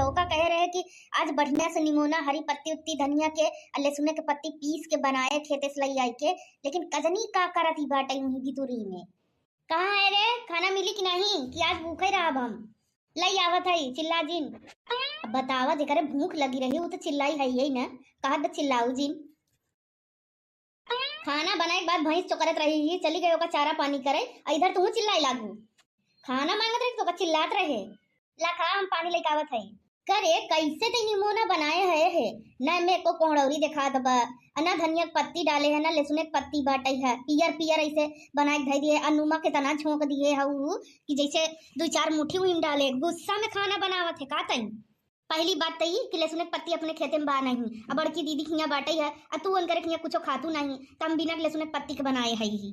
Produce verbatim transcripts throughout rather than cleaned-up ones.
ओका कहे रहे कि आज बढ़िया से निमोना, हरी पत्ती उत्ती, धनिया के, आ लहसुन के पत्ती पीस के बनाए खेते से लई आई के, लेकिन कजनी का करत ही बाटे उहीं भितुरी में। कहाँ है रे, खाना मिली कि नहीं, कि आज भूखे रहब हम? लई आवत है, चिल्ला जिन। अब बतावा, जेकरे भूख लगी रही, उ तो चिल्लाई है यही ना, कहत बा चिल्लाऊ जिन। खाना बनाए के बाद भैंस चोकरत रही ही, चली गई ओका चारा पानी करे, आ इधर तू चिल्लाई लागू। खाना मांगत रही तो ओका चिल्लात रहे। ला खा, हम पानी लेके आवत है। करे, कैसे ते निमोना बनाए है, है? ना में को कोहड़ौरी देखात बा, आ ना धनिया के पत्ती डाले है, ना लहसुन के पत्ती बाटे है, पियर पियर ऐसे बनाए के धई दिए, आ नमक इतना झोंक दिए है उ कि जैसे दो चार मुट्ठी उहिन डाले। गुस्सा में खाना बनावत है का तई? पहली बात त ई कि लहसुन के पत्ती अपने खेते में बा नहीं, आ बड़की दीदी खिया बाटे है, आ तू उनकर खिया कुछो खातू नहीं, त हम बिना लहसुन के पत्ती के बनाए है ही।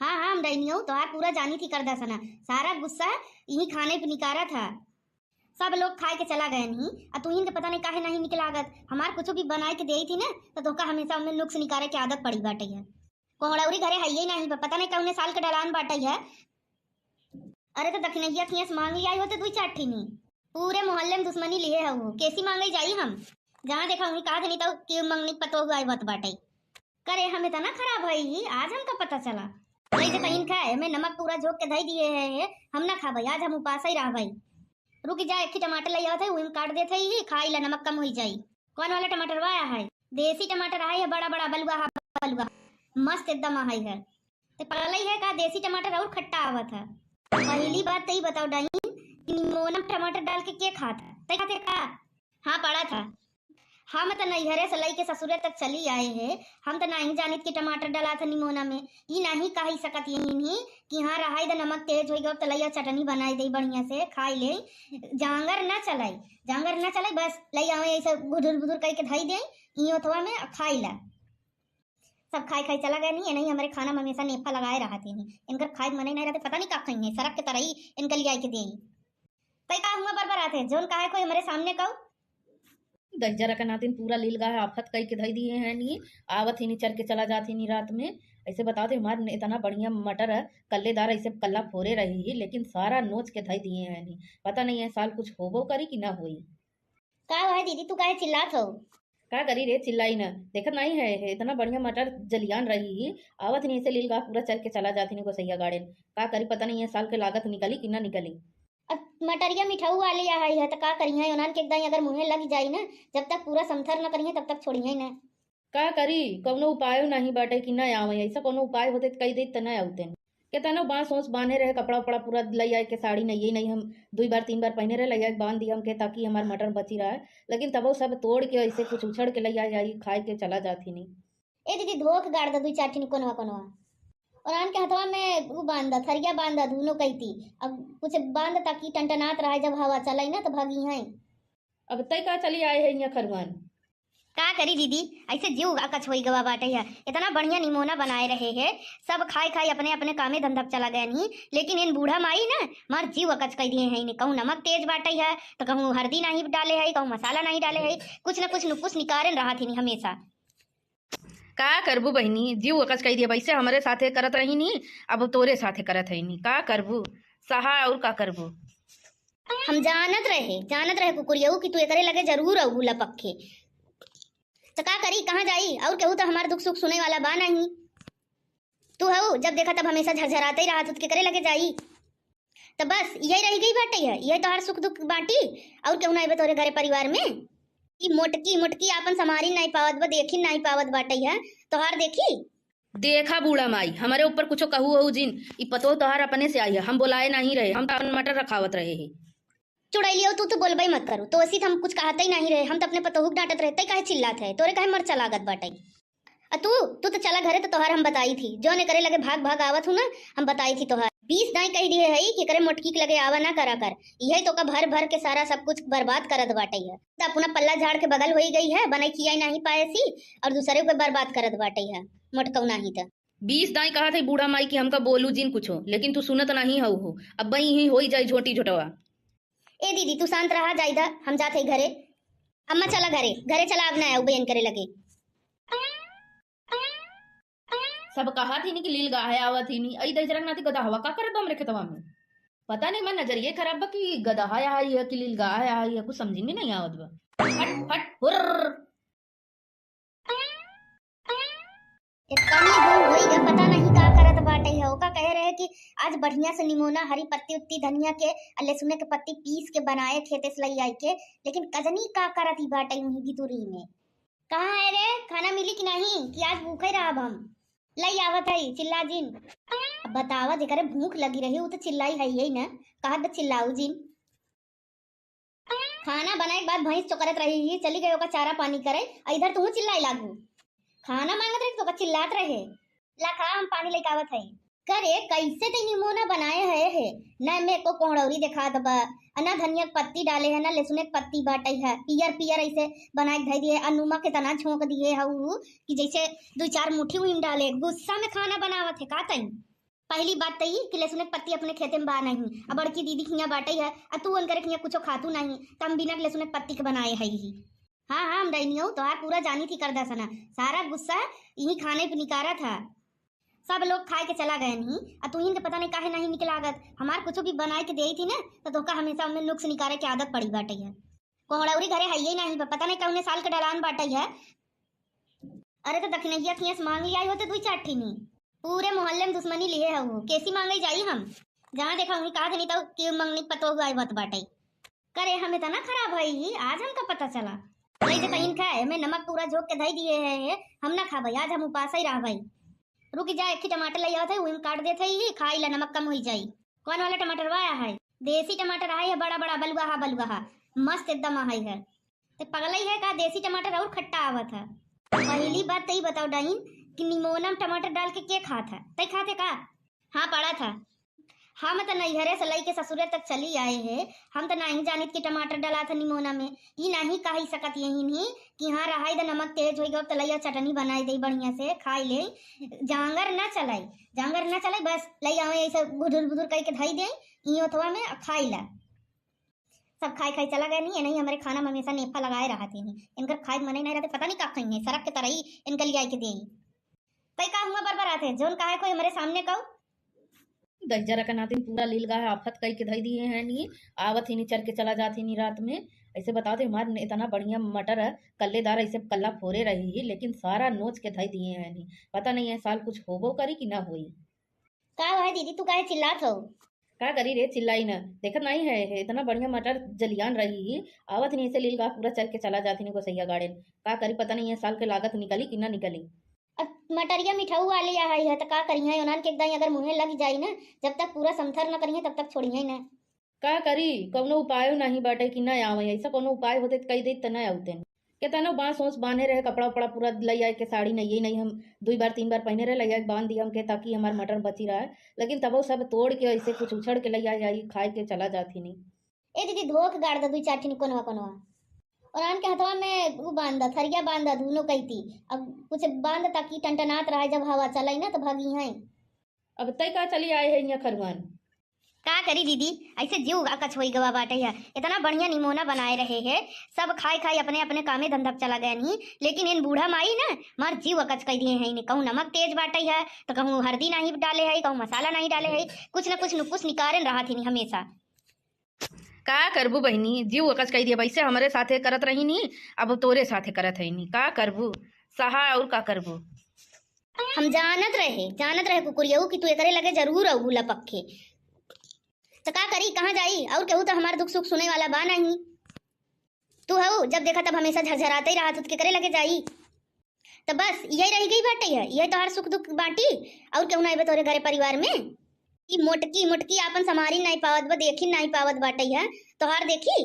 हाँ, हाँ, हम डैनियो तोहार पूरा जानी थी कर दसना, सारा गुस्सा यही खाने पे निकारा था। सब लोग खाए के चला गए नहीं, आ तू इनके पता नहीं काहे नहीं निक लागत। हमार कुछ भी बनाए के देई थी ना, तो तोका हमेशा उनमें नुक्स निकारे के आदत पड़ी बाटे है। कोहड़ौरी घरे है ही नहीं, पता नहीं कौने साल के डलान बाटे है। अरे तो दखिनैया खिया से मांग लिया होते दुई चार ठिनी। पूरे मोहल्ले में दुश्मनी लिए है वो, कैसी मांगे जाई हम? जहाँ देखा वहीं कहा नहीं तो क्यों मंगनी पतोह आए बत बाटे। करे हम इतना खराब है ही, आज हमका पता चला। वही से कहीं खाए, हमें नमक पूरा झोंक के धई दिए है, हम ना खाबे, आज हम उपास ही रहबे। रुक जा, एक ही टमाटर ले आवत है, वही में काट देत है ही, खाई ला, नमक कम होई जाई। कौन वाला टमाटर वाया है? देसी टमाटर है, बड़ा बड़ा बलुआ है, बलुआ। मस्त एकदम है, है। ते पगलई है का, देसी टमाटर और खट्टा आवत है। पहली बात तो ई बताओ डाइन कि निमोना में टमाटर डाल के के खात है? तै खाते का? हाँ, पड़ा था। हम तो नैहरे से लई के ससुरे तक चली आए हैं, हम तो नहीं जानित कि टमाटर डाला था निमोना में। ई नहीं कही सकत ये इन्हीं कि हाँ, रहाई द नमक तेज होई गयो, तो लइया चटनी बनाई दे बढ़िया से, खाई ले। जांगर ना चलाई, जांगर ना चलाई, बस लई आवे ऐसे गुदुर गुदुर करके धई दे, ई ओथवा में आ खाई ला। सब खाई खाई चला गए नहीं, नहीं हमारे खाना में हमेशा नेफा लगाए रहते हैं। इनकर खाए के मन ही नहीं रहते, पता नहीं का खाई है, सरक के तरही इनके लिया के दे। तई का हुआ बरबरात है, जोन काहे कोई हमारे सामने कहू? दहिजरा के नातिन पूरा लील गाहे आफत कई के धई दिए हैं नी। आवत ही नी, चर के चला जात ही नी रात में। ऐसे बताओ तो हमार इतना बढ़िया मटर है, कल्लेदार ऐसे कल्ला फोरे रही ही, लेकिन सारा नोच के धई दिए हैं नी। पता नहीं है साल कुछ होबो करी कि ना होई। का हुआ है दीदी, तू काहे चिल्लात हो? का करी रे, चिल्लाई ना, देखत नहीं है, है इतना बढ़िया मटर जलियान रही ही, आवत ही नी ऐसे लील गाह पूरा चर के चला जात ही नी गोसैया गाड़ेन। का करी, पता नहीं है साल के लागत निकली कि ना निकली। अब मटरिया मिठाऊ वाली आई है, तो का करिहे? ओनान के एकदम अगर मुँहे लग जाई ना, जब तक पूरा समथर न करिहे, तब तक छोड़िहे ना। का करी, कौनो उपायो नहीं बाटे कि ना आवे। ऐसा कौनो उपाय होते तो कही देत, त ना आवते। केतनो बांस ओस बांधे रहे, कपड़ा उपड़ा पूरा लई आए के, साड़ी नहीं, नहीं हम दुई बार तीन बार पहने रहे, लई आए के बांध दिया हमके, ताकि हमार मटर बची रहे। लेकिन तबो सब तोड़ के ऐसे कुछ उछड़ के लई आए, आई खाए के चला जात ही नहीं। ए दीदी, धो के गाड़ द दुई चार ठिन कोनवा कोनवा। और आन के हथवा में उ बांध द, थरिया बांध द, दुनो कैती। अब कुछ बांध द ताकि टनटनात रहे, जब हवा चलाई ना तो भागी हैं। अब तय का चली आए है यहाँ खरुआन? का करी दीदी, ऐसे जीव अकच होई गवा बाटे है। इतना बढ़िया निमोना बनाए रहे है, सब खाए खाए अपने अपने कामे धंधा पे चला गए नहीं, लेकिन इन बूढ़ा माई ना मार जीव अकच कर दिए हैं। इन्हें कहूँ नमक तेज बाटे है, तो कहूँ हरदी नहीं डाले है, कहूँ मसाला नहीं डाले है, कुछ न कुछ नुकुस निकारेन रहा थी हमेशा। का करबू बहिनी, जीव अकच कई दिया, वैसे हमरे साथे करत रही नी, अब तोरे साथे करत है नी, का करबू? सहा और का करबू? हम जानत रहे, जानत रहे कुकुरियऊ कि तू एकरे लगे जरूर अबू लपक के। तो का करी, कहाँ जाई? और केहू तो हमार दुख सुख सुने वाला बा नहीं। तू हऊ, जब देखा तब हमेशा झरझराते ही रहत हो, तो केकरे लगे जाई? तो बस यही रह गई बाटे है, यही तोहार सुख दुख बाटी, और केहू ना आवे तोरे घरे परिवार में? ई मोटकी मोटकी आपन संभारी नहीं पावत बा, देखी नहीं पावत बाटे है, तोहार देखी। देखा बूढ़ा माई, हमारे ऊपर कुछो कहू हो जिन, ई पतोह तोहार अपने से आई है, हम बोलाए नहीं रहे, हम तो अपन मटर रखावत रहे हैं। चुड़ैलियो, तू तो बोलबे मत करू, तो ऐसी तो हम कुछ कहते ही नहीं रहे, हम तो अपने पतोहू के डांटत रहे, तै काहे चिल्लात है, तोरे काहे मरचा लागत बाटे? आ तू, तू तो चला घरे, तो तोहार हम बताई थी, जो ने करे लगे भाग भाग आवत हूँ ना, हम बताई थी तोहार। बीस दाई कह दिए है कि करे मोटकी के लगे आवा ना करा कर, यही तो का भर भर के सारा सब कुछ बर्बाद करत बाटे है। तो अपना पल्ला झाड़ के बगल होई गई है, बनाई खियाई नहीं पाए सी, और दूसरे को बर्बाद करत बाटे है, मोटकऊ नहीं तो। बीस दाई कहा थे बूढ़ा माई कि हमका बोलू जिन कुछो, लेकिन तू सुनत नहीं हऊ हो। अब बई ही होई जाई झोटी झोटवा। ए दीदी, तू शांत रहा, जाइदा, हम जात है घरे। अम्मा चला घरे, घरे चला, अब ना आऊ बहन करे लगे। सब कहा थी नी कि लील गाहे आवा थी नी, आई दहिजरा के नाती गदहवा का करत बा हमरे खेतवा में? पता नहीं, मैं नजरिए खराब बा कि गदहा है कि लीलगाय है, कुछ समझी में नहीं आवत बा। फट फट हुर्र। इतनी दिन होई गए, पता नहीं का करत बाटे है। ओका कहे रहे कि आज बढ़िया से निमोना, हरी पत्ती उत्ती, धनिया के और लहसुन के पत्ती पीस के बनाए खेते से लई आई के, लेकिन कजनी का करत ही बाटे वहीं भितुरी में। कहाँ है रे, खाना मिली कि नहीं कि आज भूखे रहब हम? लई आवत है, चिल्ला जिन। अब बतावा, जेकरे भूख लगी रही वो तो चिल्लाई है यही ना, कहत बा चिल्लाऊ जिन। खाना बनाए के बाद भैंस चोकरत रही ही, चली गई ओका चारा पानी करे, आ इधर तू चिल्लाई लागू। खाना मांगत रही तो ओका चिल्लात रहे। ला खा, हम पानी लेके आवत है। करे, कैसे ते निमोना बनाए है, है? ना में को कोहड़ौरी दिखात बा, आ ना धनिया के पत्ती डाले है, ना लहसुन के पत्ती बाटे है, पियर पियर ऐसे बनाए के धई दिए, आ नमक इतना झोंक दिए है उ कि जैसे दो चार मुट्ठी उहिम डाले। गुस्सा में खाना बनावत है का तई? पहली बात तो ई कि लहसुन के पत्ती अपने खेते में बा नहीं, अब बड़की दीदी खिया बाटे है, आ तू उनकर खिया कुछो खातू नहीं, त हम बिना लहसुन के पत्ती के बनाए है ही। हाँ, हाँ, हम डैनियो तोहार पूरा जानी थी कर दसना, सारा गुस्सा यही खाने पे निकारा था। सब लोग खाए के चला गए नहीं, आ तू इनके पता नहीं काहे नहीं निकलागत। हमार कुछ भी बनाए के देई थी ना, तो तोका हमेशा उनमें नुक्स निकारे के आदत पड़ी बाटे है। कोहड़ौरी घरे है ही नहीं, पता नहीं कौने साल के डलान बाटे है। अरे तो दखिनैया खियस मांग लिया होते दुई चार ठिनी। पूरे मोहल्ले में दुश्मनी लिए है वो, कैसी मांगे जाई हम? जहाँ देखा वहीं कहा नहीं तो कि मंगनी पतो हुआ बात बाटे। करे हम इतना खराब है ही, आज हमका पता चला। नहीं तो कहीं खाए, हमें नमक पूरा झोंक के धई दिए है, हम ना खाबे, आज हम उपास ही रहबे। रुक जा, एक ही टमाटर ले आवत है, वही में काट देते ही, खाई ला, नमक कम होई जाई। कौन वाला टमाटर वाया है? देसी टमाटर है, बड़ा बड़ा बलुआ हा, बलुआ हा, मस्त एकदम है। ते पगलई है का? देसी टमाटर और खट्टा आवत है। पहली बात तई बताओ डाइन कि निमोना में टमाटर डाल के के खात है? तई खाते का? हाँ, पड़ा था। हम त नैहरे से लई के ससुरे तक चली आए हैं, हम त नहीं जानित कि टमाटर डला था निमोना में। ई नहीं कही सकत यही नहीं कि हाँ रहाई द नमक तेज होई गो तलैया चटनी बनाई दे बढ़िया से खाई ले। जांगर ना चलाई, जांगर ना चलाई, बस लई आवे ऐसे गुदुर गुदुर करके धई दे ई ओथवा में आ खाई ला। सब खाई खाई चला गए नहीं, नहीं हमारे खाना में हमेशा नेफा लगाए रहते हैं। इनकर खाए के मन ही नहीं रहते, पता नहीं का खाई है, सरक के तरही इनका लिया के दे। कई का हुआ बरबर आते, जोन कहा है कोई हमारे सामने कहू। दहिजरा का नातिन पूरा लील गाय आफत कई के धई दिए हैं नी, आवत ही नी चर के चला जात ही नी रात में। ऐसे बताओ थे हमार इतना बढ़िया मटर है, कल्लेदार ऐसे कल्ला फोरे रही ही, लेकिन सारा नोच के धई दिए हैं नी। पता नहीं है साल कुछ होबो करी कि ना होई। का है दीदी, तू काहे चिल्लात हो? का करी रे, चिल्लाई न, देखत नहीं है, है इतना बढ़िया मटर जलियान रही ही, आवत नहीं ऐसे लील गाय पूरा चर के चला जात ही नी गोसैया गाड़ेन। का करी, पता नहीं है साल के लागत निकली कि ना निकली। अब मटरिया मिठाऊ वाली आ है, तो का करिहे, उन्हन के एकदम अगर मुँहे लग जाई ना, जब तक पूरा समथर न करिहे तब तक छोड़िहे ना। का करी, कौनो उपायो नहीं बाटे कि ना आवे, ऐसा कौनो उपाय होते त कही देत त ना आवते। केतनो बांस ओस बांधे रहे, कपड़ा उपड़ा पूरा लई आए के, साड़ी नहीं, नहीं हम दुई बार तीन बार पहने रहे, लई आए के बांध दिया हमके ताकि हमार मटर बची रहे, लेकिन तबो सब तोड़ के ऐसे कुछ उछड़ के लई आए, आई खाए के चला जात ही नहीं। ए दीदी, धो के गाड़ दे दुई चार ठिन कोनवा कोनवा। और आन के हथवा में उ बांध दे, थरिया बांध दे, दोनों कैती। अब कुछ बांध ताकि टनटनात रहे, जब हवा चलाई ना तो भागी हैं। अब तय का चली आए है यहाँ खरुआन। का करी दीदी, ऐसे जीव अकच होई गवा बाटे है। इतना बढ़िया निमोना बनाए रहे है, सब खाए खाए अपने अपने कामे धंधा पे चला गए नहीं, लेकिन इन बूढ़ा माई ना मार जीव अकच कर दिए हैं। इन्हें कहूँ नमक तेज बाटे है, तो कहूँ हल्दी नहीं डाले है, कहूँ मसाला नहीं डाले है, कुछ न कुछ नुकुस निकारन रहा थी हमेशा। का करबू बहिनी, जीव अकच कई दिया, वैसे हमरे साथे करत रही नी, अब तोरे साथे करत है नी, का करबू, सहा और का करबू। हम जानत रहे, जानत रहे कुकुरियऊ कि तू एकरे लगे जरूर अबू लपक के। तो का करी, कहाँ जाई, और केहू तो हमार दुख सुख सुने वाला बा नहीं। तू हऊ, जब देखा तब हमेशा झरझराते ही रहत, केकरे लगे जाई? त बस यही रह गई बाटे है, यही तोहार सुख दुख बाटी, और केहू नहीं बा तोरे घरे परिवार में? ई मोटकी मोटकी आपन संभारी नहीं पावत बा, देखी नहीं पावत बाटे है, तोहार देखी।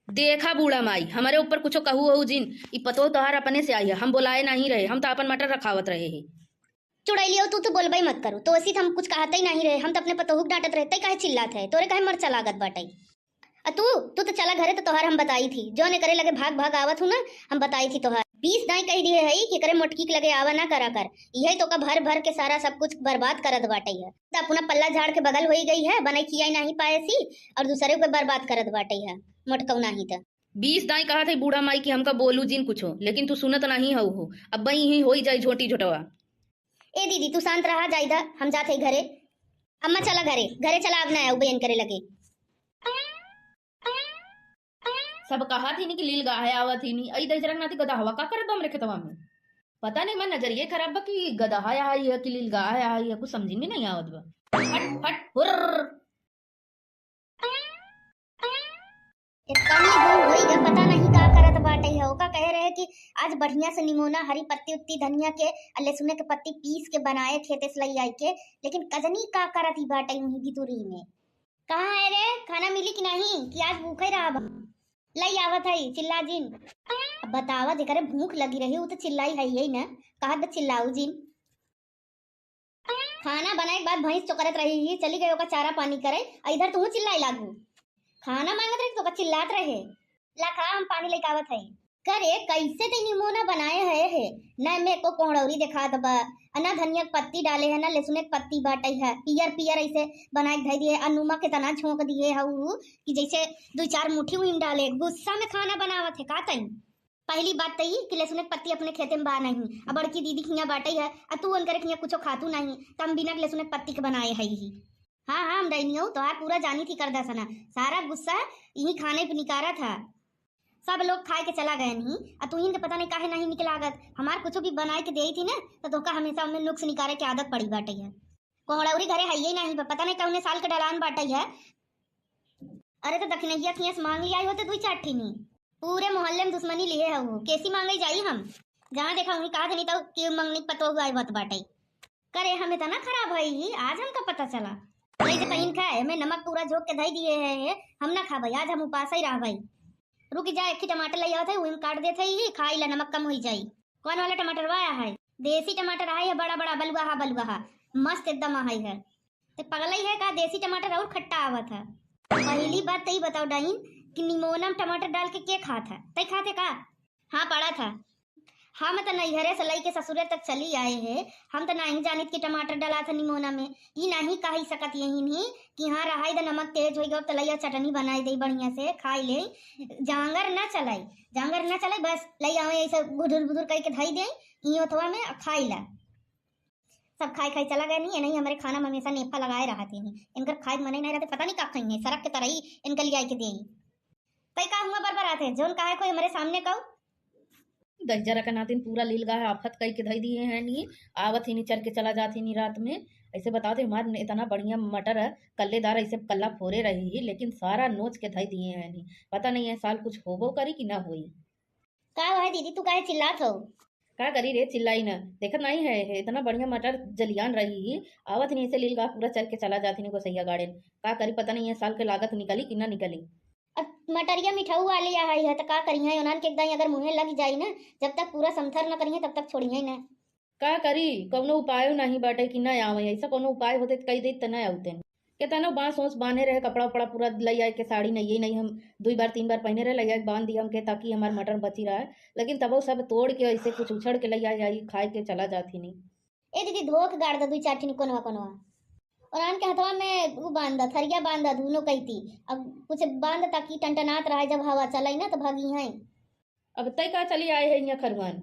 देखा बूढ़ा माई, हमारे ऊपर कुछ कहू हो जिन, ई पतोह तोहार अपने से आई है, हम बोलाए नहीं रहे, हम तो अपन मटर रखावत रहे हैं। चुड़ैलियो, तू तो बोलबे मत करू, तो ऐसी हम कुछ कहते ही नहीं रहे, हम तो अपने पतोहू के डांटत रहे, तै काहे चिल्लात है, तोरे काहे मरचा लागत बाटे? आ तू, तू तो चला घरे, तो तोहार हम बताई थी, जौन एकरे लगे भाग भाग आवत हूँ ना, हम बताई थी तोहार। बीस दाई कह दिए है कि एकरे मोटकी के लगे आवा ना करा कर, यही तो का भर भर के सारा सब कुछ बर्बाद करत बाटे है। तो अपना पल्ला झाड़ के बगल होई गई है, बनाई खियाई नहीं पाए सी, और दूसरे को बर्बाद करत बाटे है मोटकऊ नहीं तो। बीस दाई कहा थे बूढ़ा माई कि हमका बोलू जिन कुछो, लेकिन तू सुनत नहीं हऊ हो। अब बई ही होई जाई झोटी झोटवा। ए दीदी, तू शांत रहा, जाइदा, हम जात है घरे। अम्मा चला घरे, घरे चला, अब ना आऊ बहन करे लगे। सब कहा थी नी कि लील गाहे आवा थी नी, अई दहिजरा के नाती गदहवा का करत बा हमरे खेतवा में। पता नहीं, मैं नजरिए खराब बा कि गदहा आई है कि लील गाहे आई है, कुछ समझी में नहीं आवत बा। फट फट हुर्र। इतनी दूर होई गा, पता नहीं का करत बाटे है। ओका कहे रहे कि आज बढ़िया से निमोना, हरी पत्ती उत्ती धनिया के, आ लहसुन के पत्ती पीस के बनाए खेते से लई आई के, लेकिन कजनी का करत ही बाटे वहीं भितुरी में। कहाँ है रे, खाना मिली कि नहीं, कि आज भूखे रहब? लई आवत है, चिल्ला जिन। अब बतावा, जेकरे भूख लगी रही, उ तो चिल्लाई है यही ना, कहत बा चिल्लाऊ जिन। खाना बनाए के बाद भैंस चोकरत रही ही, चली गई ओका चारा पानी करे, आ इधर तू चिल्लाए लागू। खाना मांगत रही तो ओका चिल्लात रहे। ला खा, हम पानी लेके आवत है। करे, कैसे ते निमोना बनाए है, है? ना में एको कोहड़ौरी देखात बा, आ ना धनिया के पत्ती डाले है, ना लहसुन के पत्ती बाटे है, पियर पियर ऐसे बनाए के धई दिए, आ नमक केतना झोंक दिए है उ कि जैसे दुई चार मुट्ठी उहिन डाले। गुस्सा में खाना बनावत है का तई? पहली बात त ई कि लहसुन के पत्ती अपने खेते में बा नहीं, आ बड़की दीदी खिया बाटे है, आ तू उनकरे खिया कुछो खातू नहीं, त हम बिना लहसुन के पत्ती के बनाए है ही। हाँ, हाँ, हम डैनियो तोहार पूरा जानी थी कर दसना, सारा गुस्सा यही खाने पे निकारा था। सब लोग खाए के चला गए नहीं, आ तू इनके पता नहीं काहे नहीं निकलागत। हमार कुछ भी बनाए के देई थी ना, तो तोका हमेशा उनमें नुक्स निकारे के आदत पड़ी बाटे है। कोहड़ौरी घरे है ही नहीं, प-, पता नहीं कौने साल के डलान बाटे है। अरे तो दखिनैया खिया से मांग लिया होते दुई चार ठिनी। पूरे मोहल्ले में दुश्मनी लिए है वो, कैसी मांगे जाई हम? जहाँ देखा वहीं कहा देनी तो कि मंगनी पतोह आए बत बाटे। करे, हम इतना खराब है ही, आज हमका पता चला। वही से कहीं खाए, हमें नमक पूरा झोंक के धई दिए है, है, हम ना खाबे, आज हम उपास ही रहबे। रुक जा, एक ही टमाटर ले आवत है, वही में काट देते ही, खाई ला, नमक कम होई जाई। कौन वाला टमाटर वाया है? देसी टमाटर है, बड़ा बड़ा बलुआहा बलुआहा, मस्त एकदम है। ते पगलई है का? देसी टमाटर और खट्टा आवत है। पहली बात तई बताओ डाइन कि निमोना में टमाटर डाल के के खात है? तई खाते का? हाँ, पड़ा था। हम त नैहरे से लई के ससुरे तक चली आए है, हम त नहीं जानित कि टमाटर डाला था निमोना में। ई नहीं कही सकत यही नहीं कि हाँ, रहाई द नमक तेज होई गयो, त लइया चटनी बनाई दे बढ़िया से, खाई ले। जांगर ना चलाई, जांगर ना चलाई, बस लई आवे ऐसे गुदुर गुदुर करके धई दे, ई ओथवा में खाई ला। सब खाई खाई चला गए नहीं, नहीं हमारे खाना में हमेशा नेफा लगाए रहते हैं। इनकर खाए के मने नहीं रहते, पता नहीं का खाई है, सरक के तरई इनके लिए आई के दे। तई का हुआ बरबरात है, जोन काहे कोई हमारे सामने कहू? दहिजरा के नातिन पूरा लील गाहे आफत कई के धई दिए हैं नी, आवत ही नी चर के चला जात ही नी रात में। ऐसे बताओ थे, हमार इतना बढ़िया मटर है, कल्लेदार ऐसे कल्ला फोरे रही ही, लेकिन सारा नोच के धई दिए हैं नी। पता नहीं है साल कुछ होबो करी कि ना होई। का हुआ है दीदी, तू काहे चिल्लात हो? का करी रे, चिल्लाई ना, देखत नहीं है, है इतना बढ़िया मटर जलियान रही ही, आवत नहीं ऐसे लील गाह पूरा चर के चला जात ही नी गोसैया गाड़ेन। का करी, पता नहीं है साल के लागत निकली कि ना निकली। अब मटरिया मिठाऊ वाली आ है, त का करिहे, ओनान के एकदम अगर मुँहे लग जाई ना, जब तक पूरा समथर न करिहे तब तक छोड़िहे ना। का करी, कौनो उपायो नहीं बाटे कि ना आवे, ऐसा कौनो उपाय होते त कही देत त ना आवते। केतनो बांस ओस बांधे रहे, कपड़ा उपड़ा पूरा लई आए के, साड़ी नहीं, नहीं हम दुई बार तीन बार पहने रहे, लई आए के बांध दिया हमके ताकि हमार मटर बची रहे, लेकिन तबो सब तोड़ के ऐसे कुछ उछड़ के लई आए, आई खाए के चला जात ही नहीं। ए दीदी, धो के गाड़ द दुई चार ठिनी कोनवा कोनवा। और आन के हथवा में उ बांध द, थरिया बांध द, दुनो कैती। अब कुछ बांध द ताकि टनटनात रहे, जब हवा चलाई ना तो भागी हैं। अब तय का चली आए है यहाँ खरुआन।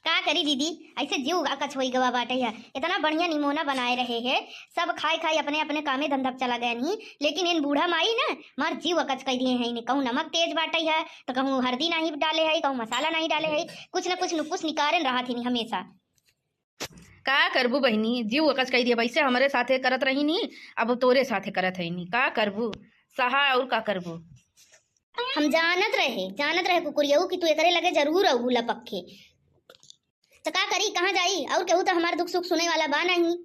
का करी दीदी, ऐसे जीव अकच होई गवा बाटे है। इतना बढ़िया निमोना बनाए रहे है, सब खाए खाए अपने अपने कामे धंधा पे चला गए नहीं, लेकिन इन बूढ़ा माई ना मार जीव अकच कर दिए हैं। इन्हें कहूँ नमक तेज बाटे है, तो कहूँ हल्दी नहीं डाले है, कहूँ मसाला नहीं डाले है, कुछ न कुछ नुकुस निकारेन रहा थी हमेशा। का करबू बहिनी, जीव अकच कई दिया। वैसे हमरे साथे करत रही नी, अब तोरे साथे करत है नी। का करबू, सहा और का करबू? हम जानत रहे, जानत रहे कुकुरियऊ कि तू एकरे लगे जरूर अबू लपक के। तो का करी, कहाँ जाई? और केहू तो हमार दुख सुख सुने वाला बा नहीं।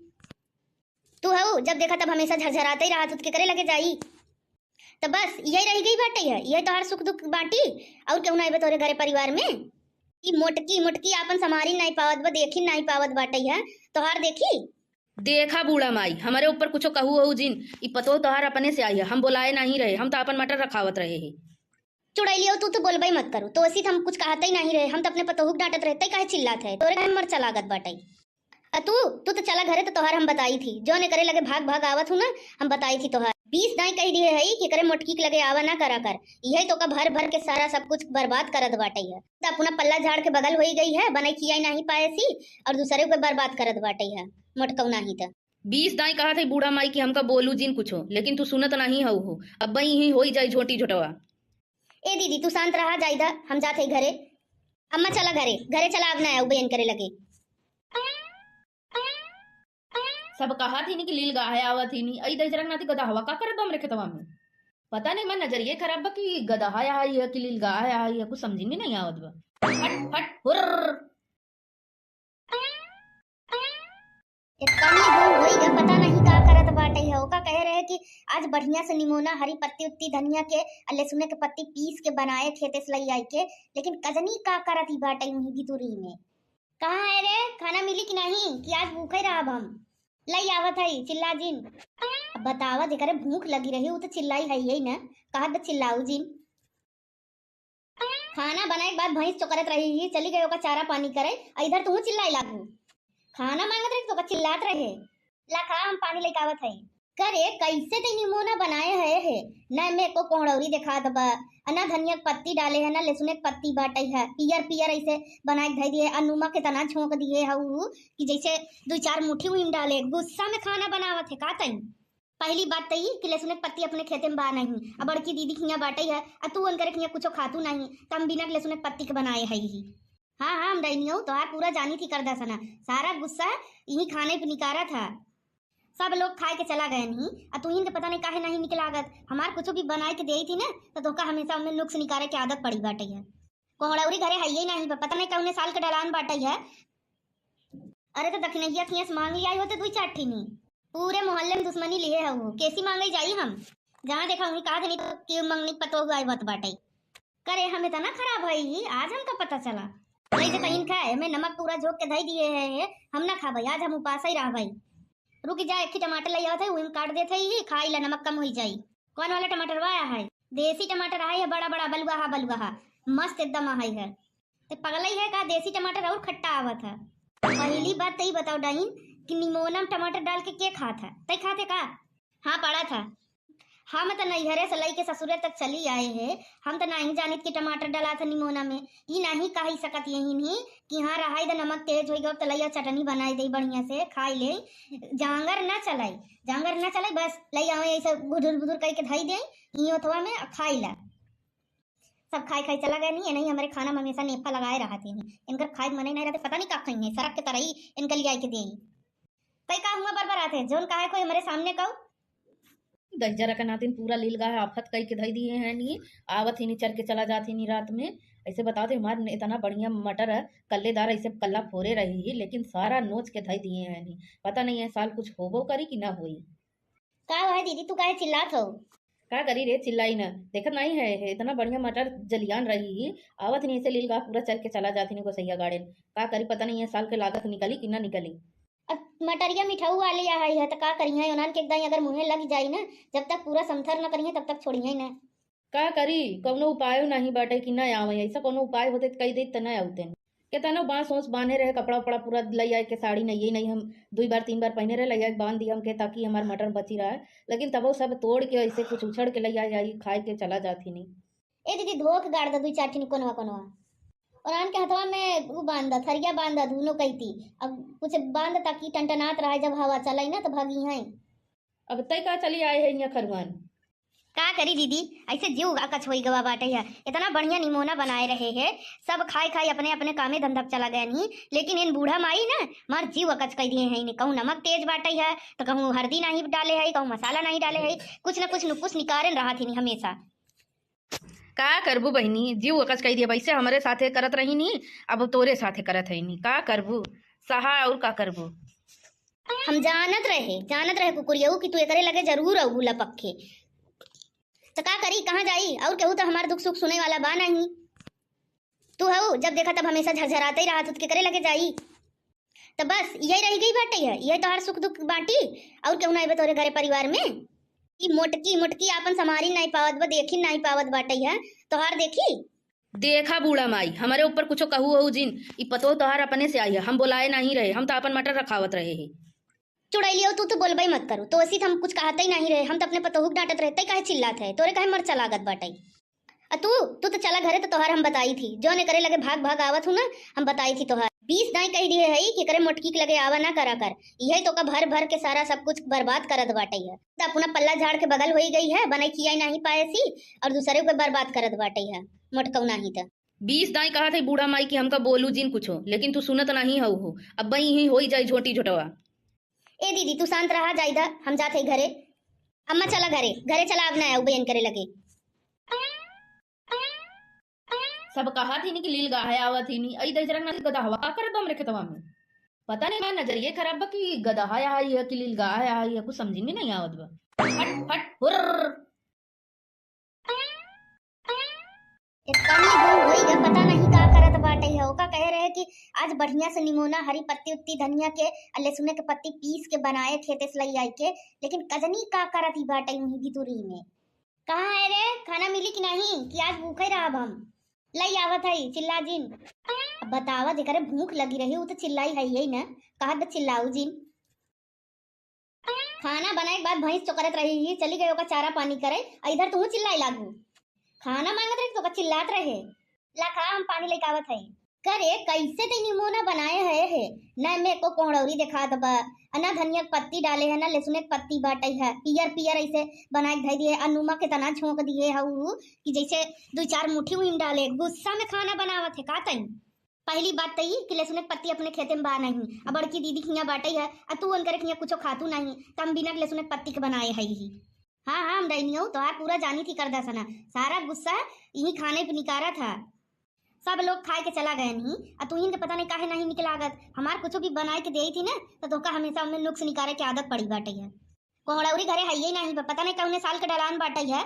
तू हऊ, जब देखा तब हमेशा झरझराते ही रहा, तू केकरे लगे जाई? तो बस यही रह गई बाटे है, यही तोहार सुख दुख बाटी। और केहू ना आइबे तोरे घरे परिवार में? ई मोटकी मोटकी आपन संभारी नहीं पावत बा, देखी नहीं पावत बाटे है, तोहार देखी। देखा बूढ़ा माई, हमारे ऊपर कुछ कहू हो जिन, ई पतोह तोहार अपने से आई है, हम बोलाए नहीं रहे, हम तो अपन मटर रखावत रहे ही। चुड़ैलियो, तू तो बोलबे मत करू, तो ऐसी हम कुछ कहते ही नहीं रहे, हम तो अपने पतोहू के डांटत रहे, तै काहे चिल्लात है, तोरे काहे मर चलागत बाटे। आ तू, तू तो चला घरे, तो तोहार हम बताई थी, जो ने करे लगे भाग भाग आवत हूँ ना, हम बताई थी तोहार। बीस दाई कह दिए है कि करे मोटकी के लगे आवा ना करा कर, यही तो का भर भर के सारा सब कुछ बर्बाद करत बाटे है। तो अपना पल्ला झाड़ के बगल होई गई है, बनाई खियाई नहीं पाए सी, और दूसरे को बर्बाद करत बाटे है मोटकऊ नहीं तो। बीस दाई कहत है बूढ़ा माई कि हमका बोलू जिन कुछो, लेकिन तू सुनत नहीं हऊ हो। अब बई ही होई जाई झोटी झोटवा। ए दीदी, तू शांत रहा, जाई दा, हम जात है घरे। अम्मा, चला घरे, घरे चला, अब ना आऊ बहन करे लगे। सब कहत ही नी कि लील गाहे आवत ही नी, अई दहिजरा के नाती गदहवा का करत बा हमरे खेतवा में? पता नहीं, मैं नजरिए खराब बा कि गदहा आई है कि लील गाहे आई है, कुछ समझ में नहीं आवत बा। हट, हट, हुर्र। इतनी दिन होई गा, पता नहीं का करत बाटे है। ओका कहे रहे कि आज बढ़िया से निमोना, हरी पत्ती उत्ती, धनिया के, आ लहसुन के पत्ती पीस के बनाए खेते से लई आई के, लेकिन कजनी का करत ही बाटे उहीं भितुरी में। कहाँ है रे, खाना मिली कि नहीं, कि आज भूखे रहब हम? लई आवत है, चिल्ला जिन। अब बतावा, जेकरे भूख लगी रही, उ तो चिल्लाई है यही ना, कहत बा चिल्लाऊ जिन। खाना बनाए के बाद भैंस चोकरत रही ही, चली गई ओका चारा पानी करे, आ इधर तू चिल्लाई लागू। खाना मांगत रही तो ओका चिल्लात रहे। ला खा, हम पानी लेके आवत है। करे, कैसे ते निमोना बनाए है, है? ना में को कोहड़ौरी देखात बा, आ ना धनिया के पत्ती डाले है, ना लहसुन के पत्ती बाटे है, पियर पियर ऐसे बनाए के धई दिए, आ नमक इतना झोंक दिए है उ कि जैसे दुई चार मुट्ठी उइम डाले। गुस्सा में खाना बनावत है का तई? पहली बात त ई कि लहसुन के पत्ती अपने खेते में बा नहीं, आ बड़की दीदी खिया बाटे है, आ तू उनकर खिया कुछो खातू नहीं, त हम बिना लहसुन के पत्ती के बनाए है ही। हाँ, हाँ, हम डैनियो तोहार पूरा जानी थी कर दसना, सारा गुस्सा यही खाने पे निकारा था। सब लोग खाए के चला गए नहीं, आ तू इनके पता नहीं काहे नहीं निकलागत। हमार कुछ भी बनाए के देई थी ना, तो तोका हमेशा उनमें नुक्स निकारे के आदत पड़ी बाटे है। कोहड़ौरी घरे है ही नहीं बा, पता नहीं कौने साल के डलान बाटे है। अरे तो दखिनैया खिया से मांग लिया होते दुई चार ठिनी। पूरे मोहल्ले में दुश्मनी लिए है वो, कैसी मांगे जाई हम? जहाँ देखा वहीं कहा नहीं तो कि मंगनी पतो हुआ बात बाटे। करे हम इतना खराब है ही, आज हमका पता चला। नहीं तो कहीं खाए, हमें नमक पूरा झोंक के धई दिए है, है, हम ना खाबे, आज हम उपास ही रहबे। रुक जा, एक ही टमाटर ले आवत है, वही में काट देते ही, खाई ला, नमक कम होई जाई। कौन वाला टमाटर वाया है? देसी टमाटर है, है बड़ा बड़ा, बलुआ हा, बलुआ हा, मस्त एकदम है, है। ते पगलई है का, देसी टमाटर और खट्टा आवत है। पहली बात तई बताओ डाइन कि निमोना में टमाटर डाल के के खात है? तई खाते का? हाँ, पड़ा था। हम त नैहरे से लइके ससुरे तक चली आए है, हम त नहीं जानित कि टमाटर डला था निमोना में। ई नहीं कही सकत यही नहीं कि हाँ, रहाई द नमक तेज होई गो, तलैया चटनी बनाई दे बढ़िया से, खाई ले। जांगर ना चलाई, जांगर ना चलाई, बस लई आवे ऐसे गुदुर बुदुर करके धई दे, ई ओथवा में आ खाई ला। सब खाई खाई चला गए नहीं, नहीं हमारे खाना में हमेशा नेफा लगाए रहा थी नहीं, इनकर खाए के मन ही नहीं रहते, पता नहीं का खाई है, सरक के तरही इनका लिया के दे। कई का हुआ बरबर आते, जोन काहे कोई हमारे सामने कहू? दहिजरा के नातिन पूरा लील गाहे आफत कई के धई दिए हैं नी, आवत ही नी, चर के चला जात ही नी रात में। ऐसे बताओ थे, हमार इतना बढ़िया मटर है, कल्लेदार ऐसे कल्ला फोरे रही ही, लेकिन सारा नोच के धई दिए हैं नी। पता नहीं है साल कुछ होबो करी कि ना होई। का है दीदी, तू काहे चिल्लात हो? का करी रे, चिल्लाई ना, देखत नहीं है, है इतना बढ़िया मटर जलियान रही ही, आवत ही नी, ऐसे लील गाह पूरा चर के चला जात ही नी गोसैया गाड़ेन। का करी, पता नहीं है साल के लागत निकली कि ना निकली। अब मटरिया मिठाऊ वाली आ है, त का करिहैं? ओनान के एक दाई अगर मुँहे लग जाई ना, जब तक पूरा समथर न करिहैं, तब तक छोड़िहैं ना। का करी, कौनो उपायो नहीं बाटे कि ना आवे। ऐसा कौनो उपाय होते त कही देत त ना आवते। केतनो बांस ओस बांधे रहे, कपड़ा उपड़ा पूरा लई आए के, साड़ी नहीं, नहीं हम दुई बार तीन बार पहने रहे, लई आए के बांध दी हमके, ताकि हमार मटर बची रहे। लेकिन तबो सब तोड़ के ऐसे कुछ उछड़ के लई आए, आई खाए के चला जात ही नहीं। ए दीदी, धो के गाड़ द दुई चार ठिनी कोनवा कोनवा। ओनान के हथवा में उ बांध द, थरिया बांध द, दुनो कैती। अब कुछ बांध द ताकि टनटनात रहे, जब हवा चलाई ना तो भागी हैं। अब तय का चली आए है यहाँ खरुआन। का करी दीदी, ऐसे जीव अकच होई गवा बाटे है। इतना बढ़िया निमोना बनाए रहे है, सब खाए खाए अपने अपने कामे धंधा पे चला गए नहीं, लेकिन इन बूढ़ा माई ना मार जीव अकच कर दिए हैं। इन्हें कहूँ नमक तेज बाटे है, तो कहूँ हल्दी नहीं डाले है, कहूँ मसाला नहीं डाले है, कुछ न कुछ नुकुस निकारन रहा थी हमेशा। का करबू बहिनी, जीव अकच कई दिया, वैसे हमरे साथे करत रही नी, अब तोरे साथे करत है नी, का करबू, सहा और का करबू। हम जानत रहे, जानत रहे कुकुरियऊ कि तू एकरे लगे जरूर अबू लपक के। त का करी, कहाँ जाई, और केहू तो हमार दुख सुख सुने वाला बा नहीं। तू हऊ, जब देखा तब हमेशा झरझराते ही रहत, तू केकरे लगे जाई? त बस यही रह गई बाटे है, यही तोहार सुख दुख बाटी, और केहू ना अइबे तोरे घरे परिवार में? ई मोटकी मोटकी आपन संभारी नहीं पावत बा, देखी नहीं पावत बाटे है, तोहार देखी। देखा बूढ़ा माई, हमारे ऊपर कुछो कहू हो जिन, ई पतोह तोहार अपने से आई है, हम बोलाए नहीं रहे, हम तो आपन मटर रखावत रहे हैं। चुड़ैलियो, तू तो बोलबे मत करू, तो ऐसी हम कुछ कहते ही नहीं रहे, हम तो अपने पतोहू के डांटत रहे, तै काहे चिल्लात है, तोरे काहे मरचा लागत बाटे? आ तू, तू तो चला घरे, तो तोहार हम बताई थी, जो ने करे लगे भाग भाग आवत हूँ ना, हम बताई थी तोहार। बीस दाई कहि दिहे हई कि करे मोटकी के लगे आवा ना करा कर, इहै तोका भर भर के सारा सब कुछ बर्बाद करत बाटइ है। त अपना पल्ला झाड़ के बगल होइ गइ है, बनइ खियाइ नाहीं पाएसी अउर दुसरे के बर्बाद करत बाटइ है मोटकउ नाहीं त। बीस दाई कहत है बूढ़ा माई कि हमका बोलू जिन कुछो, लेकिन तू सुनत नाहीं हऊ हो। अब्बइ इही होइ जाई झोंटी झोंटवा। ए दीदी, तू शांत रहा, जाइदा, हम जात हई घरे। अम्मा चला घरे, घरे चला, अब ना आऊ बयन करे लगे। सब कहत ही नी कि लील गाहे आवत ही नी, अई दहिजरा ना गदहवा का करत बा हमरे खेतवा में। पता नहीं, हमार नजरिये खराब बा कि गदहा आई है कि लील गाहे आई है, कुछ समझी में नहीं आवत बा। फट फट हुर्र। इतनी दूर होई ग, पता नहीं का करत बाटइ है। ओका कहे रहे कि आज बढ़िया से निमोना, हरी पत्ती उत्ती धनिया के, आ लहसुने के पत्ती पीस के बनाए खेते से लई आई के, लेकिन कजनी का करत ही बाटइ वहीं भितुरी में। कहाँ है रे, खाना मिली कि नहीं, कि आज भूखे रहब हम? लई आवत हई, चिल्ला जिन। अब बतावा, जेकरे भूख लगी रही, उ तो चिल्लाई है यही ना, कहत बा चिल्लाऊ जिन। खाना बनाए के बाद भैंस चोकरत रही ही, चली गई ओका चारा पानी करे, आ इधर तू चिल्लाए लागू। खाना मांगत रही तो ओका चिल्लात रहे। ला खा, हम पानी लेके आवत हई। करे, कैसे ते निमोना बनाए है, है? ना एमे एको कोहड़ौरी देखात बा, आ ना धनिया के पत्ती डाले है, ना लहसुन के पत्ती बाटइ है, पियर पियर ऐसे बनाए के धई दिए, आ नमक केतना झोंक दिए है उ कि जैसे दुइ चार मुट्ठी उहिन डाले। गुस्सा में खाना बनावत है का तई? पहली बात त ई कि लहसुन के पत्ती अपने खेते में बा नहीं, आ बड़की दीदी खिया बाटइ है, आ तू उनकरे खिया कुछो खातू नहीं, त हम बिना लहसुन के पत्ती के बनाए है ही। हाँ, हाँ, हम डैनियो तोहार पूरा जानी थी कर दसना, सारा गुस्सा यही खाने पे निकारा था। सब लोग खाए के चला गए नहीं, आ तू के पता नहीं काहे नहीं निकलागत। हमार कुछो भी बनाए के देई थी ना, तो तोहका हमेशा उनमें नुक्स निकारे के आदत पड़ी बाटइ है। कोहड़ौरी घरे हइये नहीं बा, पता नहीं कौने साल के डलान बाटइ है।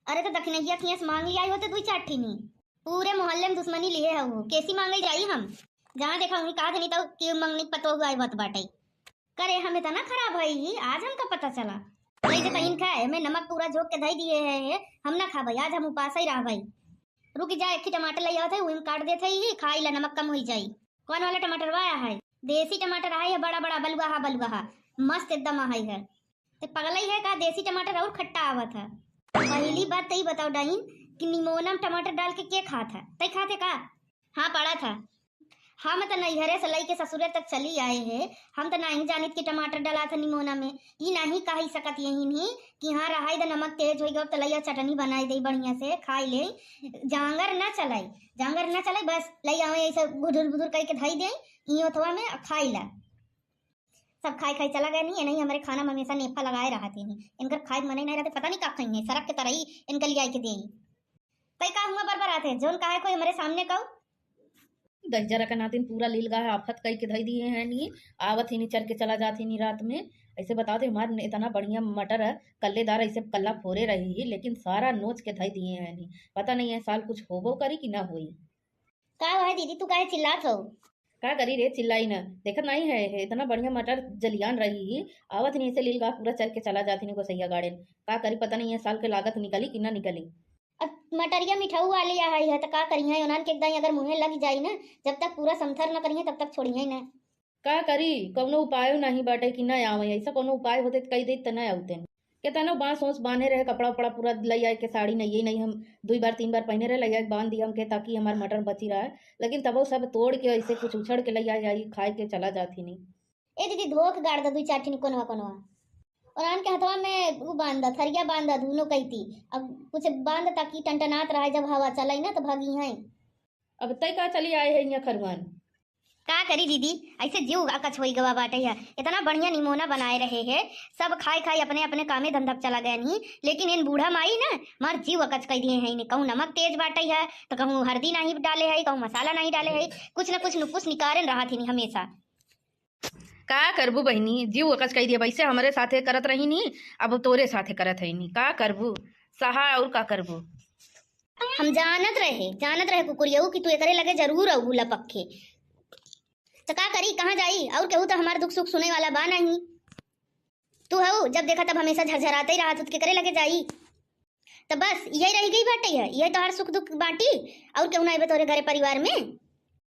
अरे तो दखिनैया खिया से मांग लिया होते दुई चार ठीनी। पूरे मोहल्ले में दुश्मनी लिए है वो, कैसी मांगे जाई हम? जहाँ देखा वहीं कहा नहीं तो कि मंगनी पतो हुआ बात बाटइ। करे, हम इतना खराब है ही, आज हमका पता चला। नहीं तो कहीं खाए, हमें नमक पूरा झोंक के धई दिए है, है, हम ना खाबे, आज हम उपास ही रहबे। रुक जा, एक ही टमाटर ले आवत है, उही में काट देत है ही, खाई ला, नमक कम होई जाई। कौन वाला टमाटर वाया है? देसी टमाटर आए है, बड़ा बड़ा, बलुआ हा, बलुआ हा, मस्त एकदम आहे है। ते पगलई है का, देसी टमाटर और खट्टा आवत है। पहली बात तई बताओ डाइन कि निमोना में टमाटर डाल के के खात है? तई खाते का? हाँ, पड़ा था। हम त नैहरे से लइके ससुरे तक चली आए है, हम त नहीं जानित कि टमाटर डला था निमोना में। ई नहीं कही सकत यही नहीं कि हाँ, रहाई द नमक तेज होई गवा, त लइया चटनी बनाई दे बढ़िया से, खाई ले। जांगर ना चलाई, जांगर ना चलाई, बस लइया ऐसे बुधुर बुधुर करके धई दे, ई ओथवा में खाई ला। सब खाई खाई चला गए नहीं, नहीं हमारे खाना में हमेशा नेफा लगाए रहते हैं। इनकर खाए के मन ही नहीं रहते, पता नहीं का खाई है, सरक के तरई इनके लिए आई के दे। तई का हुआ बरबरात है, जौन कहे कोई हमारे सामने कहू। दहिजरा के नातिन पूरा लील गाहे आफत कई के धई दिए हैं नी, आवत ही नी चर के चला जात ही नी रात में। ऐसे बताओ थे, हमार इतना बढ़िया मटर है, कल्लेदार ऐसे कल्ला फोरे रही ही, लेकिन सारा नोच के धई दिए हैं नी। पता नहीं है साल कुछ होबो करी कि ना होई। का हुआ है दीदी, तू काहे चिल्लात हो? का करी रे, चिल्लाई न, देखत नहीं है, है इतना बढ़िया मटर जलियान रही ही, आवत नहीं ऐसे लील गाह पूरा चर के चला जात ही नी गोसैया गाड़ेन। का करी, पता नहीं है साल के लागत निकली कि ना निकली। अब मटरिया मिठाऊ वाली आ है, तो का करी है, उन्हन के एकदम अगर मुँहे लग जाई ना, जब तक पूरा समथर न करी है, तब तक छोड़ी है ना। का करी, कौनो उपायो नहीं बाटे कि ना आवे, ऐसा कौनो उपाय होते त कही देत त ना आउते। केतनो बांस ओस बांधे रहे, कपड़ा उपड़ा पूरा लई आए के, साड़ी नहीं, नहीं हम दुई बार तीन बार पहने रहे, लई आए के बांध दिया हमके, ताकि हमार मटर बची रहे, लेकिन तबो सब तोड़ के ऐसे कुछ उछड़ के लई आए, आई खाए के चला जात ही नहीं। ए दीदी, धो के गाड़ दे दुई चार ठिनी कोनवा कोनवा, और आन के हथवा में वो बांध दे, थरिया बांध दे, दोनों कैती, अब कुछ बांध दे ताकि टनटनात रहे, जब हवा चले ना तो भागी है। अब तय का चली आए है यहाँ खरुआन। का करी दीदी, ऐसे जीव अकच होई गवा बाटे है। इतना बढ़िया निमोना बनाए रहे है, सब खाए खाए अपने अपने कामे धंधा पे चला गए नहीं, लेकिन इन बूढ़ा माई ना मार जीव अकच कर दिए हैं। इन्हें कहूँ नमक तेज बाटे है, तो कहूँ हल्दी नहीं डाले है, कहूँ मसाला नहीं डाले है, कुछ ना कुछ नुकुस निकारे रहा थी हमेशा। का करबू बहिनी, जीव अकच कर दिया, वैसे हमरे साथे करत रही नी, अब तोरे साथे करत है नी, का करबू, सहा और का करबू। हम जानत रहे, जानत रहे कुकुरियऊ कि तू एकरे लगे जरूर अबू लपक के। त का करी, कहाँ जाई? और केहू त हमार दुख सुख सुने वाला बा नहीं। तू हऊ, जब देखा तब हमेशा झरझराते ही रहा, तू केकरे लगे जाई? त बस यही रह गई बाटे है, यही तोहार सुख दुख बाटी, और केहू ना आइबे तोरे घरे परिवार में?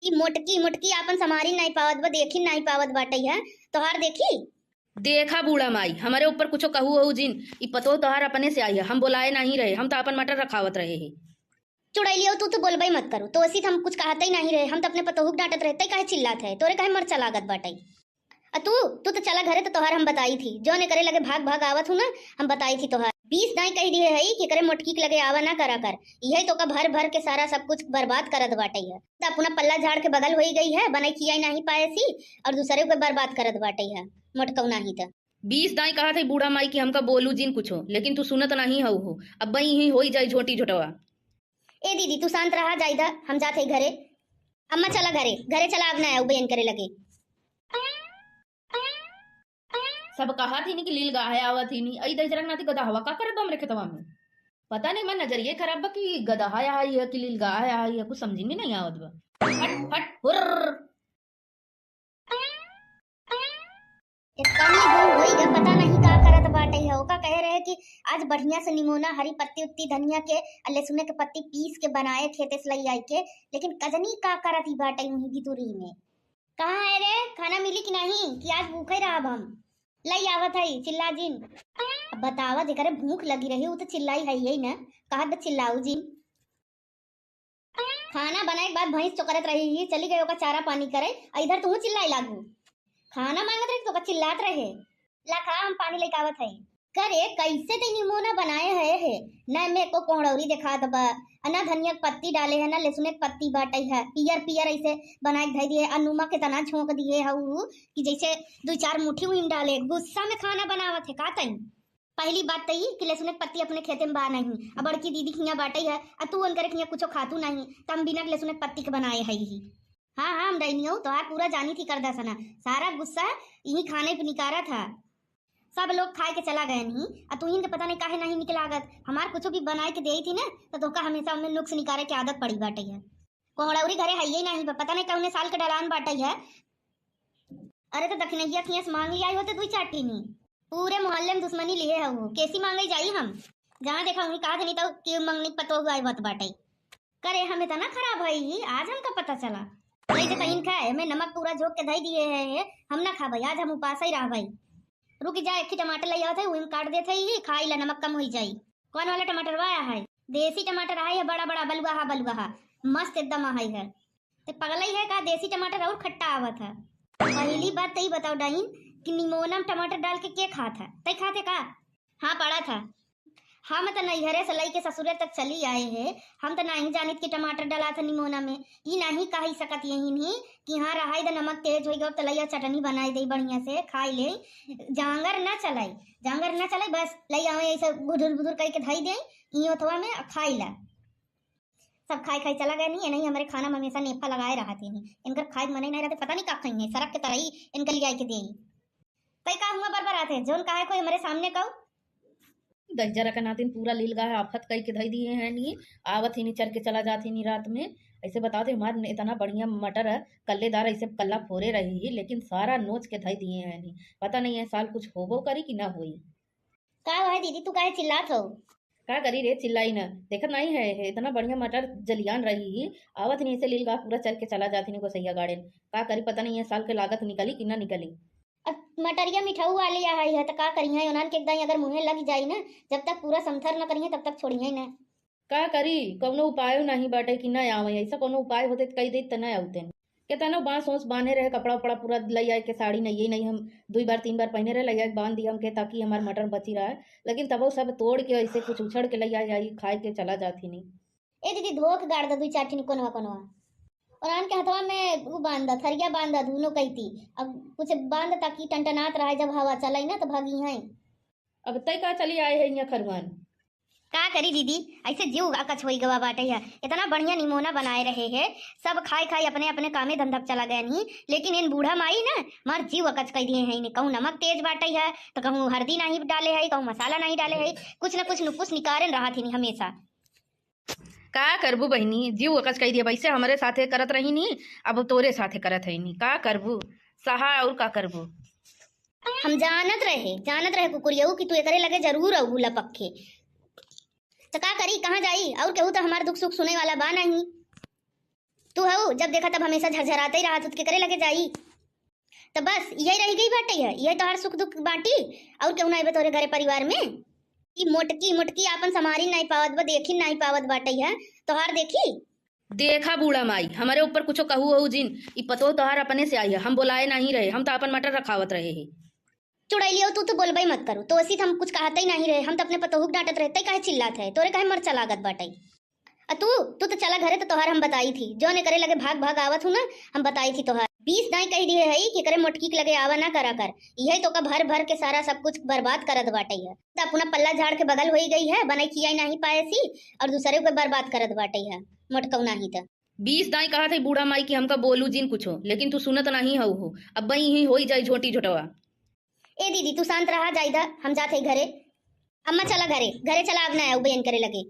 ई मोटकी मोटकी आपन समारी नहीं पावत बा, देखी नहीं पावत बाटे है, तोहार देखी। देखा बूढ़ा माई, हमारे ऊपर कुछो कहू हो जिन, ई पतो तोहार अपने से आई है, हम बोलाए नहीं रहे, हम तो अपन मटर रखावत रहे हैं। चुड़ैलियो, तू तो बोलबे मत करू, तो ऐसी हम कुछ कहते ही नहीं रहे, हम तो अपने पतोहू के डांटत रहे, तै काहे चिल्लात है, तोरे काहे मरचा लागत बाटे? आ तू, तू तो चला घरे, तो तोहार हम बताई थी, जौन एकरे लगे भाग भाग आवत हूँ ना, हम बताई थी तोहार। बीस दाई कह दिए है कि एकरे मोटकी के लगे आवा ना करा कर, यही तो का भर भर के सारा सब कुछ बर्बाद करत बाटे है। तो अपना पल्ला झाड़ के बगल होई गई है, बनाई खियाई नहीं पाए सी, और दूसरे को बर्बाद करत बाटे है मोटकऊ नहीं तो। बीस दाई कहा थे बूढ़ा माई कि हमका बोलू जिन कुछो, लेकिन तू सुनत नहीं हऊ हो। अब बई ही होई जाई झोटी झोटवा। ए दीदी, तू शांत रहा, जाइदा, हम जात है घरे। अम्मा चला घरे, घरे चला, अब ना आऊ बयन करे लगे। सब कहा थी नी कि लील गाहे आवत ही नी, अई दहिजरक नाती गदहवा का करत बा हमरे खेतवा में? पता नहीं, मैं नजरिए खराब बा कि गदहा आई है कि लील गाहे आई है, कुछ समझ में नहीं आवत बा। हट, हट, हुर्र। इतनी दूर होई गया, पता नहीं का करत बाटे है। ओका कहे रहे कि आज बढ़िया से निमोना, हरी पत्ती उत्ती धनिया के, आ लहसुन के पत्ती पीस के बनाए खेते से लई आई के, लेकिन कजनी का करत ही बाटे वहीं भितुरी में। कहाँ है रे, खाना मिली कि नहीं, कि आज भूखे रहब हम? लई आवत है, चिल्ला जिन। अब बतावा, जेकरे भूख लगी रही, उ तो चिल्लाई है यही ना, कहत बा चिल्लाऊ जिन। खाना बनाए के बाद भैंस चोकरत रही ही, चली गई ओका चारा पानी करे, आ इधर तू चिल्लाए लागू। खाना मांगत रही तो ओका चिल्लात रहे। ला खा, हम पानी लेके आवत है। करे, कैसे ते निमोना बनाए है, है? ना में को कोहड़ौरी दिखात बा, आ ना धनिया के पत्ती डाले है, ना लहसुन के पत्ती बाटे है, पियर पियर ऐसे बनाए के धई दिए, आ नमक इतना झोंक दिए है उ कि जैसे दो चार मुट्ठी उहिन डाले। गुस्सा में खाना बनावत है का तई? पहली बात तो ई कि लहसुन के पत्ती अपने खेते में बा नहीं, अब बड़की दीदी के हियाँ बाटे है, आ तू उनकरे के हियाँ कुछो खातू नहीं, त हम बिना लहसुन के पत्ती के बनाए है ही। हाँ, हाँ, हम डैनियो तोहार पूरा जानी थी कर दसना, सारा गुस्सा यही खाने पे निकारा था। सब लोग खाए के चला गए नहीं, आ तू इनके पता नहीं काहे नहीं निक लागत। हमार कुछ भी बनाए के देई थी ना, तो तोका हमेशा उनमें नुक्स निकारे के आदत पड़ी बाटे है। कोहड़ौरी घरे है ही नहीं, पता नहीं कौने साल के डलान बाटे है। अरे तो दखिनैया खियस मांग लिया होते दुई चार टीनी। पूरे मोहल्ले में दुश्मनी लिए है वो, कैसी मांगे जाई हम? जहाँ देखा वहीं कहा नहीं तो कि मंगनी पतोह आए बत बाटे। करे हम इतना खराब है ही, आज हमका पता चला। नहीं तो कहीं खाए, मैं नमक पूरा झोंक के धई दिए है, हम ना खाबे, आज हम उपास ही रहबे। रुक जा, एक ही टमाटर ले आवत है, वही में काट देत है ही, खाई ला, नमक कम होई जाई। कौन वाला टमाटर वाया है? देसी टमाटर आए है, बड़ा बड़ा बलुआहा बलुआहा, मस्त एकदम है है। ते पगलई है का? देसी टमाटर और खट्टा आवत है। पहली बात तई बताओ डाइन कि निमोना में टमाटर डाल के के खात है? तई खाते का? हाँ, पड़ा था। हम त नैहरे से लई के ससुरे तक चली आए है, हम त नहीं जानित कि टमाटर डाला था निमोना में। ई नहीं कही सकत यही नहीं कि हाँ रहाई द नमक तेज होई गो त लइया चटनी बनाई दे बढ़िया से खाई ले। जांगर ना चलाई, जांगर ना चलाई, बस लई आवे ऐसे बुधुर बुधुर कई के धई दे ई ओथवा में आ खाई ला। सब खाई खाई चला गए नहीं, नहीं हमारे खाना में हमेशा नेफा लगाए रहते हैं। इनकर खाए के मन ही नहीं रहते, पता नहीं का खाई है, सरक के तरही इनके ले आए के दे। तई का हुआ बरबर आते, जोन काहे कोई हमारे सामने कहू? दहिजरा के नातिन पूरा लील गाहे आफत कई के धई दिए हैं नी, आवत ही नी चर के चला जात ही नी रात में। ऐसे बताओ थे हमार इतना बढ़िया मटर है, कल्लेदार ऐसे कल्ला फोरे रही ही, लेकिन सारा नोच के धई दिए हैं नी। पता नहीं है साल कुछ होबो करी कि ना होई। का है दीदी, तू काहे चिल्लात हो? का करी रे, चिल्लाई ना, देखत नहीं है, है इतना बढ़िया मटर जलियान रही ही, आवत नहीं ऐसे लील गाह पूरा चर के चला जात ही नी गोसैया गाड़ेन। का करी, पता नहीं है साल के लागत निकली कि ना निकली। अब मटरिया मिठाऊ वाली आई है, तो का करी है, उन्हन के एकदम अगर मुँहे लग जाई ना, जब तक पूरा समथर न करी है, तब तक छोड़ी है ना। का करी, कौनो उपायो नहीं बाटे कि ना आवे, ऐसा कौनो उपाय होते त कही देत त ना आवते। केतनो बांस ओस बांधे रहे, कपड़ा उपड़ा पूरा लई आए के, साड़ी नहीं, नहीं हम दुई बार तीन बार पहने रहे, लई आए के बांध दिया हमके ताकि हमार मटर बची रहे, लेकिन तबो सब तोड़ के ऐसे कुछ उछड़ के लई आए, आई खाए के चला जात ही नहीं। ए दीदी, धोक गाड़ द दुई चार ठिन कोनवा कोनवा। और आन के हथवा में उ बांध द, थरिया बांध द, दोनों कैती। अब कुछ बांध द ताकि टनटनात रहे, जब हवा चलाई ना तो भागी हैं। अब तय का चली आए है यहाँ खरुआन। का करी दीदी, ऐसे जीव अकच होई गवा बाटे है। इतना बढ़िया निमोना बनाए रहे है, सब खाए खाए अपने अपने कामे धंधा पे चला गए नहीं, लेकिन इन बूढ़ा माई ना मार जीव अकच कर दिए हैं। इन्हें कहूँ नमक तेज बाटे है, तो कहूँ हल्दी नहीं डाले है, कहूँ मसाला नहीं डाले है, कुछ न कुछ नुकुस निकारन रहा थी हमेशा। का करबू बहिनी, जीव अकच कई दिया, वैसे हमरे साथे करत रही नी, अब तोरे साथे करत है नी, का करबू, सहा और का करबू। हम जानत रहे, जानत रहे कुकुरियऊ कि तू एकरे लगे जरूर अबू लपक के। तो का करी, कहाँ जाई, और केहू तो हमार दुख सुख सुने वाला बा नहीं। तू हऊ, जब देखा तब हमेशा झरझराते ही रहत, तू केकरे लगे जाई। तो बस यही रह गई बाटे है, यही तोहार सुख दुख बाटी, और केहू ना आवे तोरे घरे परिवार में। ई मोटकी मोटकी आपन संभारी नाहीं पावत बा, देखी नाहीं पावत बाटइ है। तोहार देखी? देखा बूढ़ा माई, हमरे ऊपर कुछो कहू हो जिन। ई पतोह तोहार अपने से आई है, हम बोलाए नाहीं रहे, हम तो आपन मटर रखावत रहे ही। चुड़ैलियो, तू तो बोलबइ मत करू, तो असी तो हम कुछ कहतइ नाहीं रहे, हम तो अपने पतोहू के डांटत रहे, तइ काहे चिल्लात है, तोरे काहे मरचा लागत बाटइ? आ तू, तू तो चला घरे, तो तोहार हम बताई थी, जौन एकरे लगे भाग भाग आवत हूँ ना, हम बताई थी तोहार। बीस दाई कहि दिहे हई कि एकरे मोटकी के लगे आवा ना करा कर, इहइ तोका भर भर के सारा सब कुछ बर्बाद करत बाटइ है। त अपना पल्ला झाड़ के बगल होइ गई है, बनइ खियाइ नाहीं पाएसी, अउर दुसरे के बर्बाद करत बाटइ है, मोटकउ नाहीं त। बीस दाई कहत हई बूढ़ा माई कि हमका बोलू जिन कुछो, लेकिन तू सुनत नाहीं हऊ हो। अब्बइ इहीं होइ जाई झोंटी झोटवा। ए दीदी, तू शांत रहा, जाइदा, हम जात हई घरे। अम्मा, चला घरे, घरे चला, अब ना आऊ बहन करे लगे।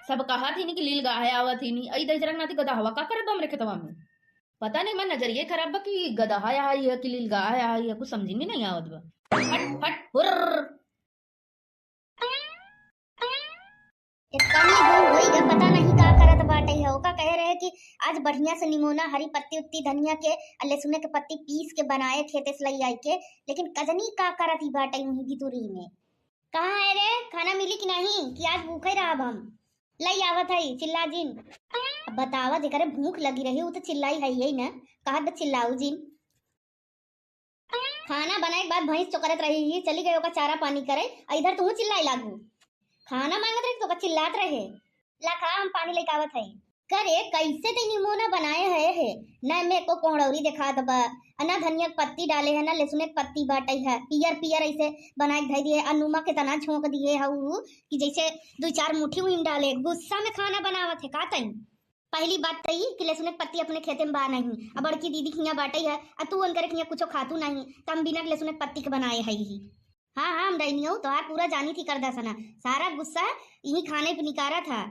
सब कहत ही नी कि लील गाहे आवत ही नी, अई दहिजरा के नाती गदहवा का करत बा हमरे खेतवा में? पता नहीं, हमार नजरिये खराब बा कि गदहा आई है कि लील गाहे आई है, कुछ समझी में नहीं आवत बा। हट, हट, हुर्र। इतनी दूर होई गए, पता नहीं का करत बाटइ है। ओका कहे रहे कि आज बढ़िया से निमोना, हरी पत्ती उत्ती धनिया के, आ लहसुने के पत्ती पीस के बनाए खेते से लई आई के, लेकिन कजनी का करत ही बाटइ उहीं भितुरी में। कहाँ है रे, खाना मिली कि नहीं, कि आज भूखे रहब हम? लई आवत हई, चिल्ला जिन। अब बतावा, जेकरे भूख लगी रही, उ तो चिल्लाई है यही ना, कहत बा चिल्लाऊ जिन। खाना बनाए के बाद भैंस चोकरत रही ही, चली गई ओका चारा पानी करे, आ इधर तू चिल्लाए लागू। खाना मांगत रही तो ओका चिल्लात रहे। ला खा, हम पानी लेके आवत हई। करे, कैसे ते निमोना बनाए है, है? ना में को कोहड़ौरी देखात बा, आ ना धनिया के पत्ती डाले है, ना लहसुन के पत्ती बाटइ है, पियर पियर ऐसे बनाए के धई दिए, आ नमक इतना झोंक दिए है उ कि जैसे दुई चार मुट्ठी उहिन डाले। गुस्सा में खाना बनावत है का तई? पहली बात त ई कि लहसुन के पत्ती अपने खेते में बा नहीं, आ बड़की दीदी खिया बाटइ है, आ तू उनकरे खिया कुछो खातू नहीं, त हम बिना लहसुन के पत्ती के बनाए हई ही। हाँ, हाँ, हम डैनियो तोहार पूरा जानी थी करदा सना, सारा गुस्सा इही खाने पे निकारा था।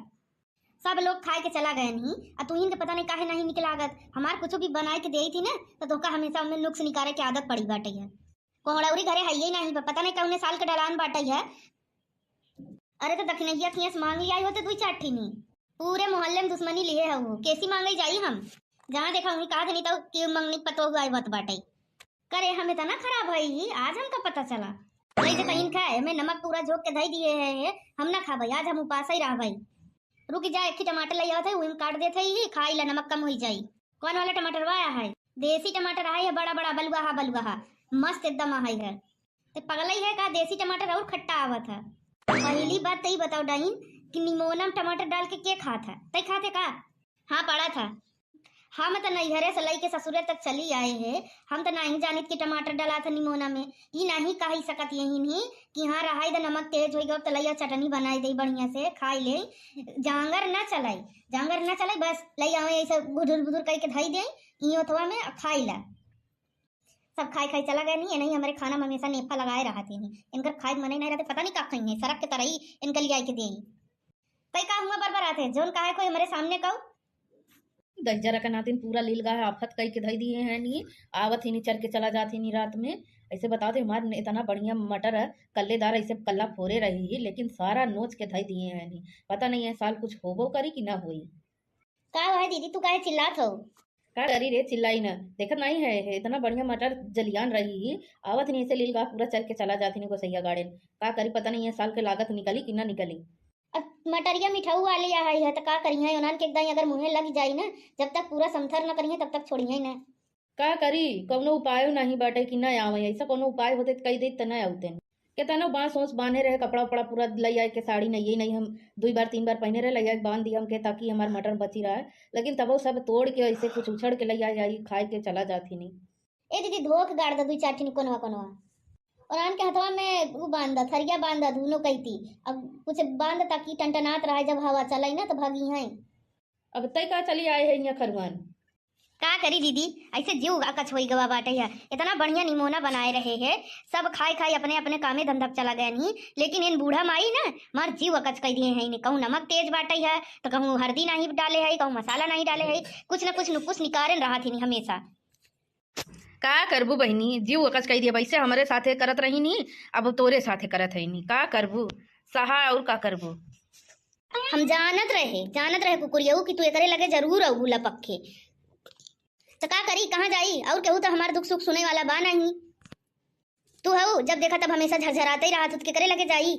सब लोग खाए के चला गए नहीं, आ तू इनके पता नहीं काहे नहीं निकलागत। हमार कुछो भी बनाए के देई थी ना, तो तोहका हमेशा उनमें नुक्स निकारे के आदत पड़ी बाटइ है। कोहड़ौरी घरे हइये नहीं बा, पता नहीं कौने साल के डलान बाटइ है। अरे, तो दखिनैया खिया से मांग लिया होते दुई चार ठिनी। पूरे मोहल्ले में दुश्मनी लिए हऊ, केसी मांगे जाई हम? जहाँ देखा वहीं कहा देनी तो कि मंगनी पतोह आई बात बाटइ। करे, हम इतना खराब हई ही, आज हमका पता चला। वही से कहीं खाए, हमें नमक पूरा झोंक के धई दिए है, है, हम ना खाबई, आज हम उपास ही रहबई। रुक जा, एक ही टमाटर ले आवत है, वही में काट देत है, ही खाई ला, नमक कम होई जाई। कौन वाला टमाटर आया है? देसी टमाटर आया है, बड़ा बड़ा बलुआहा बलुआहा, मस्त एकदम आया है। ते पगलई है का, देसी टमाटर और खट्टा आवत है। पहली बात तो ई बताओ डाइन कि निमोना में टमाटर डाल के के खात है? तै खाते का? हाँ, पड़ा था। हम त नैहरे से लइके ससुरे तक चली आए है, हम त नहीं जानित कि टमाटर डाला था निमोना में। ई नहीं कही सकत यही नहीं कि हाँ, रहाई द नमक तेज होई गयो, त लइया चटनी बनाई दे बढ़िया से, खाई ले। जांगर ना चलाई, जांगर ना चलाई, बस लई आवे ऐसे बुधुर बुधुर करके धई दे, ई ओथवा में खाई ला। सब खाई खाई चला गए नहीं, नहीं हमारे खाना में हमेशा नेफा लगाए रहत ही नहीं। इनकर खाए के मने नहीं रहते, पता नहीं का खाई है, सरक के तरई इनकर लिया के दे। कई का हुआ बरबरात है, जौन कहा है कोई हमारे सामने कहू। दहिजरा के नातिन पूरा लील गाहे आफत कई के धई दिए हैं नी, आवत ही नी चर के चला जात ही नी रात में। ऐसे बताओ थे, हमार इतना बढ़िया मटर है, कल्लेदार ऐसे कल्ला फोरे रही ही, लेकिन सारा नोच के धई दिए हैं नी। पता नहीं है साल कुछ होबो करी कि ना होई। का हुआ है दीदी, तू काहे चिल्लात हो? का करी रे, चिल्लाई ना, देखत नहीं है, है इतना बढ़िया मटर जलियान रही ही, आवत नहीं ऐसे लील गाह पूरा चर के चला जात ही नी गोसैया गाड़ेन। का करी, पता नहीं है साल के लागत निकली कि ना निकली। अब मटरिया मिठाऊ वाली आ है, है त का करिहे, उन्हन के एकदम अगर मुँहे लग जाई ना, जब तक पूरा समथर न करिहे तब तक छोड़िहे ना। का करी, कौनो उपायो नहीं बाटे कि ना आवे, ऐसा कौनो उपाय होते त कही देत त ना आउते। केतनो बांस ओस बांधे रहे, कपड़ा उपड़ा पूरा लई आए के, साड़ी नहीं, नहीं हम दुई बार तीन बार पहने रहे, लई आए के बांध दिया हमके ताकि हमार मटर बची रहे, लेकिन तबो सब तोड़ के ऐसे कुछ उछड़ के लई आए, आई खाए के चला जात ही नहीं। ए दीदी, धो के गाड़ द दुई चार ठिन कोनवा कोनवा। और आन के हथवा में उ बांध द, थरिया बांध द, दुनो कैती। अब कुछ बांध द ताकि टनटनात रहे, जब हवा चलाई ना तो भागी हैं। अब तय का चली आए है यहाँ खरुआन। का करी दीदी, ऐसे जीव अकच होई गवा बाटे है। इतना बढ़िया निमोना बनाए रहे है, सब खाई खाई अपने अपने कामे धंधा पे चला गए नहीं, लेकिन इन बूढ़ा माई ना मार जीव अकच कई दिए हैं। इन्हें कहूँ नमक तेज बाटे है, तो कहूँ हरदी नहीं डाले है, कहूँ मसाला नहीं डाले है, कुछ न कुछ नुकुस निकारेन रहा थी हमेशा। का करबू बहिनी, जीव अकच कई दिया, वैसे हमरे साथे करत रही नी, अब तोरे साथे करत है नी, का करबू, सहा और का करबू। हम जानत रहे, जानत रहे कुकुरियऊ कि तू एकरे लगे जरूर अबू लपक के। त का करी, कहाँ जाई? और केहू त हमार दुख सुख सुने वाला बा नहीं। तू हऊ, जब देखा तब हमेशा झरझराते ही रहत, तो केकरे लगे जाई?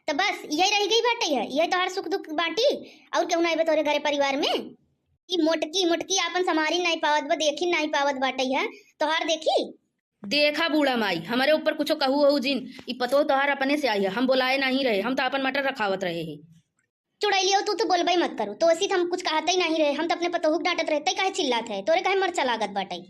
तो बस यही रह गई बाटे है, यही तोहार सुख दुख बाटी, और केहू ना आइबे तोहरे घरे परिवार में? ई मोटकी मोटकी आपन संभारी नहीं पावत बा, देखी नहीं पावत बाटे है, तोहार देखी। देखा बूढ़ा माई, हमरे ऊपर कुछो कहू हो जिन, ई पतोह तोहार अपने से आई है, हम बोलाए नहीं रहे, हम तो आपन मटर रखावत रहे ही। चुड़ैलियो, तू तो बोलबे मत करू, तो ऐसी हम कुछ कहते ही नहीं रहे, हम तो अपने पतोहू के डांटत रहे, तै काहे चिल्लात है, तोरे काहे मरचा लागत बाटे?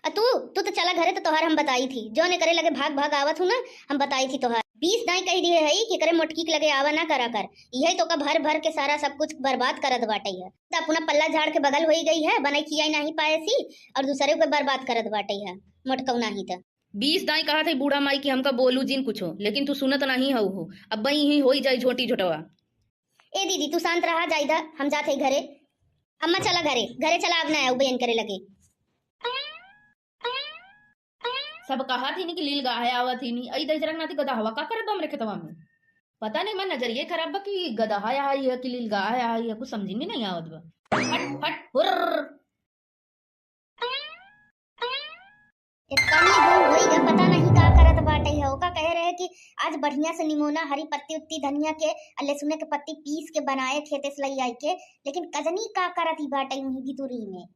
आ तू, तू तो चला घरे, तो तोहार हम बताई थी, जो ने करे लगे भाग भाग आवत हूँ ना, हम बताई थी तोहार। बीस दाई कह दिए है कि करे मोटकी के लगे आवा ना करा कर, यही तो का भर भर के सारा सब कुछ बर्बाद करत बाटे है। तो अपना पल्ला झाड़ के बगल होई गई है, बनाई खियाई नहीं पाए सी, और दूसरे को बर्बाद करत बाटे है मोटकऊ नहीं तो। बीस दाई कहा थे बूढ़ा माई कि हमका बोलू जिन कुछो, लेकिन तू सुनत नहीं हऊ हो। अब बई ही होई जाई झोटी झोटवा। ए दीदी, तू शांत रहा, जाइदा, हम जात है घरे। अम्मा, चला घरे, घरे चला, अब ना आऊ बयन करे लगे। सब कहा थी नी कि लील गाहे आवत ही नी, अई दहिजरक नाती गदहवा का करत बा हमरे खेतवा में? पता नहीं, मैं नजरिए खराब बा कि गदहा आई है कि लील गाहे आई है, कुछ समझ में नहीं आवत बा। हट, हट, हुर्र। इतनी दिन होई गए, पता नहीं का करत बाटे है। ओका कहे रहे कि आज बढ़िया से निमोना, हरी पत्ती उत्ती धनिया के, आ लहसुन के पत्ती पीस के बनाए खेते से लई आई के, लेकिन कजनी का करत ही बाटे उही भितुरी में।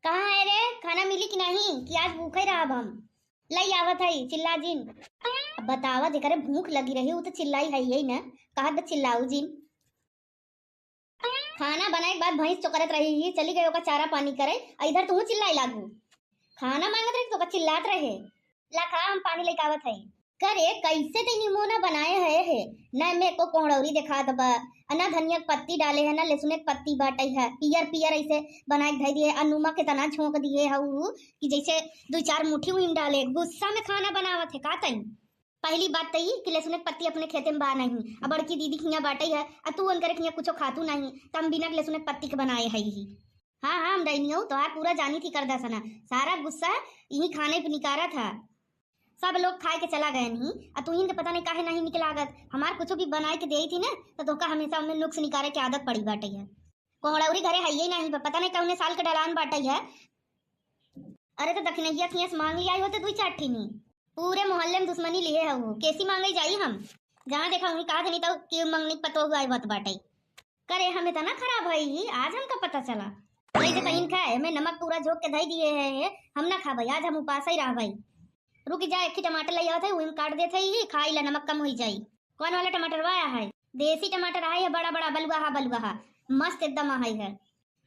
कहाँ है रे, खाना मिली कि नहीं, कि आज भूखे रहब हम? लई आवत है, चिल्ला जिन। अब बतावा, जेकरे भूख लगी रही, उ तो चिल्लाई है यही ना, कहत बा चिल्लाऊ जिन। खाना बनाए के बाद भैंस चोकरत रही ही, चली गई ओका चारा पानी करे, आ इधर तू चिल्लाए लागू। खाना मांगत रही तो ओका चिल्लात रहे। ला खा, हम पानी लेके आवत है। करे, कैसे ते निमोना बनाए है, है? ना में को कोहड़ौरी देखात बा, आ ना धनिया के पत्ती डाले है, ना लहसुन के पत्ती बाटे है, पियर पियर ऐसे बनाए के धई दिए, आ नमक इतना झोंक दिए है उ कि जैसे दो चार मुट्ठी उहिन डाले। गुस्सा में खाना बनावत है का तई? पहली बात तो ई कि लहसुन के पत्ती अपने खेते में बा नहीं, आ बड़की दीदी खिया बाटे है, आ तू उनकरे खिया कुछो खातू नहीं, त हम बिना लहसुन के पत्ती के बनाए है ही। हाँ, हाँ, हम डैनियो तोहार पूरा जानी थी करदा सना, सारा गुस्सा यही खाने पे निकारा था। सब लोग खाए के चला गए नहीं, आ तू इनके पता नहीं काहे नहीं निकलागत। हमार कुछ भी बनाए के देई थी ना, तो तोका हमेशा उनमें नुक्स निकारे के आदत पड़ी बाटे है। कोहड़ौरी घरे है ही नहीं, पता नहीं कौने साल के डलान बाटे है। अरे तो दखिनैया खिया से मांग लिया होते दुई चार ठिनी। पूरे मोहल्ले में दुश्मनी लिए है वो, कैसी मांगे जाई हम? जहाँ देखा वहीं कहा नहीं तो कि मंगनी पतोह आए बत बाटे। करे हम इतना खराब है ही, आज हमका पता चला। वैसे तो इनका है, मैं नमक पूरा झोंक के धई दिए है, हम ना खाबे, आज हम उपास ही रहबे। रुक जा, एक ही टमाटर ले आवत है, वही में काट देत है ही, खाई ला, नमक कम होई जाई। कौन वाला टमाटर वाया है? देसी टमाटर है, बड़ा बड़ा बलुआहा बलुआहा, मस्त एकदम है।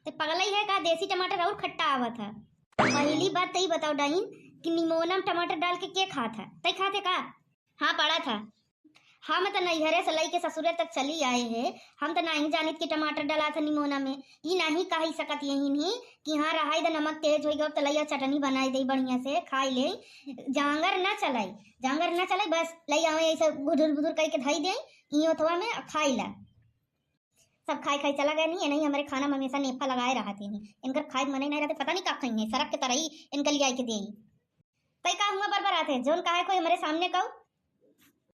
ते पगलई है का, देसी टमाटर और खट्टा आवत है। पहली बात तो ई बताओ डाइन कि निमोना में टमाटर डाल के के खात है? तै खाते का? हाँ, पड़ा था। हम तो नैहरे से लई के ससुरे तक चली आए हैं, हम तो नहीं जानित कि टमाटर डाला था निमोना में। ई नहीं कही सकत यही नहीं कि हाँ रहाई द नमक तेज होई गो तो लइया चटनी बनाई दे बढ़िया से खाई ले। जांगर ना चलाई, जांगर ना चलाई, बस लई आवे ऐसे गुदुर गुदुर करके धई दे ई ओथवा में आ खाई ला। सब खाई खाई चला गए नहीं, नहीं हमारे खाना में हमेशा नेफा लगाए रहते हैं। इनकर खाए के मने नहीं रहते, पता नहीं का खाई है, सरक के तरही इनके लिया के दे। तई का हुआ बरबर आते, जोन कहा है कोई हमारे सामने कहू।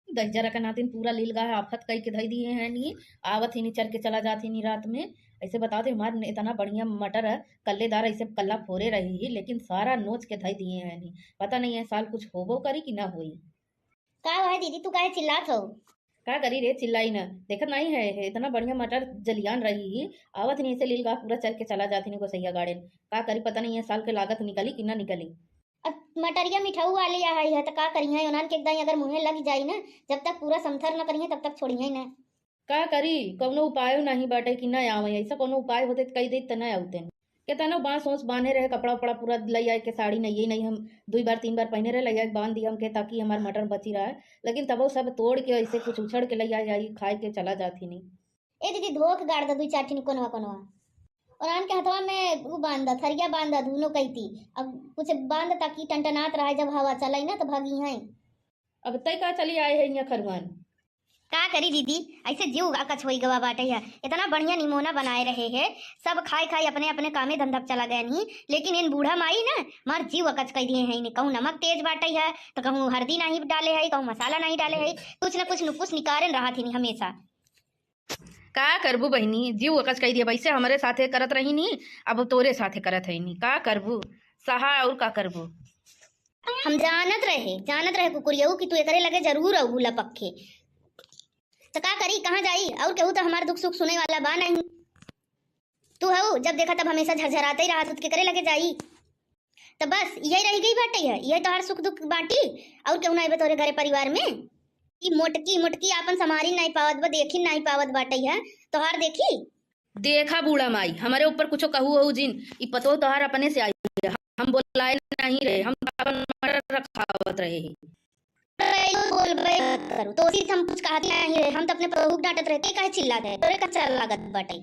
दहिजरा का नातिन पूरा लील गाहे आफत कई के धई दिए हैं नी, आवत ही नी चर के चला जात ही नी रात में। ऐसे बताओ तो हमार इतना बढ़िया मटर है, कल्लेदार ऐसे कल्ला फोरे रही ही, लेकिन सारा नोच के धई दिए हैं नी। पता नहीं है साल कुछ होबो करी कि ना होई। का है दीदी, तू काहे चिल्लात हो? का करी रे, चिल्लाई ना, देखत नहीं है, है इतना बढ़िया मटर जलियान रही ही, आवत नहीं ऐसे लील गाह पूरा चर के चला जात ही नी गोसैया गाड़ेन। का करी, पता नहीं है साल के लागत निकली कि ना निकली। अब मटरिया मिठाऊ वाली आई है, तो का करिहे, उन्हन के एकदम अगर मुँहे लग जाई ना, जब तक पूरा समथर न करिहे, तब तक छोड़िहे ना। का करी, कौनो उपायो नहीं बाटे कि ना आवे, ऐसा कौनो उपाय होते तो कही देत त ना आवते। केतनो बांस ओंस बांधे रहे, कपड़ा उपड़ा पूरा लई आए के, साड़ी नहीं, नहीं हम दुई बार तीन बार पहने रहे, लई आए के बांध दिया हमके, ताकि हमार मटर बची रहे, लेकिन तबो सब तोड़ के ऐसे कुछ उछड़ के लई आए, आई खाए के चला जात ही नहीं। ए दीदी, धो के गाड़ द दुई चार ठिन कोनवा कोनवा। और आन के हथवा में उ बांध द, थरिया बांध द, दुनो कैती। अब कुछ बांध द ताकि टनटनात रहे, जब हवा चलाई ना तो भागी हैं। अब तय का चली आए है यहाँ खरुआन। का करी दीदी, ऐसे जीव अकच होई गवा बाटे है। इतना बढ़िया निमोना बनाए रहे है, सब खाए खाए अपने अपने कामे धंधा पे चला गए नहीं, लेकिन इन बूढ़ा माई ना मार जीव अकच कर दिए हैं। इन्हें कहूँ नमक तेज बाटे है, तो कहूँ हल्दी नहीं डाले है, कहूँ मसाला नहीं डाले है, कुछ ना कुछ नुकुस निकारेन रहा थी हमेशा। का करबू बहिनी, जीव अकच कई दिया, वैसे हमरे साथे करत रही नी, अब तोरे साथे करत है नी, का करबू, सहा और का करबू। हम जानत रहे, जानत रहे कुकुरियऊ कि तू एकरे लगे जरूर अउबू लपक के। त का करी, कहाँ जाई? और केहू त हमार दुख सुख सुने वाला बा नहीं। तू हऊ, जब देखा तब हमेशा झरझराते ही रहा, तू केकरे लगे जाई? त बस यही रह गई बाटे है, यही तोहार सुख दुख बाटी, और केहू ना आइबे तोरे घरे परिवार में? ई मोटकी मोटकी आपन संभारी नहीं पावत बा, देखी नहीं पावत बाटे है, तोहार देखी। देखा बूढ़ा माई, हमरे ऊपर कुछो कहू हो जिन, ई पतोह तोहार अपने से आई है, हम बोलाए नहीं रहे, हम त आपन मटर रखावत रहे ही। बोलबे मत करू, तो उसी से हम कुछ कहत नहीं रहे, हम त अपने पतोह के डांटत रहे, ते काहे चिल्लात है, तोरे का चल लागत बाटे।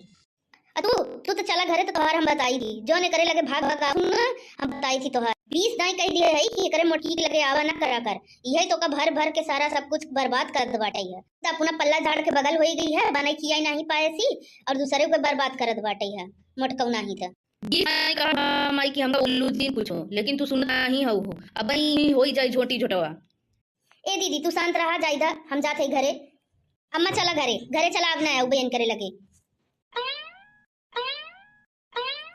आ तू, तू त चला घरे, त तोहार हम बताई दी, जौन एकरे लगे भाग भाग आऊ ना, हम बताई थी तोहार। बीस दाई कह दिए है कि एकरे मोटकी के लगे आवा ना करा कर, यही तो का भर भर के सारा सब कुछ बर्बाद कर दे बाटे है। त अपना पल्ला झाड़ के बगल होई गई है, बनाई खियाई नहीं पाए सी, और दूसरे को बर्बाद करत बाटे है मोटकऊ नहीं त। जी माई कहा माई कि हमका उल्लू जी पूछो, लेकिन तू सुनता नहीं हऊ हो, अब ही होई जाई झोटी झोटवा। ए दीदी, तू शांत रहा, जाइदा, हम जात है घरे। अम्मा, चला घरे, घरे चला, अब ना आऊ बहन करे लगे।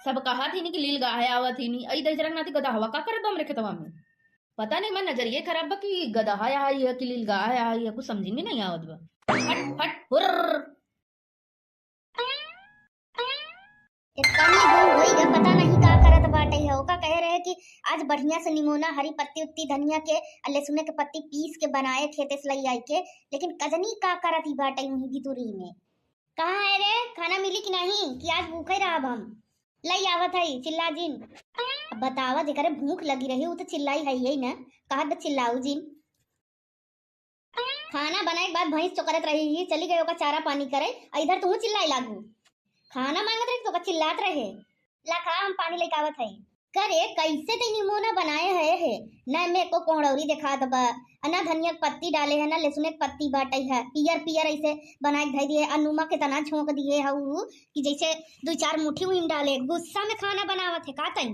सब कहा थी नी कि लील गाहे आवत ही नी, अई दहिजरा के नाती गदहवा का करत बा हमरे खेतवा में? पता नहीं, मैं नजरिए खराब बा कि गदहा आई है कि लील गाहे आई है, कुछ समझ में नहीं आवत बा। हट, हट, हुर्र। इतनी दूर होई गया, पता नहीं का करत बाटे है। ओका कहे रहे कि आज बढ़िया से निमोना हरी पत्ती उत्ती धनिया के और लहसुन के पत्ती पीस के बनाए खेते से लई आई के, लेकिन कजनी का करत ही बाटे वहीं भितुरी में। कहाँ है रे, खाना मिली कि नहीं कि आज भूखे रहब हम? लई आवत है, चिल्ला जिन। अब बतावा, जेकरे भूख लगी रही उ तो चिल्लाई है यही ना, कहत बा चिल्लाऊ जिन। खाना बनाए के बाद भैंस चोकरत रही ही, चली गई ओका चारा पानी करे, आ इधर तू चिल्लाए लागू। खाना मांगत रही तो ओका चिल्लात रहे। ला खा, हम पानी लेके आवत है। करे, कैसे ते निमोना बनाए है, है? ना में को कोहड़ौरी देखात बा, आ ना धनिया के पत्ती डाले है, ना लहसुन के पत्ती बाटे है, पियर पियर ऐसे बनाए के धई दिए, आ नमक इतना झोंक दिए है उ कि जैसे दो चार मुट्ठी उइम डाले। गुस्सा में खाना बनावत है का तई?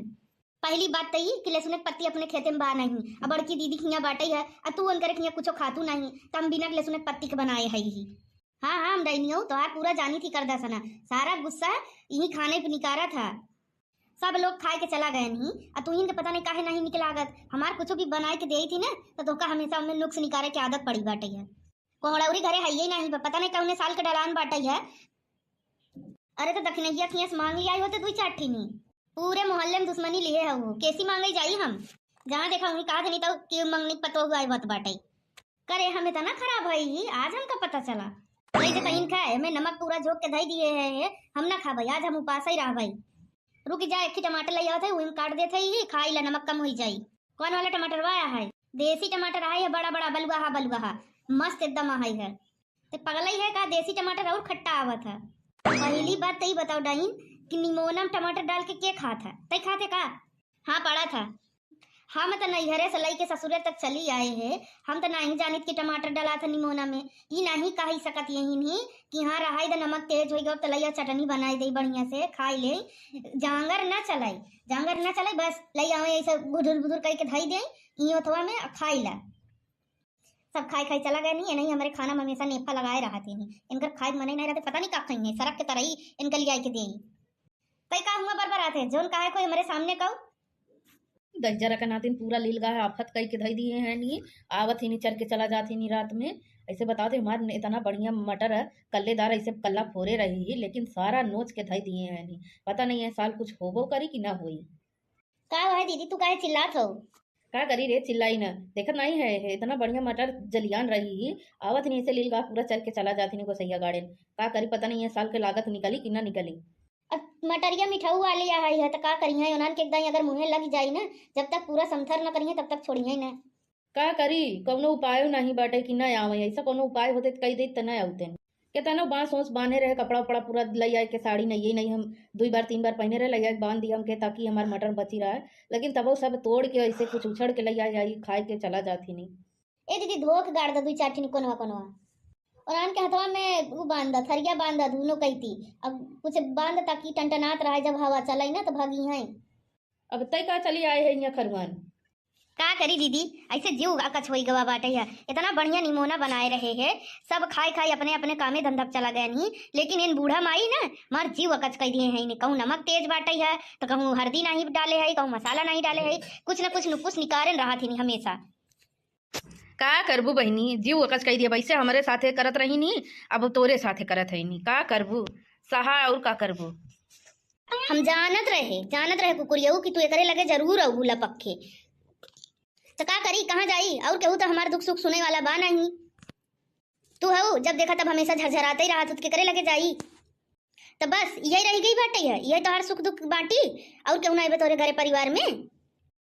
पहली बात त ई कि लहसुन के पत्ती अपने खेते में बा नहीं, आ बड़की दीदी के हियाँ बाटे है, आ तू उनकरे के हियाँ कुछो खातू नहीं, त हम बिना लहसुन के पत्ती के बनाए है ही। हाँ, हाँ, हम डैनियो तोहार पूरा जानी थी कर दसना, सारा गुस्सा यही खाने पे निकारा था। सब लोग खाए के चला गए नहीं, आ तू इनके पता नहीं काहे नहीं निकलागत। हमार कुछो भी बनाए के देई थी ना, तो तोका हमेशा उनमें नुक्स निकारे के आदत पड़ी बाटे है। कोहड़ौरी घरे है ही नहीं, पता नहीं कौने साल के डलान बाटे है। अरे, तो दखिनैया खियाँ से मांग लिया होते दुई चार ठिनी। पूरे मोहल्ले में दुश्मनी लिए है वो, कैसी मांगे जाई हम? जहाँ देखा वहीं कहा नहीं तो कि मंगनी पतोह आए बात बाटे। करे, हम इतना खराब है ही, आज हमका पता चला। नहीं तो कहीं खाए, हमें नमक पूरा झोंक के धई दिए है, हम ना खाबे, आज हम उपास ही रहबे। रुक जा, एक ही टमाटर ले आवत है, वही में काट देत है ही, खाई ला, नमक कम होई जाई। कौन वाला टमाटर वाया है? देसी टमाटर आए है, बड़ा बड़ा बलुआहा बलुआहा, मस्त एकदम आहाई है। ते पगलई है का, देसी टमाटर और खट्टा आवत है। पहली बात तो ई बताओ डाइन कि निमोना में टमाटर डाल के के खात है? तै खाते का? हाँ, पड़ा था। हम तो नैहरे से लई के ससुरे तक चली आए हैं, हम तो नहीं जानित कि टमाटर डला था निमोना में। ई नहीं कही सकत यही नहीं कि हाँ, रहाई द नमक तेज होई गयो, तो लइया चटनी बनाई दे बढ़िया से, खाई ले। जांगर ना चलाई, जांगर ना चलाई, बस लई आवे ऐसे गुदुर गुदुर करके धई दे, ई ओथवा में आ खाई ला। सब खाई खाई चला गए नहीं, नहीं हमारे खाना में हमेशा नेफा लगाए रहते हैं। इनकर खाए के मने नहीं रहते, पता नहीं का खाई है, सरक के तरई इनका लिया के दे। कई का हुआ बरबरात है, जौन कहा है कोई हमारे सामने कहू। दहिजरा का नातिन पूरा लील गाहे आफत कई के धई दिए हैं नी, आवत ही नी चर के चला जात ही नी रात में। ऐसे बताओ थे, हमार इतना बढ़िया मटर है, कल्लेदार ऐसे कल्ला फोरे रही ही, लेकिन सारा नोच के धई दिए हैं नी। पता नहीं है साल कुछ होबो करी कि ना होई। का है दीदी, तू काहे चिल्लात हो? का करी रे, चिल्लाई ना, देखत नहीं है, है इतना बढ़िया मटर जलियान रही ही, आवत नहीं ऐसे लील गाह पूरा चर के चला जात ही नी गोसैया गाड़ेन। का करी, पता नहीं है साल के लागत निकली कि ना निकली। अब मटरिया मिठाऊ वाली आ है, तो का करिहे, उन्हन के एकदम अगर मुँहे लग जाई ना, जब तक पूरा समथर न करिहे, तब तक छोड़िहे ना। का करी, कौनो उपायो नहीं बाटे कि ना आवे, ऐसा कौनो उपाय होते त कही देत त ना आवते। केतनो बांस ओस बांधे रहे, कपड़ा उपड़ा पूरा लई आए के, साड़ी नहीं, नहीं हम दुई बार तीन बार पहने रहे, लई आए के बांध दिया हमके, ताकि हमार मटर बची रहे, लेकिन तबो सब तोड़ के ऐसे कुछ उछड़ के लई आए, आई खाए के चला जात ही नहीं। ए दीदी, धो के गाड़ दे दुई चार ठिन कोनवा कोनवा। और आन के हथवा में उ बांध दे, थरिया बांध दे, दुनो कैती। अब कुछ बांध दे ताकि टनटनात रहे, जब हवा चले ना तो भागी हैं। अब तय का चली आए है यहाँ खरुआन? का करी दीदी, ऐसे जीव अकच होई गवा बाटे है। इतना बढ़िया निमोना बनाए रहे है, सब खाए खाए अपने अपने कामे धंधा पे चला गए नहीं, लेकिन इन बूढ़ा माई ना मार जीव अकच कई दिए हैं। इन्हें कहूँ नमक तेज बाटे है, तो कहूँ हरदी नहीं डाले है, कहूँ मसाला नहीं डाले है, कुछ ना कुछ नुकुस निकारन रहा थी हमेशा। का करबू बहिनी, जीव अकच कई दिया, वैसे हमरे साथे करत रही नी, अब तोरे साथे करत है नी, का करबू, सहा और का करबू। हम जानत रहे, जानत रहे कुकुरियऊ कि तू एकरे लगे जरूर अउबू लपक के। त का करी, कहाँ जाई? और केहू त हमार दुख सुख सुने वाला बा नहीं। तू हऊ, जब देखा तब हमेशा झरझराते ही रहत, त केकरे लगे जाई? त बस यही रह गई बाटे है, यही तोहार सुख दुख बाटी, और केहू ना अइबे तोरे घरे परिवार में?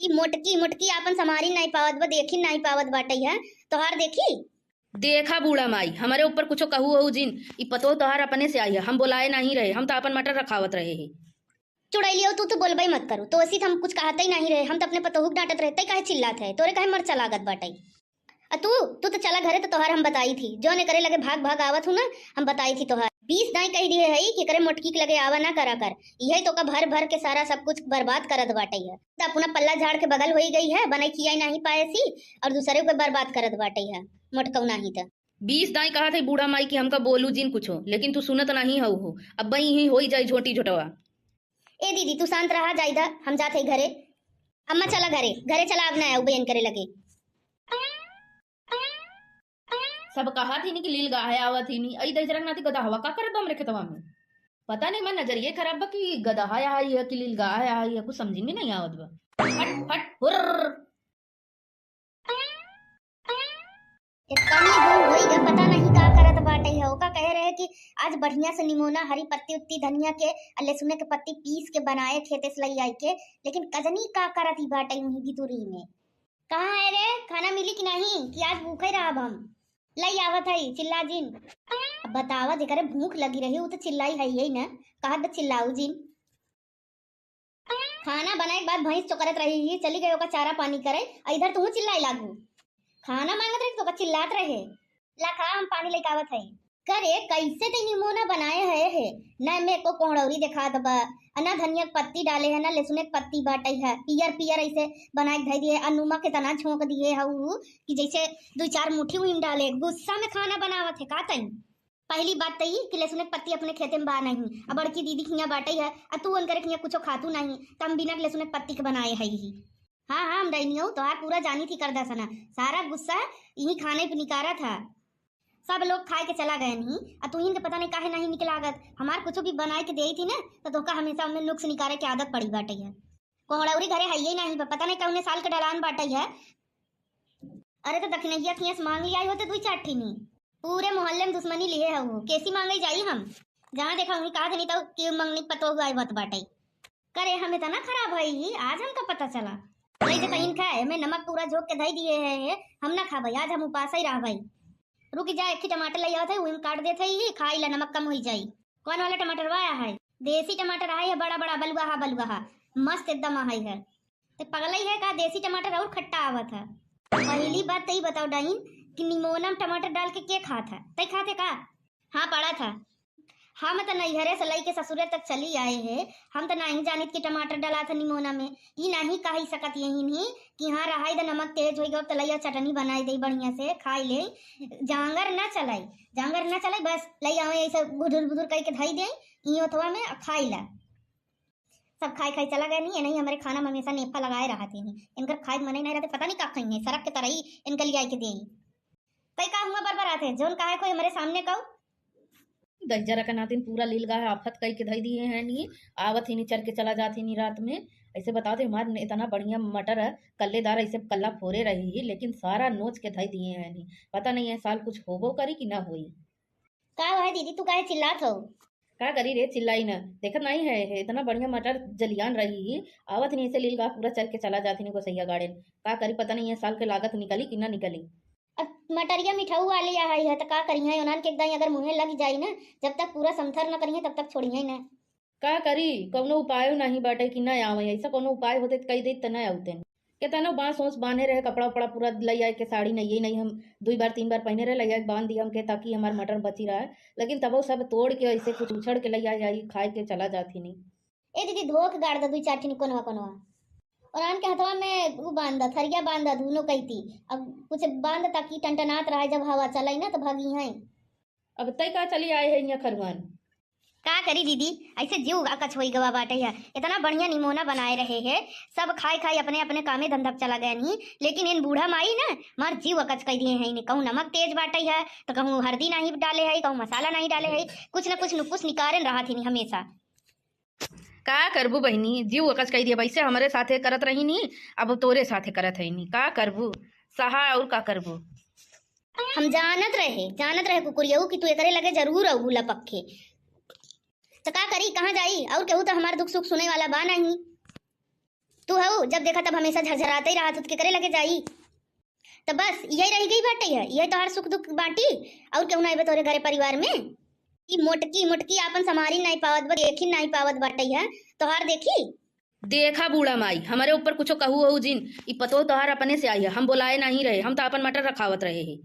ई मोटकी मोटकी आपन संभारी नहीं पावत बा, देखी नहीं पावत बाटे है, तोहार देखी। देखा बूढ़ा माई, हमरे ऊपर कुछो कहू हो जिन, ई पतोह तोहार अपने से आई है, हम बोलाए नहीं रहे, हम तो अपन मटर रखावत रहे हैं। चुड़ैलियो, तू तो बोलबे मत करू, तो ऐसी हम कुछ कहते ही नहीं रहे, हम तो अपने पतोहू के डांटत रहे, तै काहे चिल्लात है, तोरे काहे मरचा लागत बाटे? आ तू, तू तो चला घरे, तो तोहार हम बताई थी, जौन एकरे लगे भाग भाग आवत हूँ ना, हम बताई थी तोहार। बीस दाई कह दिए है कि एकरे मोटकी के लगे आवा ना करा कर, यही तो का भर भर के सारा सब कुछ बर्बाद करत बाटे है। तो अपना पल्ला झाड़ के बगल होई गई है, बनाई खियाई नहीं पाए सी, और दूसरे को बर्बाद करत बाटे है मोटकऊ नहीं तो। बीस दाई कहा थे बूढ़ा माई कि हमका बोलू जिन कुछो, लेकिन तू सुनत नहीं हऊ हो। अब बई ही होई जाई झोटी झोटवा। ए दीदी, तू शांत रहा, जाइदा, हम जात है घरे। अम्मा चला घरे, घरे चला, अब ना आऊ बयन करे लगे। सब कहा थी नी कि लील गाहे आवा थी नी, आई दहिजरा के नाती गदहवा का करत बा हमरे खेतवा में। पता नहीं, मैं नजरिए खराब बा कि गदहा आई है कि लील गाहे आई है, कुछ समझ में नहीं आवत बा। फट फट हुर्र। इतनी दूर होई ग, पता नहीं का करत बाटे है। ओका कहे रहे कि आज बढ़िया से निमोना, हरी पत्ती उत्ती, धनिया के, आ लहसुन के पत्ती पीस के बनाए खेते से लई आई के, लेकिन कजनी का करत ही बाटे वहीं भितुरी में। कहाँ है रे, खाना मिली कि नहीं, कि आज भूखे रहब हम? लई आवत है, चिल्ला जिन। अब बतावा, जेकरे भूख लगी रही, वो तो चिल्लाई है ही ना, कहत बा चिल्लाऊ जिन। खाना बनाए के बाद भैंस चोकरत रही ही, चली गई ओका चारा पानी करे, आ इधर तू चिल्लाए लागू। खाना मांगत रही तो ओका चिल्लात रहे। ला खा, हम पानी लेके आवत है। करे, कैसे ते निमोना बनाए है, है? ना में को कोहड़ौरी देखात बा, आ ना धनिया के पत्ती डाले है, ना लहसुन के पत्ती बाटे है, पियर पियर ऐसे बनाए के धई दिए, आ नमक इतना झोंक दिए है उ कि जैसे दो चार मुट्ठी उइम डाले। गुस्सा में खाना बनावत है का तई? पहली बात त ई कि लहसुन के पत्ती अपने खेते में बा नहीं, आ बड़की दीदी के हियां बाटे है, आ तू उनकरे के हियां कुछो खातू नहीं, त हम बिना लहसुन के पत्ती के बनाए है ही। हाँ, हाँ, हम डैनियो तोहार पूरा जानी थी कर दसना, सारा गुस्सा यही खाने पे निकारा था। सब लोग खाए के चला गए नहीं, आ तू के पता नहीं काहे नहीं निकलागत। हमार कुछ भी बनाए के देई थी ना, तो तोका हमेशा उनमें नुक्स निकारे के आदत पड़ी बाटे है। कोहड़ौरी घरे है ही नहीं, प-, पता नहीं कौने साल के डलान बाटे है। अरे तो दखिनैया खियास मांग लिया होते दुई चार ठिनी। पूरे मोहल्ले में दुश्मनी लिए है वो, कैसी मांगे जाई हम? जहाँ देखा वहीं कहा देनी तो कि मंगनी पतो हुआ बात बाटे। करे हम इतना खराब है ही, आज हमका पता चला। नहीं तो तहिन खाए, मैं नमक पूरा झोंक के धई दिए है, है, हम ना खाबे, आज हम उपास ही रहबे। रुक जा, एक ही टमाटर ले आवत है, उही में काट देत है ही, खाई ला, नमक कम होई जाई। कौन वाला टमाटर वाया है? देसी टमाटर आया है, बड़ा बड़ा बलुआ हा, बलुआ हा, मस्त एकदम आहा है। ते पगलई है का, देसी टमाटर और खट्टा आवत है। पहली बात तई बताओ डाइन कि निमोना में टमाटर डाल के के खात है? तई खाते का? हाँ, पड़ा था। हम त नैहरे से लई के ससुरे तक चली आए है, हम त नहीं जानित कि टमाटर डाला था निमोना में। ई नहीं कही सकत यही नहीं कि हाँ रहाई द नमक तेज होई गयो, त लइया चटनी बनाई दे बढ़िया से, खाई ले। जांगर न चलाई, जांगर न चलाई, बस लई आवे ऐसे बुधुर बुधुर करके धई दे, ई ओथवा में आ खाई ला। सब खाई खाई चला गए नहीं, नहीं हमारे खाना में हमेशा नेफा लगाए रहा थी नहीं। इनकर खाए मन ही नहीं रहते, पता नहीं का खाई है, सरक के तरई इनके लिए आई के दे। तई का हुआ बरबर आते, जोन काहे कोई हमारे सामने कहू? दहिजरा के नातिन पूरा लील गाहे आफत कई के धई दिए हैं नी। आवत ही नी, चर के चला जात ही नी रात में। ऐसे बताओ थे, हमार इतना बढ़िया मटर है, कल्लेदार ऐसे कल्ला फोरे रही ही, लेकिन सारा नोच के धई दिए हैं नी। पता नहीं है साल कुछ होबो करी कि ना होई। का है दीदी, तू काहे चिल्लात हो? का करी रे, चिल्लाई ना, देखत नहीं है, है इतना बढ़िया मटर जलियान रही ही, आवत नहीं ऐसे लील गाह पूरा चर के चला जात ही नी गोसैया गाड़ेन। का करी, पता नहीं है साल के लागत निकली कि ना निकली। अब मटरिया मिठाऊ वाली आ है, है त का करी है, उन्हन के एक दाई अगर मुँहे लग जाई ना, जब तक पूरा समथर न करी है तब तक छोड़ी है ना। का करी, कौनो उपायो नहीं बाटे कि ना आवे, ऐसा कौनो उपाय होते त कही देत त ना आवते। केतनो बांस ओस बांधे रहे, कपड़ा उपड़ा पूरा लई आए के, साड़ी नहीं, नहीं हम दुई बार तीन बार पहने रहे, लई आए के बांध दिया हमके, ताकि हमार मटर बची रहे, लेकिन तबो सब तोड़ के ऐसे कुछ उछड़ के लई आए, आई खाए के चला जात ही नहीं। ए दीदी, धो के गाड़ दे दुई चार ठिनी कोनवा कोनवा। और आन के हथवा में उ बांध द, थरिया बांध द, दुनो कइती। अब कुछ बांध द ताकि टनटनात रहे, जब हवा चले ना तो भागी हैं। अब तय का चली आए है यहाँ खरुआन? का करी दीदी, ऐसे जीव अकच होई गवा बाटे है। इतना बढ़िया निमोना बनाए रहे है, सब खाए खाए अपने अपने कामे धंधा पे चला गए नहीं, लेकिन इन बूढ़ा माई ना हमार जीव अकच कई दिए हैं। इन्हें कहूँ नमक तेज बाटे है, तो कहूँ हरदी नहीं डाले है, कहूँ मसाला नहीं डाले है, कुछ ना कुछ नुकुस निकारे रहा थी हमेशा। का करबू बहिनी, जीव अकच कई दिए, वैसे हमरे साथे करत रही नी, अब तोरे साथे करत है नी, का करबू, सहा और का करबू। हम जानत रहे, जानत रहे कुकुरियऊ कि तू एकरे लगे जरूर अउबू लपक के। त का करी, कहाँ जाई? और केहू त हमार दुख सुख सुने वाला बा नहीं। तू हऊ, जब देखा तब हमेशा झरझराते ही रहत, त केकरे लगे जाई? त बस यही रह गई बाटे है, यही तोहार सुख दुख बाटी, और केहू ना अइबे तोरे घरे परिवार में? ई मोटकी मोटकी आपन संभारी नहीं पावत बा, देखी नहीं पावत बाटे है, तोहार देखी। देखा बूढ़ा माई, हमरे ऊपर कुछो कहू हो जिन, ई पतोह तोहार अपने से आई है, हम बोलाए नहीं रहे, हम तो अपन मटर रखावत रहे हैं।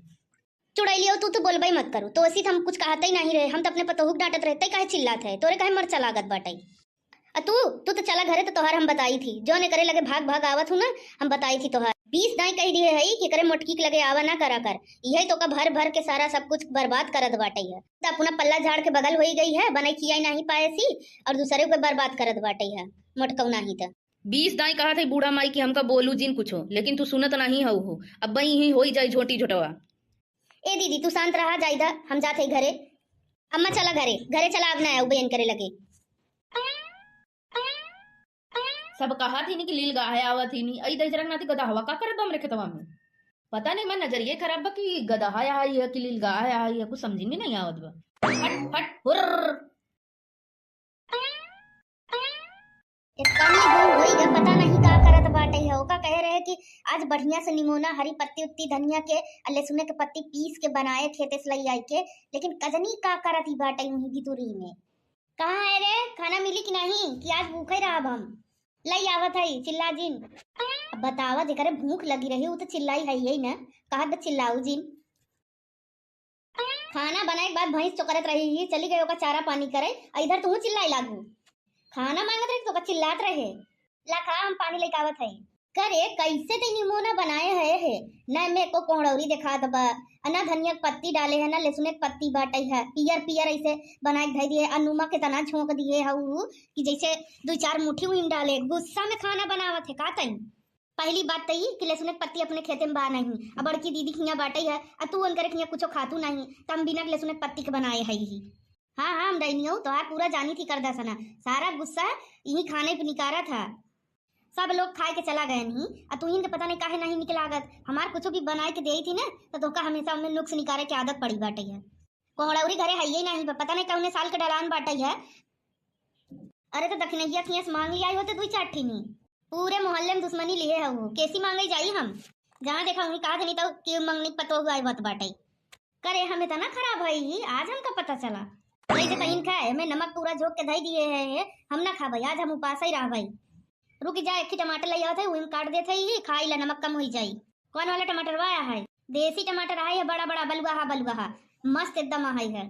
चुड़ैलियो, तू तो बोलबे मत करू, तो ऐसी हम कुछ कहते ही नहीं रहे, हम तो अपने पतोहू के डांटत रहे, तै काहे चिल्लात है, तोरे काहे मरचा लागत बाटे? आ तू, तू तो चला घरे, तो तोहार हम बताई थी, जौन एकरे लगे भाग भाग आवत हूँ ना, हम बताई थी तोहार। बीस दाई कह दिए है कि एकरे मोटकी के लगे आवा ना करा कर, यही तो का भर भर के सारा सब कुछ बर्बाद करत बाटे है। तो अपना पल्ला झाड़ के बगल होई गई है, बनाई खियाई नहीं पाए सी, और दूसरे को बर्बाद करत बाटे है मोटकऊ नहीं तो। बीस दाई कहा थे बूढ़ा माई कि हमका बोलू जिन कुछो, लेकिन तू सुनत नहीं हऊ हो। अब बई ही होई जाई झोटी झोटवा। ए दीदी, तू शांत रहा, जाइदा, हम जात हई घरे। अम्मा, चला घरे, घरे चला, अब ना आऊ बयन करे लगे। सब कहा थी नी कि लील गाहे आवा थी नी, अई दहिजरा के नाती गदहवा का करत बा हमरे खेतवा में? पता नहीं, मैं नजरिए खराब बा कि गदहा आई है कि लील गाहे आई है, कुछ समझी में नहीं आवत बा। फट फट हुर्र। इतनी दूर होई गए, पता नहीं का करत बाटे है। ओका कहे रहे कि आज बढ़िया से निमोना, हरी पत्ती उत्ती धनिया के, आ लहसुन के पत्ती पीस के बनाए खेते से लई आई के, लेकिन कजनी का करत ही बाटे वहीं भितुरी में। कहाँ है रे, खाना मिली कि नहीं, कि आज भूखे रहब हम? लई आवत है, चिल्ला जिन। अब बतावा, जेकरे भूख लगी रही, उ तो चिल्लाई है यही ना, कहत बा चिल्लाऊ जिन। खाना बनाए के बाद भैंस चोकरत रही ही, चली गई ओका चारा पानी करे, आ इधर तू चिल्लाए लागू। खाना मांगत रही तो ओका चिल्लात रहे। ला खा, हम पानी लेके आवत है। करे, कैसे ते निमोना बनाए है, है? ना में एको कोहड़ौरी देखात बा, आ ना धनिया के पत्ती डाले है, ना लहसुन के पत्ती बाटे है, पियर पियर ऐसे बनाए के धई दिए, आ नमक इतना झोंक दिए है उ कि जैसे दो चार मुट्ठी उहिन डाले। गुस्सा में खाना बनावत है का तई? पहली बात त ई कि लहसुन के पत्ती अपने खेते में बा नहीं, आ बड़की दीदी के हियां बाटे है, आ तू उनकरे के हियां कुछो खातू नहीं, त हम बिना लहसुन के पत्ती के बनाए है ही। हाँ, हाँ, हम डैनियो तोहार पूरा जानी थी कर दसना, सारा गुस्सा यही खाने पे निकारा था। सब लोग खाए के चला गए नहीं, आ तू इनके पता नहीं काहे नहीं निक लागत। हमार कुछ भी बनाए के देई थी ना, तो तोका हमेशा उनमें नुक्स निकारे के आदत पड़ी बाटे है। कोहड़ौरी घरे है ही नहीं, पता नहीं कौने साल के डलान बाटे है। अरे तो दखिनैया खियस मांग लिया होते दुई चार ठिनी। पूरे मोहल्ले में दुश्मनी लिए है वो, कैसी मांगे जाई हम? जहाँ देखा वहीं कहा देनी तो कि मंगनी पतोह आवत बाटे। करे हम इतना खराब है ही, आज हमका पता चला। वैसे तो इनका है, मैं नमक पूरा झोंक के धई दिए है, हम ना खाबे, आज हम उपास ही रहबे। रुक जा, एक ही टमाटर ले आवत है, वही में काट देते ही, खाई ला, नमक कम होई जाई। कौन वाला टमाटर वाया है? देसी टमाटर है, बड़ा बड़ा बलुआहा बलुआहा, मस्त एकदम है।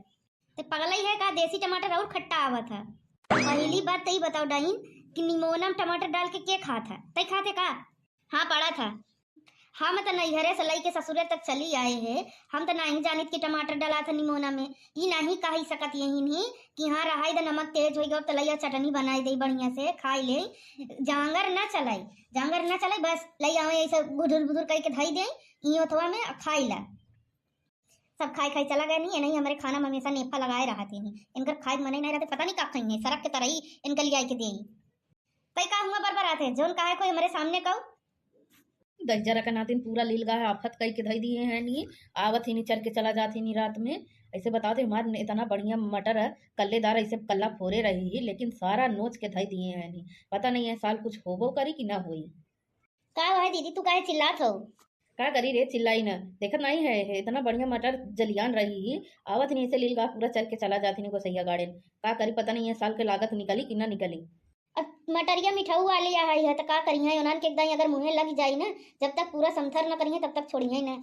ते पगलई है का, देसी टमाटर और खट्टा आवत है। पहली बात तई बताओ डाइन कि निमोना में टमाटर डाल के के खात है? तई खाते का? हाँ, पड़ा था। हम त नैहरे से लई के ससुरे तक चली आए है, हम त नहीं जानित कि टमाटर डाला था निमोना में। ई नहीं कही सकत यही नहीं कि हाँ, रहाई द नमक तेज होई गो, त लइया चटनी बनाई दे बढ़िया से, खाई ले। जांगर ना चलाई, जांगर ना चलाई, बस लई आवे ऐसे गुदुर गुदुर करके धई दे, ई ओथवा में आ खाई ला। सब खाई खाई चला गए नहीं, नहीं हमारे खाना में हमेशा नेफा लगाए रहते हैं। इनकर खाए के मने नहीं रहते, पता नहीं का खाई है, सरक के तरही इनके लिए आई के दे। तई का हुआ बरबर आते, जोन काहे कोई हमारे सामने कहू? दहिजरा के नातिन पूरा लील गाहे आफत कई के धई दिए हैं नी, आवत ही नी चर के चला जात ही नी रात में। ऐसे बताओ तो हमार इतना बढ़िया मटर है, कल्लेदार ऐसे कल्ला फोरे रही ही, लेकिन सारा नोच के धई दिए हैं नी। पता नहीं है साल कुछ होबो करी कि ना होई। का हुआ है दीदी, तू काहे चिल्लात हो? का करी रे, चिल्लाई ना, देखत नहीं है, है इतना बढ़िया मटर जलियान रही ही, आवत नहीं ऐसे लील गाह पूरा चर के चला जात ही नी गोसैया गाड़ेन। का करी, पता नहीं है साल के लागत निकली कि ना निकली। अब मटरिया मिठाऊ वाली आ है, तो का करिहे, उन्हन के एकदम अगर मुँहे लग जाई ना, जब तक पूरा समथर न करिहे तब तक छोड़िहे ना।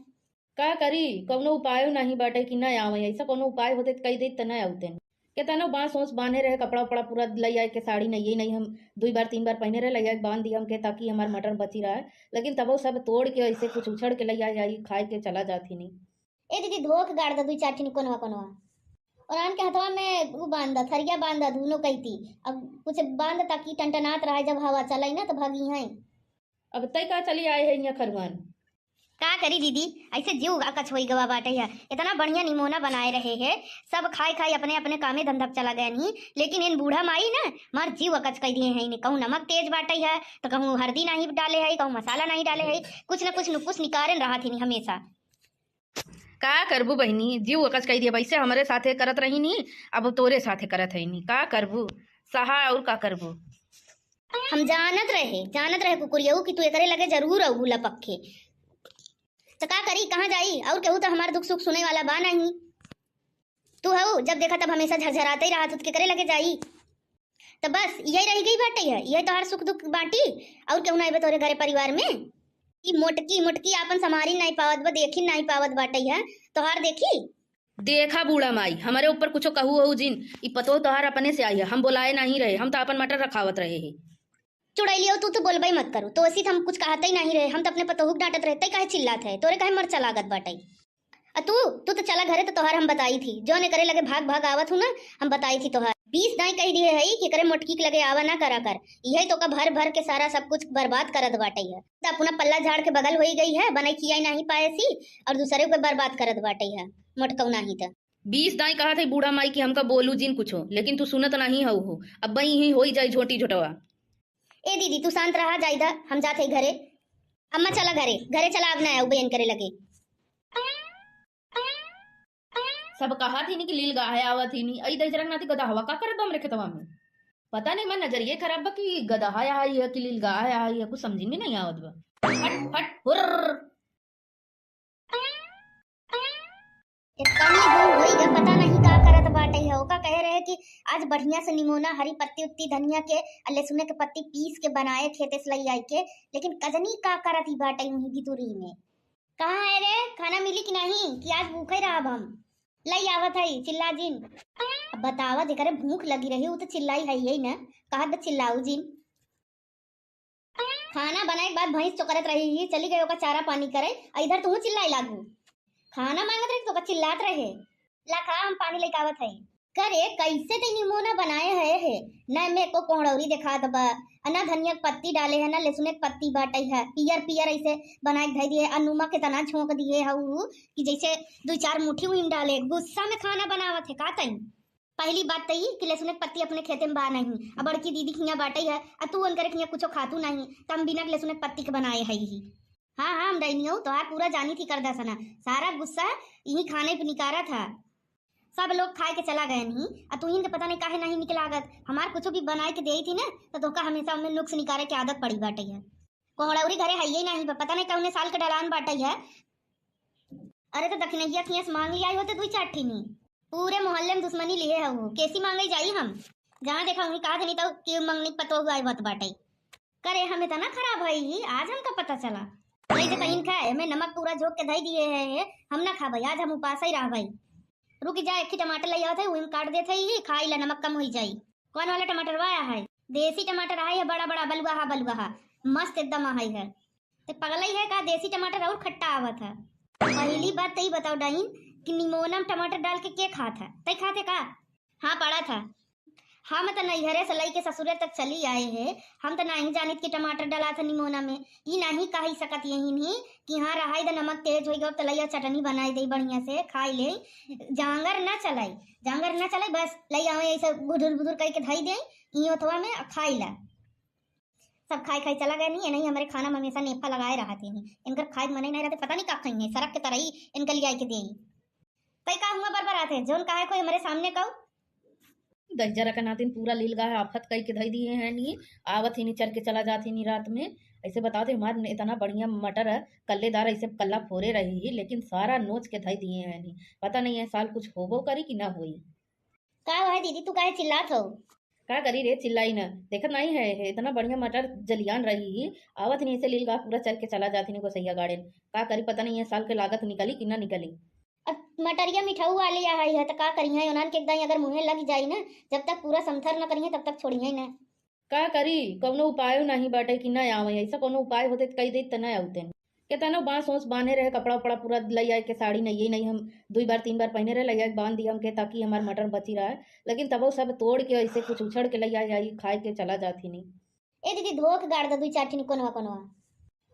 का करी, कौनो उपायो नहीं बाटे कि ना आवे, ऐसा कौनो उपाय होते त कही देत त ना आवते। केतनो बांस ओस बांधे रहे, कपड़ा उपड़ा पूरा लइ आए के, साड़ी नहीं, नहीं, हम दुई बार तीन बार पहने रहे, लइ आए के बांध दिया हमके, ताकि हमार मटर बची रहे। लेकिन तबो सब तोड़ के, ऐसे कुछ उछड़ के लइ आए, आई खाए के चला जात ही नहीं। ए दीदी, धो के गाड़ द दुई चार ठिन कोनवा कोनवा। और आन के हथवा में उ बांध द, थरिया बांध द, दुनो कइती। अब कुछ बांध द ताकि टनटनात रहे, जब हवा चलाई ना तो भागी हैं। अब तय का चली आए है यहाँ खरुआन। का करी दीदी, ऐसे जीव अकच होई गवा बाटे है। इतना बढ़िया निमोना बनाए रहे है, सब खाए खाए अपने अपने कामे धंधा पे चला गए नहीं, लेकिन इन बूढ़ा माई ना मार जीव अकच कइ दिए हैं। इन्हें कहूँ नमक तेज बाटे है, तो कहूँ हरदी नहीं डाले है, कहूँ मसाला नहीं डाले है, कुछ न कुछ नुकुस निकारे रहत ही हमेशा। का करबू बहिनी, जीव अकच कइ दिया। वैसे हमरे साथे करत रही नी, अब तोरे साथे करत है नी। का करबू, सहा और का करबू। हम जानत रहे, जानत रहे कुकुरियऊ कि तू एकरे लगे जरूर अउबू लपक के। त का करी, कहाँ जाई? और केहू त हमार दुख सुख सुने वाला बा नहीं। तू हऊ, जब देखा तब हमेशा झरझराते ही रहत, त केकरे लगे जाई? त बस यही रह गई बाटे है, यही तोहार सुख दुख बाटी। और केहू ना आइबे तोरे घरे परिवार में? ई मोटकी मोटकी आपन संभारी नहीं पावत बा, देखी नहीं पावत बाटे है। तोहार देखी। देखा बूढ़ा माई, हमरे ऊपर कुछो कहू हो जिन, ई पतोह तोहार अपने से आई है, हम बोलाए नहीं रहे, हम तो अपन मटर रखावत रहे है। चुड़ैलियो, तू तो बोलबे मत करू, तो ऐसी तो हम कुछ कहते ही नहीं रहे, हम तो अपने पतोहू के डांटत रहे, तै काहे चिल्लात है, तोरे काहे मरचा लागत बाटे? आ तू, तू तो चला घरे, तो तोहार हम बताई थी, जौन एकरे लगे भाग भाग आवत हूँ ना, हम बताई थी तोहार। बीस दाई कह दिए है कि एकरे मोटकी के लगे आवा ना करा कर, यही तो का भर भर के सारा सब कुछ बर्बाद करत बाटे है। तो अपना पल्ला झाड़ के बगल होई गई है, बनाई खियाई नहीं पाए सी और दूसरे को बर्बाद करत बाटे है, मोटकऊ नहीं तो। बीस दाई कहा थे बूढ़ा माई कि हमका बोलू जिन कुछो, लेकिन तू सुनत नहीं हऊ हो। अब बई ही होई जाई झोटी झोटवा। ए दीदी, तू शांत रहा, जाइदा, हम जात है घरे। अम्मा चला घरे, घरे चला, अब ना आऊ बयन करे लगे। सब कहा थी नी कि लील गाहे आवत ही नी, अई दहिजरा के नाती गदहवा का करत बा हमरे खेतवा में? पता नहीं, मैं नजरिए खराब बा कि गदहा आई है कि लील गाहे आई है, कुछ समझी में नहीं आवत बा। हट हट हुर्र। इतनी दिन होई गए, पता नहीं का करत बाटे है। ओका कहे रहे कि आज बढ़िया से निमोना, हरी पत्ती उत्ती धनिया के, आ लहसुन के पत्ती पीस के बनाए खेते से लई आई के, लेकिन कजनी का करत ही बाटे वहीं भितुरी में। कहाँ है रे, खाना मिली कि नहीं, कि आज भूखे रहब हम? लई आवत है, चिल्ला जिन। अब बतावा, जेकरे भूख लगी रही, उ तो चिल्लाई है यही ना, कहत बा चिल्लाऊ जिन। खाना बनाए के बाद भैंस चोकरत रही ही, चली गई ओका चारा पानी करे, आ इधर तू चिल्लाए लागू। खाना मांगत रही तो ओका चिल्लात रहे। ला खा, हम पानी लेके आवत है। करे, कैसे ते निमोना बनाए है, है? ना में एको कोहड़ौरी देखात बा, आ ना धनिया के पत्ती डाले है, ना लहसुन के पत्ती बाटे है, पियर पियर ऐसे बनाए के धई दिए, आ नमक के तना झोंक दिए है उ कि जैसे दुई चार मुट्ठी उहिन डाले। गुस्सा में खाना बनावत है का तई? पहली बात त ई कि लहसुन के पत्ती अपने खेते में बा नहीं, आ बड़की दीदी खिया बाटे है, आ तू उनकरे खिया कुछो खातू नहीं, त हम बिना लहसुन के पत्ती के बनाए है ही। हाँ, हाँ, हम डैनियो तोहार पूरा जानी थी करदा सना, सारा गुस्सा यही खाने पे निकारा था। सब लोग खाए के चला गए नहीं, आ तू इनके पता नहीं काहे नहीं निकलागत। हमार कुछो भी बनाए के देई थी ना, तो तोहका हमेशा उनमें नुक्स निकारे के आदत पड़ी बाटे है। कोहड़ौरी घरे है ही नहीं, प-, पता नहीं कौने साल के डलान बाटे है। अरे तो दखिनैया खिया से मांग लिया होते दुई चार ठीनी। पूरे मोहल्ले में दुश्मनी लिए है वो, कैसी मांगे जाई हम? जहाँ देखा वहीं कहा देनी तो कि मंगनी पतोह आए होत बाटे। करे हम इतना खराब है ही, आज हमका पता चला। वही देखा इनका एमे नमक पूरा झोंक के धई दिए है, है, हम ना खाबे, आज हम उपास ही रहबे। रुक जा, एक ही टमाटर ले आवत है, वही में काट देते ही, खाई ला, नमक कम होई जाई। कौन वाला टमाटर वाया है? देसी टमाटर है, बड़ा बड़ा बलुआ हा, बलुआ हा, मस्त एकदम है, है। ते पगलई है का, देसी टमाटर और खट्टा आवत है। पहली बात तई बताओ डाइन कि निमोना में टमाटर डाल के के खात है? तई खाते का? हाँ, पड़ा था। हम त नैहरे से लई के ससुरे तक चली आए है, हम त नहीं जानित कि टमाटर डाला था निमोना में। ई नहीं कही सकत यही नहीं कि हाँ रहाई द नमक तेज होई गवा त लइया चटनी बनाई दे बढ़िया से, खाई ले। जांगर ना चलाई, जांगर ना चलाई, बस लई आवे ऐसे बुधुर बुधुर करके धई दे ई ओथवा में, आ खाई ला। सब खाई खाई चला गए नहीं, नहीं हमारे खाना में हमेशा नेफा लगाए रहते हैं। इनकर खाए के मन ही नहीं रहते, पता नहीं का खाई है, सरक के तरई इनके लिए आई के दे। कई का हुआ बरबर आते, जौन कहा है कोई हमारे सामने कहू। दहिजरा के नातिन पूरा लील गाहे आफत कई के धई दिए हैं नी, आवत ही नी चर के चला जात ही नी रात में। ऐसे बताओ थे, हमार इतना बढ़िया मटर है, कल्लेदार ऐसे कल्ला फोरे रही ही, लेकिन सारा नोच के धई दिए हैं नी। पता नहीं है साल कुछ होबो करी कि ना होई। का हुआ है दीदी, तू काहे चिल्लात हो? का करी रे, चिल्लाई न, देखत नहीं है, है इतना बढ़िया मटर जलियान रही ही, आवत नहीं ऐसे लील गाह पूरा चर के चला जात ही नी गोसैया गाड़ेन। का करी, पता नहीं है साल के लागत निकली कि ना निकली। अब मटरिया मिठाऊ वाली आ है, त का करिहैं? उन्हन के एकदम अगर मुँहे लग जाई ना, जब तक पूरा समथर न करिहैं, तब तक छोड़िहैं ना। का करी, कौनो उपायो नहीं बाटे कि ना आवे। ऐसा कौनो उपाय होते त कही देत त ना आउते। केतनो बांस ओस बांधे रहे, कपड़ा उपड़ा पूरा लई आए के, साड़ी नहीं, नहीं हम दुई बार तीन बार पहने रहे, लई आए के बांध दिया हमके, ताकि हमार मटर बची रहे। लेकिन तबो सब तोड़ के ऐसे कुछ उछड़ के लई आए, आई खाए के चला जात ही नहीं। ए दीदी, धो के गाड़ द दुई चार ठिनी कोनवा कोनवा।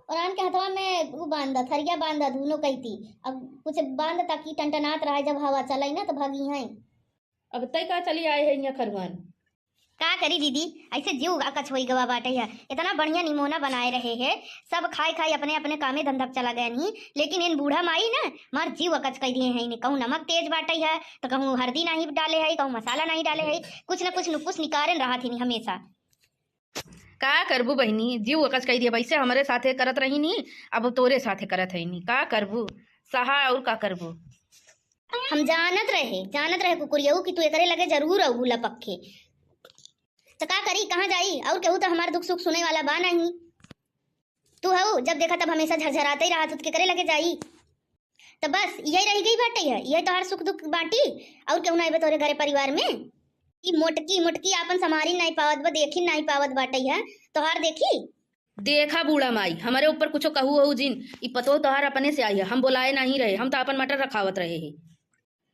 और आन के हथवा में उ बांध द, थरिया बांध द, दुनो कैती। अब कुछ बांध द ताकि टनटनात रहे, जब हवा चलाई ना तो भागी हैं। अब तय का चली आए है यहाँ खरुआन। का करी दीदी, ऐसे जीव अकच होई गवा बाटे है। इतना बढ़िया निमोना बनाए रहे है, सब खाए खाए अपने अपने कामे धंधा पे चला गए नहीं, लेकिन इन बूढ़ा माई ना मार जीव अकच कर दिए हैं। इन्हें कहूँ नमक तेज बाटे है, तो कहूँ हल्दी नहीं डाले है, कहूँ मसाला नहीं डाले है, कुछ न कुछ नुकुस निकारे रहा थी हमेशा। का करबू बहिनी, जीव अकच कर दिया। वैसे हमरे साथे करत रही नी, अब तोरे साथे करत है नी। का करबू, सहा और का करबू। हम जानत रहे, जानत रहे कुकुरियऊ कि तू एकरे लगे जरूर अबू लपक के। त का करी, कहाँ जाई? और केहू त हमार दुख सुख सुने वाला बा नहीं। तू हऊ, जब देखा तब हमेशा झरझराते ही रहा, तू केकरे लगे जाई? त बस यही रह गई बाटे है, यही तोहार सुख दुख बाटी, और केहू ना आइबे तोरे घरे परिवार में? ई मोटकी मोटकी आपन संभारी नहीं पावत बा, देखी नहीं पावत बाटे है, तोहार देखी। देखा बूढ़ा माई, हमारे ऊपर कुछो कहू हो जिन, ई पतोह तोहार अपने से आई है, हम बोलाए नहीं रहे, हम तो अपन मटर रखावत रहे ही।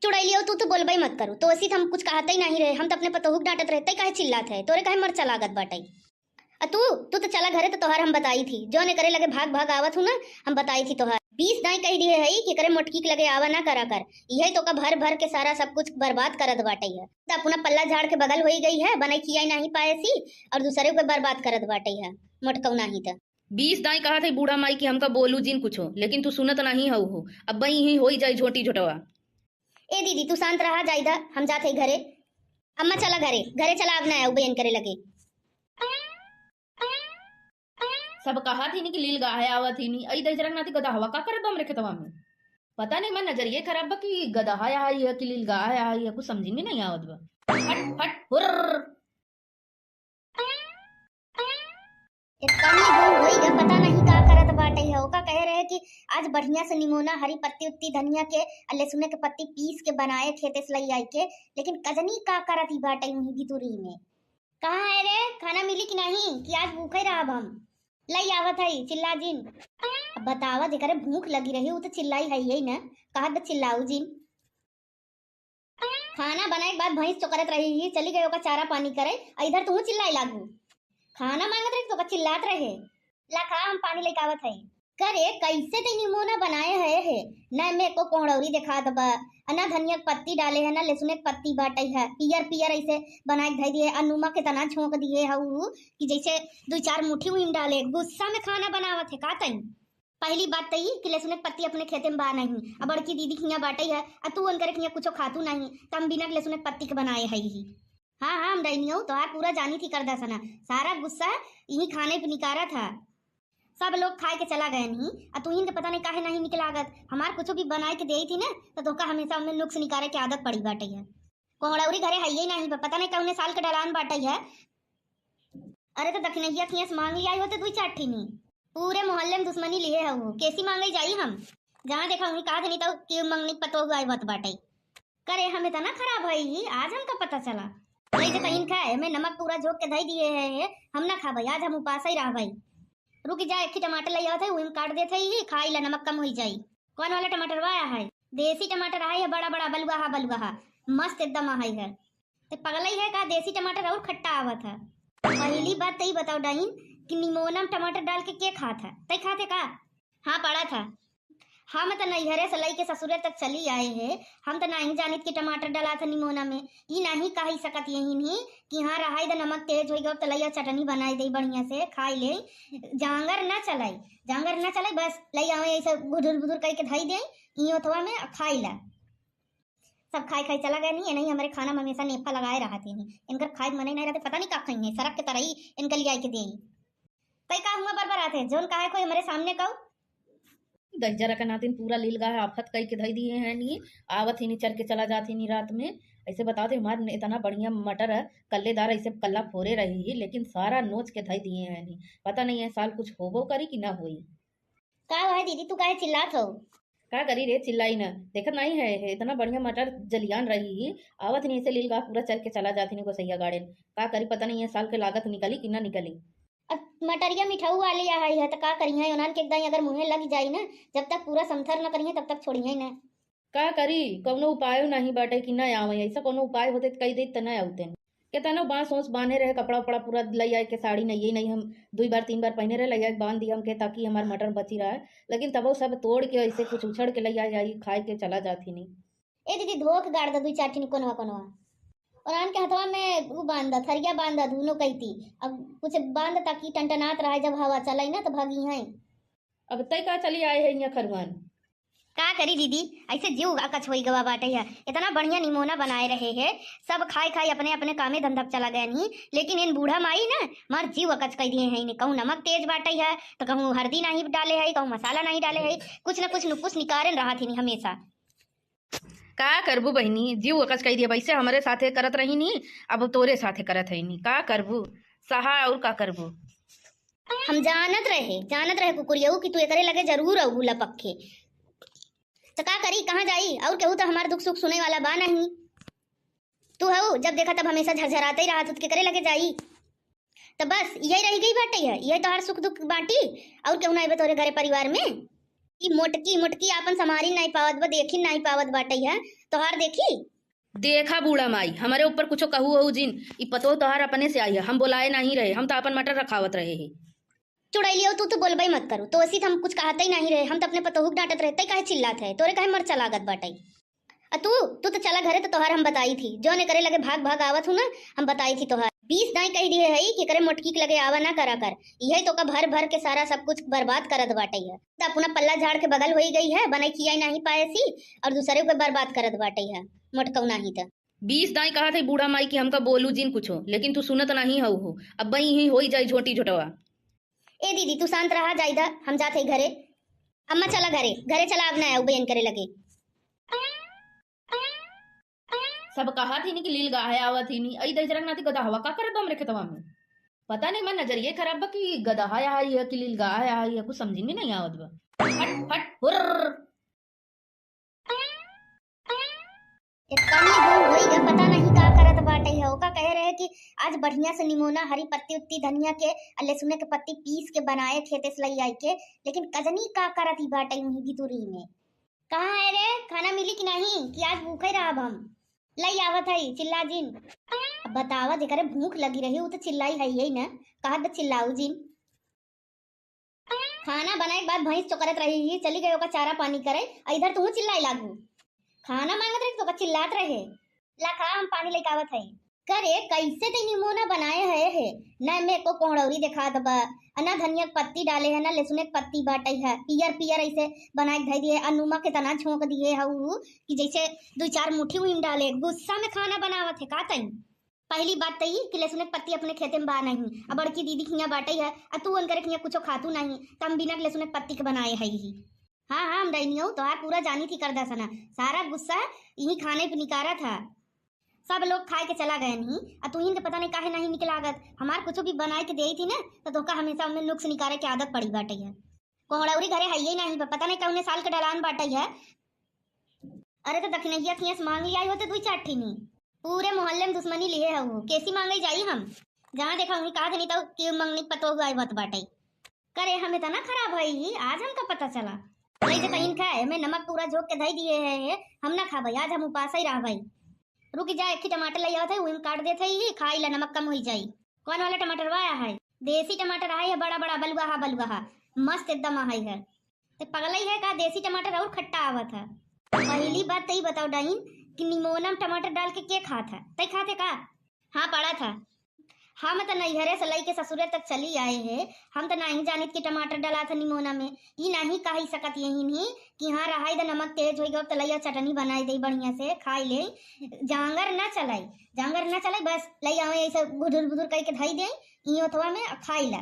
चुड़ैलियो, तू तो बोलबे मत करू, तो ऐसी हम कुछ कहते ही नहीं रहे, हम तो अपने पतोहू के डांटत रहे, तै काहे चिल्लात है, तोरे काहे मरचा लागत बाटे? आ तू, तू तो चला घरे, तो तोहार हम बताई थी, जौन एकरे लगे भाग भाग आवत हूँ ना, हम बताई थी तोहार। बीस दाई कह दिए है कि एकरे मोटकी के लगे आवा ना करा कर, यही तो का भर भर के सारा सब कुछ बर्बाद करत बाटे है। तो अपना पल्ला झाड़ के बगल होई गई है, बनाई खियाई नहीं पाए सी, और दूसरे को बर्बाद करत बाटे है मोटकऊ नहीं तो। बीस दाई कहा थे बूढ़ा माई कि हमका बोलू जिन कुछो, लेकिन तू सुनत नहीं हऊ हो। अब बई ही होई जाई झोटी झोटवा। ए दीदी, तू शांत रहा, जाइदा, हम जात है घरे। अम्मा चला घरे, घरे चला, अब ना आऊ बयन करे लगे। सब कहा थी नी कि लील गाहे आवत ही नी, अई दहिजरक नाती गदहवा का करत बा हमरे खेतवा में? पता नहीं, मैं नजरिए खराब बा कि गदहा आई है कि लील गाहे आई है, कुछ समझ में नहीं आवत बा। हट, हट, हुर्र। इतनी दूर होई गए, पता नहीं का करत बाटे है। ओका कहे रहे कि आज बढ़िया से निमोना, हरी पत्ती उत्ती धनिया के, आ लहसुन के पत्ती पीस के बनाए खेते से लई आई के, लेकिन कजनी का करत ही बाटे वहीं भितुरी में। कहाँ है रे, खाना मिली कि नहीं, कि आज भूखे रहब हम? लई आवत है, चिल्ला जिन। अब बतावा, जेकरे भूख लगी रही, उ तो चिल्लाई है ही ना, कहत बा चिल्लाऊ जिन। खाना बनाए के बाद भैंस चोकरत रही ही, चली गई ओका चारा पानी करे, आ इधर तू चिल्लाए लागू। खाना मांगत रही तो ओका चिल्लात रहे। ला खा, हम पानी लेके आवत है। करे, कैसे ते निमोना बनाए है, है? ना में एको कोहड़ौरी दिखात बा, आ ना धनिया के पत्ती डाले है, ना लहसुन के पत्ती बाटे है, पियर पियर ऐसे बनाए के धई दिए, आ नमक के तना झोंक दिए है उ कि जैसे दुई चार मुट्ठी उहिम डाले। गुस्सा में खाना बनावत है का तई? पहली बात त ई कि लहसुन के पत्ती अपने खेते में बा नहीं, आ बड़की दीदी के हियाँ बाटे है, आ तू उनकरे के हियाँ कुछो खातू नहीं, त हम बिना लहसुन के पत्ती के बनाए है ही। हाँ, हाँ, हम डैनियो तोहार पूरा जानी थी करदा सना, सारा गुस्सा यही खाने पे निकारा था। सब लोग खाए के चला गए नहीं, आ तू के पता नहीं काहे नहीं निकलागत। हमार कुछो भी बनाए के देई थी ना, तो तोहका हमेशा उनमें नुक्स निकारे के आदत पड़ी बाटे है। कोहड़ौरी घरे है ही नहीं, प-, पता नहीं कौने साल के ढलान बाटे है। अरे तो दखिनैया खियाँ से मांग लिया होते दुई चार ठिनी। पूरे मोहल्ले में दुश्मनी लिए है वो, कैसी मांगे जाई हम? जहाँ देखा वहीं कहा देनी तो कि मंगनी पतोह आए बात बाटे। करे हम इतना खराब है ही, आज हमका पता चला। वही देखा इनका है, मैं नमक पूरा झोंक के धई दिए है, है, हम ना खाबे, आज हम उपास ही रहबे। रुक जा, एक ही टमाटर ले आवत है, वही में काट देते ही, खाई ला, नमक कम होई जाई। कौन वाला टमाटर वाया है? देसी टमाटर है, बड़ा बड़ा बलुआ हा, बलुआ हा, मस्त एकदम है। ते पगलई है का, देसी टमाटर और खट्टा आवत है। पहली बात तो ई बताओ डाइन कि निमोना में टमाटर डाल के के खात है? तई खाते का? हाँ, पड़ा था। हम त नैहरे से लई के ससुरे तक चली आए है, हम त नहीं जानित कि टमाटर डाला था निमोना में। ई नहीं कही सकत यही नहीं कि हाँ रहाई द नमक तेज होई गयो, त लइया चटनी बनाई दे बढ़िया से, खाई ले। जांगर ना चलाई, जांगर ना चलाई, बस लई आवे ऐसे बुधुर बुधुर करके धई दे, ई ओथवा में खाई ला। सब खाए खाए चला गए नहीं, नहीं हमारे खाना में हमेशा नेफा लगाए रहते हैं। इनकर खाए के मन ही नहीं रहते, पता नहीं का खाई है, सरक के तरई इनके लिए आई के दे। तई का हुआ बरबरात है, जौन कहा कोई हमारे सामने कहू। दहिजरा के नातिन पूरा लील गाहे आफत कई के धई दिए हैं नी, आवत ही नी चर के चला जात ही नी रात में। ऐसे बताओ थे हमार इतना बढ़िया मटर है, कल्लेदार ऐसे कल्ला फोरे रही ही, लेकिन सारा नोच के धई दिए हैं नी। पता नहीं है साल कुछ होबो करी कि ना होई। का है दीदी, तू काहे चिल्लात हो? का करी रे, चिल्लाई न, देखत नाहीं है, है इतना बढ़िया मटर जलियान रही ही, आवत नहीं ऐसे लील गाह पूरा चर के चला जात ही नहीं गोसैया गाड़ेन। का करी, पता नहीं ये साल के लागत निकली कि ना निकली। अब मटरिया मिठाऊ वाली आई है, तो का करिहैं, उन्हन के एकदम अगर मुँहे लग जाई ना, जब तक पूरा समथर न करिहैं, तब तक छोड़िहैं ना। का करी, कौनो उपायो नाहीं बाटे कि ना आवे, ऐसा कौनो उपाय होते तो कही देत तो ना आउते। केतनो बांस ओस बांधे रहे, कपड़ा उपड़ा पूरा लई आए के, साड़ी नहीं, नहीं हम दुई बार तीन बार पहने रहे, लई आए के बांध दिया हमके, ताकि हमार मटर बची रहे, लेकिन तबो सब तोड़ के ऐसे कुछ उछड़ के लई आए, आई खाए के चला जात ही नहीं। ए दीदी, धो के गाड़ द दुई चार ठिनी कोनवा कोनवा, और आन के हथवा में उ बांध द, थरिया बांध द, दुनो कैती। अब कुछ बांध द ताकि टनटनात रहे, जब हवा चलाई ना तो भागी हैं। अब तय का चली आए है यहाँ खरुआन। का करी दीदी, ऐसे जीव अकच होई गवा बाटे है। इतना बढ़िया निमोना बनाए रहे है, सब खाए खाए अपने अपने कामे धंधा पे चला गए नहीं, लेकिन इन बूढ़ा माई ना मार जीव अकच कई दिए हैं। इन्हें कहूँ नमक तेज बाटे है, तो कहूँ हरदी नहीं डाले है, कहूँ मसाला नहीं डाले है, कुछ ना कुछ नुपुस निकारेन रहा थी हमेशा। का करबू बहिनी, जीव अकच कई दिया, वैसे हमरे साथे करत रही नी, अब तोरे साथे करत है नी, का करबू, सहा और का करबू। हम जानत रहे, जानत रहे कुकुरियऊ कि तू एकरे लगे जरूर अउबू लपक के। त का करी, कहाँ जाई? और केहू त हमार दुख सुख सुने वाला बा नहीं। तू हऊ, जब देखा तब हमेशा झरझराते ही रहा, तू केकरे लगे जाई? त बस यही रह गई बाटे है, यही तोहार सुख दुख बाटी, और केहू ना आइबे तोहरे घरे परिवार में? ई मोटकी मोटकी आपन संभारी नहीं पावत बा, देखी नहीं पावत बाटे है, तोहार देखी। देखा बूढ़ा माई, हमारे ऊपर कुछो कहू हो जिन, ई पतोह तोहार अपने से आई है, हम बोलाए नहीं रहे, हम तो अपन मटर रखावत रहे हैं। चुड़ैलियो, तू तो बोलबे मत करू, तो ऐसी हम कुछ कहते ही नहीं रहे, हम तो अपने पतोहू के डांटत रहे, तै काहे चिल्लात है, तोरे काहे मरचा लागत बाटे? आ तू, तू तो चला घरे, तो तोहार हम बताई थी, जौन एकरे लगे भाग भाग आवत हूँ ना, हम बताई थी तोहार। बीस दाई कह दिए है कि एकरे मोटकी के लगे आवा ना करा कर, यही तो का भर भर के सारा सब कुछ बर्बाद करत बाटे है। तो अपना पल्ला झाड़ के बगल होई गई है, बनाई खियाई नहीं पाए सी, और दूसरे को बर्बाद करत बाटे है मोटकऊ नहीं तो। बीस दाई कहा थे बूढ़ा माई कि हमका बोलू जिन कुछो, लेकिन तू सुनत नहीं हऊ हो। अब बई ही होई जाई झोटी झोटवा। ए दीदी, तू शांत रहा, जाइदा, हम जात हई घरे। अम्मा, चला घरे, घरे चला, अब ना आऊ बयन करे लगे। सब कहा थी नी कि लील गाहे आवत ही नी, अई दहिजरक नाती गदहवा का करत बा हमरे खेतवा में? पता नहीं, मन नजरिये खराब बा कि गदहा आई है कि लील गाहे आई है, कुछ समझ में नहीं आवत बा। हट, हट, हुर्र। इतनी दूर होई गए, पता नहीं का करत बाटे है। ओका कहे रहे कि आज बढ़िया से निमोना, हरी पत्ती उत्ती धनिया के, आ लहसुन के पत्ती पीस के बनाए खेते से लई आई के, लेकिन कजनी का करत ही बाटे वहीं भितुरी में। कहाँ है रे, खाना मिली कि नहीं, कि आज भूखे रहब हम? लई आवत है, चिल्ला जिन। अब बतावा, जेकरे भूख लगी रही, उ तो चिल्लाई है यही ना, कहत बा चिल्लाऊ जिन। खाना बनाए के बाद भैंस चोकरत रही ही, चली गई ओका चारा पानी करे, आ इधर तू चिल्लाए लागू। खाना मांगत रही तो ओका चिल्लात रहे। ला खा, हम पानी लेके आवत है। करे, कैसे ते निमोना बनाए है, है? ना में एको कोहड़ौरी देखात बा, आ ना धनिया के पत्ती डाले है, ना लहसुन के पत्ती बाटे है, पियर पियर ऐसे बनाए के धई दिए, आ नमक के तना झोंक दिए है उ कि जैसे दुई चार मुट्ठी उहिन डाले। गुस्सा में खाना बनावत है का तई? पहली बात त ई कि लहसुन के पत्ती अपने खेते में बा नहीं, आ बड़की दीदी खिया बाटे है, आ तू उनकरे खिया कुछो खातू नहीं, त हम बिना लहसुन के पत्ती के बनाए है ही। हाँ, हाँ, हम डैनियो तोहार पूरा जानी थी करदा सना, सारा गुस्सा यही खाने पे निकारा था। सब लोग खाए के चला गए नहीं, आ तू इनके पता नहीं काहे नहीं निकलागत। हमार कुछो भी बनाए के देई थी ना, तो तोहका हमेशा उनमें नुक्स निकारे के आदत पड़ी बाटे है। कोहड़ौरी घरे है ही नहीं, प-, पता नहीं कौने साल के डलान बाटे है। अरे तो दखिनैया खिया से मांग लिया होते दुई चार ठीनी। पूरे मोहल्ले में दुश्मनी लिए है वो, कैसी मांगे जाई हम? जहाँ देखा वहीं कहा देनी तो कि मंगनी पतोह आई बात बाटे। करे हम इतना खराब है ही, आज हमका पता चला। वही तो कहीं खाए, हमें नमक पूरा झोंक के धई दिए है, है, हम ना खा भाई, आज हम उपास ही रह भाई। रुक जा, एक ही टमाटर ले आवत है, वही में काट देते ही, खाई ला, नमक कम होई जाई। कौन वाला टमाटर वाया है? देसी टमाटर आहे है, बड़ा बड़ा, बलुआ हा, बलुआ हा, मस्त एकदम आहे है। ते पगलई है का, देसी टमाटर और खट्टा आवत है। पहली बात तई बताओ डाइन कि निमोना में टमाटर डाल के के खात है? तई खाते का? हाँ, पड़ा था। हम त नैहरे से लई के ससुरे तक चली आए है, हम त नहीं जानित कि टमाटर डाला था निमोना में। ई नहीं कही सकत यही नहीं कि हाँ रहाई द, नमक तेज होई गयो, त लइया चटनी बनाई दे बढ़िया से, खाई ले। जांगर ना चलाई, जांगर ना चलाई, बस लई आवे ऐसे बुधुर बुधुर करके धई दे ई ओथवा में, आ खाई ला।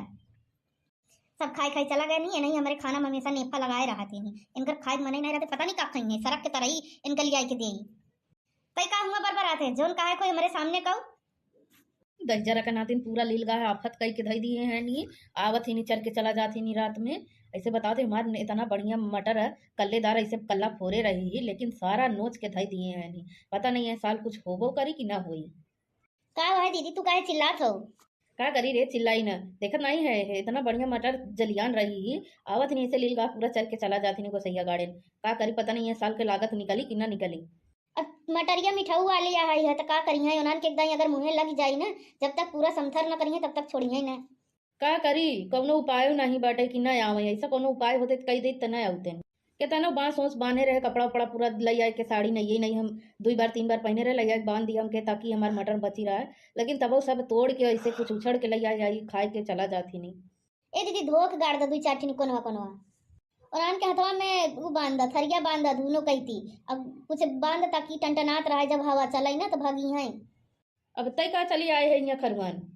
सब खाई खाई चला गए नहीं, नहीं हमारे खाना में हमेशा नेफा लगाए रहते हैं। इनकर खाए के मने नहीं रहते, पता नहीं का खाई है, सरक के तरई इनकर लिया के दे। कई का हुआ बरबर आते, जोन कहा कोई हमारे सामने कहू। दहिजरा के नातिन पूरा लील गाह आफत कई के धई दिए हैं नी। आवत ही नी, चर के चला जात ही नी रात में। ऐसे बताओ तो हमार इतना बढ़िया मटर है, कल्लेदार ऐसे कल्ला फोरे रही ही, लेकिन सारा नोच के धई दिए हैं नी। पता नहीं है साल कुछ होबो करी कि ना होई। का हुआ है दीदी, तू काहे चिल्लात हो? का करी रे, चिल्लाई ना। देखत नहीं है, है इतना बढ़िया मटर जलियान रही ही, आवत नहीं ऐसे लील गाह पूरा चर के चला जात ही नी गोसैया गाड़ेन। का करी, पता नहीं है साल के लागत निकली कि ना निकली। अब मटरिया मिठाऊ वाली आई है, तो का करिहैं? उन्हन के एकदम अगर मुँहे लग जाई ना, जब तक पूरा समथर न करिहैं, तब तक छोड़िहैं ना। का करी, कौनो उपायो नहीं बाटे कि ना आवे। ऐसा कौनो उपाय होते तो कही देत, त ना आउते। केतनो बांस ओस बांधे रहे, कपड़ा उपड़ा पूरा लई आए के, साड़ी नहीं, नहीं हम दुई बार तीन बार पहने रहे, लई आए के बांध दिया हमके, ताकि हमार मटर बची रहे। लेकिन तबो सब तोड़ के ऐसे कुछ उछड़ के लई आए, आई खाए के चला जात ही नहीं। ए दीदी, धो के गाड़ दे दुई चार ठिन कोनवा कोनवा। और आन के हथवा में उ बांध द, थरिया बांध द, दोनों कैती। अब कुछ बांध द ताकि टनटनात रहे, जब हवा चलाई ना तो भागी हैं। अब तय का चली आए है यहाँ खरुआन।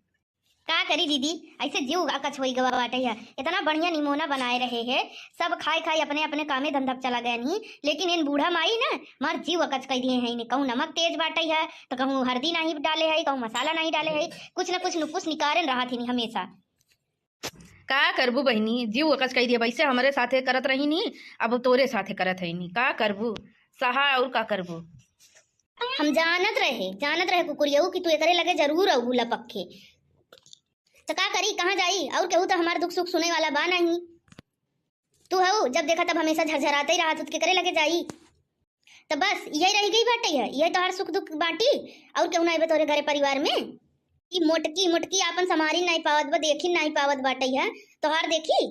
का करी दीदी, ऐसे जीव अकच होई गवा बाटे है। इतना बढ़िया निमोना बनाए रहे है, सब खाए खाए अपने अपने कामे धंधा पे चला गए नहीं, लेकिन इन बूढ़ा माई ना मार जीव अकच कई दिए हैं। इन्हें कहूँ नमक तेज बाटे है, तो कहूँ हरदी नहीं डाले है, कहूँ मसाला नहीं डाले है, कुछ न कुछ नुकुस निकारेन रहा थी हमेशा। का करबू बहिनी, जीव अकच कई दिया, वैसे हमरे साथे करत रही नी, अब तोरे साथे करत है नी, का करबू, सहा और का करबू। हम जानत रहे, जानत रहे कुकुरियऊ कि तू एकरे लगे जरूर अबू लपक के। तो का करी, कहाँ जाई? और केहू तो हमार दुख सुख सुने वाला बा नहीं। तू हऊ, जब देखा तब हमेशा झरझराते ही रहा, तू केकरे लगे जाई? तो बस यही रह गई बाटे है, यही तोहार सुख दुख बाटी, और केहू नहीं बा तोरे घरे परिवार में? ई मोटकी मोटकी आपन संभारी नहीं पावत बा, देखी नहीं पावत बाटे है, तोहार देखी।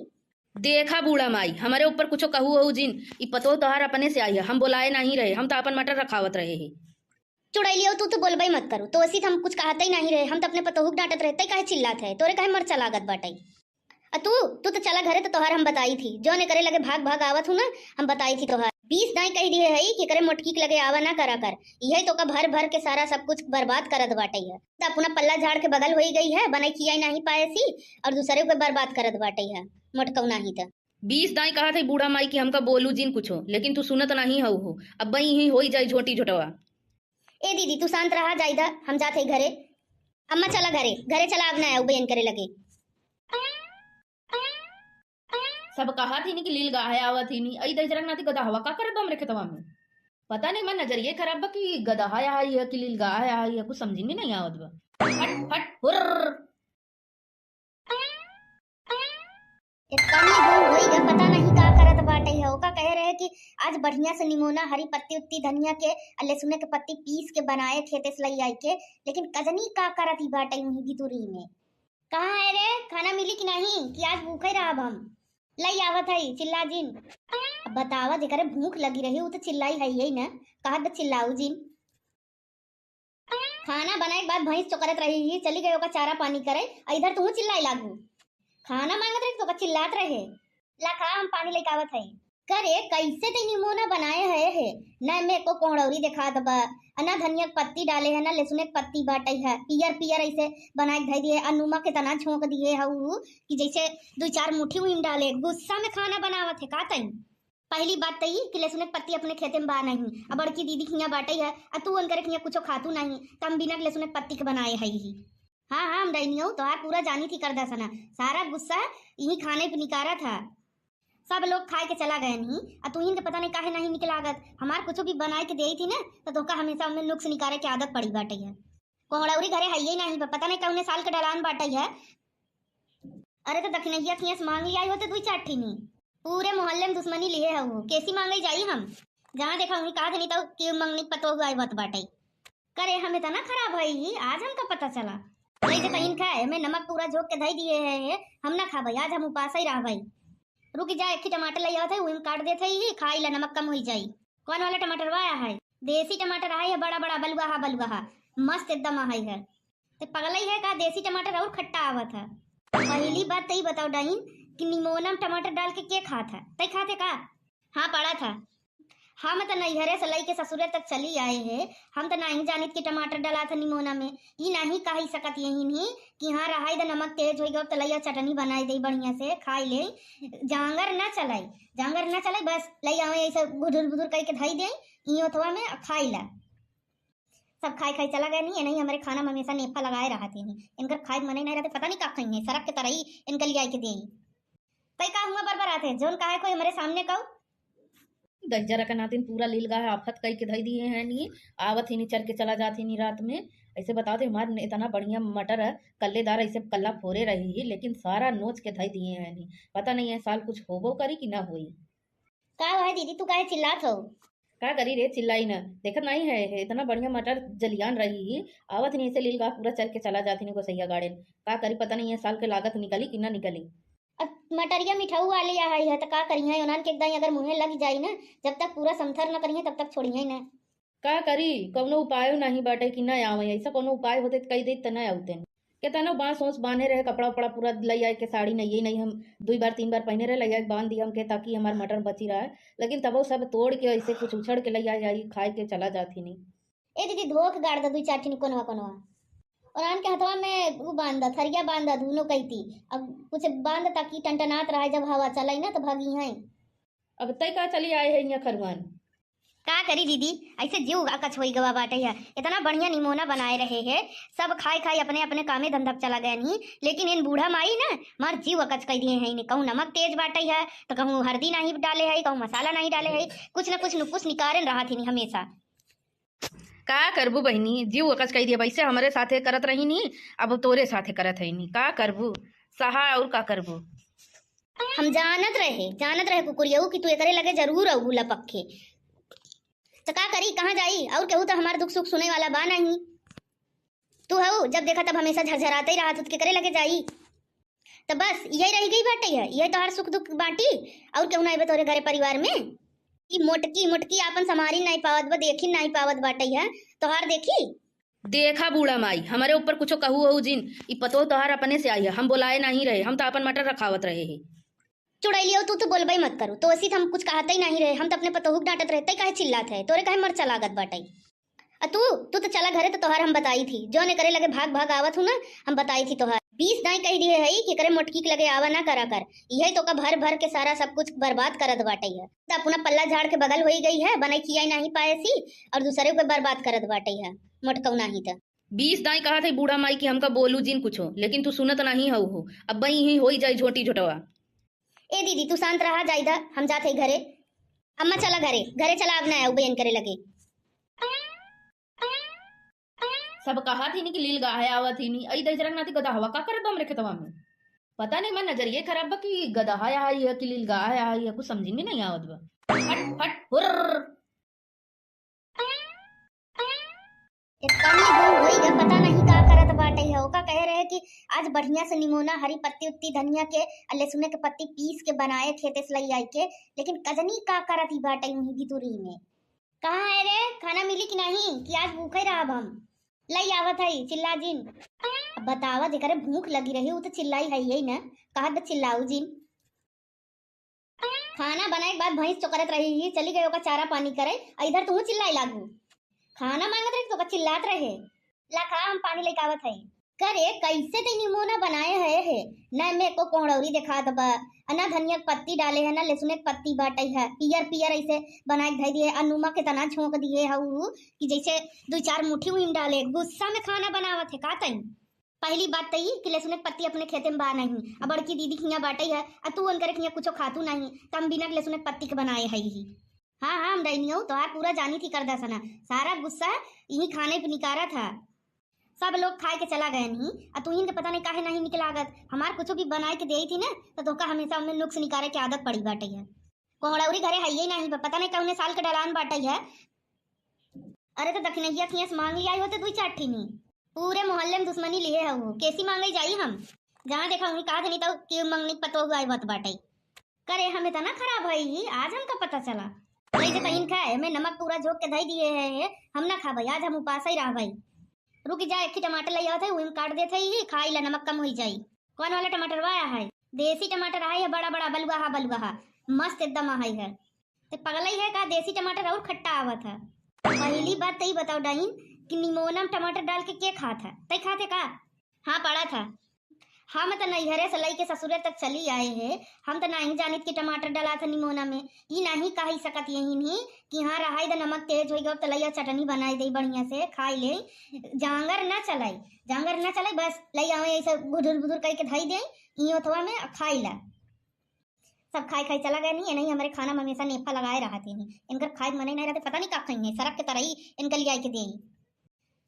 देखा बूढ़ा माई, हमारे ऊपर कुछो कहू हो जिन, ई पतोह तोहार अपने से आई है, हम बोलाए नहीं रहे, हम तो आपन मटर रखावत रहे ही। चुड़ैलियो, तू तो बोलबे मत करू, तो ऐसी हम कुछ कहते ही नहीं रहे, हम तो अपने पतोहू के डांटत रहे, तै काहे चिल्लात है, तोरे काहे मरचा लागत बाटे? आ तू, तू तो चला घरे, तो तोहार हम बताई थी, जौन एकरे लगे भाग भाग आवत हूँ ना, हम बताई थी तोहार। बीस दाई कह दिए है कि एकरे मोटकी के लगे आवा ना करा कर, यही तो का भर भर के सारा सब कुछ बर्बाद करत बाटे है। तो अपना पल्ला झाड़ के बगल होई गई है, बनाई खियाई नहीं पाए सी, और दूसरे को बर्बाद करत बाटे है, मोटकऊ नहीं तो। बीस दाई कहा थे बूढ़ा माई कि हमका बोलू जिन कुछो, लेकिन तू सुनत नहीं हऊ हो। अब बई ही होई जाई झोटी झोटवा। ए दीदी, तू शांत रहा, जाई दा, हम जात है घरे। अम्मा चला घरे, घरे चला, अब ना आऊ बयन करे लगे। सब कहा थी नी कि लील गाहे आवा थी नी, अई दहिजरा के नाती गदहवा का करत बा हमरे खेतवा में? पता नहीं, मैं नजरिए खराब बा कि गदहा आई है कि लील गाहे आई है, कुछ समझ में नहीं आवत बा। हट हट हुर्र। इतनी दिन होई गए, पता नहीं का करत बाटे है। ओका कहे रहे कि आज बढ़िया से निमोना, हरी पत्ती उत्ती धनिया के, आ लहसुन के पत्ती पीस के बनाए खेते से लई आई के, लेकिन कजनी का करत ही बाटे वहीं भितुरी में। कहाँ है रे, खाना मिली कि नहीं, कि आज भूखे रहब हम? लई आवत है, चिल्ला जिन। अब बतावा, जेकरे भूख लगी रही, उ तो चिल्लाई है यही ना, कहत बा चिल्लाऊ जिन। खाना बनाए के बाद भैंस चोकरत रही ही, चली गई ओका चारा पानी करे, आ इधर तू चिल्लाई लागू। खाना मांगत रही तो ओका चिल्लात रहे। ला खा, हम पानी लेके आवत है। करे, कैसे ते निमोना बनाए है, है? ना में एको कोहड़ौरी देखात बा, आ ना धनिया के पत्ती डाले है, ना लहसुन के पत्ती बाटे है, पियर पियर ऐसे बनाए के धई दिए, आ नमक इतना झोंक दिए है उ कि जैसे दुई चार मुट्ठी उहिन डाले। गुस्सा में खाना बनावत है का तई? पहली बात तो ई कि लहसुन के पत्ती अपने खेते में बा नहीं, अब बड़की दीदी खिया बाटे है, आ तू उनकरे खिया कुछो खातू नहीं, त हम बिना लहसुन के पत्ती के बनाए है ही। हाँ, हाँ, हम डैनियो तोहार पूरा जानी थी करदा सना, सारा गुस्सा यही खाने पे निकारा था। सब लोग खाए के चला गए नहीं, आ तू इनके पता नहीं काहे नहीं निकलागत। हमार कुछ भी बनाए के देई थी ना, तो तोका हमेशा उनमें नुक्स निकारे के आदत पड़ी बाटे है। कोहड़ौरी घरे है ही नहीं, पता नहीं कौने साल के डलान बाटे है। अरे तो दखिनैया खिया से मांग लिया होते दुई चार ठिनी। पूरे मोहल्ले में दुश्मनी लिए है वो, कैसी मांगे जाई हम? जहाँ देखा वहीं कहा देनी तो कि मंगनी पतो हुआ बात बाटे। करे हम इतना खराब है ही, आज हमका पता चला। वही तो कहीं खाए, हमें नमक पूरा झोंक के धई दिए है, है, हम ना खा भाई, आज हम उपास ही रह भाई। रुक जा, एक ही टमाटर ले आवत है, वही में काट देते ही, खाई ला, नमक कम होई जाई। कौन वाला टमाटर वाया है? देसी टमाटर है, बड़ा बड़ा बलुआ हा, बलुआ हा, मस्त एकदम है। ते पगलई है का, देसी टमाटर और खट्टा आवत है। पहली बात तई बताओ डाइन कि निमोना में टमाटर डाल के के खात है? तई खाते का? हाँ, पड़ा था। हम त नैहरे से लइके ससुरे तक चली आए है, हम त नहीं जानित कि टमाटर डाला था निमोना में। ई नहीं कही सकत यही नहीं कि हाँ रहाई द नमक तेज होई गो, तलैया चटनी बनाई दे बढ़िया से, खाई ले। जांगर ना चलाई, जांगर ना चलाई, बस लई आवे ऐसे गुदुर गुदुर करके धई दे, ई ओथवा में खाई ला। सब खाए खाए चला गए नहीं, नहीं हमरे खाना में हमेशा नेफा लगाए रहत ही नहीं। इनकर खाए के मने नहीं रहते, पता नहीं का खाई है, सरक के तरई इनकर लिया के दे। तई का हुआ बरबरात है, जौन कहा है कोई हमरे सामने कहू। दहिजरा के नातिन पूरा लील गाय आफत कई के धई दिए हैं नी। आवत ही नी, चर के चला जात ही नी रात में। ऐसे बताओ थे, हमार इतना बढ़िया मटर है, कल्लेदार, ऐसे कल्ला फोरे रही ही, लेकिन सारा नोच के धई दिए हैं नी। पता नहीं है साल कुछ होबो करी कि ना होई। का हुआ है दीदी, तू काहे चिल्लात हो? का करी रे, चिल्लाई ना, देखत नहीं है, है इतना बढ़िया मटर जलियान रही ही, आवत नहीं ऐसे लील गाय पूरा चर के चला जात ही नी गोसैया गाड़ेन। का करी, पता नहीं है साल के लागत निकली कि ना निकली। अब मटरिया मिठाऊ वाली आ है, तो का करी है, उन्हन के एकदम अगर मुँहे लग जाई ना, जब तक पूरा समथर न करी है, तब तक छोड़ी है ना। का करी, कौनो उपायो नहीं बाटे कि ना आवे, ऐसा कौनो उपाय होते तो कही देत त ना आउते। केतनो बांस ओस बांधे रहे, कपड़ा उपड़ा पूरा लई आए के, साड़ी नहीं, नहीं हम दुई बार तीन बार पहने रहे, लई आए के बांध दिया हमके, ताकि हमार मटर बची रहे, लेकिन तबो सब तोड़ के ऐसे कुछ उछड़ के लई आए, आई खाए के चला जात ही नहीं। ए दीदी, धोख गाड़ द दुई चार ठिन कोनवा कोनवा। और आन के हथवा में उ बांध द, थरिया बांध द, दुनो कैती। अब कुछ बांध द ताकि टनटनात रहे, जब हवा चलाई ना तो भागी हैं। अब तय का चली आए है यहाँ खरुआन। का करी दीदी, ऐसे जीव अकच होई गवा बाटे है। इतना बढ़िया निमोना बनाए रहे है, सब खाए खाए अपने अपने कामे धंधा पे चला गए नहीं, लेकिन इन बूढ़ा माई ना मार जीव अकच कर दिए हैं। इन्हें कहूँ नमक तेज बाटे है, तो कहूँ हल्दी नहीं डाले है, कहूँ मसाला नहीं डाले है, कुछ न कुछ नुकुस निकारेन रहा थी हमेशा। का करबू बहिनी, जीव अकच कई दिया, वैसे हमरे साथे करत रही नी, अब तोरे साथे करत है नी, का करबू, सहा और का करबू। हम जानत रहे, जानत रहे कुकुरियऊ कि तू एकरे लगे जरूर अबू लपक के। तो का करी, कहाँ जाई, और केहू तो हमार दुख सुख सुने वाला बा नहीं। तू हऊ, जब देखा तब हमेशा झरझराते ही रहा, तू केकरे लगे जाई। तो बस यही रह गई बाटे है, यही तोहार सुख दुख बाटी, और केहू ना आइबे तोहरे घरे परिवार में। ई मोटकी मोटकी आपन संभारी नहीं पावत बा, देखी नहीं पावत बाटे है, तोहार देखी। देखा बूढ़ा माई, हमारे ऊपर कुछो कहू हो जिन, ई पतोह तोहार अपने से आई है, हम बोलाए नहीं रहे, हम तो अपन मटर रखावत रहे है। चुड़ैलियो, तू तो बोलबे मत करू, तो ऐसी हम कुछ कहते ही नहीं रहे, हम तो अपने पतोहू के डांटत रहे, तै काहे चिल्लात है, तोरे काहे मरचा लागत बाटे? आ तू, तू तो चला घरे, तो तोहार हम बताई थी, जौन एकरे लगे भाग भाग आवत हूँ ना, हम बताई थी तोहार। बीस दाई कह दिए है कि एकरे मोटकी के लगे आवा ना करा कर, यही तो का भर भर के सारा सब कुछ बर्बाद करत बाटे है। तो अपना पल्ला झाड़ के बगल होई गई है, बनाई खियाई नहीं पाए सी, और दूसरे को बर्बाद करत बाटे है, मोटकऊ नहीं तो। बीस दाई कहा थे बूढ़ा माई कि हमका बोलू जिन कुछो, लेकिन तू सुनत नहीं हऊ हो। अब बई ही होई जाई झोटी झोटवा। ए दीदी, तू शांत रहा, जाई दा, हम जात है घरे। अम्मा चला घरे, घरे चला, अब ना आऊ बयन करे लगे। सब कहा थी नी कि लील गाहे आवत ही नी, अई दहिजरा के नाती गदहवा का करत बा हमरे खेतवा में। पता नहीं, मैं नजरिए खराब बा कि गदहा आई है कि लील गाहे आई है, कुछ समझ में नहीं आवत बा। हट, हट, हुर्र। इतनी दूर होई गए, पता नहीं का करत बाटे है। ओका कहे रहे कि आज बढ़िया से निमोना, हरी पत्ती उत्ती धनिया के, आ लहसुने के पत्ती पीस के बनाए खेते से लई आई के, लेकिन कजनी का करत ही बाटे वहीं भितुरी में। कहाँ है रे, खाना मिली कि नहीं, कि आज भूखे रहब हम? लई आवत है, चिल्ला जिन। अब बतावा, जेकरे भूख लगी रही, उ तो चिल्लाई है यही ना, कहत बा चिल्लाऊ जिन। खाना बनाए के बाद भैंस चोकरत रही ही, चली गई ओका चारा पानी करे, आ इधर तू चिल्लाई लागू। खाना मांगत रही तो ओका चिल्लात रहे। ला खा, हम पानी लेके आवत है। करे, कैसे ते निमोना बनाए है, है? ना में एको कोहड़ौरी देखात बा, आ ना धनिया के पत्ती डाले है, ना लहसुन के पत्ती बाटे है, पियर पियर ऐसे बनाए के धई दिए, आ नमक इतना झोंक दिए है उ कि जैसे दो चार मुट्ठी उहिम डाले। गुस्सा में खाना बनावत है का तई? पहली बात तो ई कि लहसुन के पत्ती अपने खेते में बा नहीं, आ बड़की दीदी खिया बाटे है, आ तू उनकरे खिया कुछो खातू नहीं, त हम बिना लहसुन के पत्ती के बनाए है ही। हाँ, हाँ, हम डैनियो तोहार पूरा जानी थी करदा सना, सारा गुस्सा यही खाने पे निकारा था। सब लोग खाए के चला गए नहीं, आ तू इनके पता नहीं काहे नहीं निकलागत। हमार कुछो भी बनाए के देई थी ना, तो तोहका हमेशा उनमें नुक्स निकारे के आदत पड़ी बाटे है। कोहड़ौरी घरे है ही नहीं, पता नहीं कौने साल के डलान बाटे है। अरे तो दखिनैया खिया से मांग लिया होते दुई चार ठिनी। पूरे मोहल्ले में दुश्मनी लिए है वो, कैसी मांगे जाई हम? जहाँ देखा वहीं कहा नहीं तो कि मंगनी पतो हुआ होत बाटे। करे हम इतना खराब है ही, आज हमका पता चला। वही तो कहीं खाए, हमें नमक पूरा झोंक के धई दिए है, है, हम ना खाबे, आज हम उपास ही रहबे। रुक जा, एक ही टमाटर ले आवत है, वही में काट देते ही, खाई ला, नमक कम होई जाई। कौन वाला टमाटर वाया है? देसी टमाटर है, बड़ा बड़ा बलुआ हा, बलुआ हा, मस्त एकदम है, है। ते पगलई है का, देसी टमाटर और खट्टा आवत है। पहली बात तई बताओ डाइन कि निमोना में टमाटर डाल के के खात है? तई खाते का? हाँ, पड़ा था। हम त नैहरे से लइके ससुरे तक चली आए है, हम त नाहीं जानित कि टमाटर डलात है निमोना में। ई नाहीं कहि सकत यही नहीं कि हाँ, रहाई द, नमक तेज होइ गवा, त लइया चटनी बनाइ देई बढ़िया से, खाइ लेई। जांगर न चलाई, जांगर न चलाई, बस लइ आवै ऐसे बुधुर बुधुर कइके धइ देई ई ओथवा में, आ खाइ ला। सब खाइ खाइ चला गए नहीं, नहीं हमरे खाना में हमेसा नेफा लगाए रहत ही नहीं। इनकर खाइ के मने नहीं रहत, पता नहीं का खइहैं, सरक के तरई इनकर लियाइ के देई।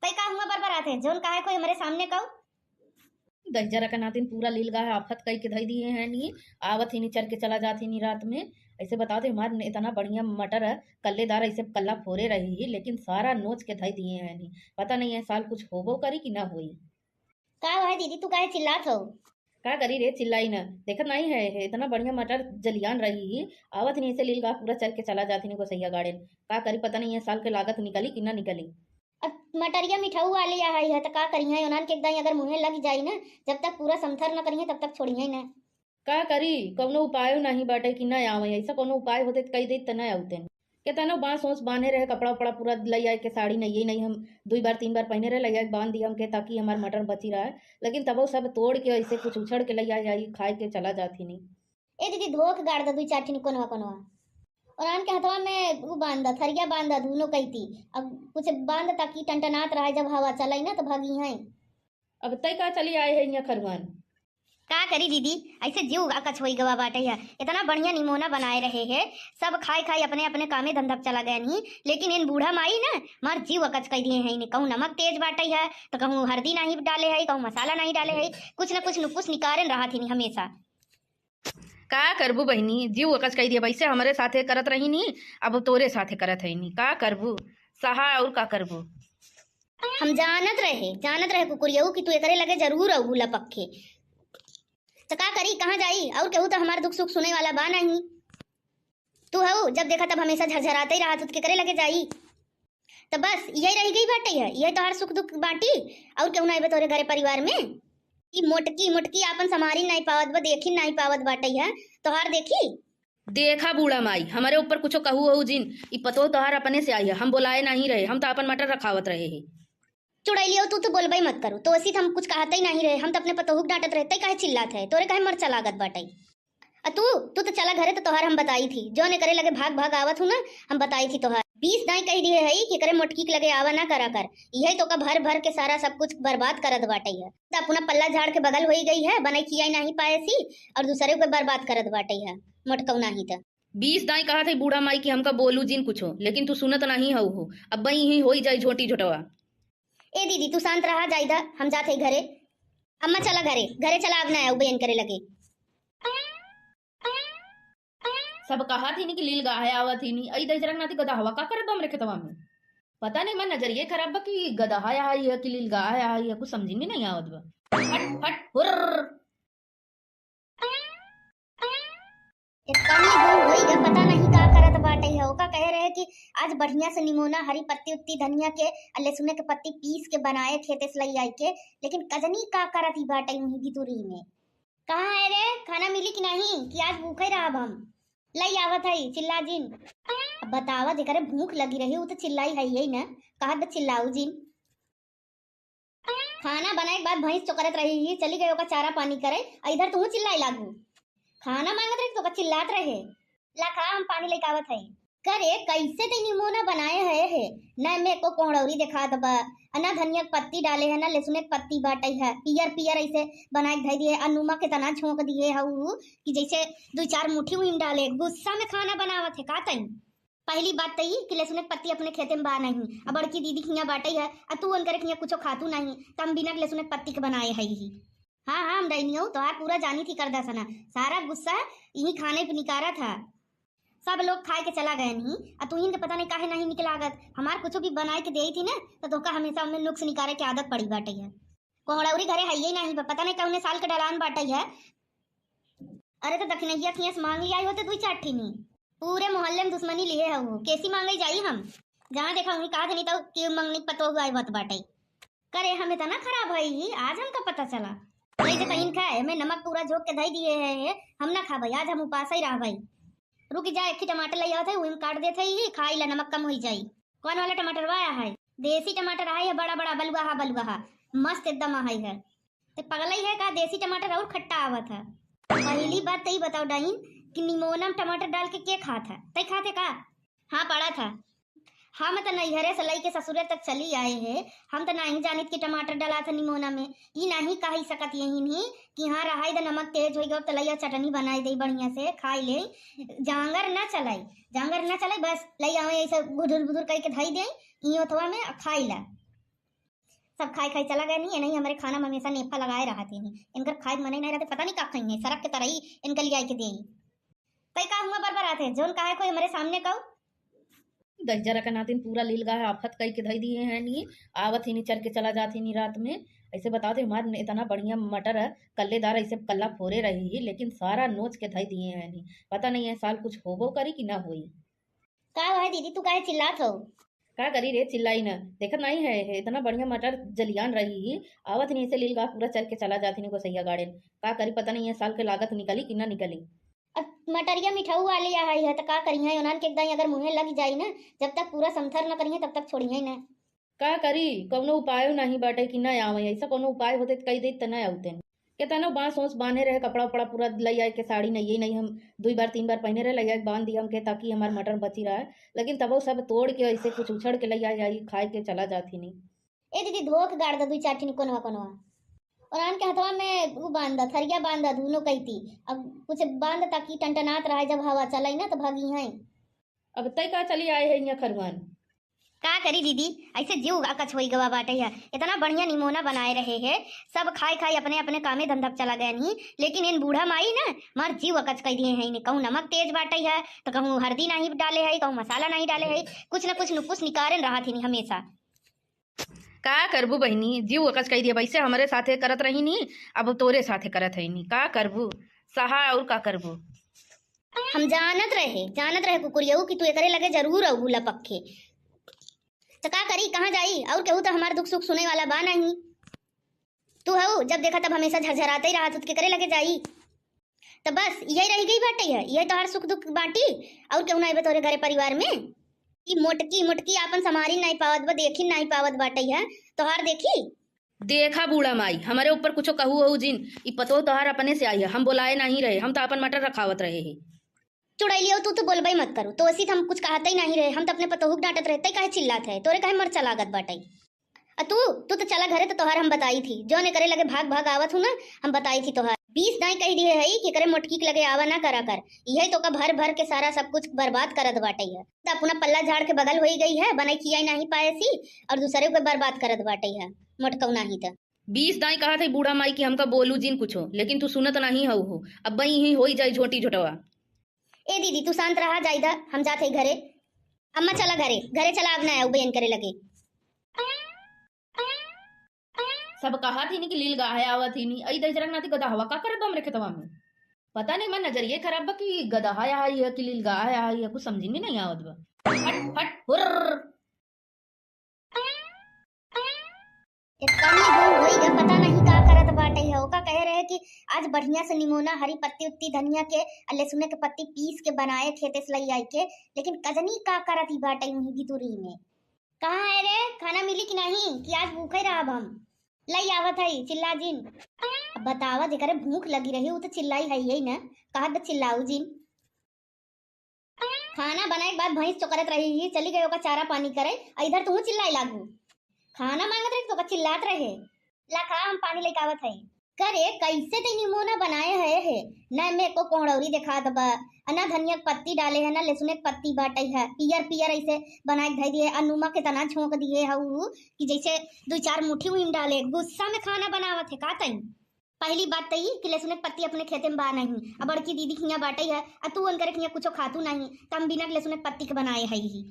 तइ का हुआँ बरबरात है, जौन कहे कोई हमरे सामने कहू। दहिजरा का नातिन पूरा लील गाह आफत कइके धइ दिहे हैं नी, आवत ही नी, चर के चला जात ही नी रात में। ऐसे बताओ थे, हमार इतना बढ़िया मटर है, कल्लेदार ऐसे कल्ला फोरे रही ही, लेकिन सारा नोच के धइ दिहे हैं नी। पता नहीं है साल कुछ होबो करी कि ना होई। का हुआ है दीदी, तू काहे चिल्लात हो? का करी रे, चिल्लाई ना, देखत नहीं है, है इतना बढ़िया मटर जलियान रही ही, आवत नहीं ऐसे लील गाह पूरा चर के चला जात ही नी गोसैया गाड़ेन। का करी, पता नहीं है साल के लागत निकली कि ना निकली। अब मटरिया मिठाऊ वाली आ है, त का करिहैं, ओनन के एकदम अगर मुँहे लग जाई ना, जब तक पूरा समथर न करिहैं, तब तक छोड़िहैं ना। का करी, कौनो उपायो नहीं बाटे कि ना आवै, ऐसा कौनो उपाय होते त कहि देत त ना आवतेन। केतनो बांस ओंस बांधे रहे, कपड़ा उपड़ा पूरा लइ आए के, साड़ी नहीं, नहीं हम दुई बार तीन बार पहने रहे, लइ आए के बांध दिया हमके, ताकि हमार मटर बची रहे, लेकिन तबो सब तोड़ के ऐसे कुछ उछड़ के लइ आए, आई खाए के चला जात ही नहीं। ए दीदी, धोख गाड़ द दुई चार ठिनी कोनवा कोनवा। और आन के हथवा में उ बांध द, थरिया बांध द, दुनो कैती। अब कुछ बांध द ताकि टनटनात रहे, जब हवा चलाई ना तो भागिहैं। अब तय का चली आए है यहाँ खरुआन। का करी दीदी, ऐसे जीव अकच होई गवा बाटे है। इतना बढ़िया निमोना बनाए रहे है, सब खाए खाए अपने अपने कामे धंधा पे चला गए नहीं, लेकिन इन बूढ़ा माई ना मार जीव अकच कइ दिहे हैं। इन्हें कहूँ नमक तेज बाटे है, तो कहूँ हरदी नहीं डाले है, कहूँ मसाला नहीं डाले है, कुछ ना कुछ नुकुस निकारेन रहत ही हमेसा। का करबू बहिनी, जीव अकच कइ दिया, वैसे हमरे साथे करत रही नी, अब तोरे साथे करत है नी, का करबू, सहा और का करबू। हम जानत रहे, जानत रहे कुकुरियऊ कि तू एकरे लगे जरूर अउबू लपक के। त का करी, कहाँ जाई, और केहू त हमार दुख सुख सुने वाला बा नहीं। तू हऊ, जब देखा तब हमेसा झरझराते ही रहत, त केकरे लगे जाई। त बस यही रह गई बाटे है, यही तोहार सुख दुख बाटी, और केहू ना आइबे तोहरे घरे परिवार में। ई मोटकी मोटकी आपन संभारी नहीं पावत बा, देखी नहीं पावत बाटे है, तोहार देखी। देखा बूढ़ा माई, हमरे ऊपर कुछो कहू हो जिन, ई पतोह तोहार अपने से आई है, हम बोलाए नहीं रहे, हम तो आपन मटर रखावत रहे ही। चुड़ैलियो, तू तो बोलबे मत करू, तो ऐसी हम कुछ कहते ही नहीं रहे, हम तो अपने पतोहू के डांटत रहे, तै काहे चिल्लात है, तोरे काहे मरचा लागत बाटे। आ तू, तू तो चला घरे, तो तोहार हम बताई थी, जौन एकरे लगे भाग भाग आवत हूँ ना, हम बताई थी तोहार। बीस दाई कह दिए है कि एकरे मोटकी के लगे आवा ना करा कर, यही तो का भर भर के सारा सब कुछ बर्बाद करत बाटे है। तो अपना पल्ला झाड़ के बगल होई गई है, बनाई खियाई नहीं पाए सी, और दूसरे को बर्बाद करत बाटे है, मोटकऊ नहीं तो। बीस दाई कहा थे बूढ़ा माई कि हमका बोलू जिन कुछो, लेकिन तू सुनत नहीं हऊ हो। अब बई ही होई जाई झोटी झोटवा। ए दीदी, तू शांत रहा, जाई दा, हम जात है घरे। अम्मा चला घरे, घरे चला, अब ना आऊ बयन करे लगे। सब कहा थी नी कि लील गाहे आवा थी नी, अई दहिजरा के नाती गदहवा का करत बा हमरे खेतवा में। पता नहीं, मैं नजरिए खराब बा कि गदहा आई है कि लील गाहे आई है, कुछ समझ में नहीं आवत बा। हट, हट, हुर्र। इतनी गुम होई ग, पता नहीं का करत बाटे है। ओका कहे रहे कि आज बढ़िया से निमोना, हरी पत्ती उत्ती, धनिया के, आ लहसुन के पत्ती पीस के बनाए खेते से लई आई के, लेकिन कजनी का करत ही बाटे वहीं भितुरी में। कहाँ है रे, खाना मिली कि नहीं, कि आज भूखे रहब हम? लई आवत है, चिल्ला जिन। अब बतावा, जेकरे भूख लगी रही, उ तो चिल्लाई है ही ना, कहत बा चिल्लाऊ जिन। खाना बनाए के बाद भैंस चोकरत रही ही, चली गई ओका चारा पानी करे, आ इधर तू चिल्लाए लागू। खाना मांगत रही तो ओका चिल्लात रहे। ला खा, हम पानी लेके आवत है। करे, कैसे ते निमोना बनाए है, है? ना में को कोहड़ौरी देखात बा, आ ना धनिया के पत्ती डाले है, ना लहसुन के पत्ती बाटे है, पियर पियर ऐसे बनाए के धई दिए, आ नमक इतना झोंक दिए है उ कि जैसे दो चार मुट्ठी उइम डाले। गुस्सा में खाना बनावत है का तई? पहली बात त ई कि लहसुन के पत्ती अपने खेते में बा नहीं, आ बड़की दीदी खिया बाटे है, आ तू उनकर खिया कुछो खातू नहीं, त हम बिना लहसुन के पत्ती के बनाए है ही। हाँ, हाँ, हम डैनियो तोहार पूरा जानी थी कर दसना, सारा गुस्सा यही खाने पे निकारा था। सब लोग खाए के चला गए नहीं, आ तुहिन के पता नहीं काहे नहीं निकलागत। हमार कुछ भी बनाए के देई थी ना, तो तोहका हमेशा उनमें नुक्स निकारे के आदत पड़ी बाटे है। कोहड़ौरी घरे है ही नहीं, प-, पता नहीं कौने साल के डलान बाटे है। अरे तो दखिनैया खिया से मांग लिया होते दुई चार ठिनी। पूरे मोहल्ले में दुश्मनी लिए है वो, कैसी मांगे जाई हम? जहाँ देखा वहीं कहा देनी तो कि मंगनी पतो हुआ बाटे। करे हम इतना खराब है ही, आज हमका पता चला। नहीं तो कहीं खाए, मैं नमक पूरा झोंक के धई दिए है, है, हम ना खाबे, आज हम उपास ही रहबे। रुक जा, एक ही टमाटर ले आवत है, उही में काट देत है ही, खाई ला, नमक कम होई जाई। कौन वाला टमाटर वाया है? देसी टमाटर है, है बड़ा बड़ा, बलुआ हा, बलुआ हा, मस्त एकदम है, है। ते पगलई है का? देसी टमाटर और खट्टा आवत है। पहली बात तो ई बताओ डाइन कि निमोना में टमाटर डाल के के खात है? तै खात है का? हाँ, पड़ा था। हम त नैहरे से लइके ससुरे तक चली आए हैं, हम त नाहीं जानित कि टमाटर डलात है निमोना में। ई नाहीं कही सकत यही नहीं कि हाँ, रहाई द, नमक तेज होई गवा, त लइया चटनी बनाई दे बढ़िया से, खाई ले। जांगर न चलाई, जांगर न चलाई, बस लई आवे ऐसे बुधुर बुधुर कई के धई दे ई ओथवा में, आ खाई ला। सब खाई खाई चला गए नहीं, नहीं हमारे खाना में हमेशा नेफा लगाए रहत ही नहीं। इनकर खाए के मन ही नहीं रहते, पता नहीं का खाई है, सरक के तरई इनके लिए आई के दे। तई का हुआ बरबरात है, जौन कहे कोई हमारे सामने कहू। दहिजरा के नातिन पूरा लील गाह आफत कई के धई दिए हैं नी। आवत ही नी, चर के चला जात ही नी रात में। ऐसे बताओ थे, हमार इतना बढ़िया मटर है, कल्लेदार ऐसे कल्ला फोरे रही ही, लेकिन सारा नोच के धई दिए हैं नी। पता नहीं है साल कुछ होबो करी कि ना होई। का है दीदी, तू काहे चिल्लात हो? का करी रे, चिल्लाई ना, देखत नहीं है, है इतना बढ़िया मटर जलियान रही ही, आवत ही नी ऐसे लील गाह पूरा चर के चला जात ही नी गोसैया गाड़ेन। का करी, पता नहीं है साल के लागत निकली कि ना निकली। अब मटरिया मिठाऊ वाली आ है, त का करिहैं? उन्हन के एकदम अगर मुँहे लग जाई ना, जब तक पूरा समथर न करिहैं, तब तक छोड़िहैं ना। का करी, कौनो उपायो नहीं बाटे कि ना आवे। ऐसा कौनो उपाय होते त कही देत त ना आवते। केतनो बांस ओस बांधे रहे, कपड़ा उपड़ा पूरा लई आए के, साड़ी नहीं, नहीं हम दुई बार तीन बार पहने रहे, लई आए के बांध दिया हमके, ताकि हमार मटर बची रहे। लेकिन तबो सब तोड़ के ऐसे कुछ उछड़ के लई आए, आई खाए के चला जात ही नहीं। ए दीदी, धो के गाड़ द दुई चार ठिनी कोनवा कोनवा। और आन के हथवा में उ बांध द, थरिया बांध द, दोनों कैती। अब कुछ बांध द ताकि टनटनात रहे, जब हवा चलाई ना तो भागी हैं। अब तय का चली आए है यहाँ खरुआन? का करी दीदी, ऐसे जीव अकच होई गवा बाटे है। इतना बढ़िया निमोना बनाए रहे है, सब खाए खाए अपने अपने कामे धंधा पे चला गए नहीं, लेकिन इन बूढ़ा माई ना हमार जीव अकच कई दिए हैं। इन्हें कहूँ नमक तेज बाटे है, तो कहूँ हरदी नहीं डाले है, कहूँ मसाला नहीं डाले है, कुछ न कुछ नुकुस निकारेन रहा थी हमेशा। का करबू बहिनी, जीव अकच कई दिया। वैसे हमरे साथे करत रही नी, अब तोरे साथे करत है नी। का करबू, सहा और का करबू? हम जानत रहे, जानत रहे कुकुरियऊ कि तू एकरे लगे जरूर अबू लपक के। त का करी, कहाँ जाई? और केहू त हमार दुख सुख सुने वाला बा नहीं। तू हऊ, जब देखा तब हमेशा झरझराते ही रहत, त केकरे लगे जाई? त बस यही रह गई बाटे है, यही तोहार सुख दुख बाटी, और केहू ना अइबे तोरे घरे परिवार में? ई मोटकी मोटकी आपन संभारी नहीं पावत बा, देखी नहीं पावत बाटे है तोहार। देखी, देखा बूढ़ा माई, हमरे ऊपर कुछो कहू हो जिन, ई पतोह तोहार अपने से आई है, हम बोलाए नहीं रहे, हम तो आपन मटर रखावत रहे हैं। चुड़ैलियो, तू तो बोलबे मत करू, तो ऐसी हम कुछ कहते ही नहीं रहे, हम तो अपने पतोहू के डांटत रहे, तै काहे चिल्लात है, तोरे काहे मरचा लागत बाटे? आ तू, तू तो चला घरे, तो तोहार हम बताई थी, जौन एकरे लगे भाग भाग आवत हूँ ना, हम बताई थी तोहार। बीस दाई कह दिए है कि एकरे मोटकी के लगे आवा ना करा कर, यही तो का भर भर के सारा सब कुछ बर्बाद करत बाटे है। तो अपना पल्ला झाड़ के बगल होई गई है, बनाई खियाई नहीं पाए सी, और दूसरे को बर्बाद करत बाटे है मोटकऊ नहीं तो। बीस दाई कहा थे बूढ़ा माई कि हमका बोलू जिन कुछो, लेकिन तू सुनत नहीं हऊ हो। अब बई ही होई जाई झोटी झोटवा। ए दीदी, तू शांत रहा, जाइदा, हम जात हई घरे। अम्मा, चला घरे, घरे चला, अब ना आऊ बयन करे लगे। सब कहा थी नी कि लील गाहे आवत ही नी, अई दहिजरा नाती गदहवा का करत बा हमरे खेतवा में? पता नहीं, मैं नजरिए खराब बा कि गदहा आई है कि लील गाहे आई है, कुछ समझी में नहीं आवत बा। फट फट हुर्र। इतनी दूर होई गए, पता नहीं का करत बाटे है। ओका कहे रहे कि आज बढ़िया से निमोना, हरी पत्ती उत्ती धनिया के, आ लहसुन के पत्ती पीस के बनाए खेते से लई आई के, लेकिन कजनी का करत ही बाटे वहीं भितुरी में। कहाँ है रे, खाना मिली कि नहीं कि आज भूखे रहब हम? लई आवत है, चिल्ला जिन। अब बतावा, जेकरे भूख लगी रही उ तो चिल्लाई है यही ना, कहत बा चिल्लाऊ जिन। खाना बनाए के बाद भैंस चोकरत रही ही, चली गई ओका चारा पानी करे, आ इधर तू चिल्लाए लागू। खाना मांगत रही तो ओका चिल्लात रहे। ला खा, हम पानी लेके आवत है। करे, कैसे ते निमोना बनाए है, है? ना में एको कोहड़ौरी देखात बा, आ ना धनिया के पत्ती डाले है, ना लहसुन के पत्ती बाटे है, पियर पियर ऐसे बनाए के धई दिए, आ नमक इतना झोंक दिए है उ कि जैसे दो चार मुट्ठी उहिन डाले। गुस्सा में खाना बनावत है का तई? पहली बात त ई कि लहसुन के पत्ती अपने खेते में बा नहीं, आ बड़की दीदी के हियां बाटे है, आ तू उनकरे के हियां कुछो खातू नहीं, त हम बिना लहसुन के पत्ती के बनाए है ही।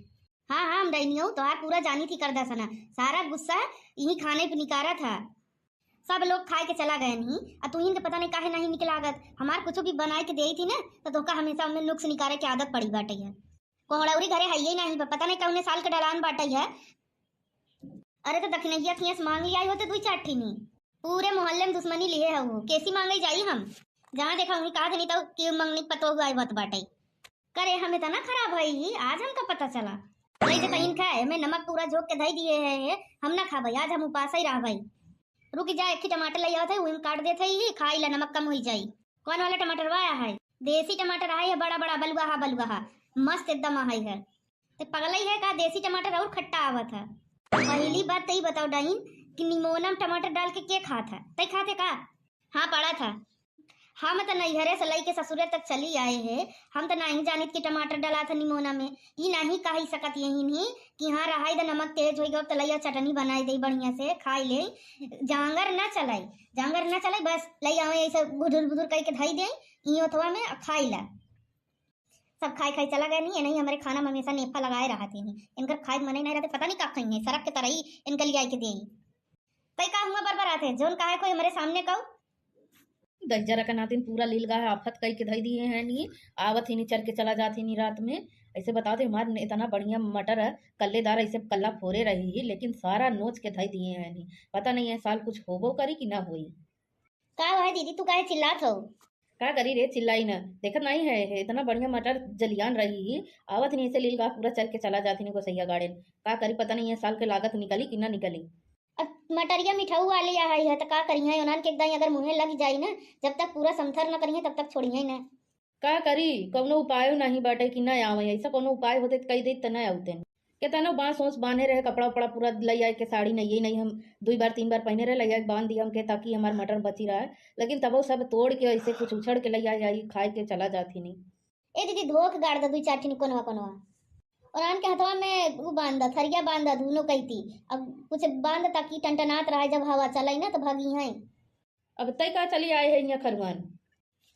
हाँ, हाँ, हम डैनियो तोहार पूरा जानी थी करदा सना, सारा गुस्सा यही खाने पे निकारा था। सब लोग खाए के चला गए नहीं, आ तू इनके पता नहीं काहे नहीं निक लागत। हमार कुछ भी बनाए के देई थी ना, तो तोका हमेशा उनमें नुक्स निकारे के आदत पड़ी बाटे है। कोहड़ौरी घरे है ही नहीं, प-, पता नहीं कौने साल के डलान बाटे है। अरे तो दखिनैया खियस मांग लिया होते दुई चार ठिनी। पूरे मोहल्ले में दुश्मनी लिए है वो, कैसी मांगे जाई हम? जहाँ देखा वहीं कहा देनी तो कि मंगनी पतोह आए बात बाटे। करे हम इतना खराब है ही, आज हमका पता चला। वही जे कहीं खाए, हमें नमक पूरा झोंक के धई दिए है, है, हम ना खाबे, आज हम उपास ही रहबे। रुक जा, एक ही टमाटर लइ आवत है, उही में काट देत है, ही खाई ला, नमक कम होई जाई। कौन वाला टमाटर वाया है? देसी टमाटर है, बड़ा बड़ा बलुआ हा, बलुआ हा, मस्त एकदम है। ते पगलई है का? देसी टमाटर और खट्टा आवत है। पहली बात तई बताओ डाइन कि निमोना में टमाटर डाल के के खात है? तई खाते का? हाँ, पड़ा था। हम त नैहरे से लइके ससुरे तक चली आए हैं, हम त नहीं जानित कि टमाटर डाला था निमोना में। ई नहीं कही सकत यही नहीं कि हाँ, रहाई द नमक तेज होई गो, त लइया चटनी बनाई दे बढ़िया से, खाई ले। जांगर ना चलाई, जांगर ना चलाई, बस लइ आवे ऐसे गुदुर गुदुर करके धई दे, ई ओथवा में आ खाई ला। सब खाई खाई चला गए नहीं, नहीं हमारे खाना में हमेशा नेफा लगाए रहते हैं। इनकर खाए के मने नहीं रहते, पता नहीं का खाई है, सरक के तरही इनके लिया के दे। तई का हुआ बरबर आते, जोन कहा है कोई हमारे सामने कहू? दहिजरा के नातिन पूरा लील गाय आफत कई के धई दिए हैं नी, आवत ही नी चर के चला जात ही नी रात में। ऐसे बताओ तो हमार इतना बढ़िया मटर है, कल्लेदार ऐसे कल्ला फोरे रही ही, लेकिन सारा नोच के धई दिए हैं नी। पता नहीं है साल कुछ होबो करी कि ना होई। का हुआ है दीदी, तू काहे चिल्लात हो? का करी रे, चिल्लाई ना, देखत नहीं है, है इतना बढ़िया मटर जलियान रही ही, आवत नहीं ऐसे लील गाय पूरा चर के चला जात ही नी गोसैया गाड़ेन। का करी, पता नहीं है साल के लागत निकली कि ना निकली। अब मटरिया मिठाऊ वाली आई है, त का करिहे? ओनान के एकदम अगर मुँहे लग जाई ना, जब तक पूरा समथर न करिहे, तब तक छोड़िहे ना। का करी, कौनो उपायो नहीं बाटे कि ना आवे। ऐसा कौनो उपाय होते त कही देत त ना आवते। केतनो बांस ओस बांधे रहे, कपड़ा उपड़ा पूरा लइ आए के, साड़ी नहीं, नहीं हम दुई बार तीन बार पहने रहे, लइ आए के बांध दिया हमके, ताकि हमार मटर बची रहे, लेकिन तबो सब तोड़ के ऐसे कुछ उछड़ के लइ आए, आई खाए के चला जात ही नहीं। ए दीदी, धो के गाड़ द दुई चार ठिन कोनवा कोनवा। और आन के हथवा में उ बांध द, थरिया बांध द, दुनो कइती। अब कुछ बांध द ताकि टनटनात रहे, जब हवा चलाई ना तो भागी हैं। अब तय का चली आए है यहाँ खरुआन।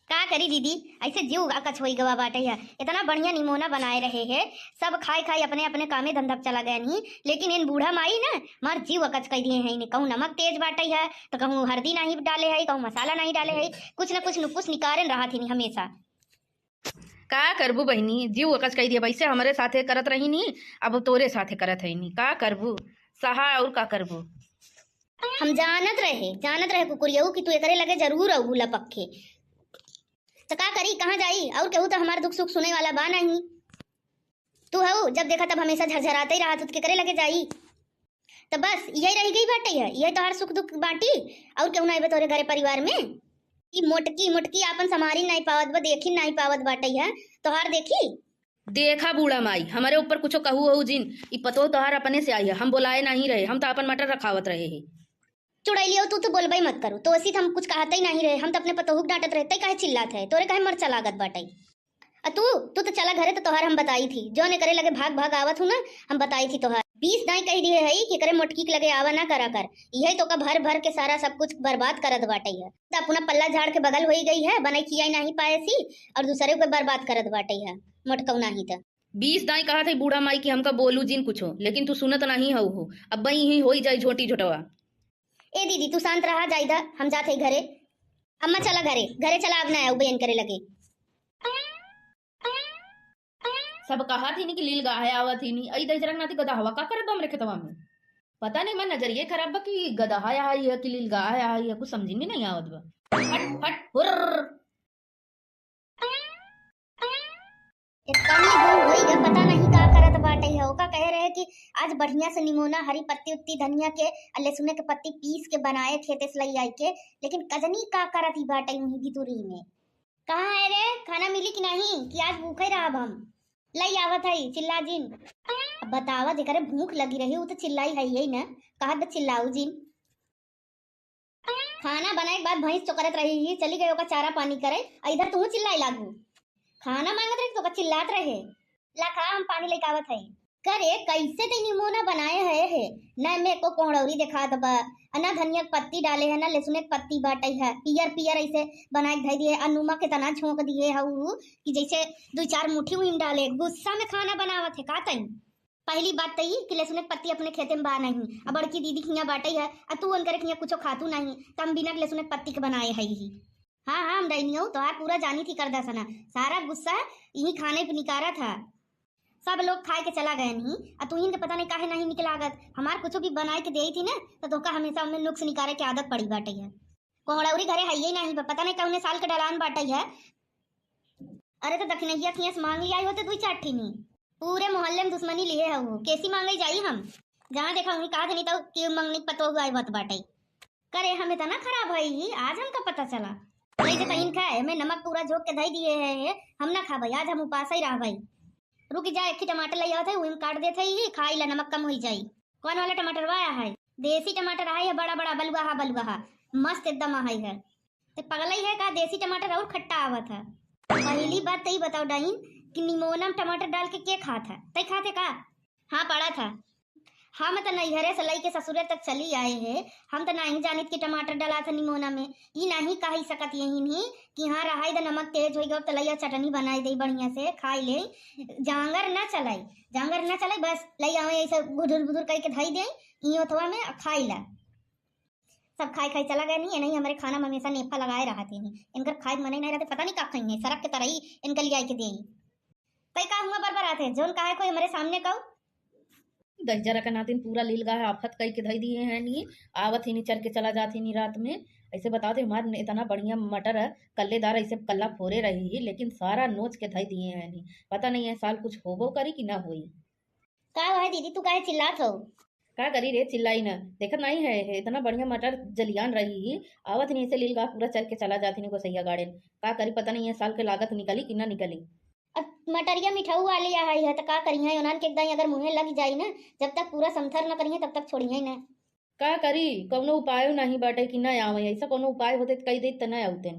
का करी दीदी, ऐसे जीव अकच होई गवा बाटे है। इतना बढ़िया निमोना बनाए रहे है, सब खाए खाए अपने अपने कामे धंधा पे चला गए नहीं, लेकिन इन बूढ़ा माई ना मार जीव अकच कर दिए हैं। इन्हें कहूँ नमक तेज बाटे है, तो कहूँ हल्दी नहीं डाले है, कहूँ मसाला नहीं डाले है, कुछ न कुछ नुकुस निकारेन रहा थी हमेशा। का करबू बहिनी, जीव अकच कई दिया। वैसे हमरे साथे करत रही नी, अब तोरे साथे करत है नी। का करबू, सहा और का करबू। हम जानत रहे, जानत रहे कुकुरियऊ कि तू एकरे लगे जरूर अउबू लपक के। त का करी, कहाँ जाई? और केहू त हमार दुख सुख सुने वाला बा नहीं। तू हऊ, जब देखा तब हमेशा झरझराते ही रहत, तू केकरे लगे जाई? त बस यही रह गई बाटे है, यही तोहार सुख दुख बाटी, और केहू ना आइबे तोरे घरे परिवार में? ई मोटकी मोटकी आपन संभारी नहीं पावत बा, देखी नहीं पावत बाटे है, तोहार देखी। देखा बूढ़ा माई, हमरे ऊपर कुछो कहू हो जिन, ई पतोह तोहार अपने से आई है, हम बोलाए नहीं रहे, हम तो अपन मटर रखावत रहे है। चुड़ैलियो, तू तो बोलबे मत करू, तो ऐसी तो हम कुछ कहते ही नहीं रहे, हम तो अपने पतोहू के डांटत रहे, तै काहे चिल्लात है, तोरे काहे मरचा लागत बाटे? आ तू, तू तो चला घरे, तो तोहार हम बताई थी, जौन एकरे लगे भाग भाग आवत हूँ ना, हम बताई थी तोहार। बीस दाई कह दिए है कि एकरे मोटकी के लगे आवा ना करा कर, यही तो का भर भर के सारा सब कुछ बर्बाद करत बाटे है। तो अपना पल्ला झाड़ के बगल होई गई है, बनाई खियाई नहीं पाए सी, और दूसरे को बर्बाद करत बाटे है मोटकऊ नहीं तो। बीस दाई कहा थे बूढ़ा माई कि हमका बोलू जिन कुछो, लेकिन तू सुनत नहीं हऊ हो। अब बई ही होई जाई झोटी झोटवा। ए दीदी, तू शांत रहा, जाइदा, हम जात है घरे। अम्मा चला घरे, घरे चला, अब ना आऊ बहन करे लगे। सब कहा थी नी कि लील गाहे आवत ही नी, अई दहिजरा के नाती गदहवा का करत बा हमरे खेतवा में? पता नहीं, मैं नजरिए खराब बा कि गदहा यहाँ आई है कि लील गाहे यहाँ आई है, कुछ समझ में नहीं आवत बा। हट, हट, हुर्र। इतनी दूर होई गए, पता नहीं का करत बाटे है। ओका कहे रहे कि आज बढ़िया से निमोना, हरी पत्ती उत्ती, धनिया के, आ लहसुन के पत्ती पीस के बनाए खेते से लई आई के, लेकिन कजनी का करत ही बाटे वहीं भितुरी में। कहाँ है रे, खाना मिली कि नहीं, कि आज भूखे रहब हम? लई आवत है, चिल्ला जिन। अब बतावा, जेकरे भूख लगी रही, उ तो चिल्लाई है ही ना, कहत बा चिल्लाऊ जिन। खाना बनाए के बाद भैंस चोकरत रही ही, चली गई ओका चारा पानी करे, आ इधर तू चिल्लाए लागू। खाना मांगत रही तो ओका चिल्लात रहे। ला खा, हम पानी लेके आवत है। करे, कैसे ते निमोना बनाए है, है? ना में एको कोहड़ौरी देखात बा, आ ना धनिया के पत्ती डाले है, ना लहसुन के पत्ती बाटे है, पियर पियर ऐसे बनाए के धई दिए, आ नमक केतना झोंक दिए है उ कि जैसे दुई चार मुट्ठी उहिन डाले। गुस्सा में खाना बनावत है का तई? पहली बात त ई कि लहसुन के पत्ती अपने खेते में बा नहीं, आ बड़की दीदी खिया बाटे है, आ तू उनकरे खिया कुछो खातू नहीं, त हम बिना लहसुन के पत्ती के बनाए है ही। हाँ, हाँ, हम डैनियो तोहार पूरा जानी थी करदा सना, सारा गुस्सा यही खाने पे निकारा था। सब लोग खाए के चला गए नहीं, आ तू इनके पता नहीं काहे नहीं निकलागत। हमार कुछ भी बनाए के देई थी ना, तो तोहका हमेशा उनमें नुक्स निकारे के आदत पड़ी बाटे है। कोहड़ौरी घरे है ही नहीं, पता नहीं कौने साल के डलान बाटे है। अरे, तो दखिनैया खिया से मांग लिया होते दुई चार ठिनी। पूरे मोहल्ले में दुश्मनी लिए है वो, कैसी मांगे जाई हम? जहाँ देखा वहीं कहा धनी तो कि मंगनी पतोह आई बात बाटे। करे हम इतना खराब है ही, आज हमका पता चला। नहीं तो कहीं खाए, हमें नमक पूरा झोंक के धई दिए है, है, हम ना खाबे, आज हम उपास ही रहबे। रुक जा, एक ही टमाटर ले आवत है, उही में काट देत है, ही खाई ला, नमक कम होई जाई। कौन वाला टमाटर वाया है? देसी टमाटर है, बड़ा बड़ा बलुआ हा, बलुआ हा, मस्त एकदम है, है। ते पगलई है का, देसी टमाटर और खट्टा आवत है। पहली बात तई बताओ डाइन कि निमोना में टमाटर डाल के के खात है? तई खाते का? हाँ, पड़ा था। हम त नैहरे से लइके ससुरे तक चली आए है, हम त नहीं जानित कि टमाटर डाला था निमोना में। ई नहीं कही सकत यही नहीं कि हाँ रहाई द नमक तेज होई गो त लइया चटनी बनाई दे बढ़िया से खाई ले। जांगर ना चलाई, जांगर ना चलाई, बस लइया ऐसे बुधुर बुधुर करके धई दे ई ओथवा में आ खाई ला। सब खाई खाई चला गए नहीं, नहीं हमारे खाना में हमेशा नेफा लगाए रहत ही नहीं। इनकर खाए के मन ही नहीं रहते, पता नहीं का खाई है, सरक के तरई इनके लिए आई के दे। कई का हुआ बरबरात है, जौन कहा है कोई हमारे सामने कहू। दहिजरा के नातिन पूरा लील गाह आफत कई के धई दिए हैं नी। आवत ही नी, चर के चला जात ही नी रात में। ऐसे बताओ थे, हमार इतना बढ़िया मटर है, कल्लेदार ऐसे कल्ला फोरे रही ही, लेकिन सारा नोच के धई दिए हैं नी। पता नहीं है साल कुछ होबो करी कि ना होई। का हुआ है दीदी, तू काहे चिल्लात हो? का करी रे, चिल्लाई ना, देखत नहीं है, है इतना बढ़िया मटर जलियान रही ही, आवत नहीं ऐसे लील गाह पूरा चर के चला जात ही नी गोसैया गाड़ेन। का करी, पता नहीं है साल के लागत निकली कि ना निकली। अब मटरिया मिठाऊ वाली आ है, त का करिहे, उन्हन के एकदम अगर मुँहे लग जाई ना, जब तक पूरा समथर न करिहे, तब तक छोड़िहे ना। का करी, कौनो उपायो नहीं बाटे कि ना आवे, ऐसा कौनो उपाय होते त कही देत त ना आउते।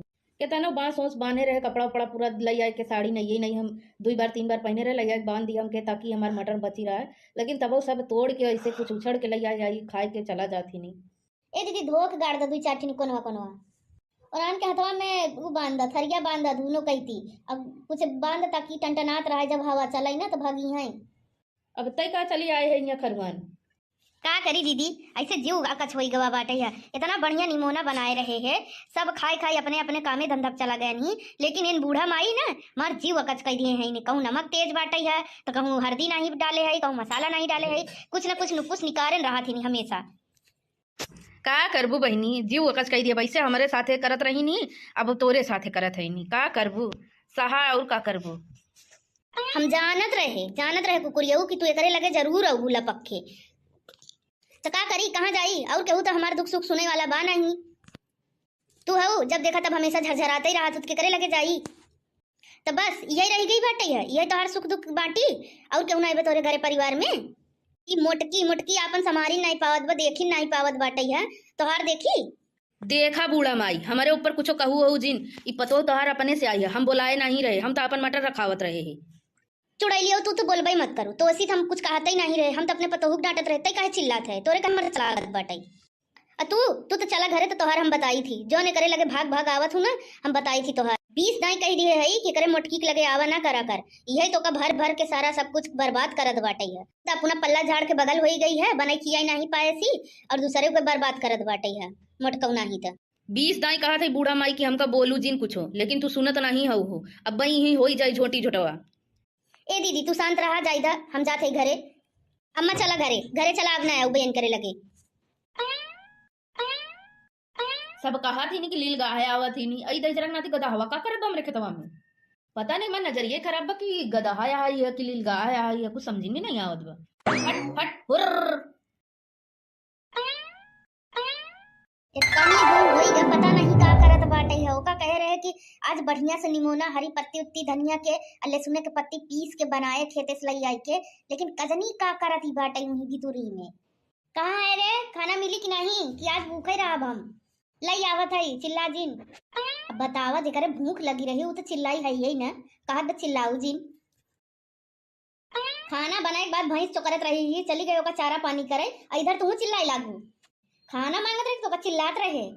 केतनो बांस ओस बांधे रहे, कपड़ा उपड़ा पूरा लई आए के, साड़ी नहीं, नहीं हम दुई बार तीन बार पहने रहे, लई आए के बांध दिया हमके, ताकि हमार मटर बची रहे, लेकिन तबो सब तोड़ के ऐसे कुछ उछड़ के लई आए, आई खाए के चला जात ही नहीं। ए दीदी, धो के गाड़ द दुई चार ठिनी कोनवा कोनवा। और आन के हथवा में उ बांध द, थरिया बांध द दूनो कैती। अब कुछ बांध ताकि टनटनात रहे, जब हवा चलाई ना तो भागी हैं। अब तय का चली आए है यहाँ खरुआन। का करी दीदी, ऐसे जीव अकच होई गवा बाटे है। इतना बढ़िया निमोना बनाए रहे है, सब खाए खाए अपने अपने कामे धंधा पे चला गए नहीं, लेकिन इन बूढ़ा माई ना मार जीव अकच कर दिए हैं। इन्हें कहूँ नमक तेज बाटे है तो कहूँ हरदी नहीं डाले है, कहूँ मसाला नहीं डाले है, कुछ ना कुछ नुपुस निकारे रहा थी हमेशा। का करबू बहिनी, जीव अकच कई दिया, वैसे हमरे साथे करत रही नी, अब तोरे साथे करत है नी, का करबू, सहा और का करबू। हम जानत रहे, जानत रहे कुकुरियऊ कि तू एकरे लगे जरूर अबू लपक के। तो का करी, कहाँ जाई, और केहू तो हमार दुख सुख सुने वाला बा नहीं। तू हऊ, जब देखा तब हमेशा झरझराते ही रहा, तू केकरे लगे जाई। तो बस यही रह गई बाटे है, यही तोहार सुख दुख बाटी, और केहू ना आइबे तोहरे घरे परिवार में। ई मोटकी मोटकी आपन संभारी नहीं पावत बा, देखी नहीं पावत बाटे है, तोहार देखी। देखा बूढ़ा माई, हमारे ऊपर कुछो कहू हो जिन, ई पतो तोहार अपने से आई है, हम बोलाए नहीं रहे, हम तो आपन मटर रखावत रहे ही। चुड़ैलियो, तू तो बोलबे मत करू, तो ऐसी हम कुछ कहते ही नहीं रहे, हम तो अपने पतोहू के डांटत रहे, तै काहे चिल्लात है, तोरे का मर चला बाटे। आ तू, तू तो चला घरे, तो तोहार हम बताई थी, जौन एकरे लगे भाग भाग आवत हूँ ना, हम बताई थी तोहार। बीस दाई कह दिए है कि एकरे मोटकी के लगे आवा ना करा कर, यही तो का भर भर के सारा सब कुछ बर्बाद करत बाटे है। तो अपना पल्ला झाड़ के बगल होई गई है, बनाई खियाई नहीं पाए सी, और दूसरे को बर्बाद करत बाटे है, मोटकऊ नहीं तो। बीस दाई कहा थे बूढ़ा माई कि हमका बोलू जिन कुछो, लेकिन तू सुनत नहीं हऊ हो। अब बई ही होई जाई झोटी झोटवा। ए दीदी, तू शांत रहा, जाइदा, हम जात है घरे। अम्मा, चला घरे, घरे चला, अब ना आऊ बयन करे लगे। सब कहा थी नी कि लील गाहे आवत ही नी, अई दहिजरा के नाती गदहवा का करत बा हमरे खेतवा में? पता नहीं, मैं नजरिए खराब बा कि गदहा आई है कि लील गाहे आई है, कुछ समझ में नहीं आवत बा। हट, हट, हुर्र। इतनी दूर होई गए, पता नहीं का करत बाटे है। ओका कहे रहे कि आज बढ़िया से निमोना हरी पत्ती उत्ती धनिया के आ लहसुन के पत्ती पीस के बनाए खेते से लई आई के, लेकिन कजनी का करत ही बाटे वहीं भितुरी में। कहाँ है रे, खाना मिली कि नहीं कि आज भूखे रहब हम? लई आवत है, चिल्ला जिन। अब बतावा, जेकरे भूख लगी रही उ तो चिल्लाई है यही ना, कहत बा चिल्लाऊ जिन। खाना बनाए के बाद भैंस चोकरत रही ही, चली गई ओका चारा पानी करे, आ इधर तू चिल्लाए लागू। खाना मांगत रही तो ओका चिल्लात रहे।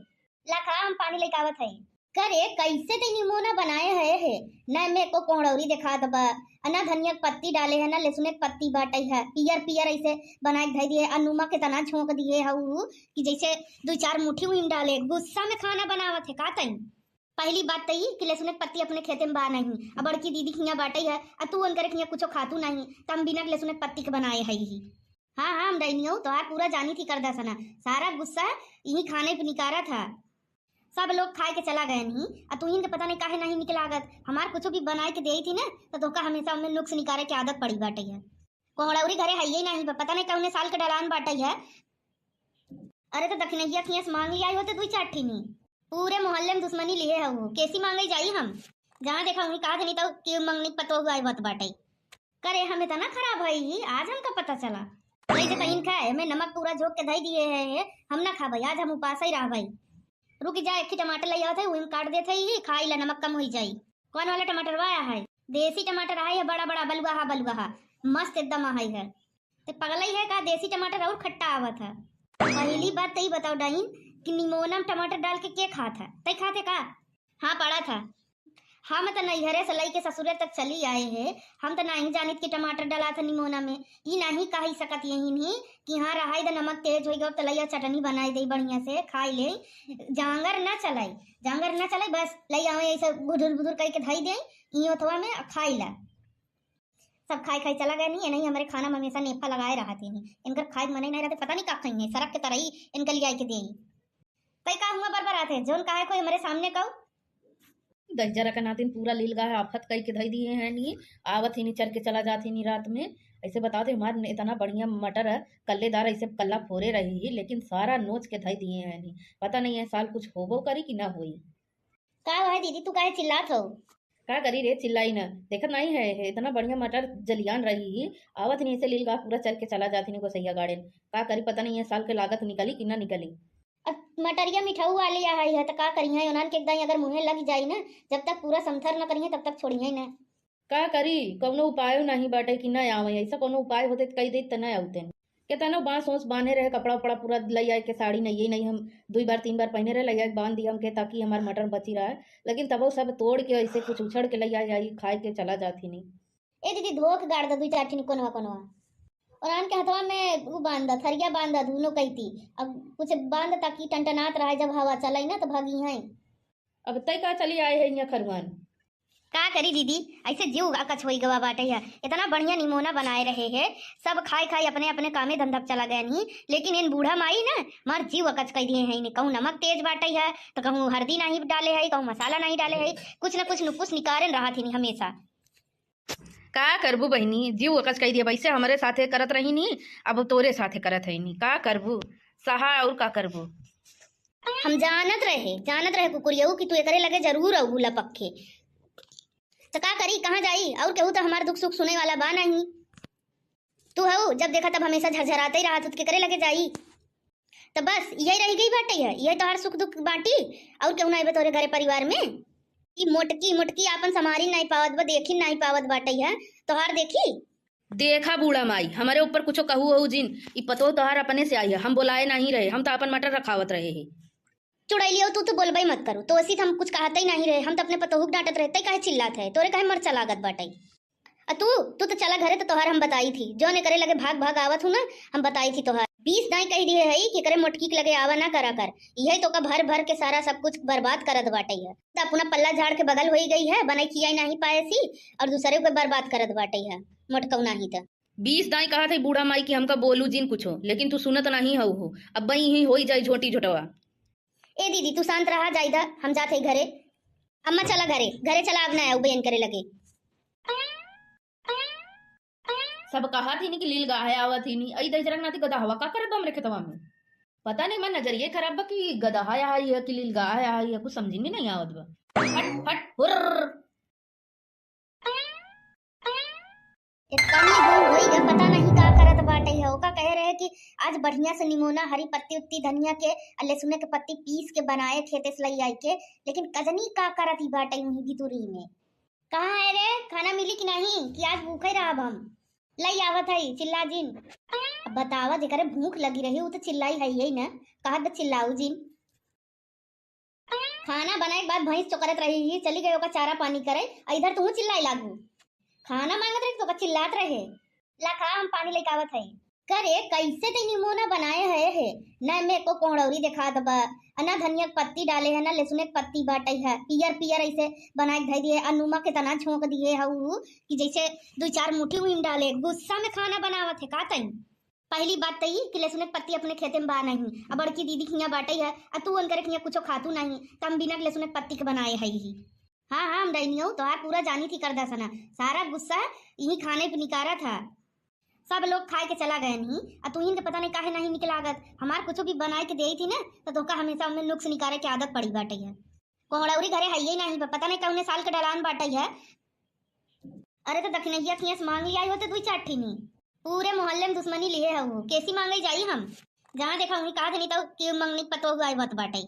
ला खा, हम पानी लेके आवत है। करे, कैसे ते निमोना बनाए है, है? ना में को कोहड़ौरी देखात बा, आ ना धनिया के पत्ती डाले है, ना लहसुन के पत्ती बाटे है, पियर पियर ऐसे बनाए के धई दिए, आ नमक के तना झोंक दिए है उ कि जैसे दो चार मुट्ठी उहिन डाले। गुस्सा में खाना बनावत है का तई? पहली बात त ई कि लहसुन के पत्ती अपने खेते में बा नहीं, आ बड़की दीदी खिया बाटे है, आ तू उनकरे खिया कुछो खातू नहीं, त हम बिना लहसुन के पत्ती के बनाए है ही। हाँ, हाँ, हम डैनियो तोहार पूरा जानी थी करदा सना, सारा गुस्सा यही खाने पे निकारा था। सब लोग खाए के चला गए नहीं, आ तू इनके पता नहीं काहे नहीं निक लागत। हमार कुछ भी बनाए के देई थी ना, तो तोका हमेशा उनमें नुक्स निकारे के आदत पड़ी बाटे है। कोहड़ौरी घरे है ही नहीं, पता नहीं कौने साल के डलान बाटे है। अरे तो दखिनैया खियाँ से माँग लियाई होते दुई चार ठिनी। पूरे मोहल्ले में दुश्मनी लिहे हऊ, केसी माँगई जाई हम? जहाँ देखा वहीं कहा देनी तो कि मंगनी पतोह आए बत बाटे। करे हम इतना खराब है ही, आज हमका पता चला। वही जे कहीं खाए, हमें नमक पूरा झोंक के धई दिए है, है, हम ना खाबई, आज हम उपास ही रहबई। रुक जा, एक ही टमाटर लई आवत है, वही में काट देत है ही, खाई ला, नमक कम होई जाई। कौन वाला टमाटर वाया है? देसी टमाटर है, बड़ा बड़ा बलुआ हा, बलुआ हा, मस्त एकदम है, है। ते पगलई है का, देसी टमाटर और खट्टा आवत है। पहली बात तई बताओ डाइन कि निमोना में टमाटर डाल के के खात है? तई खाते का? हाँ, पड़ा था। हम त नैहरे से लई के ससुरे तक चली आए है, हम त नहीं जानित कि टमाटर डाला था निमोना में। ई नहीं कही सकत यही नहीं कि हाँ रहाई द नमक तेज होई गो त लइया चटनी बनाई दे बढ़िया से खाई ले। जांगर ना चलाई, जांगर ना चलाई, बस लई आवे ऐसे बुधुर बुधुर कई के धई दे, ई ओथवा में खाई ला। सब खाई खाई चला गए नहीं, नहीं हमारे खाना में हमेशा नेफा लगाए रहती नहीं। इनकर खाए के मने नहीं रहते, पता नहीं का खाई है, सरक के तरई इनके लिए आई के दे। तई का हुआ बरबर आते, जोन काहे कोई हमारे सामने कहू? दहिजरा के नातिन पूरा लील गाय आफत कई के धई दिए हैं नी। आवत ही नी चर के चला जात ही नी रात में। ऐसे बताओ तो हमार इतना बढ़िया मटर है, कल्लेदार ऐसे कल्ला फोरे रही ही, लेकिन सारा नोच के धई दिए हैं नी। पता नहीं है साल कुछ होबो करी कि ना होई। का है दीदी, तू काहे चिल्लात हो? का करी रे, चिल्लाई ना, देखत नहीं है, है इतना बढ़िया मटर जलियान रही ही, आवत नहीं ऐसे लील गाय पूरा चर के चला जात ही नी गोसैया गाड़ेन। का करी, पता नहीं है साल के लागत निकली कि ना निकली। अब मटरिया मिठाऊ वाली आ है, तो का करिहे, ओनान के एकदम अगर मुँहे लग जाई ना, जब तक पूरा समथर न करिहे, तब तक छोड़िहे ना। का करी, कौनो उपायो नहीं बाटे कि ना आवे, ऐसा कौनो उपाय होते तो कही देत त ना आउते। केतनो बांस ओस बांधे रहे, कपड़ा उपड़ा पूरा लई आए के, साड़ी नहीं, नहीं हम दुई बार तीन बार पहने रहे, लई आए के बांध दिया हमके, ताकि हमार मटर बची रहे, लेकिन तबो सब तोड़ के ऐसे कुछ उछड़ के लई आए, आई खाए के चला जात ही नहीं। ए दीदी, धो के गाड़ द दुई चार ठिन कोनवा कोनवा, और आन के हथवा में उ बांध द, थरिया बांध द, दुनो कइती। अब कुछ बांध द ताकि टनटनात रहे, जब हवा चलाई ना तो भागी हैं। अब तय का चली आए है यहाँ खरुआन? का करी दीदी, ऐसे जीव अकच होई गवा बाटे है। इतना बढ़िया निमोना बनाए रहे है, सब खाए खाए अपने अपने कामे धंधा पे चला गए नहीं, लेकिन इन बूढ़ा माई ना मार जीव अकच कई दिए हैं। इन्हें कहूँ नमक तेज बाटे है, तो कहूँ हल्दी नहीं डाले है, कहूँ मसाला नहीं डाले है, कुछ न कुछ नुकुस निकारेन रहा थी हमेशा। का करबू बहिनी, जीव अकच कई दिए, वैसे हमरे साथे करत रही नी, अब तोरे साथे करत है नी, का करबू, सहा और का करबू। हम जानत रहे, जानत रहे कुकुरियऊ कि तू एकरे लगे जरूर अउबू लपक के। त का करी, कहाँ जाई? और केहू त हमार दुख सुख सुने वाला बा नहीं। तू हऊ, जब देखा तब हमेशा झरझराते ही रहत, त केकरे लगे जाई? त बस यही रह गई बाटे है, यही तोहार सुख दुख बाटी, और केहू ना आवे तोरे घरे परिवार में? ई मोटकी मोटकी आपन संभारी नहीं पावत बा, देखी नहीं पावत बाटे है, तोहार देखी। देखा बूढ़ा माई, हमरे ऊपर कुछो कहू हो जिन, ई पतोह तोहार अपने से आई है, हम बोलाए नहीं रहे, हम तो अपन मटर रखावत रहे है। चुड़ैलियो, तू तो बोलबे मत करू, तो ऐसी तो हम कुछ कहते ही नहीं रहे, हम तो अपने पतोहू के डांटत रहे, तै काहे चिल्लात है, तोरे काहे मरचा लागत बाटे? आ तू, तू तो चला घरे, तो तोहार हम बताई थी, जौन एकरे लगे भाग भाग आवत हूँ ना, हम बताई थी तोहार। बीस दाई कह दिए है कि एकरे मोटकी के लगे आवा ना करा कर, यही तो का भर भर के सारा सब कुछ बर्बाद करत बाटे है। त अपना पल्ला झाड़ के बगल होई गई है, बनाई खियाई नहीं पाए सी, और दूसरे को बर्बाद करत बाटे है, मोटकऊ नहीं त। बीस दाई कहा थे बूढ़ा माई कि हमका बोलू जिन कुछो, लेकिन तू सुनत नहीं हऊ हो। अब बई ही होई जाई झोटी झोटवा। ए दीदी, तू शांत रहा, जाइदा, हम जात है घरे। अम्मा चला घरे, घरे चला, अब ना आऊ बहन करे लगे। सब कहा थी नी कि लील गाहे आवत ही नी, अई दहिजरा नाती गदहवा का करत बा हमरे खेतवा में? पता नहीं, मैं नजरिए खराब बा कि गदहा आई है कि लील गाहे आई है, कुछ समझ में नहीं आवत बा। हट हट हुर्र। इतनी दूर होई गए, पता नहीं का करत बाटे है। ओका कहे रहे कि आज बढ़िया से निमोना, हरी पत्ती उत्ती, धनिया के, आ लहसुन के पत्ती पीस के बनाए खेते से लई आई के, लेकिन कजनी का करत ही बाटे वहीं भितुरी में। कहाँ है रे, खाना मिली कि नहीं, कि आज भूखे रहब हम? लई आवत है, चिल्ला जिन। अब बतावा, जेकरे भूख लगी रही, उ तो चिल्लाई है यही ना, कहत बा चिल्लाऊ जिन। खाना बनाए के बाद भैंस चोकरत रही ही, चली गई ओका चारा पानी करे, आ इधर तू चिल्लाए लागू। खाना मांगत रही तो ओका चिल्लात रहे। ला खा, हम पानी लेके आवत है। करे, कैसे ते निमोना बनाए है, है? ना में एको कोहड़ौरी देखात बा, आ ना धनिया के पत्ती डाले है, ना लहसुन के पत्ती बाटे है, पियर पियर ऐसे बनाए के धई दिए, आ नमक के तना झोंक दिए है उ कि जैसे दो चार मुट्ठी उहिम डाले। गुस्सा में खाना बनावत है का तई? पहली बात त ई कि लहसुन के पत्ती अपने खेते में बा नहीं, आ बड़की दीदी खिया बाटे है, आ तू उनकरे खिया कुछो खातू नहीं, त हम बिना लहसुन के पत्ती के बनाए है ही। हाँ, हाँ, हम डैनियो तोहार पूरा जानी थी करदा सना, सारा गुस्सा यही खाने पे निकारा था। सब लोग खाए के चला गए नहीं, आ तू इनके पता नहीं काहे नहीं निकला लागत। हमार कुछ भी बनाए के देई थी ना, तो तोहका हमेशा उनमें नुक्स निकाले के आदत पड़ी बाटे है। कोहड़ौरी घरे है ही नहीं, पता नहीं कौने साल के डलान बाटे है। अरे तो दखिनैया किहाँ से मांग लिया होते दुई चार ठीनी। पूरे मोहल्ले में दुश्मनी लिए है वो, कैसी मांगे जाई हम? जहाँ देखा वहीं कहा नहीं तो कि मंगनी पतोह आई बात बाटे।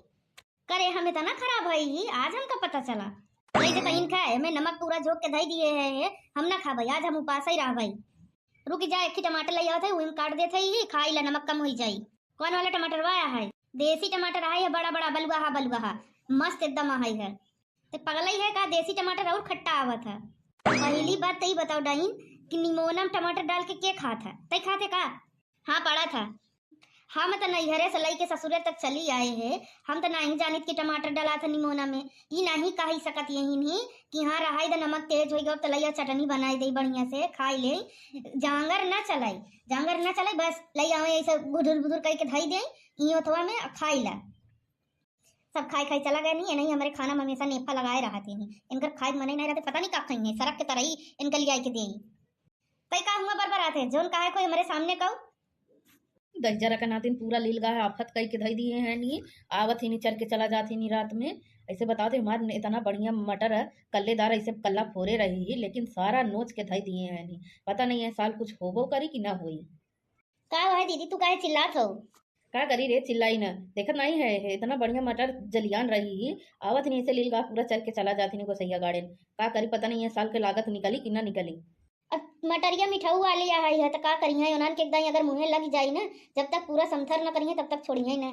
करे हम इतना खराब है ही, आज हमका पता चला। वही देखा इनका है, मैं नमक पूरा झोंक के धई दिए है, है, हम ना खा भाई, आज हम उपास ही रह भाई। रुक जा, एक ही टमाटर ले आवत है, वही में काट देते ही, खाई ला, नमक कम होई जाई। कौन वाला टमाटर वाया है? देसी टमाटर है, बड़ा बड़ा बलुआ हा, बलुआ हा, मस्त एकदम है। ते पगलई है का? देसी टमाटर और खट्टा आवत है। पहली बात तई बताओ डाइन कि निमोना में टमाटर डाल के के खात है? तई खाते का? हाँ, पड़ा था। हम त नैहरे से लई के ससुरे तक चली आए है, हम त नहीं जानित कि टमाटर डाला था निमोना में। ई नहीं कही सकत यही नहीं कि हाँ रहाई द नमक तेज होई गयो त लइया चटनी बनाई दे बढ़िया से खाई ले। जांगर ना चलाई, जांगर ना चलाई, बस लई आवे ऐसे बुधुर बुधुर करके धई दे ई ओथवा में आ खाई ला। सब खाई खाई चला गए नहीं, नहीं हमारे खाना में हमेशा नेफा लगाए रहा थी नहीं। इनकर खाए के मन ही नहीं रहते, पता नहीं का खाई है, सरक के तरही इनके लिए आई के दे। तई का हुआ बरबरात है, जौन कहा है कोई हमारे सामने कहू। दहिजरा के नातिन पूरा लील गाह आफत कई के धई दिए हैं नी। आवत ही नी चर के चला जात ही नी रात में। ऐसे बताओ थे हमार इतना बढ़िया मटर है, कल्लेदार ऐसे कल्ला फोरे रही ही, लेकिन सारा नोच के धई दिए हैं नी। पता नहीं है साल कुछ होबो करी कि ना होई। का हुआ है दीदी, तू काहे चिल्लात हो? का करी रे, चिल्लाई ना, देखत नहीं है, है इतना बढ़िया मटर जलियान रही ही, आवत नहीं ऐसे लील गाह पूरा चर के चला जात ही नी गोसैया गाड़ेन। का करी, पता नहीं है साल के लागत निकली कि ना निकली। अब मटरिया मिठाऊ वाली आ है, त का करिहे, उन्हन के एकदम अगर मुँहे लग जाई ना, जब तक पूरा समथर न करिहे, तब तक छोड़िहे ना।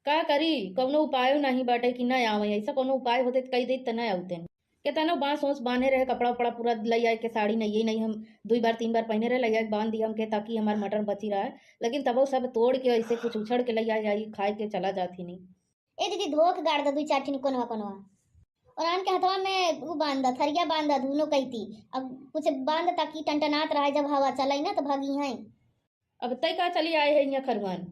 का करी, कौनो उपायो नहीं बाटे कि ना आवे, ऐसा कौनो उपाय होते त कही देत त ना आउते। केतनो बांस ओस बांधे रहे, कपड़ा उपड़ा पूरा लई आए के, साड़ी नहीं, नहीं हम दुई बार तीन बार पहने रहे, लई आए के बांध दिया हमके, ताकि हमार मटर बची रहे, लेकिन तबो सब तोड़ के ऐसे कुछ उछड़ के लई आए, आई खाए के चला जात ही नहीं। ए दीदी, धो के गाड़ द दुई चार ठिन कोनवा कोनवा। और आन के हथवा में उ बांध द, थरिया बांध द, दुनो कैती। अब कुछ बांध द ताकि टनटनात रहे, जब हवा चलाई ना तो भागी हैं। अब तय का चली आए है यहाँ खरुआन।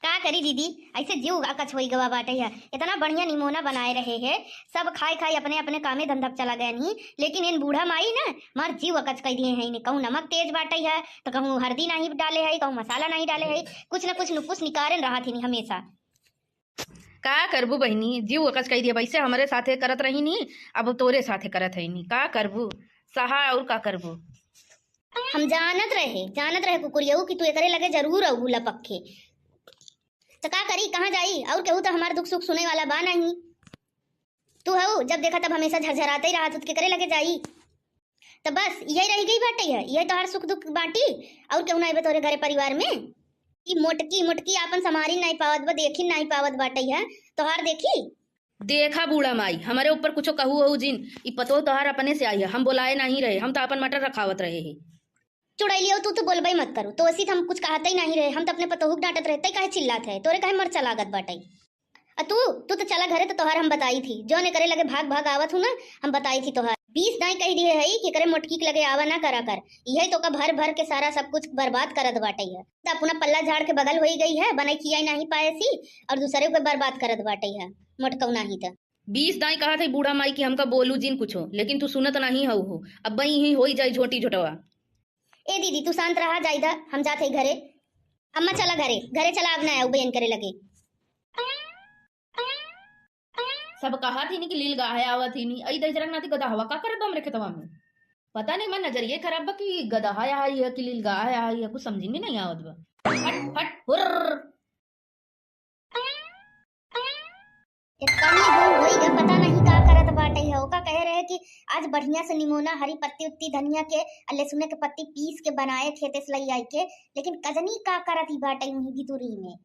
का करी दीदी, ऐसे जीव अकच होई गवा बाटे है। इतना बढ़िया निमोना बनाए रहे है, सब खाए खाए अपने अपने कामे धंधा पे चला गए नहीं, लेकिन इन बूढ़ा माई ना मार जीव अकच कर दिए हैं। इन्हें कहूँ नमक तेज बाटे है, तो कहूँ हल्दी नहीं डाले है, कहूँ मसाला नहीं डाले है, कुछ ना कुछ नुकुस निकारेन रहा थी हमेशा। का करबू बहिनी, जीव अकच कई दिया, वैसे हमरे साथे करत रही नी, अब तोरे साथे करत है नी, का करबू सहा, और का करबू? हम जानत रहे, जानत रहे कुकुरियऊ कि तू एकरे लगे जरूर अबू लपक के। तो का करी, कहाँ जाई? और केहू तो हमार दुख सुख सुने वाला बा नहीं। तू हऊ, जब देखा तब हमेशा झरझराते ही रहा, तू केकरे लगे जाई? तो बस यही रह गई बाटे है, यही तोहार सुख दुख बाटी, और केहू ना आइबे तोरे घरे परिवार में। ई मोटकी मोटकी आपन संभारी नहीं पावत बा, देखी नहीं पावत बाटे है, तोहार देखी। देखा बूढ़ा माई, हमारे ऊपर कुछो कहू हो जिन, ई पतोह तोहार अपने से आई है, हम बोलाए नहीं रहे, हम तो आपन मटर रखावत रहे है। चुड़ैलियो, तू तो बोलबे मत करू, तो ऐसी हम कुछ कहते ही नहीं रहे, हम तो अपने पतोहू के डांटत रहे, तई काहे चिल्लात है, तोरे काहे मरचा लागत बाटे? आ तू, तू तो चला घरे, तो तोहार हम बताई थी, जौन एकरे लगे भाग भाग आवत हूँ ना, हम बताई थी तोहार। बीस दाई कह दिए है कि एकरे मोटकी के लगे आवा ना करा कर, यही तो का भर भर के सारा सब कुछ बर्बाद करत बाटे है। तो अपना पल्ला झाड़ के बगल होई गई है, बनाई खियाई नहीं पाए सी, और दूसरे को बर्बाद करत बाटे है मोटकऊ नहीं तो। बीस दाई कहा थे बूढ़ा माई कि हमका बोलू जिन कुछो, लेकिन तू सुनत नहीं हऊ हो। अब बई ही होई जाई झोटी झोटवा। ए दीदी, तू शांत रहा, जाइदा, हम जात है घरे। अम्मा चला घरे, घरे चला, अब ना आऊ बयन करे लगे। सब कहा थी नी कि लील गाहे आवत ही नी, अई दहिजरा के नाती गदहवा का करत बा हमरे खेतवा में? पता नहीं, मैं नजरिए खराब बा कि गदहा आई है कि लील गाहे आई है, कुछ समझ में नहीं आवत बा। हट हट हुर्र। इतना ही गुम होई गा, पता नहीं का करत बाटे है। ओका कहे रहे कि आज बढ़िया से निमोना, हरी पत्ती उत्ती, धनिया के, आ लहसुन के पत्ती पीस के बनाए खेते से लई आई के, लेकिन कजनी का करत ही बाटे वहीं भितुरी में।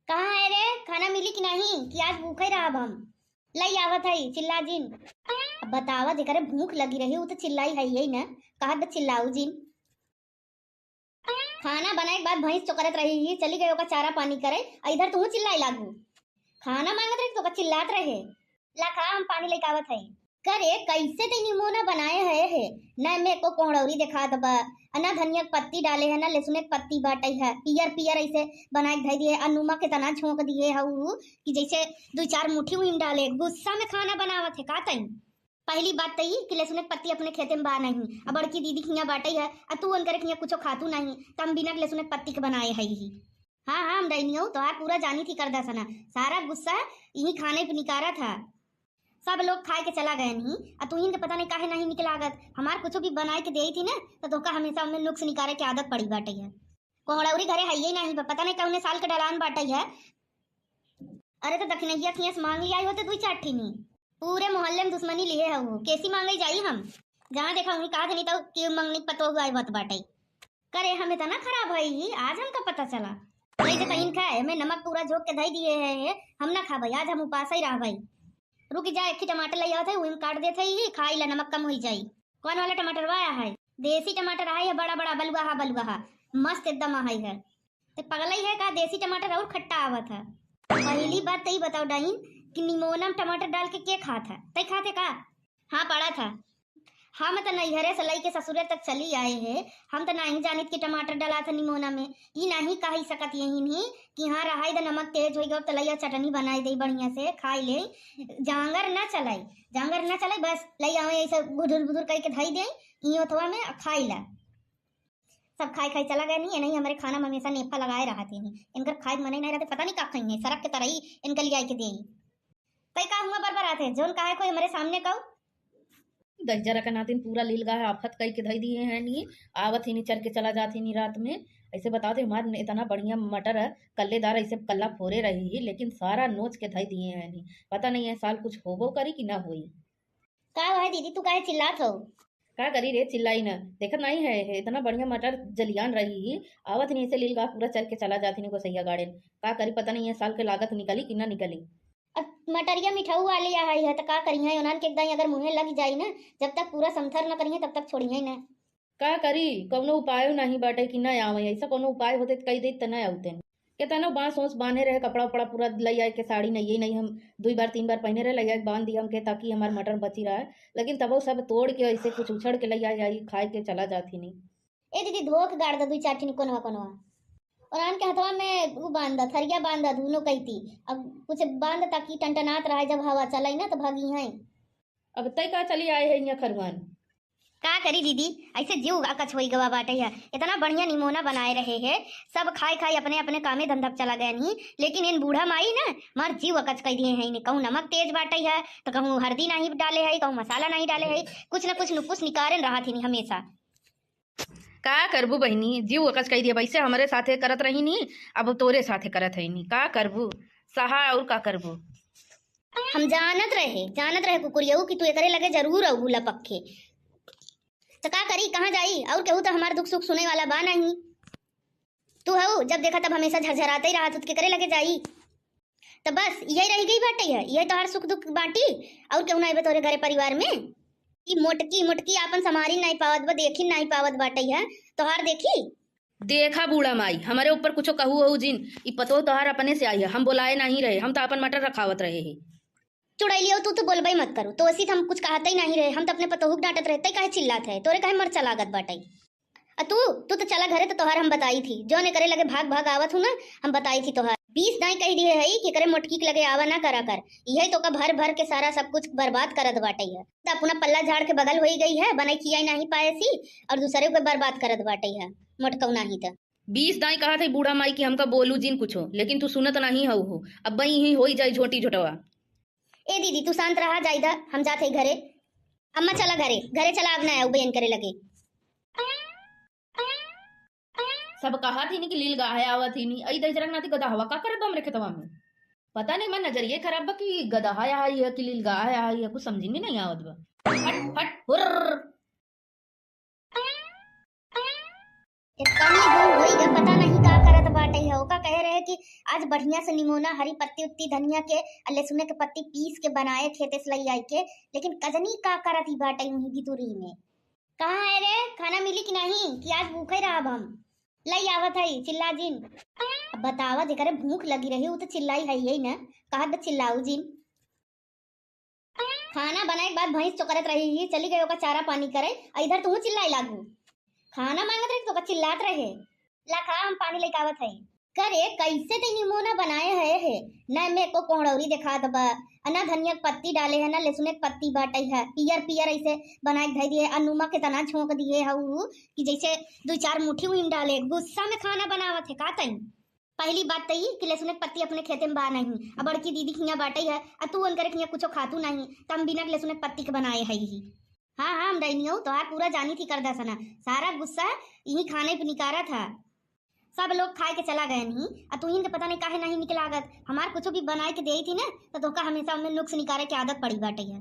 कहाँ है रे, खाना मिली कि नहीं, कि आज भूखे रहब हम? लई आवत है, चिल्ला जिन। अब बतावा, जेकरे भूख लगी रही, वो तो चिल्लाई है ही ना, कहत बा चिल्लाऊ जिन। खाना बनाए के बाद भैंस चोकरत रही ही, चली गई ओका चारा पानी करे, आ इधर तू चिल्लाए लागू। खाना मांगत रही तो ओका चिल्लात रहे। ला खा, हम पानी लेके आवत है। करे, कैसे ते निमोना बनाए है, है? ना में को कोहड़ौरी देखात बा, आ ना धनिया के पत्ती डाले है, ना लहसुन के पत्ती बाटे है, पियर पियर ऐसे बनाए के धई दिए, आ नमक इतना झोंक दिए है ऊ कि जैसे दो चार मुट्ठी उइम डाले। गुस्सा में खाना बनावत है का तई? पहली बात त ई कि लहसुन के पत्ती अपने खेते में बा नहीं, अब बड़की दीदी के हियाँ बाटइ है, आ तू उनकरे के हियाँ कुछो खातू नहीं, त हम बिना लहसुन के पत्ती के बनाए है ही। हाँ, हाँ, हम डैनियो तोहार पूरा जानी थी कर दसना, सारा गुस्सा यही खाने पे निकारा था। सब लोग खाए के चला गए नहीं, आ तुहिन के पता नहीं काहे नहीं निक लागत। हमार कुछो भी बनाए के देई थी ना, तो तोहका हमेशा उनमें नुक्स निकारे के आदत पड़ी बाटइ है। कोहड़ौरी घरे हइये नहीं बा, पता नहीं कौने साल के डलान बाटइ है। अरे तो दखिनैया खियाँ से मांग लिया होते दुई चार ठिनी। पूरे मोहल्ले में दुश्मनी लिए है वो, कैसी मांगे जाई हम? जहाँ देखा वहीं कहा देनी तो कि मंगनी पतो हुआ आवत बाटइ। करे हम इतना खराब है ही, आज हमका पता चला। नहीं तो कहीं खाए, मैं नमक पूरा झोंक के धई दिए है, है, हम ना खाबे, आज हम उपास ही रहबे। रुक जा, एक ही टमाटर ले आवत है, उही में काट देत है ही, खाई ला, नमक कम होई जाई। कौन वाला टमाटर वाया है? देसी टमाटर आए है, बड़ा बड़ा बलुआ हा, बलुआ हा, मस्त एकदम आहे है। ते पगलई है का? देसी टमाटर और खट्टा आवत है। पहली बात तई बताओ डाइन कि निमोना में टमाटर डाल के के खात है? तई खाते का? हाँ, पड़ा था। हम त नैहरे से लइके ससुरे तक चली आए है, हम त नहीं जानित कि टमाटर डाला था निमोना में। ई नहीं कही सकत यही नहीं कि हाँ रहाई द नमक तेज होई गो त लइया चटनी बनाई दे बढ़िया से, खाई ले। जांगर ना चलाई, जांगर ना चलाई, बस लई आवे ऐसे बुधुर बुधुर करके धई दे ई ओथवा में आ खाई ला। सब खाए खाए चला गए नहीं, नहीं हमारे खाना में हमेशा नेफा लगाए रहा थे नहीं। इनकर खाए के मन ही नहीं रहते, पता नहीं का खाई है, सरक के तरई इनके लिए आई के दे। तई का हुआ बरबर आते, जोन काहे कोई हमारे सामने कहू? दहिजरा के नातिन पूरा लील गाह आफत कई के धई दिए हैं नी, आवत ही नी चर के चला जात ही नी रात में। ऐसे बताओ थे हमार इतना बढ़िया मटर है, कल्लेदार ऐसे कल्ला फोरे रही ही, लेकिन सारा नोच के धई दिए हैं नी। पता नहीं है साल कुछ होबो करी कि ना होई। का है दीदी, तू काहे चिल्लात हो? का करी रे, चिल्लाई ना, देखत नहीं है, है इतना बढ़िया मटर जलियान रही ही, आवत नहीं ऐसे लील गाह पूरा चर के चला जात ही नी गोसैया गाड़ेन। का करी, पता नहीं है साल के लागत निकली कि ना निकली। अब मटरिया मिठाऊ वाली आ है, है त का करी है, ओनान के एकदम अगर मुँहे लग जाई ना, जब तक पूरा समथर न करी है तब तक छोड़ी है ना। का करी, कौनो उपायो नहीं बाटे कि ना आवे, ऐसा कौनो उपाय होते त कही देत त ना आउते। केतनो बांस ओस बांधे रहे, कपड़ा उपड़ा पूरा लई आए के, साड़ी नहीं, नहीं हम दुई बार तीन बार पहने रहे, लई आए के बांध दिया हमके ताकि हमार मटर बची रहे, लेकिन तबो सब तोड़ के ऐसे कुछ उछड़ के लई आए, आई खाए के चला जात ही नहीं। ए दीदी, धोख गाड़ द दुई चार ठिन कोनवा कोनवा। और आन के हथवा में उ बांध द, थरिया बांध द, दुनो कैती। अब कुछ बांध द ताकि टनटनात रहे, जब हवा चलाई ना तो भागी हैं। अब तय का चली आए है यहाँ खरुआन। का करी दीदी, ऐसे जीव अकच होई गवा बाटे है। इतना बढ़िया निमोना बनाए रहे है, सब खाए खाए अपने अपने कामे धंधा पे चला गए नहीं, लेकिन इन बूढ़ा माई ना मार जीव अकच कई दिए हैं। इन्हें कहूँ नमक तेज बाटे है, तो कहूँ हरदी नहीं डाले है, कहूँ मसाला नहीं डाले है, कुछ ना कुछ नुकुस निकारेन रहा थी हमेशा। का करबू बहिनी, जीव अकच कई दिया, वैसे हमरे साथे करत रही नी, अब तोरे साथे करत है नी, का करबू, सहा और का करबू। हम जानत रहे, जानत रहे कुकुरियऊ कि तू एकरे लगे जरूर अउबू लपक के। त का करी, कहाँ जाई? और केहू त हमार दुख सुख सुने वाला बा नहीं। तू हऊ, जब देखा तब हमेशा झरझराते ही रहत, त केकरे लगे जाई? त बस यही रह गई बाटे है, यही तोहार सुख दुख बाटी, और केहू ना अइबे तोरे घरे परिवार में? ई मोटकी मोटकी आपन संभारी नहीं पावत बा, देखी नहीं पावत बाटे है, तोहार देखी। देखा बूढ़ा माई, हमरे ऊपर कुछो कहू हो जिन, ई पतोह तोहार अपने से आई है, हम बोलाए नहीं रहे, हम तो आपन मटर रखावत रहे हैं। चुड़ैलियो, तू तो बोलबे मत करू, तो ऐसी हम कुछ कहते ही नहीं रहे, हम तो अपने पतोहू के डांटत रहे, तै काहे चिल्लात है, तोरे काहे मरचा लागत बाटे? आ तू, तू तो चला घरे, तो तोहार हम बताई थी, जौन एकरे लगे भाग भाग आवत हूँ ना, हम बताई थी तोहार। बीस दाई कह दिए है कि एकरे मोटकी के लगे आवा ना करा कर, यही तो का भर भर के सारा सब कुछ बर्बाद करत बाटे है। तो अपना पल्ला झाड़ के बगल होई गई है, बनाई खियाई नहीं पाए सी, और दूसरे को बर्बाद करत बाटे है, मोटकऊ नहीं तो। बीस दाई कहा थे बूढ़ा माई कि हमका बोलू जिन कुछो, लेकिन तू सुनत नहीं हऊ हो। अब बई ही होई जाई झोटी झोटवा। ए दीदी, तू शांत रहा, जाइदा, हम जात हई घरे। अम्मा चला घरे, घरे चला, अब ना आऊ बयन करे लगे। सब कहा थी नी कि लील गाहे आवा थी नी, अई दहिजरा नाती गदहवा का करत बा हमरे खेतवा में। पता नहीं, मैं नजरिए खराब बा कि गदहा आई है कि लील गाहे आई है, कुछ समझी में नहीं आवत बा। फट फट हुर्र। इतनी दूर होई गया, पता नहीं का करत बाटे है। ओका कहे रहे कि आज बढ़िया से निमोना, हरी पत्ती उत्ती धनिया के, आ लहसुन के पत्ती पीस के बनाए खेते से लई आई के, लेकिन कजनी का करत ही बाटे वहीं भितुरी में। कहाँ है रे, खाना मिली कि नहीं, कि आज भूखे रहब हम? लई आवत है, चिल्ला जिन। अब बतावा, जेकरे भूख लगी रही, उ तो चिल्लाई है यही ना, कहत बा चिल्लाऊ जिन। खाना बनाए के बाद भैंस चोकरत रही ही, चली गई ओका चारा पानी करे, आ इधर तू चिल्लाए लागू। खाना मांगत रही तो ओका चिल्लात रहे। ला खा, हम पानी लेके आवत है। करे, कैसे ते निमोना बनाए है, है? ना में को कोहड़ौरी देखात बा, आ ना धनिया के पत्ती डाले है, ना लहसुन के पत्ती बाटे है, पियर पियर ऐसे बनाए के धई दिए, आ नमक इतना झोंक दिए है उ कि जैसे दुई चार मुट्ठी उहिन डाले। गुस्सा में खाना बनावत है का तई? पहली बात तो ई कि लहसुन के पत्ती अपने खेते में बा नहीं, आ बड़की दीदी के हियां बाटे है, आ तू उनकर हियां कुछो खातू नहीं, त हम बिना लहसुन के पत्ती के बनाए है ही। हाँ, हाँ, हम डैनियो तोहार पूरा जानी थी कर दसना, सारा गुस्सा यही खाने पे निकारत है। सब लोग खाए के चला गए नहीं, आ तुहिन के पता नहीं काहे नहीं निक लागत। हमार कुछ भी बनाए के देई थी ना, तो तोका हमेशा उनमें नुक्स निकारे के आदत पड़ी बाटे है।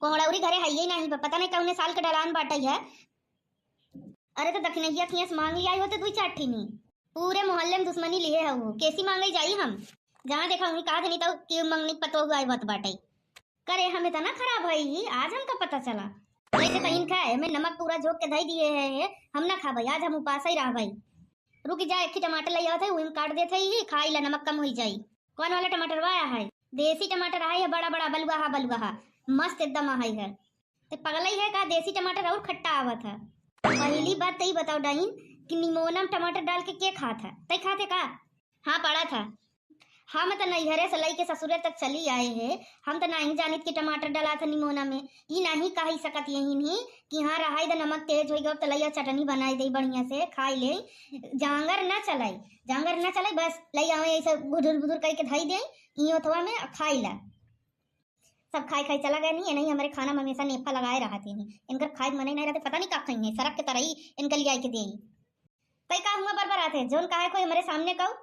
कोहड़ौरी घरे है ही नहीं, पता नहीं कौने साल के डलान बाटे है। अरे तो दखिनैया खियस मांग लिया होते दुई चार ठिनी। पूरे मोहल्ले में दुश्मनी लिए है वो, कैसी मांगे जाई हम? जहाँ देखा वहीं कहा नहीं तो कि मंगनी पतो हुआ आवत बाटे। करे हम इतना खराब है ही, आज हमका पता चला। वैसे तो इनका है, मैं नमक पूरा झोंक के धई दिए है, है, हम ना खाबे, आज हम उपास ही रहबे। रुक जा, एक ही टमाटर ले आवत है, वही में काट देत है ही, खाई ला, नमक कम होई जाई। कौन वाला टमाटर वाया है? देसी टमाटर है, है बड़ा बड़ा, बलुआ हा, बलुआ हा, मस्त एकदम है, है। ते पगलई है का, देसी टमाटर और खट्टा आवत है। पहली बात तो ई बताओ डाइन कि निमोना में टमाटर डाल के के खात है? तई खाते का? हाँ, पड़ा था। हम त नैहरे से लइके ससुरे तक चली आए हैं, हम त नहीं जानित कि टमाटर डाला था निमोना में। ई नहीं कही सकत यही नहीं कि हाँ, रहाई द नमक तेज होई गयो, तलैया चटनी बनाई दे बढ़िया से, खाई ले। जांगर ना चलाई, जांगर ना चलाई, बस लई आवे ऐसे गुदुर बुदुर करके धई दे, ई ओथवा में आ खाई ला। सब खाई खाई चला गए नहीं, नहीं हमारे खाना में हमेशा नेफा लगाए रहा थी नहीं। इनकर खाए के मन ही नहीं रहते, पता नहीं का खाई है, सरक के तरई इनका लिया के दे। तई का हुआ बरबरात है, जौन कहा है कोई हमारे सामने कहू।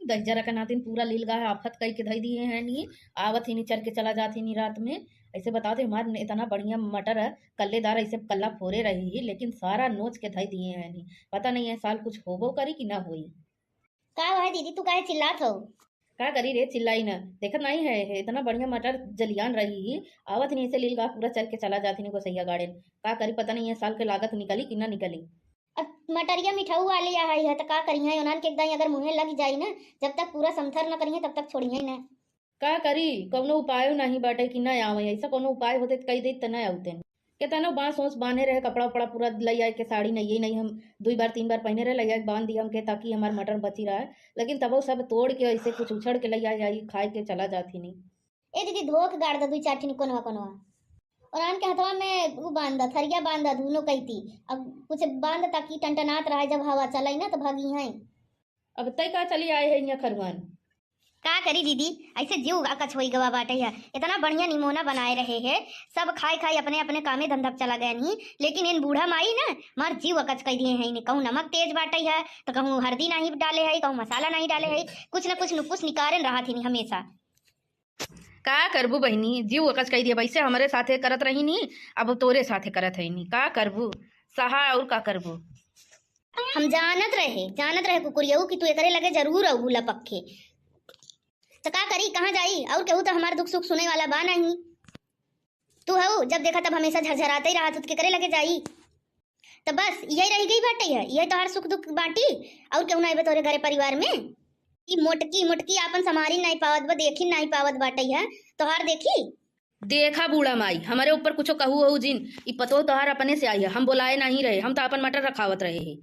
दहिजरा के नातिन पूरा लील गाय आफत कई के धई दिए हैं नी, आवत ही नी चर के चला जात ही नी रात में। ऐसे बता दे, हमार इतना बढ़िया मटर है, कल्लेदार ऐसे कल्ला फोरे रही ही, लेकिन सारा नोच के धई दिए हैं नी। पता नहीं है साल कुछ होबो करी कि ना होई। का है दीदी, तू काहे चिल्लात हो? का करी रे, चिल्लाई ना, देखत नहीं है, है इतना बढ़िया मटर जलियान रही ही, आवत ही नी ऐसे लील गाय पूरा चर के चला जात ही नी गोसैया गाड़ेन। का करी, पता नहीं है साल के लागत निकली कि ना निकली। अब मटरिया मिठाऊ वाली आ है, त का करिहैं? ओनान के एकदम अगर मुँहे लग जाई ना, जब तक पूरा समथर न करिहैं, तब तक छोड़िहैं ना। का करी, कौनो उपायो नहीं बाटे कि ना आवे। ऐसा कौनो उपाय होते त कही देत त ना आवते। केतनो बांस ओस बांधे रहे, कपड़ा उपड़ा पूरा लई आए के, साड़ी नहीं, नहीं हम दुई बार तीन बार पहने रहे, लई आए के बांध दिया हमके, ताकि हमार मटर बची रहे। लेकिन तबो सब तोड़ के ऐसे कुछ उछड़ के लई आए, आई खाए के चला जात ही नहीं। ए दीदी, धो के गाड़ द दुई चार ठिनी कोनवा कोनवा। और आन के हथवा में उ बांध द, थरिया बांध द, दूनो कैती। अब कुछ बांध द ताकि टनटनात रहे, जब हवा चलाई ना तो भागी हैं। अब तय का चली आए है यहाँ खरुआन? का करी दीदी, ऐसे जीव अकच होई गवा बाटे है। इतना बढ़िया निमोना बनाए रहे है, सब खाए खाए अपने अपने कामे धंधा पे चला गए नहीं, लेकिन इन बूढ़ा माई ना मार जीव अकच कई दिए हैं। इन्हें कहूँ नमक तेज बाटे है, तो कहूँ हरदी नहीं डाले है, कहूँ मसाला नहीं डाले है, कुछ न कुछ नुकुस निकारन रहा थी हमेशा। का करबू बहिनी, जीव अकच कई दिया, वैसे हमरे साथे करत रही नी, अब तोरे साथे करत है नी, का करबू, सहा और का करबू। हम जानत रहे, जानत रहे कुकुरियऊ कि तू एकरे लगे जरूर अउबू लपक के। त का करी, कहाँ जाई? और केहू त हमार दुख सुख सुने वाला बा नहीं। तू हऊ, जब देखा तब हमेशा झरझराते ही रहत, त केकरे लगे जाई? त बस यही रह गई बाटे है, यही तोहार सुख दुख बाटी, और केहू ना अइबे तोरे घरे परिवार में? ई मोटकी मोटकी आपन संभारी नहीं पावत बा, देखी नहीं पावत बाटे है, तोहार देखी। देखा बूढ़ा माई, हमरे ऊपर कुछो कहू हो जिन, ई पतोह तोहार अपने से आई है, हम बोलाए नहीं रहे, हम तो अपन मटर रखावत रहे हैं।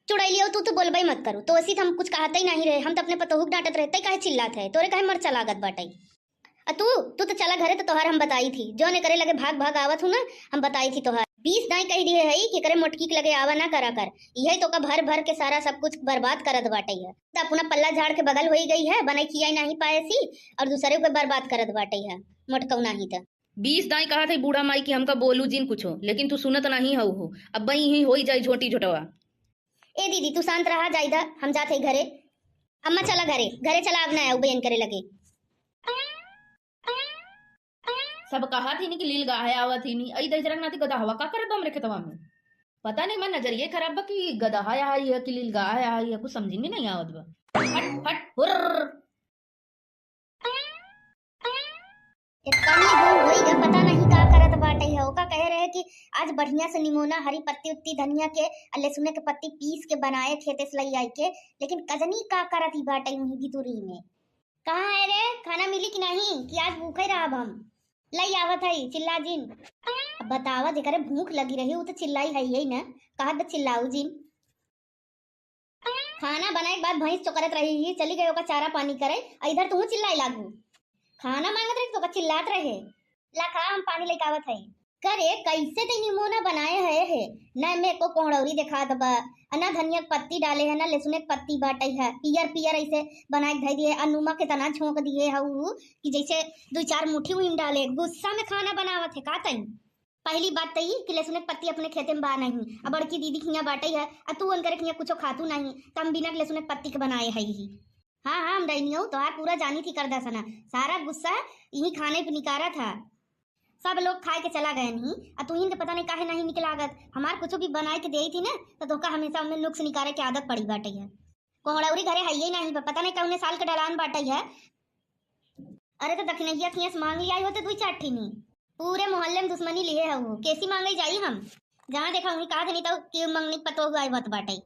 चुड़ैलियो, तू तो बोलबे मत करू, तो ऐसी हम कुछ कहते ही नहीं रहे, हम तो अपने पतोहू के डांटत रहे, तै काहे चिल्लात है, तोरे काहे मरचा लागत बाटे? आ तू, तू तो चला घरे, तो तोहार हम बताई थी, जो ने करे लगे भाग भाग आवत हूँ ना, हम बताई थी तोहार। बीस दाई कह दिए है कि करे मोटकी के लगे आवा ना करा कर, यही तो का भर भर के सारा सब कुछ बर्बाद करत बाटे है। तो अपना पल्ला झाड़ के बगल होई गई है, बनाई खियाई नहीं पाए सी, और दूसरे को बर्बाद करत बाटे है मोटकऊ नहीं तो। बीस दाई कहा थे बूढ़ा माई कि हमका बोलू जिन कुछो, लेकिन तू सुनत नहीं हऊ हो। अब बई ही होई जाई झोटी झोटवा। ए दीदी, तू शांत रहा, जाइदा, हम जात हई घरे। अम्मा, चला घरे, घरे चला, अब ना आऊ बयन करे लगे। सब कहा थी नी कि लील गाय आवत ही नी, अई दहिजरा के नाती गदहवा का करत बा हमरे खेतवा में? पता नहीं, मैं नजरिए खराब बा कि गदहा आई है कि लील गाय आई है, कुछ समझ में नहीं आवत बा। फट फट हुर्र। इतनी दूर होई ग, पता नहीं का करत बाटे है। ओका कहे रहे कि आज बढ़िया से निमोना, हरी पत्ती उत्ती धनिया के, आ लहसुन के पत्ती पीस के बनाए खेते से लई आई के, लेकिन कजनी का करत ही बाटे वहीं भितुरी में। कहाँ है रे, खाना मिली कि नहीं, कि आज भूखे रहब हम? लई आवत है, चिल्ला जिन। अब बतावा, जेकरे भूख लगी रही, उ तो चिल्लाई है ही ना, कहत बा चिल्लाऊ जिन। खाना बनाए के बाद भैंस चोकरत रही ही, चली गई ओका चारा पानी करे, आ इधर तू चिल्लाए लागू। खाना मांगत रही तो ओका चिल्लात रहे। ला खा, हम पानी लेके आवत हई। करे, कैसे ते निमोना बनाए है, है? ना में को कोहड़ौरी देखात बा, आ ना धनिया के पत्ती डाले है, ना लहसुन के पत्ती बाटे है, पियर पियर ऐसे बनाए के धई दिए, आ नमक इतना झोंक दिए है ऊ कि जैसे दू चार मुट्ठी उइम डाले। गुस्सा में खाना बनावत है का तई? पहली बात त ई कि लहसुन के पत्ती अपने खेते में बा नहीं, आ बड़की दीदी के हियां बाटे है, आ तू उनकर हियां कुछो खातू नहीं, त हम बिना लहसुन के पत्ती के बनाए है ही। हाँ, हाँ, हम डैनियो तोहार पूरा जानी थी कर दसना, सारा गुस्सा यही खाने पे निकारा था। सब लोग खाए के चला गए नहीं, आ तुहिन के पता नहीं काहे नहीं निक लागत। हमार कुछ भी बनाए के देई थी ना, तो तोहका हमेशा उनमें नुक्स निकारे के आदत पड़ी बाटे है। कोहड़ौरी घरे है ही नहीं, प-, पता नहीं कौने साल के डलान बाटे है। अरे तो दखिनैया खियास मांग लिया होते दुई चार ठीनी। पूरे मोहल्ले में दुश्मनी लिए है वो, कैसी मांगे जाई हम? जहाँ देखा वहीं कहा देनी तो कि मंगनी पतो हुआ आवत बाटे।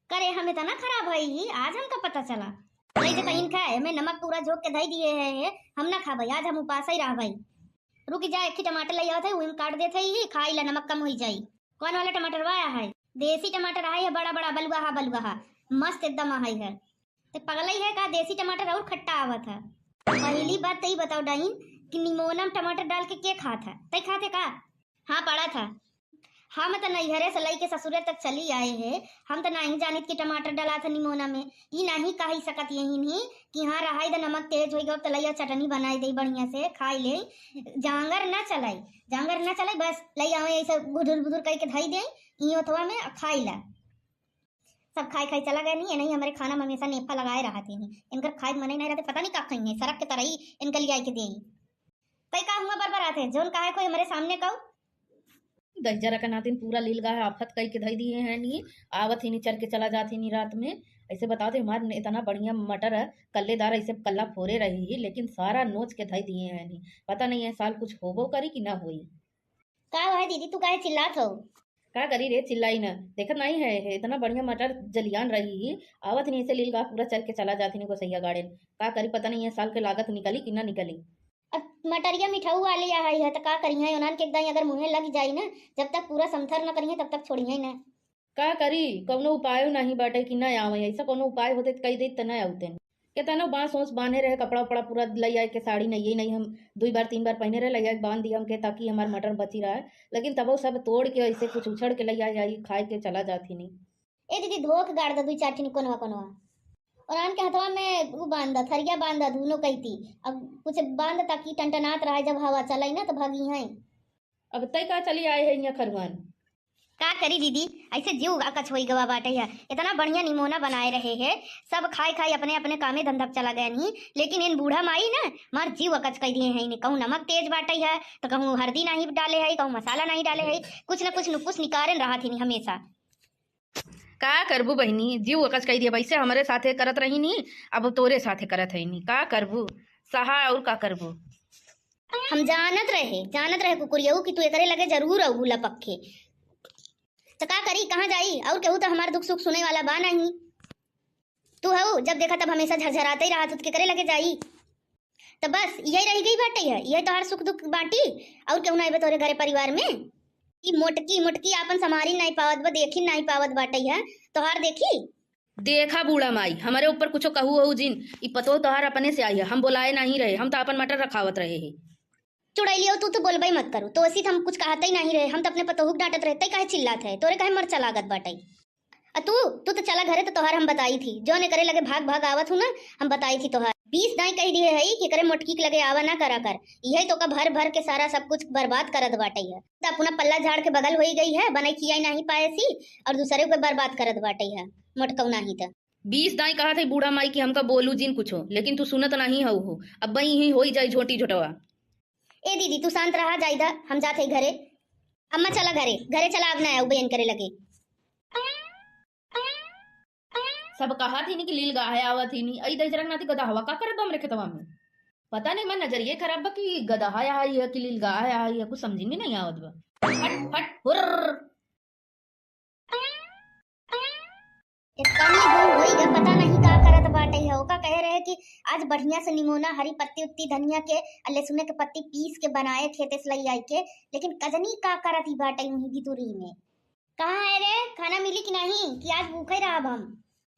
करे, हम इतना खराब है ही, आज हमका पता चला। नहीं तो कहीं खाए, मैं नमक पूरा झोंक के धई दिए है, है, हम ना खाबे, आज हम उपास ही रहबे। रुक जा, एक ही टमाटर ले आवत है, उही में काट देत है ही, खाई ला, नमक कम होई जाई। कौन वाला टमाटर वाया है? देसी टमाटर आया है, बड़ा बड़ा बलुआ हा, बलुआ हा, मस्त एकदम आहा है। ते पगलई है का, देसी टमाटर और खट्टा आवत है। पहली बात तो ई बताओ डाइन कि निमोना में टमाटर डाल के के खात है? तै खात है का? हाँ, पड़ा था। हम त नैहरे से लई के ससुरे तक चली आए है, हम त नहीं जानित कि टमाटर डाला था निमोना में। ई नहीं कही सकत यही नहीं कि हाँ रहाई द नमक तेज होई गयो त लइया चटनी बनाई दे बढ़िया से खाई ले। जांगर ना चलाई, जांगर ना चलाई, बस लई आवे ऐसे बुधुर बुधुर कई के धई दे ई ओथवा में आ खाई ला। सब खाई खाई चला गए नहीं, नहीं हमारे खाना में हमेशा नेफा लगाए रहा थे नहीं। इनकर खाए के मन ही नहीं रहते, पता नहीं का खाई है, सरक के तरई इनका लिया के दे। तई का हुआ बरबर आते, जोन काहे कोई हमारे सामने कहू? दहिजरा के नातिन पूरा लील गाह आफत कई के धई दिए हैं नी। आवत ही नी चर के चला जात ही नी रात में। ऐसे बताओ थे हमार इतना बढ़िया मटर है, कल्लेदार ऐसे कल्ला फोरे रही ही, लेकिन सारा नोच के धई दिए हैं नी। पता नहीं है साल कुछ होबो करी कि ना होई। का है दीदी, तू काहे चिल्लात हो? का करी रे, चिल्लाई न, देखत नहीं है, है इतना बढ़िया मटर जलियान रही ही, आवत नहीं ऐसे लील गाह पूरा चर के चला जात ही नी गोसैया गाड़ेन। का करी, पता नहीं है साल के लागत निकली कि ना निकली। अब मटरिया मिठाऊ वाली आ है, है त का करी है, उन्हन के एकदम अगर मुँहे लग जाई ना, जब तक पूरा समथर न करी है तब तक छोड़ी है ना। का करी, कौनो उपायो नहीं बाटे कि ना आवे, ऐसा कौनो उपाय होते त कही देत त ना आवते। केतनो बांस ओस बांधे रहे, कपड़ा उपड़ा पूरा लई आए के, साड़ी नहीं, नहीं हम दुई बार तीन बार पहने रहे, लई आए के बांध दिया हमके ताकि हमार मटर बची रहे, लेकिन तबो सब तोड़ के ऐसे कुछ उछड़ के लई आए, आई खाए के चला जात ही नहीं। ए दीदी, धोख गाड़ द दुई चार ठिन कोनवा कोनवा। और आन के हथवा में उ बांध द, थरिया बांध द, दुनो कैती। अब कुछ बांध ताकि टनटनात रहे, जब हवा चलाई ना तो भागी हैं। अब तय का चली आए है यहाँ खरुआन? का करी दीदी, ऐसे जीव अकच होई गवा बाटे है। इतना बढ़िया निमोना बनाए रहे है, सब खाए खाए अपने अपने कामे धंधा पे चला गए नहीं, लेकिन इन बूढ़ा माई ना मार जीव अकच कई दिए हैं। इन्हें कहूँ नमक तेज बाटे है, तो कहूँ हरदी नहीं डाले है, कहूँ मसाला नहीं डाले है, कुछ न कुछ नुकुस निकारेन रहा थी हमेशा। का करबू बहिनी, जीव अकच कई दिया, वैसे हमरे साथे करत रही नी, अब तोरे साथे करत है नी, का करबू, सहा और का करबू। हम जानत रहे, जानत रहे कुकुरियऊ कि तू एकरे लगे जरूर अउबू लपक के। त का करी, कहाँ जाई? और केहू त हमार दुख सुख सुने वाला बा नहीं। तू हऊ, जब देखा तब हमेशा झरझराते ही रहत, त केकरे लगे जाई? त बस यही रह गई बाटे है, यही तोहार सुख दुख बाटी, और केहू ना आइबे तोरे घरे परिवार में? ई मोटकी मोटकी आपन संभारी नहीं पावत बा, देखी नहीं पावत बाटे है, तोहार देखी। देखा बूढ़ा माई, हमरे ऊपर कुछो कहू हो जिन, ई पतोह तोहार अपने से आई है, हम बोलाए नहीं रहे, हम तो अपन मटर रखावत रहे हैं। चुड़ैलियो, तू तो बोलबे मत करू, तो ऐसी हम कुछ कहते ही नहीं रहे, हम तो अपने पतोहू के डांटत रहे, तै काहे चिल्लात है, तोरे काहे मरचा लागत बाटे? आ तू, तू तो चला घरे, तो तोहार हम बताई थी, जो ने करे लगे भाग भाग आवत हूँ ना, हम बताई थी तोहार। बीस दाई कह दिए है कि करे मोटकी के लगे आवा ना करा कर, यही तो का भर भर के सारा सब कुछ बर्बाद करत बाटे है। तो अपना पल्ला झाड़ के बगल होई गई है, बनाई खियाई नहीं पाए सी, और दूसरे को बर्बाद करत बाटे है मोटकऊ नहीं तो। बीस दाई कहा थे बूढ़ा माई कि हमका बोलू जिन कुछो, लेकिन तू सुनत नहीं हऊ हो। अब बई ही होई जाई झोटी झोटवा। ए दीदी, तू शांत रहा, जाइदा, हम जात है घरे। अम्मा चला घरे, घरे चला, अब ना आऊ बयन करे लगे। सब कहा थी नी कि लील गाहे आवत ही नी, आई दहिजरा नाती गदहवा का करत बा हमरे खेतवा में? पता नहीं, मैं नजरिए खराब बा कि गदहा आई है कि लील गाहे आई है, कुछ समझी में नहीं आवत बा। हट हट हुर्र। इतनी दूर होई गए, पता नहीं का करत बाटे है। ओका कहे रहे कि आज बढ़िया से निमोना, हरी पत्ती उत्ती धनिया के, आ लहसुन के पत्ती पीस के बनाए खेते से लई आई के, लेकिन कजनी का करत ही बाटे वहीं भितुरी में। कहाँ है रे, खाना मिली कि नहीं कि आज भूखे रहब हम?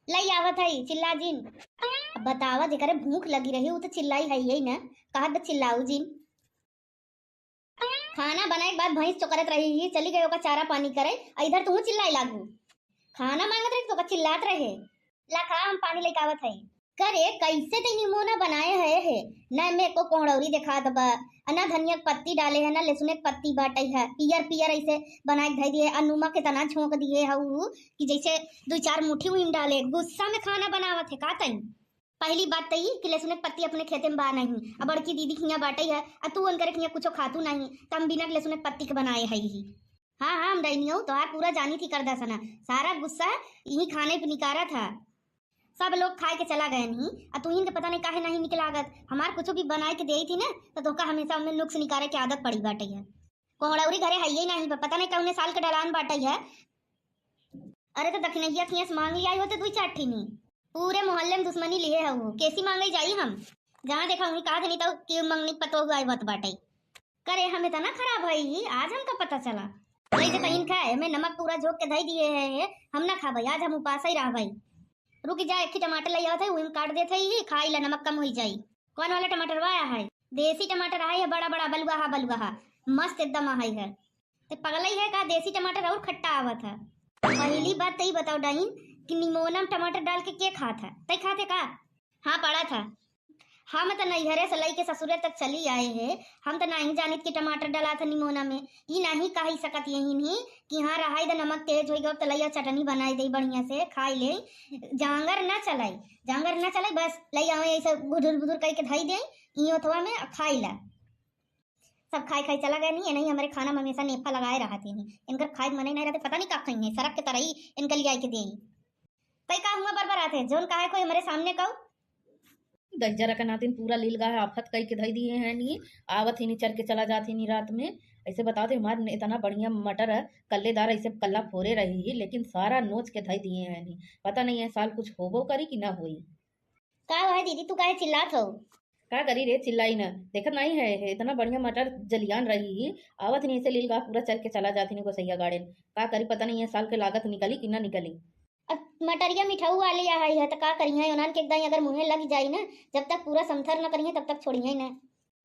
लई आवत है, चिल्ला जिन। अब बतावा, जेकरे भूख लगी रही, उ तो चिल्लाई है यही ना, कहत बा चिल्लाऊ जिन। खाना बनाए के बाद भैंस चोकरत रही ही, चली गई ओका चारा पानी करे, आ इधर तू चिल्लाई लागू। खाना मांगत रही तो ओका चिल्लात रहे। ला खा, हम पानी लेके आवत है। करे, कैसे ते निमोना बनाए है, है? ना में एको कोहड़ौरी देखात बा, आ ना धनिया के पत्ती डाले है, ना लहसुन के पत्ती बाटे है, पियर पियर ऐसे बनाए के धई दिए, आ नमक इतना झोंक दिए है उ कि जैसे दुई चार मुट्ठी उहिम डाले। गुस्सा में खाना बनावत है का तई? पहली बात त ई कि लहसुन के पत्ती अपने खेते में बा नहीं, आ बड़की दीदी खिया बाटे है, आ तू उनकरे खिया कुछो खातू नहीं, त हम बिना लहसुन के पत्ती के बनाए है ही। हाँ, हाँ, हम डैनियो तोहार पूरा जानी थी कर दसना, सारा गुस्सा यही खाने पे निकारा था। सब लोग खाए के चला गए नहीं, आ तुहिन के पता नहीं काहे नहीं निक लागत। हमार कुछ भी बनाए के देई थी ना, तो तोका हमेशा उनमें नुक्स निकारे के आदत पड़ी बाटे है। कोहड़ौरी घरे है ही नहीं, प-, पता नहीं कौने साल के डलान बाटे है। अरे, तो दखिनैया खिया से मांग लिया होते दुई चार ठिनी। पूरे मोहल्ले में दुश्मनी लिए है वो, कैसी मांगे जाई हम? जहाँ देखा वहीं कहा देनी तो कि मंगनी पतोह आए बत बाटे। करे, हम इतना खराब है ही, आज हमका पता चला। वही जे कहीं खाए, हमें नमक पूरा झोंक के धई दिए है, है, हम ना खाबे, आज हम उपास ही रहबे। रुक जा, एक ही टमाटर ले आवत है, वही में काट देत है ही, खाई ला, नमक कम होई जाई। कौन वाला टमाटर वाया है? देसी टमाटर है, बड़ा बड़ा बलुआहा बलुआहा, मस्त एकदम है, है। ते पगलई है का, देसी टमाटर और खट्टा आवत है। पहली बात तो ई बताओ डाइन कि निमोना में टमाटर डाल के के खात है? तई खाते का? हाँ, पड़ा था। हम त नैहरे से लइके ससुरे तक चली आए हैं, हम त नहीं जानित कि टमाटर डला था निमोना में। ई नहीं कही सकत यही नहीं कि हाँ, रहाई द नमक तेज होई गो, त लइया चटनी बनाई दे बढ़िया से, खाई ले। जांगर ना चलाई, जांगर ना चलाई, बस लई आवे ऐसे गुदुर गुदुर करके धई दे, ई ओथवा में खाई ला। सब खाई खाई चला गए नहीं, नहीं हमारे खाना में हमेशा नेफा लगाए रहते हैं। इनकर खाए के मने नहीं रहते, पता नहीं का खाई है, सरक के तरही इनके लिया के दे। तई का हुआ बरबर आते, जोन काहे कोई हमारे सामने कहू? दहिजरा के नातिन पूरा लील गाय आफत कई के धई दिए हैं नी, आवत ही नी चर के चला जात ही नी रात में। ऐसे बताओ तो हमार इतना बढ़िया मटर है, कल्लेदार ऐसे कल्ला फोरे रही ही, लेकिन सारा नोच के धई दिए हैं नी। पता नहीं है साल कुछ होबो करी कि ना होई। का हुआ दीदी, तू काहे चिल्लात हो? का करी रे, चिल्लाई ना, देखत नहीं है, है इतना बढ़िया मटर जलियान रही ही, आवत नहीं ऐसे लील गाय पूरा चर के चला जात ही नी गोसैया गाड़ेन। का करी, पता नहीं है साल के लागत निकली कि ना निकली। अब मटरिया मिठाऊ वाले यहाँ है, त का करिहे? ओनान के एकदम अगर मुँहे लग जाई ना, जब तक पूरा समथर न करिहे, तब तक छोड़िहे ना।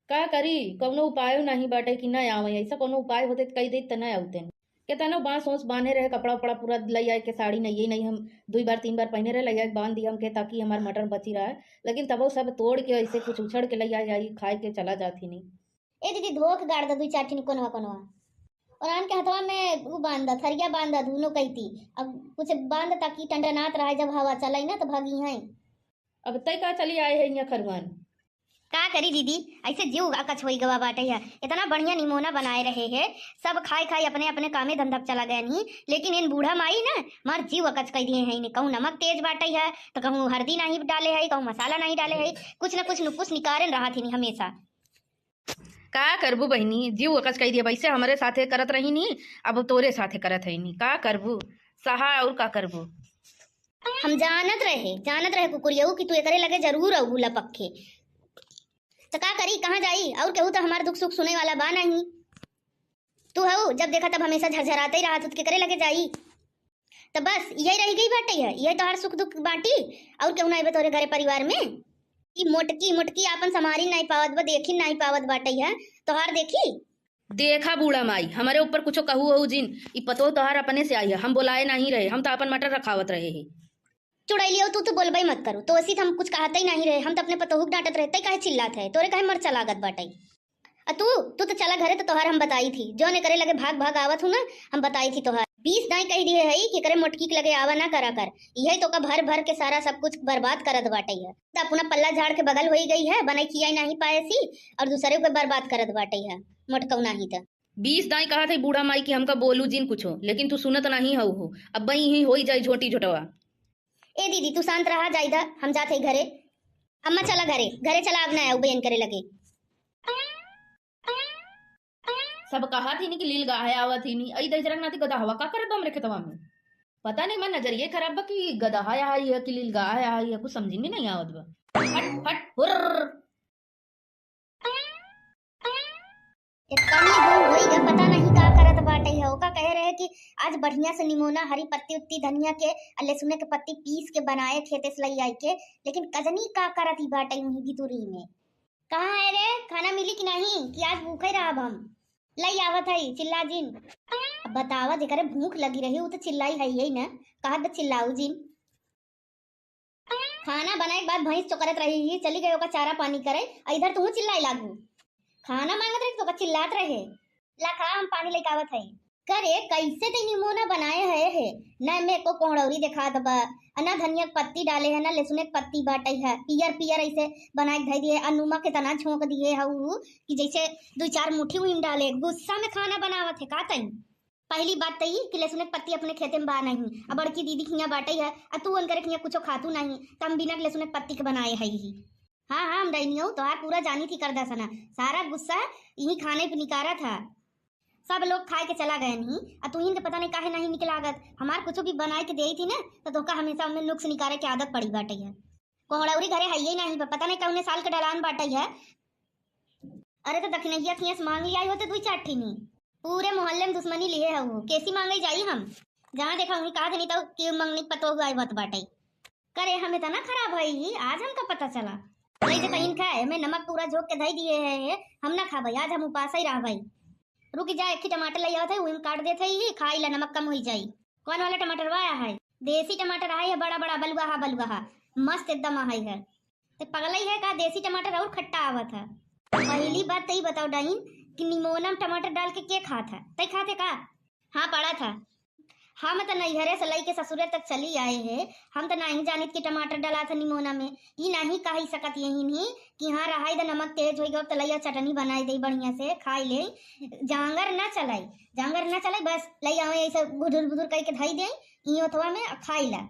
का करी, कौनो उपायो नहीं बाटे कि ना आवे। ऐसा कौनो उपाय होते त कही देत त ना आवते। केतनो बांस ओस बांधे रहे, कपड़ा उपड़ा पूरा लई आए के, साड़ी नहीं, नहीं हम दुई बार तीन बार पहने रहे, लई आए के बांध दिया हमके, ताकि हमार मटर बची रहे। लेकिन तबो सब तोड़ के ऐसे कुछ उछड़ के लई आए, आई खाए के चला जात ही नहीं। ए दीदी, धो के गाड़ द दुई चार ठिन कोनवा कोनवा। और आन के हथवा में उ बांध द, थरिया बांध द, दुनो कहिती। अब कुछ बांध द ताकि टनटनात रहे, जब हवा चलाई ना तो भागी हैं। अब तय का चली आए है यहाँ खरुआन। का करी दीदी, ऐसे जीव अकच होई गवा बाटे है। इतना बढ़िया निमोना बनाए रहे है, सब खाए खाए अपने अपने कामे धंधा पे चला गए नहीं, लेकिन इन बूढ़ा माई ना मार जीव अकच कर दिए हैं। इन्हें कहूँ नमक तेज बाटे है, तो कहूँ हल्दी नहीं डाले है, कहूँ मसाला नहीं डाले है, कुछ न कुछ नुकुस निकारेन रहा थी हमेशा। का करबू बहिनी, जीव अकच कई दिया। वैसे हमरे साथे करत रही नी, अब तोरे साथे करत है नी। का करबू, सहा और का करबू? हम जानत रहे, जानत रहे कुकुरियऊ कि तू एकरे लगे जरूर अउबू लपक के। त का करी, कहाँ जाई? और केहू त हमार दुख सुख सुने वाला बा नहीं। तू हऊ, जब देखा तब हमेशा झरझराते ही रहत, त केकरे लगे जाई? त बस यही रह गई बाटे है, यही तोहार सुख दुख बाटी, और केहू ना आवे तोरे घरे परिवार में? ई मोटकी मोटकी आपन संभारी नहीं पावत बा, देखी नहीं पावत बाटे है, तोहार देखी। देखा बूढ़ा माई, हमरे ऊपर कुछो कहू हो जिन, ई पतोह तोहार अपने से आई है, हम बोलाए नहीं रहे, हम तो आपन मटर रखावत रहे है। चुड़ैलियो, तू तो बोलबे मत करू, तो ऐसी तो हम कुछ कहते ही नहीं रहे, हम तो अपने पतोहू के डांटत रहे, तै काहे चिल्लात है, तोरे काहे मरचा लागत बाटे? आ तू, तू तो चला घरे, तो तोहार हम बताई थी, जौन एकरे लगे भाग भाग आवत हूँ ना, हम बताई थी तोहार। बीस दाई कह दिए है कि एकरे मोटकी के लगे आवा ना करा कर, यही तो का भर भर के सारा सब कुछ बर्बाद करत बाटे है। तो अपना पल्ला झाड़ के बगल होई गई है, बनाई खियाई नहीं पाए सी, और दूसरे को बर्बाद करत बाटे है, मोटकऊ नहीं तो। बीस दाई कहा थे बूढ़ा माई कि हमका बोलू जिन कुछो, लेकिन तू सुनत नहीं हऊ हो। अब बई ही होई जाई झोटी झोटवा। ए दीदी, तू शांत रहा, जाइदा, हम जात है घरे। अम्मा चला घरे, घरे चला, अब ना आऊ बहन करे लगे। सब कहा थी नी कि लील गाहे आवत ही नी, आई दहिजरा नाती गदहवा का करत बा हमरे खेतवा में? पता नहीं, मैं नजरिए खराब बा कि गदहा आई है कि लील गाहे आई है, कुछ समझ में नहीं आवत बा। हट, हट, हुर्र। इतनी दूर होई गा, पता नहीं का करत बा। बाटइ है, ओका कहे रहे कि आज बढ़िया से निमोना, हरी पत्ती उत्ती धनिया के अ लहसुने के पत्ती पीस के बनाए खेते से लइ आइ के, लेकिन कजनी का करत ही बाटइ उहीं भितुरी में। कहाँ है रे, खाना मिली कि नहीं कि आज भूखे रहब हम? लइ आवत है, चिल्ला जिन। अब बतावा, जेकरे भूख लगी रही उ तो चिल्लाई है यही ना, कहत बा चिल्लाऊ जिन। खाना बनाए के बाद भैंस चोकरत रही ही, चली गई ओका चारा पानी करे, अ इधर तू चिल्लाए लागू। खाना मांगत रही तो ओका चिल्लात रहे। ला खा, हम पानी लेके आवत है। करे, कैसे ते निमोना बनाए है, है? ना में एको कोहड़ौरी देखात बा, अ ना धनिया के पत्ती डाले है, ना लहसुन के पत्ती बाटइ है, पियर पियर ऐसे बनाए के धइ दिए, अ नमक इतना झोंक दिए है उ कि जैसे दुइ चार मुट्ठी उहिन डाले। गुस्सा में खाना बनावत है का तई? पहली बात त ई कि लहसुन के पत्ती अपने खेते में बा नहीं, अ बड़की दीदी के हियां बाटइ है, अ तू उनकरे के हियां कुछो खातू नहीं, त हम बिना लहसुन के पत्ती के बनाए है ही। हाँ, हाँ, हम डैनियो तोहार पूरा जानी थी करदा सना, सारा गुस्सा यही खाने पे निकारा था। सब लोग खाए के चला गए नहीं, अ तू इनके पता नहीं काहे नहीं निकलागत। हमार कुछो भी बनाए के देई थी ना, तो तोहका हमेशा उनमें नुक्स निकारे के आदत पड़ी बाटइ है। कोहड़ौरी घरे हइये नहीं बा, पता नहीं कौने साल के डलान बाटइ है। अरे तो दखिनैया कियां से मांग लिया होते दुई चार ठीनी। पूरे मोहल्ले में दुश्मनी लिए हऊ, कैसी मांगे जाई हम? जहाँ देखा वहीं कहा देनी तो कि मंगनी पतोह आए बत बाटइ। करे हम इतना खराब है ही, आज हमका पता चला। वही देखा इनका है, मैं नमक पूरा झोंक के धई दिए है, है, हम ना खाबई, आज हम उपास ही रहबई। रुक जा, एक ही टमाटर लइ आवत है, वही में काट देत है ही, खाई ला, नमक कम होई जाई। कौन वाला टमाटर वाया है? देसी टमाटर आए है, बड़ा बड़ा बलुआहा बलुआहा, मस्त एकदम आए है। ते पगलई है का, देसी टमाटर और खट्टा आवत है। पहली बात तई बताओ डाइन कि निमोना में टमाटर डाल के के खात है? तई खाते का? हाँ, पड़ा था। हम त नैहरे से लइके ससुरे तक चली आए है, हम त नहीं जानित कि टमाटर डाला था निमोना में। ई नहीं कही सकत यही नहीं कि हाँ रहाई द नमक तेज होई गो त लइया चटनी बनाई दे बढ़िया से खाई ले। जांगर ना चलाई, जांगर ना चलाई, बस लइ आवे ऐसे बुधुर बुधुर करके धई दे ई ओथवा में आ खाई ला।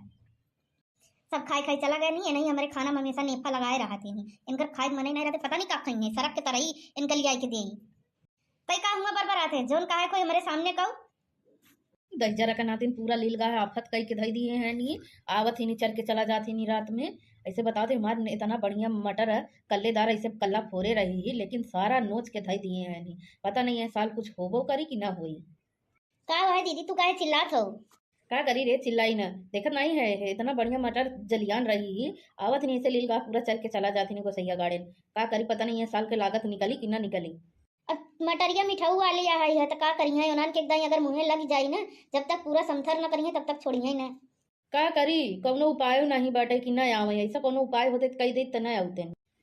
सब खाई खाई चला गए नहीं, नहीं हमारे खाना में हमेशा नेफा लगाए रहत ही नहीं। इनकर खाए के मन ही नहीं रहते, पता नहीं का खाई है, सरक के तरही इनके लिए आई के दे। तई का हुआ बरबरात है, जौन कहा है कोई हमारे सामने कहू। दहिजरा के नातिन पूरा लील गाह आफत कई के धई दिए हैं नी, आवत ही नी चर के चला जात ही नी रात में। ऐसे बताओ थे हमार इतना बढ़िया मटर है, कल्लेदार ऐसे कल्ला फोरे रही ही, लेकिन सारा नोच के धई दिए हैं नी। पता नहीं है साल कुछ होबो करी कि ना होई। का हुआ है दीदी, तू काहे चिल्लात हो? का करी रे, चिल्लाई न, देखत नहीं है, है इतना बढ़िया मटर जलियान रही ही, आवत नहीं ऐसे लील गाह पूरा चर के चला जात ही नी गोसैया गाड़ेन। का करी, पता नहीं है साल के लागत निकली कि ना निकली। अब मटरिया मिठाऊ वाली आ है, त का करिहे, उन्हन के एकदम अगर मुँहे लग जाई ना, जब तक पूरा समथर न करिहे, तब तक छोड़िहे ना। का करी, कौनो उपायो नहीं बाटे कि ना आवे, ऐसा कौनो उपाय होते त कही देत त ना आउते।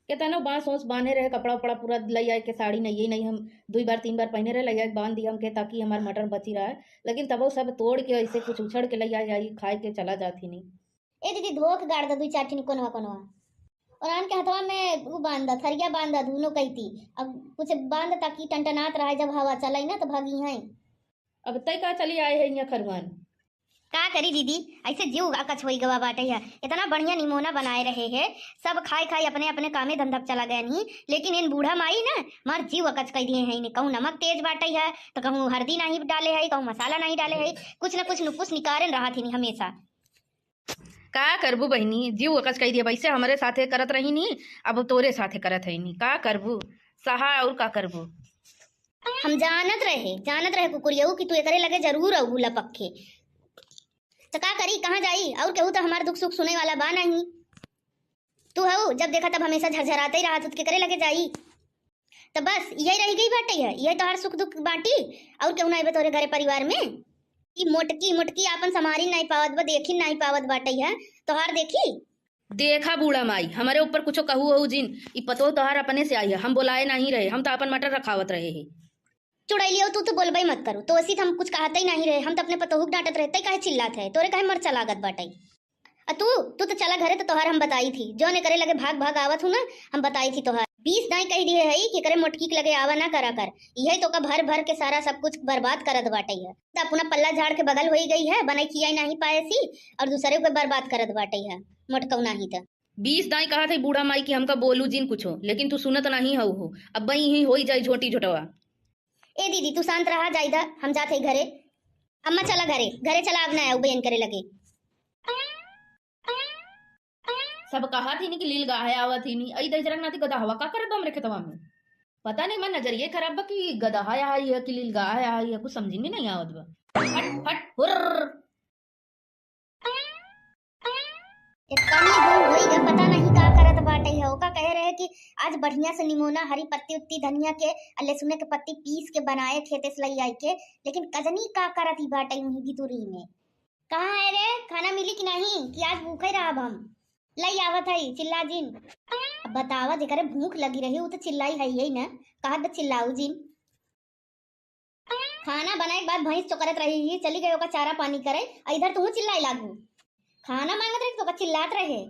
केतनो बांस ओस बांधे रहे, कपड़ा उपड़ा पूरा लई आए के, साड़ी नहीं, नहीं हम दुई बार तीन बार पहने रहे, लई आए के बांध दिया हमके, ताकि हमार मटर बची रहे, लेकिन तबो सब तोड़ के ऐसे कुछ उछड़ के लई आए, आई खाए के चला जात ही नहीं। ए दीदी, धो के गाड़ द दुई चार ठिन कोनवा कोनवा। और आन के हथवा में उ बांध द, थरिया बांध द, दुनो कैती। अब कुछ बांध ताकि टनटनात रहे, जब हवा चलाई ना तो भागी हैं। अब तय का चली आए है यहाँ खरुआन। का करी दीदी, ऐसे जीव अकच होई गवा बाटे है। इतना बढ़िया निमोना बनाए रहे है, सब खाए खाए अपने अपने कामे धंधा पे चला गए नहीं, लेकिन इन बूढ़ा माई ना मार जीव अकच कई दिए हैं। इन्हें कहूँ नमक तेज बाटे है, तो कहूँ हरदी नहीं डाले है, कहूँ मसाला नहीं डाले है, कुछ ना कुछ नुपुस निकारेन रहा थी हमेशा। का करबू बहिनी, जीव अकच कई दिया, वैसे हमरे साथे करत रही नी, अब तोरे साथे करत है नी, का करबू, सहा और का करबू। हम जानत रहे, जानत रहे कुकुरियऊ कि तू एकरे लगे जरूर अबू लपक के। त का करी, कहाँ जाई? और केहू त हमार दुख सुख सुने वाला बा नहीं। तू हऊ, जब देखा तब हमेशा झरझराते ही रहा, तू त केकरे लगे जाई? त बस यही रह गई बाटे है, यही तोहार सुख दुख बाटी, और केहू ना अइबे तोहरे घरे परिवार में? ई मोटकी मोटकी आपन संभारी नहीं पावत बा, देखी नहीं पावत बाटे है, तोहार देखी। देखा बूढ़ा माई, हमारे ऊपर कुछो कहू हो जिन, ई पतोह तोहार अपने से आई है, हम बोलाए नहीं रहे, हम तो आपन मटर रखावत रहे ही। चुड़ैलियो, तू तो बोलबे मत करू, तो ऐसी हम कुछ कहते ही नहीं रहे, हम तो अपने पतोहू के डांटत रहे, तै काहे चिल्लात है, तोरे काहे मरचा लागत बाटे? आ तू, तू तो चला घरे, तो तोहार हम बताई थी, जौन एकरे लगे भाग भाग आवत हूँ ना, हम बताई थी तोहार। बीस दाई कह दिए है कि एकरे मोटकी के लगे आवा ना करा कर, यही तो का भर भर के सारा सब कुछ बर्बाद करत बाटे है। तो अपना पल्ला झाड़ के बगल होई गई है, बनाई खियाई नहीं पाए सी, और दूसरे को बर्बाद करत बाटे है, मोटकऊ नहीं तो। बीस दाई कहा थे बूढ़ा माई कि हमका बोलू जिन कुछो, लेकिन तू सुनत नहीं हऊ हो। अब बई ही होई जाई झोटी झोटवा। ए दीदी, तू शांत रहा, जाइदा, हम जात है घरे। अम्मा चला घरे, घरे चला, अब ना आऊ बहन करे लगे। सब कहा थी नी कि लील गाहे आवत ही नी, अई दहिजरा के नाती गदहवा का करत बा हमरे खेतवा में? पता नहीं, मैं नजरिए खराब बा कि गदहा है कि लीलगाय है, कुछ समझी में नहीं आवत बा। हट, हट, हुर्र। इतनी घूम होई ग, पता नहीं का करत बाटे है। ओका कहे रहे कि आज बढ़िया से निमोना, हरी पत्ती उत्ती, धनिया के, आ लहसुन के पत्ती पीस के बनाए खेते से लई आई के, लेकिन कजनी का करत ही बाटे वहीं भितुरी में। कहाँ है रे, खाना मिली कि नहीं, कि आज भूखे रहब हम? लई आवत है, चिल्ला जिन। अब बतावा, जेकरे भूख लगी रही, उ तो चिल्लाई है यही ना, कहत बा चिल्लाऊ जिन। खाना बनाए के बाद भैंस चोकरत रही ही, चली गई ओका चारा पानी करे, आ इधर तू चिल्लाई लागू। खाना मांगत रही तो ओका चिल्लात रहे।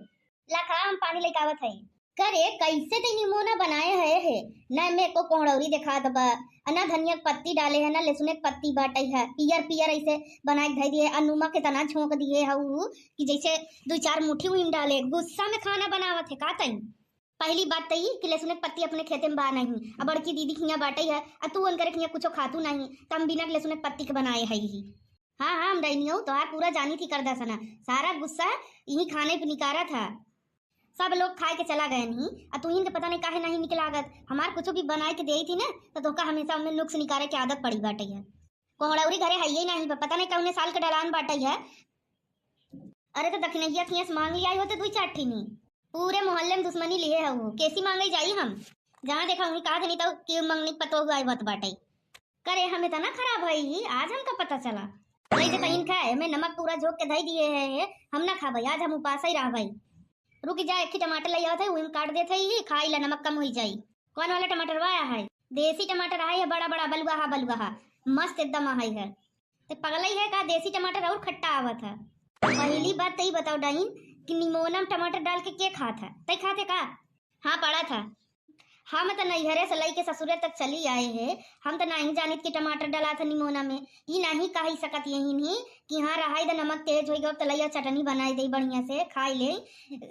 ला खा, हम पानी लेके आवत है। करे, कैसे ते निमोना बनाए है, है? ना में को कोहड़ौरी देखात बा, आ ना धनिया के पत्ती डाले है, ना लहसुन के पत्ती बाटे है, पियर पियर ऐसे बनाए के धई दिए, आ नमक इतना झोंक दिए है उ कि जैसे दुई चार मुट्ठी उइम डाले। गुस्सा में खाना बनावत है का तई? पहली बात त ई कि लहसुन के पत्ती अपने खेते में बा नहीं, आ बड़की दीदी के हियां बाटे है, आ तू उनकर के हियां कुछो खातू नहीं, त हम बिना लहसुन के पत्ती के बनाए है ही। हाँ, हाँ, हम डैनियो तोहार पूरा जानी थी कर दसना, सारा गुस्सा यही खाने पे निकारा था। सब लोग खाए के चला गए नहीं, आ तुहिन के पता नहीं काहे नहीं निकलागत। हमार कुछो भी बनाए के देई थी ना, तो तोहका हमेशा उनमें नुक्स निकारे के आदत पड़ी बाटे है। कोहड़ौरी घरे है ही नहीं, पता नहीं कौने साल के डलान बाटे है। अरे तो दखिनैया खियास मांग लिया होते दुई चार ठीनी। पूरे मोहल्ले में दुश्मनी लिए है वो, कैसी मांगे जाई हम? जहाँ देखा वहीं कहा देनी तो कि मंगनी पतो हुआ आवत बाटे। करे हम इतना खराब है ही, आज हमका पता चला। नहीं तो तहिन खाए, हमें नमक पूरा झोंक के धई दिए है, हम ना खाबे, आज हम उपास ही रहबे। रुक जा, एक ही टमाटर ले आवत है, उही में काट देत है ही, खाई ला, नमक कम होई जाई। कौन वाला टमाटर वाया है? देसी टमाटर आए है, बड़ा बड़ा बलुआहा बलुआहा, मस्त एकदम आए है। ते पगलई है का, देसी टमाटर और खट्टा आवत है। पहली बात तई बताओ डाइन कि निमोना में टमाटर डाल के के खात है? तई खाते का? हाँ, पड़ा था। हम त नैहरे से लई के ससुरे तक चली आए है, हम त नहीं जानित कि टमाटर डाला था निमोना में। ई नहीं कही सकत यही नहीं कि हाँ रहाई द नमक तेज होई गयो, त लइया चटनी बनाई दे बढ़िया से, खाई ले।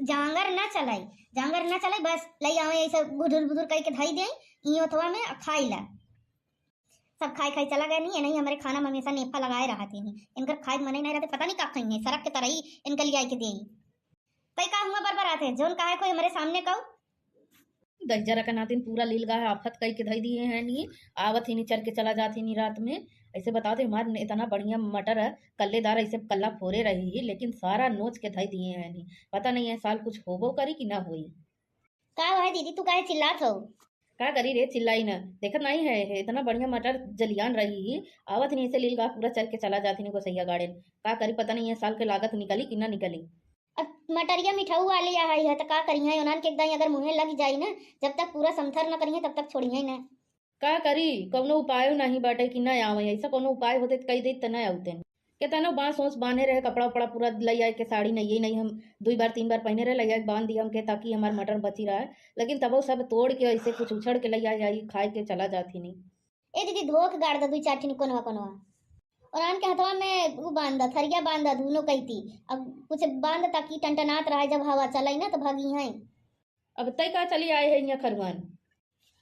जांगर ना चलाई, जांगर ना चलाई, बस लई आवे ऐसे बुधुर बुधुर करके धई दे ई ओथवा में, आ खाई ला। सब खाई खाई चला गए नहीं, नहीं हमारे खाना में हमेशा नेफा लगाए रहा थे नहीं, इनकर खाए के मन ही नहीं रहते, पता नहीं का खाई है, सरक के तरई इनका लिया के दे। तई का हुआ बरबर आते, जोन काहे कोई हमारे सामने कहू? दहिजरा के नातिन पूरा लीलगाय आफत कई के धई दिए हैं नी, आवत ही नी चर के चला जात ही नी रात में। ऐसे बताओ थे, हमार इतना बढ़िया मटर है, कल्लेदार ऐसे कल्ला फोरे रही ही, लेकिन सारा नोच के धई दिए हैं नी। पता नहीं है साल कुछ होबो करी कि ना होई। का हुआ है दीदी, तू काहे चिल्लात हो? का करी रे, चिल्लाई न, देखत नहीं है, है इतना बढ़िया मटर जलियान रही ही, आवत ही नी ऐसे लीलगाय पूरा चर के चला जात ही नी गोसैया गाड़ेन। का करी, पता नहीं है साल के लागत निकली कि ना निकली। अब मटरिया मिठाऊ वाली आ है, त का करिहे, उन्हन के एक दाई अगर मुँहे लग जाई ना, जब तक पूरा समथर न करिहे, तब तक छोड़िहे ना। का करी, कौनो उपायो नहीं बाटे कि ना आवे, ऐसा कौनो उपाय होते त कही देत त ना आउते। केतनो बांस ओस बांधे रहे, कपड़ा उपड़ा पूरा लई आए के, साड़ी नहीं, नहीं हम दुई बार तीन बार पहने रहे, लई आए के बांध दिया हमके, ताकि हमार मटर बची रहे, लेकिन तबो सब तोड़ के ऐसे कुछ उछड़ के लई आए, आई खाए के चला जात ही नहीं। ए दीदी, धोख गाड़ द दुई चार ठिन कोनवा कोनवा। और आन के हथवा में उ बांध द, थरिया बांध द, दुनो कैती। अब कुछ बांध द ताकि टनटनात रहे, जब हवा चलाई ना तो भागी हैं। अब तय का चली आए है यहाँ खरुआन?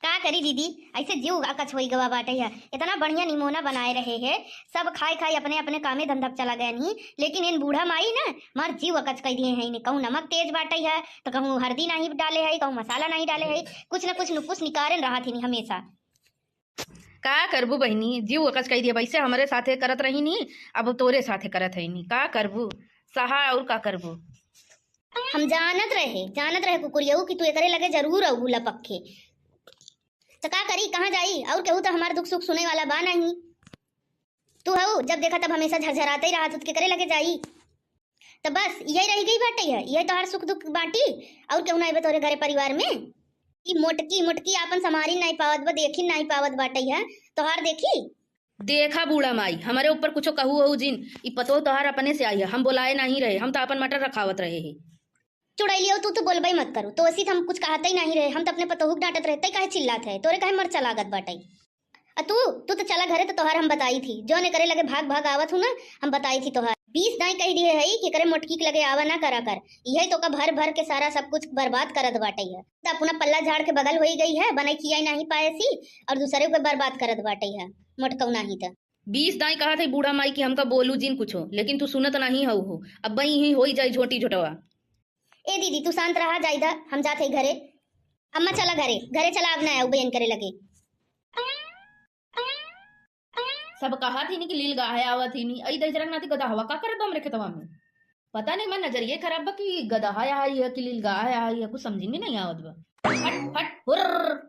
का करी दीदी, ऐसे जीव अकच होई गवा बाटे है। इतना बढ़िया निमोना बनाए रहे है, सब खाए खाए अपने अपने कामे धंधा पे चला गए नहीं, लेकिन इन बूढ़ा माई ना हमार जीव अकच कर दिए हैं। इन्हें कहूँ नमक तेज बाटे है, तो कहूँ हरदी नहीं डाले है, कहूँ मसाला नहीं डाले है, कुछ न कुछ नुकुस निकारन रहा थी हमेशा। का करबू बहिनी, जीव अकच कई दिया, वैसे हमरे साथे करत रही नी, अब तोरे साथे करत है नी, का करबू, सहा और का करबू। हम जानत रहे, जानत रहे कुकुरियऊ कि तू एकरे लगे जरूर अउबू लपक के। त का करी, कहाँ जाई, और केहू तो हमार दुख सुख सुने वाला बा नहीं। तू हऊ, जब देखा तब हमेशा झरझराते ही रहा, तू केकरे लगे जाई। त बस यही रह गई बाटे है, यही तोहार सुख दुख बाटी, और केहू ना आइबे तोरे घरे परिवार में। ई मोटकी मोटकी आपन समारी नहीं पावत बा, देखी नहीं पावत बाटे है, तोहार देखी। देखा बूढ़ा माई, हमारे ऊपर कुछो कहू हो जिन, ई पतोह तोहार अपने से आई है, हम बोलाए नहीं रहे, हम तो अपन मटर रखावत रहे हैं। चुड़ैलियो, तू तो बोलबे मत करू, तो ऐसी हम कुछ कहते ही नहीं रहे, हम तो अपने पतोहू के डांटत रहे, तै काहे चिल्लात है, तोरे काहे मरचा लागत बाटे? आ तू, तू तो चला घरे, तो तोहार हम बताई थी, जौन एकरे लगे भाग भाग आवत हूँ ना, हम बताई थी तोहार। बीस दाई कह दिए है कि एकरे मोटकी के लगे आवा ना करा कर, यही तो का भर भर के सारा सब कुछ बर्बाद करत बाटे है। तो अपना पल्ला झाड़ के बगल होई गई है, बनाई खियाई नहीं पाए सी, और दूसरे को बर्बाद करत बाटे है, मोटकऊ नहीं तो। बीस दाई कहा थे बूढ़ा माई कि हमका बोलू जिन कुछो, लेकिन तू सुनत नहीं हऊ हो। अब बई ही होई जाई झोटी झोटवा। ए दीदी, तू शांत रहा, जाइदा, हम जात हई घरे। अम्मा, चला घरे, घरे चला, अब ना आऊ बहन करे लगे। तब कहा थी नी कि लील गाहे आवत ही नी, अई दहिजरा के नाती गदहवा का करत बा हमरे खेतवा में? पता नहीं, मैं नजरिए खराब बा कि गदहा आई है कि लील गाहे आई है, कुछ समझी में नहीं आवत बा। हट, हट, हुर्र।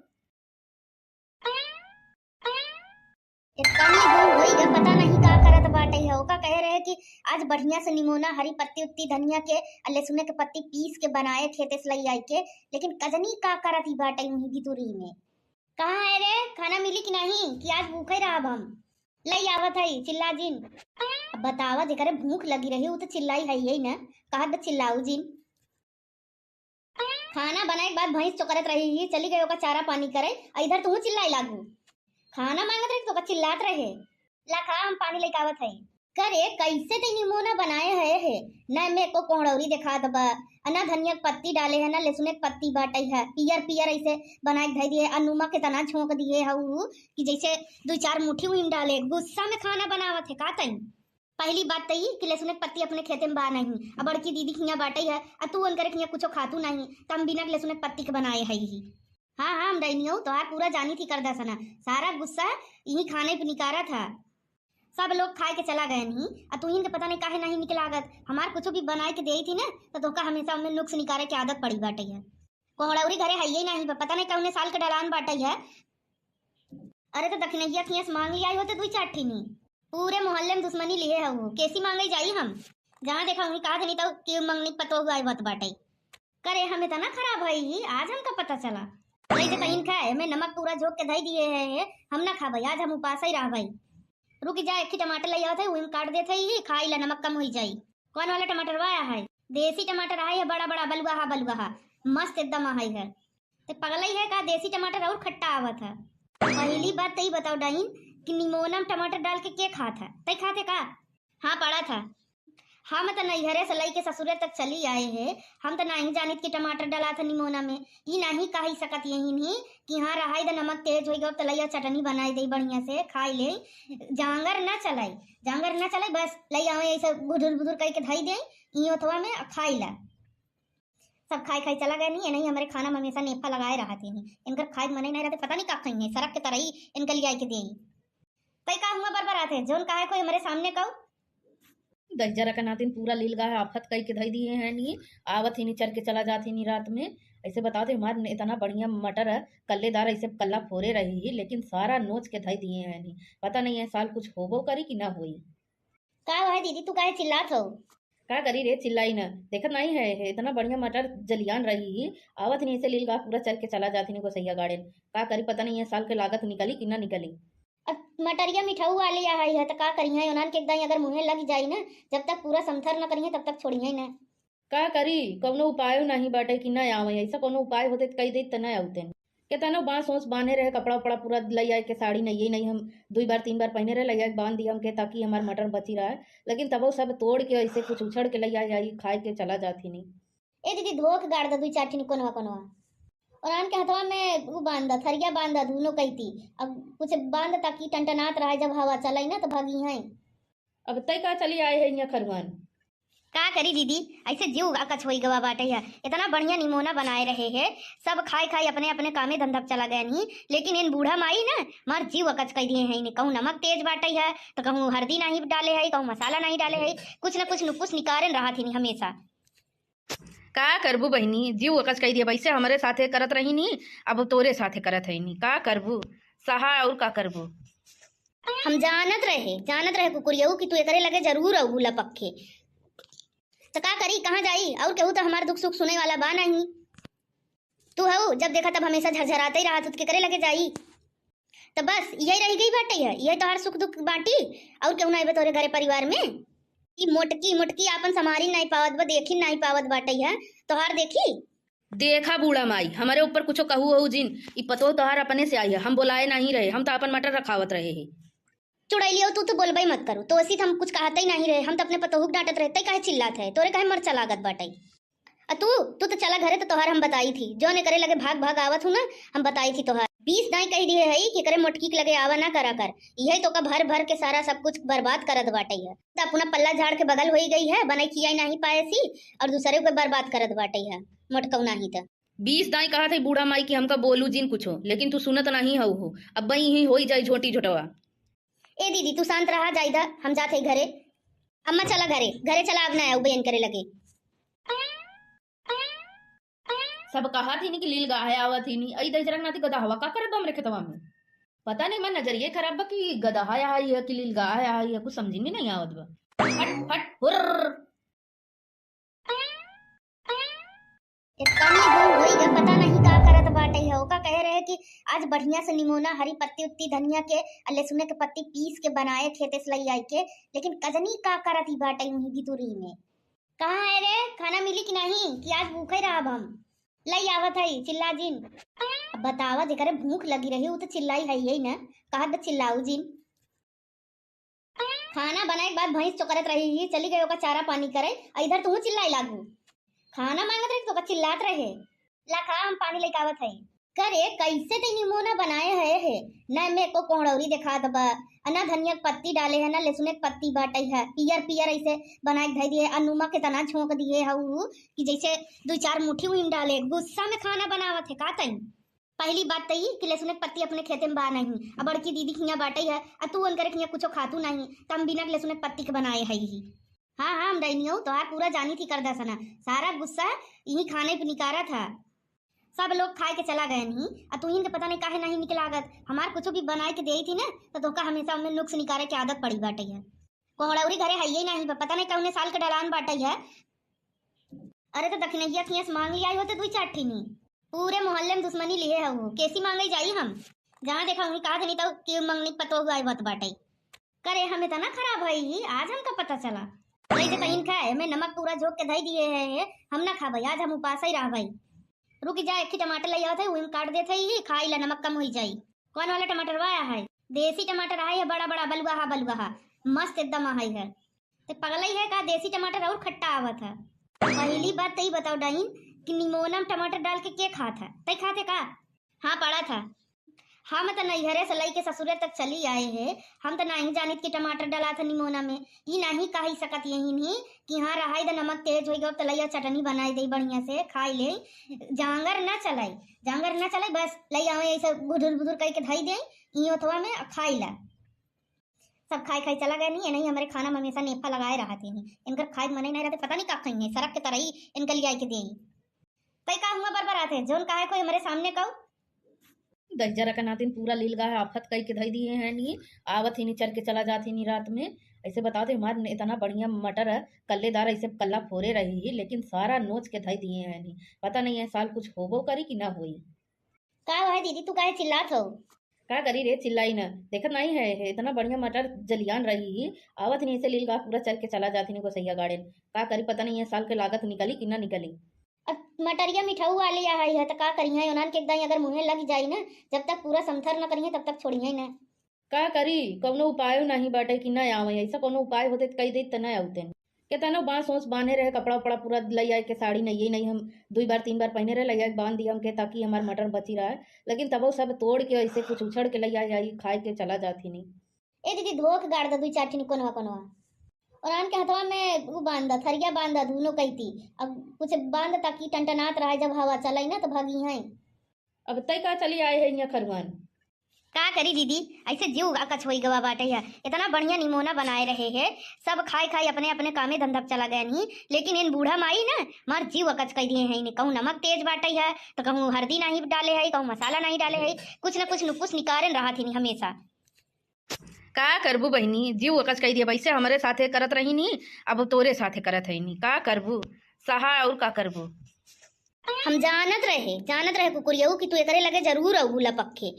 इतनी गुम होई ग, पता नहीं का करत बाटे है। ओका कहे रहे कि आज बढ़िया से निमोना, हरी पत्ती उत्ती धनिया के, आ लहसुन के पत्ती पीस के बनाए खेते से लई आई के, लेकिन कजनी का करत ही बाटे उही भितुरी में। कहाँ है रे, खाना मिली कि नहीं, कि आज भूखे रहब हम? लई आवत है, चिल्ला जिन। अब बतावा, जेकरे भूख लगी रही, उ तो चिल्लाई है यही ना, कहत बा चिल्लाऊ जिन। खाना बनाए के बाद भैंस चोकरत रही ही, चली गई ओका चारा पानी करे, आ इधर तू चिल्लाई लागू। खाना मांगत रहे तो ओका चिल्लात रहे। ला खा, हम पानी लेके आवत है। करे, कैसे ते निमोना बनाए है, है? ना में को कोहड़ौरी देखात बा, आ ना धनिया के पत्ती डाले है, ना लहसुन के पत्ती बाटे है, पियर पियर ऐसे बनाए के धई दिए, आ नमक इतना झोंक दिए है उ कि जैसे दुई चार मुट्ठी उही में डाले। गुस्सा में खाना बनावत है का तई? पहली बात त ई कि लहसुन के पत्ती अपने खेते में बा नहीं, आ बड़की दीदी के हियाँ बाटे है, आ तू उनकरे के हियाँ कुछो खातू नहीं, त हम बिना लहसुन के पत्ती के बनाए है ही। हाँ, हाँ, हम डैनियो तोहार पूरा जानी थी करदसना, सारा गुस्सा यही खाने पे निकारा था। सब लोग खाए के चला गए नहीं, आ तुहिन के पता नहीं काहे नहीं निक लागत। हमार कुछो भी बनाए के देई थी ना, तो तोहका हमेशा उनमें नुक्स निकारे के आदत पड़ी बाटे है। कोहड़ौरी घरे हइये नहीं बा, पता नहीं कौने साल के डलान बाटे है। अरे, तो दखिनैया खियाँ से मांग लिया होते दुई चार ठिनी। पूरे मोहल्ले में दुश्मनी लिए है वो, कैसी मांगे जाई हम? जहाँ देखा वहीं कहा देनी तो कि मंगनी पतो हुआ आवत बाटे। करे, हम इतना खराब है ही, आज हमका पता चला। नहीं तो तहिन खाए, मैं नमक पूरा झोंक के धई दिए है, हम ना खाबे, आज हम उपास ही रहबे। रुक जा, एक ही टमाटर ले आवत है, उही में काट देत है ही, खाई ला, नमक कम होई जाई। कौन वाला टमाटर वाया है? देसी टमाटर आया है, बड़ा बड़ा बलुआहा बलुआहा, मस्त एकदम आया है। ते पगलई है का, देसी टमाटर और खट्टा आवत है। पहली बात तो ई बताओ डाइन कि निमोना में टमाटर डाल के के खात है? तई खाते का? हाँ, पड़ा था। हम त नैहरे से लई के ससुरे तक चली आए हैं, हम त नहीं जानित कि टमाटर डला था निमोना में। ई नहीं कही सकत यही नहीं कि हाँ, रहाई द नमक तेज होई गयो, त लइया चटनी बनाई दे बढ़िया से, खाई ले। जांगर ना चलाई, जांगर ना चलाई, बस लई आवे ऐसे बुधुर बुधुर कई के धई दे, ई ओथवा में खाई ला। सब खाई खाई चला गए नहीं, नहीं हमारे खाना में हमेशा नेफा लगाए रहा थे नहीं। इनकर खाए के मन ही नहीं रहते, पता नहीं का खाई है, सरक के तरई इनके लिए आई के दे। तई का हुआ बरबरात है, जौन कहा है कोई हमरे सामने कहू। दहिजरा के नातिन पूरा लील गाहे आफत कई के धई दिए हैं नी, आवत ही नी, चर के चला जात ही नी रात में। ऐसे बताओ थे, हमार इतना बढ़िया मटर है, कल्लेदार ऐसे कल्ला फोरे रही ही, लेकिन सारा नोच के धई दिए हैं नी। पता नहीं है साल कुछ होबो करी कि ना होई। का हुआ है दीदी, तू काहे चिल्लात हो? का करी रे, चिल्लाई ना, देखत नहीं है, है इतना बढ़िया मटर जलियान रही ही, आवत नहीं ऐसे लील गाह पूरा चर के चला जात ही नी गोसैया गाड़ेन। का करी, पता नहीं है साल के लागत निकली कि ना निकली। अब मटरिया मिठाऊ वाली आ है, त का करिहैं? उन्हन के एकदम अगर मुँहे लग जाई ना, जब तक पूरा समथर न करिहैं, तब तक छोड़िहैं ना। का करी, कौनो उपायो नहीं बाटे कि ना आवे। ऐसा कौनो उपाय होते त कही देत त ना आउते। केतनो बांस ओस बांधे रहे, कपड़ा उपड़ा पूरा लई आए के, साड़ी नहीं, नहीं हम दुई बार तीन बार पहने रहे, लई आए के बांध दिया हमके, ताकि हमार मटर बची रहे। लेकिन तबो सब तोड़ के ऐसे कुछ उछड़ के लई आए, आई खाए के चला जात ही नहीं। ए दीदी, धो के गाड़ द दुई चार ठिन कोनवा कोनवा। और आन के हथवा में उ बांध द, थरिया बांध द, दुनो कैती। अब कुछ बांध द ताकि टनटनात रहे, जब हवा चले ना तो भागी हैं। अब तय का चली आए है यहाँ खरुआन? का करी दीदी, ऐसे जीव अकच होई गवा बाटे है। इतना बढ़िया निमोना बनाए रहे है, सब खाए खाए अपने अपने कामे धंधा पे चला गए नहीं, लेकिन इन बूढ़ा माई ना हमार जीव अकच कर दिए हैं। इन्हें कहूँ नमक तेज बाटे है, तो कहूँ हल्दी नहीं डाले है, कहूँ मसाला नहीं डाले है, कुछ ना कुछ नुकुस निकारेन रहा थी हमेशा। का करबू बहिनी, जीव अकच कई दिया, वैसे हमरे साथे करत रही नी, अब तोरे साथे करत है नी, का करबू, सहा और का करबू। हम जानत रहे, जानत रहे कुकुरियऊ कि तू एकरे लगे जरूर अउबू लपक के। त का करी, कहाँ जाई, और केहू त हमार दुख सुख सुने वाला बा नहीं। तू हऊ, जब देखा तब हमेशा झरझराते ही रहत, त केकरे लगे जाई। त बस यही रह गई बाटे है, यही तोहार सुख दुख बाटी, और केहू ना आइबे तोरे घरे परिवार में। ई मोटकी मोटकी आपन संभारी नहीं पावत बा, देखी नहीं पावत बाटे है, तोहार देखी। देखा बूढ़ा माई, हमारे ऊपर कुछो कहू हो जिन, ई पतोह तोहार अपने से आई है, हम बोलाए नहीं रहे, हम तो अपन मटर रखावत रहे हैं। चुड़ैलियो, तू तो बोलबे मत करू, तो ऐसी हम कुछ कहते ही नहीं रहे, हम तो अपने पतोहू के डांटत रहे, तै काहे चिल्लात है, तोरे काहे मरचा लागत बाटे? आ तू, तू तो चला घरे, तो तोहार हम बताई थी, जौन एकरे लगे भाग भाग आवत हूँ ना, हम बताई थी तोहार। बीस दाई कह दिए है कि एकरे मोटकी के लगे आवा ना करा कर, यही तो का भर भर के सारा सब कुछ बर्बाद करत बाटे है। तो अपना पल्ला झाड़ के बगल होई गई है, बनाई खियाई नहीं पाए सी, और दूसरे को बर्बाद करत बाटे है, मोटकऊ नहीं तो। बीस दाई कहा थे बूढ़ा माई कि हमका बोलू जिन कुछो, लेकिन तू सुनत नहीं हऊ हो। अब बई ही होई जाई झोटी झोटवा। ए दीदी, तू शांत रहा, जाई दा, हम जात हई घरे। अम्मा, चला घरे, घरे चला, अब ना आऊ बहन करे लगे। सब कहत ही नी कि लील गाय आवत ही नी, अई दहिजरा के नाती गदहवा का करत बा हमरे खेतवा में? पता नहीं, मैं नजरिए खराब बा कि गदहा आई है कि लील गाय आई है, कुछ समझी में नहीं आवत बा। फट फट हुर्र। इतनी दिन होई गए, पता नहीं का करत बाटे है। ओका कहे रहे कि आज बढ़िया से निमोना, हरी पत्ती उत्ती धनिया के और लहसुन के पत्ती पीस के बनाए खेते से लई आई के, लेकिन कजनी का करत ही बाटे वहीं भितुरी में। कहाँ है रे, खाना मिली कि नहीं, कि आज भूखे रहब हम? लई आवत है, चिल्ला जिन। अब बतावा, जेकरे भूख लगी रही, उ तो चिल्लाई है यही ना, कहत बा चिल्लाऊ जिन। खाना बनाए के बाद भैंस चोकरत रही ही, चली गई ओका चारा पानी करे, आ इधर तू चिल्लाई लागू। खाना मांगत रही तो ओका चिल्लात रहे। ला खा, हम पानी लेके आवत हई। करे, कैसे ते निमोना बनाए है, है? ना में को कोहड़ौरी देखात बा, आ ना धनिया के पत्ती डाले है, ना लहसुन के पत्ती बाटे है, पियर पियर ऐसे बनाए के धई दिए, आ नमक इतना झोंक दिए है उ कि जैसे दो चार मुट्ठी उइम डाले। गुस्सा में खाना बनावत है का तई? पहली बात त ई कि लहसुन के पत्ती अपने खेते में बा नहीं, आ बड़की दीदी के हियां बाटे है, आ तू उनकरे के हियां कुछो खातू नहीं, त हम बिना लहसुन के पत्ती के बनाए है ही। हाँ, हाँ, हम डैनियो तोहार पूरा जानी थी कर दसना, सारा गुस्सा यही खाने पे निकारा था। सब लोग खाए के चला गए नहीं, आ तू इनके पता नहीं काहे नहीं निक लागत। हमार कुछो भी बनाए के देई थी ना, तो तोहका हमेशा उनमें नुक्स निकारे के आदत पड़ी बाटे है। कोहड़ौरी घरे हइये नहीं बा, पता नहीं कौने साल के डलान बाटे है। अरे तो दखिनैया खियस मांग लिया होते दुई चार ठिनी। पूरे मोहल्ले में दुश्मनी लिए है वो, कैसी मांगे जाई हम? जहाँ देखा वहीं कहा देनी तो कि मंगनी पतो हुआ आवत बाटे। करे हम इतना खराब है ही, आज हमका पता चला। वैसे तो इनका है, मैं नमक पूरा झोंक के धई दिए है, हम ना खाबे, आज हम उपास ही रहबे। रुक जा, एक ही टमाटर ले आवत है, वही में काट देत है ही, खाई ला, नमक कम होई जाई। कौन वाला टमाटर वाया है? देसी टमाटर आए है, बड़ा बड़ा बलुआहा बलुआहा, मस्त एकदम आहाई है। ते पगलई है का? देसी टमाटर और खट्टा आवत है। पहली बात तई बताओ डाइन कि निमोना में टमाटर डाल के के खात है? तई खाते का? हाँ, पड़ा था। हम त नैहरे से लई के ससुरे तक चली आए है, हम त नहीं जानित कि टमाटर डाला था निमोना में। ई नहीं कही सकत यही नहीं कि हाँ रहाई द नमक तेज होई गयो त लइया चटनी बनाई दे बढ़िया से खाई ले। जांगर ना चलाई, जांगर ना चलाई, बस लई आवे ऐसे गुदुर बुदुर करके धई दे ई ओथवा में आ खाई ला। सब खाए खाए चला गए नहीं, नहीं हमारे खाना में हमेशा नेफा लगाए रहा थे नहीं। इनकर खाए के मने नहीं रहते, पता नहीं का खाई है, सरक के तरई इनका लिया के दे। तई का हुआ बरबरात है, जौन कहे कोई हमारे सामने कहू। दहिजरा का नातिन पूरा लील गाय आफत कई के धई दिए हैं नी, आवत ही नी चर के चला जात ही नी रात में। ऐसे बताओ थे हमार इतना बढ़िया मटर है, कल्लेदार ऐसे कल्ला फोरे रही ही, लेकिन सारा नोच के धई दिए हैं नी। पता नहीं है साल कुछ होबो करी कि ना होई। का है दीदी, तू काहे चिल्लात हो? का करी रे, चिल्लाई ना, देखत नहीं है, है इतना बढ़िया मटर जलियान रही ही, आवत नहीं ऐसे लील गाय पूरा चर के चला जात ही नी गोसैया गाड़ेन। का करी, पता नहीं है साल के लागत निकली कि ना निकली। अब मटरिया मिठाऊ वाली आ है, है तो का करी है, उन्हान के एकदम अगर मुँहे लग जाई ना, जब तक पूरा समथर न करिए तब तक छोड़िए ना। का करी, कौनो उपायो नहीं बाटे कि ना आवे, ऐसा कौनो उपाय होते त कही देत त ना आवते। केतनो बांस ओस बांधे रहे, कपड़ा उपड़ा पूरा लई आए के, साड़ी नहीं, नहीं हम दुई बार तीन बार पहने रहे, लई आए के बांध दिया हमके ताकि हमार मटर बची रहे, लेकिन तबो सब तोड़ के ऐसे कुछ उछड़ के लई आए, आई खाए के चला जात ही नहीं। ए दीदी, धोख गाड़ द दुई चार ठिनी कोनवा कोनवा। और आन के हथवा में उ बांध द, थरिया बांध द, दुनो कैती। अब कुछ बांध ताकि टनटनात रहे, जब हवा चलाई ना तो भागी हैं। अब तय का चली आए है यहाँ खरुआन। का करी दीदी, ऐसे जीव अकच होई गवा बाटे है। इतना बढ़िया निमोना बनाए रहे है, सब खाए खाए अपने अपने कामे धंधा पे चला गए नहीं, लेकिन इन बूढ़ा माई ना मार जीव अकच कर दिए हैं। इन्हें कहूँ नमक तेज बाटे है, तो कहूँ हल्दी नहीं डाले है, कहूँ मसाला नहीं डाले है, कुछ न कुछ नुकुस निकारन रहा थी हमेशा। का करबू बहिनी, जीव अकच कई दिया, वैसे हमरे साथे करत रही नी, अब तोरे साथे करत है नी, का करबू, सहा और का करबू। हम जानत रहे, जानत रहे कुकुरियऊ कि तू एकरे लगे जरूर अउबू लपक के।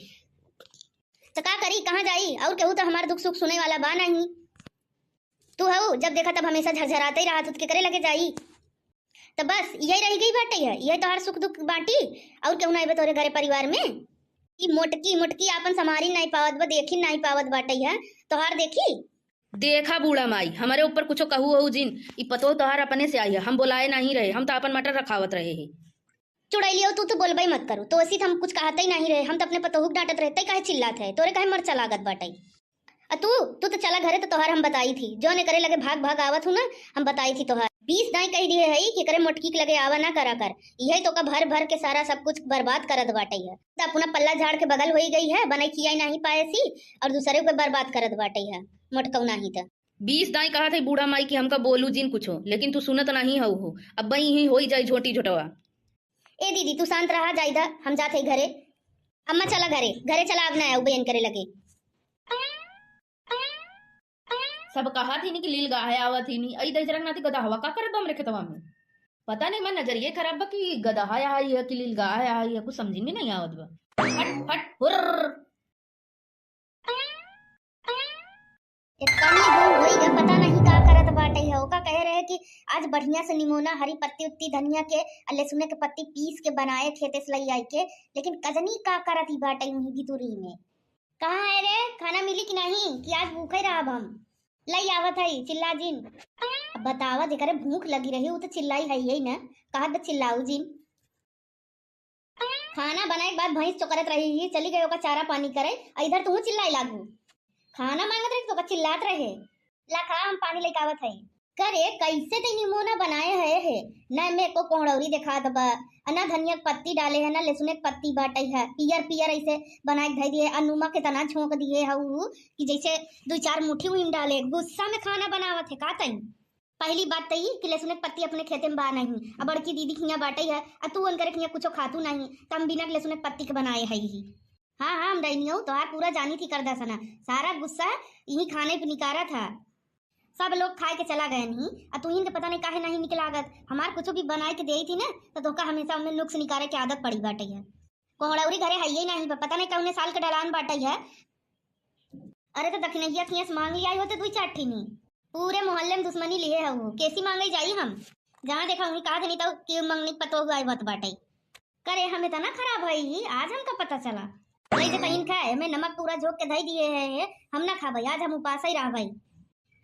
त का करी, कहाँ जाई, और केहू त हमार दुख सुख सुने वाला बा नहीं। तू हऊ, जब देखा तब हमेशा झरझराते ही रहत, त केकरे लगे जाई। त बस यही रह गई बाटे है, यही तोहार सुख दुख बाटी, और केहू ना आइबे तोरे घरे परिवार में। ई मोटकी मोटकी आपन संभारी नहीं पावत बा, देखी नहीं पावत बाटे है, तोहार देखी। देखा बूढ़ा माई, हमारे ऊपर कुछो कहू हो जिन, ई पतोह तोहार अपने से आई है, हम बोलाए नहीं रहे, हम तो आपन मटर रखावत रहे हैं। चुड़ैलियो, तू तो बोलबे मत करू, तो ऐसी हम कुछ कहते ही नहीं रहे, हम तो अपने पतोहू के डांटत रहे, तै काहे चिल्लात है, तोरे काहे मरचा लागत बाटे? आ तू, तू तो चला घरे, तो तोहार हम बताई थी, जो ने करे लगे भाग भाग आवत हूँ ना, हम बताई थी तोहार। बीस दाई कहि दिहे हई कि करे मोटकी के लगे आवा ना करा कर, इहै तोका भर भर के सारा सब कुछ बर्बाद करत बाटइ है। त अपना पल्ला झाड़ के बगल होइ गइ है, बनइ खियाइ नाहीं पाएसी अउर दुसरे के बर्बाद करत बाटइ है मोटकउ नाहीं त। बीस दाई कहत हई बूढ़ा माई कि हमका बोलू जिन कुछो, लेकिन तू सुनत नाहीं हऊ हो। अब्बइ इहीं होइ जाइ झोंटी झोंटवा। ए दीदी, तू शांत रहा, जाइदा, हम जात हई घरे। अम्मा चला घरे, घरे चला, अब ना आऊ बयन करे लगे। सब कहत ही नी कि लील गाहे आवत ही नी, अई दहिजरा के नाती गदहवा का करत बा हमरे खेतवा में। पता नहीं, मैं नजरिये खराब बा कि गदहा आई है कि लील गाहे आई है, कुछ समझी में नहीं आवत बा। फट फट हुर्र। इतनी दूर होई ग, पता नहीं का करत बाटइ है। ओका कहे रहे कि आज बढ़िया से निमोना, हरी पत्ती उत्ती धनिया के अ लहसुने के पत्ती पीस के बनाए खेते से लई आई के, लेकिन कजनी का करत ही बाटइ उहीं भितुरी में। कहाँ है रे, खाना मिली कि नहीं कि आज भूखे रहब हम? लई आवत हई, चिल्ला जिन। अब बतावा, जेकरे भूख लगी रही उ त चिल्लाई है यही न, कहत बा चिल्लाऊ जिन। खाना बनाए के बाद भैंस चोकरत रही ही, चली गई ओका चारा पानी करे, अ इधर तू चिल्लाई लागू। खाना मांगत रही तो ओका चिल्लात रहे। ला खा, हम पानी लेके आवत हई। करे, कैसे ते निमोना बनाए है, है? ना में एको कोहड़ौरी देखात बा, अ ना धनिया के पत्ती डाले है, ना लहसुन के पत्ती बाटइ है, पियर पियर ऐसे बनाए के धई दिए, अ नमक इतना झोंक दिए है उ कि जैसे दुई चार मुट्ठी उहिम डाले। गुस्सा में खाना बनावत है का तई? पहली बात त ई कि लहसुन के पत्ती अपने खेते में बा नहीं, अ बड़की दीदी के हियां बाटइ है, अ तू उनकरे के हियां कुछो खातू नहीं, त हम बिना लहसुन के पत्ती के बनाए हई ही। हाँ, हाँ, हम डैनियो तोहार पूरा जानी थी कर दसना, सारा गुस्सा यही खाने पे निकारा था। सब लोग खाए के चला गए नहीं, अ तू इनके पता नहीं काहे नहीं निकलागत। हमार कुछो भी बनाए के देई थी ना, त तोहका हमेशा उनमें नुक्स निकारे के आदत पड़ी बाटइ है। कोहड़ौरी घरे हइये नहीं बा, पता नहीं कौने साल के डलान बाटइ है। अरे, त दखिनहिया खियां से मांग लियाई होते दुई चार ठिनी। पूरे मोहल्ले में दुश्मनी लिए है वो, कैसी मांगे जाई हम? जहाँ देखा वहीं कहा देनी तो कि मंगनी पतो हुआ आवत बाटइ। करे, हम इतना खराब हई ही, आज हमका पता चला। नहीं तो तहिन खाए, हमें नमक पूरा झोंक के धई दिए है, हम ना खाबई, आज हम उपास ही रहबई।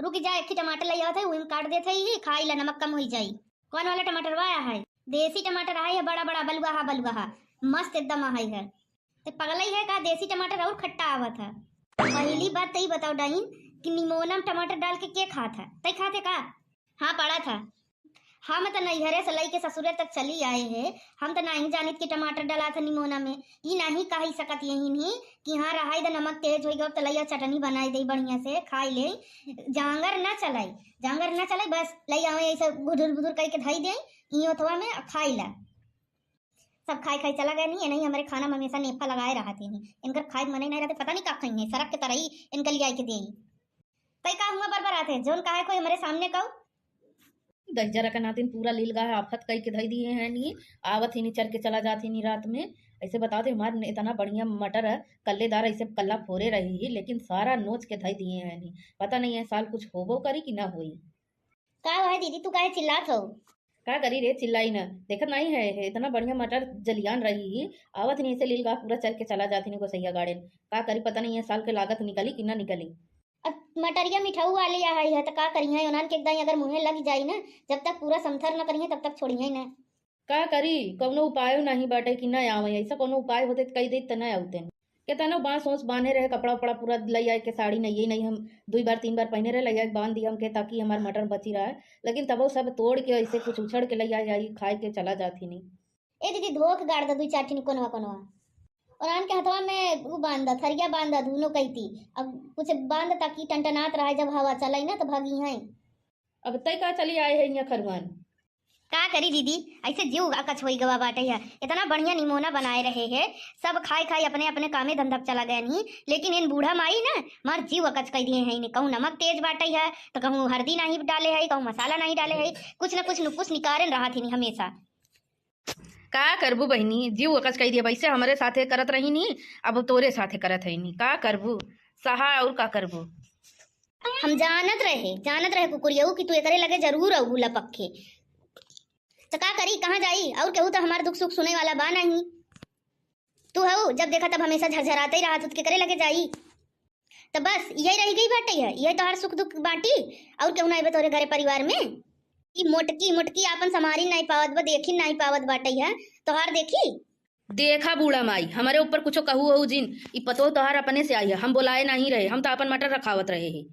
रुक जा, एक ही टमाटर लई आवत है, उही में काट देत है ही, खाई ला, नमक कम होई जाई। कौन वाला टमाटर वाया है? देसी टमाटर है, ये बड़ा बड़ा बलुआहा बलुआहा, मस्त एकदम है, है। ते पगलई है का? देसी टमाटर और खट्टा आवत है। पहली बात तई बताओ डाइन कि निमोना में टमाटर डाल के के खात है? तई खाते का? हाँ, पड़ा था। हम त नैहरे से लइके ससुरे तक चली आए हैं, हम त नहीं जानित कि टमाटर डला था निमोना में। ई नहीं कही सकत यही नहीं कि हाँ, रहाई द नमक तेज होई गवा, त लइया चटनी बनाई दे बढ़िया से, खाई ले। जांगर ना चलाई, जांगर ना चलाई, बस लई आवे ऐसे गुदुर गुदुर करके धई दे, ई ओथवा में खाई ला। सब खाई खाई चला गए नहीं, नहीं हमारे खाना में हमेशा नेफा लगाए रहते हैं। इनकर खाए के मन ही नहीं रहते, पता नहीं का खाई है, सरक के तरई इनका लिया के दे। तई का हुआ बरबरात है, जौन कहे कोई हमरे सामने कहू। दहिजरा के नातिन पूरा लील गाहे आफत कई के धई दिए हैं नी, आवत ही नी, चर के चला जात ही नी रात में। ऐसे बताओ थे, हमार इतना बढ़िया मटर है, कल्लेदार ऐसे कल्ला फोरे रही ही, लेकिन सारा नोच के धई दिए हैं नी। पता नहीं है साल कुछ होबो करी कि ना होई। का है दीदी, तू काहे चिल्लात हो? का करी रे, चिल्लाई ना, देखत नहीं है, है इतना बढ़िया मटर जलियान रही ही, आवत ही नी, ऐसे लील गाह पूरा चर के चला जात ही नी गोसैया गाड़ेन। का करी, पता नहीं है साल के लागत निकली कि ना निकली। अब मटरिया मिठाऊ वाली आ है, त का करिहैं, ओनान के एकदम अगर मुँहे लग जाई ना, जब तक पूरा समथर न करिहैं, तब तक छोड़िहैं ना। का करी, कौनो उपायो नहीं बाटे कि ना आवे, ऐसा कौनो उपाय होते त कही देत त ना आवते। केतनो बांस ओस बांधे रहे, कपड़ा उपड़ा पूरा लई आए के, साड़ी नहीं, नहीं हम दुई बार तीन बार पहने रहे, लई आए के बांध दिया हमके, ताकि हमार मटर बची रहे, लेकिन तबो सब तोड़ के ऐसे कुछ उछड़ के लई आए, आई खाए के चला जात ही नहीं। ए दीदी, धो के गाड़ द दुई चार ठिनी कोनवा कोनवा। और आन के हथवा में उ बांध द, थरिया बांध द, दुनो कैती। अब कुछ बांध द ताकि टनटनात रहे, जब हवा चले ना तो भागी हैं। अब तय का चली आए है यहाँ खरुआन। का करी दीदी, ऐसे जीव अकच होई गवा बाटे है। इतना बढ़िया निमोना बनाए रहे है, सब खाए खाए अपने अपने कामे धंधा पे चला गए नहीं, लेकिन इन बूढ़ा माई ना मार जीव अकच कर दिए हैं। इन्हें कहूँ नमक तेज बाटे है, तो कहूँ हल्दी नहीं डाले है, कहूँ मसाला नहीं डाले है, कुछ ना कुछ नुकुस निकारन रहा थी हमेशा। का करबू बहिनी, जीव अकच कई दिया, वैसे हमरे साथे करत रही नी, अब तोरे साथे करत है नी, का करबू, सहा और का करबू। हम जानत रहे, जानत रहे कुकुरियऊ कि तू एकरे लगे जरूर अबू लपक के। त का करी, कहाँ जाई, और केहू त हमार दुख सुख सुने वाला बा नहीं। तू हऊ, जब देखा तब हमेशा झरझराते ही रहत, त केकरे लगे जाई? त बस यही रह गई बाटे है, यही तोहार सुख दुख बाटी, और केहू ना आइबे तोरे घरे परिवार में? ई मोटकी मोटकी आपन संभारी नहीं पावत बा, देखी नहीं पावत बाटे है, तोहार देखी। देखा बूढ़ा माई, हमरे ऊपर कुछो कहू हो जिन, ई पतोह तोहार अपने से आई है, हम बोलाए नहीं रहे, हम तो आपन मटर रखावत रहे ही।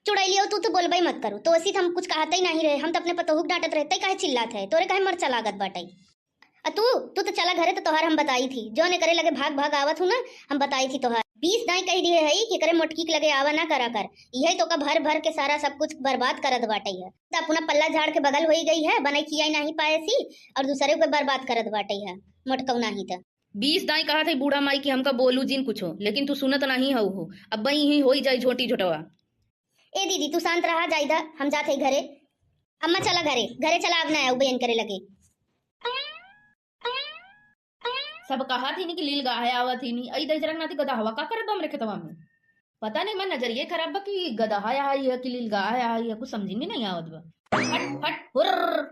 चुड़ैलियो, तू तो बोलबे मत करू, तो ऐसी हम कुछ कहते ही नहीं रहे, हम तो अपने पतोहू के डांटत रहे, तै काहे चिल्लात है, तोरे काहे मरचा लागत बाटे? आ तू, तू तो चला घरे, तो तोहार हम बताई थी, जौन एकरे लगे भाग भाग आवत हूँ ना, हम बताई थी तोहार। बीस दाई कह दिए है कि एकरे मोटकी के लगे आवा ना करा कर, यही तो का भर भर के सारा सब कुछ बर्बाद करत बाटे है। तो अपना पल्ला झाड़ के बगल होई गई है, बने खियाई नहीं पाए सी, और दूसरे को बर्बाद करत बाटे है मोटकऊ नहीं तो। बीस दाई कहा थे बूढ़ा माई कि हमका बोलू जिन कुछो, लेकिन तू सुनत नहीं हऊ हो। अब बई ही होई जाई झोटी झोटवा। ए दीदी, तू शांत रहा, जाइदा, हम जात हई घरे। अम्मा, चला घरे, घरे चला, अब ना आऊ बयन करे लगे। सब कहा थी नी कि लील गाय आवत ही नी, अई दहिजरा के नाती गदहवा का करत बा हमरे खेतवा में? पता नहीं, मैं नजरिए खराब बा कि गदहा आई है कि लील गाय आई है, कुछ समझी में नहीं आवत बा। फट, फट, हुर्र।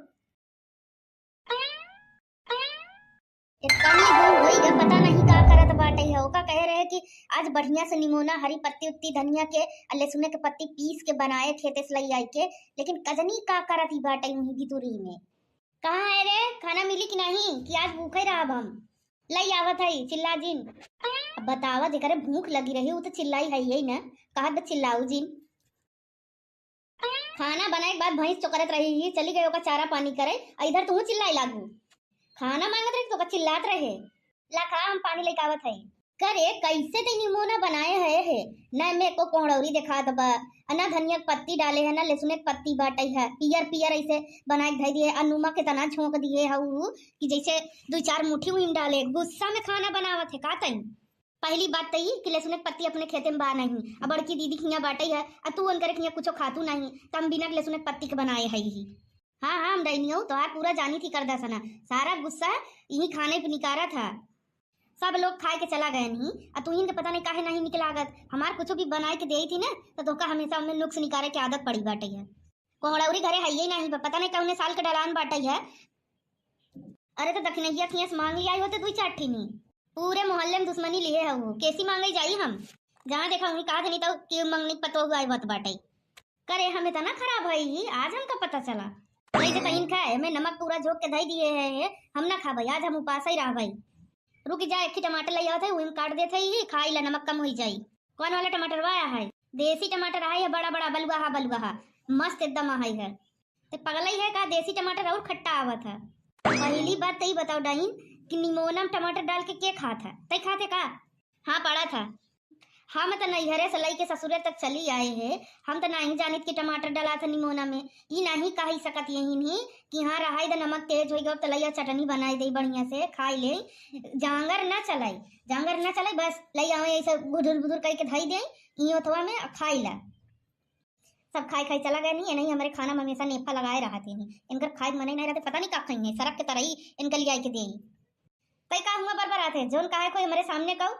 इतनी दूर होई गया, पता नहीं का करत बाटे है। ओका कहे रहे कि आज बढ़िया से निमोना, हरी पत्ती उत्ती धनिया के, आ लहसुन के पत्ती पीस के बनाए खेते से लई आई के, लेकिन कजनी का करत ही बाटे वहीं भितुरी में। कहाँ है रे, खाना मिली कि नहीं, कि आज भूखे रहब हम? लई आवत है, चिल्ला जिन। अब बतावा, जेकरे भूख लगी रही, वो तो चिल्लाई है यही ना, कहा तो चिल्लाऊ जिन। खाना बनाए के बाद भैंस चोकरत रही ही, चली गई ओका चारा पानी करे, आ इधर तू चिल्लाए लागू। खाना मांगत रही तो ओका चिल्लात रहे। ला खा, हम पानी लेके आवत है। करे, कैसे ते निमोना बनाए है, है? ना में को कोहड़ौरी देखात बा, आ ना धनिया के पत्ती डाले है, ना लहसुन के पत्ती बाटे है, पियर पियर ऐसे बनाए के धई दिए, आ नमक इतना झोंक दिए है उ कि जैसे दो चार मुट्ठी उहिम डाले। गुस्सा में खाना बनावत है का तई? पहली बात त ई कि लहसुन के पत्ती अपने खेते में बा नहीं, आ बड़की दीदी के हियां बाटे है, आ तू उनकरे के हियां कुछो खातू नहीं, त हम बिना लहसुन के पत्ती के बनाए है ही। हाँ, हाँ, हम डैनियो तोहार पूरा जानी थी कर दसना, सारा गुस्सा यही खाने पे निकारा था। सब लोग खाए के चला गए नहीं, आ तू इनके पता नहीं काहे नहीं निकलागत। हमार कुछ भी बनाए के देई थी ना, तो तोका हमेशा उनमें नुक्स निकारे के आदत पड़ी बाटे है। कोहड़ौरी घरे हइये नहीं बा, पता नहीं कौने साल के डलान बाटे है। अरे तो दखिनैया खियस मांग लिया होते दुई चार ठिनी। पूरे मोहल्ले में दुश्मनी लिए है वो, कैसी मांगे जाई हम? जहाँ देखा वहीं कहा नहीं तो कि मंगनी पतो हुआ बत बाटे। करे हम इतना खराब है ही, आज हमका पता चला। नहीं तो कहीं खाए, हमें नमक पूरा झोंक के धई दिए है, हम ना खाबे, आज हम उपास ही रहबे। रुक जा, एक ही टमाटर ले आवत है, वही में काट देत है ही, खाई ला, नमक कम होई जाई। कौन वाला टमाटर वाया है? देसी टमाटर आए है, बड़ा बड़ा बलुआहा बलुआहा, मस्त एकदम है है। ते पगलई है का? देसी टमाटर और खट्टा आवत है। पहली बात तई बताओ डाइन कि निमोना में टमाटर डाल के के खात है? तई खाते का? हाँ, पड़ा था। हम त नैहरे से लई के ससुरे तक चली आए है, हम त नहीं जानित कि टमाटर डाला था निमोना में। ई नहीं कही सकत यही नहीं कि हाँ रहाई द नमक तेज होई गयो, त लइया चटनी बनाई दे बढ़िया से, खाई ले। जांगर ना चलाई, जांगर ना चलाई, बस लई आवे ऐसे गुदुर बुदुर करके धई दे ई ओथवा में, आ खाई ला। सब खाई खाई चला गए नहीं, नहीं हमारे खाना में हमेशा नेफा लगाए रहा थे नहीं। इनकर खाए के मन ही नहीं रहते, पता नहीं का खाई है, सरक के तरई इनका लिया के दे। कई का हुआ बरबर आते, जोन काहे कोई हमारे सामने कहू?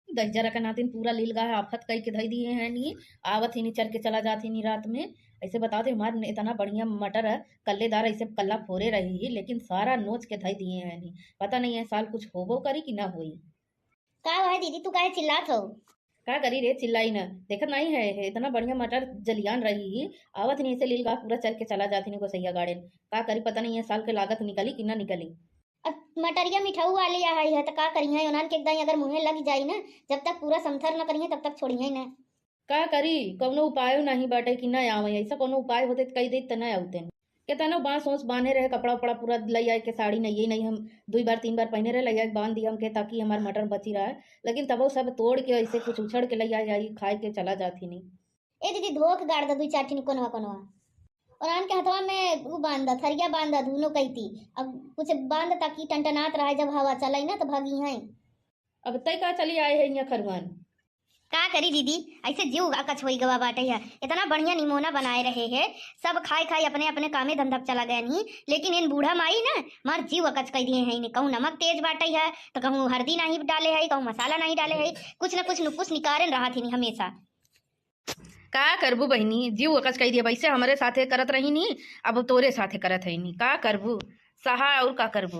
दहिजरा के नातिन पूरा लील गाय आफत कई के धई दिए हैं नी, आवत ही नी चर के चला जात ही नी रात में। ऐसे बताओ थे, हमार इतना बढ़िया मटर है, कल्लेदार ऐसे कल्ला फोरे रही ही, लेकिन सारा नोच के धई दिए हैं नी। पता नहीं है साल कुछ होबो करी कि ना होई। का है दीदी, तू काहे चिल्लात हो? का करी रे, चिल्लाई ना, देखत नहीं है, है इतना बढ़िया मटर जलियान रही ही, आवत ही नी ऐसे लील गाय पूरा चर के चला जात ही नी गोसैया गाड़ेन। का करी, पता नहीं है साल के लागत निकली कि ना निकली। अब मटरिया मिठाऊ वाली आ है, है तो का करी है, उन्हान के एक दाई अगर मुँहे लग जाई ना, जब तक पूरा समथर न करी है तब तक छोड़ी है ना। का करी, कौनो उपायो नहीं बाटे कि ना आवे, ऐसा कौनो उपाय होते त कही देत त ना आवते। केतनो बांस ओस बांधे रहे, कपड़ा उपड़ा पूरा लई आए के, साड़ी नहीं, नहीं हम दुई बार तीन बार पहने रहे, लई आए के बांध दिया हमके ताकि हमार मटर बची रहे, लेकिन तबो सब तोड़ के ऐसे कुछ उछड़ के लई आए, आई खाए के चला जात ही नहीं। ए दीदी, धो के गाड़ द दुई चार ठिनी कोनवा कोनवा। और आन के हथवा में उ बांध द, थरिया बांध द, दुनो कैती। अब कुछ बांध द ताकि टनटनात रहे, जब हवा चले ना तो भागी हैं। अब तय का चली आए है यहाँ खरुआन। का करी दीदी, ऐसे जीव अकच होई गवा बाटे है। इतना बढ़िया निमोना बनाए रहे है, सब खाए खाए अपने अपने कामे धंधा पे चला गए नहीं, लेकिन इन बूढ़ा माई ना मार जीव अकच कर दिए हैं। इन्हें कहूँ नमक तेज बाटे है, तो कहूँ हल्दी नहीं डाले है, कहूँ मसाला नहीं डाले है, कुछ न कुछ नुकुस निकारन रहा थी हमेशा। का करबू बहिनी, जीव अकच कई दिया, वैसे हमरे साथे करत रही नी, अब तोरे साथे करत है नी, का करबू, सहा और का करबू।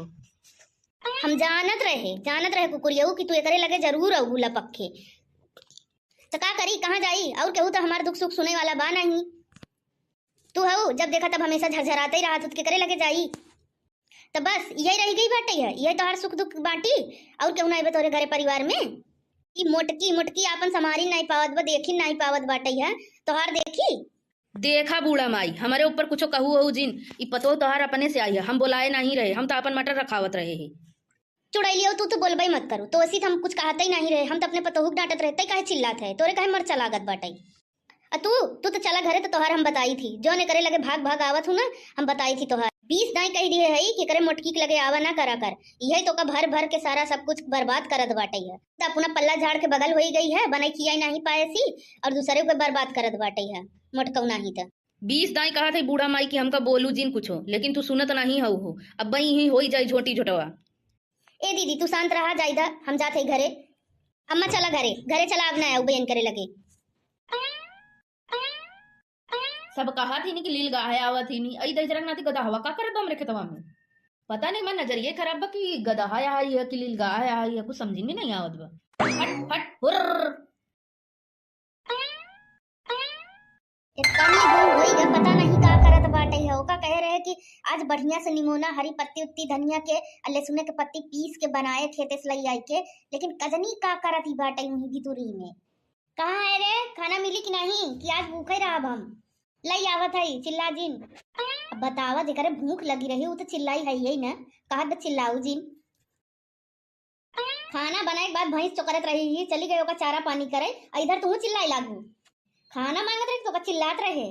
हम जानत रहे, जानत रहे कुकुरियऊ कि तू एकरे लगे जरूर अबू लपक के। त का करी, कहाँ जाई, और केहू तो हमार दुख सुख सुने वाला बा नहीं। तू हऊ, जब देखा तब हमेशा झरझराते ही रहत, तू केकरे लगे जाई। त बस यही रह गई बाटे है, यही तोहार सुख दुख बाटी, और केहू ना आइबे तोरे घरे परिवार में। ई मोटकी मोटकी आपन संभारी नाहीं पावत बा, देखी नाहीं पावत बाटइ है। तोहार देखी? देखा बूढ़ा माई, हमरे ऊपर कुछो कहू हो जिन। ई पतोह तोहार अपने से आई है, हम बोलाए नाहीं रहे, हम तो आपन मटर रखावत रहे ही। चुड़ैलियो, तू तो बोलबइ मत करू, तो असी हम कुछ कहतइ नाहीं रहे, हम तो अपने पतोहू के डांटत रहे, तइ काहे चिल्लात है, तोरे काहे मरचा लागत बाटइ? आ तू, तू तो चला घरे, तो तोहार हम बताई थी, जौन एकरे लगे भाग भाग आवत हूँ ना, हम बताई थी तोहार। बीस दाई कहि दिहे हई कि एकरे मोटकी के लगे आवा ना करा कर, इहे तोका भर भर के सारा सब कुछ बर्बाद करत बाटइ है। त अपना पल्ला झाड़ के बगल होई गई है, बनइ खियाई नाहीं पाए सी, और दूसरे के बर्बाद करत बाटइ है, मोटकऊ नाहीं त। बीस दाई कहत है बूढ़ा माई कि हमका बोलू जिन कुछो, लेकिन तू सुनत नाहीं हऊ हो। अब बई ही होई जाई झोटी झोटवा। ए दीदी, तू शांत रहा, जाई दा, हम जात है घरे। अम्मा चला घरे, घरे चला, अब ना आऊ बयन करे लगे। सब कहत ही नी कि लील गाहे आवत ही नी, अई दहिजरा के नाती गदहवा का करत बा हमरे खेतवा में? पता नहीं, मैं नजरिए खराब बा कि गदहा आई है कि लील गाहे आई है, कुछ समझी में नहीं आवत बा। हट हट हुर्र। इतनी दूर होई गया, पता नहीं का करत बाटइ है। ओका कहे रहे कि आज बढ़िया से निमोना, हरी पत्ती उत्ती धनिया के, आ लहसुने के पत्ती पीस के बनाए खेते से लई आई के, लेकिन कजनी का करत ही बाटइ उहीं भितुरी में। कहाँ है रे, खाना मिली कि नहीं, कि आज भूखे रहब हम? लई आवत है, चिल्ला जिन। अब बतावा, जेकरे भूख लगी रही, उ तो चिल्लाई है यही ना, कहत बा चिल्लाऊ जिन। खाना बनाए के बाद भैंस चोकरत रही ही, चली गई ओका चारा पानी करे, आ इधर तू चिल्लाई लागू। खाना मांगत रही तो ओका चिल्लात रहे।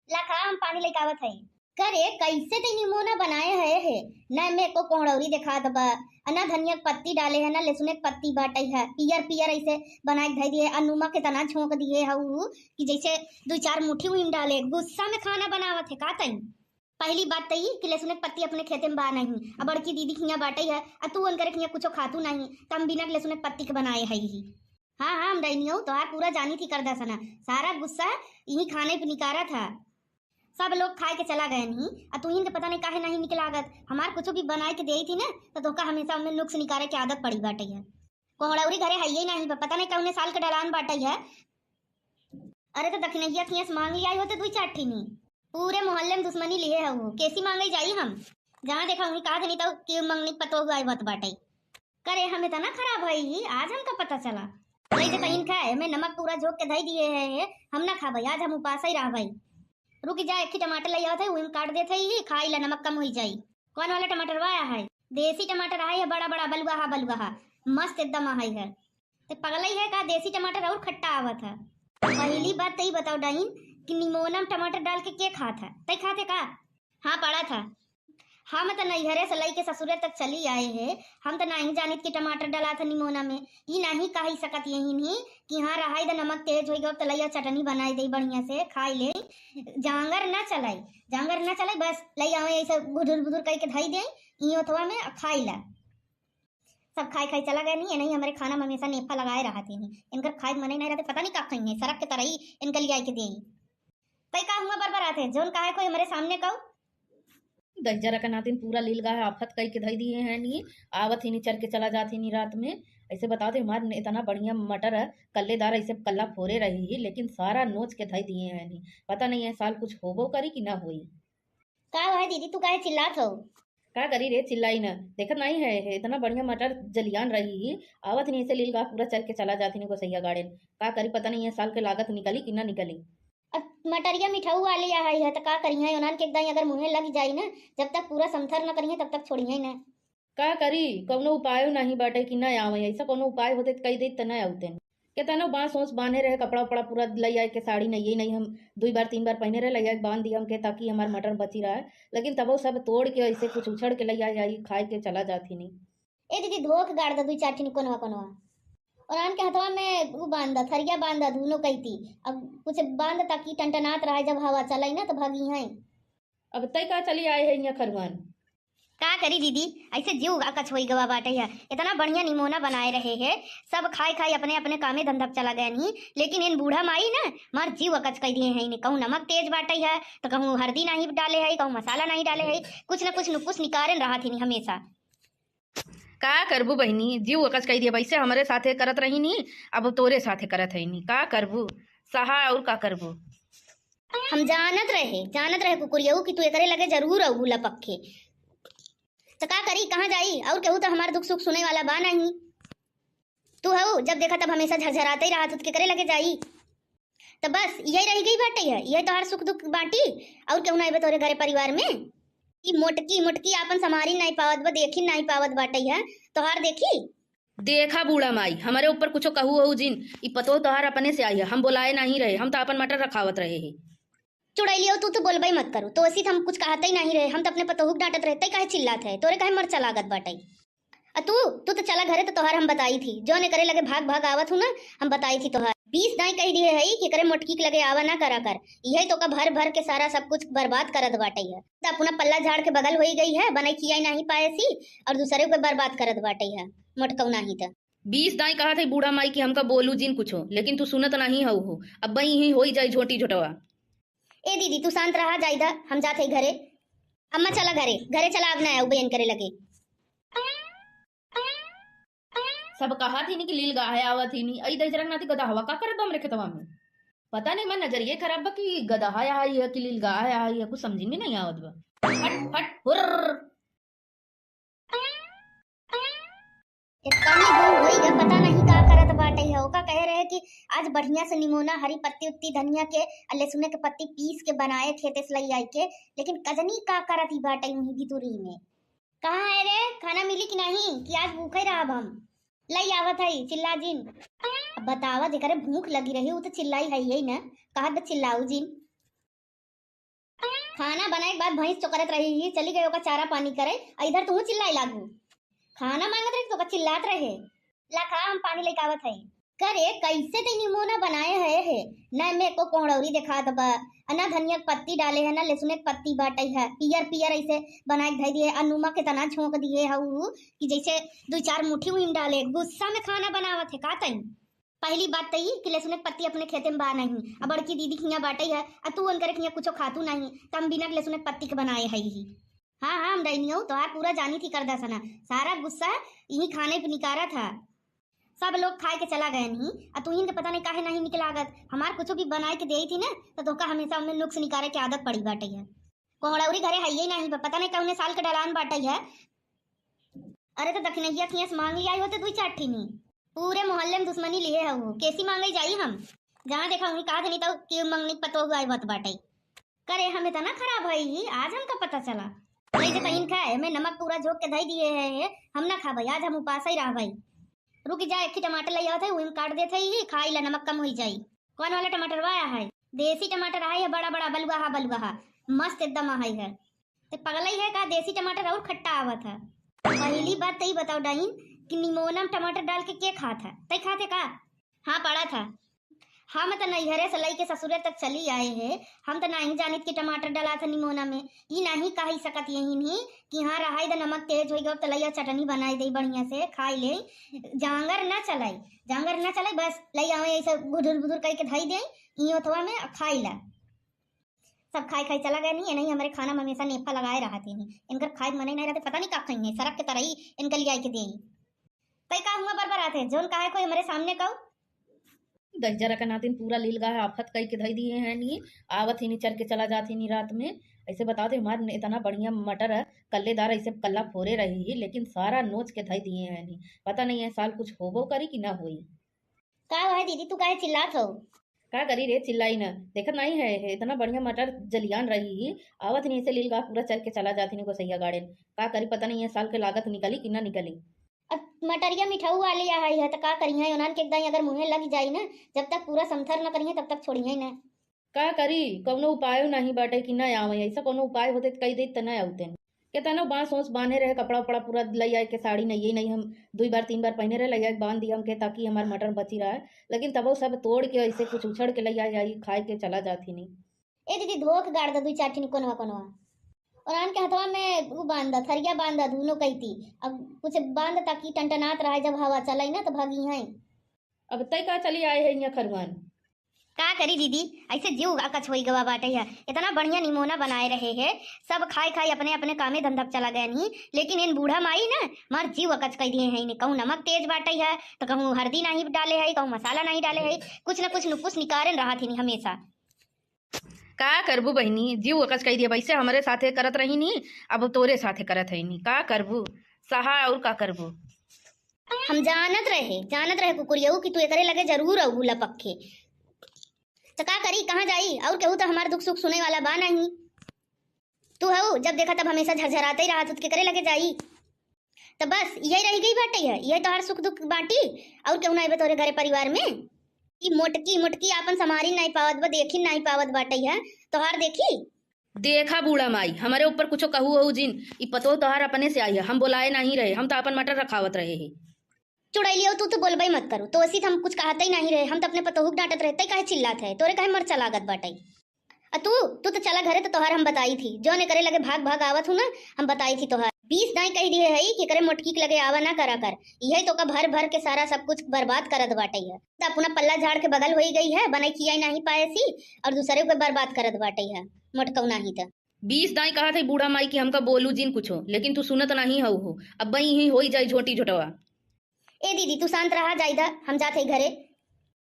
ला खा, हम पानी लेके आवत है। करे, कैसे ते निमोना बनाए है, है? ना में को कोहड़ौरी देखात बा, आ ना धनिया के पत्ती डाले है, ना लहसुन के पत्ती बाटे है, पियर पियर ऐसे बनाए के धई दिए, आ नमक इतना झोंक दिए है उ कि जैसे दुई चार मुट्ठी उहिन डाले। गुस्सा में खाना बनावत है का तई? पहली बात त ई कि लहसुन के पत्ती अपने खेते में बा नहीं, आ बड़की दीदी के हियां बाटे है, आ तू उनकरे के हियां कुछो खातू नहीं, त हम बिना लहसुन के पत्ती के बनाए है ही। हाँ, हाँ, हम डैनियो तोहार पूरा जानी थी कर दसना, सारा गुस्सा यही खाने पे निकारत है। सब लोग खाए के चला गए नहीं, आ तुहिन के पता नहीं काहे नहीं निक लागत। हमार कुछ भी बनाए के देई थी ना, तो तोका हमेशा उनमें नुक्स निकारे के आदत पड़ी बाटे है। कोहड़ौरी घरे हइये नहीं बा, पता नहीं कौने साल के डलान बाटे है। अरे, तो दखिनहिया खियास मांग लिया होते दुई चार ठिनी। पूरे मोहल्ले में दुश्मनी लिए है वो, कैसी मांगे जाई हम? जहाँ देखा वहीं कहा नहीं तो कि मंगनी पतोह आए बत बाटे। करे, हम इतना खराब है ही, आज हमका पता चला। वही तो कहीं खाए, हमें नमक पूरा झोंक के धई दिए है, हम ना खाबे, आज हम उपास ही रहबे। रुक जा, एक ही टमाटर ले आवत है, वही में काट देत है ही, खाई ला, नमक कम होई जाई। कौन वाला टमाटर वाया है? देसी टमाटर आए है, बड़ा बड़ा बलुआहा बलुआहा, मस्त एकदम आहाई है। ते पगलई है का, देसी टमाटर और खट्टा आवत है। पहली बात तो ई बताओ डाइन कि निमोना में टमाटर डाल के के खात है? तई खाते का? हाँ, पड़ा था। हम त नैहरे से लई के ससुरे तक चली आए है, हम त नहीं जानित कि टमाटर डला था निमोना में। ई नहीं कही सकत यही नहीं कि हाँ, रहाई द नमक तेज होई गयो, त लइया चटनी बनाई दे बढ़िया से, खाई ले। जांगर ना चलाई, जांगर ना चलाई, बस लई आवे ऐसे बुधुर बुधुर कई के धई दे, ई ओथवा में आ खाई ला। सब खाई खाई चला गए नहीं, नहीं हमारे खाना में हमेशा नेफा लगाए रहत ही नहीं। इनकर खाए के मने नहीं रहते, पता नहीं का खाई है, सरक के तरई इनकर लिया के दे। तई का हुआ बरबरात है, जौन कहा है कोई हमारे सामने कहू। दहिजरा के नातिन पूरा लील गाहे आफत कई के धई दिए हैं नी, आवत ही नी चर के चला जात ही नी रात में। ऐसे बताओ थे, हमार इतना बढ़िया मटर है, कल्लेदार ऐसे कल्ला फोरे रही ही, लेकिन सारा नोच के धई दिए हैं नी। पता नहीं है साल कुछ होबो करी कि ना होई। का हुआ है दीदी, तू काहे चिल्लात हो? का करी रे, चिल्लाई न, देखत नहीं है, है इतना बढ़िया मटर जलियान रही ही, आवत नहीं ऐसे लील गाह पूरा चर के चला जात ही नी गोसैया गाड़ेन। का करी, पता नहीं है साल के लागत निकली कि ना निकली। अब मटरिया मिठाऊ वाली आ है, त का करिहे, उन्हन के एकदम अगर मुँहे लग जाई ना, जब तक पूरा समथर न करिहे तब तक छोड़िहे ना। का करी, कौनो उपायो नहीं बाटे कि ना आवे, ऐसा कौनो उपाय होते त कही देत त ना आउते। केतनो बांस ओस बांधे रहे, कपड़ा उपड़ा पूरा लई आए के, साड़ी नहीं, नहीं हम दुई बार तीन बार पहने रहे, लई आए के बांध दिया हमके ताकि हमार मटर बची रहे, लेकिन तबो सब तोड़ के ऐसे कुछ उछड़ के लई आए, आई खाए के चला जात ही नहीं। ए दीदी, धो के गाड़ द दुई चार ठिनी कोनवा कोनवा। और आन के हथवा में उ बांध द, थरिया बांध द, दुनो कैती। अब कुछ बांध द ताकि टनटनात रहे, जब हवा चलाई ना तो भागी हैं। अब तय का चली आए है यहाँ खरुआन। का करी दीदी, ऐसे जीव अकच होई गवा बाटे है। इतना बढ़िया निमोना बनाए रहे है, सब खाई खाई अपने अपने कामे धंधा पे चला गए नहीं, लेकिन इन बूढ़ा माई ना मार जीव अकच कई दिए हैं। इन्हें कहूँ नमक तेज बाटे है, तो कहूँ हरदी नहीं डाले है, कहूँ मसाला नहीं डाले है, कुछ ना कुछ नुकुस निकारेन रहा थी हमेशा। का करबू बहिनी, जीव अकच कई दिया, वैसे हमरे साथे करत रही नी, अब तोरे साथे करत है नी, का करबू, सहा और का करबू। हम जानत रहे, जानत रहे कुकुरियऊ कि तू एकरे लगे जरूर अबू लपक के। त का करी, कहाँ जाई, और केहू तो हमार दुख सुख सुने वाला बा नहीं। तू हऊ, जब देखा तब हमेशा झरझराते ही रहत, तो केकरे लगे जाई? तो बस यही रह गई बाटे है, यही तोहार सुख दुख बाटी, और केहू ना आइबे तोहरे घरे परिवार में? ई मोटकी मोटकी आपन संभारी नहीं पावत बा, देखी नहीं पावत बाटे है, तोहार देखी। देखा बूढ़ा माई, हमरे ऊपर कुछो कहू हो जिन, ई पतोह तोहार अपने से आई है, हम बोलाए नहीं रहे, हम तो आपन मटर रखावत रहे ही। चुड़ैलियो, तू तो बोलबे मत करू, तो ऐसी हम कुछ कहते ही नहीं रहे, हम तो अपने पतोहू के डांटत रहे, तै काहे चिल्लात है, तोरे काहे मरचा लागत बाटे? आ तू, तू तो चला घरे, तो तोहार हम बताई थी, जो ने करे लगे भाग भाग आवत हूँ ना, हम बताई थी तोहार। बीस दाई कह दिए है कि करे मोटकी के लगे आवा ना करा कर, यही तो का भर भर के सारा सब कुछ बर्बाद करत बाटे है। तो अपना पल्ला झाड़ के बगल होई गई है, बनाई खियाई नहीं पाए सी, और दूसरे को बर्बाद करत बाटे है मोटकऊ नहीं तो। बीस दाई कहा थे बूढ़ा माई कि हमका बोलू जिन कुछो, लेकिन तू सुनत नहीं हऊ हो। अब बई ही होई जाई झोंटी झोटवा। ए दीदी, तू शांत रहा, जाइदा, हम जात है घरे। अम्मा चला घरे, घरे चला, अब ना आऊ बयन करे लगे। सब कहा थी नी कि लील गाहे आवत ही नी, अई दहिजरक नाती गदहवा का करत बा हमरे खेतवा में? पता नहीं, मैं नजरिए खराब बा कि गदहा आई है कि लील गाहे आई है, कुछ समझ में नहीं आवत बा। हट, हट, हुर्र। इतनी दूर होई गा, पता नहीं का करत बाटे है। ओका कहे रहे कि आज बढ़िया से निमोना, हरी पत्ती उत्ती धनिया के, आ लहसुन के पत्ती पीस के बनाए खेते से लई आई के, लेकिन कजनी का करत ही बाटे वहीं भितुरी में। कहाँ है रे, खाना मिली कि नहीं, कि आज भूखे रहब हम? लई आवत है, चिल्ला जिन। अब बतावा, जेकरे भूख लगी रही, उ तो चिल्लाई है यही ना, कहत बा चिल्लाऊ जिन। खाना बनाए के बाद भैंस चोकरत रही ही, चली गई ओका चारा पानी करे, आ इधर तू चिल्लाए लागू। खाना मांगत रही तो ओका चिल्लात रहे। ला खा, हम पानी लेके आवत है। करे, कैसे ते निमोना बनाए है, है? ना में एको कोहड़ौरी देखात बा, आ ना धनिया के पत्ती डाले है, ना लहसुन के पत्ती बाटे है, पियर पियर ऐसे बनाए के धई दिए, आ नमक इतना झोंक दिए है उ कि जैसे दुई चार मुट्ठी उहिन डाले। गुस्सा में खाना बनावत है का तई? पहली बात तो ई कि लहसुन के पत्ती अपने खेते में बा नहीं, अब बड़की दीदी खिया बाटे है, आ तू उनकरे खिया कुछो खातू नहीं, त हम बिना लहसुन के पत्ती के बनाए है ही। हाँ, हाँ, हम डैनियो तोहार पूरा जानी थी कर दसना, सारा गुस्सा यही खाने पे निकारा था। सब लोग खाए के चला गए नहीं, आ तू इनके पता नहीं काहे नहीं निकलागत। हमार कुछ भी बनाए के देई थी ना, तो तोका हमेशा उनमें नुक्स निकारे के आदत पड़ी बाटे है। कोहड़ौरी घरे है ही नहीं, पता नहीं कौने साल के डलान बाटे है। अरे तो दखिनैया खिया से मांग लिया होते दुई चार ठिनी। पूरे मोहल्ले में दुश्मनी लिए हऊ, कैसी मांगे जाई हम? जहाँ देखा वहीं कहा देनी तो कि मंगनी पतोह आए बत बाटे। करे हम इतना खराब है ही, आज हमका पता चला। वैसे तो इनका है, मैं नमक पूरा झोंक के धई दिए है, है, हम ना खाबे, आज हम उपास ही रहबे। रुक जा, एक ही टमाटर ले आवत है, वही में काट देते ही, खाई ला, नमक कम होई जाई। कौन वाला टमाटर वाया है? देसी टमाटर है, बड़ा बड़ा बलुआहा बलुआहा, मस्त एकदम है, है। ते पगलई है का, देसी टमाटर और खट्टा आवत है। पहली बात तो ई बताओ डाइन कि निमोना में टमाटर डाल के के खात है? तै खाते का? हाँ, पड़ा था। हम तो नैहरे से लई के ससुरे तक चली आए हैं, हम तो नहीं जानित कि टमाटर डाला था निमोना में। ई नहीं कही सकत यही नहीं कि हाँ रहाई द नमक तेज होई गो तो लइया चटनी बनाई दे बढ़िया से खाई ले। जांगर ना चलाई, जांगर ना चलाई, बस लई आवे ऐसे गुदुर गुदुर करके धई दे ई ओथवा में आ खाई ला। सब खाई खाई चला गए नहीं, नहीं हमारे खाना में हमेशा नेफा लगाए रहते हैं। इनकर खाए के मने नहीं रहते, पता नहीं का खाई है, सरक के तरही इनके लिया के दे। तै का हुआ बरबर आते, जोन का है कोई हमारे सामने कहू? दहिजरा के नातिन पूरा लील गाहे आफत कई के धई दिए हैं नी, आवत ही नी चर के चला जात ही नी रात में। ऐसे बताओ थे, हमार इतना बढ़िया मटर है, कल्लेदार ऐसे कल्ला फोरे रही ही, लेकिन सारा नोच के धई दिए हैं नी। पता नहीं है साल कुछ होबो करी कि ना होई। का है दीदी, तू काहे चिल्लात हो? का करी रे, चिल्लाई ना, देखत नहीं है, है इतना बढ़िया मटर जलियान रही ही, आवत नहीं ऐसे लील गाह पूरा चर के चला जात ही नी गोसैया गाड़ेन। का करी, पता नहीं है साल के लागत निकली कि ना निकली। अब मटरिया मिठाऊ वाली आई है, तो का करिहे, उन्हन के एकदम अगर मुँहे लग जाई ना, जब तक पूरा समथर न करिहे, तब तक छोड़िहे ना। का करी, कौनो उपायो नहीं बाटे कि ना आवे, ऐसा कौनो उपाय होते तो कही देत त ना आवते। केतनो बांस ओस बांधे रहे, कपड़ा उपड़ा पूरा लई आए के, साड़ी नहीं, नहीं हम दुई बार तीन बार पहने रहे, लई आए के बांध दिया हमके, ताकि हमार मटर बची रहे, लेकिन तबो सब तोड़ के ऐसे कुछ उछड़ के लई आए, आई खाए के चला जात ही नी। ए दीदी, धोख गाड़ द दुई चार ठिन कोनवा कोनवा। और आन के हथवा में उ बांध द, थरिया बांध द, दूनो कइती। अब कुछ बांध द ताकि टनटनात रहे, जब हवा चलाई ना तो भागी हैं। अब तय का चली आए है यहाँ खरुआन। का करी दीदी, ऐसे जीव अकच होई गवा बाटे है। इतना बढ़िया निमोना बनाए रहे है, सब खाए खाए अपने अपने कामे धंधा पे चला गए नहीं, लेकिन इन बूढ़ा माई ना मार जीव अकच कर दिए हैं। इन्हें कहूँ नमक तेज बाटे है, तो कहूँ हल्दी नहीं डाले है, कहूँ मसाला नहीं डाले है, कुछ ना कुछ नुकुस निकारेन रहा थी हमेशा। का करबू बहिनी, जीव अकच कई दिया। वैसे हमरे साथे करत रही नी, अब तोरे साथे करत है नी। का करबू, सहा और का करबू। हम जानत रहे, जानत रहे कुकुरियऊ कि तू एकरे लगे जरूर अउबू लपक के। त का करी, कहाँ जाई? और केहू त हमार दुख सुख सुने वाला बा नहीं। तू हऊ, जब देखा तब हमेशा झरझराते ही रहत, त केकरे लगे जाई? त बस यही रह गई बाटे है, यही तोहार सुख दुख बाटी, और केहू ना आवे तोरे घरे परिवार में? ई मोटकी मोटकी आपन संभारी नहीं पावत बा, देखी नहीं पावत बाटे है, तोहार देखी। देखा बूढ़ा माई, हमरे ऊपर कुछो कहू हो जिन, ई पतोह तोहार अपने से आई है, हम बोलाए नहीं रहे, हम त अपन मटर रखावत रहे ही। चुड़ैलियो, तू तो बोलबे मत करू, तो ऐसी त हम कुछ कहते ही नहीं रहे, हम त अपने पतोहू के डांटत रहे, तै काहे चिल्लात है, तोरे काहे मरचा लागत बाटे? अ तू, तू त चला घरे, त तोहार हम बताई थी, जौन एकरे लगे भाग भाग आवत हूँ ना, हम बताई थी तोहार। बीस दाई कह दिए है कि एकरे मोटकी के लगे आवा ना करा कर, यही तो का भर भर के सारा सब कुछ बर्बाद करत बाटे है। त अपना पल्ला झाड़ के बगल होई गई है, बनाई खियाई नहीं पाए सी, और दूसरे को बर्बाद करत बाटे है, मोटकऊ नहीं त। बीस दाई कहा थे बूढ़ा माई कि हमका बोलू जिन कुछो, लेकिन तू सुनत नहीं हऊ हो। अब बई ही होई जाई झोटी झोटवा। ए दीदी, तू शांत रहा, जाइदा, हम जात है घरे।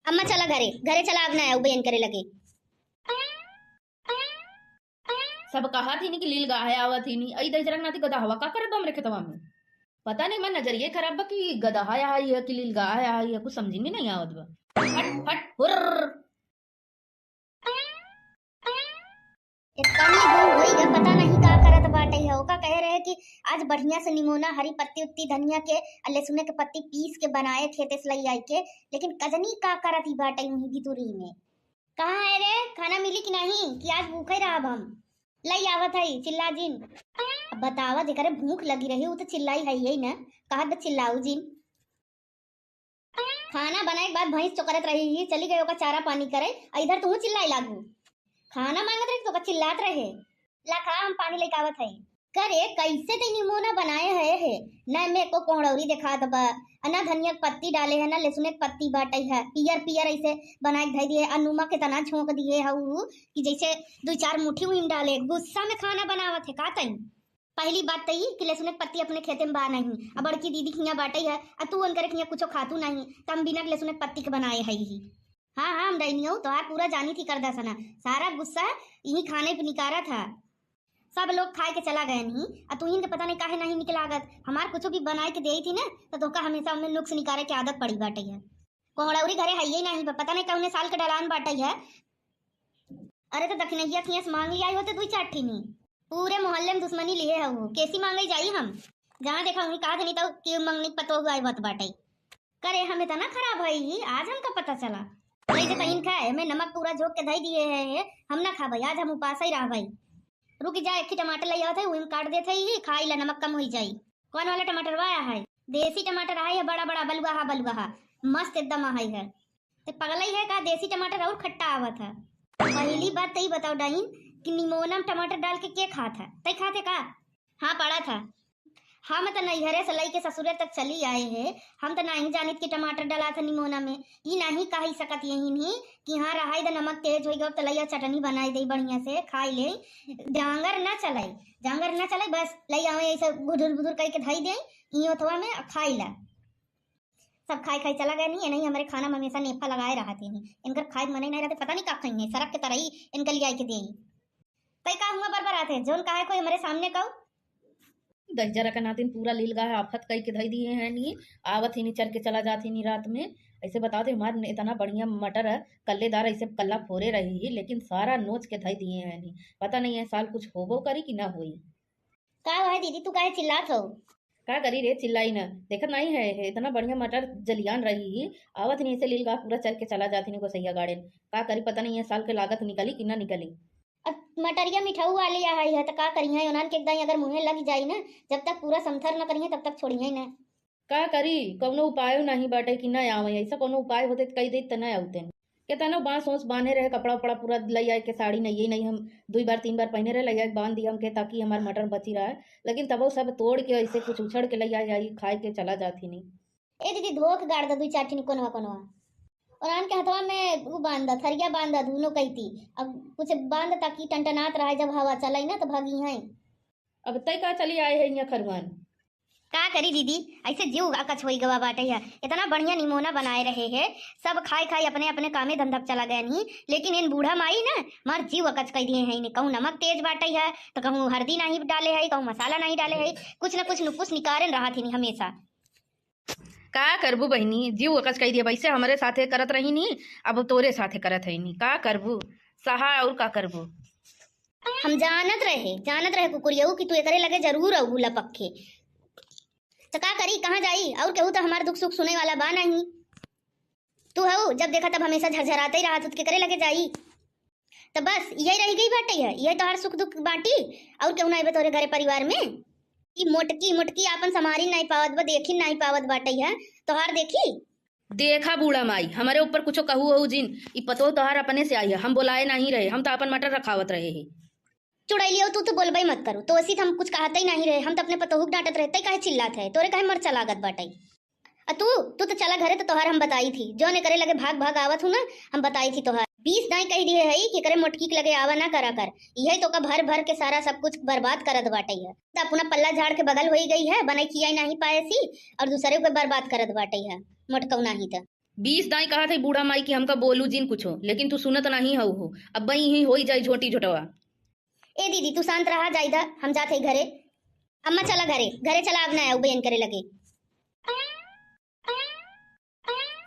अम्मा चला घरे, घरे चला, अब ना आऊ बहन करे लगे। सब कहा थी नी कि लील गाहे आवत ही नी, अई दहिजरा के नाती गदहवा का करत बा हमरे खेतवा में? पता नहीं, मैं नजरिए खराब बा कि गदहा आई है कि लील गाहे आई है, कुछ समझ में नहीं आवत बा। हट, हट, हुर्र। इतनी दिन होई गए, पता नहीं का करत बाटे है। ओका कहे रहे कि आज बढ़िया से निमोना, हरी पत्ती उत्ती धनिया के, आ लहसुने के पत्ती पीस के बनाए खेते से लई आई के, लेकिन कजनी का करत ही बाटे उही भितुरी में। कहाँ है रे, खाना मिली कि नहीं, कि आज भूखे रहब हम? लई आवत है, चिल्ला जिन। अब बतावा, जेकरे भूख लगी रही, उ तो चिल्लाई है यही ना, कहत बा चिल्लाऊ जिन। खाना बनाए के बाद भैंस चोकरत रही ही, चली गई ओका चारा पानी करे, आ इधर तू चिल्लाए लागू। खाना मांगत रही तो ओका चिल्लात रहे। ला खा, हम पानी लेके आवत है। करे, कैसे ते निमोना बनाए है, है? ना में को कोहड़ौरी देखात बा, आ ना धनिया के पत्ती डाले है, ना लहसुन के पत्ती बाटे है, पियर पियर ऐसे बनाए के धई दिए, आ नमक इतना झोंक दिए है उ कि जैसे दो चार मुट्ठी उहिन डाले। गुस्सा में खाना बनावत है का तई? पहली बात त ई कि लहसुन के पत्ती अपने खेते में बा नहीं, आ बड़की दीदी खिया बाटे है, आ तू उनकरे खिया कुछो खातू नहीं, त हम बिना लहसुन के पत्ती के बनाए है ही। हाँ, हाँ, हम डैनियो तोहार पूरा जानी थी कर दसना, सारा गुस्सा यही खाने पे निकारा था। सब लोग खाए के चला गए नहीं, आ तू इनके पता नहीं काहे नहीं निक लागत। हमार कुछ भी बनाए के देई थी ना, तो तोका हमेशा उनमें नुक्स निकारे के आदत पड़ी बाटे है। कोहड़ौरी घरे है ही नहीं, पता नहीं कौने साल के डलान बाटे है। अरे तो दखिनैया खियस मांग लिया होते दुई चार ठिनी। पूरे मोहल्ले में दुश्मनी लिए है वो, कैसी मांगे जाई हम? जहाँ देखा वहीं कहा नहीं तो कि मंगनी पतोह आए बत बाटे। करे हम इतना खराब है ही, आज हमका पता चला। वैसे तो इनका है, मैं नमक पूरा झोंक के धई दिए है, है, हम ना खाबे, आज हम उपास ही रहबे। रुक जा, एक ही टमाटर ले आवत है, वही में काट देत है ही, खाई ला, नमक कम होई जाई। कौन वाला टमाटर वाया है? देसी टमाटर है, बड़ा बड़ा बलुआहा बलुआहा, मस्त एकदम है, है। ते पगलई है का, देसी टमाटर और खट्टा आवत है। पहली बात तई बताओ डाइन कि निमोना में टमाटर डाल के के खात है? तई खाते का? हाँ, पड़ा था। हम त नैहरे से लई के ससुरे तक चली आए है, हम त नहीं जानित कि टमाटर डाला था निमोना में। ई नहीं कही सकत यही नहीं कि हाँ रहाई द नमक तेज होई गो त लइया चटनी बनाई दे बढ़िया से खाई ले। जांगर ना चलाई, जांगर ना चलाई, बस लई आवे ऐसे गुदुर गुदुर करके धई दे ई ओथवा में आ खाई ला। सब खाई खाई चला गए नहीं, नहीं हमारे खाना में हमेशा नेफा लगाए रहते हैं। इनकर खाए के मने नहीं रहते, पता नहीं का खाई है, सरक के तरही इनके लिया के दे। तई का हुआ बरबर आते, जोन काहे कोई हमारे सामने कहू? दहिजरा के नातिन पूरा लील गाहे आफत कई के धई दिए हैं नी, आवत ही नी चर के चला जात ही नी रात में। ऐसे बताओ थे हमार इतना बढ़िया मटर है, कल्लेदार ऐसे कल्ला फोरे रही ही, लेकिन सारा नोच के धई दिए हैं नी। पता नहीं है साल कुछ होबो करी कि ना होई। का है दीदी, तू काहे चिल्लात हो? का करी रे, चिल्लाई ना, देखत नहीं है, है इतना बढ़िया मटर जलियान रही ही, आवत ही नी ऐसे लील गाहे पूरा चर के चला जात ही नी गोसैया गाड़ेन। का करी, पता नहीं है साल के लागत निकली कि ना निकली। अब मटरिया मिठाऊ वाली आ है, है तो का करी है, उन्हान के एकदम अगर मुँहे लग जाई ना, जब तक पूरा समथर न करी है तब तक छोड़ी है ना। का करी, कौनो उपायो नहीं बाटे कि ना आवे, ऐसा कौनो उपाय होते त कही देत त ना आवते। केतनो बांस ओस बांधे रहे, कपड़ा उपड़ा पूरा लई आए के, साड़ी नहीं, नहीं हम दुई बार तीन बार पहने रहे, लई आए के बांध दिया हमके ताकि हमार मटर बची रहे, लेकिन तबो सब तोड़ के ऐसे कुछ उछड़ के लई आए, आई खाए के चला जात ही नहीं। ए दीदी, धो के गाड़ द दुई चार ठिन कोनवा कोनवा। और आन के हथवा में उ बांध द, थरिया बांध द, दुनो कहिती। अब कुछ बांध द ताकि टनटनात रहे, जब हवा चलाई ना तो भागी हैं। अब तय का चली आए है यहाँ खरुआन। का करी दीदी, ऐसे जीव अकच होई गवा बाटे है। इतना बढ़िया निमोना बनाए रहे है, सब खाए खाए अपने अपने कामे धंधा पे चला गए नहीं, लेकिन इन बूढ़ा माई ना मार जीव अकच कर दिए हैं। इन्हें कहूँ नमक तेज बाटे है, तो कहूँ हल्दी नहीं डाले है, कहूँ मसाला नहीं डाले है, कुछ न कुछ नुकुस निकारेन रहा थी हमेशा। का करबू बहिनी, जीव अकच कइ दिया, वैसे हमरे साथे करत रही नी, अब तोरे साथे करत है नी, का करबू, सहा और का करबू। हम जानत रहे, जानत रहे कुकुरियऊ कि तू एकरे लगे जरूर अउबू लपक के। त का करी, कहाँ जाई? और केहू त हमार दुख सुख सुने वाला बा नहीं। तू हऊ, जब देखा तब हमेशा झरझराते ही रहत, तू केकरे लगे जाई? त बस यही रह गई बाटे है, यही तोहार सुख दुख बाटी, और केहू ना आवे तोरे घरे परिवार में? ई मोटकी मोटकी आपन संभारी नहीं पावत बा, देखी नहीं पावत बाटे है, तोहार देखी। देखा बूढ़ा माई, हमरे ऊपर कुछो कहू हो जिन, ई पतोह तोहार अपने से आई है, हम बोलाए नहीं रहे, हम तो आपन मटर रखावत रहे हैं। चुड़ैलियो, तू तो बोलबे मत करू, तो असी तो हम कुछ कहते ही नहीं रहे, हम तो अपने पतोहू के डांटत रहे, तै काहे चिल्लात है, तोरे काहे मरचा लागत बाटे? आ तू, तू तो चला घरे, तो तोहार हम बताई थी, जौन एकरे लगे भाग भाग आवत हूँ ना, हम बताई थी तोहार। बीस दाई कह दिए है कि एकरे मोटकी के लगे आवा ना करा कर, यही तो का भर भर के सारा सब कुछ बर्बाद करत बाटे है। तो अपना पल्ला झाड़ के बगल होई गई है, बनाई खियाई नहीं पाए सी, और दूसरे को बर्बाद करत बाटे है मोटकऊ नहीं तो। बीस दाई कहा थे बूढ़ा माई कि हमका बोलू जिन कुछो, लेकिन तू सुनत नहीं हऊ हो। अब बई ही होई जाई झोटी झोटवा। ए दीदी, तू शांत रहा, जाइदा, हम जात है घरे। अम्मा चला घरे, घरे चला, अब ना आऊ बहन करे लगे।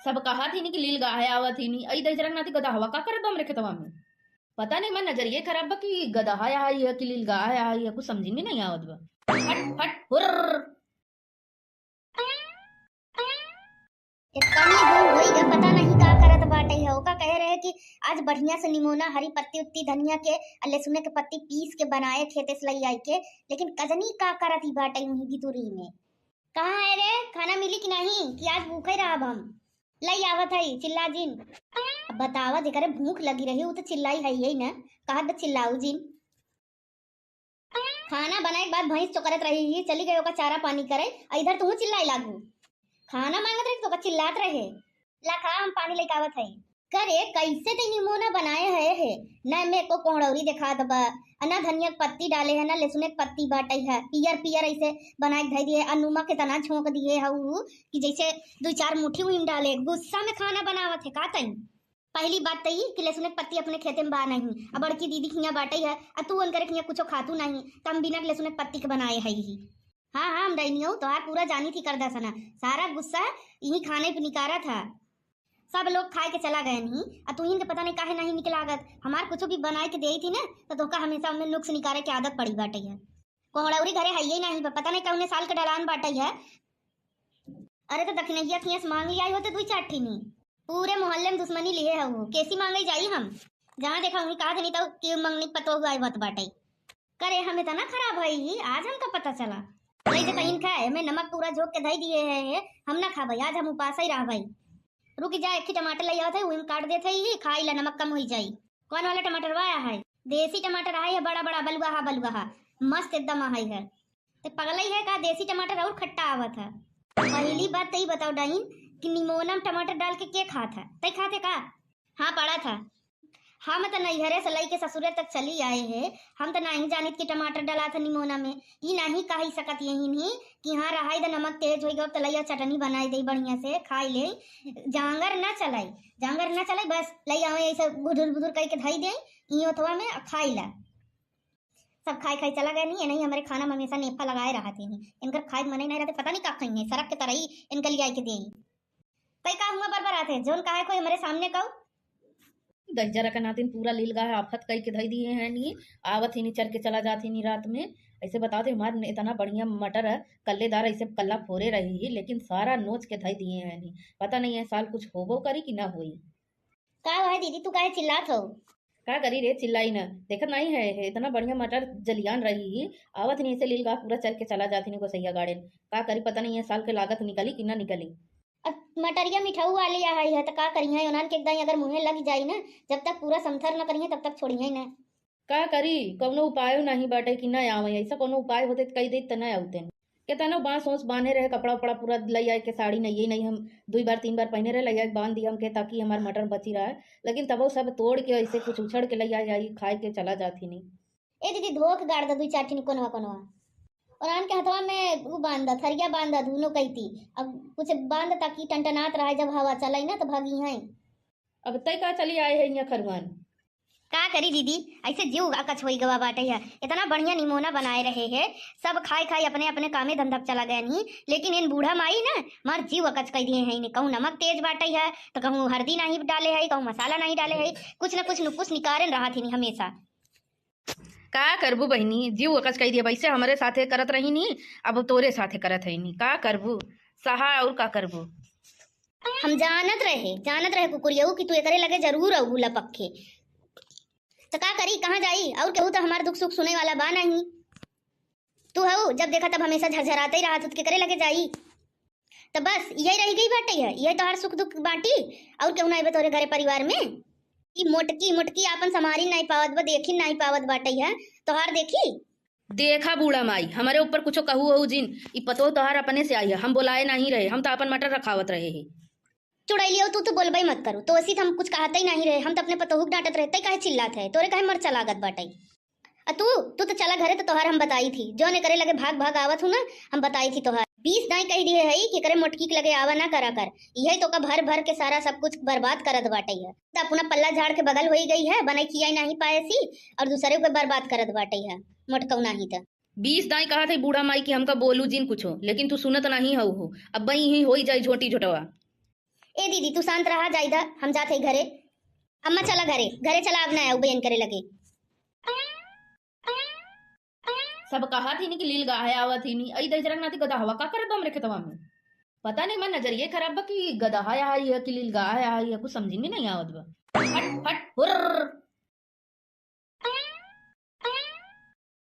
सब कहा थी नी कि लील गाहे आवत ही नी, अई दहिजरा के नाती गदहवा का करत बा हमरे खेतवा में। पता नहीं, मैं नजरिए खराब बा कि गदहा आई है कि लील गाहे आई है, कुछ समझी में नहीं आवत बा। हट हट हुर्र। इतनी दूर होई गए, पता नहीं का करत बाटे है। ओका कहे रहे कि आज बढ़िया से निमोना, हरी पत्ती उत्ती धनिया के, आ लहसुने के पत्ती पीस के बनाए खेते से लई आई के, लेकिन कजनी का करत ही बाटे वहीं भितुरी में। कहाँ है रे, खाना मिली कि नहीं, कि आज भूखे रहब हम? लई आवत है, चिल्ला जिन। अब बतावा, जेकरे भूख लगी रही, उ तो चिल्लाई है यही ना, कहत बा चिल्लाऊ जिन। खाना बनाए के बाद भैंस चोकरत रही ही, चली गई ओका चारा पानी करे, आ इधर तू चिल्लाए लागू। खाना मांगत रही तो ओका चिल्लात रहे। ला खा, हम पानी लेके आवत है। करे, कैसे ते निमोना बनाए है, है? ना में एको कोहड़ौरी देखात बा, आ ना धनिया के पत्ती डाले है, ना लहसुन के पत्ती बाटे है, पियर पियर ऐसे बनाए के धई दिए, आ नमक के तना झोंक दिए है उ कि जैसे दुई चार मुट्ठी उहिन डाले। गुस्सा में खाना बनावत है का तई? पहली बात त ई कि लहसुन के पत्ती अपने खेते में बा नहीं, आ बड़की दीदी खिया बाटे है, आ तू उनकरे खिया कुछो खातू नहीं, त हम बिना लहसुन के पत्ती के बनाए है ही। हाँ, हाँ, हम डैनियो तोहार पूरा जानी थी करदा सना, सारा गुस्सा यही खाने पे निकारा था। सब लोग खाए के चला गए नहीं, आ तू इनके पता नहीं काहे नहीं निकलागत। हमार कुछो भी बनाए के देई थी ना, तो तोहका हमेशा उनमें नुक्स निकारे के आदत पड़ी बाटे है। कोहड़ौरी घरे है ही नहीं, प-, पता नहीं कौने साल के डलान बाटे है। अरे तो दखिनैया खिया से मांग लिया होते दुई चार ठीनी। पूरे मोहल्ले में दुश्मनी लिए है वो, कैसी मांगे जाई हम? जहाँ देखा वहीं कहा नहीं तो कि मंगनी पतोह आए बात बाटे। करे हम इतना खराब है ही, आज हमका पता चला। वही देखा इनका है, हमें नमक पूरा झोंक के धई दिए है, है, हम ना खाबे, आज हम उपास ही रहबे। रुक जा, एक ही टमाटर ले आवत है, वही में काट देते ही, खाई ला, नमक कम होई जाई। कौन वाला टमाटर वाया है? देसी टमाटर आए है, बड़ा बड़ा बलुआ हा, बलुआ हा, मस्त एकदम आहे है। ते पगलई है का, देसी टमाटर और खट्टा आवत है। पहली बात तई बताओ डाइन कि निमोना में टमाटर डाल के के खात है? तई खाते का? हाँ, पड़ा था। हम त नैहरे से लई के ससुरे तक चली आए है, हम त नहीं जानित कि टमाटर डाला था निमोना में। ई नहीं कही सकत यही नहीं कि हाँ रहाई द नमक तेज होई गो त लइया चटनी बनाई दे बढ़िया से खाई ले। जांगर ना चलाई, जांगर ना चलाई, बस लई आवे ऐसे बुधुर बुधुर करके धई दे ई ओथवा में आ खाई ला। सब खाई खाई चला गए नहीं, नहीं हमारे खाना में हमेशा नेफा लगाए रहते हैं। इनकर खाए के मन ही नहीं रहते, पता नहीं का खाई है, सरक के तरई इनके लिए आई के दे। तई का हुआ बरबर आते, जोन काहे कोई हमारे सामने कहू? दहिजरा के नातिन पूरा लील गाहे आफत कई के धई दिए हैं नी, आवत ही नी चर के चला जात ही नी रात में। ऐसे बताओ थे हमार इतना बढ़िया मटर है, कल्लेदार ऐसे कल्ला फोरे रही ही, लेकिन सारा नोच के धई दिए हैं नी। पता नहीं है साल कुछ होबो करी कि ना होई। का हुआ है दीदी, तू काहे चिल्लात हो? का करी रे, चिल्लाई न, देखत नहीं है, है इतना बढ़िया मटर जलियान रही ही, आवत नहीं से लील गाह पूरा चर के चला जात ही गोसैया गाड़ेन। का करी, पता नहीं है साल के लागत निकली कि ना निकली। अब मटरिया मिठाऊ वाली आ है, है त का करी है, उन्हन के एकदम अगर मुँहे लग जाई ना, जब तक पूरा समथर न करी है तब तक छोड़ी है ना। का करी, कौनो उपायो नहीं बाटे कि ना आवे, ऐसा कौनो उपाय होते त कही देत त ना आउते। केतनो बांस ओस बांधे रहे, कपड़ा उपड़ा पूरा लई आए के, साड़ी नहीं, नहीं हम दुई बार तीन बार पहने रहे, लई आए के बांध दिया हमके, ताकि हमार मटर बची रहे, लेकिन तबो सब तोड़ के ऐसे कुछ उछड़ के लई आए, आई खाए के चला जात ही नहीं। ए दीदी, धो के गाड़ दे दुई चार ठिनी कोनवा कोनवा। और आन के हथवा में उ बांध द, थरिया बांध द, दोनों कैती। अब कुछ बांध द ताकि टनटनात रहे, जब हवा चलाई ना तो भागी हैं। अब तय का चली आए है यहाँ खरुआन? का करी दीदी, ऐसे जीव अकच होई गवा बाटे है। इतना बढ़िया निमोना बनाए रहे है, सब खाए खाए अपने अपने कामे धंधा पे चला गए नहीं, लेकिन इन बूढ़ा माई ना हमार जीव अकच कई दिए हैं। इन्हें कहूँ नमक तेज बाटे है, तो कहूँ हरदी नहीं डाले है, कहूँ मसाला नहीं डाले है, कुछ ना कुछ नुकुस निकारे रहा थी हमेशा। का करबू बहिनी, जीव अकच कई दिए, वैसे हमरे साथे करत रही नी, अब तोरे साथे करत है नी, का करबू, सहा और का करबू। हम जानत रहे, जानत रहे कुकुरियऊ कि तू एकरे लगे जरूर अउबू लपक के। त का करी, कहाँ जाई? और केहू त हमार दुख सुख सुने वाला बा नहीं। तू हऊ, जब देखा तब हमेशा झरझराते ही रहत, त केकरे लगे जाई? त बस यही रह गई बाटे है, यही तोहार सुख दुख बाटी, और केहू ना अइबे तोरे घरे परिवार में? ई मोटकी मोटकी आपन संभारी नहीं पावत बा, देखी नहीं पावत बाटे है, तोहार देखी। देखा बूढ़ा माई, हमरे ऊपर कुछो कहू हो जिन, ई पतोह तोहार अपने से आई है, हम बोलाए नहीं रहे, हम तो अपन मटर रखावत रहे हैं। चुड़ैलियो, तू तो बोलबे मत करू, तो ऐसी हम कुछ कहते ही नहीं रहे, हम तो अपने पतोहू के डांटत रहे, तै काहे चिल्लात है, तोरे काहे मरचा लागत बाटे? आ तू, तू तो चला घरे, तो तोहार हम बताई थी, जौन एकरे लगे भाग भाग आवत हूँ ना, हम बताई थी तोहार। बीस दाई कह दिए है कि एकरे मोटकी के लगे आवा ना करा कर, यही तो का भर भर के सारा सब कुछ बर्बाद करत बाटे है। त अपना पल्ला झाड़ के बगल होई गई है, बनाई खियाई नहीं पाए सी, और दूसरे को बर्बाद करत बाटे है, मोटकऊ नहीं त। बीस दाई कहा थे बूढ़ा माई कि हमका बोलू जिन कुछो, लेकिन तू सुनत नहीं हऊ हो। अब बई ही होई जाई झोटी झोटवा। ए दीदी, तू शांत रहा, जाइदा, हम जात हई घरे। अम्मा, चला घरे, घरे चला, अब ना आऊ बहन करे लगे। सब कहा थी नी कि लील गाहे आवा थी नी, आई दहिजरा नाती गदहवा का करत बा हमरे खेतवा में? पता नहीं, मैं नजरिए खराब बा कि गदहा आई है कि लील गाहे आई है, कुछ समझी में नहीं आवत बा। हट, हट, हुर्र।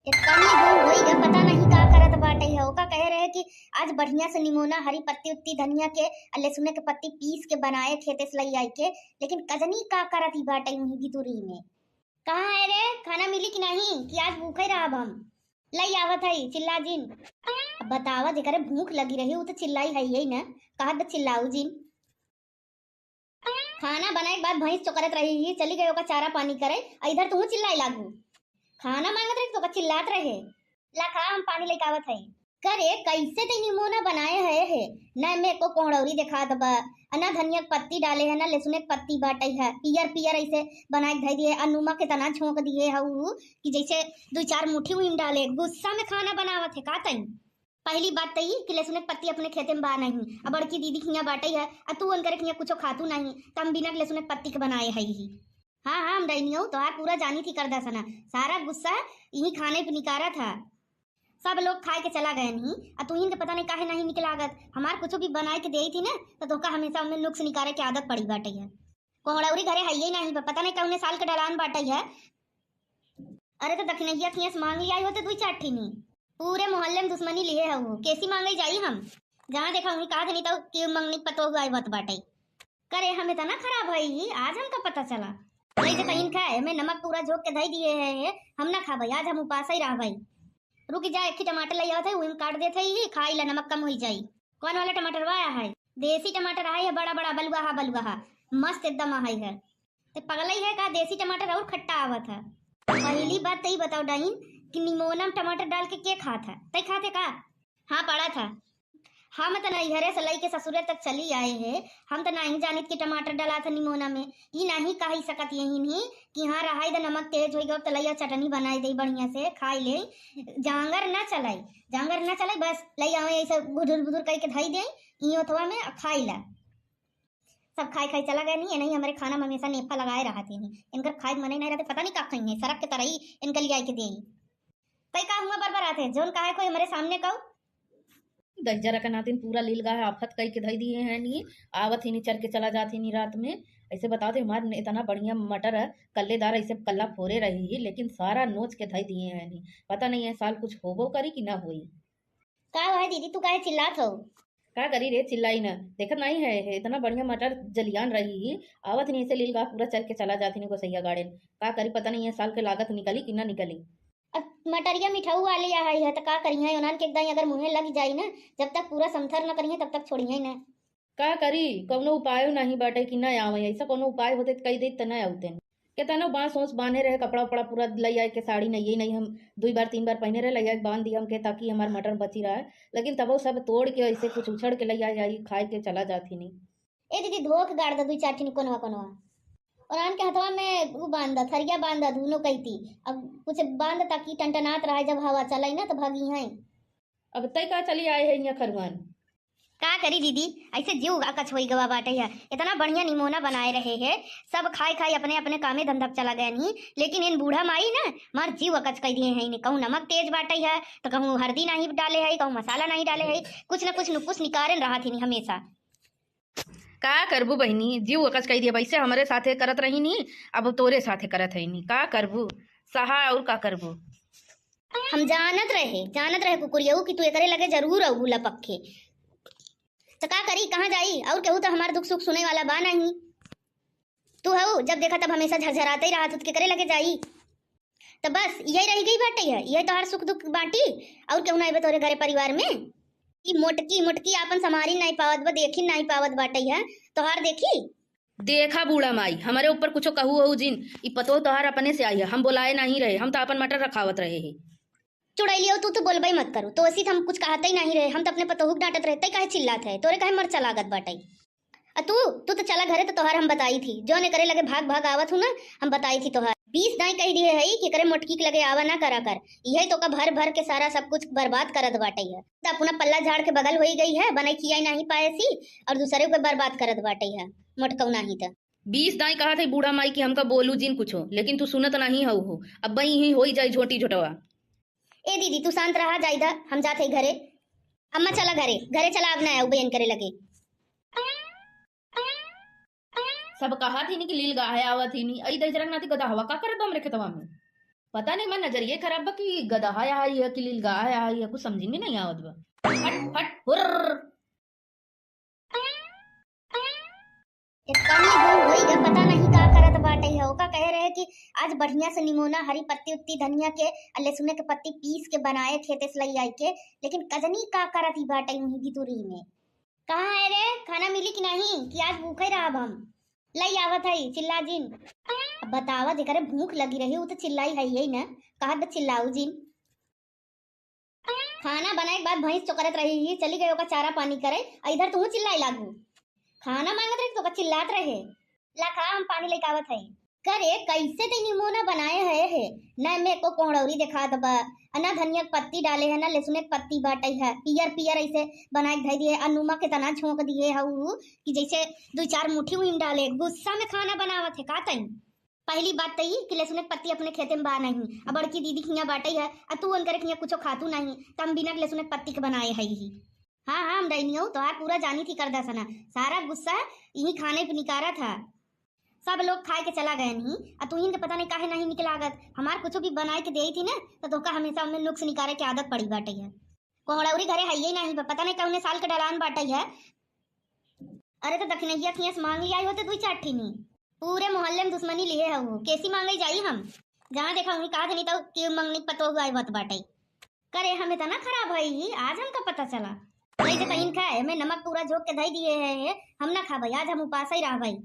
इतनी दूर होई ग, पता नहीं का करत बाटे है। ओका कहे रहे कि आज बढ़िया से निमोना, हरी पत्ती उत्ती धनिया के, आ लहसुन के पत्ती पीस के बनाए खेते से लई आई के, लेकिन कजनी का करत ही बाटे वहीं भितुरी में। कहाँ है रे, खाना मिली कि नहीं, कि आज भूखे रहब हम? लई आवत है, चिल्ला जिन। अब बतावा, जेकरे भूख लगी रही, उ तो चिल्लाई है यही ना, कहत बा चिल्लाऊ जिन। खाना बनाए के बाद भैंस चोकरत रही ही, चली गई ओका चारा पानी करे, आ इधर तू चिल्लाए लागू। खाना मांगत रही तो ओका चिल्लात रहे। ला खा, हम पानी लेके आवत हई। करे, कैसे ते निमोना बनाए है, है? ना में एको कोहड़ौरी देखात बा, आ ना धनिया के पत्ती डाले है, ना लहसुन के पत्ती बाटे है, पियर पियर ऐसे बनाए के धई दिए, आ नमक इतना झोंक दिए है उ कि जैसे दुई चार मुट्ठी उहिन डाले। गुस्सा में खाना बनावत है का तई? पहली बात त ई कि लहसुन के पत्ती अपने खेते में बा नहीं, आ बड़की दीदी के हियाँ बाटे है, आ तू उनकरे के हियाँ कुछो खातू नहीं, त हम बिना लहसुन के पत्ती के बनाए है ही। हाँ, हाँ, हम डैनियो तोहार पूरा जानी थी कर दसना, सारा गुस्सा यही खाने पे निकारा था। सब लोग खाए के चला गए नहीं, आ तू इनके पता नहीं काहे नहीं निक लागत। हमार कुछ भी बनाए के देई थी ना, तो तोका हमेशा उनमें नुक्स निकारे के आदत पड़ी बाटे है। कोहड़ौरी घरे है ही नहीं, पता नहीं कौने साल के डलान बाटे है। अरे तो दखिनैया खियास मांग लिया होते दुई चार ठिनी। पूरे मोहल्ले में दुश्मनी लिए है वो, कैसी मांगे जाई हम? जहाँ देखा वहीं कहा देनी तो कि मंगनी पतोह आए बात बाटे। करे हम इतना खराब है ही, आज हमका पता चला। वही से कहीं खाए, हमें नमक पूरा झोंक के धई दिए है, है, हम ना खाबे, आज हम उपास ही रहबे। रुक जा, एक ही टमाटर ले आवत है, वही में काट देते ही, खाई ला, नमक कम होई जाई। कौन वाला टमाटर वाया है? देसी टमाटर है, बड़ा बड़ा बलुआ हा, बलुआ हा, मस्त एकदम है। ते पगलई है का, देसी टमाटर और खट्टा आवत है। पहली बात तई बताओ डाइन कि निमोना में टमाटर डाल के के खात है? तई खाते का? हाँ, पड़ा था। हम त नैहरे से लई के ससुरे तक चली आए है, हम त नहीं जानित कि टमाटर डाला था निमोना में। ई नहीं कही सकत यही नहीं कि हाँ, रहाई द नमक तेज होई गयो, त लइया चटनी बनाई दे बढ़िया से, खाई ले। जांगर ना चलाई, जांगर ना चलाई, बस लई आवे ऐसे बुधुर बुधुर करके धई दे, ई ओथवा में आ खाई ला। सब खाई खाई चला गए नहीं, नहीं हमारे खाना में हमेशा नेफा लगाए रहती नहीं, इनकर खाए मने नहीं रहते, पता नहीं का खाई है, सरक के तरई इनके लिए आई के दे। तई का हुआ बरबर आते, जोन काहे कोई हमारे सामने कहू? दहिजरा के नातिन पूरा लील गाहे आफत कई के धई दिए हैं नी, आवत ही नी चर के चला जात ही नी रात में। ऐसे बताओ थे, हमार इतना बढ़िया मटर है, कल्लेदार ऐसे कल्ला फोरे रही ही, लेकिन सारा नोच के धई दिए हैं नी। पता नहीं है साल कुछ होबो करी कि ना होई। का हुआ है दीदी, तू काहे चिल्लात हो? का करी रे, चिल्लाई ना, देखत नहीं है, है इतना बढ़िया मटर जलियान रही ही, आवत नहीं ऐसे लील गाह पूरा चर के चला जात ही नी गोसैया गाड़ेन। का करी, पता नहीं है साल के लागत निकली कि ना निकली। अब मटरिया मिठाऊ वाली आ है, त का करिहे, ओनन के एकदम अगर मुँहे लग जाई ना, जब तक पूरा समथर न करिहे, तब तक छोड़िहे ना। का करी, कौनो उपायो नहीं बाटे कि ना आवे, ऐसा कौनो उपाय होते त कही देत त ना आवते। केतनो बांस ओस बांधे रहे, कपड़ा उपड़ा पूरा लई आए के, साड़ी नहीं, नहीं हम दुई बार तीन बार पहने रहे, लई आए के बांध दिया हमके, ताकि हमार मटर बची रहे, लेकिन तबो सब तोड़ के ऐसे कुछ उछड़ के लई आए, आई खाए के चला जात ही नहीं। ए दीदी, धो के गाड़ दे दुई चार ठिन कोनवा कोनवा। और आन के हथवा में उ बांध द, थरिया बांध द, दूनो कइती। अब कुछ बांध द ताकि टनटनात रहे, जब हवा चलइ ना त भगिहइँ। अब तइ का चली आए है इहाँ खरुआन? का करी दीदी, अइसे जीव अकच होइ गवा बाटइ है। एतना बढ़िया निमोना बनाए रहे है, सब खाइ खाइ अपने अपने कामे धंधा पे चला गएन ही, लेकिन इन बूढ़ा माई ना मार जीव अकच कइ दिहे हैं। इन्हें कहूँ नमक तेज बाटइ है, त कहूँ हरदी नाहीं डाले है, कहूँ मसाला नाहीं डाले है, कुछ न कुछ नुकुस निकारेन रहत ही हमेसा। का करबू बहिनी, जीव अकच कइ दिहे। वइसे हमरे साथे करत रही नी, अब तोरे साथे करत है नी। का करबू, सहा और का करबू? हम जानत रहे, जानत रहे कुकुरियऊ कि तू एकरे लगे जरूर अउबू लपक के। त का करी, कहाँ जाई? और केहू त हमार दुख सुख सुनइ वाला बा नाहीं। तू हऊ, जब देखा तब हमेसा झरझरातइ रहत हऊ, त केकरे लगे जाई? त बस इहइ रहि गइ बाटइ है, इहइ तोहार सुख दुख बाटी, और केहू नाहीं बा तोहरे घरे परिवार में? ई मोटकी मोटकी आपन सम्हारी नाहीं पावत बा, देखी नाहीं पावत बाटइ है, तोहार देखी। देखा बूढ़ा माई, हमरे ऊपर कुछो कहू हऊ जिन, ई पतोह तोहार अपने से आई है, हम बोलाए नाहीं रहे, हम त आपन मटर रखावत रहे ही। चुड़ैलियो, तू तो बोलबइ मत करू, तोसी त हम कुछ कहतइ नाहीं रहे, हम त अपने पतोहू के डांटत रहे, तइ काहे चिल्लात है, तोरे काहे मरचा लागत बाटइ? अ तू, तू त चला घरे, त तोहार हम बताई थी, जौन एकरे लगे भाग भाग आवत हूँ ना, हम बताई थी तोहार। बीस दाईं कहि दिहे हई कि एकरे मोटकी के लगे आवा ना करा कर, इहइ तोका भर भर के सारा सब कुछ बर्बाद करत बाटइ है। त अपना पल्ला झाड़ के बगल होइ गइ है, बनइ खियाइ नाहीं पाएसी और दूसरे के बर्बाद करत बाटइ है, मोटकऊ नाहीं त। बीस दाईं कहत हई बूढ़ा माई कि हमका बोलू जिन कुछो, लेकिन तू सुनत नाहीं हऊ हो। अब्बइ इहीं होइ जाई झोंटी झोंटवा। ए दीदी, तू शांत रहा, जाई दा, हम जात हई घरे। अम्मा चला घरे, घरे चला, अब ना आउबे इनकरे लगे। सब कहत ही नी कि लील गाहे आवत ही नी, अई दहिजरा के नाती गदहवा का करत बा हमरे खेतवा में? पता नहीं, मन नजरिये खराब बा कि गदहा आई है कि लील गाहे आई है, कुछ समझ में नहीं आवत बा। हट, हट, हुर्र। इतनी दूर होई ग, पता नहीं का करत बाटइ है। ओका कहे रहे कि आज बढ़िया से निमोना, हरी पत्ती उत्ती, धनिया के, आ लहसुन के पत्ती पीस के बनाए खेते से लई आई के, लेकिन कजनी का करत ही बाटइ वहीं भितुरी में। कहाँ है रे, खाना मिली कि नहीं, कि आज भूखे रहब हम? लई आवत हई, चिल्ला जिन। अब बतावा, जेकरे भूख लगी रही, उ तो चिल्लाई है ही न, कहत बा चिल्लाऊ जिन। खाना बनाए के बाद भैंस चोकरत रही ही, चली गई ओका चारा पानी करे, आ इधर तू चिल्लाए लागू। खाना मांगत रही तो ओका चिल्लात रहे। ला खा, हम पानी लेके आवत हई। करे, कैसे ते निमोना बनाए है, है? ना एमे एको कोहड़ौरी देखात बा, आ ना धनिया के पत्ती डाले है, ना लहसुन के पत्ती बाटई है, पियर पियर ऐसे बनाए के धई दिए, आ नुमा केतना झोंक दिए है उ कि जैसे दुई चार मुट्ठी उहिन डाले। गुस्सा में खाना बनावत है का तई? पहली बात त ई कि लहसुन के पत्ती अपने खेते में बा नहीं, आ बड़की दीदी के हियां बाटई है, आ तू उनकरे के हियां कुछो खातू नहीं, त हम बिना लहसुन के पत्ती के बनाए है ही। हाँ, हाँ, हम डैनियो तोहार पूरा जानी थी करदा सना, सारा गुस्सा यही खाने पे निकारा था। सब लोग खाए के चला गए नहीं, आ तू इनके पता नहीं काहे नहीं निकलागत। हमार कुछ भी बनाए के देई थी ना, तो तोहका हमेशा उनमें नुक्स निकारे के आदत पड़ी बाटई है। कोहड़ौरी घरे है ही नहीं, प-, पता नहीं कौने साल के डलान बाटई है। अरे तो दखिनैया खियां से मांग लिया होते दुई चार ठीनी। पूरे मोहल्ले में दुश्मनी लिए है वो, कैसी मांगे जाई हम? जहाँ देखा वहीं कहा धनी तो कि मंगनी पतोह आए होत बाटई। करे हम इतना खराब है ही, आज हमका पता चला। वही से कहीं खाए, हमें नमक पूरा झोंक के धई दिए है, है, हम ना खाबई, आज हम उपास ही रहबई।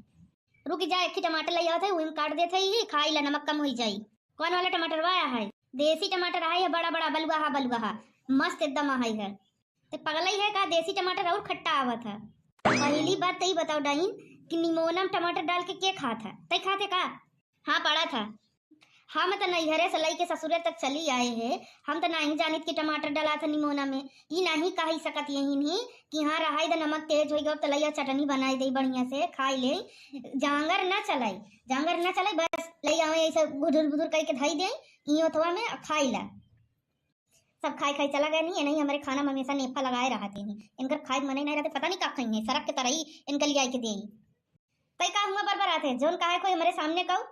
रुक जा, एक ही टमाटर ले आवत है, वही में काट देत है ही, खाई ला, नमक कम होई जाई। कौन वाला टमाटर वाया है? देसी टमाटर आए है, बड़ा बड़ा बलुआहा बलुआहा, मस्त एकदम आए है। ते पगलई है का, देसी टमाटर और खट्टा आवत है। पहली बात तई बताओ डाइन कि निमोना में टमाटर डाल के के खात है? तई खाते का? हाँ, पड़ा था। हम त नैहरे से लई के ससुरे तक चली आए है, हम त नहीं जानित कि टमाटर डाला था निमोना में। ई नहीं कही सकत यही नहीं कि हाँ रहाई द नमक तेज होई गयो, त लइया चटनी बनाई दे बढ़िया से, खाई ले। जांगर ना चलाई, जांगर ना चलाई, बस लई आवे ऐसे गुदुर गुदुर करके धई दे, ई ओथवा में खाई ला। सब खाई खाई चला गए नहीं, नहीं हमारे खाना में हमेशा नेफा लगाए रहते हैं। इनकर खाए मने नहीं रहते, पता नहीं का खाई है, सरक के तरई इनके लिए आई के दे। तई का हुआ बरबरात है, जोन काहे कोई हमारे सामने कहू?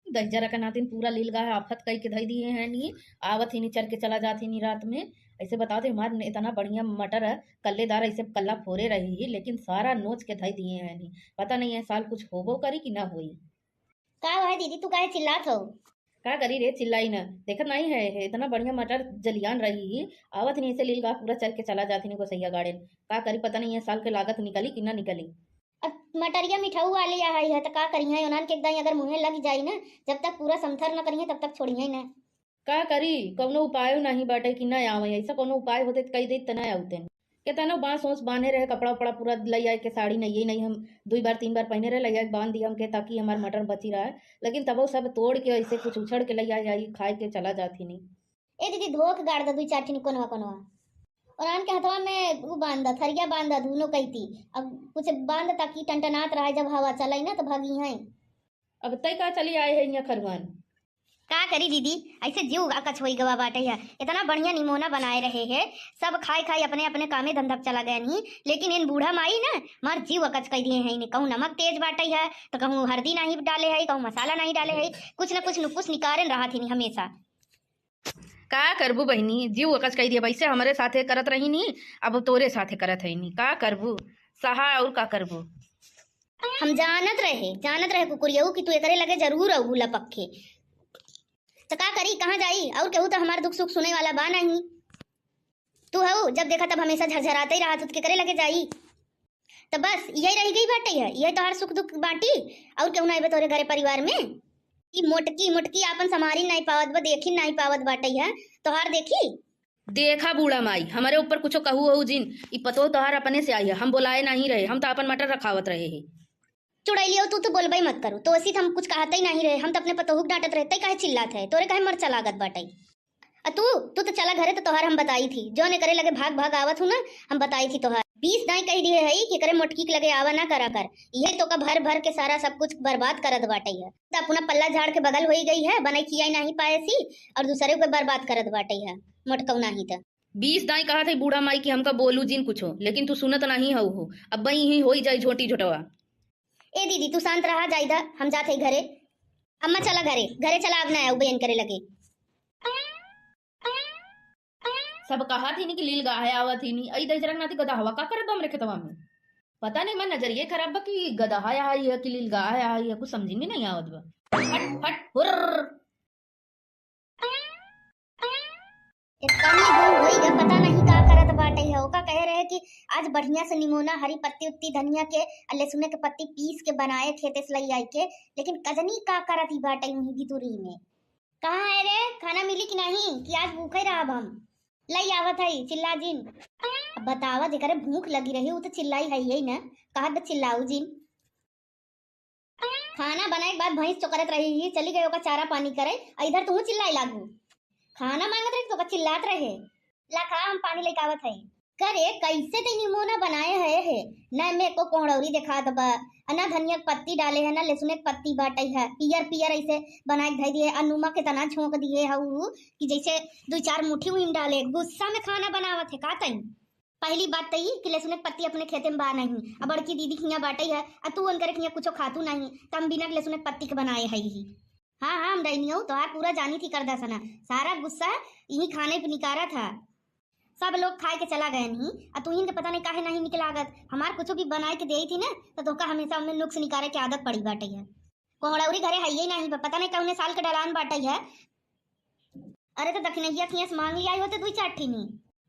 दहिजरा के नातिन पूरा लील गाहे आफत कई के धई दिए हैं नी, आवत ही नी चर के चला जात ही नी रात में। ऐसे बताओ थे, हमार इतना बढ़िया मटर है, कल्लेदार ऐसे कल्ला फोरे रही ही, लेकिन सारा नोच के धई दिए हैं नी। पता नहीं है साल कुछ होबो करी कि ना होई। का हुआ है दीदी, तू काहे चिल्लात हो? का करी रे, चिल्लाई न, देखत नहीं है, है इतना बढ़िया मटर जलियान रही ही, आवत नहीं ऐसे लील गाह पूरा चर के चला जात ही नी गोसैया गाड़ेन। का करी, पता नहीं है साल के लागत निकली कि ना निकली। अब मटरिया मिठाऊ वाली आ है, त का करिहे, ओनन के एकदम अगर मुँहे लग जाई ना, जब तक पूरा समथर न करिहे तब तक छोड़िहे ना। का करी, कौनो उपायो नहीं बाटे कि ना आवे, ऐसा कौनो उपाय होते त कही देत त ना आवते। केतनो बांस ओस बांधे रहे, कपड़ा उपड़ा पूरा लइ आए के, साड़ी नइये नई हम दुई बार तीन बार पहिने रहे, लइ आए के बांध दिया हमके, ताकि हमार मटर बची रहे। लेकिन तबो सब तोड़ के ऐसे कुछ उछड़ के लइ आए, आई खाए के चला जात ही नहीं। ए दीदी, धो के गाड़ द दुई चार ठिनी कोनवा कोनवा। और आन के हथवा में उ बांध द, थरिया बांध द, दुनो कैती। अब कुछ बांध द ताकि टनटनात रहे, जब हवा चलाई ना तो भागी हैं। अब तय का चली आए है यहाँ खरुआन। का करी दीदी, ऐसे जीव अकच होई गवा बाटे है। इतना बढ़िया निमोना बनाए रहे है, सब खाए खाए अपने अपने कामे धंधा पे चला गए नहीं, लेकिन इन बूढ़ा माई ना मार जीव अकच कई दिए हैं। इन्हें कहूँ नमक तेज बाटे है, तो कहूँ हरदी नहीं डाले है, कहूँ मसाला नहीं डाले है, कुछ न कुछ नुकुस निकारेन रहा थी हमेशा। का करबू बहिनी, जीव अकच कई दिए। वैसे हमरे साथे करत रही नी, अब तोरे साथे करत है नी। का करबू, सहा और का करबू। हम जानत रहे, जानत रहे कुकुरियऊ कि तू एकरे लगे जरूर अउबू लपक के। त का करी, कहाँ जाई? और केहू त हमार दुख सुख सुने वाला बा नहीं। तू हऊ, जब देखा तब हमेशा झरझराते ही रहत, त केकरे लगे जाई? त बस यही रह गई बाटे है, यही तोहार सुख दुख बाटी, और केहू ना अइबे तोरे घरे परिवार में? ई मोटकी मोटकी आपन संभारी नहीं पावत बा, देखी नहीं पावत बाटे है, तोहार देखी। देखा बूढ़ा माई, हमरे ऊपर कुछो कहू हो जिन, ई पतोह तोहार अपने से आई है, हम बोलाए नहीं रहे, हम तो अपन मटर रखावत रहे है। चुड़ैलियो, तू तो बोलबे मत करू, तो ऐसी तो हम कुछ कहते ही नहीं रहे, हम तो अपने पतोहू के डांटत रहे, तै काहे चिल्लात है, तोरे काहे मरचा लागत बाटे? आ तू, तू तो चला घरे, तो तोहार हम बताई थी, जौन एकरे लगे भाग भाग आवत हूँ ना, हम बताई थी तोहार। बीस दाई कह दिए है कि एकरे मोटकी के लगे आवा ना करा कर, ये तो का भर भर के सारा सब कुछ बर्बाद करत बाटे है। तो अपना पल्ला झाड़ के बगल होई गई है, बनाई खियाई नहीं पाए सी, और दूसरे को बर्बाद करत बाटे है, मोटकऊ नहीं तो। बीस दाई कहा थे बूढ़ा माई कि हमका बोलू जिन कुछो, लेकिन तू सुनत नहीं हऊ हो। अब बई ही होई जाई झोटी झोटवा। ए दीदी, तू शांत रहा, जाइदा, हम जात है घरे। अम्मा चला घरे, घरे चला, अब ना आऊ बयन करे लगे। सब कहा थी नी कि लील गाहे आवत ही नी, अई दहिजरा के नाती गदहवा का करत बा हमरे खेतवा में? पता नहीं, मैं नजरिए खराब बा कि गदहा आई है कि लील गाहे आई है, कुछ समझ में नहीं आवत बा। हट हट हुर्र। इतनी दूर होई गया, पता नहीं का करत बाटे है। ओका कहे रहे कि आज बढ़िया से निमोना, हरी पत्ती उत्ती धनिया के, आ लहसुन के पत्ती पीस के बनाए खेते से लई आई के, लेकिन कजनी का करत ही बाटे उही भितुरी में। कहाँ है रे, खाना मिली कि नहीं, कि आज भूखे रहब हम? लई आवत है, चिल्ला जिन। अब बतावा, जेकरे भूख लगी रही, उ तो चिल्लाई है यही ना, कहत बा चिल्लाऊ जिन। खाना बनाए के बाद भैंस चोकरत रही ही, चली गई ओका चारा पानी करे, आ इधर तू चिल्लाए लागू। खाना मांगत रही तो ओका चिल्लात रहे। ला खा, हम पानी लेके आवत है। करे, कैसे ते निमोना बनाए है, है? ना में को कोहड़ौरी दिखात बा, आ ना धनिया के पत्ती डाले है, ना लहसुन के पत्ती बाटे है, पियर पियर ऐसे बनाए के धई दिए, आ नमक इतना झोंक दिए है उ कि जैसे दुई चार मुट्ठी उहिन डाले। गुस्सा में खाना बनावत है का तई? पहली बात त ई कि लहसुन के पत्ती अपने खेते में बा नहीं, आ बड़की दीदी खिया बाटे है, आ तू उनकरे खिया कुछो खातू नहीं, त हम बिना लहसुन के पत्ती के बनाए है ही। हाँ, हाँ, हम डैनियो तोहार पूरा जानी थी कर दसना, सारा गुस्सा यही खाने पे निकारा था। सब लोग खाए के चला गए नहीं, आ तू इनके पता नहीं काहे नहीं निक लागत। हमार कुछ भी बनाए के देई थी ना, तो तोका हमेशा उनमें नुक्स निकारे के आदत पड़ी बाटे है। कोहड़ौरी घरे है ही नहीं, पता नहीं कौने साल के डलान बाटे है। अरे तो दखिनैया खिया से मांग लिया होते दुई चार ठिनी।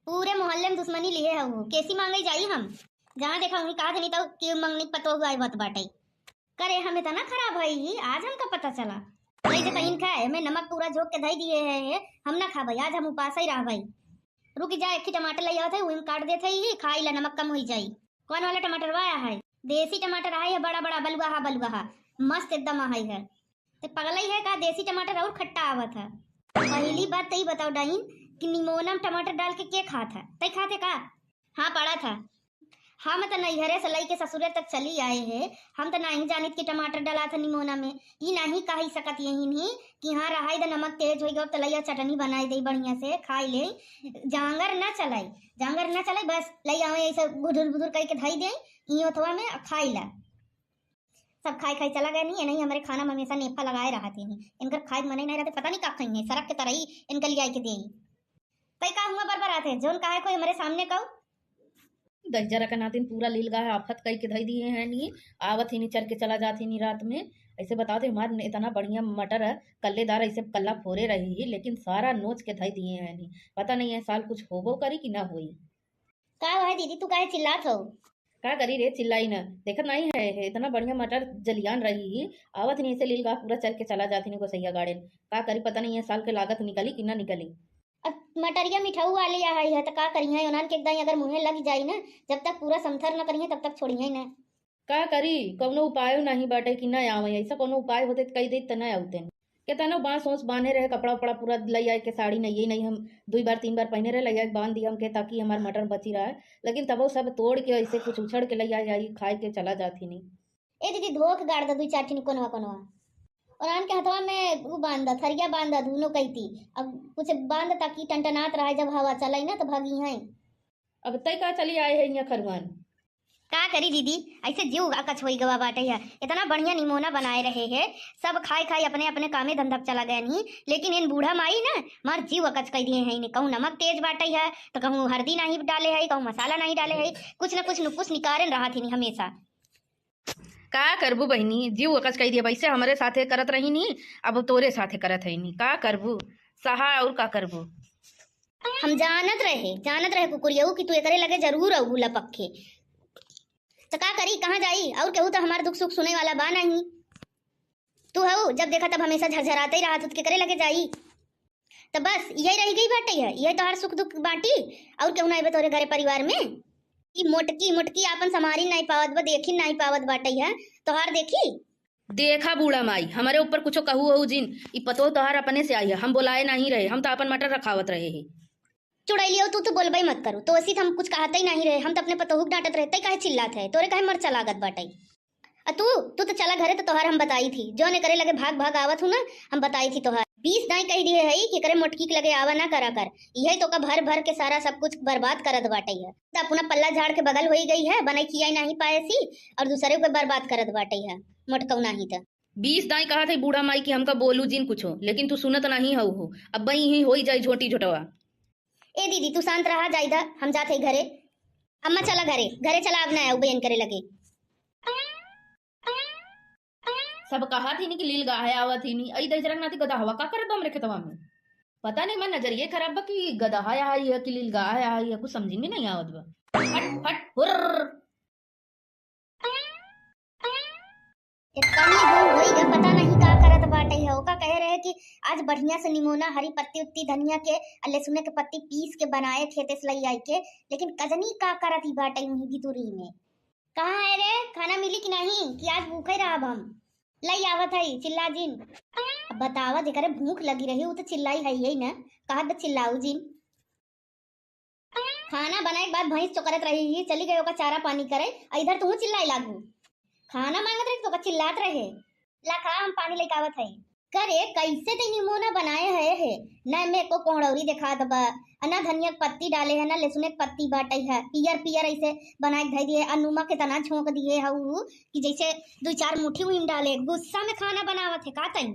पूरे मोहल्ले में दुश्मनी लिए है वो, कैसी मांगे जाई हम? जहाँ देखा वहीं कहा नहीं तो कि मंगनी पतोह आए बत बाटे। करे हम इतना खराब है ही, आज हमका पता चला। वही तो कहीं खाए, मैं नमक पूरा झोंक के धई दिए है, हम ना खाबे, आज हम उपास ही रहबे। रुक जा, एक ही टमाटर ले आवत है, वही में काट देत है ही, खाई ला, नमक कम होई जाई। कौन वाला टमाटर वाया है? देसी टमाटर है, बड़ा बड़ा बलुआहा बलुआहा, मस्त एकदम है है। ते पगलई है का, देसी टमाटर और खट्टा आवत है। पहली बात तई बताओ डाइन कि निमोना में टमाटर डाल के के खात है? तई खाते का? हाँ, पड़ा था। हम त नैहरे से लई के ससुरे तक चली आए हैं, हम त नहीं जानित कि टमाटर डाला था निमोना में। ई नहीं कही सकत यही नहीं कि हाँ रहाई द नमक तेज होई गयो त लइया चटनी बनाई दे बढ़िया से खाई ले। जांगर ना चलाई, जांगर ना चलाई, बस लई आवे ऐसे गुदुर गुदुर करके धई दे ई ओथवा में आ खाई ला। सब खाई खाई चला गए नहीं, नहीं हमारे खाना में हमेशा नेफा लगाए रहते हैं। इनकर खाए के मने नहीं रहते, पता नहीं का खाई है, सरक के तरई इनकर लिया के दे। तई का हुआ बरबर आते, जोन काहे कोई हमारे सामने कहू? दहिजरा के नातिन पूरा लील गाहे आफत कई के धई दिए हैं नी, आवत ही नी चर के चला जात ही नी रात में। ऐसे बताओ तो हमार इतना बढ़िया मटर है, कल्लेदार ऐसे कल्ला फोरे रही ही, लेकिन सारा नोच के धई दिए हैं नी। पता नहीं है साल कुछ होबो करी कि ना होई। का है दीदी, तू काहे चिल्लात हो? का करी रे, चिल्लाई ना, देखत नहीं है, है इतना बढ़िया मटर जलियान रही ही, आवत नहीं ऐसे लील गाह पूरा चर के चला जात ही नी गोसैया गाड़ेन। का करी, पता नहीं है साल के लागत निकली कि ना निकली। अब मटरिया मिठाऊ वाली आ है, त का करिहैं? उन्हन के एकदम अगर मुँहे लग जाई ना, जब तक पूरा समथर न करिहैं, तब तक छोड़िहैं ना। का करी, कौनो उपायो नहीं बाटे कि ना आवे। ऐसा कौनो उपाय होते त कही देत त ना आउते। केतनो बांस ओस बांधे रहे, कपड़ा उपड़ा पूरा लई आए के, साड़ी नहीं, नहीं हम दुई बार तीन बार पहने रहे, लई आए के बांध दिया हमके, ताकि हमार मटर बची रहे। लेकिन तबो सब तोड़ के ऐसे कुछ उछड़ के लई आए, आई खाए के चला जात ही नहीं। ए दीदी, धो के गाड़ द दुई चार ठिन कोनवा कोनवा। और आन के हथवा में उ बांध द, थरिया बांध द, दुनो कैती। अब कुछ बांध द ताकि टनटनात रहे, जब हवा चलाई ना तो भागी हैं। अब तय का चली आए है यहाँ खरुआन। का करी दीदी, ऐसे जीव अकच होई गवा बाटे है। इतना बढ़िया निमोना बनाए रहे है, सब खाए खाए अपने अपने कामे धंधा पे चला गए नहीं, लेकिन इन बूढ़ा माई ना मार जीव अकच कई दिए हैं। इन्हें कहूँ नमक तेज बाटे है, तो कहूँ हरदी नहीं डाले है, कहूँ मसाला नहीं डाले है, कुछ न कुछ नुकुस निकारे रहा थी हमेशा। का करबू बहिनी, जीव अकच कई दिए। वैसे हमरे साथे करत रही नी, अब तोरे साथे करत है नी। का करबू, सहा और का करबू। हम जानत रहे, जानत रहे कुकुरियऊ कि तू एकरे लगे जरूर अउबू लपक के। त का करी, कहाँ जाई? और केहू त हमार दुख सुख सुने वाला बा नहीं। तू हऊ, जब देखा तब हमेशा झरझराते ही रहत, त केकरे लगे जाई? त बस यही रह गई बाटे है, यही तोहार सुख दुख बाटी, और केहू ना अइबे तोहरे घरे परिवार में? ई मोटकी मोटकी आपन संभारी नहीं पावत बा, देखी नहीं पावत बाटे है, तोहार देखी। देखा बूढ़ा माई, हमरे ऊपर कुछो कहू हो जिन, ई पतोह तोहार अपने से आई है, हम बोलाए नहीं रहे, हम तो आपन मटर रखावत रहे ही। चुड़ैलियो, तू तो बोलबे मत करू, तो ऐसी हम कुछ कहते ही नहीं रहे, हम तो अपने पतोहू के डांटत रहे, तै काहे चिल्लात है, तोरे काहे मरचा लागत बाटे? आ तू, तू तो चला घरे, तो तोहार हम बताई थी, जौन एकरे लगे भाग भाग आवत हूँ ना, हम बताई थी तोहार। बीस दाई कह दिए है कि एकरे मोटकी के लगे आवा ना करा कर, यही तो का भर भर के सारा सब कुछ बर्बाद करत बाटे है। तो अपना पल्ला झाड़ के बगल होई गई है, बनाई खियाई नहीं पाए सी, और दूसरे के बर्बाद करत बाटे है मोटकऊ नहीं तो। बीस दाई कहा थे बूढ़ा माई कि हमका बोलू जिन कुछो, लेकिन तू सुनत नहीं हऊ हो। अब बई ही होई जाई झोटी झोटवा। ए दीदी, तू शांत रहा, जाइदा, हम जात है घरे। अम्मा चला घरे, घरे चला, अब ना आऊ बयन करे लगे। सब कहा थी नी कि लील गाहे आवत ही नी, अई दहिजरक नाती गदहवा का करत बा हमरे खेतवा में? पता नहीं, मैं नजरिए खराब बा कि गदहा आई है कि लील गाहे आई है, कुछ समझ में नहीं आवत बा। हट, हट, हुर्र। इतनी दूर होई ग, पता नहीं का करत बाटे है। ओका कहे रहे कि आज बढ़िया से निमोना, हरी पत्ती उत्ती धनिया के, आ लहसुन के पत्ती पीस के बनाए खेते से लई आई के, लेकिन कजनी का करत ही बाटे वहीं भितुरी में। कहाँ है रे, खाना मिली कि नहीं, कि आज भूखे रहब हम? लई आवत है, चिल्ला जिन। अब बतावा, जेकरे भूख लगी रही, उ तो चिल्लाई है यही ना, कहत बा चिल्लाऊ जिन। खाना बनाए के बाद भैंस चोकरत रही ही, चली गई ओका चारा पानी करे, आ इधर तू चिल्लाए लागू। खाना मांगत रही तो ओका चिल्लात रहे। ला खा, हम पानी लेके आवत है। करे, कैसे ते निमोना बनाए है, है? ना में एको कोहड़ौरी देखात बा, आ ना धनिया के पत्ती डाले है, ना लहसुन के पत्ती बाटे है, पियर पियर ऐसे बनाए के धई दिए, आ नमक इतना झोंक दिए है उ कि जैसे दुई चार मुट्ठी उहिन डाले। गुस्सा में खाना बनावत है का तई?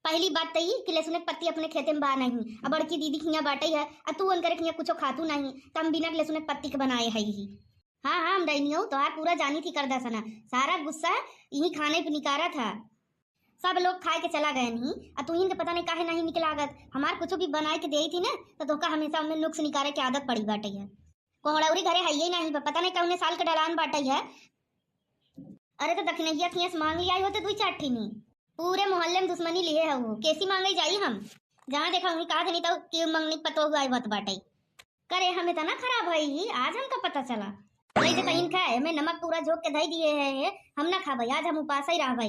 पहली बात त ई कि लहसुन के पत्ती अपने खेते में बा नहीं, आ बड़की दीदी खिया बाटे है, आ तू उनकरे खिया कुछो खातू नहीं, त हम बिना लहसुन के पत्ती के बनाए है ही। हाँ, हाँ, हम डैनियो तोहार पूरा जानी थी करदा सना, सारा गुस्सा यही खाने पे निकारा था। सब लोग खाए के चला गए नहीं, आ तू इनके पता नहीं काहे नहीं निकला लागत। हमार कुछ भी बनाए के देई थी ना, तो तोका हमेशा उनमें नुक्स निकारे के आदत पड़ी बाटे है। कोहड़ौरी घरे है ये नहीं, पता नहीं कौने साल के डलान बाटे है। अरे तो दखिनैया खिया से मांग लिया होते दुई चार ठिनी। पूरे मोहल्ले में दुश्मनी लिए है वो, कैसी मांगे जाई हम? जहाँ देखा वहीं कहा नहीं तो कि मंगनी पतोह आई बात बाटे। करे हम इतना खराब है ही, आज हमका पता चला। वही से कहीं खाए, हमें नमक पूरा झोंक के धई दिए है, है, हम ना खाबे, आज हम उपास ही रहबे।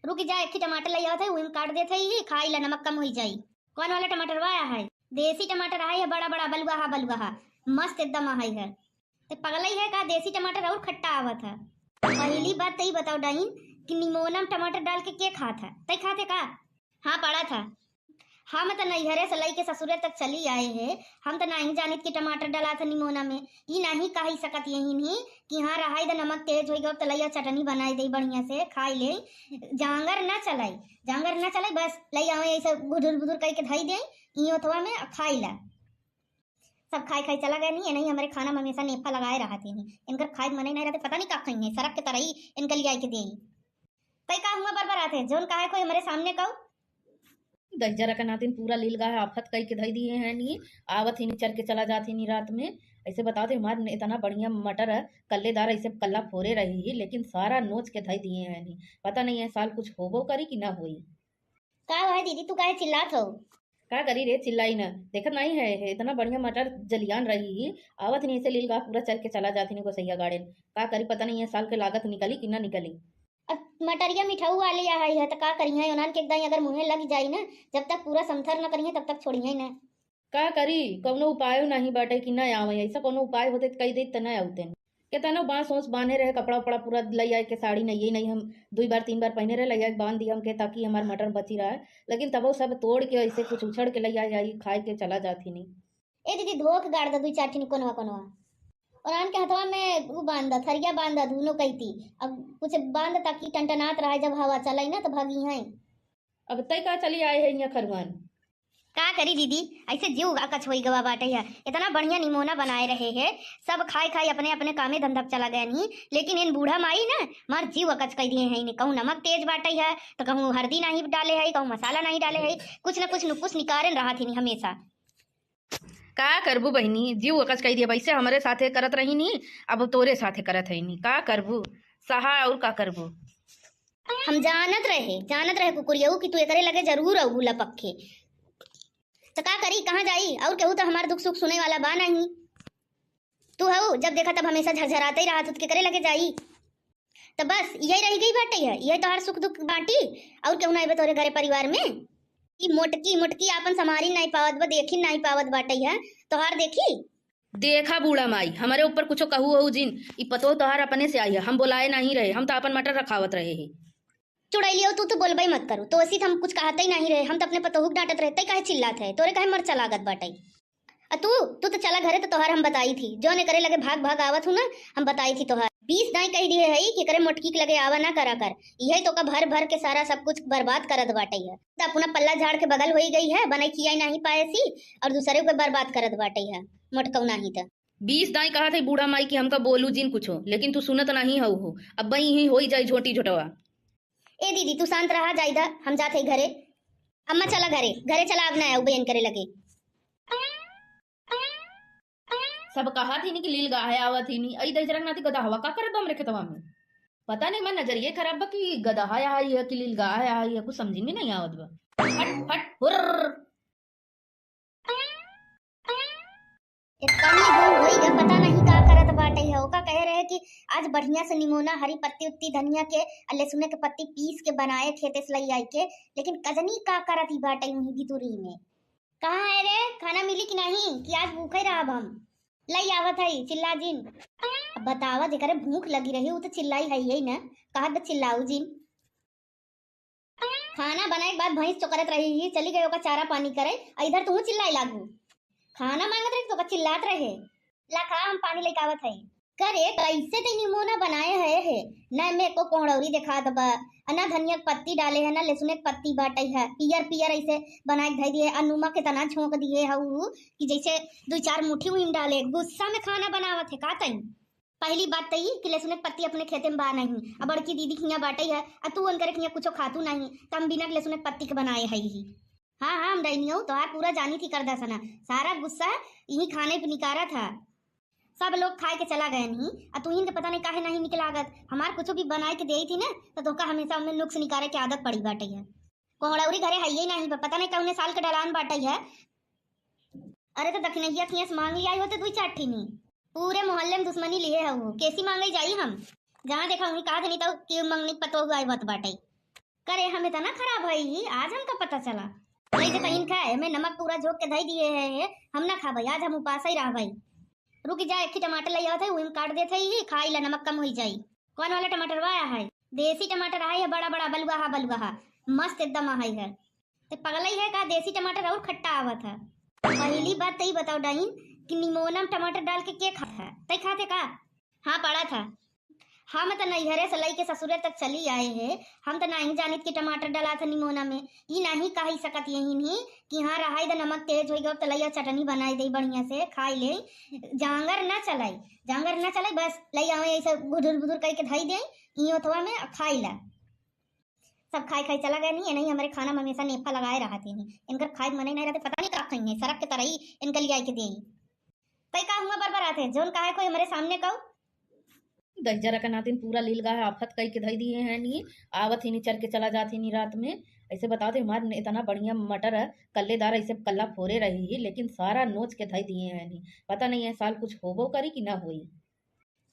रुक जा, एक ही टमाटर ले आवत है, वही में काट देते ही, खाई ला, नमक कम होई जाई। कौन वाला टमाटर वाया है? देसी टमाटर है, बड़ा बड़ा बलुआहा बलुआहा, मस्त एकदम है, है। ते पगलई है का, देसी टमाटर और खट्टा आवत है। पहली बात तो ई बताओ डाइन कि निमोना में टमाटर डाल के के खात है? तै खाते का? हाँ, पड़ा था। हम त नैहरे से लई के ससुरे तक चली आए हैं, हम त नहीं जानित कि टमाटर डाला था निमोना में। ई नहीं कही सकत यही नहीं कि हाँ, रहाई द नमक तेज होई गयो, त लइया चटनी बनाई दे बढ़िया से, खाई ले। जांगर ना चलाई, जांगर ना चलाई, बस लई आवे ऐसे गुदुर गुदुर करके धई दे, ई ओथवा में खाई ला। सब खाई खाई चला गए नहीं, नहीं हमारे खाना में हमेशा नेफा लगाए रहते हैं। इनकर खाए के मने नहीं रहते, पता नहीं का खाई है, सरक के तरई इनके लिए आई के दे। तै का हुआ बरबरात है, जोन काहे कोई हमारे सामने कहू? दहिजरा के नातिन पूरा लील गाहे आफत कई के धई दिए हैं नी, आवत ही नी चर के चला जात ही नी रात में। ऐसे बताओ थे, हमार इतना बढ़िया मटर है, कल्लेदार ऐसे कल्ला फोरे रही ही, लेकिन सारा नोच के धई दिए हैं नी। पता नहीं है साल कुछ होबो करी कि ना होई। का हुआ है दीदी, तू काहे चिल्लात हो? का करी रे, चिल्लाई न, देखत नाहीं है, है इतना बढ़िया मटर जलियान रही ही, आवत नहीं ऐसे लील गाह पूरा चर के चला जात ही गोसैया गाड़ेन। का करी, पता नहीं ये साल के लागत निकली कि ना निकली। अब मटरिया मिठाऊ वाले यहाँ है, तो का करिहैं, उन्हन के एकदम अगर मुँहे लग जाई ना, जब तक पूरा समथर न करिहैं, तब तक छोड़िहैं ना। का करी, कौनो उपायो नाहीं बाटे कि ना आवे, ऐसा कौनो उपाय होते तो कही देत त ना आउते। केतनो बांस ओस बांधे रहे, कपड़ा उपड़ा पूरा लई आए के, साड़ी नहीं, नहीं हम दुई बार तीन बार पहने रहे, लई आए के बांध दिया हमके, ताकि हमार मटर बची रहे, लेकिन तबो सब तोड़ के ऐसे कुछ उछड़ के लई आए, आई खाए के चला जात ही नहीं। ए दीदी, धो के गाड़ द दुई चार ठिन कोनवा कोनवा, और आन के हथवा में उ बांध द, थरिया बांध द, दुनो कैती। अब कुछ बांध द ताकि टनटनात रहे, जब हवा चलाई ना तो भागी हैं। अब तय का चली आए है यहाँ खरुआन। का करी दीदी, ऐसे जीव अकच होई गवा बाटे है। इतना बढ़िया निमोना बनाए रहे है, सब खाए खाए अपने अपने कामे धंधा पे चला गए नहीं, लेकिन इन बूढ़ा माई ना मार जीव अकच कई दिए हैं। कहूँ नमक तेज बाटे है, तो कहूँ हरदी नहीं डाले है, कहूँ मसाला नहीं डाले है, कुछ न कुछ नुकुस निकारेन रहा थी हमेशा। का करबू बहिनी, जीव अकच कई दिए, वैसे हमरे साथे करत रही नी, अब तोरे साथे करत है नी, का करबू, सहा और का करबू। हम जानत रहे, जानत रहे कुकुरियऊ कि तू एकरे लगे जरूर अउबू लपक के। त का करी, कहाँ जाई? और केहू त हमार दुख सुख सुने वाला बा नहीं। तू हऊ, जब देखा तब हमेशा झरझराते ही रहत, त केकरे लगे जाई? त बस यही रह गई बाटे है, यही तोहार सुख दुख बाटी, और केहू ना अइबे तोहरे घरे परिवार में? ई मोटकी मोटकी आपन संभारी नहीं पावत बा, देखी नहीं पावत बाटे है, तोहार देखी। देखा बूढ़ा माई, हमरे ऊपर कुछो कहू हो जिन, ई पतोह तोहार अपने से आई है, हम बोलाए नहीं रहे, हम तो अपन मटर रखावत रहे ही। चुड़ैलियो, तू तो बोलबे मत करू, तो ऐसी हम कुछ कहते ही नहीं रहे, हम तो अपने पतोहू के डांटत रहे, तै काहे चिल्लात है, तोरे काहे मरचा लागत बाटे? आ तू, तू तो चला घरे, तो तोहार हम बताई थी, जो ने करे लगे भाग भाग आवत हूँ ना, हम बताई थी तोहार। बीस दाई कह दिए है कि करे मोटकी के लगे आवा ना करा कर, यही तो का भर भर के सारा सब कुछ बर्बाद करत बाटे है। तो अपना पल्ला झाड़ के बगल होई गई है, बनाई खियाई नहीं पाए सी, और दूसरे को बर्बाद करत बाटे है मोटकऊ नहीं तो। बीस दाई कहा थे बूढ़ा माई कि हमका बोलू जिन कुछो, लेकिन तू सुनत नहीं हऊ हो। अब बई ही होई जाई झोटी झोटवा। ए दीदी, तू शांत रहा, जाइदा, हम जात है घरे। अम्मा चला घरे, घरे चला, अब ना आऊ बयन करे लगे। सब कहा थी नी कि लील गाहे आवत ही नी, अई दहिजरक नाती गदहवा का करत बा हमरे खेतवा में? पता नहीं, मैं नजरिए खराब बा कि गदहा आई है कि लील गाहे आई है, कुछ समझ में नहीं आवत बा। हट, हट, हुर्र। इतनी दूर होई ग, पता नहीं का करत बाटे है। ओका कहे रहे कि आज बढ़िया से निमोना, हरी पत्ती उत्ती धनिया के, आ लहसुन के पत्ती पीस के बनाए खेते से लई आई के, लेकिन कजनी का करत ही बाटे वहीं भितुरी में। कहाँ है रे, खाना मिली कि नहीं, कि आज भूखे रहब हम? लई आवत है, चिल्ला जिन। अब बतावा, जेकरे भूख लगी रही, उ तो चिल्लाई है ही ना, कहत बा चिल्लाऊ जिन। खाना बनाए के बाद भैंस चोकरत रही ही, चली गई ओका चारा पानी करे, आ इधर तू चिल्लाए लागू। खाना मांगत रही तो ओका चिल्लात रहे। ला खा, हम पानी लेके आवत है। करे, कैसे ते निमोना बनाए है, है? ना में को कोहड़ौरी देखात बा, आ ना धनिया के पत्ती डाले है, ना लहसुन के पत्ती बाटे है, पियर पियर ऐसे बनाए के धई दिए, आ नमक इतना झोंक दिए है उ कि जैसे दुई चार मुट्ठी उहिन डाले। गुस्सा में खाना बनावत है का तई? पहली बात त ई कि लहसुन के पत्ती अपने खेते में बा नहीं, आ बड़की दीदी खिया बाटे है, आ तू उनकरे खिया कुछो खातू नहीं, त हम बिना लहसुन के पत्ती के बनाए है ही। हाँ, हाँ, हम डैनियो तोहार पूरा जानी थी कर दसना, सारा गुस्सा यही खाने पे निकारा था। सब लोग खाए के चला गए नहीं, आ तू इनके पता नहीं काहे नहीं निकलागत। हमार कुछो भी बनाए के देई थी ना, तो तोका हमेशा उनमें नुक्स निकारे के आदत पड़ी बाटे है। कोहड़ौरी घरे है ही नहीं, पता नहीं कौने साल के डलान बाटे है। अरे तो दखिनैया खिया से मांग लिया होते दुई चार ठिनी। पूरे मोहल्ले में दुश्मनी लिए हऊ, कैसी मांगे जाई हम? जहाँ देखा वहीं कहा देनी तो कि मंगनी पतोह आई बात बाटे। करे हम इतना खराब है ही, आज हमका पता चला। वही से कहीं खाए, हमें नमक पूरा झोंक के धई दिए है, है, हम ना खाबे, आज हम उपास ही रहबे। रुक जा, एक ही टमाटर ले आवत है, वही में काट देते ही, खाई ला, नमक कम होई जाई। कौन वाला टमाटर आया है? देसी टमाटर आया है, बड़ा बड़ा बलुआहा बलुआहा, मस्त एकदम आया है। ते पगलई है का, देसी टमाटर और खट्टा आवत है। पहली बात तई बताओ डाइन कि निमोना में टमाटर डाल के के खात है? तई खाते का? हाँ, पड़ा था। हम त नैहरे से लई के ससुरे तक चली आए है, हम त नहीं जानित कि टमाटर डाला था निमोना में। ई नहीं कही सकत यही नहीं कि हाँ रहाई द नमक तेज होई गयो त लइया चटनी बनाई दे बढ़िया से खाई ले। जांगर ना चलाई, जांगर ना चलाई, बस लई आवे ऐसे गुदुर गुदुर करके धई दे ई ओथवा में आ खाई ला। सब खाई खाई चला गए नहीं, नहीं हमारे खाना में हमेशा नेफा लगाए रहते हैं। इनकर खाए के मने नहीं रहते, पता नहीं का खाई है, सरक के तरई इनके लिए आई के दे। तई का हुआ बरबर आते, जोन कहा है कोई हमारे सामने कहू? दहिजरा के नातिन पूरा लील गाह आफत कई के धई दिए हैं नी। आवत ही नी, चर के चला जात ही नी रात में। ऐसे बताओ थे, हमार इतना बढ़िया मटर है, कल्लेदार ऐसे कल्ला फोरे रही ही, लेकिन सारा नोच के धई दिए हैं नी। पता नहीं है साल कुछ होबो करी कि ना होई।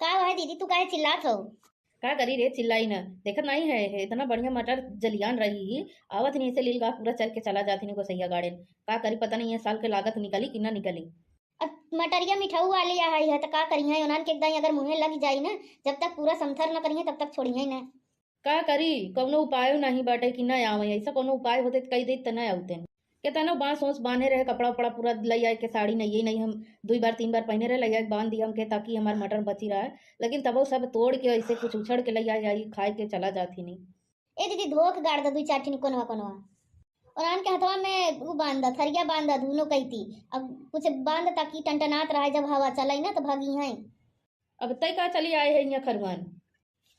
का है दीदी, तू काहे चिल्लात हो? का करी रे, चिल्लाई ना। देखत नहीं है, है इतना बढ़िया मटर जलियान रही ही, आवत ही नी ऐसे लील गाह पूरा चर के चला जात ही नी गोसैया गाड़ेन। का करी, पता नहीं है साल के लागत निकली कि ना निकली। अब मटरिया मिठाऊ वाली आ है, तो का करी है, उन्हन के एकदम अगर मुँहे लग जाई ना, जब तक पूरा समथर न करिए तब तक छोड़िए ना। का करी, कौनो उपायो नहीं बाटे कि ना आवे। ऐसा कौनो उपाय होते त कही देत त ना आवते। केतनो बांस ओस बांधे रहे, कपड़ा उपड़ा पूरा लई आए के, साड़ी नहीं, ये नहीं, हम दुई बार तीन बार पहने रहे, लई आए के बांध दिया हमके, ताकि हमार मटर बची रहे। लेकिन तबो सब तोड़ के ऐसे कुछ उछड़ के लई आए, आई खाए के चला जात ही नहीं। ए दीदी, धोख गाड़ द दुई चार ठिन कोनवा कोनवा। और आन के हथवा में उ बांध द, थरिया बांध द, दोनों कैती। अब कुछ बांध द ताकि टनटनात रहे, जब हवा चलाई ना तो भागी हैं। अब तय का चली आए है यहाँ खरुआन।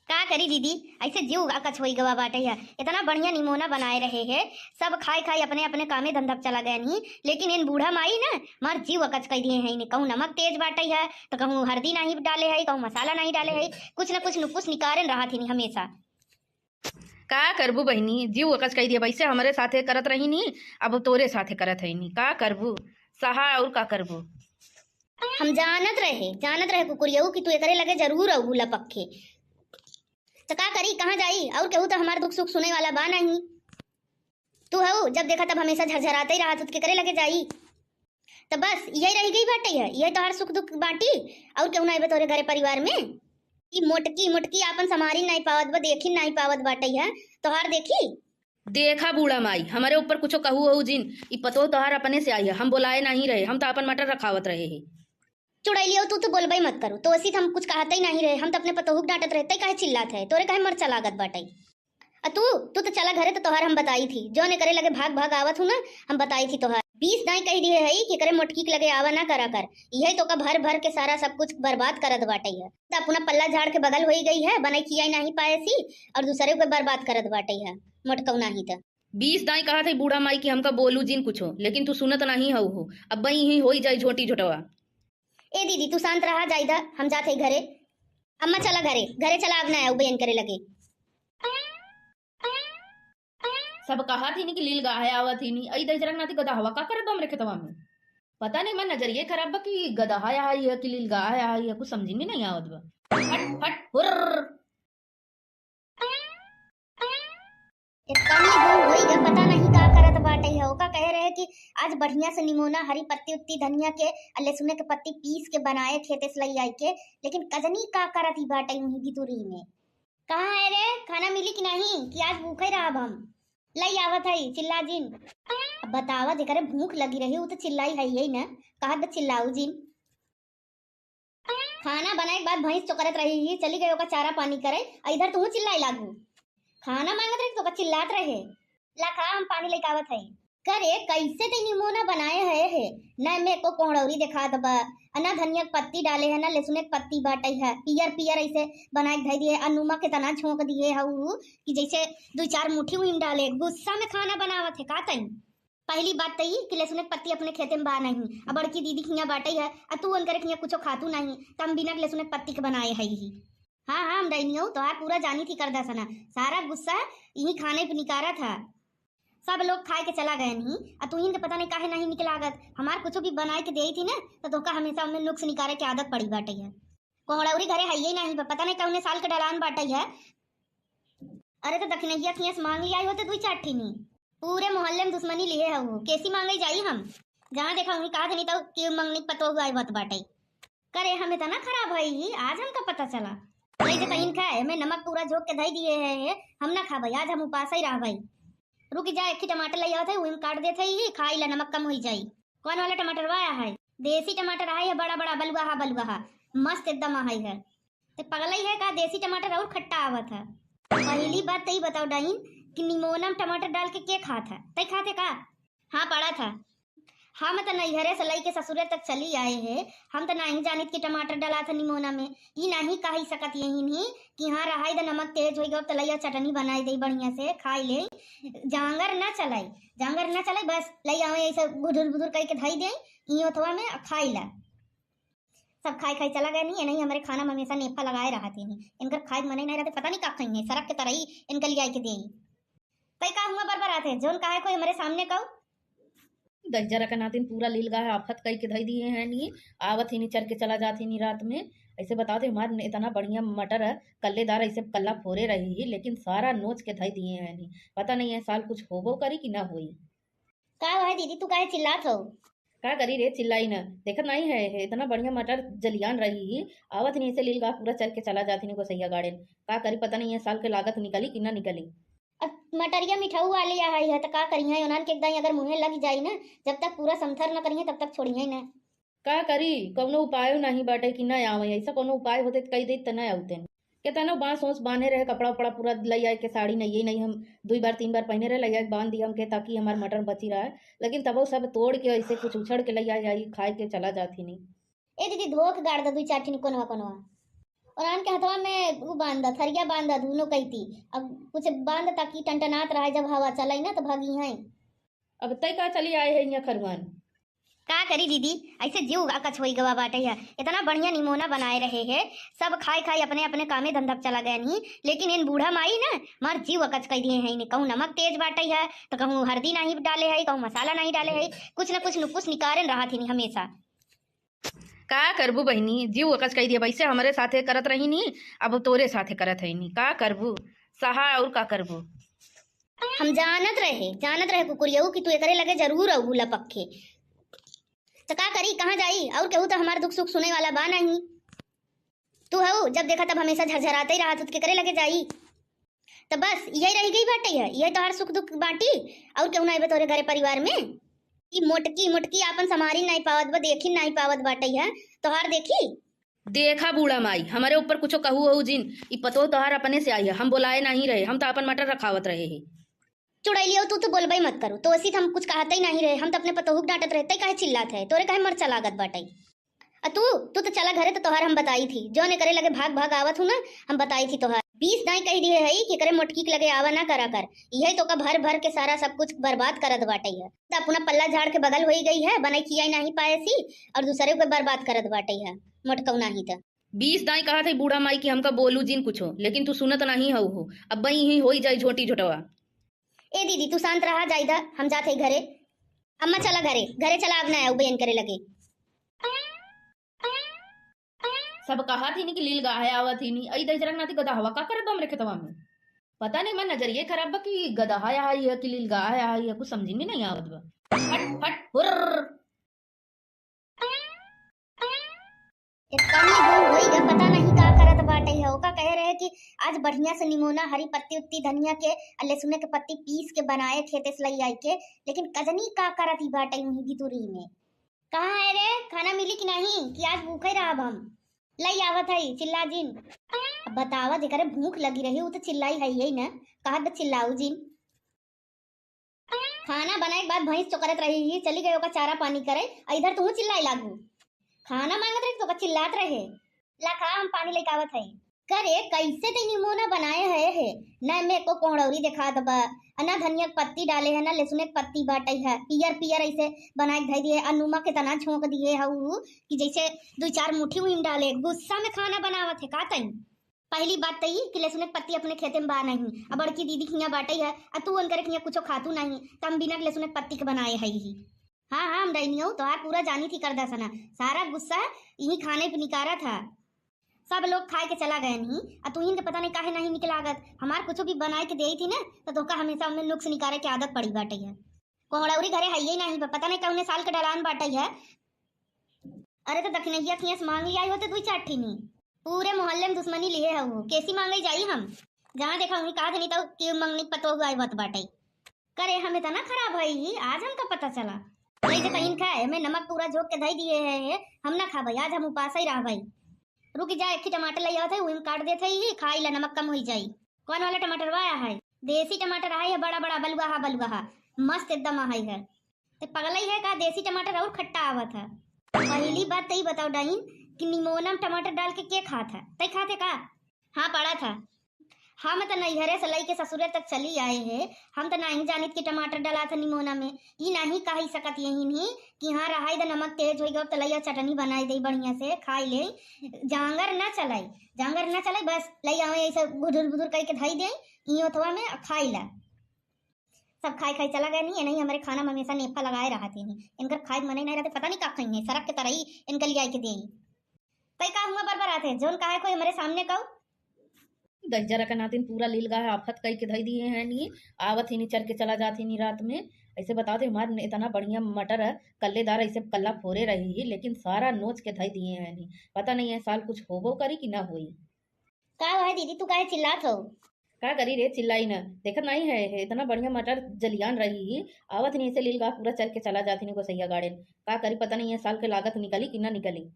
का करी दीदी, ऐसे जीव अकच होई गवा बाटे है। इतना बढ़िया निमोना बनाए रहे है, सब खाए खाए अपने अपने कामे धंधा पे चला गए नहीं, लेकिन इन बूढ़ा माई ना हमार जीव अकच कर दिए हैं। इन्हें कहूँ नमक तेज बाटे है, तो कहूँ हल्दी नहीं डाले है, कहूँ मसाला नहीं डाले है, कुछ ना कुछ नुकुस निकारन रहा थी हमेशा। का करबू बहिनी, जीव अकच कर दिया, वैसे हमरे साथे करत रही नी, अब तोरे साथे करत है नी, का करबू, सहा और का करबू। हम जानत रहे, जानत रहे कुकुरियऊ कि तू एकरे लगे जरूर अबू लपक के। त का करी, कहाँ जाई? और केहू त हमार दुख सुख सुने वाला बा नहीं। तू हऊ, जब देखा तब हमेशा झरझराते ही रहत, तू केकरे लगे जाई? त बस यही रह गई बाटे है, यही तोहार सुख दुख बाटी, और केहू ना आइबे तोरे घरे परिवार में? ई मोटकी मोटकी आपन समारी नहीं पावत बा, देखी नहीं पावत बाटे है, तोहार देखी। देखा बूढ़ा माई, हमरे ऊपर कुछो कहू हो जिन, ई पतोह तोहार अपने से आई है, हम बोलाए नहीं रहे, हम तो अपन मटर रखावत रहे हैं। चुड़ैलियो, तू तो बोलबे मत करू, तो ऐसी हम कुछ कहते ही नहीं रहे, हम तो अपने पतोहू के डांटत रहे, तै काहे चिल्लात है, तोरे काहे मरचा लागत बाटे? आ तू, तू तो चला घरे, तो तोहार हम बताई थी, जौन एकरे लगे भाग भाग आवत हूँ ना, हम बताई थी तोहार। बीस दाई कह दिए है कि एकरे मोटकी के लगे आवा ना करा कर, यही तो का भर भर के सारा सब कुछ बर्बाद करत बाटे है। तो अपना पल्ला झाड़ के बगल होई गई है, बनाई खियाई नहीं पाए सी, और दूसरे को बर्बाद करत बाटे है मोटकऊ नहीं तो। बीस दाई कहा थे बूढ़ा माई कि हमका बोलू जिन कुछो, लेकिन तू सुनत नहीं हऊ हो। अब बई ही होई जाई झोटी झोटवा। ए दीदी, तू शांत रहा, जाई दा, हम जात हई घरे। अम्मा चला घरे, घरे चला, अब ना आऊ बयन करे लगे। सब कहा थी नी कि लील गाहे आवा थी नी, अई दहिजरा नाती गदहवा का करत बा हमरे खेतवा में। पता नहीं, मैं नजरिए खराब बा कि गदहा आई है कि लील गाहे आई है, कुछ समझ में नहीं आवत बा। हट हट हुर्र। इतनी दिन होई गए, पता नहीं का करत बाटे है। ओका कहे रहे कि आज बढ़िया से निमोना, हरी पत्ती उत्ती धनिया के, आ लहसुन के पत्ती पीस के बनाए खेते से लई आई के, लेकिन कजनी का करत ही बाटे वहीं भितुरी में। कहाँ है रे, खाना मिली कि नहीं, कि आज भूखे रहब हम? लई आवत है, चिल्ला जिन। अब बतावा, जेकरे भूख लगी रही, उ तो चिल्लाई है यही ना, कहत बा चिल्लाऊ जिन। खाना बनाए के बाद भैंस चोकरत रही ही, चली गई ओका चारा पानी करे, आ इधर तू चिल्लाए लागू। खाना मांगत रही तो ओका चिल्लात रहे। ला खा, हम पानी लेके आवत है। करे, कैसे ते निमोना बनाए है, है? ना में एको कोहड़ौरी देखात बा, आ ना धनिया के पत्ती डाले है, ना लहसुन के पत्ती बाटे है, पियर पियर ऐसे बनाए के धई दिए, आ नमक केतना झोंक दिए है उ कि जैसे दुई चार मुट्ठी उहिन डाले। गुस्सा में खाना बनावत है का तई? पहली बात त ई कि लहसुन के पत्ती अपने खेते में बा नहीं, आ बड़की दीदी खिया बाटे है, आ तू उनकरे खिया कुछो खातू नहीं, त हम बिना लहसुन के पत्ती के बनाए है ही। हाँ, हाँ, हम डैनियो तोहार पूरा जानी थी करदा सना, सारा गुस्सा यही खाने पे निकारा था। सब लोग खाए के चला गए नहीं, आ तू इनके पता नहीं काहे नहीं निकलागत। हमार कुछ भी बनाए के देई थी ना, तो तोका हमेशा उनमें नुक्स निकारे के आदत पड़ी बाटे है। कोहड़ौरी घरे है ये नहीं, पता नहीं कौने साल के डलान बाटे है। अरे तो दखिनैया खिया से मांग लिया होते दुई चार ठिनी। पूरे मोहल्ले में दुश्मनी लिए है वो, कैसी मांगे जाई हम? जहाँ देखा वहीं कहा नहीं तो कि मंगनी पतोह आए बात बाटे। करे, हम इतना खराब है ही, आज हमका पता चला। वही जे तहीन खाए, हमें नमक पूरा झोंक के धई दिए है, है, हम ना खाबे, आज हम उपास ही रहबे। रुक जा, एक ही टमाटर ले आवत है, वही में काट देते ही, खाई ला, नमक कम होई जाई। कौन वाला टमाटर वाया है? देसी टमाटर है, बड़ा बड़ा बलुआहा बलुआहा, मस्त एकदम है, है। ते पगलई है का? देसी टमाटर और खट्टा आवत है। पहली बात तई बताओ डाइन कि निमोना में टमाटर डाल के के खात है? तई खाते का? हाँ, पड़ा था। हम त नैहरे से लई के ससुरे तक चली आए है, हम त नहीं जानित कि टमाटर डाला था निमोना में। ई नहीं कही सकत यही नहीं कि हाँ रहाई द नमक तेज होई गयो, तलैया चटनी बनाई दे बढ़िया से, खाई ले। जांगर ना चलाई, जांगर ना चलाई, बस लई आवे ऐसे बुधुर बुधुर करके धई दे ई ओथवा में, आ खाई ला। सब खाए खाए चला गए नहीं, नहीं हमारे खाना में हमेशा नेफा लगाए रहा थे नहीं। इनकर खाए के मने नहीं रहते, पता नहीं का खाई है, सरक के तरई इनके लिए आई के दे। कई का हुआ बरबर आते, जोन कहा है कोई हमारे सामने कहू। दहिजरा के नातिन पूरा लील गाय आफत कई के धई दिए हैं नी। आवत ही नी, चर के चला जात ही नी रात में। ऐसे बताओ थे, हमार इतना बढ़िया मटर है, कल्लेदार, ऐसे कल्ला फोरे रही ही, लेकिन सारा नोच के धई दिए हैं नी। पता नहीं है साल कुछ होबो करी कि ना होई। का है दीदी, तू काहे चिल्लात हो? का करी रे, चिल्लाई ना। देखत नहीं है, है इतना बढ़िया मटर जलियान रही ही, आवत नहीं ऐसे लील गाय पूरा चर के चला जात ही नी गोसैया गाड़ेन। का करी, पता नहीं है साल के लागत निकली कि ना निकली। अब मटरिया मिठाऊ वाली आ है, तो का करी है, उन्हन के एकदम अगर मुँहे लग जाई ना, जब तक पूरा समथर न करिए तब तक छोड़िए ना। का करी, कौनो उपायो नहीं बाटे कि ना आवे, ऐसा कौनो उपाय होते तो कही देत त ना आउते। केतनो बांस ओस बांधे रहे, कपड़ा उपड़ा पूरा लई आए के, साड़ी नहीं, नहीं हम दुई बार तीन बार पहने रहे, लई आए के बांध दिया हमके, ताकि हमार मटर बची रहे, लेकिन तबो सब तोड़ के ऐसे कुछ उछड़ के लई आए, आई खाए के चला जात ही नहीं। ए दीदी, धोख गाड़ द दुई चार ठिन कोनवा कोनवा। और आन के हथवा में उ बांध द, थरिया बांध द, दोनों कैती। अब कुछ बांध द ताकि टनटनात रहे, जब हवा चलाई ना तो भागी हैं। अब तय का चली आए है यहाँ खरुआन? का करी दीदी, ऐसे जीव अकच होई गवा बाटे है। इतना बढ़िया निमोना बनाए रहे है, सब खाए खाए अपने अपने कामे धंधा पे चला गए नहीं, लेकिन इन बूढ़ा माई ना मार जीव अकच कई दिए हैं। इन्हें कहूँ नमक तेज बाटे है, तो कहूँ हरदी नहीं डाले है, कहूँ मसाला नहीं डाले है, कुछ ना कुछ नुकुस निकारन रहा थी हमेशा। का करबू बहिनी, जीव अकच कई दिया, वैसे हमरे साथे करत रही नी, अब तोरे साथे करत है नी, का करबू, सहा और का करबू। हम जानत रहे, जानत रहे कुकुरियऊ कि तू एकरे लगे जरूर अउबू लपक के। त का करी, कहाँ जाई? और केहू त हमार दुख सुख सुने वाला बा नहीं। तू हऊ, जब देखा तब हमेशा झरझराते ही रहत, त केकरे लगे जाई? त बस यही रह गई बाटे है, यही तोहार सुख दुख बाटी, और केहू ना अइबे तोरे घरे परिवार में? ई मोटकी मोटकी आपन संभारी नहीं पावत बा, देखी नहीं पावत बाटे है, तोहार देखी। देखा बूढ़ा माई, हमारे ऊपर कुछ कहू हो जिन, ई पतोह तोहार अपने से आई है, हम बोलाए नहीं रहे, हम तो अपन मटर रखावत रहे हैं। चुड़ैलियो, तू तो बोलबे मत करू, तो ऐसी हम कुछ कहते ही नहीं रहे, हम तो अपने पतोहू के डांटत रहे, तै काहे चिल्लात है, तोरे काहे मरचा लागत बाटे? आ तू, तू तो चला घरे, तो तोहार हम बताई थी, जौन एकरे लगे भाग भाग आवत हूँ ना, हम बताई थी तोहार। बीस दाई कह दिए है कि एकरे मोटकी के लगे आवा ना करा कर, यही तो का भर भर के सारा सब कुछ बर्बाद करत बाटे है। तो अपना पल्ला झाड़ के बगल होई गई है, बनाई खियाई नहीं पाए सी, और दूसरे को बर्बाद करत बाटे है मोटकऊ नहीं तो। बीस दाई कहा थे बूढ़ा माई कि हमका बोलू जिन कुछो, लेकिन तू सुनत नहीं हऊ हो। अब बई ही होई जाई झोटी झोटवा। ए दीदी, तू शांत रहा, जाइदा, हम जात हई घरे। अम्मा चला घरे, घरे चला, अब ना आऊ बयन करे लगे। सब कहा थी नी कि लील गाहे आवा थी नी, अई दहिजरा नाती गदहवा का करत बा हमरे खेतवा में। पता नहीं, मैं नजरिए खराब बा कि गदहा आई है कि लील गाहे आई है, कुछ समझ में नहीं आवत बा। फट फट हुर्र। इतनी दूर होई ग, पता नहीं का करत बाटे है। ओका कहे रहे कि आज बढ़िया से निमोना, हरी पत्ती उत्ती धनिया के, आ लहसुन के पत्ती पीस के बनाए खेते से लई आई के, लेकिन कजनी का करत ही बाटे वहीं भितुरी में। कहाँ है रे, खाना मिली कि नहीं, कि आज भूखे रहब हम? लई आवत है, चिल्ला जिन। अब बतावा, जेकरे भूख लगी रही, वो तो चिल्लाई है यही ना, कहत बा चिल्लाऊ जिन। खाना बनाए के बाद भैंस चोकरत रही ही, चली गई ओका चारा पानी करे, आ इधर तू चिल्लाए लागू। खाना मांगत रही तो ओका चिल्लात रहे। ला खा, हम पानी लेके आवत है। करे, कैसे ते निमोना बनाए है, है? ना में एको कोहड़ौरी देखात बा, आ ना धनिया के पत्ती डाले है, ना लहसुन के पत्ती बाटे है, पियर पियर ऐसे बनाए के धई दिए, आ नमक के तना झोंक दिए है उ कि जैसे दो चार मुट्ठी उही में डाले। गुस्सा में खाना बनावत है का तई? पहली बात तो ई कि लहसुन के पत्ती अपने खेते में बा नहीं, आ बड़की दीदी के हियां बाटे है, आ तू उनकरे के हियां कुछो खातू नहीं, त हम बिना लहसुन के पत्ती के बनाए है ही। हाँ, हाँ, हम डैनियो तोहार पूरा जानी थी कर दसना, सारा गुस्सा यही खाने पे निकारा था। सब लोग खाए के चला गए नहीं, आ तू ही के पता नहीं काहे नहीं निकलागत। हमार कुछ भी बनाए के देई थी ना, तो तोहका हमेशा उनमें नुक्स निकारे के आदत पड़ी बाटे है। कोहड़ौरी घरे है ही नहीं, प-, पता नहीं कौने साल के ढलान बाटे है। अरे तो दखिनैया खियास मांग लिया होते दुई चार ठिनी। पूरे मोहल्ले में दुश्मनी लिए है वो, कैसी मांगे जाई हम? जहाँ देखा वहीं कहा थे नहीं तो कि मंगनी पतो हुआ बात बाटे। करे हम इतना खराब है ही, आज हमका पता चला। नहीं देखा इनका है, मैं नमक पूरा झोंक के धई दिए है, है, हम ना खाबे, आज हम उपास ही रहबे। रुक जा, एक ही टमाटर ले आवत है, वही में काट देते ही, खाई ला, नमक कम होई जाई। कौन वाला टमाटर वाया है? देसी टमाटर है, बड़ा बड़ा बलुआ हा, बलुआ हा, मस्त एकदम है, है। ते पगलई है का, देसी टमाटर और खट्टा आवत है। पहली बात तई बताओ डाइन कि निमोना में टमाटर डाल के के खात है? तई खाते का? हाँ, पड़ा था। हम त नैहरे से लइके ससुरे तक चली आए है, हम त नाहीं जानित कि टमाटर डलात है निमोना में। ई नाहीं कहि सकत यही नहीं कि हाँ, रहाई द, नमक तेज होइ गवा, त लइया चटनी बनाइ देई बढ़िया से, खाइ लेई। जांगर न चलाई, जांगर न चलाई, बस लइ आवे ऐसे बुधुर बुधुर कइके धइ देई, ई ओथवा में खाइ ला। सब खाइ खाइ चला गए नहीं, नहीं हमरे खाना में हमेसा नेफा लगाए रहत ही नहीं। इनकर खाइ क मनई नहीं रहत, पता नहीं का खइहैं, सरक के तरई इनके लिआइ के देई। तइ का हुआ बरबरात है, जौन कहे कोई हमरे सामने कहू। दहिजरा के नातिन पूरा लील गाह आफत कइके धइ दिहे हैं नी, आवत ही नी, चर के चला जात ही नी रात में। ऐसे बताओ थे, हमार इतना बढ़िया मटर है, कल्लेदार ऐसे कल्ला फोरे रही ही, लेकिन सारा नोच के धइ दिहे हैं नी। पता नहीं है साल कुछ होबो करी कि ना होई। का हुआ है दीदी, तू काहे चिल्लात हो? का करी रे, चिल्लाई ना, देखत नहीं है, है इतना बढ़िया मटर जलियान रही ही, आवत नहीं ऐसे लील गाह पूरा चर के चला जात ही नी गोसैया गाड़ेन। का करी, पता नहीं है साल के लागत निकली कि ना निकली।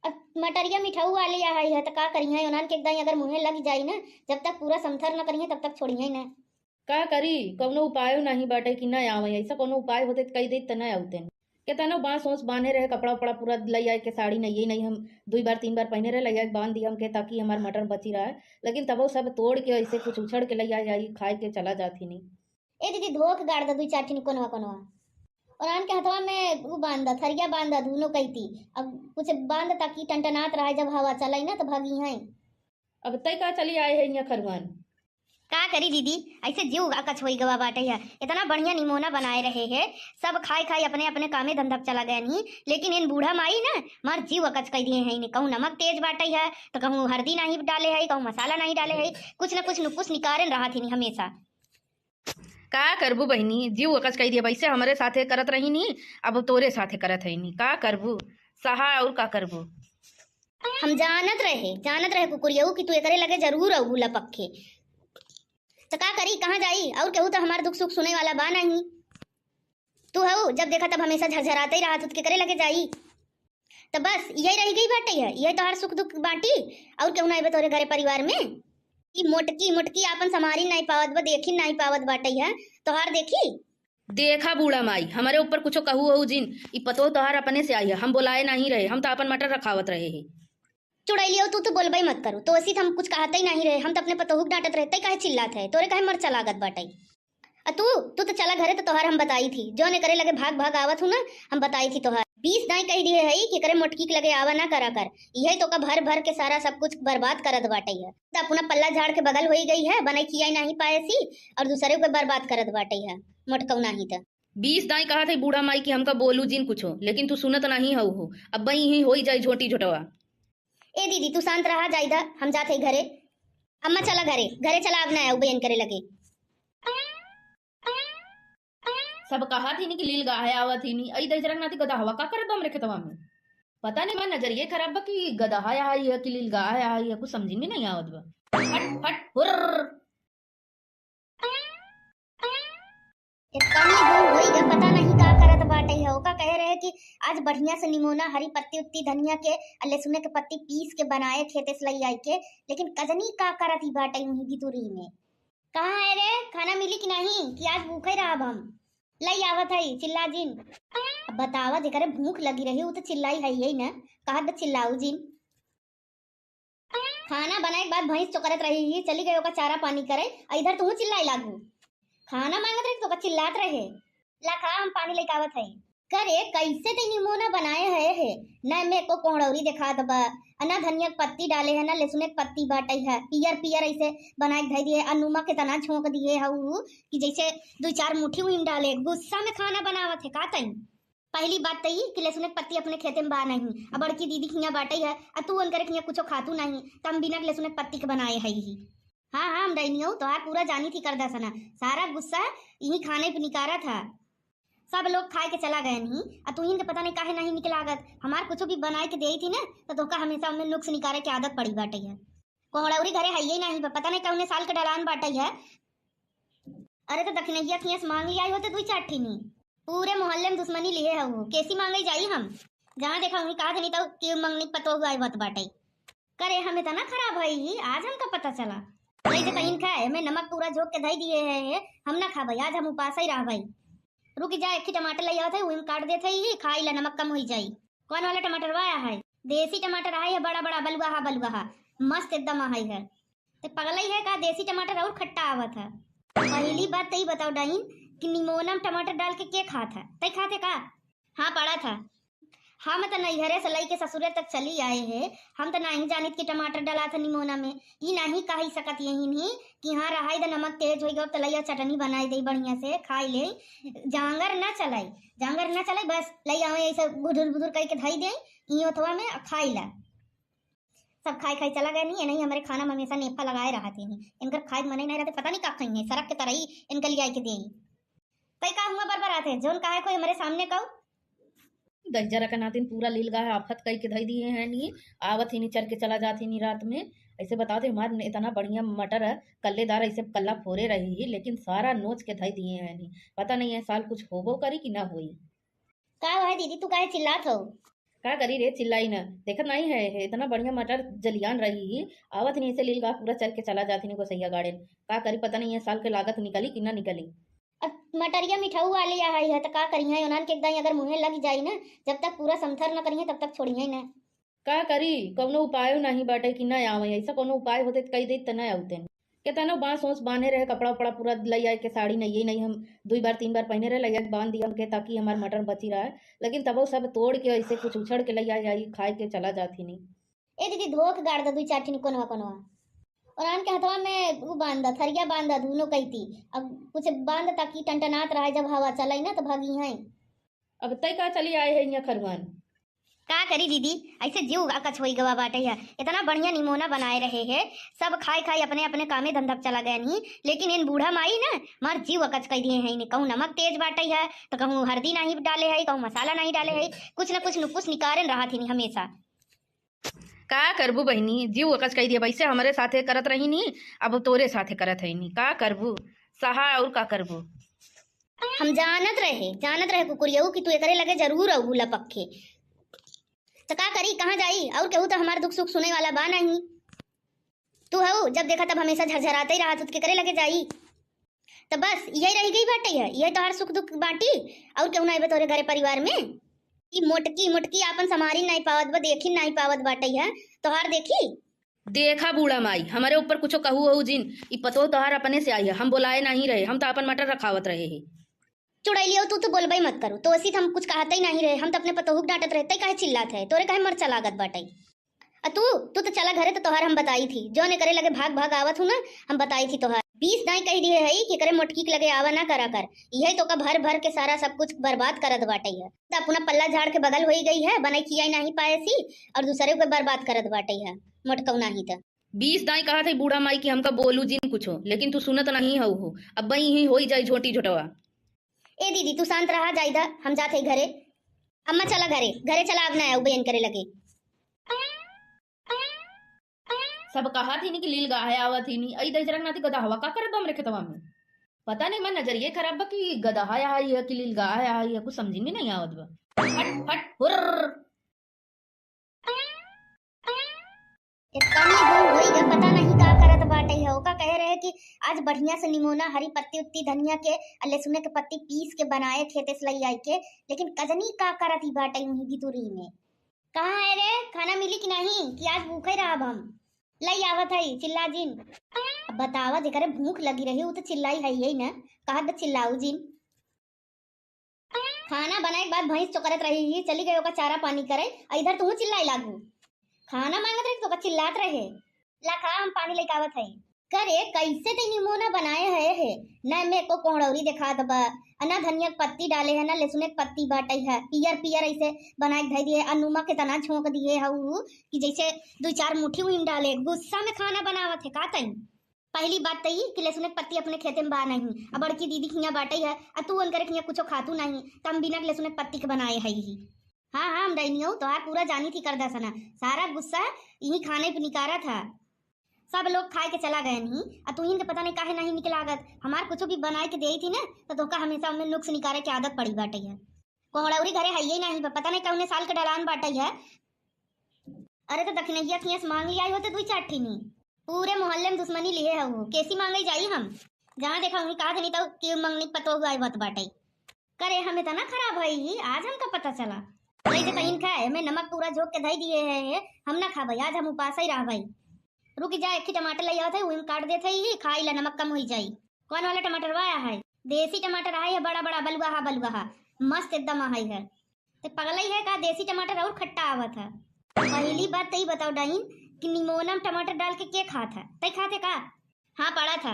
अब मटरिया मिठाऊ वाली आई है, त का करिहैं? उन्हन के एकदम अगर मुँहे लग जाई ना, जब तक पूरा समथर न करिहैं, तब तक छोड़िहैं ना। का करी, कौनो उपायो नहीं बाटे कि ना आवे। ऐसा कौनो उपाय होते त कहि देत त ना आवते। केतनो बांस ओस बांधे रहे, कपड़ा उपड़ा पूरा लइ आए के, साड़ी नहीं, नहीं हम दुई बार तीन बार पहने रहे, लइ आए के बांध दिया हमके, ताकि हमार मटर बची रहे। लेकिन तबो सब तोड़ के ऐसे कुछ उछड़ के लइ आए, आई खाए के चला जात ही नहीं। ए दीदी, धो के गाड़ द दुई चार ठिनी कोनवा कोनवा। और आन के हथवा में उ बांध द, थरिया बांध द, दुनो कैती। अब कुछ बांध द ताकि टनटनात रहे, जब हवा चलाई ना त भागी हैं। अब तय का चली आए है यहाँ खरुआन। का करी दीदी, ऐसे जीव अकच होई गवा बाटे है। इतना बढ़िया निमोना बनाए रहे है, सब खाए खाए अपने अपने कामे धंधा पे चला गए नहीं, लेकिन इन बूढ़ा माई ना मार जीव अकच कइ दिहे हैं। इन्हें कहूँ नमक तेज बाटे है, तो कहूँ हरदी नहीं डाले है, कहूँ मसाला नहीं डाले है, कुछ न कुछ नुकुस निकारेन रहत ही नहीं हमेसा। का करबू बहिनी, जीव अकच कइ दिया, वैसे हमरे साथे करत रही नी, अब तोरे साथे करत है नी, का करबू, सहा और का करबू। हम जानत रहे, जानत रहे कुकुरियऊ कि तू एकरे लगे जरूर अउबू लपक के। त का करी, कहाँ जाई, और केहू त हमार दुख सुख सुने वाला बा नहीं। तू हऊ, जब देखा तब हमेसा झरझराते ही रहत, त केकरे लगे जाई। त बस यही रहि गई बाटे है, यही तोहार सुख दुख बाटी, और केहू ना अइबे तोहरे घरे परिवार में। ई मोटकी मोटकी आपन संभारी नाहीं पावत बा, देखी नाहीं पावत बाटे है, तोहार देखी। देखा बूढ़ा माई, हमरे ऊपर कुछो कहू हो जिन, ई पतोह तोहार अपने से आई है, हम बोलाए नहीं रहे, हम त आपन मटर रखावत रहे है। चुड़ैलियो, तू तो बोलबे मत करू, तो ऐसी हम कुछ कहते ही नहीं रहे, हम तो अपने पतोहू के डांटत रहे, तै काहे चिल्लात है, तोरे काहे मरचा लागत बाटे? आ तू, तू तो चला घरे, तो तोहार हम बताई थी, जौन एकरे लगे भाग भाग आवत हूँ ना, हम बताई थी तोहार। बीस दाई कह दिए है कि एकरे मोटकी के लगे आवा ना करा कर, यही तो का भर भर के सारा सब कुछ बर्बाद करत बाटे है। तो अपना पल्ला झाड़ के बगल होई गई है, बनाई खियाई नहीं पाए सी, और दूसरे को बर्बाद करत बाटे है, मोटकऊ नहीं तो। बीस दाई कहा थे बूढ़ा माई कि हमका बोलू जिन कुछो, लेकिन तू सुनत नहीं हऊ हो। अब बई ही होई जाई झोटी झोटवा। ए दीदी, तू शांत रहा, जाइदा, हम जात हई घरे। अम्मा, चला घरे, घरे चला, अब ना आऊ बयन करे लगे। सब कहा थी नी कि लील गाहे आवा थी नी, अई दहिजरा के नाती गदहवा का करत बा हमरे खेतवा में? पता नहीं, हमार नजरिए खराब बा कि गदहा आई है कि लील गाहे आई है, कुछ समझ में नहीं आवत बा। हट, हट, हुर्र। इतनी दूर होई गए, पता नहीं का करत बाटे है। ओका कहे रहे कि आज बढ़िया से निमोना, हरी पत्ती उत्ती, धनिया के, आ लहसुन के पत्ती पीस के बनाए खेते से लई आई के, लेकिन कजनी का करत ही बाटे वहीं भितुरी में। कहाँ है रे, खाना मिली कि नहीं, कि आज भूखे रहब हम? लई आवत है, चिल्ला जिन। अब बतावा, जेकरे भूख लगी रही, उ तो चिल्लाई है यही ना, कहत बा चिल्लाऊ जिन। खाना बनाए के बाद भैंस चोकरत रही ही, चली गई ओका चारा पानी करे, आ इधर तू चिल्लाए लागू। खाना मांगत रही तो ओका चिल्लात रहे। ला खा, हम पानी लेके आवत है। करे, कैसे ते निमोना बनाए है, है? ना में एको कोहड़ौरी देखात बा, आ ना धनिया के पत्ती डाले है, ना लहसुन के पत्ती बाटे है, पियर पियर ऐसे बनाए के धई दिए, आ नमक इतना झोंक दिए है उ कि जैसे दो चार मुट्ठी उहिन डाले। गुस्सा में खाना बनावत है का तई? पहली बात त ई कि लहसुन के पत्ती अपने खेते में बा नहीं, अब बड़की दीदी खिया बाटे है, आ तू उनकरे खिया कुछो खातू नहीं, त हम बिना लहसुन के पत्ती के बनाए है ही। हाँ, हाँ, हम डैनियो तोहार पूरा जानी थी करदा सना, सारा गुस्सा यही खाने पे निकारा था। सब लोग खाए के चला गए नहीं, आ तू इनके पता नहीं काहे नहीं निकलागत। हमार कुछ भी बनाए के देई थी ना, तो तोहका हमेशा उनमें नुक्स निकारे के आदत पड़ी बाटे है। कोहड़ौरी घरे है ही नहीं, प-, पता नहीं कौने साल के डलान बाटे है। अरे तो दखिनैया खिया से मांग लिया होते दुई चार ठिनी। पूरे मोहल्ले में दुश्मनी लिए है वो, कैसी मांगे जाई हम? जहाँ देखा वहीं कहा धनी तो कि मंगनी पतोह आए होत बाटे। करे हम इतना खराब है ही, आज हमका पता चला। वही देखा इनका है, मैं नमक पूरा झोंक के धई दिए है, है, हम ना खा भाई, आज हम उपास ही रह भाई। रुकी जा, एक ही टमाटर ले आवत है, वही में काट देत है ही, खाई ला, नमक कम होई जाई। कौन वाला टमाटर वाया है? देसी टमाटर है, बड़ा बड़ा बलुआ हा, बलुआ हा, मस्त एकदम है। ते पगलई है का? देसी टमाटर और खट्टा आवत है। पहली बात तो ई बताओ डाइन कि निमोना में टमाटर डाल के के खात है? तै खाते का? हाँ, पड़ा था। हम त नैहरे से लइके ससुरे तक चली आए हे, हम त नाहीं जानित कि टमाटर डलात है निमोना में। ई नाहीं कही सकत यही नहीं कि हाँ, रहाई द, नमक तेज होई गवा, त लइया चटनी बनाई दे बढ़िया से, खाई ले। जांगर ना चलाई, जांगर ना चलाई, बस लई आवे ऐसे बुधुर बुधुर कई के धई दे, ई ओथवा में आ खाई ला। सब खाई खाई चला गए नहीं, नहीं हमारे खाना में हमेशा नेफा लगाए रहत ही नहीं। इनकर खाए के मने नहीं रहते, पता नहीं का खाई है, सरक के तरई इनकर लिया के दे। तै का हुआ बरबरात है, जौन कहा है कोई हमारे सामने कहू? दहिजरा के नातिन पूरा लील गाय आफत कई के धई दिए हैं नी। आवत ही नी, चर के चला जात ही नी रात में। ऐसे बताओ थे, हमार इतना बढ़िया मटर है, कल्लेदार, ऐसे कल्ला फोरे रही ही, लेकिन सारा नोच के धई दिए हैं नी। पता नहीं है साल कुछ होबो करी कि ना होई। का हुआ है दीदी, तू काहे चिल्लात हो? का करी रे, चिल्लाई ना, देखत नहीं है, है इतना बढ़िया मटर जलियान रही ही, आवत नहीं ऐसे लील गाय पूरा चर के चला जात ही नी गोसैया गाड़ेन। का करी, पता नहीं है साल के लागत निकली कि ना निकली। अब मटरिया मिठाऊ वाली आ है, त का करिहे, उन्हन के एकदम अगर मुँहे लग जाई ना, जब तक पूरा समथर न करिहे तब तक छोड़िहे ना। का करी, कौनो उपायो नहीं बाटे कि ना आवे, ऐसा कौनो उपाय होते त कही देत त ना आवते। केतनो बांस ओस बांधे रहे, कपड़ा उपड़ा पूरा लई आए के, साड़ी नहीं, नहीं हम दुई बार तीन बार पहने रहे, लई आए के बांध दिया हमके ताकि हमार मटर बची रहे, लेकिन तबो सब तोड़ के ऐसे कुछ उछड़ के लई आए, आई खाए के चला जात ही नहीं। ए दीदी, धो के गाड़ द दुई चार ठिनी कोनवा कोनवा। और आन के हथवा में उ बांध द, थरिया बांध द, दोनों कैती। अब कुछ बांध द ताकि टनटनात रहे, जब हवा चलाई ना तो भागी हैं। अब तय का चली आए है यहाँ खरुआन? का करी दीदी, ऐसे जीव अकच होई गवा बाटे है। इतना बढ़िया निमोना बनाए रहे है, सब खाए खाए अपने अपने कामे धंधा पे चला गए नहीं, लेकिन इन बूढ़ा माई ना मार जीव अकच कर दिए हैं। इन्हें कहूँ नमक तेज बाटे है, तो कहूँ हल्दी नहीं डाले है, कहूँ मसाला नहीं डाले है, कुछ ना कुछ नुकुस निकारेन रहा थी हमेशा। का करबू बहिनी, जीव अकच कई दिया। वैसे हमरे साथे करत रही नी, अब तोरे साथे करत है नी। का करबू, सहा और का करबू? हम जानत रहे, जानत रहे कुकुरियऊ कि तू एकरे लगे जरूर अबू लपक के। त का करी, कहाँ जाई? और केहू तो हमार दुख सुख सुने वाला बा नहीं। तू हऊ, जब देखा तब हमेशा झरझराते ही रहा, तू केकरे लगे जाई? त बस यही रह गई बाटे है, यही तोहार सुख दुख बाटी। और केहू ना आइबे तोहरे घरे परिवार में? ई मोटकी मोटकी आपन संभारी नहीं पावत बा, देखी नहीं पावत बाटे है। तोहार देखी? देखा बूढ़ा माई, हमारे ऊपर कुछो कहू हो जिन। ई पतोह तोहार अपने से आई है, हम बोलाए नहीं रहे, हम तो अपन मटर रखावत रहे है। चुड़ैलियो, तू तो बोलबे मत करू, तो ऐसी हम कुछ कहते ही नहीं रहे, हम तो अपने पतोहू के डांटत रहे, तै काहे चिल्लात है, तोरे काहे मरचा लागत बाटे? आ तू, तू तो चला घरे, तो तोहार हम बताई थी, जौन एकरे लगे भाग भाग आवत हूँ ना, हम बताई थी तोहार। बीस दाई कह दिए है कि एकरे मोटकी के लगे आवा ना करा कर, यही तो का भर भर के सारा सब कुछ बर्बाद करत बाटे है। तो अपना पल्ला झाड़ के बगल होई गई है, बनाई खियाई नहीं पाए सी, और दूसरे को बर्बाद करत बाटे है मोटकऊ नहीं तो। बीस दाई कहा थे बूढ़ा माई कि हमका बोलू जिन कुछो, लेकिन तू सुनत नहीं हऊ हो। अब बई ही होई जाई झोटी झोटवा। ए दीदी, तू शांत रहा, जाइदा, हम जात है घरे। अम्मा चला घरे, घरे चला, अब ना आऊ बयन करे लगे। सब कहा थी नी कि लील गाहे आवा थी नी, आई दहिजरा नाती गदहवा का करत बा हमरे खेतवा में? पता नहीं, मैं नजरिए खराब बा कि गदहा आई है कि लील गाहे आई है, कुछ समझ में नहीं आवत बा। फट फट हुर्र। इतनी दूर होई गए, पता नहीं का करत बाटे है। ओका कहे रहे कि आज बढ़िया से निमोना, हरी पत्ती उत्ती, धनिया के, आ लहसुन के पत्ती पीस के बनाए खेते से लई आई के, लेकिन कजनी का करत ही बाटे वहीं भितुरी में। कहाँ है रे, खाना मिली कि नहीं कि आज भूखे रहब हम? लई आवत है, चिल्ला जिन। अब बतावा, जेकरे भूख लगी रही उ तो चिल्लाई है यही ना, कहत बा चिल्लाऊ जिन। खाना बनाए के बाद भैंस चोकरत रही ही, चली गई ओका चारा पानी करे, आ इधर तू चिल्लाई लागू। खाना मांगत रही तो ओका चिल्लात रहे। ला खा, हम पानी लेके आवत है। करे, कैसे ते निमोना बनाए है, है? ना में एको कोहड़ौरी देखात बा, आ ना धनिया के पत्ती डाले है, ना लहसुन के पत्ती बाटे है, पियर पियर ऐसे बनाए के धई दिए। आ नमक इतना झोंक दिए है उ कि जैसे दो चार मुट्ठी उहिन डाले। गुस्सा में खाना बनावत है का तई? पहली बात त ई कि लहसुन के पत्ती अपने खेते में बा नहीं, आ बड़की दीदी खिया बाटे है, आ तू उनकरे खिया कुछो खातू नहीं, त हम बिना लहसुन के पत्ती के बनाए है ही। हाँ, हाँ, हम डैनियो तोहार पूरा जानी थी करदा सना, सारा गुस्सा यही खाने पे निकारा था। सब लोग खाए के चला गए नहीं, आ तू इनके पता नहीं काहे नहीं निकलागत। हमार कुछो भी बनाए के देई थी ना, तो तोहका हमेशा उनमें नुक्स निकारे के आदत पड़ी बाटे है। कोहड़ौरी घरे है ही नहीं, पता नहीं कौने साल के डलान बाटे है। अरे तो दखिनैया खिया से मांग लिया होते दुई चार ठिनी। पूरे मोहल्ले में दुश्मनी लिए है वो, कैसी मांगे जाई हम? जहाँ देखा वहीं कहा नहीं तो कि मंगनी पतोह आई बात बाटे। करे हम इतना खराब है ही, आज हमका पता चला। वही तो कहीं खाए, हमें नमक पूरा झोंक के धई दिए है, है, हम ना खा भाई, आज हम उपास ही रह भाई। रुक जा, एक ही टमाटर लइ आवत है, उही में काट देत है, ही खाई ला, नमक कम होई जाई। कौन वाला टमाटर वाया है? देसी टमाटर है, बड़ा बड़ा बलुआ हा, बलुआ हा, मस्त एकदम है। ते पगलई है का? देसी टमाटर और खट्टा आवत है। पहली बात तई बताओ डाइन कि निमोना में टमाटर डाल के के खात है? तई खाते का? हाँ, पड़ा था।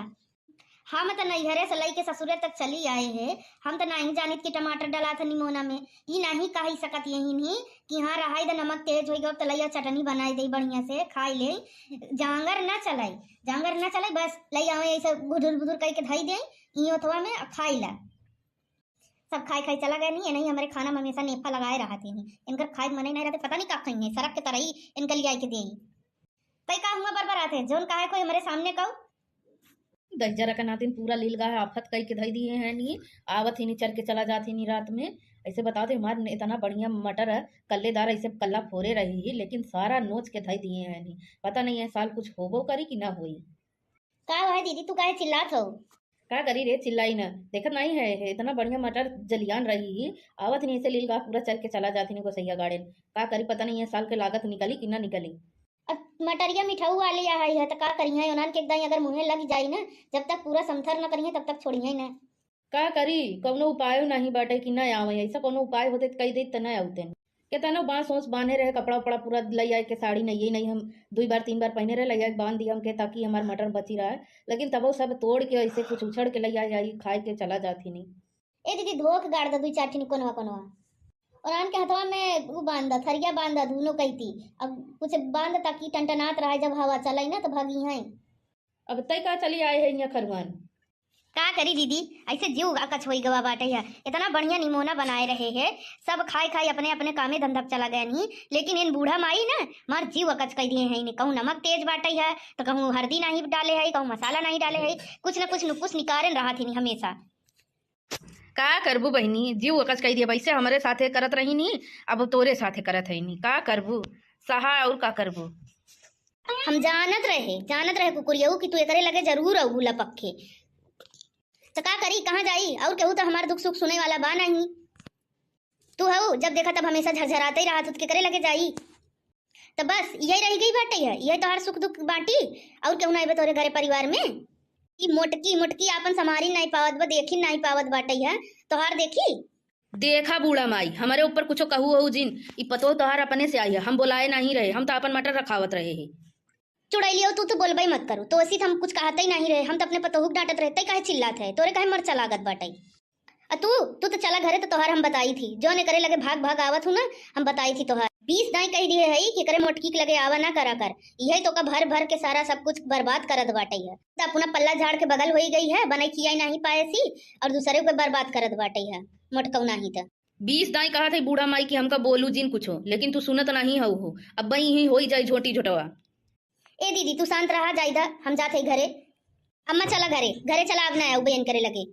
हम त नैहरे से लइके ससुरे तक चली आए हैं, हम त नहीं जानित कि टमाटर डाला था निमोना में। ई नहीं कही सकत यही नहीं कि हाँ, रहाई द नमक तेज होई गवा, त लइया चटनी बनाई दे बढ़िया से, खाई ले। जांगर ना चलाई, जांगर ना चलाई, बस लइ आवे ऐसे बुधुर बुधुर करके धई दे, ई ओथवा में आ खाई ला। सब खाई खाई चला गए नहीं, नहीं हमारे खाना में हमेशा नेफा लगाए रहत ही नहीं, इनकर खाए के मने नहीं रहते, पता नहीं का खाई है, सरक के तरई इनकर लिया के दे। तई का हुआ बरबरात है, जौन कहा है कोई हमारे सामने कहू। दहिजरा के नातिन पूरा लील गाय आफत कई के धई दिए हैं नी, आवत ही नी चर के चला जात ही नी रात में। ऐसे बताओ थे, हमार इतना बढ़िया मटर है, कल्लेदार ऐसे कल्ला फोरे रही ही, लेकिन सारा नोच के धई दिए हैं नी। पता नहीं है साल कुछ होबो करी कि ना होई। का हुआ है दीदी, तू काहे चिल्लात हो? का करी रे, चिल्लाई ना, देखत नहीं है, है इतना बढ़िया मटर जलियान रही ही, आवत ही नी ऐसे लील गाय पूरा चर के चला जात ही नी गोसैया गाड़ेन। का करी, पता नहीं है साल के लागत निकली कि ना निकली। अब मटरिया मिठाऊ वाली आ है, त का करिहे, ओनान के एकदम अगर मुँहे लग जाई ना, जब तक पूरा समथर न करिहे, तब तक छोड़िहे ना। का करी, कौनो उपायो नहीं बाटे कि ना आवे, ऐसा कौनो उपाय होते त कही देत त ना आवते। केतनो बांस ओस बांधे रहे, कपड़ा उपड़ा पूरा लई आए के, साड़ी नहीं, नहीं हम दुई बार तीन बार पहने रहे, लई आए के बांध दिया हमके, ताकि हमार मटर बची रहे, लेकिन तबो सब तोड़ के ऐसे कुछ उछड़ के लई आए, आई खाए के चला जात ही नहीं। ए दीदी, धो के गाड़ द दुई चार ठिनी कोनवा कोनवा। और आन के हथवा में उ बांध द, थरिया बांध द, दुनो कैती। अब कुछ बांध द ताकि टनटनात रहे, जब हवा चलाई ना तो भागी हैं। अब तय का चली आए है यहाँ खरुआन। का करी दीदी, ऐसे जीव अकच होई गवा बाटे है। इतना बढ़िया निमोना बनाए रहे है, सब खाए खाए अपने अपने कामे धंधा पे चला गए नहीं, लेकिन इन बूढ़ा माई ना मार जीव अकच कर दिए हैं। इन्हें कहूँ नमक तेज बाटे है तो कहूँ हल्दी नहीं डाले है, कहूँ मसाला नहीं डाले है, कुछ ना कुछ नुकुस निकारेन रहा थी हमेशा। का करबू बहिनी, जीव अकच कई दिया, वैसे हमरे साथे करत रही नी, अब तोरे साथे करत है नी, का करबू, सहा और का करबू। हम जानत रहे, जानत रहे कुकुरियऊ कि तू एकरे लगे जरूर अबू लपक के। तो का करी, कहाँ जाई, और केहू तो हमार दुख सुख सुने वाला बा नहीं। तू हऊ, जब देखा तब हमेशा झरझराते ही रहा, तू केकरे लगे जाई। त बस इहे रहि गई बाटइ है, इहे तोहार सुख दुख बाटी, और केहू नाहीं बा तोहरे घरे परिवार में? ई मोटकी मोटकी आपन संभारी नाहीं पावत बा, देखी नाहीं पावत बाटइ है, तोहार देखी। देखा बूढ़ा माई, हमरे ऊपर कुछो कहू हऊ जिन, ई पतोह तोहार अपने से आई है, हम बोलाए नाहीं रहे, हम त आपन मटर रखावत रहे ही। चुड़ैलियो, तू तो बोलबे मत करू, तो ऐसी हम कुछ कहते ही नाहीं रहे, हम तो अपने पतोहू के डांटत रहे, तै काहे चिल्लात है, तोरे काहे मरचा लागत बाटइ? आ तू, तू तो चला घरे, तो तोहार हम बताई थी, जौन एकरे लगे भाग भाग आवत हूँ ना, हम बताई थी तोहार। बीस दाई कहि दिहे हई कि एकरे मोटकी के लगे आवा ना करा कर, इहे तोका भर भर के सारा सब कुछ बर्बाद करत बाटइ है। त अपना पल्ला झाड़ के बगल होई गई है, बनई खियाई नाहीं पाए सी, और दूसरे के बर्बाद करत बाटइ है, मोटकऊ नाहीं त। बीस दाई कहत है बूढ़ा माई कि हमका बोलू जिन कुछो, लेकिन तू सुनत नाहीं हऊ हो। अब बई ही होई जाई झोटी झोटवा। ए दीदी, तू शांत रहा, जाई दा, हम जात हई घरे। अम्मा, चला घरे, घरे चला, अब ना आऊ बयन करे लगे।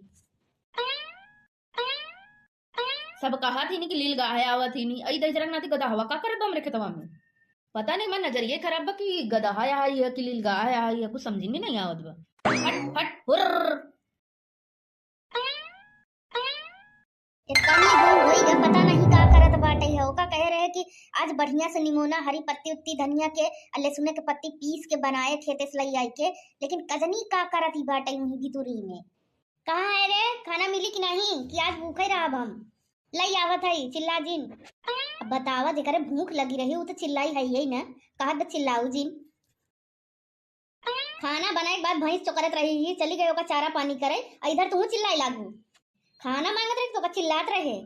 सब कहत ही नी कि लील गाहे आवत ही नी, अई दहिजरा के नाती गदहवा का करत बा हमरे खेतवा में? पता नहीं, हमार नजरिये खराब बा कि गदहा आई है कि लील गाहे आई है, कुछ समझी में नहीं आवत बा। हट, हट, हुर्र। इतनी दूर होई ग, पता नहीं का करत बाटइ है। ओका कहे रहे कि आज बढ़िया से निमोना, हरी पत्ती उत्ती, धनिया के, आ लहसुने के पत्ती पीस के बनाए खेते से लई आई के, लेकिन कजनी का करत ही बाटइ वहीं बितुरी में। कहाँ है रे, खाना मिली कि नहीं, कि आज भूखे रहब हम? लई आवत है, चिल्ला जिन। अब बतावा, जेकरे भूख लगी रही, उ तो चिल्लाई है यही ना, कहत बा चिल्लाऊ जिन। खाना बनाए के बाद भैंस चोकरत रही ही, चली गई ओका चारा पानी करे, आ इधर तू चिल्लाए लागू। खाना मांगत रही तो ओका चिल्लात रहे।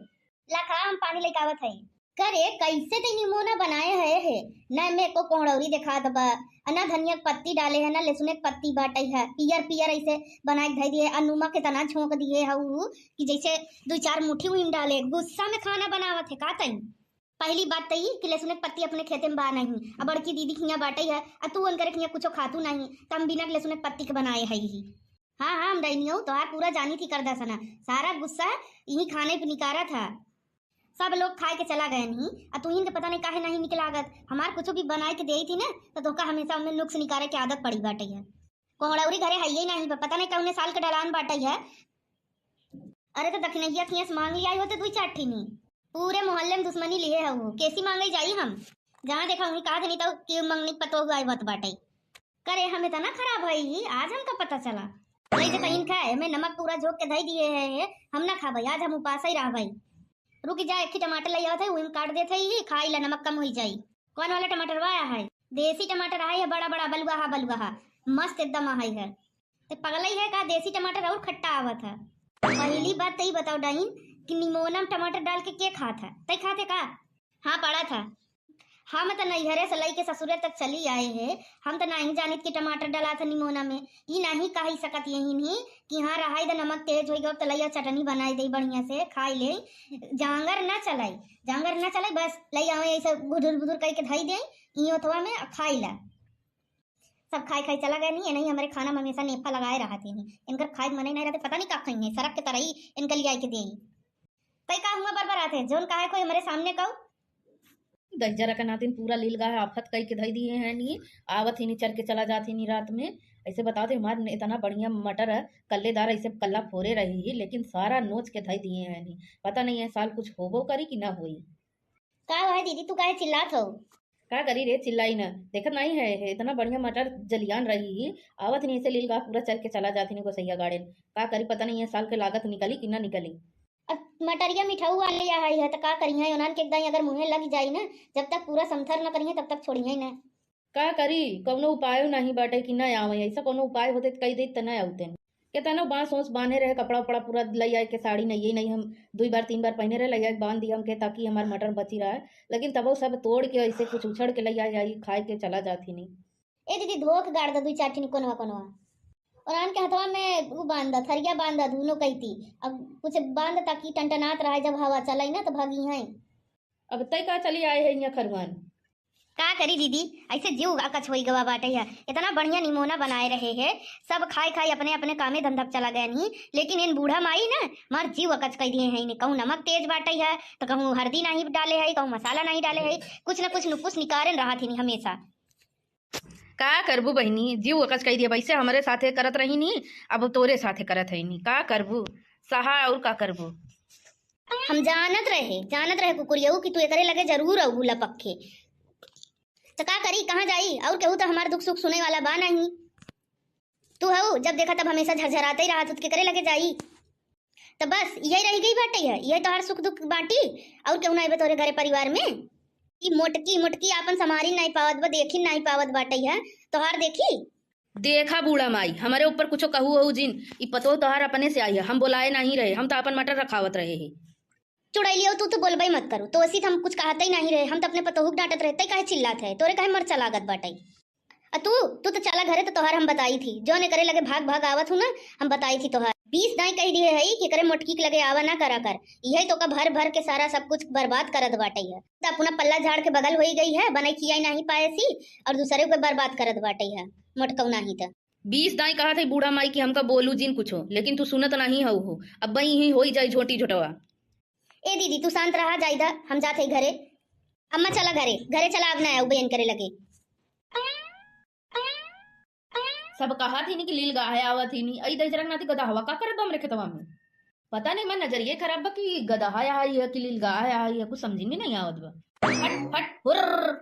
ला खा, हम पानी लेके आवत हई। करे, कैसे ते निमोना बनाए है, है? ना में एको कोहड़ौरी देखात बा, आ ना धनिया के पत्ती डाले है, ना लहसुन के पत्ती बाटइ है, पियर पियर ऐसे बनाए के धई दिए, आ नमक केतना झोंक दिए है उ कि जैसे दुई चार मुट्ठी उहिन डाले। गुस्सा में खाना बनावत है का तई? पहली बात त ई कि लहसुन के पत्ती अपने खेते में बा नहीं, आ बड़की दीदी खिया बाटइ है, आ तू उनकरे खिया कुछो खातू नहीं, त हम बिना लहसुन के पत्ती के बनाए है ही। हाँ, हाँ, हम डैनियो तोहार पूरा जानी थी करदा सना, सारा गुस्सा यही खाने पे निकारा था। सब लोग खाए के चला गए नहीं, आ तू इनके पता नहीं काहे नहीं निकलागत। हमार कुछो भी बनाए के देई थी ना, तो तोका हमेशा उनमें नुक्स निकारे के आदत पड़ी बाटइ है। कोहड़ौरी घरे है ही नहीं, पता नहीं कौने साल के डलान बाटइ है। अरे, तो दखिनैया खिया से मांग लिया होते दुई चार ठिनी। पूरे मोहल्ले में दुश्मनी लिए हऊ, केसी मांगे जाई हम? जहाँ देखा वहीं कहा धनी तो कि मंगनी पतोह आई बात बाटइ। अरे, हम इतना खराब है ही, आज हमका पता चला। नहीं तो कहीं खाए, हमें नमक पूरा झोंक के धई दिए है, है, हम ना खाबे, आज हम उपास ही रहबे। रुक जा, एक ही टमाटर ले आवत है, वही में काट देत है, ही खाई ला, नमक कम होई जाई। कौन वाला टमाटर वाया है? देसी टमाटर है, बड़ा बड़ा बलुआ हा, बलुआ हा, मस्त एकदम है, है। ते पगलई है का, देसी टमाटर और खट्टा आवत है। पहली बात तो ई बताओ डाइन कि निमोना में टमाटर डाल के के खात है? तै खाते का? हाँ, पड़ा था। हम त नैहरे से लइके ससुरे तक चली आए है। हम त नहीं जानित कि टमाटर डाला था निमोना में। ई नहीं कही सकत यही नहीं कि हाँ, रहाई द नमक तेज होई गवा, त लइया चटनी बनाई दे बढ़िया से, खाई ले। जांगर ना चलाई, जांगर ना चलाई, बस लइया में ऐसे बुधुर बुधुर करके धई दे, ई ओथवा में खाई ला। सब खाई खाई चला गए नहीं, नहीं हमारे खाना में हमेशा नेफा लगाए रहत ही नहीं। इनकर खाए के मने नहीं रहते, पता नहीं का खाई है, सरक के तरई इनकर लिया के दे। तै का हुआ बरबरात है, जौन कहा है कोई हमारे सामने कहू? दहिजरा के नातिन पूरा लील गाय आफत कई के धई दिए हैं नी। आवत ही नी, चर के चला जात ही नी रात में। ऐसे बताओ थे, हमार इतना बढ़िया मटर है, कल्लेदार, ऐसे कल्ला फोरे रही ही, लेकिन सारा नोच के धई दिए हैं नी। पता नहीं है साल कुछ होबो करी कि ना होई। का है दीदी, तू काहे चिल्लात हो? का करी रे, चिल्लाई ना, देखत नहीं है, है इतना बढ़िया मटर जलियान रही ही, आवत नहीं ऐसे लील गाय पूरा चर के चला जात ही नी गोसैया गाड़ेन। का करी, पता नहीं है साल के लागत निकली कि ना निकली। अब मटरिया मिठाऊ वाले या है, है त का करिहे, उन्हन के एकदम अगर मुँहे लग जाई ना, जब तक पूरा समथर न करिहे तब तक छोड़िहे ना। का करी, कौनो उपायो नहीं बाटे कि ना आवे, ऐसा कौनो उपाय होते त कही देत त ना आउते। केतनो बांस ओस बांधे रहे, कपड़ा उपड़ा पूरा लई आए के, साड़ी नहीं, नहीं हम दुई बार तीन बार पहने रहे, लई आए के बांध दिया हमके ताकि हमार मटर बची रहे, लेकिन तबो सब तोड़ के ऐसे कुछ उछड़ के लई आए, आई खाए के चला जात ही नहीं। ए दीदी, धो के गाड़ द दुई चार ठिन कोनवा कोनवा। और आन के हथवा में उ बांध द, थरिया बांध द, दुनो कैती। अब कुछ बांध ताकि टनटनात रहे, जब हवा चलाई ना तो भागी हैं। अब तय का चली आए है यहाँ खरुआन। का करी दीदी, ऐसे जीव अकच होई गवा बाटे है। इतना बढ़िया निमोना बनाए रहे है, सब खाए खाए अपने अपने कामे धंधा पे चला गए नहीं, लेकिन इन बूढ़ा माई ना मार जीव अकच कई दिए हैं। इन्हें कहूँ नमक तेज बाटे है, तो कहूँ हरदी नहीं डाले है, कहूँ मसाला नहीं डाले है, कुछ ना कुछ नुकुस निकारे रहा थी हमेशा। का करबू बहिनी, जीव अकच कई दिया, वैसे हमरे साथे करत रही नी, अब तोरे साथे करत है नी, का करबू, सहा और का करबू। हम जानत रहे, जानत रहे कुकुरियऊ कि तू एकरे लगे जरूर अबू लपक के। त का करी, कहाँ जाई? और केहू त हमार दुख सुख सुने वाला बा नहीं। तू हऊ, जब देखा तब हमेशा झरझराते ही रहा, तू केकरे लगे जाई? त बस यही रह गई बाटे है, यही तोहार सुख दुख बाटी, और केहू ना आइबे तोहरे घरे परिवार में। ई मोटकी मोटकी आपन संभारी नहीं पावत बा, देखी नहीं पावत बाटे है, तोहार देखी। देखा बूढ़ा माई, हमारे ऊपर कुछो कहू हो जिन, ई पतो तोहार अपने से आई है, हम बोलाए नहीं रहे, हम तो अपन मटर रखावत रहे हैं। चुड़ैलियो, तू तो बोलबे मत करू, तो ऐसी हम कुछ कहते ही नहीं रहे, हम तो अपने पतोहू के डांटत रहे, तै काहे चिल्लात है, तोरे काहे मरचा लागत बाटे? आ तू, तू तो चला घरे, तो तोहार हम बताई थी, जौन एकरे लगे भाग भाग आवत हूँ ना, हम बताई थी तोहार। बीस दाई कह दिए है कि एकरे मोटकी के लगे आवा ना करा कर, यही तो का भर भर के सारा सब कुछ बर्बाद करत बाटे है। तो अपना पल्ला झाड़ के बगल होई गई है, बनाई खियाई नहीं पाए सी, और दूसरे को बर्बाद करत बाटे है मोटकऊ नहीं तो। बीस दाई कहा थे बूढ़ा माई कि हमका बोलू जिन कुछो, लेकिन तू सुनत नहीं हऊ हो। अब बई ही होई जाई झोटी झोटवा। ए दीदी, तू शांत रहा, जाइदा, हम जात हई घरे। अम्मा, चला घरे, घरे चला, अब ना आऊ बयन करे लगे। सब कहा थी नी कि लील गाय आवत ही नी, अई दहिजरा नाती गदहवा का करत बा हमरे खेतवा में? पता नहीं, मैं नजरिए खराब बा कि गदहा आई है कि लील गाय आई है, कुछ समझी में नहीं आवत बा। फट फट हुर्र।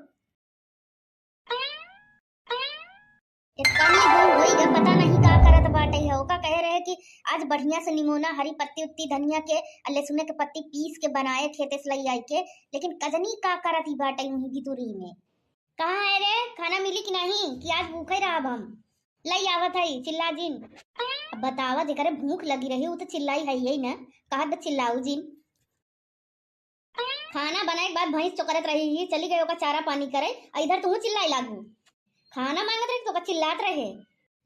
इतनी दूर होई ग, पता नहीं का करत बाटे है। ओका कहे रहे कि आज बढ़िया से निमोना, हरी पत्ती उत्ती धनिया के, आ लहसुन के पत्ती पीस के बनाए खेते से लई आई के, लेकिन कजनी का करत ही बाटे वहीं भितुरी में। कहाँ है रे, खाना मिली कि नहीं, कि आज भूखे रहब हम? लई आवत है, चिल्ला जिन। अब बतावा, जेकरे भूख लगी रही, उ तो चिल्लाई है यही ना, कहत बा चिल्लाऊ जिन। खाना बनाए के बाद भैंस चोकरत रही ही, चली गई ओका चारा पानी करे, आ इधर तू चिल्लाए लागू। खाना मांगत रही तो ओका चिल्लात रहे।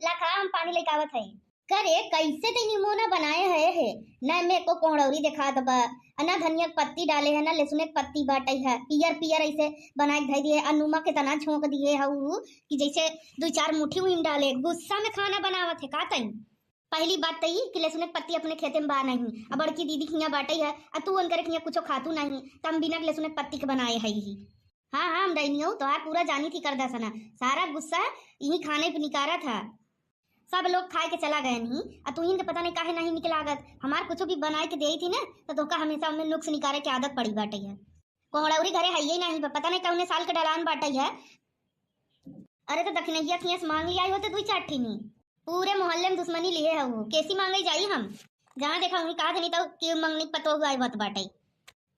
ला खा, हम पानी लेके आवत है। करे, कैसे ते निमोना बनाए है, है? ना में को कोहड़ौरी देखात बा, आ ना धनिया के पत्ती डाले है, ना लहसुन के पत्ती बाटे है, पियर पियर ऐसे बनाए के धई दिए, आ नमक इतना झोंक दिए है उ कि जैसे दुई चार मुट्ठी उहिन डाले। गुस्सा में खाना बनावत है का तई? पहली बात त ई कि लहसुन के पत्ती अपने खेते में बा नहीं, आ बड़की दीदी खिया बाटे है, आ तू उनकरे खिया कुछो खातू नहीं, त हम बिना लहसुन के पत्ती के बनाए है ही। हाँ, हाँ, हम डैनियो तोहार पूरा जानी थी करदा सना, सारा गुस्सा यही खाने पे निकारा था। सब लोग खाए के चला गए नहीं, आ तू इनके पता नहीं काहे नहीं निकलागत। हमार कुछ भी बनाए के देई थी ना, तो तोहका हमेशा उनमें नुक्स निकारे के आदत पड़ी बाटे है। कोहड़ौरी घरे है ही नहीं, प-, पता नहीं कौने साल के डलान बाटे है। अरे तो दखिनैया किहाँ से माँग लियाई होते दुई चार ठिनी। पूरे मोहल्ले में दुश्मनी लिहे हऊ, केसी माँगे जाई हम? जहाँ देखा उहीं कहा देनी तो कि मंगनी पतोह आई बात बाटे।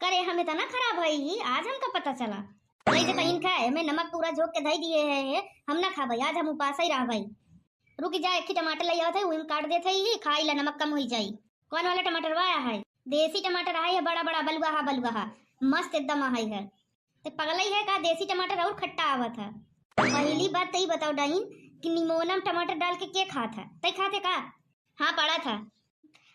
करे हम इतना खराब है ही, आज हमका पता चला। वही जे कहीं खाए, हमें नमक पूरा झोंक के धई दिए है, है, हम ना खाबई, आज हम उपास ही रहबई। रुकी जा, एक ही टमाटर लई आवत है, उही में काट देत है ही, खाई ला, नमक कम होई जाई। कौन वाला टमाटर वाया है? देसी टमाटर है, बड़ा बड़ा बलुआ हा, बलुआ हा, मस्त एकदम है। ते पगलई है का, देसी टमाटर और खट्टा आवत है। पहली बात तई बताओ डाइन कि निमोना में टमाटर डाल के के खात है? तई खाते का? हाँ, पड़ा था।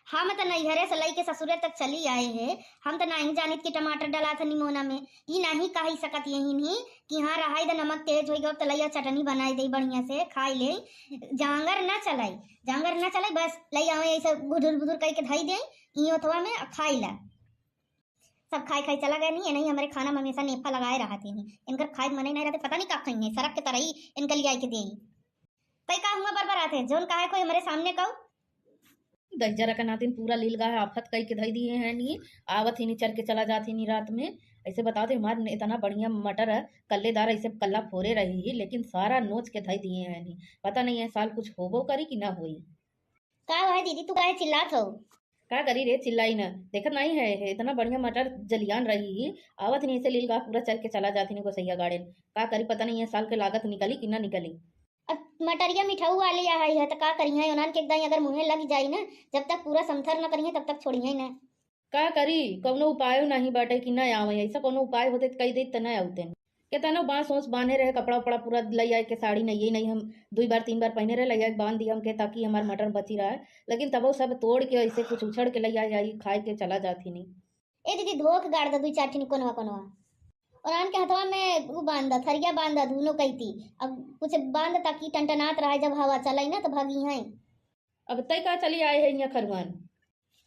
हम त नैहरे से लई के ससुरे तक चली आए है, हम त नहीं जानित कि टमाटर डाला था निमोना में। ई नहीं कही सकत यही नहीं कि हाँ रहाई द नमक तेज होई गयो त लइया चटनी बनाई दे बढ़िया से खाई ले। जांगर ना चलाई, जांगर ना चलाई, बस लई आवे ऐसे बुधुर बुधुर करके धई दे ई ओथवा में आ खाई ला। सब खाई खाई चला गए नहीं, नहीं हमारे खाना में हमेशा नेफा लगाए रहत ही नहीं। इनकर खाए के मने नहीं रहते, पता नहीं का खाई है, सरक के तरई इनकर लिया के दे। कई का हुआ बरबरात है, जौन कहा है कोई हमारे सामने कहू। दहिजरा के नातिन पूरा लील गाय आफत कई के धई दिए हैं नी। आवत ही नी, चर के चला जात ही नी रात में। ऐसे बताओ थे, हमार इतना बढ़िया मटर है, कल्लेदार ऐसे कल्ला फोरे रही ही, लेकिन सारा नोच के धई दिए हैं नी। पता नहीं है साल कुछ होबो करी कि ना होई। का हुआ है दीदी, तू काहे चिल्लात हो? का करी रे, चिल्लाई ना, देखत नहीं है, है इतना बढ़िया मटर जलियान रही ही, आवत नहीं ऐसे लील गाय पूरा चर के चला जात ही नी गोसैया गाड़ेन। का करी, पता नहीं है साल के लागत निकली कि ना निकली। अब मटरिया मिठाऊ वाली आ है, तो का करिहे, उन्हन के एकदम अगर मुँहे लग जाई ना, जब तक पूरा समथर न करिहे, तब तक छोड़िहे ना। का करी, कौनो उपायो नहीं बाटे कि ना आवे, ऐसा कौनो उपाय होते तो कही देत त ना आउते। केतनो बांस ओस बांधे रहे, कपड़ा उपड़ा पूरा लई आए के, साड़ी नहीं, नहीं हम दुई बार तीन बार पहने रहे, लई आए के बांध दिया हमके, ताकि हमार मटर बची रहे, लेकिन तबो सब तोड़ के ऐसे कुछ उछड़ के लई आए, आई खाए के चला जात ही नहीं। ए दीदी, धो के गाड़ द दुई चार ठिनी कोनवा कोनवा। और आन के हथवा में उ बांध द, थरिया बांध द, दुनो कैती। अब कुछ बांध द ताकि टनटनात रहे, जब हवा चलाई ना तो भागी हैं। अब तय का चली आए है यहाँ खरुआन।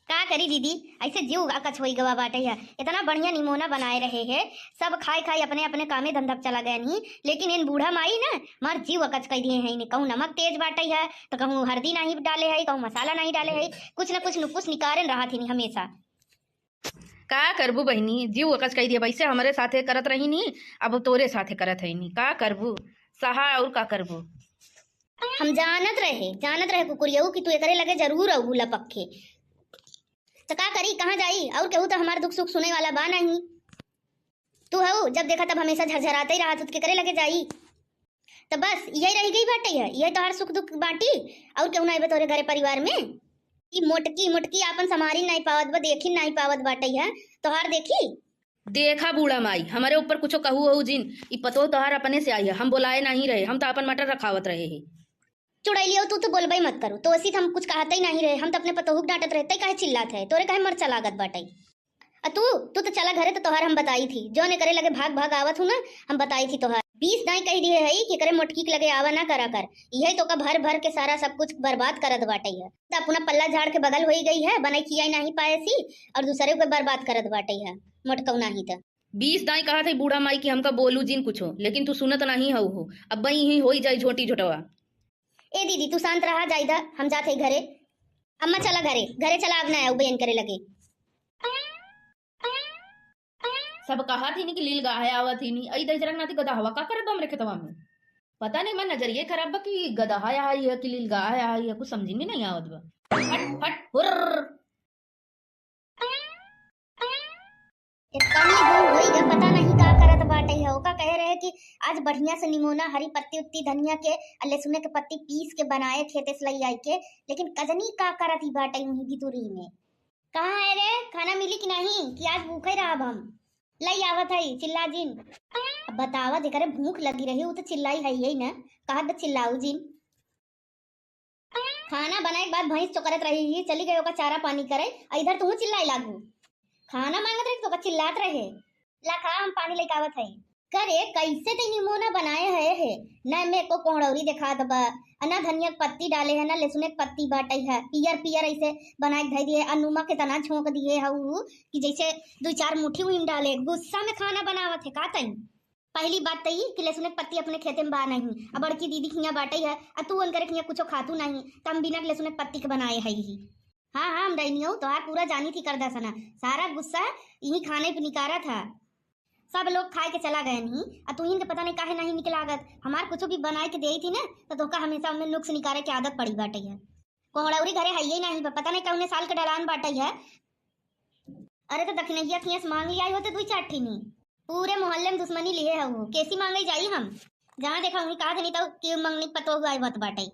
का करी दीदी, ऐसे जीव अकच होई गवा बाटे है। इतना बढ़िया निमोना बनाए रहे है, सब खाए खाए अपने अपने कामे धंधा पे चला गए नहीं, लेकिन इन बूढ़ा माई ना मार जीव अकच कर दिए हैं। इन्हें कहूँ नमक तेज बाटे है तो कहूँ हल्दी नहीं डाले है, कहूँ मसाला नहीं डाले है, कुछ न कुछ नुकुस निकारेन रहा थी हमेशा। का करबू बहिनी, जीव अकच कई दिया, वैसे हमरे साथे करत रही नी, अब तोरे साथे करत है नी, का करबू, सहा और का करबू। हम जानत रहे, जानत रहे कुकुरियऊ कि तू एकरे लगे जरूर अबू लपक के। तो का करी, कहाँ जाई, और केहू तो हमार दुख सुख सुने वाला बा नहीं। तू हऊ, जब देखा तब हमेशा झरझराते ही रहा, तू केकरे लगे जाई। तो बस यही रह गई बाटे है, यही तोहार सुख दुख बाटी, और केहू ना आइबे तोरे घरे परिवार में। ई मोटकी मोटकी आपन संभारी नहीं पावत बा, देखी नहीं पावत बाटे है, तोहार देखी। देखा बूढ़ा माई, हमारे ऊपर कुछो कहू हो जिन, ई पतोह तोहार अपने से आई है, हम बोलाए नहीं रहे, हम तो अपन मटर रखावत रहे ही। चुड़ैलियो, तू तो बोलबे मत करू, तो ऐसी हम कुछ कहते ही नहीं रहे, हम तो अपने पतोहू के डांटत रहे, तै काहे चिल्लात है, तोरे काहे मरचा लागत बाटे? आ तू, तू तो चला घरे, तो तोहार हम बताई थी, जौन एकरे लगे भाग भाग आवत हूँ ना, हम बताई थी तोहार। बीस दाई कह दिए है कि एकरे मोटकी के लगे आवा ना करा कर, यही तो का भर भर के सारा सब कुछ बर्बाद करत बाटे है। तो अपना पल्ला झाड़ के बगल होई गई है, बनाई खियाई नहीं पाए सी, और दूसरे को बर्बाद करत बाटे है मोटकऊ नहीं तो। बीस दाई कहा थे बूढ़ा माई कि हमका बोलू जिन कुछो, लेकिन तू सुनत नहीं हऊ हो। अब यही होई जाई झोटी झोटवा। ए दीदी, तू शांत रहा, जाइदा, हम जात है घरे। अम्मा, चला घरे, घरे चला, अब ना आऊ बयन करे लगे। सब कहा थी नी कि लील गाहे आवत ही नी, अई दहिजरा के नाती गदहवा का करत बा हमरे खेतवा में? पता नहीं, मैं नजरिए खराब बा कि गदहा आई है कि लील गाहे आई है, कुछ समझ में नहीं आवत बा। हट, हट, हुर्र। इतनी दूर होई गए, पता नहीं का करत बाटे है। ओका कहे रहे कि आज बढ़िया से निमोना, हरी पत्ती उत्ती, धनिया के, आ लहसुन के पत्ती पीस के बनाए खेते से लई आई के, लेकिन कजनी का करत ही बाटे वहीं भितुरी में। कहाँ है रे, खाना मिली कि नहीं, कि आज भूखे रहब हम? लई आवत है, चिल्ला जिन। अब बतावा, जेकरे भूख लगी रही, उ तो चिल्लाई है ही ना, कहत बा चिल्लाऊ जिन। खाना बनाए के बाद भैंस चोकरत रही ही, चली गई ओका चारा पानी करे, आ इधर तू चिल्लाए लागू। खाना मांगत रहे तो ओका चिल्लात रहे। ला खा, हम पानी लेके आवत है। करे, कैसे ते निमोना बनाए है, है? ना में एको कोहड़ौरी देखात बा, आ ना धनिया के पत्ती डाले है, ना लहसुन के पत्ती बाटे है, पियर पियर ऐसे बनाए के धई दिए, आ नमक के तना झोंक दिए है उ कि जैसे दुई चार मुट्ठी उही में डाले। गुस्सा में खाना बनावत है का तई? पहली बात तो ई कि लहसुन के पत्ती अपने खेते में बा नहीं, आ बड़की दीदी के हियाँ बाटे है, आ तू उनकर हियाँ कुछो खातू नहीं, त हम बिना लहसुन के पत्ती के बनाए है ही। हाँ, हाँ, हम डैनियो तोहार पूरा जानी थी करदा सना, सारा गुस्सा यही खाने पे निकारा था। सब लोग खाए के चला गए नहीं, आ तू ही के पता नहीं काहे नहीं निकला आगत। हमार कुछ भी बनाए के देई थी ना, तो तोहका हमेशा उनमें नुक्स निकारे के आदत पड़ी बाटे है। कोहड़ौरी घरे हइये नहीं बा, पता नहीं कौने साल के डलान बाटे है। अरे तो दखिनैया किया से मांग लिया होते दुई चार ठीनी। पूरे मोहल्ले में दुश्मनी लिए है वो, कैसी मांगे जाई हम? जहाँ देखा वहीं कहा थे नहीं तो क्यों मंगनी पतो हुआ बत बाटे।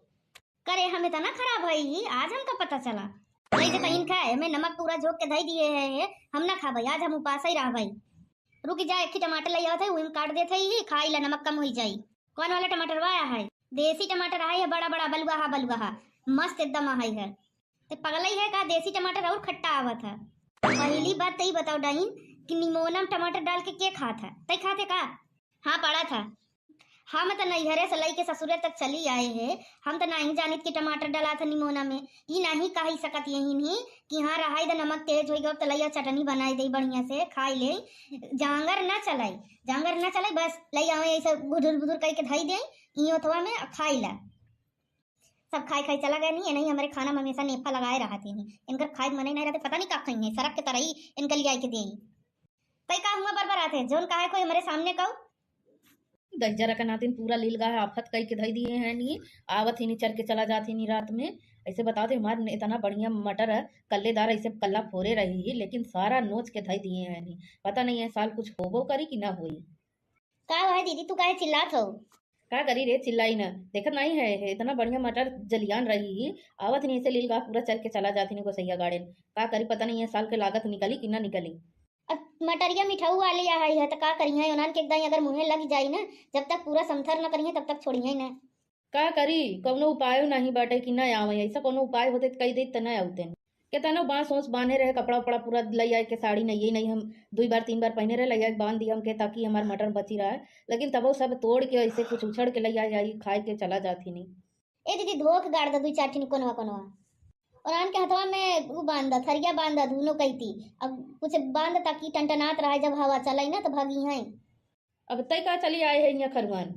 करे हम इतना खराब है ही, आज हमका पता चला। नहीं तो कहीं खाए, हमें नमक पूरा झोंक के धई दिए है, है, हम ना खाबे, आज हम उपास ही रहबे। रुक जा, एक ही टमाटर ले आवत है, वही में काट देते ही, खाई ला, नमक कम होई जाई। कौन वाला टमाटर वाया है? देसी टमाटर है, बड़ा बड़ा बलुआ हा, बलुआ हा, मस्त एकदम है, है। ते पगलई है का? देसी टमाटर और खट्टा आवत है। पहली बात तई बताओ डाइन कि निमोना में टमाटर डाल के के खात है? तई खाते का? हाँ, पड़ा था। हम त नैहरे से लइके ससुरे तक चली आए है, हम त नहीं जानित कि टमाटर डला था निमोना में। ई नहीं कही सकत यही नहीं कि हाँ, रहाई द नमक तेज होई गयो, त लइया चटनी बनाई दे बढ़िया से, खाई ले। जांगर ना चलाई, जांगर ना चलाई, बस लइया ऐसे बुधुर बुधुर करके धई दे, ई ओथवा में खाई ला। सब खाई खाई चला गए नहीं, नहीं हमारे खाना में हमेशा नेफा लगाए रहा थी नहीं। इनकर खाए के मने नहीं रहते, पता नहीं का खाई है, सरक के तरई इनके लिए आई के दे। तई का हुआ बरबर आते, जोन कहा है कोई हमारे सामने कहू। दहिजरा के नातिन पूरा लील गाय आफत कई के धई दिए हैं नी, आवत ही नी चर के चला जात ही नी रात में। ऐसे बताओ थे, हमार इतना बढ़िया मटर है, कल्लेदार ऐसे कल्ला फोरे रही ही, लेकिन सारा नोच के धई दिए हैं नी। पता नहीं है साल कुछ होबो करी कि ना होई। का हुआ है दीदी, तू काहे चिल्लात हो? का करी रे, चिल्लाई ना, देखत नहीं है, है इतना बढ़िया मटर जलियान रही ही, आवत नहीं ऐसे लील गाय पूरा चर के चला जात ही नी गोसैया गाड़ेन। का करी, पता नहीं है साल के लागत निकली कि ना निकली। अब मटरिया मिठाऊ वाली आ है, त का करिहे, उन्हन के एकदम अगर मुँहे लग जाई ना, जब तक पूरा समथर न करिहे, तब तक छोड़िहे ना। का करी, कौनो उपायो नहीं बाटे कि ना आवे, ऐसा कौनो उपाय होते त कही देत त ना आउते। केतनो बांस ओस बांधे रहे, कपड़ा उपड़ा पूरा लई आए के, साड़ी नहीं, नहीं हम दुई बार तीन बार पहने रहे, लई आए के बांध दिया हमके, ताकि हमार मटर बची रहे, लेकिन तबो सब तोड़ के ऐसे कुछ उछड़ के लई आए, आई खाए के चला जात ही नहीं। ए दीदी, धो के गाड़ दे दुई चार ठिन कोनवा कोनवा। और आन के हथवा में वो बांध द, थरिया बांध द, दोनों कैती। अब कुछ बांध द ताकि टनटनात रहे, जब हवा चलाई ना तो भागी हैं। अब तय का चली आए है यहाँ खरुआन।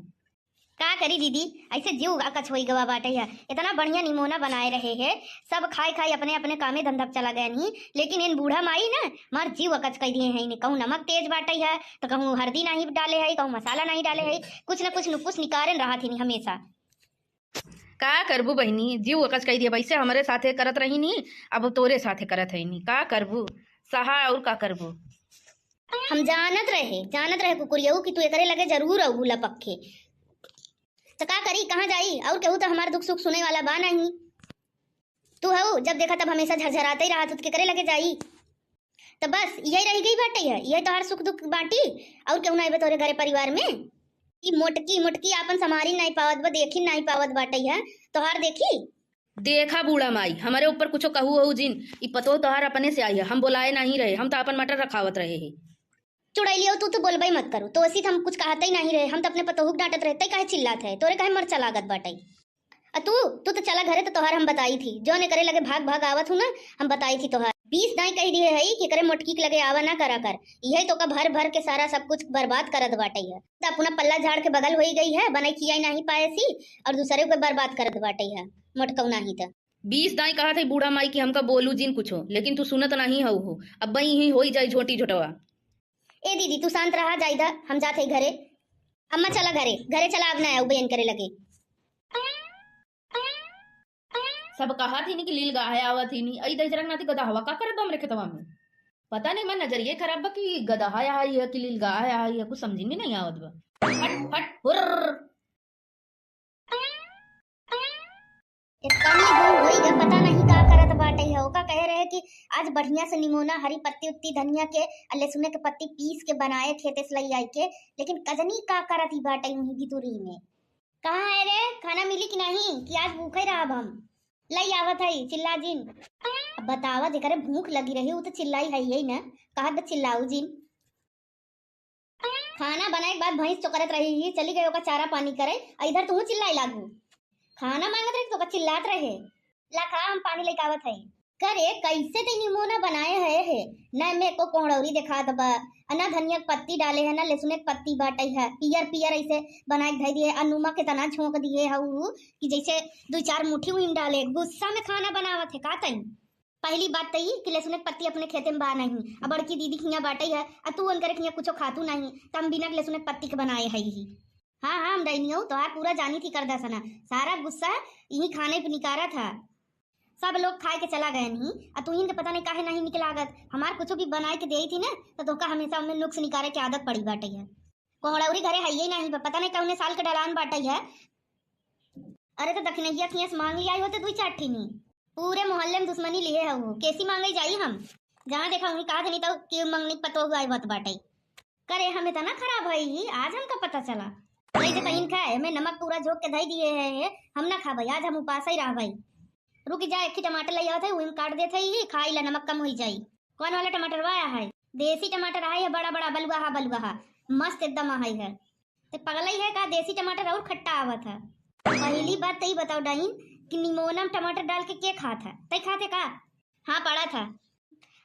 का करी दीदी, ऐसे जीव अकच होई गवा बाटे है। इतना बढ़िया निमोना बनाए रहे है, सब खाए खाए अपने अपने कामे धंधा पे चला गए नहीं, लेकिन इन बूढ़ा माई ना मार जीव अकच कर दिए हैं। इन्हें कहूँ नमक तेज बाटे है, तो कहूँ हल्दी नहीं डाले है, कहूँ मसाला नहीं डाले है, कुछ ना कुछ नुकुस निकारे रहा थी हमेशा। का करबू बहिनी, जीव अकच कई दिया, वैसे हमरे साथे करत रही नी, अब तोरे साथे करत है नी, का करबू, सहा और का करबू। हम जानत रहे, जानत रहे कुकुरियऊ कि तू एकरे लगे जरूर अबू लपक के। तो का करी, कहाँ जाई, और केहू तो हमार दुख सुख सुने वाला बा नहीं। तू हऊ, जब देखा तब हमेशा झरझराते ही रहा, तू केकरे लगे जाई। तो बस यही रह गई बाटे है, यही तोहार सुख दुख बाटी, और केहू ना आइबे तोरे घरे परिवार में। ई मोटकी मोटकी आपन संभारी नहीं पावत बा, देखी नहीं पावत बाटे है, तोहार देखी। देखा बूढ़ा माई, हमारे ऊपर कुछो कहू हो जिन, ई पतोह तोहार अपने से आई है, हम बोलाए नहीं रहे, हम तो आपन मटर रखावत रहे है। चुड़ैलियो, तू तो बोलबे मत करू, तो ऐसी हम कुछ कहते ही नहीं रहे, हम तो अपने पतोहू के डांटत रहे, तै काहे चिल्लात है, तोरे काहे मरचा लागत बाटे? आ तू, तू तो चला घरे, तो तोहार हम बताई थी, जौन एकरे लगे भाग भाग आवत हूँ ना, हम बताई थी तोहार। बीस दाई कह दिए है कि एकरे मोटकी के लगे आवा ना करा कर, यही तो का भर भर के सारा सब कुछ बर्बाद करत बाटे है। तो अपना पल्ला झाड़ के बगल होई गई है, बनाई खियाई नहीं पाए सी, और दूसरे को बर्बाद करत बाटे है मोटकऊ नहीं तो। बीस दाई कहा थे बूढ़ा माई कि हमका बोलू जिन कुछो, लेकिन तू सुनत नहीं हऊ हो। अब बई ही होई जाई झोटी झोटवा। ए दीदी, तू शांत रहा, जाइदा, हम जात हई घरे। अम्मा, चला घरे, घरे चला, अब ना आऊ बयन करे लगे। सब कहा थी नी कि लील गाय आवत ही नी, अई दहिजरा के नाती गदहवा का करत बा हमरे खेतवा में? पता नहीं, मैं नजरिए खराब बा कि गदहा आई है कि लील गाय आई है, कुछ समझ में नहीं आवत बा। फट फट हुर्र। इतनी दूर होई गए, पता नहीं का करत बाटे है। ओका कहे रहे कि आज बढ़िया से निमोना, हरी पत्ती उत्ती, धनिया के, आ लहसुन के पत्ती पीस के बनाए खेते से लई आई के, लेकिन कजनी का करत ही बाटे वहीं भितुरी में। कहाँ है रे, खाना मिली कि नहीं, कि आज भूखे रहब हम? लई आवत है, चिल्ला जिन। अब बतावा, जेकरे भूख लगी रही, उ तो चिल्लाई है ही ना, कहत बा चिल्लाऊ जिन। खाना बनाए के बाद भैंस चोकरत रही ही, चली गई ओका चारा पानी करे, आ इधर तू चिल्लाए लागू। खाना मांगत रही तो ओका चिल्लात रहे। ला खा, हम पानी लेके आवत है। करे, कैसे ते निमोना बनाए है, है? ना में एको कोहड़ौरी देखात बा, आ ना धनिया के पत्ती डाले है, ना लहसुन के पत्ती बाटे है, पियर पियर ऐसे बनाए के धई दिए, आ नुमा के तना झोंक दिए है उ कि जैसे दो चार मुट्ठी उहिम डाले। गुस्सा में खाना बनावत है का तई? पहली बात त ई कि लहसुन के पत्ती अपने खेते में बा नहीं, अब बड़की दीदी खिया बाटइ है, आ तू उनकरे खिया कुछो खातू नहीं, त हम बिना लहसुन के पत्ती के बनाए है ही। हाँ, हाँ, हम डइनियो तोहार पूरा जानी थी कर दसना, सारा गुस्सा यही खाने पे निकारा था। सब लोग खाए के चला गए नहीं, आ तू इनके पता नहीं काहे नहीं निकलागत। हमार कुछो भी बनाए के देई थी ना, तो तोहका हमेशा उनमें नुक्स निकारे के आदत पड़ी बाटइ है। कोहड़ौरी घरे हइये नहीं बा, पता नहीं कौने साल के डलान बाटइ है। अरे तो दखिनैया खिया से मांग लिया होते दुई चार ठीनी। पूरे मोहल्ले में दुश्मनी लिए है वो, कैसी मांगे जाई हम? जहाँ देखा वहीं कहा नहीं तो कि मंगनी पतोह आए होत बाटइ। करे हम इतना खराब है ही, आज हमका पता चला। वही देखा इनका है, मैं नमक पूरा झोंक के धई दिए है, है, हम ना खाबइ, आज हम उपास ही रहबइ। रुक जा, एक ही टमाटर ले आवत है, वही में काट देत है ही, खाई ला, नमक कम होई जाई। कौन वाला टमाटर वाया है? देसी टमाटर आए है, बड़ा बड़ा बलुआ हा, बलुआ हा, मस्त एकदम आहे है। ते पगलई है का, देसी टमाटर और खट्टा आवत है। पहली बात तई बताओ डाइन कि निमोना में टमाटर डाल के के खात है? तई खाते का? हाँ, पड़ा था।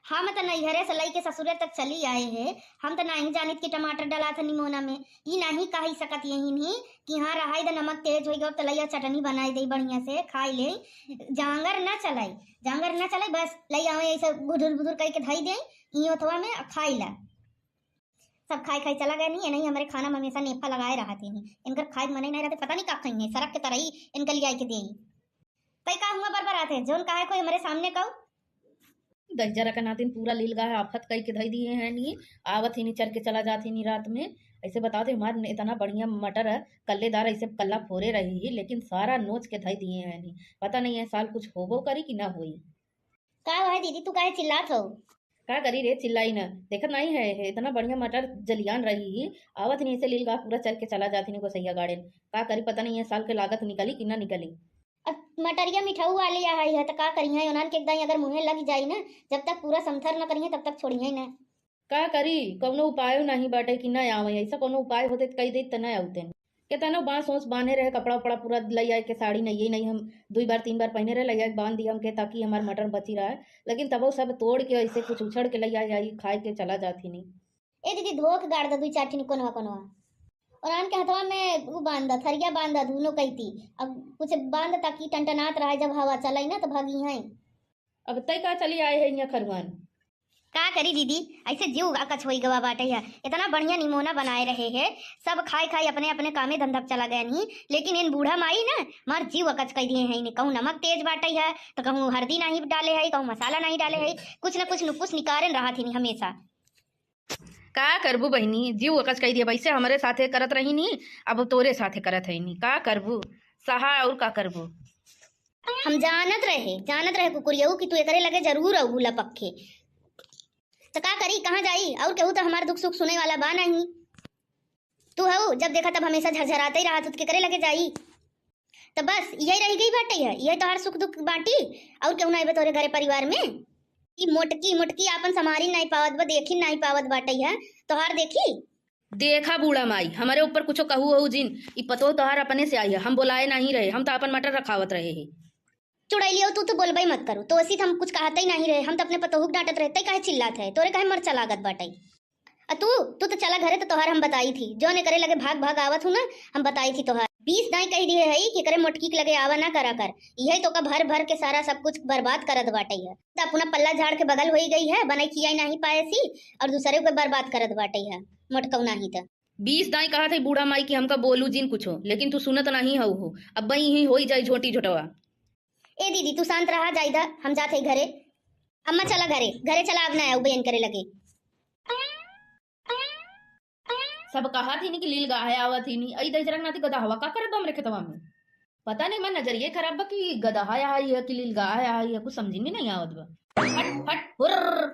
हम त नैहरे से लइके ससुरे तक चली आए है, हम त नहीं जानित कि टमाटर डाला था निमोना में। ई नहीं कही सकत यही नहीं कि हाँ रहाई द नमक तेज होई गो त लइया चटनी बनाई दे बढ़िया से खाई ले। जांगर ना चलाई, जांगर ना चलाई, बस लई आवे ऐसे बुधुर बुधुर करके धई दे ई ओथवा में आ खाई ला। सब खाए खाए चला गए नहीं, नहीं हमारे खाना में हमेशा नेफा लगाए रहते हैं। इनकर खाए के मन ही नहीं रहते, पता नहीं का खाई है, सरक के तरई इनके लिए आई के दे। तई का हुआ बरबरात है, जौन कहा है कोई हमारे सामने कहू। दहिजरा के नातिन पूरा लील गाय आफत कई के धई दिए हैं नी, आवत ही नी चर के चला जात ही नी रात में। ऐसे बताओ थे हमार इतना बढ़िया मटर है, कल्लेदार ऐसे कल्ला फोरे रही ही, लेकिन सारा नोच के धई दिए हैं नी। पता नहीं है साल कुछ होबो करी कि ना होई। का हुआ है दीदी, तू काहे चिल्लात हो? का करी रे, चिल्लाई ना, देखत नहीं है, है इतना बढ़िया मटर जलियान रही ही, आवत नहीं ऐसे लील गाय पूरा चर के चला जात ही नी गोसैया गाड़ेन। का करी, पता नहीं है साल के लागत निकली कि ना निकली। अब मटरिया मिठाऊ वाली आ है, त का करिहैं, उन्हन के एकदम अगर मुँहे लग जाई ना, जब तक पूरा समथर न करिहैं, तब तक छोड़िहैं ना। का करी, कौनो उपायो नहीं बाटे कि न आवे, ऐसा कौनो उपाय होते त कही देत त न आउते। केतनो बांस ओस बांधे रहे, कपड़ा उपड़ा पूरा लई आए के, साड़ी नहीं, नहीं हम दुई बार तीन बार पहने रहे, लई आए के बांध दिया हमके, ताकि हमार मटर बची रहे, लेकिन तबो सब तोड़ के ऐसे कुछ उछड़ के लई आए, आई खाए के चला जात ही नहीं। ए दीदी, धोक गाड़ द दुई चार ठिन कोनवा कोनवा। और आन के हथवा में उ बांध द, थरिया बांध द, दुनो कैती। अब कुछ बांध द ताकि टनटनात रहे, जब हवा चलाई ना तो भागी हैं। अब तय का चली आए है यहाँ खरुआन? का करी दीदी, ऐसे जीव अकच होई गवा बाटे है। इतना बढ़िया निमोना बनाए रहे है, सब खाए खाए अपने अपने कामे धंधा पे चला गए नहीं, लेकिन इन बूढ़ा माई ना मार जीव अकच कई दिए हैं। इन्हें कहूँ नमक तेज बाटे है, तो कहूँ हरदी नहीं डाले है, कहूँ मसाला नहीं डाले है, कुछ न कुछ नुकुस निकारे रहा थी हमेशा। का करबू बहिनी, जीव अकच कई दिया, वैसे हमरे साथे करत रही नी, अब तोरे साथे करत है नी, का करबू, सहा और का करबू। हम जानत रहे, जानत रहे कुकुरियऊ कि तू एकरे लगे जरूर अबू लपक के। त का करी, कहाँ जाई, और केहू त हमार दुख सुख सुने वाला बा नहीं। तू हऊ, जब देखा तब हमेशा झरझराते ही रहा, तू केकरे लगे जाई। त बस यही रह गई बाटे है, यही तोहार सुख दुख बाटी, और केहू ना आइबे तोहरे घरे परिवार में। ई मोटकी मोटकी आपन संभारी नहीं पावत बा, देखी नहीं पावत बाटे है, तोहार देखी। देखा बूढ़ा माई, हमारे ऊपर कुछो कहू हो जिन, ई पतोह तोहार अपने से आई है, हम बोलाए नहीं रहे, हम तो आपन मटर रखावत रहे हैं। चुड़ैलियो, तू तो बोलबे मत करू, तो ऐसी हम कुछ कहते ही नहीं रहे, हम तो अपने पतोहू के डांटत रहे, तै काहे चिल्लात है, तोरे काहे मरचा लागत बाटे? आ तू, तू तो चला घरे, तो तोहार हम बताई थी, जौन एकरे लगे भाग भाग आवत हूँ ना, हम बताई थी तोहार। बीस दाई कह दिए है कि एकरे मोटकी के लगे आवा ना करा कर, यही तो का भर भर के सारा सब कुछ बर्बाद करत बाटे है। तो अपना पल्ला झाड़ के बगल होई गई है, बनाई खियाई नहीं पाए सी, और दूसरे को बर्बाद करत बाटे है, मोटकऊ नहीं तो। बीस दाई कहा थे बूढ़ा माई कि हमका बोलू जिन कुछो, लेकिन तू सुनत नहीं हऊ हो। अब बई ही होई जाई झोटी झोटवा। ए दीदी, तू शांत रहा, जाइदा, हम जात हई घरे। अम्मा चला घरे, घरे चला, अब ना आऊ बयन करे लगे। सब कहा थी नी कि लील गाहे आवा थी नी, अई दहिजरा के नाती गदहवा का करत बा हमरे खेतवा में? पता नहीं, मैं नजरिए खराब बा कि गदहा आई है कि लील गाहे आई है, कुछ समझ में नहीं आवत बा। फट फट हुर्र।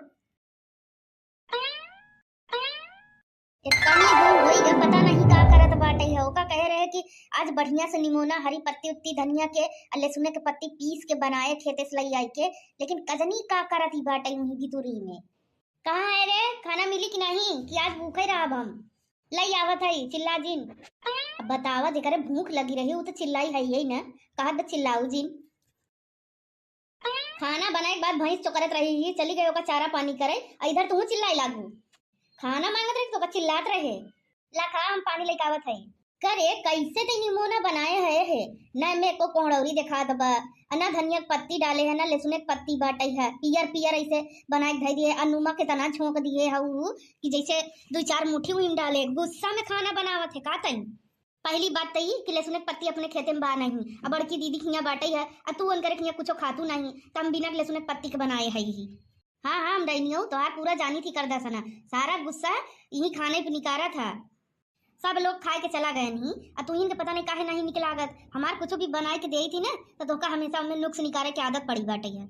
इतनी दूर होई गए, पता नहीं का करत बाटे है। ओका कहे रहे कि आज बढ़िया से निमोना, हरी पत्ती उत्ती धनिया के, आ लहसुन के पत्ती पीस के बनाए खेते से लई आई के, लेकिन कजनी का करत ही बाटे वहीं भितुरी में। कहाँ है रे, खाना मिली कि नहीं, कि आज भूखे रहब हम? लई आवत है, चिल्ला जिन। अब बतावा, जेकरे भूख लगी रही, उ तो चिल्लाई है यही ना, कहत बा चिल्लाऊ जिन। खाना बनाए के बाद भैंस चोकरत रही ही, चली गई ओका चारा पानी करे, आ इधर तू चिल्लाए लागू। खाना मांगत रही तो ओका चिल्लात रहे। ला खा, हम पानी लेके आवत है। करे, कैसे ते निमोना बनाए है, है? ना में को कोहड़ौरी देखात बा, अ ना धनिया के पत्ती डाले है, ना लहसुन के पत्ती बाटै है, पियर पियर ऐसे बनाए के धई दिए, अ नमक इतना झोंक दिए है उ कि जैसे दुइ चार मुट्ठी उहिम डाले। गुस्सा में खाना बनावत है का तई? पहली बात त ई कि लहसुन के पत्ती अपने खेते में बा नहीं, अ बड़की दीदी खिया बाटै है, अ तू उनकरे खिया कुछो खातू नहीं, त हम बिना लहसुन के पत्ती के बनाए है ही। हाँ, हाँ, हम डैनियो तोहार पूरा जानी थी करदा सना, सारा गुस्सा यही खाने पे निकारा था। सब लोग खाए के चला गए नहीं, अ तुहिन के पता नहीं काहे नहीं निकला आगत। हमार कुछ भी बनाए के देई थी ना, तो तोहका हमेशा उनमें नुक्स निकारे के आदत पड़ी बाटै है।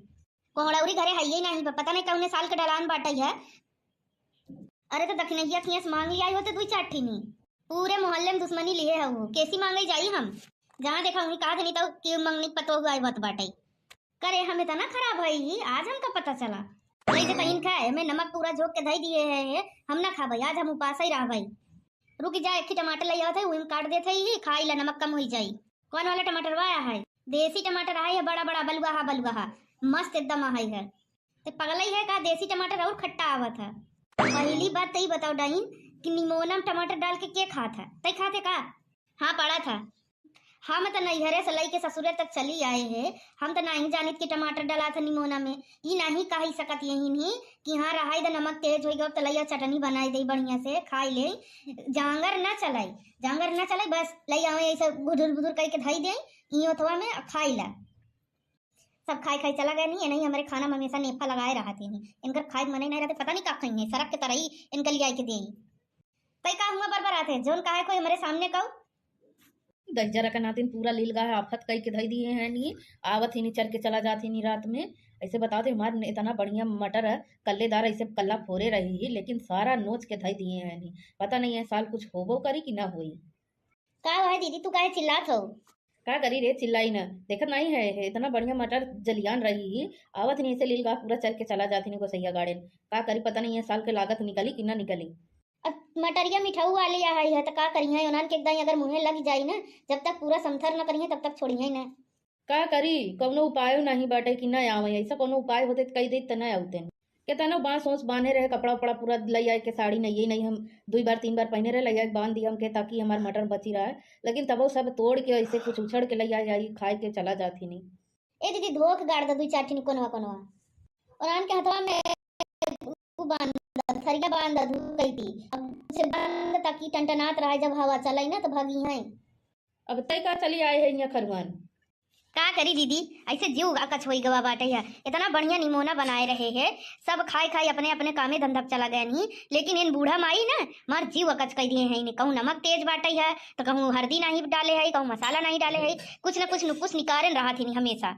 कोहड़ौरी घरे है ही नहीं, प-, पता नहीं कौने साल के डलान बाटै है। अरे तो दखिनैया खिया से मांग लिया होते दुई चार ठीनी। पूरे मोहल्ले में दुश्मनी लिए है वो, कैसी मांगे जाई हम? जहाँ देखा वहीं कहा देनी तो कि मंगनी पतो हुआ आवत बाटै। करे हम इतना खराब है ही, आज हमका पता चला। नहीं तो कहीं खाए, हमें नमक पूरा झोंक के धई दिए है, है, हम ना खाबे, आज हम उपास ही रहबे। रुक जा, एक ही टमाटर ले आवत है, उही में काट देत है ही, खाई ला, नमक कम होई जाई। कौन वाला टमाटर वाया है? देसी टमाटर है, बड़ा बड़ा बलुआ हा, बलुआ हा, मस्त एकदम है, है। ते पगलई है का, देसी टमाटर और खट्टा आवत है। पहली बात तई बताओ डाइन कि निमोना में टमाटर डाल के के खात है? तई खाते का? हाँ, पड़ा था। हम त नैहरे से लइके ससुरे तक चली आए हैं, हम त नहीं जानित कि टमाटर डला था निमोना में। ई नहीं कही सकत यही नहीं कि हाँ, रहाई द नमक तेज होई गयो, त लइया चटनी बनाई दे बढ़िया से, खाई ले। जांगर ना चलाई, जांगर ना चलाई, बस लइया ऐसे गुदुर गुदुर करके धई दे, ई ओथवा में खाई ला। सब खाए खाए चला गए नहीं, नहीं हमारे खाना में हमेशा नेफा लगाए रहा थे नहीं। इनकर खाए के मन ही नहीं रहते, पता नहीं का खाई नहीं, सरक के तरही इनके लिए आए के दे। तई का हुआ बरबर आते, जोन कहा है कोई हमारे सामने कहू? दहिजरा के नातिन पूरा लील गाय आफत कई के धई दिए हैं नी, आवत ही नी चर के चला जात ही नी रात में। ऐसे बताओ थे हमार इतना बढ़िया मटर है, कल्लेदार ऐसे कल्ला फोरे रही ही, लेकिन सारा नोच के धई दिए हैं नी। पता नहीं है साल कुछ होबो करी कि ना होई। का है दीदी, तू काहे चिल्लात हो? का करी रे, चिल्लाई न, देखत नहीं है, है इतना बढ़िया मटर जलियान रही ही, आवत नहीं ऐसे लील गाय पूरा चर के चला जात ही नी गोसैया गाड़ेन। का करी, पता नहीं है साल के लागत निकली कि ना निकली। अब मटरिया मिठाऊ वाली आ है, त का करिहैं, ओनान के एकदम अगर मुँहे लग जाई ना, जब तक पूरा समथर न करिहैं, तब तक छोड़िहैं ना। का करी, कौनो उपायो नहीं बाटे कि न आवे, ऐसा कौनो उपाय होते त कही देत त न आउते। केतनो बांस ओस बांधे रहे, कपड़ा उपड़ा पूरा लई आए के, साड़ी नहीं, नहीं हम दुई बार तीन बार पहने रहे, लई आए के बांध दिया हमके, ताकि हमार मटर बची रहे, लेकिन तबो सब तोड़ के ऐसे कुछ उछड़ के लई आए, आई खाए के चला जात ही नहीं। ए दीदी, धो के गाड़ द दुई चार ठिन कोनवा कोनवा। ओनान के हथवा में उ बांध द, थरिया बांध द, धो कई दी। अब उसे बांध द ताकि टनटनात रहे, जब हवा चलाई ना तो भागी हैं। अब तय का चली आए है यहाँ खरुआन? का करी दीदी, ऐसे जीव अकच होई गवा बाटे है। इतना बढ़िया निमोना बनाए रहे है, सब खाए खाए अपने अपने कामे धंधा पे चला गए नहीं, लेकिन इन बूढ़ा माई ना मार जीव अकच कई दिए हैं। इन्हें कहूँ नमक तेज बाटे है, तो कहूँ हरदी नहीं डाले है, कहूँ मसाला नहीं डाले है, कुछ न कुछ नुकुस निकारेन रहा थी हमेशा।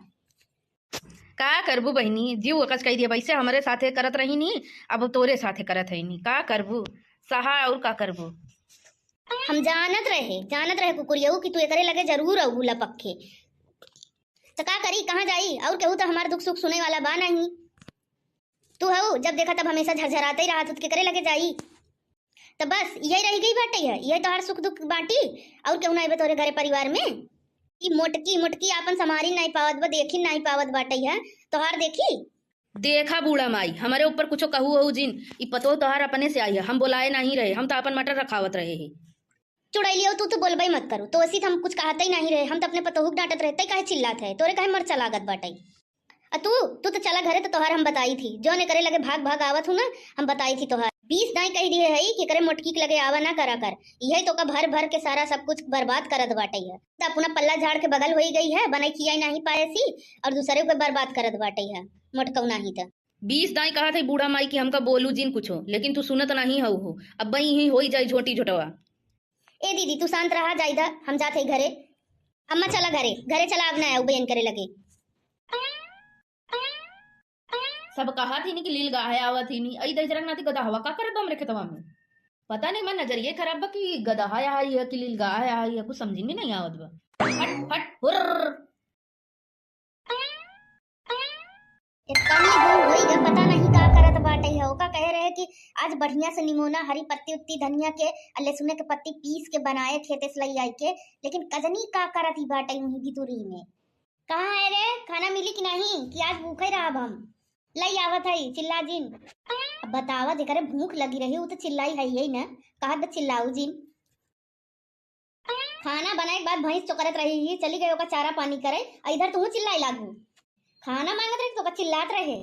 का करबू बहिनी, जीव अकच कई दिया, वैसे हमरे साथे करत रही नी, अब तोरे साथे करत है नी, का करबू, सहा और का करबू। हम जानत रहे, जानत रहे कुकुरियऊ कि तू एकरे लगे जरूर अउबू लपक के। त का करी, कहाँ जाई? और केहू त हमार दुख सुख सुने वाला बा नहीं। तू हऊ, जब देखा तब हमेशा झरझराते ही रहत हो, त केकरे लगे जाई? त बस यही रह गई बाटे है, यही तोहार सुख दुख बाटी, और केहू ना आवे तोरे घरे परिवार में? ई मोटकी मोटकी आपन संभारी नहीं पावत बा, देखी नहीं पावत बाटे है, तोहार देखी। देखा बूढ़ा माई, हमरे ऊपर कुछो कहू हो जिन, ई पतोह तोहार अपने से आई है, हम बोलाए नहीं रहे, हम तो अपन मटर रखावत रहे हैं। चुड़ैलियो, तू तो बोलबे मत करू, तो ऐसी तो हम कुछ कहते ही नहीं रहे, हम तो अपने पतोहू के डांटत रहे, तै काहे चिल्लात है, तोरे काहे मरचा लागत बाटे? आ तू, तू तो चला घरे, तो तोहार हम बताई थी, जो ने करे लगे भाग भाग आवत हूँ ना, हम बताई थी तोहार। बीस दाई कह दिए है कि करे मोटकी के लगे आवा ना करा कर, यही तो का भर भर के सारा सब कुछ बर्बाद करत बाटे है। तो अपना पल्ला झाड़ के बगल होई गई है, बनाई खियाई नहीं पाए सी, और दूसरे को बर्बाद करत बाटे है मोटकऊ नहीं तो। बीस दाई कहा थे बूढ़ा माई कि हमका बोलू जिन कुछो, लेकिन तू सुनत नहीं हऊ हो। अब बई ही होई जाई झोटी झोटवा। ए दीदी, तू शांत रहा, जाइदा, हम जात है घरे। अम्मा चला घरे, घरे चला, अब ना आऊ बयन करे लगे। सब कहा थी नी कि लील गाहे आवा थी नी, अई दहिजरा के नाती गदहवा का करत बा हमरे खेतवा में? पता नहीं, मैं नजरिए खराब बा कि गदहा आई है कि लील गाहे आई है, कुछ समझ में नहीं आवत बा। हट हट हुर्र। इतनी दूर होई गए, पता नहीं का करत बाटे है। ओका कहे रहे कि आज बढ़िया से निमोना, हरी पत्ती उत्ती धनिया के, आ लहसुन के पत्ती पीस के बनाए खेते से लई आई के, लेकिन कजनी का करत ही बाटे वहीं भितुरी में। कहाँ है रे, खाना मिली कि नहीं कि आज भूखे रहब हम? लई आवत है, चिल्ला जिन। अब बतावा, जेकरे भूख लगी रही वो तो चिल्लाई है ही ना, कहत बा चिल्लाऊ जिन। खाना बनाए के बाद भैंस चोकरत रही ही, चली गई ओका चारा पानी करे, अ इधर तू चिल्लाए लागू। खाना मांगत रहे तो ओका चिल्लात रहे।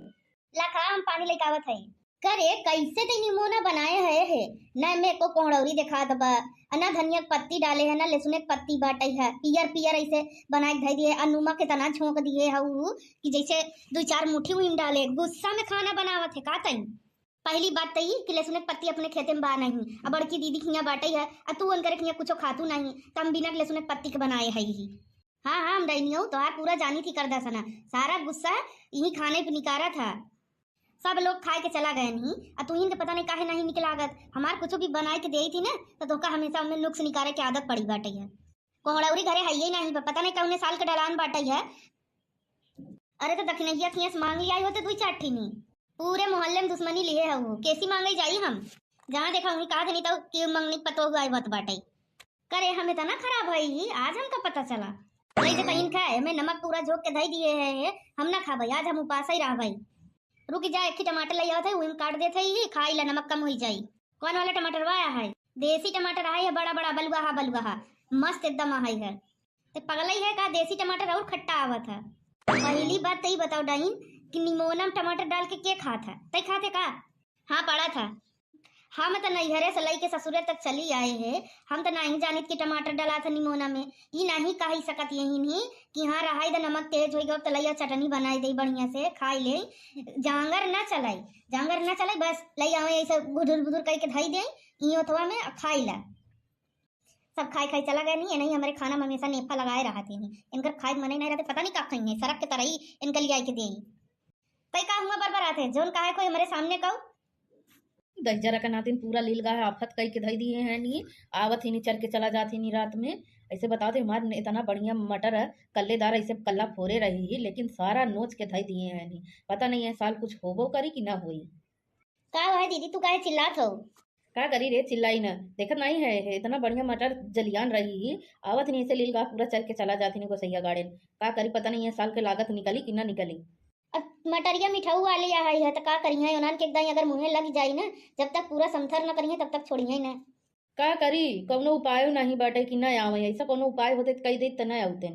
ला खा, हम पानी लेके आवत है। करे, कैसे ते निमोना बनाए है, है? ना में को कोहड़ौरी देखात बा, अ ना धनिया के पत्ती डाले है, ना लहसुन के पत्ती बाटे है, पियर पियर ऐसे बनाए के धई दिए, अ नमक के तना झोंक दिए है उ कि जैसे दुई चार मुट्ठी उइम डाले। गुस्सा में खाना बनावत है का तई? पहली बात त ई कि लहसुन के पत्ती अपने खेते में बा नहीं, अ बड़की दीदी के हियां बाटे है, अ तू उनकर हियां कुछो खातू नहीं, त हम बिना लहसुन के पत्ती के बनाए है ही। हाँ, हाँ, हम डैनियो तोहार पूरा जानी थी कर दसना, सारा गुस्सा यही खाने पे निकारा था। सब लोग खाए के चला गए नहीं, अ तुहिन के पता नहीं काहे नहीं निकला आदत। हमार कुछ भी बनाए के देई थी ना, तो तोहका हमेशा उनमें नुक्स निकारे के आदत पड़ी बाटे है। कोहड़ौरी घरे है ही नहीं, प-, पता नहीं कौने साल के डलान बाटे है। अरे तो दखिनैया कियां से मांग लिया होते दुई चार ठीनी। पूरे मोहल्ले में दुश्मनी लिए है वो, कैसी मांगे जाई हम? जहाँ देखा वहीं कहा देनी तो कि मंगनी पतो हुआ आवत बाटे। करे, हम इतना खराब है ही, आज हमका पता चला। नहीं तो कहीं खाए, हमें नमक पूरा झोंक के धई दिए है, है, हम ना खाबे, आज हम उपास ही रहबे। रुक जा, एक ही टमाटर ले आवत है, उही में काट देत है ही, खाई ला, नमक कम होई जाई। कौन वाला टमाटर वाया है? देसी टमाटर है, बड़ा बड़ा बलुआ हा, बलुआ हा, मस्त एकदम है, है। ते पगलई है का, देसी टमाटर और खट्टा आवत है। पहली बात तो ई बताओ डाइन कि निमोना में टमाटर डाल के के खात है? तई खाते का? हाँ, पड़ा था। हम त नैहरे से लई के ससुरे तक चली आए है, हम त नहीं जानित कि टमाटर डाला था निमोना में। ई नहीं कही सकत यही नहीं कि हाँ, रहाई द नमक तेज होई गयो, त लइया चटनी बनाई दे बढ़िया से, खाई ले। जांगर ना चलाई, जांगर ना चलाई, बस लई आवे ऐसे बुधुर बुधुर करके धई दे, ई ओथवा में खाई ला। सब खाई खाई चला गए नहीं, नहीं हमारे खाना में हमेशा नेफा लगाए रहा थी नहीं। इनकर खाए के मन ही नहीं रहते, पता नहीं का खाई है, सरक के तरह ही इनका लिया के दे। तई का हुआ बरबरात है, जौन कहा है कोई हमारे सामने कहू। दहिजरा के नातिन पूरा लील गाय आफत कई के धई दिए हैं नी, आवत ही नी चर के चला जात ही नी रात में। ऐसे बताओ थे हमार इतना बढ़िया मटर है, कल्लेदार ऐसे कल्ला फोरे रही ही, लेकिन सारा नोच के धई दिए हैं नी। पता नहीं है साल कुछ होबो करी कि ना होई। का है दीदी, तू काहे चिल्लात हो? का करी रे, चिल्लाई न, देखत नहीं है, है इतना बढ़िया मटर जलियान रही ही, आवत नहीं ऐसे लील गाय पूरा चर के चला जात ही नी गोसैया गाड़ेन। का करी, पता नहीं है साल के लागत निकली कि ना निकली। अब मटरिया मिठाऊ वाली आ है, त का करिहैं, ओनान के एकदम अगर मुँहे लग जाई ना, जब तक पूरा समथर न करिहैं, तब तक छोड़िहैं ना। का करी, कौनो उपायो नहीं बाटे कि ना आवे, ऐसा कौनो उपाय होते त कही देत त ना आउते।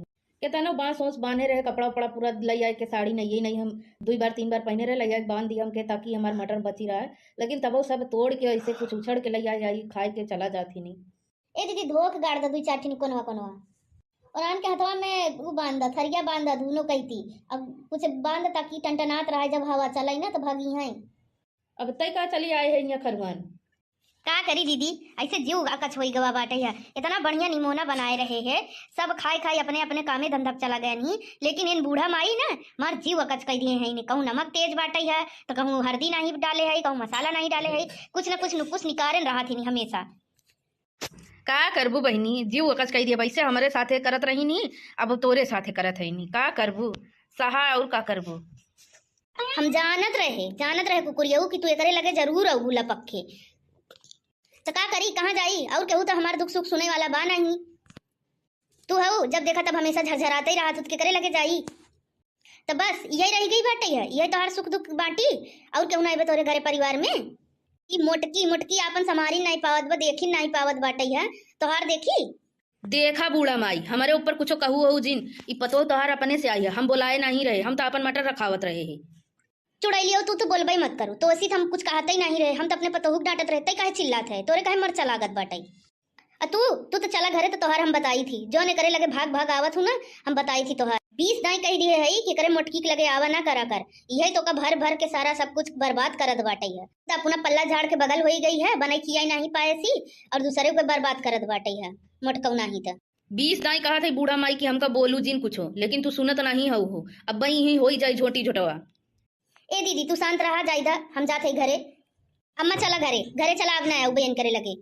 केतनो बांस ओस बांधे रहे, कपड़ा उपड़ा पूरा लई आए के, साड़ी नहीं, नहीं हम दुई बार तीन बार पहने रहे, लई आए के बांध दिया हमके, ताकि हमार मटर बची रहे, लेकिन तबो सब तोड़ के ऐसे कुछ उछड़ के लई आए, आई खाए के चला जात ही नहीं। ए दीदी, धोख गाड़ द दुई चार ठिन कोनवा कोनवा। और आन के हथवा में उ बांध द, थरिया बांध द, दुनो कैती। अब कुछ बांध ताकि टनटनात रहे, जब हवा चलाई ना तो भागी हैं। अब तय का चली आए है यहाँ खरुआन। का करी दीदी, ऐसे जीव अकच होई गवा बाटे है। इतना बढ़िया निमोना बनाए रहे है, सब खाए खाए अपने अपने कामे धंधा पे चला गए नहीं, लेकिन इन बूढ़ा माई ना मार जीव अकच कई दिए हैं। इन्हें कहूँ नमक तेज बाटे है, तो कहूँ हरदी नहीं डाले है, कहूँ मसाला नहीं डाले है, कुछ ना कुछ नुकुस निकारेन रहा थी हमेशा। का करबू बहिनी, जीव अकच कई दिया, वैसे हमरे साथे करत रही नी, अब तोरे साथे करत है नी, का करबू, सहा और का करबू। हम जानत रहे, जानत रहे कुकुरियऊ कि तू एकरे लगे जरूर अउबू लपक के। त का करी, कहाँ जाई? और केहू त हमार दुख सुख सुने वाला बा नहीं। तू हऊ, जब देखा तब हमेशा झरझराते ही रहा, तू केकरे लगे जाई? त बस यही रह गई बाटे है, यही तोहार सुख दुख बाटी, और केहू ना आइबे तोरे घरे परिवार में? ई मोटकी मोटकी आपन संभारी नहीं पावत बा, देखी नहीं पावत बाटे है, तोहार देखी। देखा बूढ़ा माई, हमारे ऊपर कुछो कहू हो जिन, ई पतोह तोहार अपने से आई है, हम बोलाए नहीं रहे, हम तो अपन मटर रखावत रहे हैं। चुड़ैलियो, तू तो बोलबे मत करू, तो ऐसी हम कुछ कहते ही नहीं रहे, हम तो अपने पतोहू के डांटत रहे, तै काहे चिल्लात है, तोरे काहे मरचा लागत बाटे? आ तू, तू तो चला घरे, तो तोहार हम बताई थी, जौन एकरे लगे भाग भाग आवत हूँ ना, हम बताई थी तोहार। बीस दाई कह दिए है कि एकरे मोटकी के लगे आवा ना करा कर, यही तो का भर भर के सारा सब कुछ बर्बाद करत बाटे है। तो अपना पल्ला झाड़ के बगल होई गई है, बनाई खियाई नहीं पाए सी, और दूसरे को बर्बाद करत बाटे है, मोटकऊ नहीं तो। बीस दाई कहा थे बूढ़ा माई कि हमका बोलू जिन कुछो, लेकिन तू सुनत नहीं हऊ हो। अब बई ही होई जाई झोटी झोटवा। ए दीदी, तू शांत रहा, जाइदा, हम जात हई घरे। अम्मा, चला घरे, घरे चला, अब ना आऊ बयन करे लगे।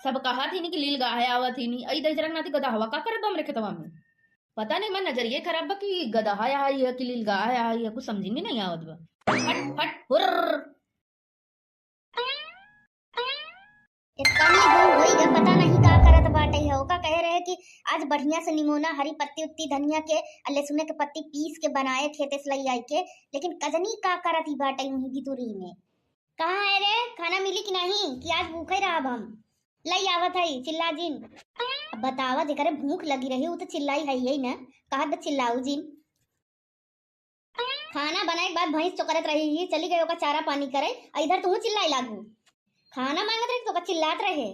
सब कहा थी नी कि लील गाहे आवा थी नी, आई दहिजरा के नाती गदहवा का करत बा हमरे खेतवा में? पता नहीं, मैं नजरिए खराब बा कि गदहा आई है कि लील गाहे आई है, कुछ समझी में नहीं आवत बा। हट, हट, हुर्र। इतनी दूर होई गए, पता नहीं का करत बाटे है। ओका कहे रहे कि आज बढ़िया से निमोना, हरी पत्ती उत्ती धनिया के, आ लहसुन के पत्ती पीस के बनाए खेते से लई आई के, लेकिन कजनी का करत ही बाटे वहीं भितुरी में। कहाँ है रे, खाना मिली कि नहीं, कि आज भूखे रहब हम? लई आवत है, चिल्ला जिन। अब बतावा, जेकरे भूख लगी रही, उ तो चिल्लाई है यही ना, कहत बा चिल्लाऊ जिन। खाना बनाए के बाद भैंस चोकरत रही ही, चली गई ओका चारा पानी करे, आ इधर तू चिल्लाए लागू। खाना मांगत रही तो ओका चिल्लात रहे।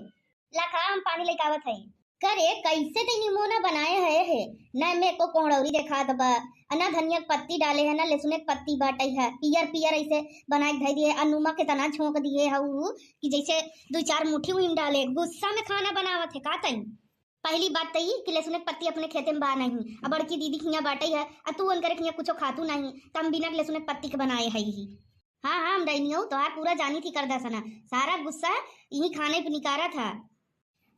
ला खा, हम पानी लेके आवत है। करे, कैसे ते निमोना बनाए है, है? ना में एको कोहड़ौरी देखात बा, आ ना धनिया के पत्ती डाले है, ना लहसुन के पत्ती बाटे है, पियर पियर ऐसे बनाए के धई दिए, आ नमक के तना झोंक दिए है उ कि जैसे दुई चार मुट्ठी उहिम डाले। गुस्सा में खाना बनावत है का तई? पहली बात त ई कि लहसुन के पत्ती अपने खेते में बा नहीं, आ बड़की दीदी के हियां बाटे है, आ तू उनकरे के हियां कुछो खातू नहीं, त हम बिना लहसुन के पत्ती के बनाए है ही। हाँ, हाँ, हम डैनियो तोहार पूरा जानी थी करदा सना, सारा गुस्सा यही खाने पे निकारा था।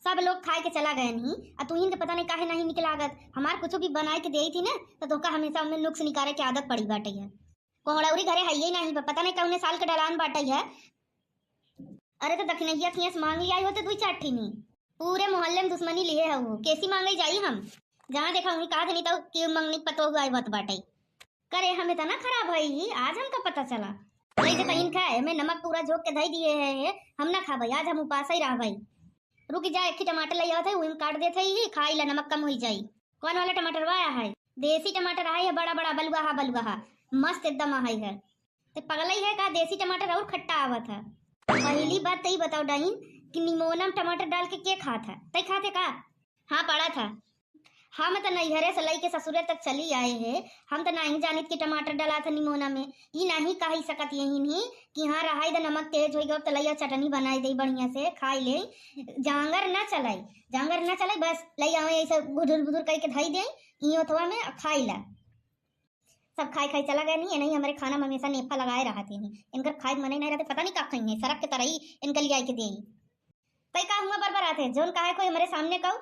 सब लोग खाए के चला गए नहीं, आ तू इनके पता नहीं काहे नहीं निकलागत। हमार कुछ भी बनाए के देई थी ना, तो तोहका हमेशा उनमें नुक्स निकारे के आदत पड़ी बाटे है। कोहड़ौरी घरे है ही नहीं, पता नहीं कौने साल के डलान बाटे है। अरे, तो दखिनैया खियास मांग लिया होते दुई चार ठीनी। पूरे मोहल्ले में दुश्मनी लिए है वो, कैसी मांगे जाई हम? जहाँ देखा वहीं कहा नहीं तो कि मंगनी पतो हुआ बात बाटे। करे, हम इतना खराब है ही, आज हमका पता चला। वही देखा इनका है, हमें नमक पूरा झोंक के धई दिए है, है, हम ना खाबे, आज हम उपास ही रहबे। रुक जा, एक ही टमाटर ले आवत है, वही में काट देते ही, खाई ला, नमक कम हुई जाई। कौन वाला टमाटर वाया है? देसी टमाटर है, बड़ा बड़ा बलुआ हा, बलुआ हा, मस्त एकदम है। ते पगलई है का, देसी टमाटर और खट्टा आवत है। पहली बात तई बताओ डाइन कि निमोना में टमाटर डाल के के खात है? तई खाते का? हाँ, पड़ा था। हम त नैहरे से लई के ससुरे तक चली आए है, हम त नहीं जानित कि टमाटर डाला था निमोना में। ई नहीं कही सकत यही नहीं कि हाँ, रहाई द नमक तेज होई गयो, त लइया चटनी बनाई दे बढ़िया से, खाई ले। जांगर ना चलाई, जांगर ना चलाई, बस लई आवे ऐसे बुधुर बुधुर करके धई दे, ई ओथवा में खाई ला। सब खाई खाई चला गए नहीं, नहीं हमारे खाना में हमेशा नेफा लगाए रहते हैं। इनकर खाए के मन ही नहीं रहते, पता नहीं का खाएंगे, सरक के तरही इनके लिए आए के दे। तई का हुआ बरबरात है, जौन कहा है कोई हमारे सामने कहू।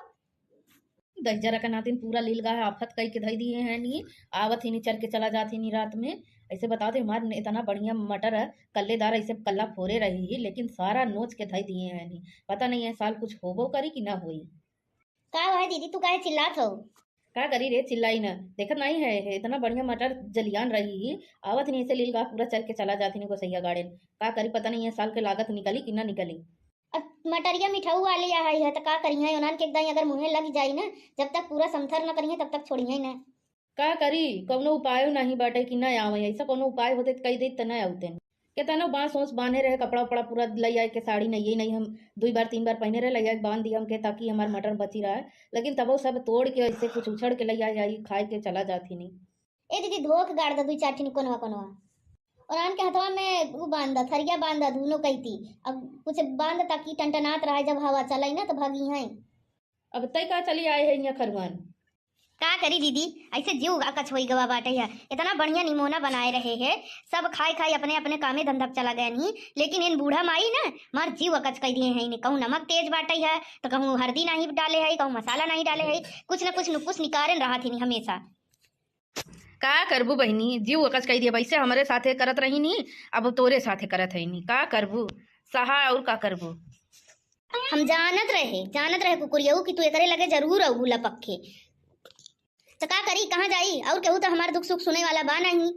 दहिजरा के नातिन पूरा लील गाह आफत कई के धई दिए हैं नी, आवत ही नी चर के चला जात ही नी रात में। ऐसे बताओ थे, हमार इतना बढ़िया मटर है, कल्लेदार ऐसे कल्ला फोरे रही ही, लेकिन सारा नोच के धई दिए हैं नी। पता नहीं है साल कुछ होबो करी कि ना होई। का हुआ है दीदी, तू काहे चिल्लात हो? का करी रे, चिल्लाई न, देखत नहीं है, है इतना बढ़िया मटर जलियान रही ही, आवत नहीं ऐसे लील गाह पूरा चर के चला जात ही नी गोसैया गाड़ेन। का करी, पता नहीं है साल के लागत निकली कि ना निकली। अब मटरिया मिठाऊ वाली आ है, त का करिहे, उन्हन के एकदम अगर मुँहे लग जाई ना, जब तक पूरा समथर न करिहे, तब तक छोड़िहे ना। का करी, कौनो उपायो नहीं बाटे कि ना आवे, ऐसा कौनो उपाय होते त कही देत त ना आउते। केतनो बांस ओस बांधे रहे, कपड़ा उपड़ा पूरा लई आए के, साड़ी नहीं, नहीं हम दुई बार तीन बार पहने रहे, लई आए के बांध दिया हमके, ताकि हमार मटर बची रहे, लेकिन तबो सब तोड़ के ऐसे कुछ उछड़ के लई आए, आई खाए के चला जात ही नहीं। ए दीदी, धो के गाड़ द दुई चार ठिन कोनवा कोनवा। और आन के हथवा में उ बांध द, थरिया बांध द, दुनो कैती। अब कुछ बांध द ताकि टनटनात रहे, जब हवा चले ना तो भागी हैं। अब तय का चली आए है यहाँ खरुआन। का करी दीदी, ऐसे जीव अकच होई गवा बाटे है। इतना बढ़िया निमोना बनाए रहे है, सब खाई खाई अपने अपने कामे धंधा पे चला गए नहीं, लेकिन इन बूढ़ा माई ना मार जीव अकच कई दिए हैं। इन्हें कहूँ नमक तेज बाटे है, तो कहूँ हरदी नहीं डाले है, कहूँ मसाला नहीं डाले है, कुछ ना कुछ नुकुस निकारेन रहा थी हमेशा। का करबू बहिनी, जीव अकच कई दिया, वैसे हमरे साथे करत रही नी, अब तोरे साथे करत है नी, का करबू, सहा और का करबू। हम जानत रहे, जानत रहे कुकुरियऊ कि तू एकरे लगे जरूर अउबू लपक के। त का करी, कहाँ जाई, और केहू त हमार दुख सुख सुने वाला बा नहीं।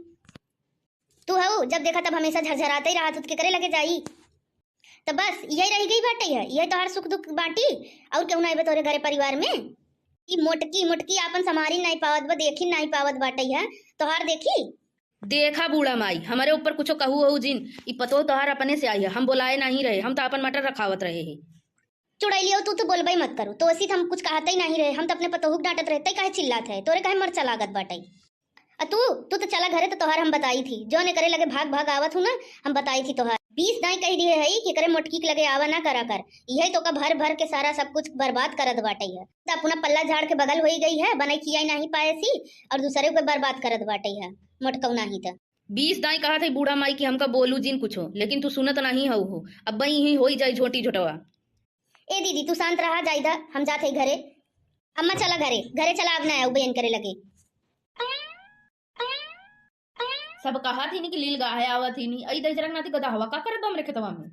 तू हऊ, जब देखा तब हमेशा झरझराते ही रहत, त केकरे लगे जाई। त बस यही रह गई बाटे है, यही तोहार सुख दुख बाटी, और केहू ना अइबे तोरे घरे परिवार में। ई मोटकी मोटकी आपन संभारी नहीं पावत बा, देखी नहीं पावत बाटे है, तोहार देखी। देखा बूढ़ा माई, हमारे ऊपर कुछो कहू हो जिन, ई पतोह तोहार अपने से आई है, हम बोलाए नहीं रहे, हम तो अपन मटर रखावत रहे है। चुड़ैलियो, तू तो बोलबे मत करू, तो ऐसी हम कुछ कहते ही नहीं रहे, हम तो अपने पतोहू के डांटत रहे, तै काहे चिल्लात है, तोरे काहे मरचा लागत बाटे? आ तू, तू तो चला घरे, तो तोहार हम बताई थी, जौन एकरे लगे भाग भाग आवत हूँ ना, हम बताई थी तोहार। बीस दाई कह दिए है कि एकरे मोटकी के लगे आवा ना करा कर, यही तो का भर भर के सारा सब कुछ बर्बाद करत बाटे है। तो अपना पल्ला झाड़ के बगल होई गई है, बनाई खियाई नहीं पाए सी, और दूसरे को बर्बाद करत बाटे है मोटकऊ नहीं तो। बीस दाई कहा थे बूढ़ा माई कि हमका बोलू जिन कुछो, लेकिन तू सुनत नहीं हऊ हो। अब बई ही होई जाई झोटी झोटवा। ए दीदी, तू शांत रहा, जाइदा, हम जात है घरे। अम्मा चला घरे, घरे चला, अब ना आऊ बयन करे लगे। सब कहा थी नी कि लील गाहे आवा थी नी, आई दहिजरा के नाती गदहवा का करत बा हमरे खेतवा में?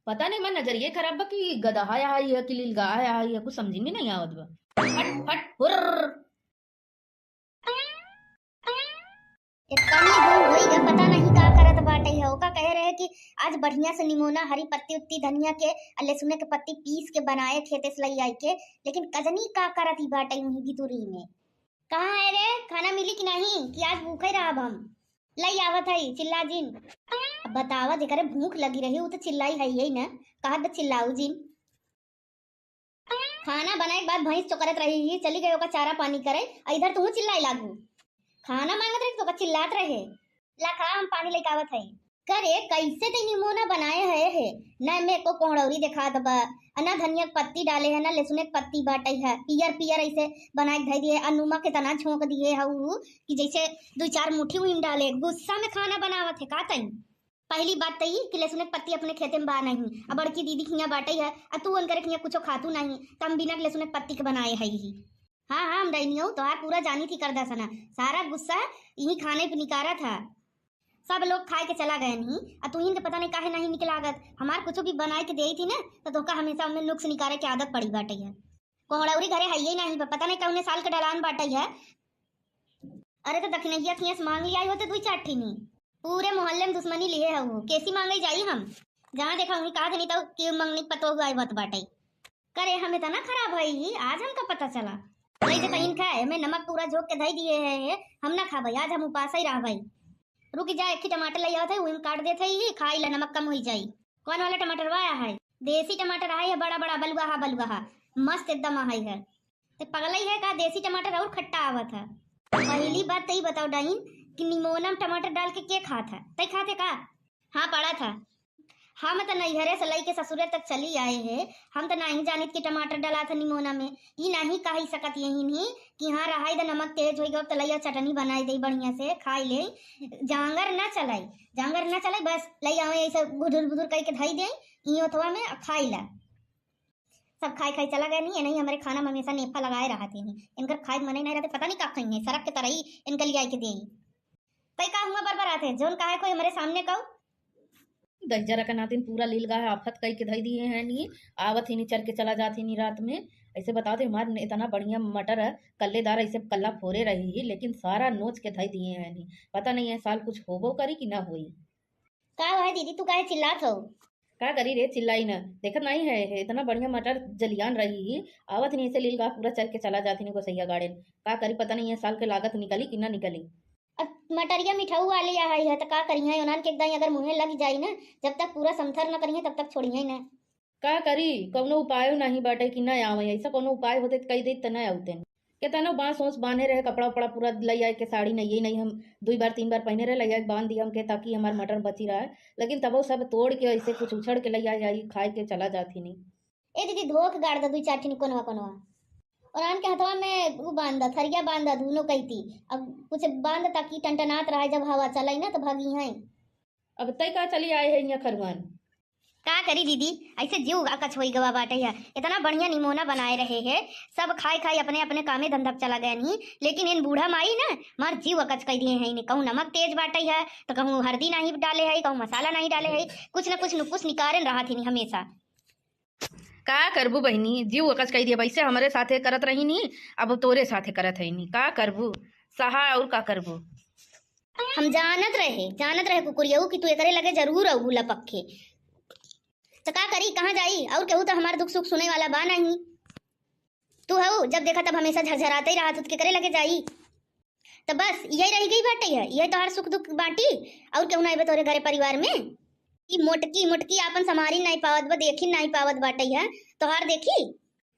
पता नहीं, मैं नजरिए खराब बा कि गदहा आई है कि लील गाहे आई है, कुछ समझ में नहीं आवत बा। हट, हट, हुर्र। इतना ही गुम होई गा, पता नहीं का करत बाटइ है, ओका कहे रहे कि आज बढ़िया से निमोना, हरी पत्ती उत्ती, धनिया के अ लहसुन के पत्ती पीस के बनाए खेते से लइ आइ के, लेकिन कजनी का करत ही बाटइ उहीं भितुरी में। कहाँ है रे, खाना मिली कि नहीं, कि आज भूखे रहब हम? लइ आवत है, चिल्ला जिन। अब बतावा, जेकरे भूख लगी रही, उ तो चिल्लाई है यही ना, कहत बा चिल्लाऊ जिन। खाना बनाए के बाद भैंस चोकरत रही ही, चली गई ओका चारा पानी करे, अ इधर तू चिल्लाए लागू। खाना मांगत रही तो ओका चिल्लात रहे। ला खा, हम पानी लेके आवत है। करे, कैसे ते निमोना बनाए है, है? ना में एको कोहड़ौरी देखात बा, अ ना धनिया के पत्ती डाले है, ना लहसुन के पत्ती बाटइ है, पियर पियर ऐसे बनाए के धइ दिए, अ नमक इतना झोंक दिए है उ कि जैसे दुइ चार मुट्ठी उही में डाले। गुस्सा में खाना बनावत है का तई? पहली बात त ई कि लहसुन के पत्ती अपने खेते में बा नहीं, अ बड़की दीदी के हियां बाटइ है, अ तू उनकरे के हियां कुछो खातू नहीं, त हम बिना लहसुन के पत्ती के बनाए है ही। हाँ, हाँ, हम डैनियो तोहार पूरा जानी थी कर दसना, सारा गुस्सा यही खाने पे निकारत है। सब लोग खाए के चला गए नहीं, अ तुहिन के पता नहीं काहे नहीं निक लागत। हमार कुछो भी बनाए के देई थी ना, तो तोहका हमेशा उनमें नुक्स निकारे के आदत पड़ी बाटइ है। कोहड़ौरी घरे हइये नहीं बा, पता नहीं कौने साल के ढलान बाटइ है। अरे तो दखिनहिया खियां से मांग लियाई होते दुई चार ठीनी। पूरे मोहल्ले में दुश्मनी लिए है वो, कैसी मांगे जाई हम? जहाँ देखा वहीं कहा देनी तो कि मंगनी पतोह आवत बाटइ। करे हम इतना खराब है ही, आज हमका पता चला। नहीं तो कहीं खाए, हमें नमक पूरा झोंक के धई दिए है, है, हम ना खाबे, आज हम उपास ही रहबे। रुक जा, एक ही टमाटर ले आवत है, उही में काट देत है ही, खाई ला, नमक कम होई जाई। कौन वाला टमाटर वाया है? देसी टमाटर है, बड़ा बड़ा बलुआ हा, बलुआ हा, मस्त एकदम है, है। ते पगलई है का, देसी टमाटर और खट्टा आवत है। पहली बात तई बताओ डाइन कि निमोना में टमाटर डाल के के खात है? तई खाते का? हाँ, पड़ा था। हम त नैहरे से लइके ससुरे तक चली आए है, हम त नहीं जानित कि टमाटर डाला था निमोना में। ई नहीं कही सकत यही नहीं कि हाँ, रहाई द नमक तेज होई गयो, त लइया चटनी बनाई दे बढ़िया से, खाई ले। जांगर ना चलाई, जांगर ना चलाई, बस लइया ऐसे गुदुर गुदुर करके धई दे, ई ओथवा में खाई ला। सब खाई खाई चला गए नहीं, नहीं हमारे खाना में हमेशा नेफा लगाए रहा थे नहीं, इनकर खाए मन ही नहीं रहते, पता नहीं का खाई है, सरक के तरही इनके लिए आई के दे। तई का हुआ बरबर आते, जोन कहा है कोई हमारे सामने कहू। दहिजरा के नातिन पूरा लील गाह आफत कई के धई दिए हैं नी। आवत ही नी, चर के चला जात ही नी रात में। ऐसे बताओ थे, हमार इतना बढ़िया मटर है, कल्लेदार ऐसे कल्ला फोरे रही ही, लेकिन सारा नोच के धई दिए हैं नी। पता नहीं है साल कुछ होबो करी कि ना होई। का है दीदी, तू काहे चिल्लात हो? का करी रे, चिल्लाई न, देखत नहीं है, है इतना बढ़िया मटर जलियान रही ही, आवत ही नी ऐसे लील गाह पूरा चर के चला जात ही नी गोसैया गाड़ेन। का करी, पता नहीं है साल के लागत निकली कि ना निकली। अब मटरिया मिठाऊ वाली आ है, त का करिहैं? उन्हन के एकदम अगर मुँहे लग जाई ना, जब तक पूरा समथर न करिहैं, तब तक छोड़िहैं ना। का करी, कौनो उपायो नहीं बाटे कि न आवे। ऐसा कौनो उपाय होते त कही देत त न आउते। केतनो बांस ओस बांधे रहे, कपड़ा उपड़ा पूरा लई आए के, साड़ी नहीं, नहीं हम दुई बार तीन बार पहने रहे, लई आए के बांध दिया हमके, ताकि हमार मटर बची रहे। लेकिन तबो सब तोड़ के ऐसे कुछ उछड़ के लई आए, आई खाए के चला जात ही नहीं। ए दीदी, धो के गाड़ द दुई चार ठिन कोनवा कोनवा। और आन के हथवा में उ बांध द, थरिया बांध द, दुनो कैती। अब कुछ बांध द ताकि टनटनात रहे, जब हवा चलाई ना तो भागी हैं। अब तय का चली आए है यहाँ खरुआन। का करी दीदी, ऐसे जीव अकच होई गवा बाटे है। इतना बढ़िया निमोना बनाए रहे है, सब खाए खाए अपने अपने कामे धंधा पे चला गए नहीं, लेकिन इन बूढ़ा माई ना मार जीव अकच कई दिए हैं। इन्हें कहूँ नमक तेज बाटे है, तो कहूँ हरदी नहीं डाले है, कहूँ मसाला नहीं डाले है, कुछ न कुछ नुकुस निकारेन रहा थी हमेशा। का करबू बहिनी, जीव अकच कई दिया, वैसे हमरे साथे करत रही नी, अब तोरे साथे करत है नी, का करबू, सहा और का करबू। हम जानत रहे, जानत रहे कुकुरियऊ कि तू एकरे लगे जरूर अबू लपक के। त का करी, कहाँ जाई? और केहू त हमार दुख सुख सुने वाला बा नहीं। तू हऊ, जब देखा तब हमेशा झरझराते ही रहा, तू केकरे लगे जाई? त बस यही रह गई बाटे है, यही तोहार सुख दुख बाटी, और केहू ना आइबे तोहरे घरे परिवार में। ई मोटकी मोटकी आपन संभारी नहीं पावत बा, देखी नहीं पावत बाटे है, तोहार देखी।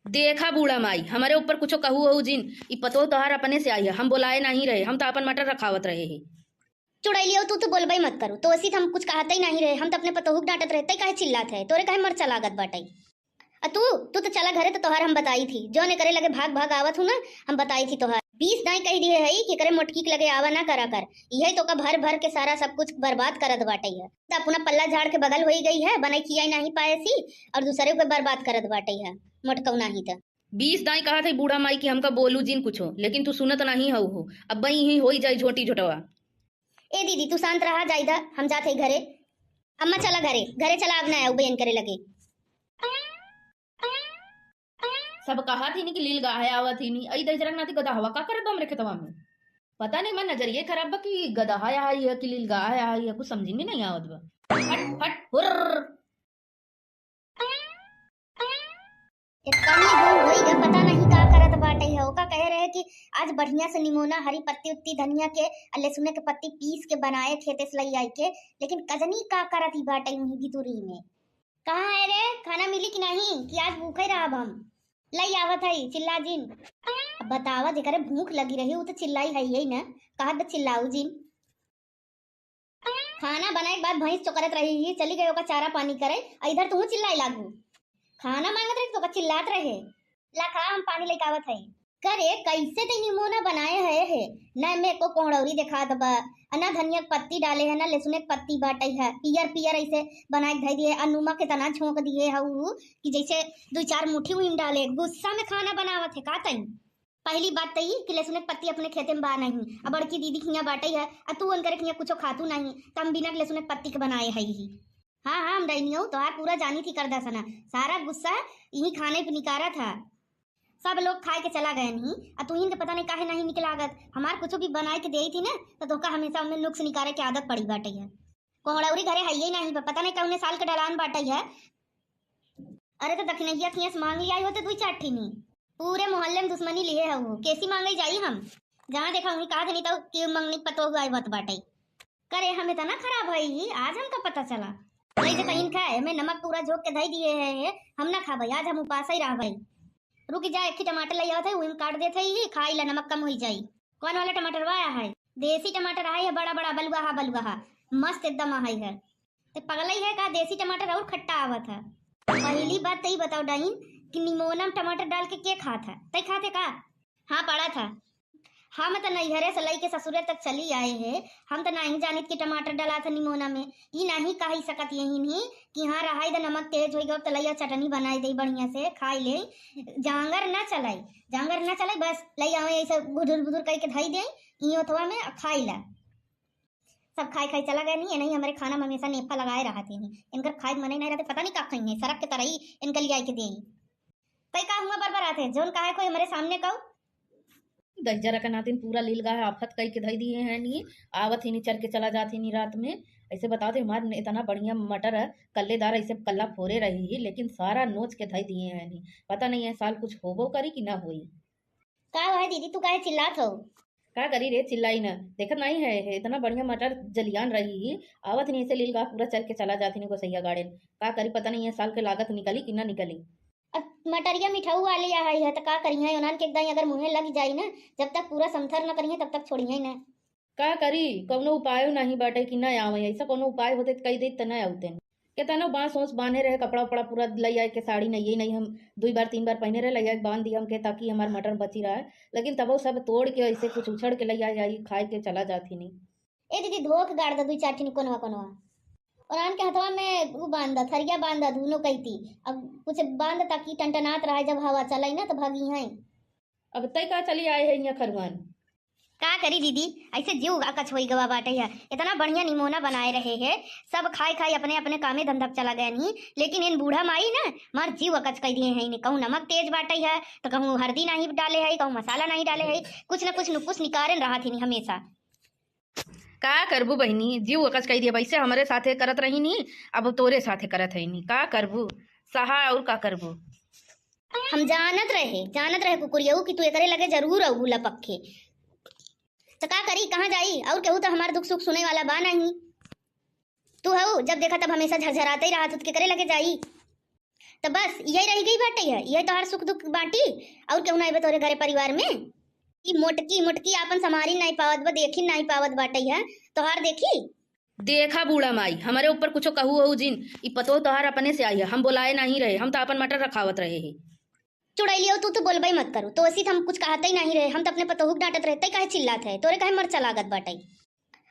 देखा बूढ़ा माई, हमारे ऊपर कुछो कहू हो जिन, ई पतोह तोहार अपने से आई है, हम बोलाए नहीं रहे, हम तो अपन मटर रखावत रहे हैं। चुड़ैलियो, तू तो बोलबे मत करू, तो ऐसी हम कुछ कहते ही नहीं रहे, हम तो अपने पतोहू के डांटत रहे, तै काहे चिल्लात है, तोरे काहे मरचा लागत बाटे? आ तू, तू तो चला घरे, तो तोहार हम बताई थी, जौन एकरे लगे भाग भाग आवत हूँ ना, हम बताई थी तोहार। बीस दाई कह दिए है कि एकरे मोटकी के लगे आवा ना करा कर, यही तो का भर भर के सारा सब कुछ बर्बाद करत बाटे है। तो अपना पल्ला झाड़ के बगल होई गई है, बनाई खियाई नहीं पाए सी, और दूसरे को बर्बाद करत बाटे है, मोटकऊ नहीं तो। बीस दाई कहा थे बूढ़ा माई कि हमका बोलू जिन कुछो, लेकिन तू सुनत नहीं हऊ हो। अब बई ही होई जाई झोटी झोटवा। ए दीदी, तू शांत रहा, जाइदा, हम जात हई घरे। अम्मा, चला घरे, घरे चला, अब ना आऊ बयन करे लगे। सब कहा थी नी कि लील गाहे आवा थी नी, अई दहिजरा के नाती गदहवा का करत बा हमरे खेतवा में? पता नहीं, मैं नजरिए खराब बा कि गदहा है या कि लीलगाय है, कुछ समझी में नहीं आवत बा। फट, फट, हुर्र। इतना ही घूम होई गा, पता नहीं का करत बाटे है। ओका कहे रहे कि आज बढ़िया से निमोना, हरी पत्ती उत्ती, धनिया के, आ लहसुन के पत्ती पीस के बनाए खेते से लई आई के, लेकिन कजनी का करत ही बाटे उहीं भितुरी में। कहाँ है रे, खाना मिली कि नहीं, कि आज भूखे रहब हम? लई आवत है, चिल्ला जिन। अब बतावा, जेकरे भूख लगी रही, उ तो चिल्लाई है यही ना, कहत बा चिल्लाऊ जिन। खाना बनाए के बाद भैंस चोकरत रही ही, चली गई ओका चारा पानी करे, आ इधर तू चिल्लाई लागू। खाना मांगत रही तो ओका चिल्लात रहे। ला खा, हम पानी लेके आवत है। करे, कैसे ते निमोना बनाए है, है? ना में को कोहड़ौरी दिखात बा, आ ना धनिया के पत्ती डाले है, ना लहसुन के पत्ती बाटे है, पियर पियर ऐसे बनाए के धई दिए, आ नमक इतना झोंक दिए है उ कि जैसे दो चार मुट्ठी उहिन डाले। गुस्सा में खाना बनावत है का तई? पहली बात तो ई कि लहसुन के पत्ती अपने खेते में बा नहीं, अब बड़की दीदी खिया बाटे है, आ तू उनकर खिया कुछो खातू नहीं, त हम बिना लहसुन के पत्ती के बनाए है ही। हाँ, हाँ, हम डैनियो तोहार पूरा जानी थी कर दसना, सारा गुस्सा यही खाने पे निकारा था। सब लोग खाए के चला गए नहीं, आ तू इनके पता नहीं काहे नहीं निकलागत। हमार कुछ भी बनाए के देई थी ना, तो तोका हमेशा उनमें नुक्स निकारे के आदत पड़ी बाटे है। कोहड़ौरी घरे है ही नहीं बा, पता नहीं कौने साल के डलान बाटे है। अरे तो दखिनैया खिया से मांग लिया होते दुई चार ठिनी। पूरे मोहल्ले में दुश्मनी लिए है वो, कैसी मांगे जाई हम? जहाँ देखा वहीं कहा थनी तो कि मंगनी पतोह आए बत बाटे। करे हम इतना खराब है ही, आज हमका पता चला। नहीं तो कहीं खाए, मैं नमक पूरा झोंक के धई दिए है, है, हम ना खाबे, आज हम उपास ही रहबे। रुक जा, एक ही टमाटर ले आवत है, वही में काट देत है ही, खाई ला, नमक कम होई जाई। कौन वाला टमाटर वाया है? देसी टमाटर है, बड़ा बड़ा बलुआहा बलुआहा, मस्त एकदम है। ते पगलई है का? देसी टमाटर और खट्टा आवत है। पहली बात तई बताओ डाइन कि निमोना में टमाटर डाल के के खात है? तई खाते का? हाँ, पड़ा था। हम त नैहरे से लई के ससुरे तक चली आए है, हम त नहीं जानित कि टमाटर डाला था निमोना में। ई नहीं कही सकत यही नहीं कि हाँ रहाई द नमक तेज होई गो त लइया चटनी बनाई दे बढ़िया से खाई ले। जांगर ना चलाई, जांगर ना चलाई, बस लई आवे ऐसे बुधुर बुधुर करके धई दे ई ओथवा में आ खाई ला। सब खाई खाई चला गए नहीं, नहीं हमारे खाना में हमेशा नेफा लगाए रहत ही नहीं। इनकर खाए के मन ही नहीं रहते, पता नहीं का खाई है, सरक के तरई इनकर लिया के दे। तई का हुआ बरबरात है, जौन कहा है कोई हमारे सामने कहू। दहिजरा के नातिन पूरा लील गाय आफत कई के धई दिए हैं नी, आवत ही नी चर के चला जात ही नी रात में। ऐसे बताओ थे हमार इतना बढ़िया मटर है, कल्लेदार ऐसे कल्ला फोरे रही ही, लेकिन सारा नोच के धई दिए हैं नी। पता नहीं है साल कुछ होबो करी कि ना होई। का है दीदी, तू काहे चिल्लात हो? का करी रे, चिल्लाई ना, देखत नहीं है, है इतना बढ़िया मटर जलियान रही ही, आवत नहीं ऐसे लील गाय पूरा चर के चला जात ही नी गोसैया गाड़ेन। का करी, पता नहीं है साल के लागत निकली कि ना निकली। अब मटरिया मिठाऊ वाली आई है, तो का करिहे? उन्हन के एकदम अगर मुँहे लग जाई ना, जब तक पूरा समथर न करिहे, तब तक छोड़िहे ना। का करी, कौनो उपायो नहीं बाटे कि ना आवे। ऐसा कौनो उपाय होते त कही देत त ना आवते। केतनो बांस ओस बांधे रहे, कपड़ा उपड़ा पूरा लई आए के, साड़ी नहीं, नहीं हम दुई बार तीन बार पहने रहे, लई आए के बांध दिया हमके, ताकि हमार मटर बची रहे, लेकिन तबो सब तोड़ के ऐसे कुछ उछड़ के लई आए, आई खाए के चला जात ही नहीं। ए दीदी, धो के गाड़ दे दुई चार ठिन कोनवा कोनवा। और आन के हथवा में उ बांध द, थरिया बांध द, दोनों कैती। अब कुछ बांध द ताकि टनटनात रहे, जब हवा चलाई ना तो भागी हैं। अब तय का चली आए है यहाँ खरुआन। का करी दीदी, ऐसे जीव अकच होई गवा बाटे है। इतना बढ़िया निमोना बनाए रहे है, सब खाए खाए अपने अपने कामे धंधा पे चला गए नहीं, लेकिन इन बूढ़ा माई ना मार जीव अकच कर दिए हैं। इन्हें कहूँ नमक तेज बाटे है, तो कहूँ हल्दी नहीं डाले है, कहूँ मसाला नहीं डाले है, कुछ न कुछ नुकुस निकारन रहा थी हमेशा। का करबू बहिनी, जीव अकच कई दिया, वैसे हमरे साथे करत रही नी, अब तोरे साथे करत है नी, का करबू, सहा और का करबू। हम जानत रहे, जानत रहे कुकुरियऊ कि तू एकरे लगे जरूर अबू लपक के। तो का करी, कहाँ जाई, और केहू तो हमार दुख सुख सुने वाला बा नहीं। तू हऊ, जब देखा तब हमेशा झरझराते ही रहत हो, तो केकरे लगे जाई? तो बस यही रह गई बाटे है, यही तोहार सुख दुख बाटी, और केहू ना आइबे तोरे घरे परिवार में? ई मोटकी मोटकी आपन संभारी नहीं पावत बा, देखी नहीं पावत बाटे है, तोहार देखी। देखा बूढ़ा माई, हमारे ऊपर कुछ कहू हो जिन, ई पतोह तोहार अपने से आई है, हम बोलाए नहीं रहे, हम तो अपन मटर रखावत रहे हैं। चुड़ैलियो, तू तो बोलबे मत करू, तो ऐसी तो हम कुछ कहते ही नहीं रहे, हम तो अपने पतोहू के डांटत रहे, तै काहे चिल्लात है, तोरे काहे मरचा लागत बाटे?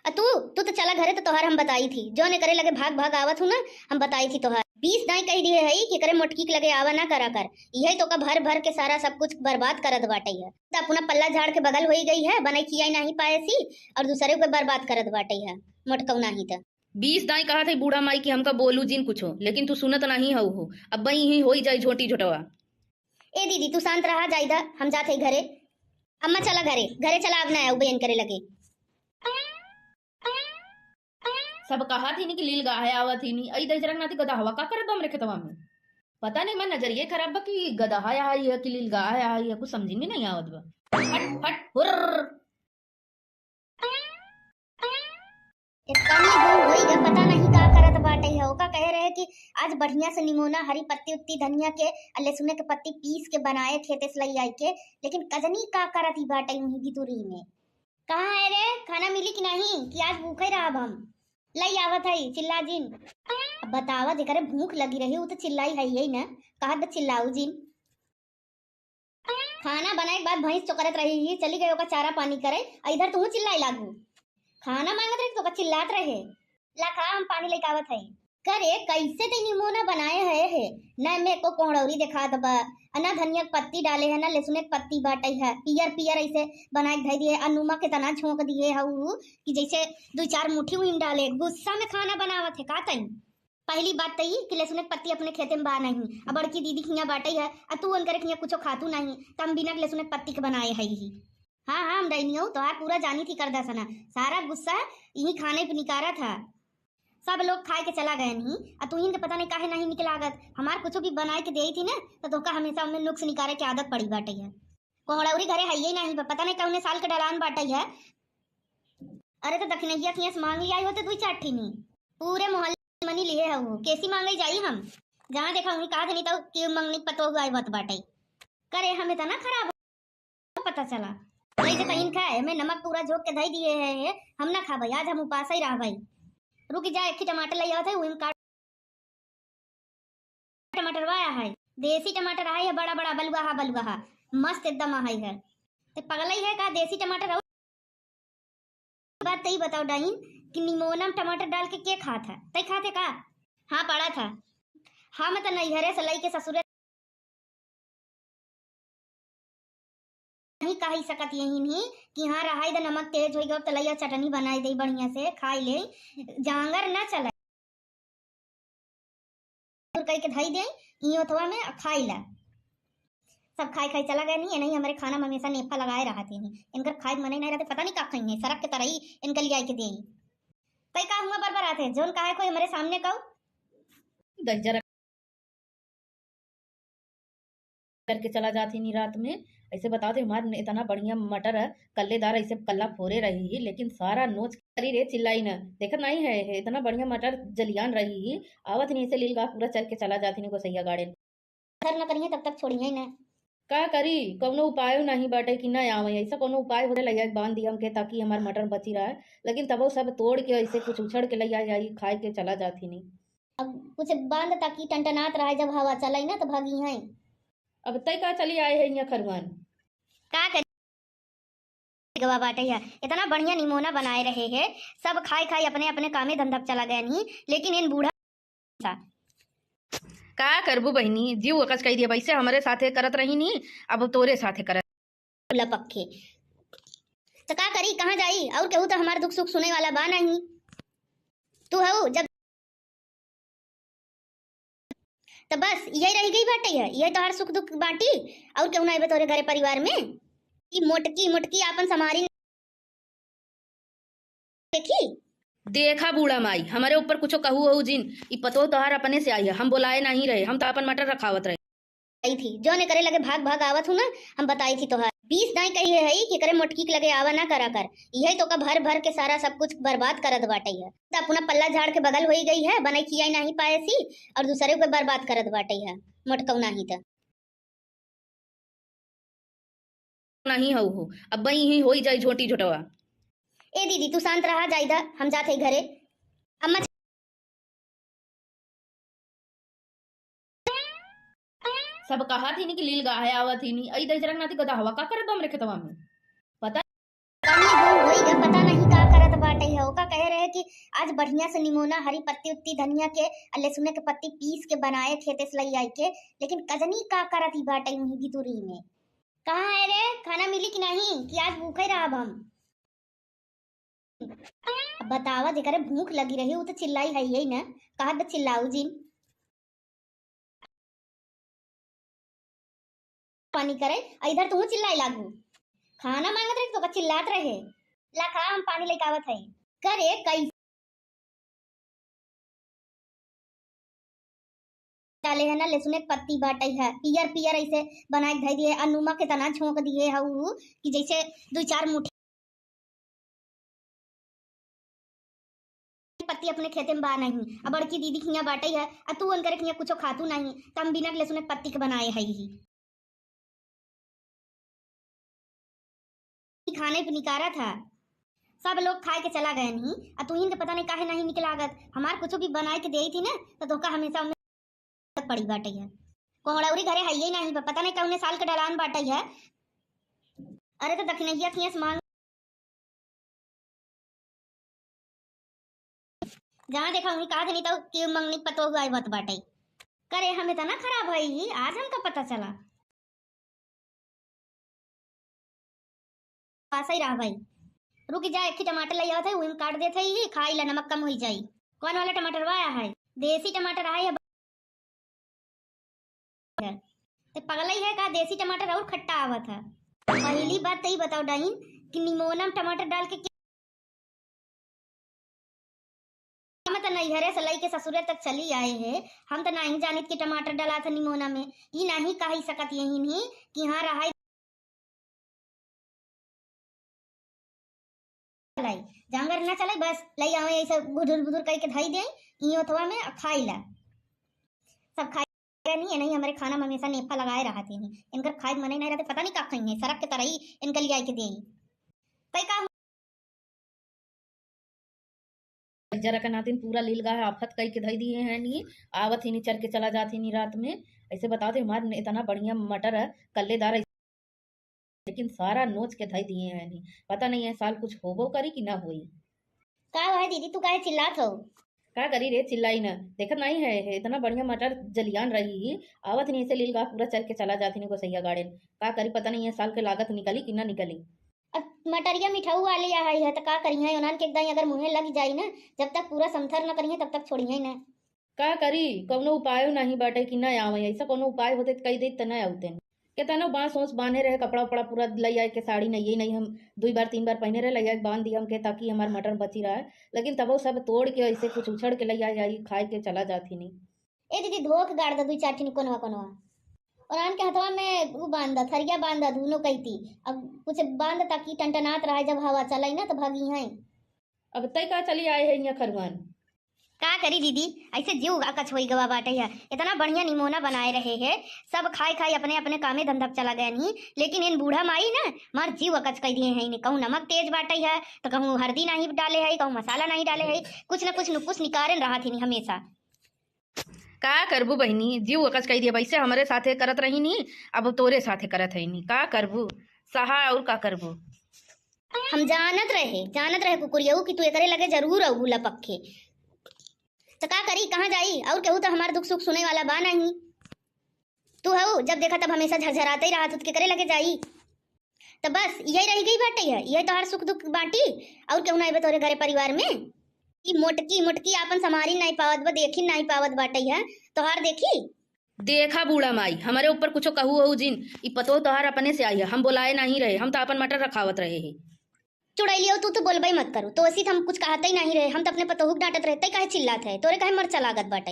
आ तू, तू तो चला घरे, तो तोहार हम बताई थी, जौन एकरे लगे भाग भाग आवत हूँ ना, हम बताई थी तोहार। बीस दाई कह दिए है कि एकरे मोटकी के लगे आवा ना करा कर, यही तो का भर भर के सारा सब कुछ बर्बाद करत बाटे है। तो अपना पल्ला झाड़ के बगल होई गई है, बनाई खियाई नहीं पाए सी, और दूसरे को बर्बाद करत बाटे है, मोटकऊ नहीं तो। बीस दाई कहा थे बूढ़ा माई कि हमका बोलू जिन कुछो, लेकिन तू सुनत नहीं हऊ हो। अब बई ही होई जाई झोटी झोटवा। ए दीदी, तू शांत रहा, जाइदा, हम जात है घरे। अम्मा चला घरे, घरे चला, अब ना आऊ बहन करे लगे। सब कहा थी नी कि लील गाहे आवा थी नी, अई दहिजरा नाती गदहवा का करत बा हमरे खेतवा में। पता नहीं, मैं नजरिए खराब बा कि गदहा आई है कि लील गाहे आई है, कुछ समझी में नहीं आवत बा। फट फट हुर्र। इतनी दूर होई गा, पता नहीं का करत बाटे है। ओका कहे रहे कि आज बढ़िया से निमोना, हरी पत्ती उत्ती धनिया के, आ लहसुने के पत्ती पीस के बनाए खेते से लई आई के, लेकिन कजनी का करत ही बाटे वहीं भितुरी में। कहाँ है रे, खाना मिली कि नहीं कि आज भूखे रहब हम? लई आवत है, चिल्ला जिन। अब बतावा, जेकरे भूख लगी रही उ तो चिल्लाई है यही ना, कहत बा चिल्लाऊ जिन। खाना बनाए के बाद भैंस चोकरत रही ही, चली गई ओका चारा पानी करे, आ इधर तू चिल्लाए लागू। खाना मांगत रही तो ओका चिल्लात रहे। ला खा, हम पानी लेके आवत है। करे, कैसे ते निमोना बनाए है, है? ना में एको कोहड़ौरी देखात बा, आ ना धनिया के पत्ती डाले है, ना लहसुन के पत्ती बाटे है, पियर पियर ऐसे बनाए के धई दिए, आ नमक इतना झोंक दिए है उ कि जैसे दो चार मुट्ठी उहिन डाले। गुस्सा में खाना बनावत है का तई? पहली बात तो ई कि लहसुन के पत्ती अपने खेते में बा नहीं, आ बड़की दीदी खिया बाटे है, आ तू उनकरे खिया कुछो खातू नहीं, त हम बिना लहसुन के पत्ती के बनाए है ही। हाँ, हाँ, हम डैनियो तोहार पूरा जानी थी कर दसना, सारा गुस्सा यही खाने पे निकारा था। सब लोग खाए के चला गए नहीं, आ तू इनके पता नहीं काहे नहीं निकलागत। हमार कुछ भी बनाए के देई थी ना, तो तोका हमेशा उनमें नुक्स निकारे के आदत पड़ी बाटे है। कोहड़ौरी घरे है ये नहीं, पता नहीं कौने साल के डलान बाटे है। अरे तो दखिनैया खिया से मांग लिया होते दुई चार ठिनी, पूरे मोहल्ले मनी लिए हऊ, कैसी मांगे जाई हम? जहाँ देखा उन्हीं कहा देनी तो कि मंगनी पतोह आए बत बाटे। करे हमें तो ना खराब पता चला। वही से कहीं खाए, हमें नमक पूरा झोंक के धई दिए है, है, हम ना खाबे, आज हम उपास ही रहबे। रुक जा, एक ही टमाटर ले आवत है, वही में काट। टमाटर वाया है, देसी टमाटर है, बड़ा बड़ा बलुआ हा, बलुआ हा, मस्त एकदम है, है। ते पगलई है का, देसी टमाटर और बात तई बताओ डाइन कि निमोना में टमाटर डाल के के खात है? तई खाते का? हाँ, पड़ा था। हम तो नैहरे से लई के ससुरे नहीं कही सकत यही नहीं कि हाँ, रहाई द नमक तेज होई गयो, तलैया चटनी बनाई दे बढ़िया से, खाई ले, जांगर ना चले। कह के धई दे, ई ओथवा में आ खाई ला। सब खाई खाई चला गए नहीं, नहीं हमारे खाना में हमेशा नेफा लगाए रहते हैं। इनकर खाए के मने नहीं रहते, पता नहीं का खाई है, सरक के तरही इनके लिए आई के दे। तई का हुआ बरबर आते, जोन काहे कोई हमारे सामने कहू? दहिजरा करके चला जात ही नी रात में। ऐसे बताओ थे, हमार इतना बढ़िया मटर है, कल्लेदार ऐसे कल्ला फोरे रही ही, लेकिन सारा नोच करी रे चिल्लाई ना। देखत नहीं है, है इतना बढ़िया मटर जलियान रही ही, आवत नहीं ऐसे लील गा पूरा चर के चला जात ही नी गोसैया गाड़े। सर न करिए तब तक छोड़िए ना। का करी, कौनो उपायो नहीं बाटे कि ना आवे, ऐसा कौनो उपाय हो लैया बांध दिया हमके ताकि हमार मटर बची रहे, लेकिन तबो सब तोड़ के ऐसे कुछ उछड़ के लैया आई खाए के चला जात ही नी। अब कुछ बांध ताकि टनटनात रहे, जब हवा चले ना तो भागी हैं। अब तय का चली आए है यहाँ खरुआन। का करी गवा बाटे है, इतना बढ़िया निमोना बनाए रहे है, सब खाए खाए अपने अपने कामे धंधा पे चला गए नहीं, लेकिन इन बूढ़ा सा। का करबू बहिनी, जीव अकच कही दिया, वैसे हमरे साथे करत रही नी, अब तोरे साथे करत। लपक्खे। तो का करी, कहाँ जाई? और केहू तो हमार दुख सुख सुने वाला बा नहीं। तू हऊ जब, तो बस यही रह गई बाटे है, यही तोहार सुख दुख बाटी, और केहू ना आइबे तोरे घरे परिवार में। ई मोटकी मोटकी आपन समारी देखी। देखा बूढ़ा माई, हमारे ऊपर कुछ कहू हो जिन, ई पतोह तोहार अपने से आई है, हम बोलाए नहीं रहे, हम तो अपन मटर रखावत रहे। आई थी, जो ने करे लगे भाग भाग आवत हूँ ना, हम बताई थी तोहार। बीस दाई कही है कि करे मोटकी के लगे आवा ना करा कर, यही तो का भर भर के सारा सब कुछ बर्बाद करत बाटे है। तो अपना पल्ला झाड़ के बगल होई गई है, बनाई खियाई नहीं पाए सी, और दूसरे को बर्बाद करत बाटे है मोटकऊ नहीं तो। नहीं हऊ हो, अब बई ही होई जाई झोटी झोटवा। ए दीदी, तू शांत रहा, जाइदा, हम जात है घरे। अम्मा सब कहा थी नी कि लील गाहे आवा थी नी, अई दहिजरा नाती गदहवा का करत बा हमरे खेतवा में? पता कमी दूर होई गा, पता नहीं का करत बाटे है। ओका कहे रहे कि आज बढ़िया से निमोना, हरी पत्ती उत्ती धनिया के, आ लहसुने के पत्ती पीस के बनाए खेते से लई आई के, लेकिन कजनी का करत ही बाटे वहीं भितुरी में। कहाँ है रे, खाना मिली कि नहीं कि आज भूखे रहब हम? अब बतावा, जेकरे भूख लगी रही उ तो चिल्लाई है यही ना, कहत बा चिल्लाऊ जिन। पानी करे, आ इधर तू चिल्लाई लागू। खाना मांगत रहे तो का चिल्लात रहे। ला खा, हम पानी लेके आवत है। करे कई डाले है ना, लहसुन के पत्ती बाटै है, पियर पियर ऐसे बनाए के धई दिए, आ नमक इतना झोंक दिए है उ कि जैसे दुई चार मुट्ठी पत्ती अपने खेते में बा नहीं, आ बड़की दीदी खिया बाटै है, आ तू उनकरे खिया कुछो खातू नहीं, त हम बिना लहसुन के पत्ती के बनाए है ही। खाने पे निकारा था, सब लोग खाए के चला गए नहीं, आ तुहिन के पता नहीं काहे नहीं निक लागत। हमार कुछ भी बनाए के देई थी ना, तो धोखा हमेशा में पड़ी बाटै है। कोहड़ौरी घरे है ही नहीं, पता नहीं कौने साल के डलान बाटै है। अरे तो दखिनैया खियस मांग, जहाँ देखा वहीं कहा देनी तो कि मंगनी पतोह आए बत बाटै। करे हम इतना खराब है ही, आज हमका पता चला। पास ही रह भाई, रुक जा, एक ही टमाटर ले आवत है, वही में काट देत है, ही खाई ला, नमक कम होई जाई। कौन वाला टमाटर वाया है? देसी टमाटर आए है। ते पगलई है का? देसी टमाटर और खट्टा आवत है। पहली बात तो ई बताओ डाइन कि निमोना में टमाटर डाल के क्या? हम तो नैहरे से लई के ससुरे तक चली आए हैं, हम तो नहीं जानित कि टमाटर डाला था निमोना में। ई नहीं कही सकत यही नहीं कि हाँ रहा चलाई, जांगर ना चलाई, बस लई आवे ऐसे बुधुर बुधुर करके धई दे, ई ओथवा में आ खाई ला। सब खाई नहीं है, नहीं हमारे खाना में हमेशा नेफा लगाए रहते हैं, इनकर खाए मने नहीं रहते, पता नहीं का खाई है, सरक के तरही इनके लिया के दे। तई का जरा का नातिन पूरा लील गाह आफत कई के धई दिए हैं नी, आवत ही नी चर के चला जात ही नी रात में। ऐसे बताओ तो हमार इतना बढ़िया मटर है, कल्लेदार है, लेकिन सारा नोच के धई दिए हैं नी। पता नहीं है साल कुछ होबो करी कि ना होई। का है दीदी, तू काहे चिल्लात हो? का करी रे, चिल्लाई ना, देखत नहीं है, है इतना बढ़िया मटर जलियान रही ही, आवत नहीं ऐसे लील गाह पूरा चर के चला जात ही नी गोसैया गाड़ेन। का करी, पता नहीं है साल के लागत निकली कि ना निकली। अब मटरिया मिठाऊ वाली आई है, तो का करिहैं? उन्हन के एकदम अगर मुँहे लग जाई ना, जब तक पूरा समथर न करिहैं, तब तक छोड़िहैं ना। का करी, कौनो उपायो नहीं बाटे कि ना आवे। ऐसा कौनो उपाय होते तो कही देत त ना आवते। केतनो बांस ओस बांधे रहे, कपड़ा उपड़ा पूरा लई आए के, साड़ी नहीं, नहीं हम दुई बार तीन बार पहने रहे, लई आए के बांध दिया हमके, ताकि हमार मटर बची रहे। लेकिन तबो सब तोड़ के ऐसे कुछ उछड़ के लई आए, आई खाए के चला जात ही नहीं। ए दीदी, धो के गाड़ दे दुई चार ठिन कोनवा कोनवा। और आन के हथवा में उ बांध द, थरिया बांध द, दुनो कैती। अब कुछ बांध द ताकि टनटनात रहे, जब हवा चलाई ना तो भागी हैं। अब तय का चली आए है यहाँ खरुआन। का करी दीदी, ऐसे जीव अकच होई गवा बाटे है। इतना बढ़िया निमोना बनाए रहे है, सब खाए खाए अपने अपने कामे धंधा पे चला गए नहीं, लेकिन इन बूढ़ा माई ना मार जीव अकच कर दिए हैं। इन्हें कहूँ नमक तेज बाटे है, तो कहूँ हल्दी नहीं डाले है, कहूँ मसाला नहीं डाले है, कुछ न कुछ नुकुस निकारेन रहा थी हमेशा। का करबू बहिनी, जीव अकच कई दिया, वैसे हमरे साथे करत रही नी, अब तोरे साथे करत है नी, का करबू, सहा और का करबू। हम जानत रहे, जानत रहे कुकुरियऊ कि तू एकरे लगे जरूर अउबू लपक के। तो का करी, कहाँ जाई, और केहू तो हमार दुख सुख सुने वाला बा नहीं। तू हऊ, जब देखा तब हमेशा झरझराते ही रहत, तू केकरे लगे जाई? तो बस यही रह गई बाटे है, यही तोहार सुख दुख बाटी, और केहू ना आवे तोरे घरे परिवार में? ई मोटकी मोटकी आपन संभारी नहीं पावत बा, देखी नहीं पावत बाटे है, तोहार देखी। देखा बूढ़ा माई, हमारे ऊपर कुछो कहू हो जिन, ई पतोह तोहार अपने से आई है, हम बोलाए नहीं रहे, हम तो आपन मटर रखावत रहे हैं। चुड़ैलियो, तू तो बोलबे मत करू, तो ऐसी तो हम कुछ कहते ही नहीं रहे, हम तो अपने पतोहू के डांटत रहे, तै काहे चिल्लात है, तोरे काहे मरचा लागत बाटे?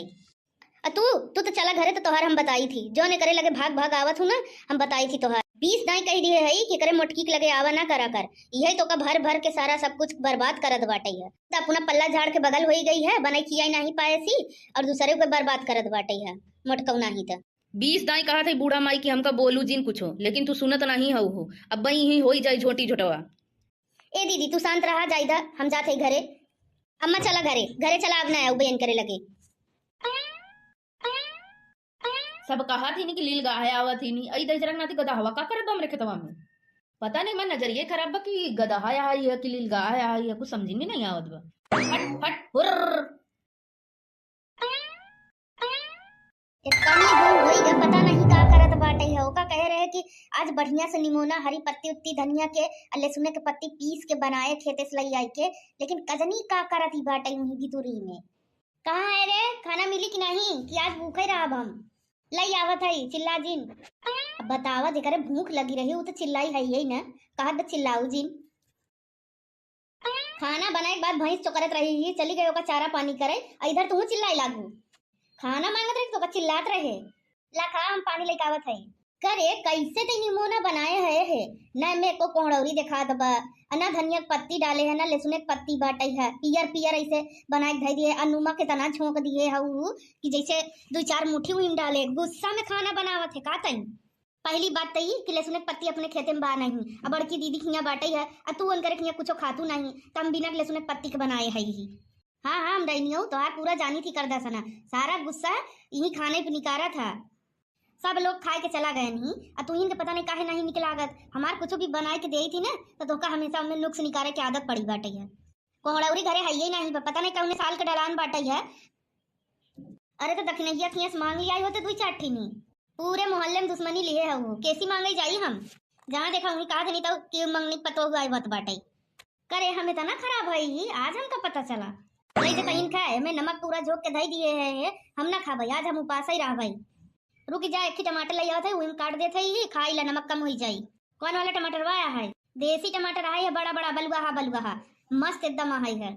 आ तू, तू तो चला घरे, तो तोहार हम बताई थी, जौन एकरे लगे भाग भाग आवत हूँ ना, हम बताई थी तोहार। बीस दाई कह दिए है कि एकरे मोटकी के लगे आवा ना करा कर, यही तो का भर भर के सारा सब कुछ बर्बाद करत बाटे है। तो अपना पल्ला झाड़ के बगल होई गई है, बनाई खियाई नहीं पाए सी, और दूसरे को बर्बाद करत बाटे है, मोटकऊ नहीं तो। बीस दाई कहा थे बूढ़ा माई कि हमका बोलू जिन कुछो, लेकिन तू सुनत नहीं हऊ हो। अब बई ही होई जाई झोटी झोटवा। ए दीदी, तू शांत रहा, जाइदा, हम जात है घरे। अम्मा चला घरे, घरे चला, अब ना आऊ बहन करे लगे। सब कहा थी नी कि लील गाहे आवा थी नी, आई दहिजरा नाती गदहवा का करत बा हमरे खेतवा में? पता नहीं, मैं नजरिए खराब बा कि गदहा आई है कि लील गाहे आई है, कुछ समझ में नहीं आवत बा। हट हट हुर्र। इतनी दूर होई ग, पता नहीं का करत बाटे है। ओका कहे रहे कि आज बढ़िया से निमोना, हरी पत्ती उत्ती धनिया के, आ लहसुन के पत्ती पीस के बनाए खेते से लई आई के, लेकिन कजनी का करत ही बाटे वहीं भितुरी में। कहाँ है रे, खाना मिली कि नहीं, कि आज भूखे रहब हम? लई आवत है, चिल्ला जिन। अब बतावा, जेकरे भूख लगी रही, उ तो चिल्लाई है यही ना, कहत बा चिल्लाऊ जिन। खाना बनाए के बाद भैंस चोकरत रही ही, चली गई ओका चारा पानी करे, आ इधर तू चिल्लाए लागू। खाना मांगत रही तो ओका चिल्लात रहे। ला खा, हम पानी लेके आवत है। करे, कैसे ते निमोना बनाए है, है? ना में एको कोहड़ौरी देखात बा, आ ना धनिया के पत्ती डाले है, ना लहसुन के पत्ती बाटे है, पियर पियर ऐसे बनाए के धई दिए, आ नमक इतना झोंक दिए है उ कि जैसे दुई चार मुट्ठी उहिन डाले। गुस्सा में खाना बनावत है का तई? पहली बात त ई कि लहसुन के पत्ती अपने खेते में बा नहीं, आ बड़की दीदी खिया बाटे है, आ तू उनकरे खिया कुछो खातू नहीं, त हम बिना लहसुन के पत्ती के बनाए है ही। हाँ, हाँ, हम डैनियो तोहार पूरा जानी थी कर दसना, सारा गुस्सा यही खाने पे निकारा था। सब लोग खाए के चला गए नहीं, आ तुहिन के पता नहीं काहे नहीं निक लागत। हमार कुछ भी बनाए के देई थी ना, तो तोका हमेशा उनमें नुक्स निकारे के आदत पड़ी बाटे है। कोहड़ौरी घरे है ही नहीं, पता नहीं कौने साल के डलान बाटे है। अरे, तो दखिनैया खिया से मांग लिया होते दुई चार ठिनी। पूरे मोहल्ले में दुश्मनी लिए है वो, कैसी मांगे जाई हम? जहाँ देखा वहीं कहा देनी तो कि मंगनी पतोह आए बत बाटे। करे, हम इतना खराब है ही, आज हमका पता चला। वही जे तहिन खाए, हमें नमक पूरा झोंक के धई दिए है, है, हम ना खाबे, आज हम उपास ही रहबे। रुक जा, एक ही टमाटर ले आवत है, वही में काट देते ही, खाई ला, नमक कम होई जाई। कौन वाला टमाटर वाया है? देसी टमाटर है, बड़ा बड़ा बलुआहा बलुआहा, मस्त एकदम है, है।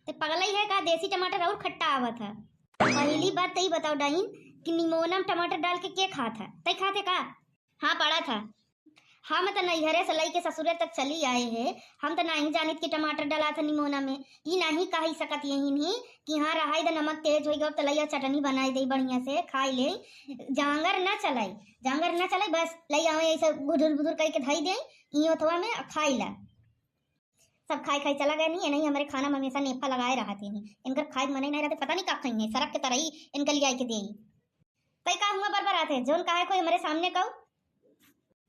ते पगलई है का? देसी टमाटर और खट्टा आवत है। पहली बात तो ई बताओ डाइन कि निमोना में टमाटर डाल के के खात है? तई खाते का? हाँ, पड़ा था। हम त नैहरे से लई के ससुरे तक चली आए हैं, हम त नहीं जानित कि टमाटर डाला था निमोना में। ई नहीं कही सकत यही नहीं कि हाँ, रहाई द नमक तेज होई गयो, त लइया चटनी बनाई दे बढ़िया से, खाई ले। जांगर ना चलाई, जांगर ना चलाई, बस लई आवे ऐसे बुधुर बुधुर करके धई दे, ई ओथवा में खाई ला। सब खाई खाई चला गए नहीं, नहीं हमारे खाना में हमेशा नेफा लगाए रहते हैं। इनकर खाए के मने नहीं रहते, पता नहीं का खाई है, सरक के तरही इनके लिए आई के दे। तई का हुआ बरबर आते, जोन काहे कोई हमारे सामने कहू?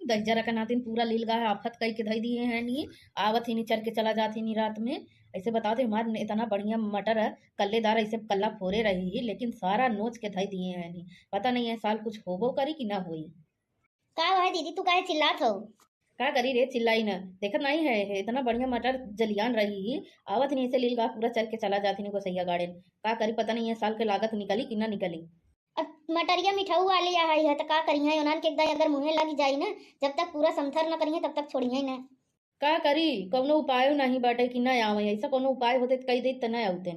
दहिजरा के नातिन पूरा लील गाय आफत कई के धई दिए हैं नी, आवत ही नी चर के चला जात ही नी रात में। ऐसे बताओ थे, हमार इतना बढ़िया मटर है, कल्लेदार ऐसे कल्ला फोरे रही ही, लेकिन सारा नोच के धई दिए हैं नी। पता नहीं है साल कुछ होबो करी कि ना होई। का हुआ है दीदी, तू काहे चिल्लात हो? का करी रे, चिल्लाई ना, देखत नहीं है, है इतना बढ़िया मटर जलियान रही ही, आवत नहीं ऐसे लील गाय पूरा चर के चला जात ही नी गोसैया गाड़ेन। का करी, पता नहीं है साल के लागत निकली कि ना निकली। अब मटरिया मिठाऊ वाले यहाँ है, त का करिहे, ओनान के एक दाई अगर मुँहे लग जाई ना, जब तक पूरा समथर न करिहे, तब तक छोड़िहे ना। का करी, कौनो उपायो नहीं बाटे कि ना आवे, ऐसा कौनो उपाय होते त कही देत त ना आवते।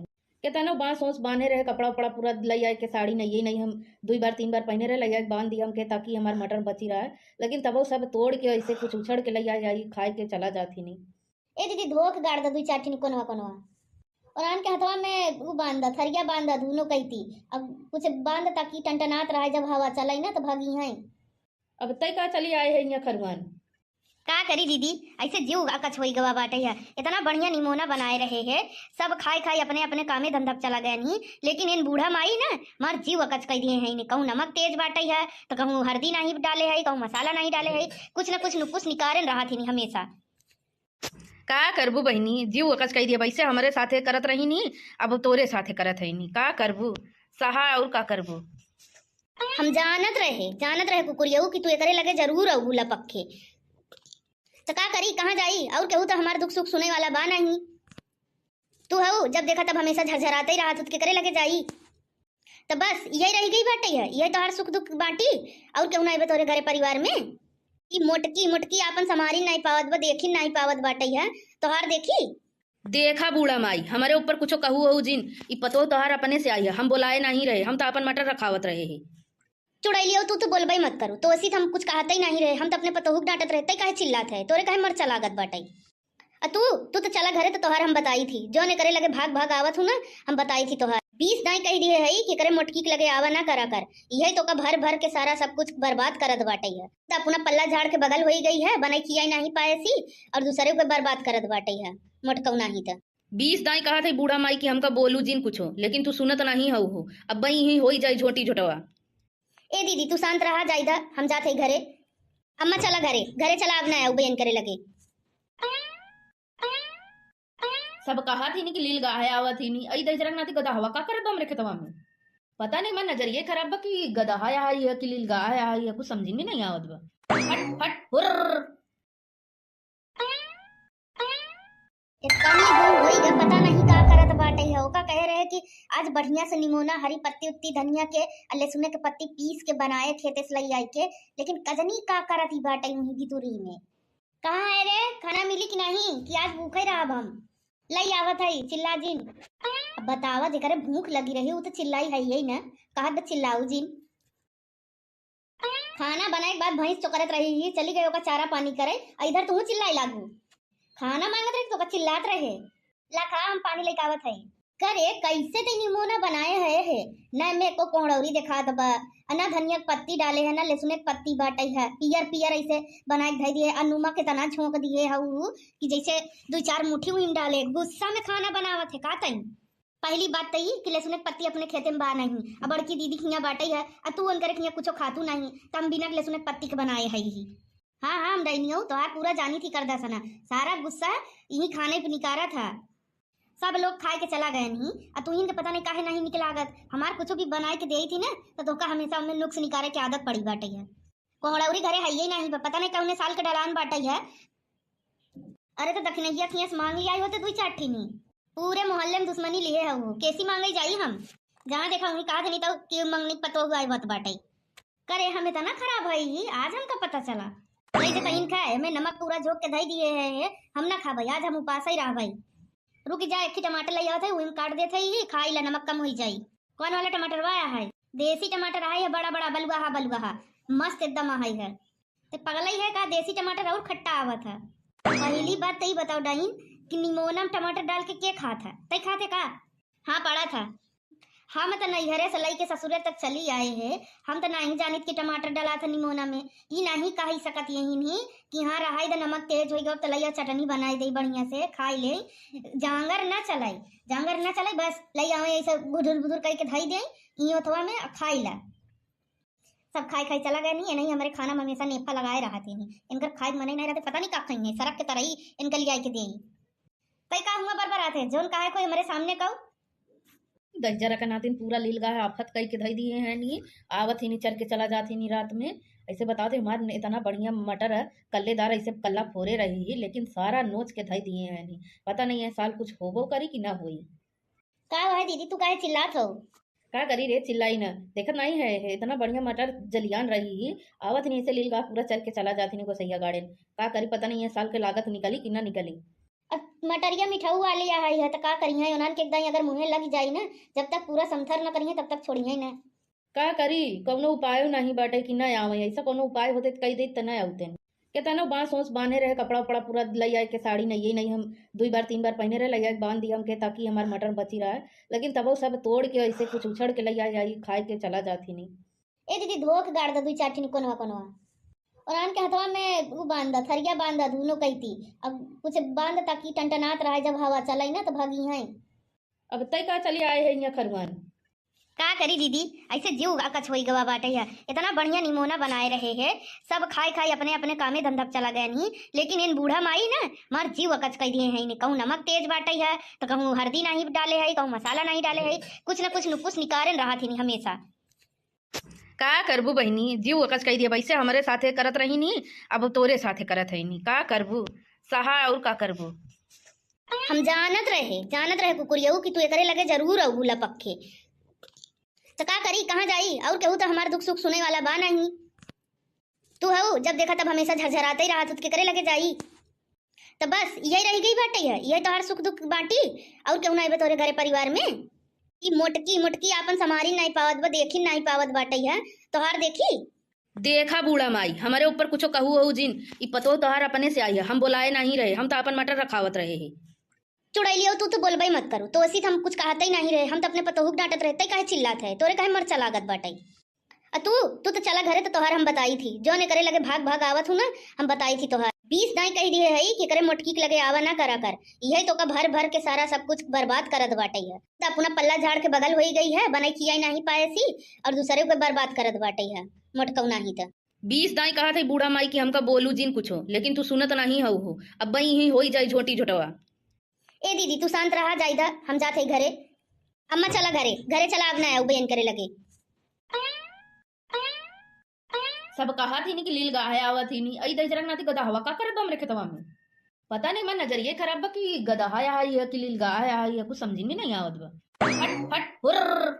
केतनो बांस ओस बांधे रहे, कपड़ा उपड़ा पूरा लई आए के, साड़ी नहीं, नहीं हम दुई बार तीन बार पहने रहे, लई आए के बांध दिया हमके, ताकि हमार मटर बची रहे, लेकिन तबो सब तोड़ के ऐसे कुछ उछड़ के लई आए, आई खाए के चला जात ही नी। ए दीदी, धो के गाड़ द दुई चार ठिन कोनवा कोनवा। और आन के हथवा में उ बांध द, थरिया बांध द, दुनो कैती। अब कुछ बांध द ताकि टनटनात रहे, जब हवा चलाई ना तो भागी हैं। अब तय का चली आए है यहाँ खरुआन। का करी दीदी, ऐसे जीव अकच होई गवा बाटे है। इतना बढ़िया निमोना बनाए रहे है, सब खाए खाए अपने अपने कामे धंधा पे चला गए नहीं, लेकिन इन बूढ़ा माई ना मार जीव अकच कर दिए हैं। इन्हें कहूँ नमक तेज बाटे है, तो कहूँ हल्दी नहीं डाले है, कहूँ मसाला नहीं डाले है, कुछ न कुछ नुकुस निकारेन रहा थी हमेशा। का करबू बहिनी, जीव अकच कई दिया। वैसे हमरे साथे करत रही नी, अब तोरे साथे करत है नी। का करबू, सहा और का करबू? हम जानत रहे, जानत रहे कुकुरियऊ कि तू एकरे लगे जरूर अउबू लपक के। त का करी, कहाँ जाई? और केहू त हमार दुख सुख सुने वाला बा नहीं। तू हऊ, जब देखा तब हमेशा झरझराते ही रहत, त केकरे लगे जाई? त बस यही रह गई बाटे है, यही तोहार सुख दुख बाटी, और केहू ना आइबे तोरे घरे परिवार में? ई मोटकी मोटकी आपन संभारी नहीं पावत बा, देखी नहीं पावत बाटे है, तोहार देखी। देखा बूढ़ा माई, हमरे ऊपर कुछो कहू हो जिन, ई पतोह तोहार अपने से आई है, हम बोलाए नहीं रहे, हम तो आपन मटर रखावत रहे है। चुड़ैलियो, तू तो बोलबे मत करू, तो ऐसी तो हम कुछ कहते ही नहीं रहे, हम तो अपने पतोहू के डांटत रहे, तै काहे चिल्लात है, तोरे काहे मरचा लागत बाटे? आ तू, तू तो चला घरे, तो तोहार हम बताई थी, जौन एकरे लगे भाग भाग आवत हूँ ना, हम बताई थी तोहार। बीस दाई कह दिए है कि एकरे मोटकी के लगे आवा ना करा कर, यही तो का भर भर के सारा सब कुछ बर्बाद करत बाटे है। तो अपना पल्ला झाड़ के बगल होई गई है, बनाई खियाई नहीं पाए सी, और दूसरे को बर्बाद करत बाटे है, मोटकऊ नहीं तो। बीस दाई कहा थे बूढ़ा माई कि हमका बोलू जिन कुछो, लेकिन तू सुनत नहीं हऊ हो। अब बई ही होई जाई झोटी झोटवा। ए दीदी, तू शांत रहा, जाइदा, हम जात है घरे। अम्मा चला घरे, घरे चला, अब ना आऊ बहन करे लगे। सब कहा थी नी कि लील गाहे आवत ही नी, अई दहिजरा के नाती गदहवा का करत बा हमरे खेतवा में? पता नहीं, मैं नजरिए खराब बा कि गदहा आई है कि लील गाहे आई है, कुछ समझ में नहीं आवत बा। हट, हट, हुर्र। इतनी दूर होई गा, पता नहीं का करत बाटइ है, ओका कहे रहे कि आज बढ़िया से निमोना, हरी पत्ती उत्ती धनिया के अउर लहसुन के पत्ती पीस के बनाए खेते से लइ आइ के, लेकिन कजनी का करत ही बाटइ उहीं बितुरी में। कहाँ है रे, खाना मिली कि नहीं, कि आज भूखे रहब हम? लइ आवत है, चिल्ला जिन। अब बतावा, जेकरे भूख लगी रही, उ तो चिल्लाई है यही ना, कहत बा चिल्लाऊ जिन। खाना बनाए के बाद भैंस चोकरत रही ही, चली गई ओका चारा पानी करे, आ इधर तू चिल्लाए लागू। खाना मांगत रही तो ओका चिल्लात रहे। ला खा, हम पानी लेके आवत है। करे, कैसे ते निमोना बनाए है, है? ना में एको कोहड़ौरी देखात बा, आ ना धनिया के पत्ती डाले है, ना लहसुन के पत्ती बाटइ है, पियर पियर ऐसे बनाए के धइ दिए, आ नमक इतना झोंक दिए है उ कि जैसे दुइ चार मुट्ठी उहिन डाले। गुस्सा में खाना बनावत है का तई? पहली बात त ई कि लहसुन के पत्ती अपने खेते में बा नहीं, आ बड़की दीदी के हियां बाटइ है, आ तू उनकरे के हियां कुछो खातू नहीं, त हम बिना लहसुन के पत्ती के बनाए है ही। हाँ, हाँ, हम डैनियो तोहार पूरा जानी थी करदा सना, सारा गुस्सा यही खाने पे निकारा था। सब लोग खाए के चला गए नहीं, आ तू इनके पता नहीं काहे नहीं निक लागत। हमार कुछो भी बनाए के देई थी ना, तो तोहका हमेशा उनमें नुक्स निकारे के आदत पड़ी बाटइ है। कोहड़ौरी घरे हइये नहीं बा, पता नहीं कौने साल के डलान बाटइ है। अरे तो दखिनहिया खियास मांग लिया होते दुई चार ठिनी। पूरे मोहल्ले में दुश्मनी लिए है वो, कैसी मांगे जाई हम? जहाँ देखा वहीं कहा नहीं तो कि मंगनी पतोह आई बात बाटइ। करे हम इतना खराब है ही, आज हमका पता चला। वही से कहीं खाए, हमें नमक पूरा झोंक के धई दिए है, है, हम ना खाबे, आज हम उपास ही रहबे। रुक जा, एक ही टमाटर लइ आवत है, वही में काट देत है ही, खाई ला, नमक कम होई जाई। कौन वाला टमाटर वाया है? देसी टमाटर है, बड़ा बड़ा बलुआहा बलुआहा, मस्त एकदम है, है। ते पगलई है का, देसी टमाटर और खट्टा आवत है। पहली बात तई बताओ डाइन कि निमोना में टमाटर डाल के के खात है? तई खाते का? हाँ, पड़ा था। हम त नैहरे से लइके ससुरे तक चली आए हैं, हम त नहीं जानित कि टमाटर डाला था निमोना में। ई नहीं कही सकत यही नहीं कि हाँ, रहाई द नमक तेज होई गयो, त लइया चटनी बनाई दे बढ़िया से, खाई ले। जांगर ना चलाई, जांगर ना चलाई, बस लइ आवे ऐसे गुदुर गुदुर करके धई दे, ई ओथवा में खाई ला। सब खाई खाई चला गए नहीं, नहीं हमारे खाना में हमेशा नेफा लगाए रहते हैं। इनकर खाए के मने नहीं रहते, पता नहीं का खाई है, सरक के तरई इनके लिए आए के दे। तई का हुआ बरबरात है, जोन कहा है कोई हमारे सामने कहू। दहिजरा के नातिन पूरा लील गाय आफत कई के धई दिए हैं नी। आवत ही नी, चर के चला जात ही नी रात में। ऐसे बताओ थे, हमार इतना बढ़िया मटर है, कल्लेदार, ऐसे कल्ला फोरे रही ही, लेकिन सारा नोच के धई दिए हैं नी। पता नहीं है साल कुछ होबो करी कि ना होई। का हुआ है दीदी, तू काहे चिल्लात हो? का करी रे, चिल्लाई ना, देखत नहीं है, है इतना बढ़िया मटर जलियान रही ही, आवत नहीं ऐसे लील गाय पूरा चर के चला जात ही नी गोसैया गाड़ेन। का करी, पता नहीं है साल के लागत निकली कि ना निकली। अब मटरिया मिठाऊ वाली आ है, त का करिहे, ओनन के एकदम अगर मुँहे लग जाई ना, जब तक पूरा समथर न करिहे, तब तक छोड़िहे ना। का करी, कौनो उपायो नहीं बाटे कि ना आवे, ऐसा कौनो उपाय होते त कही देत त ना आवते। केतनो बांस ओस बांधे रहे, कपड़ा उपड़ा पूरा लई आए के, साड़ी नहीं, नहीं हम दुई बार तीन बार पहने रहे, लई आए के बांध दिया हमके, ताकि हमार मटर बची रहे, लेकिन तबो सब तोड़ के ऐसे कुछ उछड़ के लई आए, आई खाए के चला जात ही नहीं। ए दीदी, धो के गाड़ द दुई चार ठिन कोनवा कोनवा। और आन के हथवा में उ बांध द, थरिया बांध द, दुनो कैती। अब कुछ बांध द ताकि टनटनात रहे, जब हवा चलाई ना तो भागी हैं। अब तय का चली आए है यहाँ खरुआन? का करी दीदी, ऐसे जीव अकच होई गवा बाटे है। इतना बढ़िया निमोना बनाए रहे है, सब खाए खाए अपने अपने कामे धंधा पे चला गए नहीं, लेकिन इन बूढ़ा माई ना मार जीव अकच कई दिए हैं। इन्हें कहूँ नमक तेज बाटे है, तो कहूँ हरदी नहीं डाले है, कहूँ मसाला नहीं डाले है, कुछ न कुछ नुकुस निकारेन रहा थी हमेशा। का करबू बहिनी, जीव अकच कई दिया, वैसे हमरे साथे करत रही नी, अब तोरे साथे करत है नी, का करबू? सहा और का करबू? हम जानत रहे, जानत रहे कुकुरियऊ कि तू एकरे लगे जरूर अउबू लपक के। त का करी, कहाँ जाई? और केहू त हमार दुख सुख सुने वाला बा नहीं। तू हऊ, जब देखा तब हमेशा झरझराते ही रहत, त केकरे लगे जाई? त बस यही रह गई बाटे है, यही तोहार सुख दुख बाटी, और केहू ना अइबे तोहरे घरे परिवार में? ई मोटकी मोटकी आपन संभारी नहीं पावत बा, देखी नहीं पावत बाटे है, तोहार देखी। देखा बूढ़ा माई, हमरे ऊपर कुछो कहू हो जिन, ई पतोह तोहार अपने से आई है, हम बोलाए नहीं रहे, हम तो अपन मटर रखावत रहे ही। चुड़ैलियो, तू तो बोलबे मत करू, तो ऐसी हम कुछ कहते ही नहीं रहे, हम तो अपने पतोहू के डांटत रहे, तै काहे चिल्लात है, तोरे काहे मरचा लागत बाटे? आ तू, तू तो चला घरे, तो तोहार हम बताई थी, जौन एकरे लगे भाग भाग आवत हूँ ना, हम बताई थी तोहार। बीस दाई कह दिए है कि एकरे मोटकी के लगे आवा ना करा कर, यही तो का भर भर के सारा सब कुछ बर्बाद करत बाटे है। तो अपना पल्ला झाड़ के बगल होई गई है, बनाई खियाई नहीं पाए सी, और दूसरे के बर्बाद करत बाटे है, मोटकऊ नहीं तो। बीस दाई कहा थे बूढ़ा माई कि हमका बोलू जिन कुछो, लेकिन तू सुनत नहीं हऊ हो। अब बई ही होई जाई झोटी झोटवा। ए दीदी, तू शांत रहा, जाइदा, हम जात है घरे। अम्मा, चला घरे, घरे चला, अब ना आऊ बहन करे लगे। सब कहा थी नी कि लील गाहे आवत ही नी, अई दहिजरा के नाती गदहवा का करत बा हमरे खेतवा में? पता नहीं, मैं नजरिए खराब बा कि गदहा है, है कि लीलगाय है, है कुछ समझ में नहीं आवत बा। फट, फट, हुर्र।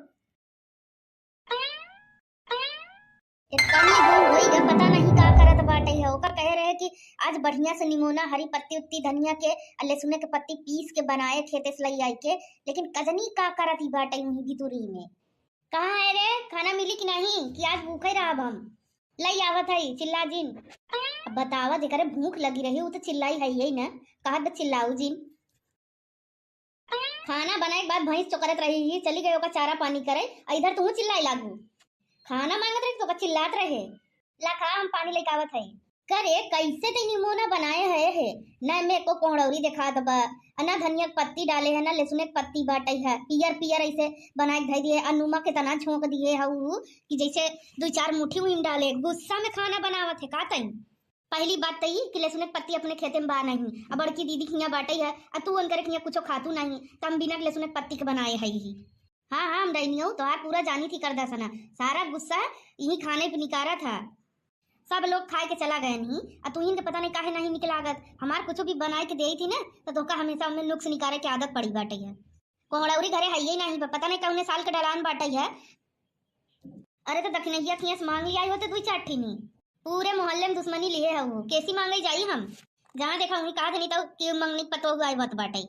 इतनी दूर होई ग, पता नहीं का करत बाटे है। ओका कहे रहे कि आज बढ़िया से निमोना, हरी पत्ती उत्ती धनिया के, आ लहसुन के पत्ती पीस के बनाए खेते से लई आई के, लेकिन कजनी का करत ही बाटे वहीं भितुरी में। कहाँ है रे, खाना मिली कि नहीं, कि आज भूखे रहब हम? लई आवत है, चिल्ला जिन। अब बतावा, जेकरे भूख लगी रही, उ तो चिल्लाई है यही ना, कहत बा चिल्लाऊ जिन। खाना बनाए के बाद भैंस चोकरत रही ही, चली गई ओका चारा पानी करे, आ इधर तू चिल्लाए लागू। खाना मांगत रही तो ओका चिल्लात रहे। ला खा, हम पानी लेके आवत है। करे, कैसे ते निमोना बनाए है, है? ना में एको कोहड़ौरी देखात बा, आ ना धनिया के पत्ती डाले है, ना लहसुन के पत्ती बाटे है, पियर पियर ऐसे बनाए के धई दिए, आ नमक इतना झोंक दिए है उ कि जैसे दो चार मुट्ठी उहिन डाले। गुस्सा में खाना बनावत है का तई? पहली बात तो ई कि लहसुन के पत्ती अपने खेते में बा नहीं, अब बड़की दीदी खिया बाटे है, आ तू उनकरे खिया कुछो खातू नहीं, त हम बिना लहसुन के पत्ती के बनाए है ही। हाँ, हाँ, हम डैनियो तोहार पूरा जानी थी कर दसना, सारा गुस्सा यही खाने पे निकारा था। सब लोग खाए के चला गए नहीं, आ तू इनके पता नहीं काहे नहीं निकलागत। हमार कुछ भी बनाए के देई थी ना, तो तोका हमेशा उनमें नुक्स निकारे के आदत पड़ी बाटे है। कोहड़ौरी घरे है ही नहीं, पता नहीं कौने साल के डलान बाटे है। अरे तो दखिनैया खिया से मांग लिया होते दुई चार ठिनी। पूरे मोहल्ले में दुश्मनी लिए है वो, कैसी मांगे जाई हम? जहाँ देखा वहीं कहा देनी तो कि मंगनी पतोह आए बत बाटे।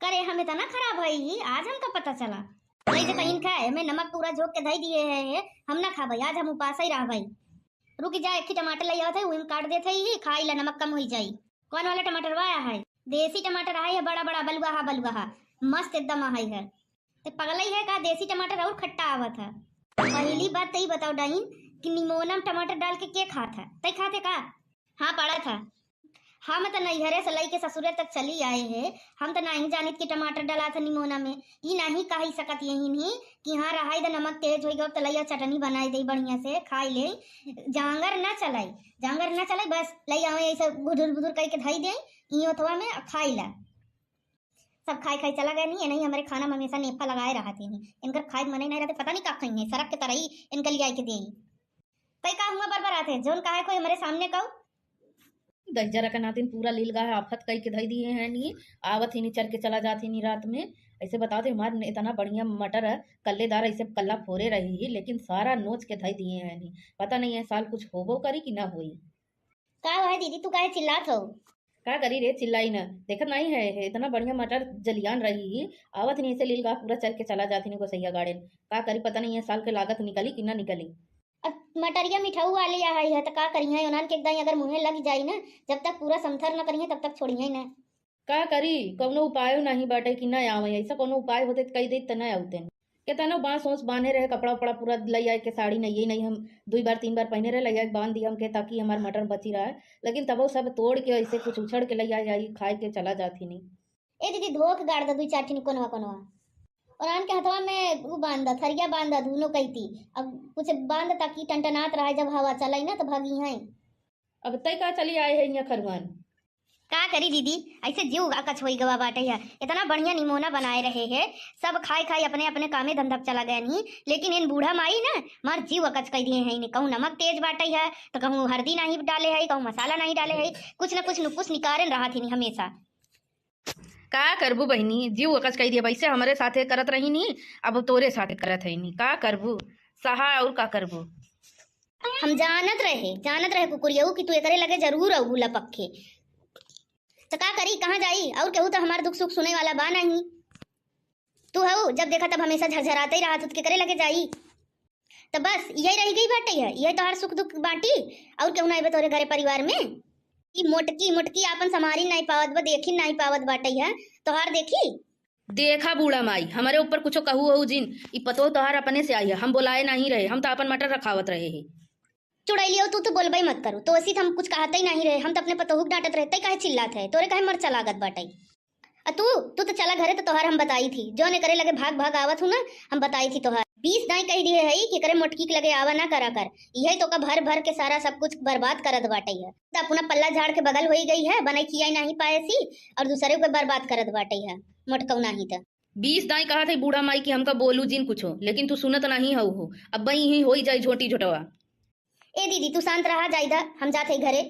करे हम इतना खराब है ही, आज हमका पता चला। वही जे तहीन खाए, हमें नमक पूरा झोंक के धई दिए है, है, हम ना खाबे, आज हम उपास ही रहबे। रुक जा, एक ही टमाटर ले आवत है, वही में काट देते ही, खाई ला, नमक कम होई जाई। कौन वाला टमाटर वाया है? देसी टमाटर है, बड़ा बड़ा बलुआ हा, बलुआ हा, मस्त एकदम है। ते पगलई है का? देसी टमाटर और खट्टा आवत है। पहली बात तई बताओ डाइन कि निमोना में टमाटर डाल के के खात है? तई खाते का? हाँ, पड़ा था। हम तो नैहरे से लई के ससुरे तक चली आए हैं, हम तो नहीं जानित कि टमाटर डाला था निमोना में। ई नहीं कही सकत यही नहीं कि हाँ, रहाई द नमक तेज होई गो, तलैया चटनी बनाई दे बढ़िया से, खाई ले। जांगर ना चलाई, जांगर ना चलाई, बस लई आवे ऐसे गुदुर गुदुर करके धई दे, ई ओथवा में खाई ला। सब खाई खाई चला गए नहीं, नहीं हमारे खाना में हमेशा नेफा लगाए रहते हैं। इनकर खाए के मने नहीं रहते, पता नहीं का खाई है, सरक के तरही इनके लिए आई के दे। तई का हुआ बरबर आते, जोन काहे कोई हमारे सामने कहू? दहिजरा के नातिन पूरा लीलगाय आफत कई के धई दिए हैं नी, आवत ही नी चर के चला जात ही नी रात में। ऐसे बताओ थे, हमार इतना बढ़िया मटर है, कल्लेदार ऐसे कल्ला फोरे रही ही, लेकिन सारा नोच के धई दिए हैं नी। पता नहीं है साल कुछ होबो करी कि ना होई। का हुआ है दीदी, तू काहे चिल्लात हो? का करी रे, चिल्लाई ना, देखत नहीं है, है इतना बढ़िया मटर जलियान रही ही, आवत नहीं ऐसे लीलगाय पूरा चर के चला जात ही नी गोसैया गाड़ेन। का करी, पता नहीं है साल के लागत निकली कि ना निकली। अब मटरिया मिठाऊ वाली आ है, तो का करिहे, ओनान के एकदम अगर मुँहे लग जाई ना, जब तक पूरा समथर न करिहे, तब तक छोड़िहे ना। का करी, कौनो उपायो नहीं बाटे कि ना आवे, ऐसा कौनो उपाय होते त कही देत त ना आवते। केतनो बांस ओस बांधे रहे, कपड़ा उपड़ा पूरा लई आए के, साड़ी नहीं, नहीं हम दुई बार तीन बार पहने रहे, लई आए के बांध दिया हमके, ताकि हमार मटर बची रहे, लेकिन तबो सब तोड़ के ऐसे कुछ उछड़ के लई आए, आई खाए के चला जात ही नहीं। ए दीदी, धो के गाड़ द दुई चार ठिन कोनवा कोनवा। और आन के हथवा में उ बांध द, थरिया बांध द, दुनो कैती। अब कुछ बांध द ताकि टनटनात रहे, जब हवा चलाई ना तो भागी हैं। अब तय का चली आए है यहाँ खरुआन। का करी दीदी, ऐसे जीव अकच होई गवा बाटे है। इतना बढ़िया निमोना बनाए रहे है, सब खाए खाए अपने अपने कामे धंधा पे चला गए नहीं, लेकिन इन बूढ़ा माई ना मार जीव अकच कर दिए हैं। इन्हें कहूँ नमक तेज बाटे है, तो कहूँ हल्दी नहीं डाले है, कहूँ मसाला नहीं डाले है, कुछ ना कुछ नुकुस निकारे रहा थी हमेशा। का करबू बहिनी, जीव अकच कई दिया, वैसे हमरे साथे करत रही नी, अब तोरे साथे करत है नी, का करबू, सहा और का करबू। हम जानत रहे, जानत रहे कुकुरियऊ कि तू एकरे लगे जरूर अबू लपक के। तो का करी, कहाँ जाई, और केहू तो हमार दुख सुख सुने वाला बा नहीं। तू हऊ, जब देखा तब हमेशा झरझराते ही रहत, केकरे लगे जाई? तो बस यही रह गई बाटे है, यही तोहार सुख दुख बाटी, और केहू ना आइबे तोरे घरे परिवार में? ई मोटकी मोटकी आपन संभारी नहीं पावत बा, देखी नहीं पावत बाटे है, तोहार देखी। देखा बूढ़ा माई, हमारे ऊपर कुछ कहू हो जिन, ई पतोह तोहार अपने से आई है, हम बोलाए नहीं रहे, हम तो अपन मटर रखावत रहे हैं। चुड़ैलियो, तू तो बोलबे मत करू, तो ऐसी तो हम कुछ कहते ही नहीं रहे, हम तो अपने पतोहू के डांटत रहे, तै काहे चिल्लात है, तोरे काहे मरचा लागत बाटे? आ तू, तू तो चला घरे, तो तोहार हम बताई थी, जौन एकरे लगे भाग भाग आवत हूँ ना, हम बताई थी तोहार। बीस दाई कह दिए है कि एकरे मोटकी के लगे आवा ना करा कर, यही तो का भर भर के सारा सब कुछ बर्बाद करत बाटे है। तो अपना पल्ला झाड़ के बगल होई गई है, बनाई खियाई नहीं पाए सी, और दूसरे को बर्बाद करत बाटे है, मोटकऊ नहीं तो। बीस दाई कहा थे बूढ़ा माई कि हमका बोलू जिन कुछो, लेकिन तू सुनत नहीं हऊ हो। अब बई ही होई जाई झोटी झोटवा। ए दीदी, तू शांत रहा, जाइदा, हम जात है घरे।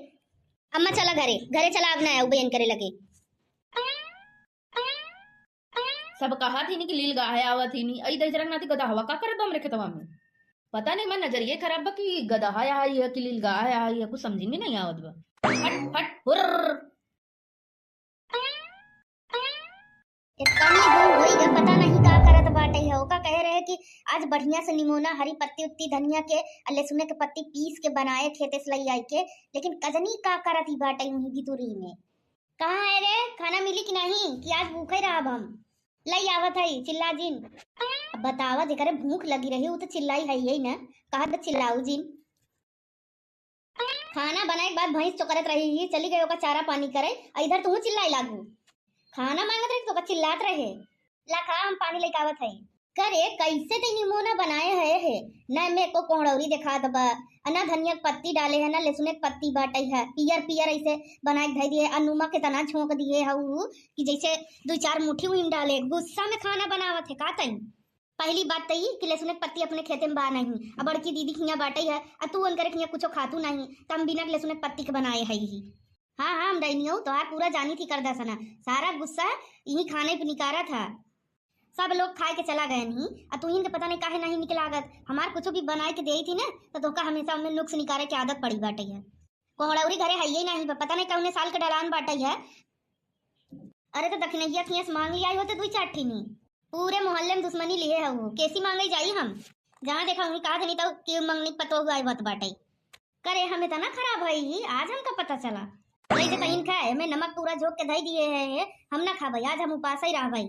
अम्मा चला घरे, घरे चला, अब ना आऊ बहन करे लगे। सब कहा थी नी कि लील गाहे आवत ही नी, अई दहिजरा के नाती गदहवा का करत बा हमरे खेतवा में? पता नहीं, मैं नजरिए खराब बा कि गदहा आई है कि लील गाहे आई है, कुछ समझी में नहीं आवत बा। हट, हट, हुर्र। इतनी दूर होई गए, पता नहीं का करत बाटे है। ओका कहे रहे कि आज बढ़िया से निमोना, हरी पत्ती उत्ती धनिया के, आ लहसुने के पत्ती पीस के बनाए खेते से लई आई के, लेकिन कजनी का करत ही बाटे वहीं भितुरी में। कहाँ है रे, खाना मिली कि नहीं, कि आज भूखे रहब हम? लई आवत है, चिल्ला जिन। अब बतावा, जेकरे भूख लगी रही, उ तो चिल्लाई है यही ना, कहत बा चिल्लाऊ जिन। खाना बनाए के बाद भैंस चोकरत रही ही, चली गई ओका चारा पानी करे, आ इधर तू चिल्लाई लागू। खाना मांगत रही तो ओका चिल्लात रहे। ला खा, हम पानी लेके आवत है। करे, कैसे ते निमोना बनाए है, है? ना में एको कोहड़ौरी देखात बा, आ ना धनिया के पत्ती डाले है, ना लहसुन के पत्ती बाटे है, पियर पियर ऐसे बनाए के धई दिए, आ नमक के तना झोंक दिए है उ कि जैसे दो चार मुट्ठी उहिन डाले। गुस्सा में खाना बनावत है का तई? पहली बात तो ई कि लहसुन के पत्ती अपने खेते में बा नहीं, आ बड़की दीदी खिया बाटे है, आ तू उनकर खिया कुछो खातू नहीं, त हम बिना लहसुन के पत्ती के बनाए है ही। हाँ, हाँ, हम डैनियो तोहार पूरा जानी थी कर दसना, सारा गुस्सा यही खाने पे निकारा था। सब लोग खाए के चला गए नहीं, आ तू इनके पता नहीं काहे नहीं निकलागत। हमार कुछ भी बनाए के देई थी ना, तो तोहका हमेशा उनमें नुक्स निकारे के आदत पड़ी बाटे है। कोहड़ौरी घरे है ही नहीं, पता नहीं कौने साल के डलान बाटे है। अरे तो दखिनैया खिया से मांग लिया होते दुई चार ठीनी। पूरे मोहल्ले में दुश्मनी लिए है वो, कैसी मांगे जाई हम? जहाँ देखा वहीं कहा देनी तो कि मंगनी पतोह आई बात बाटे। करे हम इतना खराब है ही, आज हमका पता चला। वही देखा इनका है, हमें नमक पूरा झोंक के धई दिए है, है, हम ना खा भाई, आज हम उपास ही रह भाई।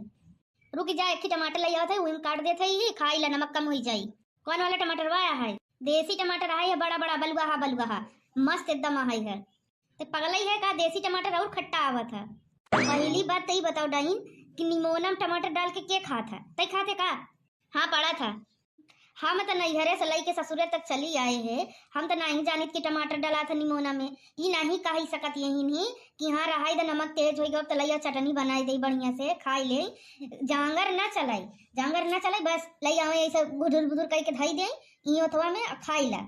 रुक जा, एक ही टमाटर ले आवत है, वही में काट देते ही, खाई ला, नमक कम होई जाई। कौन वाला टमाटर वाया है? देसी टमाटर है, बड़ा बड़ा बलुआ हा, बलुआ हा, मस्त एकदम है। ते पगलई है का? देसी टमाटर और खट्टा आवत है। पहली बात तई बताओ डाइन कि निमोना में टमाटर डाल के के खात है? तई खाते का? हाँ, पड़ा था। हम तो नैहरे से लई के ससुरे तक चली आए हैं, हम तो नहीं जानित कि टमाटर डाला था निमोना में। ई नहीं कही सकत यही नहीं कि हाँ रहाई द नमक तेज होई गयो तो लइया चटनी बनाई दे बढ़िया से खाई ले। जांगर ना चलाई, जांगर ना चलाई, बस लई आवे ऐसे बुधुर बुधुर करके धई दे ई ओथवा में आ खाई ला।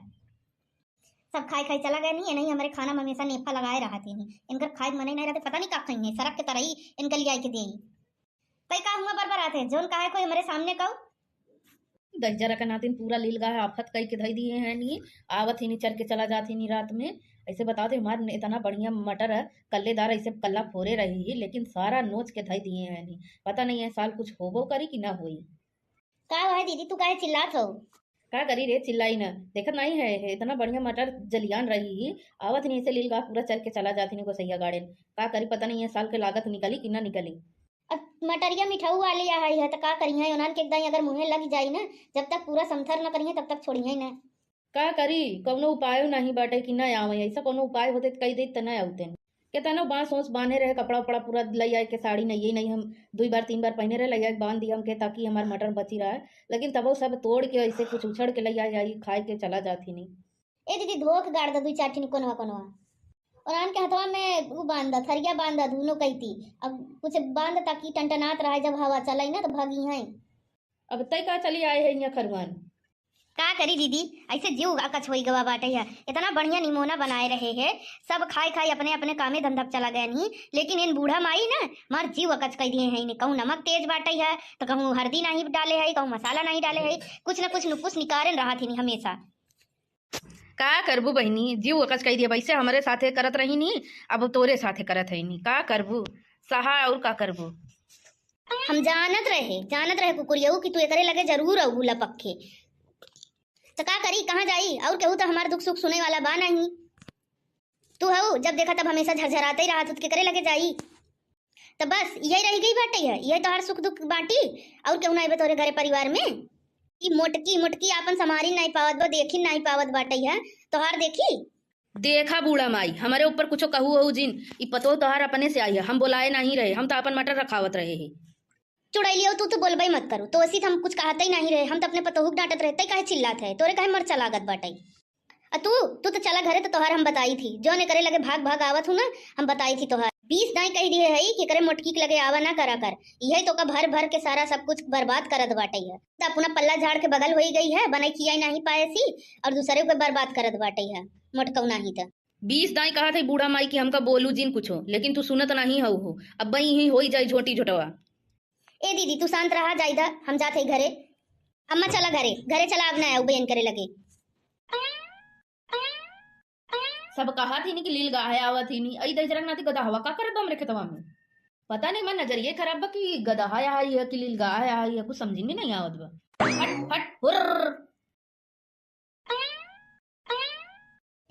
सब खाई खाई चला गए नहीं, नहीं हमारे खाना में हमेशा नेफा लगाए रहत ही नहीं। इनकर खाए के मन ही नहीं रहते, पता नहीं का खाई है, सरक के तरही इनके लिए आई के दे। तई का हुआ बरबरात है, जौन कहा है कोई हमारे सामने कहू। दहिजरा के नातिन पूरा लील गाहे आफत कई के धई दिए हैं नी, आवत ही नी चर के चला जात ही नी रात में। ऐसे बताओ थे हमार इतना बढ़िया मटर है, कल्लेदार ऐसे कल्ला फोरे रही ही, लेकिन सारा नोच के धई दिए हैं नी। पता नहीं है साल कुछ होबो करी कि ना होई। का हुआ है दीदी, तू काहे चिल्लात हो? का करी रे, चिल्लाई न, देखत नहीं है, है इतना बढ़िया मटर जलियान रही ही, आवत नहीं ऐसे लील गाह पूरा चर के चला जात ही नी गोसैया गाड़ेन। का करी, पता नहीं है साल के लागत निकली कि ना निकली। अब मटरिया मिठाऊ वाली आ है, तो का करिहे, उन्हन के एकदम अगर मुँहे लग जाई ना, जब तक पूरा समथर न करिहे तब तक छोड़िहे ना। का करी, कौनो उपायो नहीं बाटे कि ना आवे, ऐसा कौनो उपाय होते तो कही देत त ना आउते। केतनो बांस ओस बांधे रहे, कपड़ा उपड़ा पूरा लई आए के, साड़ी नहीं, नहीं हम दुई बार तीन बार पहने रहे, लई आए के बांध दिया हमके ताकि हमार मटर बची रहे, लेकिन तबो सब तोड़ के ऐसे कुछ उछड़ के लई आए, आई खाए के चला जात ही नहीं। ए दीदी, धो के गाड़ दे दुई चार ठिनी कोनवा कोनवा। और आन के हथवा में उ बांध दे, थरिया बांध दे, दोनों कैती। अब कुछ बांध दे ताकि टनटनात रहे, जब हवा चले ना तो भागी हैं। अब तय का चली आए है यहाँ खरुआन। का करी दीदी, ऐसे जीव अकच होई गवा बाटे है। इतना बढ़िया निमोना बनाए रहे है, सब खाए खाए अपने अपने कामे धंधा पे चला गए नहीं, लेकिन इन बूढ़ा माई ना मार जीव अकच कर दिए हैं। इन्हें कहूँ नमक तेज बाटे है, तो कहूँ हरदी नहीं डाले है, कहूँ मसाला नहीं डाले है, कुछ ना कुछ नुकुस निकारे रहा थी हमेशा। का करबू बहिनी, जीव अकच कई दिया, वैसे हमरे साथे करत रही नी, अब तोरे साथे करत है नी, का करबू, सहा और का करबू। हम जानत रहे, जानत रहे कुकुरियऊ कि तू एकरे लगे जरूर अबू लपक के। तो का करी, कहाँ जाई, और केहू तो हमार दुख सुख सुने वाला बा नहीं। तू हऊ, जब देखा तब हमेशा झरझराते ही रहा, तू केकरे लगे जाई। तो बस यही रह गई बाटे है, यही तोहार सुख दुख बाटी, और केहू ना आइबे तोरे घरे परिवार में। ई मोटकी मोटकी आपन संभारी नहीं पावत बा, देखी नहीं पावत बाटे है, तोहार देखी। देखा बूढ़ा माई, हमारे ऊपर कुछ कहू हो जिन, ई पतोह तोहार अपने से आई है, हम बोलाए नहीं रहे, हम तो आपन मटर रखावत रहे हैं। चुड़ैलियो, तू तो बोलबे मत करू, तो ऐसी हम कुछ कहते ही नहीं रहे, हम तो अपने पतोहू के डांटत रहे, तै काहे चिल्लात है, तोरे काहे मरचा लागत बाटे। आ तू, तू तो चला घरे, तो तोहार हम बताई थी, जौन एकरे लगे भाग भाग आवत हूँ ना, हम बताई थी तोहार। बीस दाई कह दिए है कि एकरे मोटकी के लगे आवा ना करा कर, यही तो का भर भर के सारा सब कुछ बर्बाद करत बाटे है। तो अपना पल्ला झाड़ के बगल होई गई है, बनाई खियाई नहीं पाए सी, और दूसरे को बर्बाद करत बाटे है मोटकऊ नहीं तो। बीस दाई कहत है बूढ़ा माई कि हमका बोलू जिन कुछो, लेकिन तू सुनत नहीं हऊ हो। अब बई ही होई जाई झोंटी झोंटवा। ए दीदी, तू शांत रहा, जाई दा, हम जात है घरे। अम्मा, चला घरे, घरे चला, अब ना आऊ बयन करे लगे। सब कहत ही नी कि लील गाहे आवत ही नी, अई दहिजरा के नाती गदहवा का करत बा हमरे खेतवा में? पता नहीं, मैं नजरिए खराब बा कि गदहा आई है कि लील गाहे आई है, कुछ समझ में नहीं आवत बा। हट, हट, हुर्र।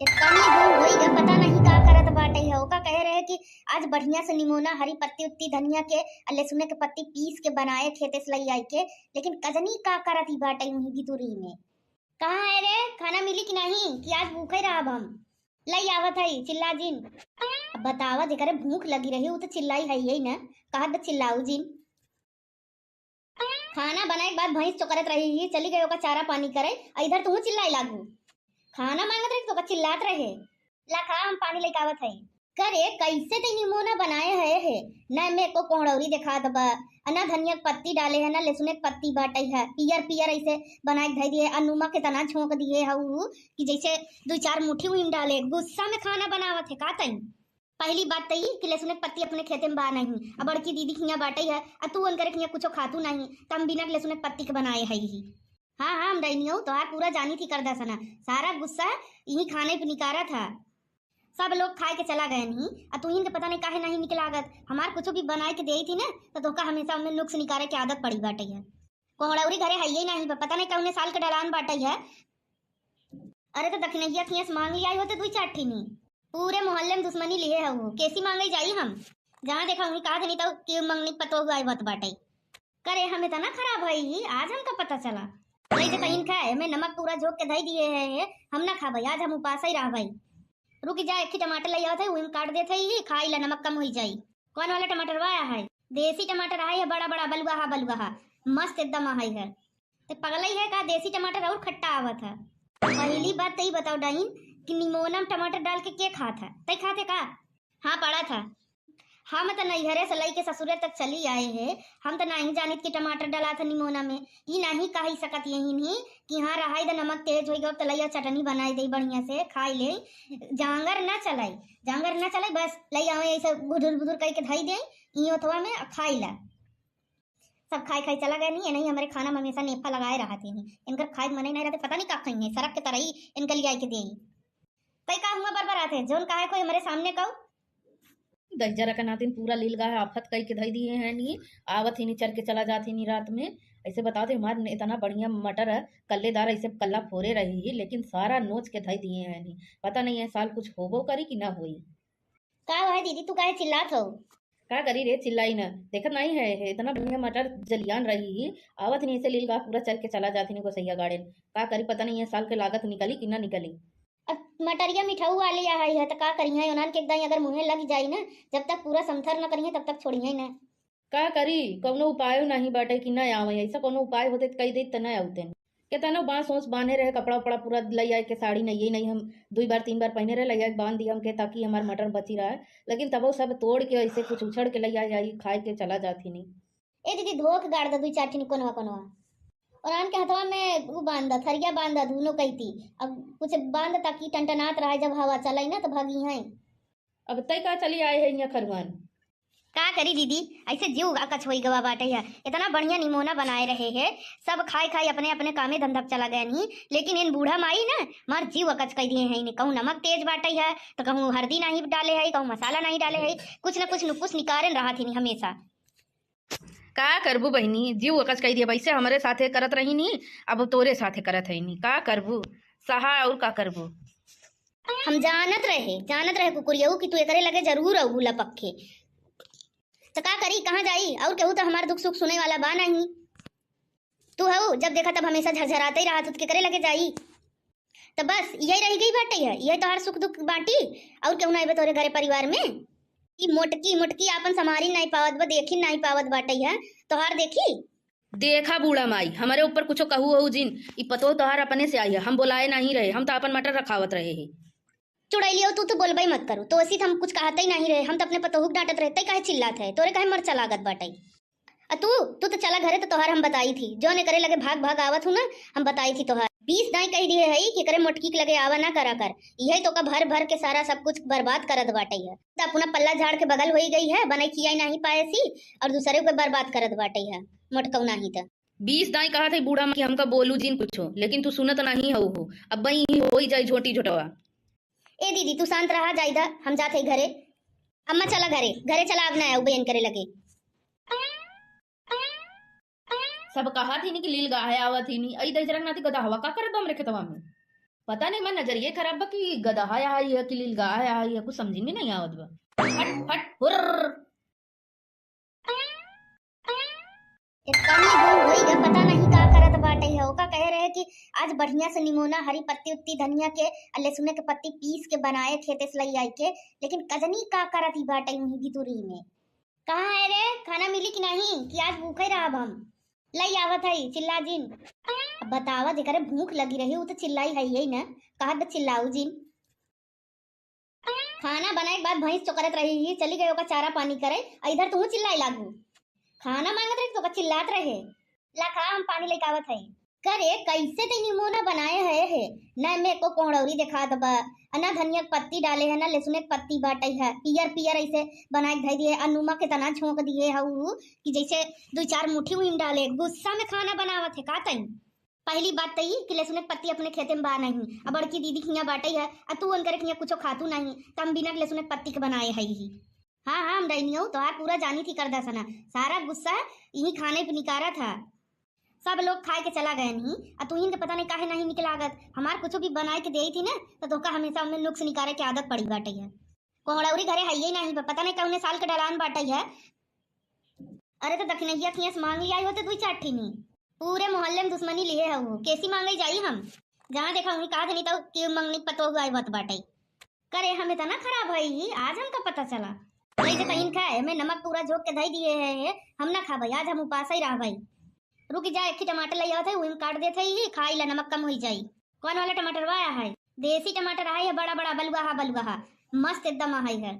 इतनी दूर होई गा, पता नहीं का करत बाटे है। ओका कहे रहे कि आज बढ़िया से निमोना, हरी पत्ती उत्ती, धनिया के, आ लहसुन के पत्ती पीस के बनाए खेते से लई आई के, लेकिन कजनी का करत ही बाटे वहीं भितुरी में। कहाँ है रे, खाना मिली कि नहीं, कि आज भूखे रहब हम? लई आवत है, चिल्ला जिन। अब बतावा, जेकरे भूख लगी रही, उ तो चिल्लाई है ही ना, कहत बा चिल्लाऊ जिन। खाना बनाए के बाद भैंस चोकरत रही ही, चली गई ओका चारा पानी करे, आ इधर तू चिल्लाई लागू। खाना मांगत रही तो ओका चिल्लात रहे। ला खा, हम पानी लेके आवत है। करे, कैसे ते निमोना बनाए है, है? ना में एको कोहड़ौरी देखात बा, आ ना धनिया के पत्ती डाले है, ना लहसुन के पत्ती बाटे है, पियर पियर ऐसे बनाए के धई दिए, आ नमक के तना झोंक दिए है उ कि जैसे दुई चार मुट्ठी उहिन डाले। गुस्सा में खाना बनावत है का तई? पहली बात तो ई कि लहसुन के पत्ती अपने खेते में बा नहीं, अब बड़की दीदी खिया बाटे है, आ तू उनकरे खिया कुछो खातू नहीं, त हम बिना लहसुन के पत्ती के बनाए है ही। हाँ, हाँ, हम डैनियो तोहार पूरा जानी थी करदा सना, सारा गुस्सा यही खाने पे निकारा था। सब लोग खाए के चला गए नहीं, आ तू इनके पता नहीं काहे नहीं निकलागत। हमार कुछ भी बनाए के देई थी ना, तो तोहका हमेशा उनमें नुक्स निकारे के आदत पड़ी बाटे है। कोहड़ौरी घरे है ही नहीं, प-, पता नहीं कौने साल के डलान बाटे है। अरे तो दखिनैया खिया से मांग लिया होते दुई चार ठिनी। पूरे मोहल्ले में दुश्मनी लिए है वो, कैसी मांगे जाई हम? जहाँ देखा वहीं कहा धनी तो कि मंगनी पतो हुआ होत बाटे। करे हम इतना खराब है ही, आज हमका पता चला। वही तो कहीं खाए, हमें नमक पूरा झोंक के धई दिए है, है, हम ना खा भाई, आज हम उपास ही रह भाई। रुक जा, एक ही टमाटर ले आवत है, वही में काट देते ही, खाई ला, नमक कम हुई जाई। कौन वाला टमाटर वाया है? देसी टमाटर है, बड़ा बड़ा बलुआ हा, बलुआ हा, मस्त एकदम है। ते पगलई है का, देसी टमाटर और खट्टा आवत है। पहली बात तई बताओ डाइन कि निमोना में टमाटर डाल के के खात है? तई खाते का? हाँ, पड़ा था। हम त नैहरे से लई के ससुरे तक चली आए है, हम त नहीं जानित कि टमाटर डाला था निमोना में। ई नहीं कही सकत यही नहीं कि हाँ रहाई द नमक तेज होई गयो त लइया चटनी बनाई दे बढ़िया से खाई ले। जांगर ना चलाई, जांगर ना चलाई, बस लई आवे ऐसे बुधुर बुधुर करके धई दे ई ओथवा में आ खाई ला। सब खाई खाई चला गए नहीं, नहीं हमारे खाना में हमेशा नेफा लगाए रहा थी नहीं। इनकर खाए के मने नहीं रहते, पता नहीं का खाई है, सरक के तरही इनकर लिया के दे। कई का हुआ बरबर आते, जोन कहा है कोई हमारे सामने कहू। दहिजरा के नातिन पूरा लील गाहे आफत कई के धई दिए हैं नी। आवत ही नी, चर के चला जात ही नी रात में। ऐसे बताओ थे, हमार इतना बढ़िया मटर है, कल्लेदार ऐसे कल्ला फोरे रही ही, लेकिन सारा नोच के धई दिए हैं नी। पता नहीं है साल कुछ होबो करी कि ना होई। का हुआ है दीदी, तू काहे चिल्लात हो? का करी रे, चिल्लाई ना, देखत नहीं है, है इतना बढ़िया मटर जलियान रही ही, आवत नहीं ऐसे लील गाह पूरा चर के चला जात ही नी गोसैया गाड़ेन। का करी, पता नहीं है साल के लागत निकली कि ना निकली। अब मटरिया मिठाऊ वाली आ है, तो का करिहे, उन्हन के एकदम अगर मुँहे लग जाई ना, जब तक पूरा समथर न करिहे तब तक छोड़िहे ना। का करी, कौनो उपायो नहीं बाटे कि ना आवे, ऐसा कौनो उपाय होते त कही देत त ना आवते। केतनो बांस ओस बांधे रहे, कपड़ा उपड़ा पूरा लई आए के, साड़ी नहीं, नहीं हम दुई बार तीन बार पहने रहे, लई आए के बांध दिया हमके ताकि हमार मटर बची रहे, लेकिन तबो सब तोड़ के ऐसे कुछ उछड़ के लई आए, आई खाए के चला जात ही नहीं। ए दीदी, धो के गाड़ दे दुई चार ठिनी कोनवा कोनवा। और आन के हथवा में उ बांध दे, थरिया बांध दे, दुनो कैती। अब कुछ बांध ताकि टनटनात रहे, जब हवा चलाई ना तो भागी हैं। अब तय का चली आए है यहाँ खरुआन। का करी दीदी, ऐसे जीव अकच होई गवा बाटे है। इतना बढ़िया निमोना बनाए रहे है, सब खाए खाए अपने अपने कामे धंधा पे चला गए नहीं, लेकिन इन बूढ़ा माई ना मार जीव अकच कर दिए हैं। इन्हें कहूँ नमक तेज बाटे है, तो कहूँ हल्दी नहीं डाले है, कहूँ मसाला नहीं डाले है, कुछ ना कुछ नुकुस निकारेन रहा थी हमेशा। का करबू बहिनी, जीव अकच कई दिया, वैसे हमरे साथे करत रही नी, अब तोरे साथे करत है नी, का करबू, सहा और का करबू। हम जानत रहे, जानत रहे कुकुरियऊ कि तू एकरे लगे जरूर अबू लपक के। तो का करी, कहाँ जाई, और केहू तो हमार दुख सुख सुने वाला बा नहीं। तू हऊ, जब देखा तब हमेशा झरझराते ही रहा, तू केकरे लगे जाई। तो बस यही रह गई बाटे है, यही तोहार सुख दुख बाटी, और केहू ना आइबे तोरे घरे परिवार में। ई मोटकी मोटकी आपन संभारी नहीं पावत बा, देखी नहीं पावत बाटे है, तोहार देखी। देखा बूढ़ा माई, हमारे ऊपर कुछो कहू हो जिन, ई पतोह तोहार अपने से आई है, हम बोलाए नहीं रहे, हम तो आपन मटर रखावत रहे ही। चुड़ैलियो, तू तो बोलबे मत करू, तो ऐसी हम कुछ कहते ही नहीं रहे, हम तो अपने पतोहू के डांटत रहे, तै काहे चिल्लात है, तोरे काहे मरचा लागत बाटे। आ तू, तू तो चला घरे, तो तोहार हम बताई थी, जौन एकरे लगे भाग भाग आवत हूँ ना, हम बताई थी तोहार। बीस दाई कहि दिहे हई कि एकरे मोटकी के लगे आवा ना करा कर, इहे तोका भर भर के सारा सब कुछ बर्बाद करत बाटइ है। त अपना पल्ला झाड़ के बगल होइ गइ है, बनइ खियाइ नाहीं पाएसी और दूसरे के बर्बाद करत बाटइ है मोटकऊ नाहीं त। बीस दाई कहत है बूढ़ा माँ कि हमका बोलू जिन कुछो, लेकिन तू सुनत नाहीं हऊ हो। अब बई ही होइ जाइ झोटी झोटवा। ए दीदी, तू शांत रहा, जाइदा, हम जात है घरे। अम्मा चला घरे, घरे चला, अब ना आऊ बयन करे लगे। सब कहत ही नी कि लील गाहे आवत ही नी, अई दहिजरा के नाती गदहवा का करत बा हमरे खेतवा में। पता नहीं, मैं नजरिये खराब बा कि गदहा आई है कि लील गाहे आई है, कुछ समझी में नहीं आवत बा। हट, हट, हुर्र। इतनी दूर होई ग, पता नहीं का करत बाटइ है। ओका कहे रहे कि आज बढ़िया से निमोना, हरी पत्ती उत्ती धनिया के, आ लहसुन के पत्ती पीस के बनाए खेते से लई आई के, लेकिन कजनी का करत ही बाटइ उहीं भितुरी में। कहाँ है रे, खाना मिली कि नहीं, कि आज भूखे रहब हम? लई आवत है, चिल्ला जिन। अब बतावा, जेकरे भूख लगी रही, उ तो चिल्लाई है यही ना, कहत बा चिल्लाऊ जिन। खाना बनाए के बाद भैंस चोकरत रही ही, चली गई ओका चारा पानी करे, आ इधर तुहू चिल्लाए लागू। खाना मांगत रही तो ओका चिल्लात रहे। ला खा, हम पानी लेके आवत है। करे, कैसे ते निमोना बनाए है, है? ना में एको कोहड़ौरी देखात बा, आ ना धनिया के पत्ती डाले है, ना लहसुन के पत्ती बाटइ है, पियर पियर ऐसे बनाए के धई दिए, आ नमक इतना झोंक दिए है उ कि जैसे दुई चार मुट्ठी उहिन डाले। गुस्सा में खाना बनावत है का तई? पहली बात त ई कि लहसुन के पत्ती अपने खेते में बा नहीं, आ बड़की दीदी खिया बाटइ है, आ तू उनकरे खिया कुछो खातू नहीं, त हम बिना लहसुन के पत्ती के बनाए है ही। हाँ, हाँ, हम डैनियो तोहार पूरा जानी थी कर दसना, सारा गुस्सा यही खाने पे निकारा था। सब लोग खाए के चला गए नहीं, आ तुहिन के पता नहीं काहे नहीं निक लागत। हमार कुछो भी बनाए के देई थी ना, तो तोका हमेशा उनमें नुक्स निकारे के आदत पड़ी बाटइ है। कोहड़ौरी घरे हइये नहीं बा, पता नहीं कौने साल के डलान बाटइ है। अरे तो दखिनैया खिया से मांग लिया होते दुई चार ठिनी। पूरे मोहल्ले में दुश्मनी लिए है वो, कैसी मांगे जाई हम? जहाँ देखा वहीं कहा देनी तो कि मंगनी पतोह आए बत बाटइ। करे हम इतना खराब है ही, आज हमका पता चला। वही जे कहीं खाए, हमें नमक पूरा झोंक के धई दिए है, है, हम ना खाबे, आज हम उपास ही रहबे। रुक जा, एक ही टमाटर ले आवत है, वही में काट देत है ही, खाई ला, नमक कम होई जाई। कौन वाला टमाटर वाया है? देसी टमाटर है, बड़ा बड़ा बलुआहा बलुआहा, मस्त एकदम है, है।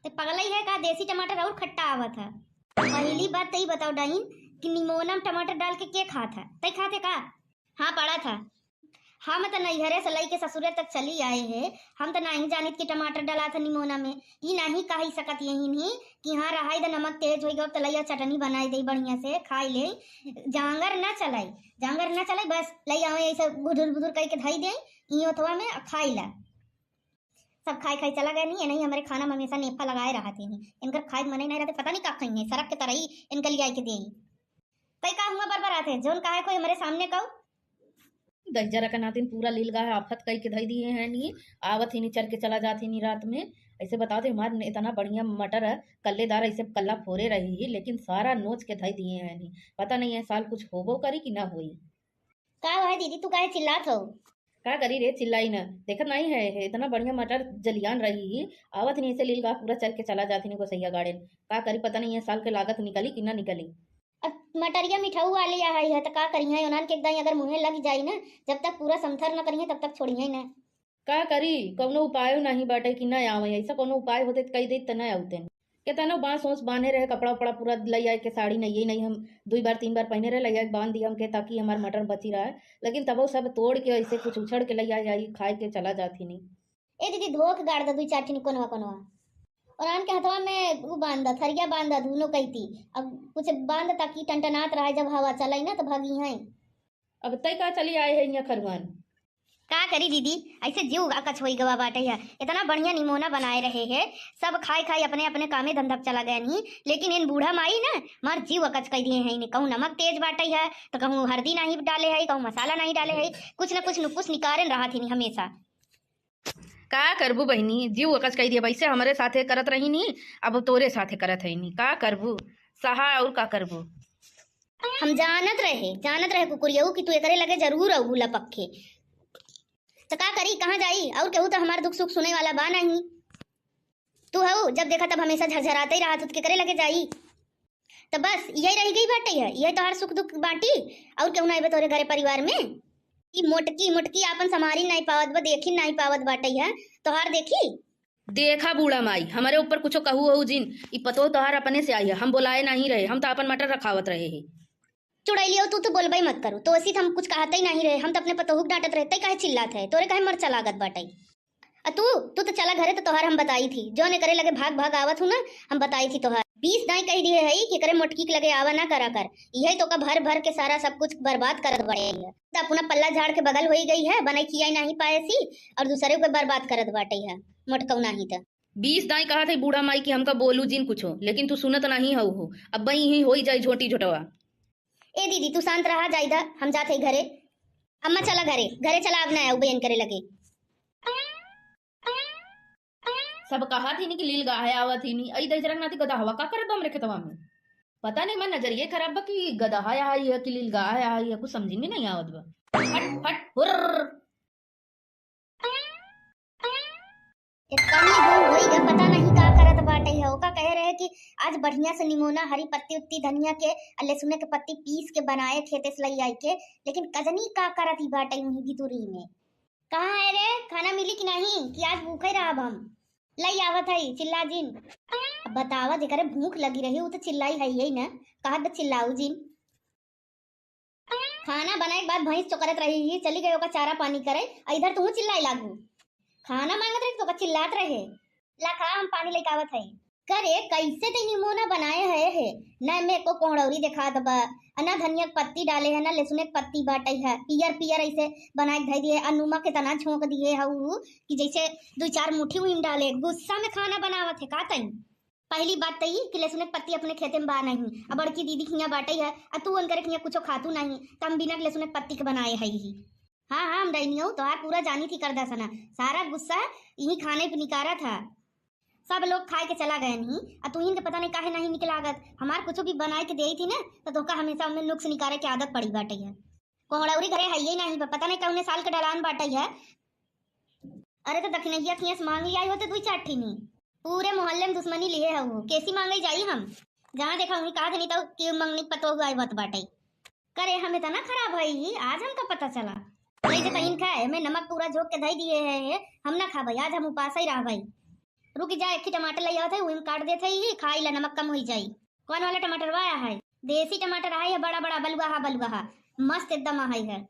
ते पगलई है का, देसी टमाटर और खट्टा आवत है। पहली बात तई बताओ डाइन कि निमोना में टमाटर डाल के के खात है? तई खाते का? हाँ, पड़ा था। हम त नैहरे से लइके ससुरे तक चली आए हैं, हम त नहीं जानित कि टमाटर डाला था निमोना में। ई नहीं कही सकत यही नहीं कि हाँ, रहाई द नमक तेज होई गवा, त लइया चटनी बनाई दे बढ़िया से, खाई ले। जांगर ना चलाई, जांगर ना चलाई, बस लई आवे ऐसे बुधुर बुधुर कई के धई दे, ई ओथवा में खाई ला। सब खाई खाई चला गए नहीं, नहीं हमारे खाना में हमेशा नेफा लगाए रहते हैं। इनकर खाए के मने नहीं रहते, पता नहीं का खाई है, सरक के तरई इनके लिया के दे। तई का हुआ बरबर आते, जोन काहे कोई हमारे सामने कहू? दहिजरा के नातिन पूरा लील गाहे आफत कई के धई दिए हैं नी, आवत ही नी चर के चला जात ही नी रात में। ऐसे बताओ तो हमार इतना बढ़िया मटर है, कल्लेदार ऐसे कल्ला फोरे रही ही, लेकिन सारा नोच के धई दिए हैं नी। पता नहीं है साल कुछ होबो करी कि ना होई। का है दीदी, तू काहे चिल्लात हो? का करी रे, चिल्लाई ना, देखत नहीं है, है इतना बढ़िया मटर जलियान रही ही, आवत नहीं ऐसे लील गाह पूरा चर के चला जात ही नी गोसैया गाड़ेन। का करी, पता नहीं है साल के लागत निकली कि ना निकली। अब मटरिया मिठाऊ वाली आ है, तो का करी है, ओनान के एकदम अगर मुँहे लग जाई ना, जब तक पूरा समथर न करी है, तब तक छोड़ी है ना। का करी, कौनो उपायो नहीं बाटे कि ना आवे, ऐसा कौनो उपाय होते त कही देत त ना आवते। केतनो बांस ओस बांधे रहे, कपड़ा उपड़ा पूरा लई आए के, साड़ी नहीं, नहीं हम दुई बार तीन बार पहने रहे, लई आए के बांध दिया हमके, ताकि हमार मटर बची रहे, लेकिन तबो सब तोड़ के ऐसे कुछ उछड़ के लई आए, आई खाए के चला जात ही नहीं। ए दीदी, धो के गाड़ दे दुई चार ठिन कोनवा कोनवा, और आन के हथवा में उ बांध दे, थरिया बांध दे, दोनों कैती, अब कुछ बांध ताकि टनटनात रहे, जब हवा चलाई ना तो भागी हैं। अब तय का चली आए है यहाँ खरुआन। का करी दीदी, ऐसे जीव अकच होई गवा बाटे है। इतना बढ़िया निमोना बनाए रहे है, सब खाए खाए अपने अपने कामे धंधा पे चला गए नहीं, लेकिन इन बूढ़ा माई ना मार जीव अकच कर दिए हैं। इन्हें कहूँ नमक तेज बाटे है, तो कहूँ हल्दी नहीं डाले है, कहूँ मसाला नहीं डाले है, कुछ न कुछ नुकुस निकारे रहा थी हमेशा। का करबू बहिनी, जीव अकच कर दिया, वैसे हमरे साथे करत रही नी, अब तोरे साथे करत है नी, का करबू, सहा और का करबू। हम जानत रहे, जानत रहे कुकुरियऊ कि तू एकरे लगे जरूर अउबू लपक के। त का करी, कहाँ जाई? और केहू त हमार दुख सुख सुने वाला बा नहीं। तू हऊ, जब देखा तब हमेशा झरझराते ही रहत, तू केकरे लगे जाई? त बस यही रह गई बाटे है, यही तोहार सुख दुख बाटी, और केहू ना आवे तोरे घरे परिवार में? ई मोटकी मोटकी आपन संभारी नहीं पावत बा, देखी नहीं पावत बाटे है, तोहार देखी। देखा बूढ़ा माई, हमरे ऊपर कुछो कहू हो जिन, ई पतोह तोहार अपने से आई है, हम बोलाए नहीं रहे, हम तो अपन मटर रखावत रहे हैं। चुड़ैलियो, तू तो बोलबे मत करू, तो ऐसी तो हम कुछ कहते ही नहीं रहे, हम तो अपने पतोहू के डांटत रहे, तै काहे चिल्लात है, तोरे काहे मरचा लागत बाटे? आ तू, तू तो चला घरे, तो तोहार हम बताई थी, जौन एकरे लगे भाग भाग आवत हूँ ना, हम बताई थी तोहार। बीस दाई कह दिए है कि एकरे मोटकी के लगे आवा ना करा कर, यही तो का भर भर के सारा सब कुछ बर्बाद करत बड़े है। तो अपना पल्ला झाड़ के बगल होई गई है, बनाई खियाई नहीं पाए सी, और दूसरे को बर्बाद करत बाटे है मोटकऊ नहीं तो। बीस दाई कहा थे बूढ़ा माई कि हमका बोलू जिन कुछो, लेकिन तू सुनत नहीं हऊ हो। अब बई ही होई जाई झोटी झोटवा। ए दीदी, तू शांत रहा, जाइदा, हम जात है घरे। अम्मा चला घरे, घरे चला, अब ना आऊ बहन करे लगे। सब कहा थी नी कि लील गाहे आवा थी नी, अई दहिजरा के नाती गदहवा का करत बा हमरे खेतवा में? पता नहीं, मैं नजरिए खराब बा कि गदहा आई है कि लील गाहे आई है, कुछ समझ में नहीं आवत बा। हट, हट, हुर्र। इतनी गुम होई ग, पता नहीं का करत बाटे है। ओका कहे रहे कि आज बढ़िया से निमोना, हरी पत्ती उत्ती धनिया के, आ लहसुन के पत्ती पीस के बनाए खेते से लई आई के, लेकिन कजनी का करत ही बाटे वहीं भितुरी में। कहाँ है रे, खाना मिली कि नहीं, कि आज भूखे रहब हम? लई आवत है, चिल्ला जिन। अब बतावा, जेकरे भूख लगी रही, वो तो चिल्लाई है ही ना, कहत बा चिल्लाऊ जिन। खाना बनाए के बाद भैंस चोकरत रही ही, चली गई ओका चारा पानी करे, आ इधर तू चिल्लाए लागू। खाना मांगत रही तो ओका चिल्लात रहे। ला खा, हम पानी लेके आवत है। करे, कैसे ते निमोना बनाए है, है? ना में को कोहड़ौरी देखात बा, आ ना धनिया के पत्ती डाले है, ना लहसुन के पत्ती बाटे है, पियर पियर ऐसे बनाए के धई दिए, आ नमक के तना झोंक दिए है उ कि जैसे दो चार मुट्ठी उइम डाले। गुस्सा में खाना बनावत है का तई? पहली बात त ई कि लहसुन के पत्ती अपने खेते में बा नहीं, आ बड़की दीदी के हियां बाटे है, आ तू उनकर के हियां कुछो खातू नहीं, त हम बिना लहसुन के पत्ती के बनाए है ही। हाँ, हाँ, हम डैनियो तोहार पूरा जानी थी कर दसना, सारा गुस्सा यही खाने पे निकारा था। सब लोग खाए के चला गए नहीं, आ तू इनके पता नहीं काहे नहीं निकलागत। हमार कुछ भी बनाए के देई थी ना, तो तोहका हमेशा उनमें नुक्स निकारे के आदत पड़ी बाटे है। कोहड़ौरी घरे है ही नहीं, प-, पता नहीं कौने साल के ढलान बाटे है। अरे तो दखिनैया खियस मांग लिया होते दुई चार ठिनी। पूरे मोहल्ले में दुश्मनी लिए है वो, कैसी मांगे जाई हम? जहाँ देखा वहीं कहा देनी तो कि मंगनी पतो हुआ आवत बाटे। करे हम इतना खराब है ही, आज हमका पता चला। वैसे तो इनका है, मैं नमक पूरा झोंक के धई दिए है, हम ना खाबे, आज हम उपास ही रहबे। रुक जा, एक ही टमाटर ले आवत है, उही में काट देत है ही, खाई ला, नमक कम होई जाई। कौन वाला टमाटर वाया है? देसी टमाटर है, बड़ा बड़ा बलुआ, बलुआ, मस्त एकदम है, है।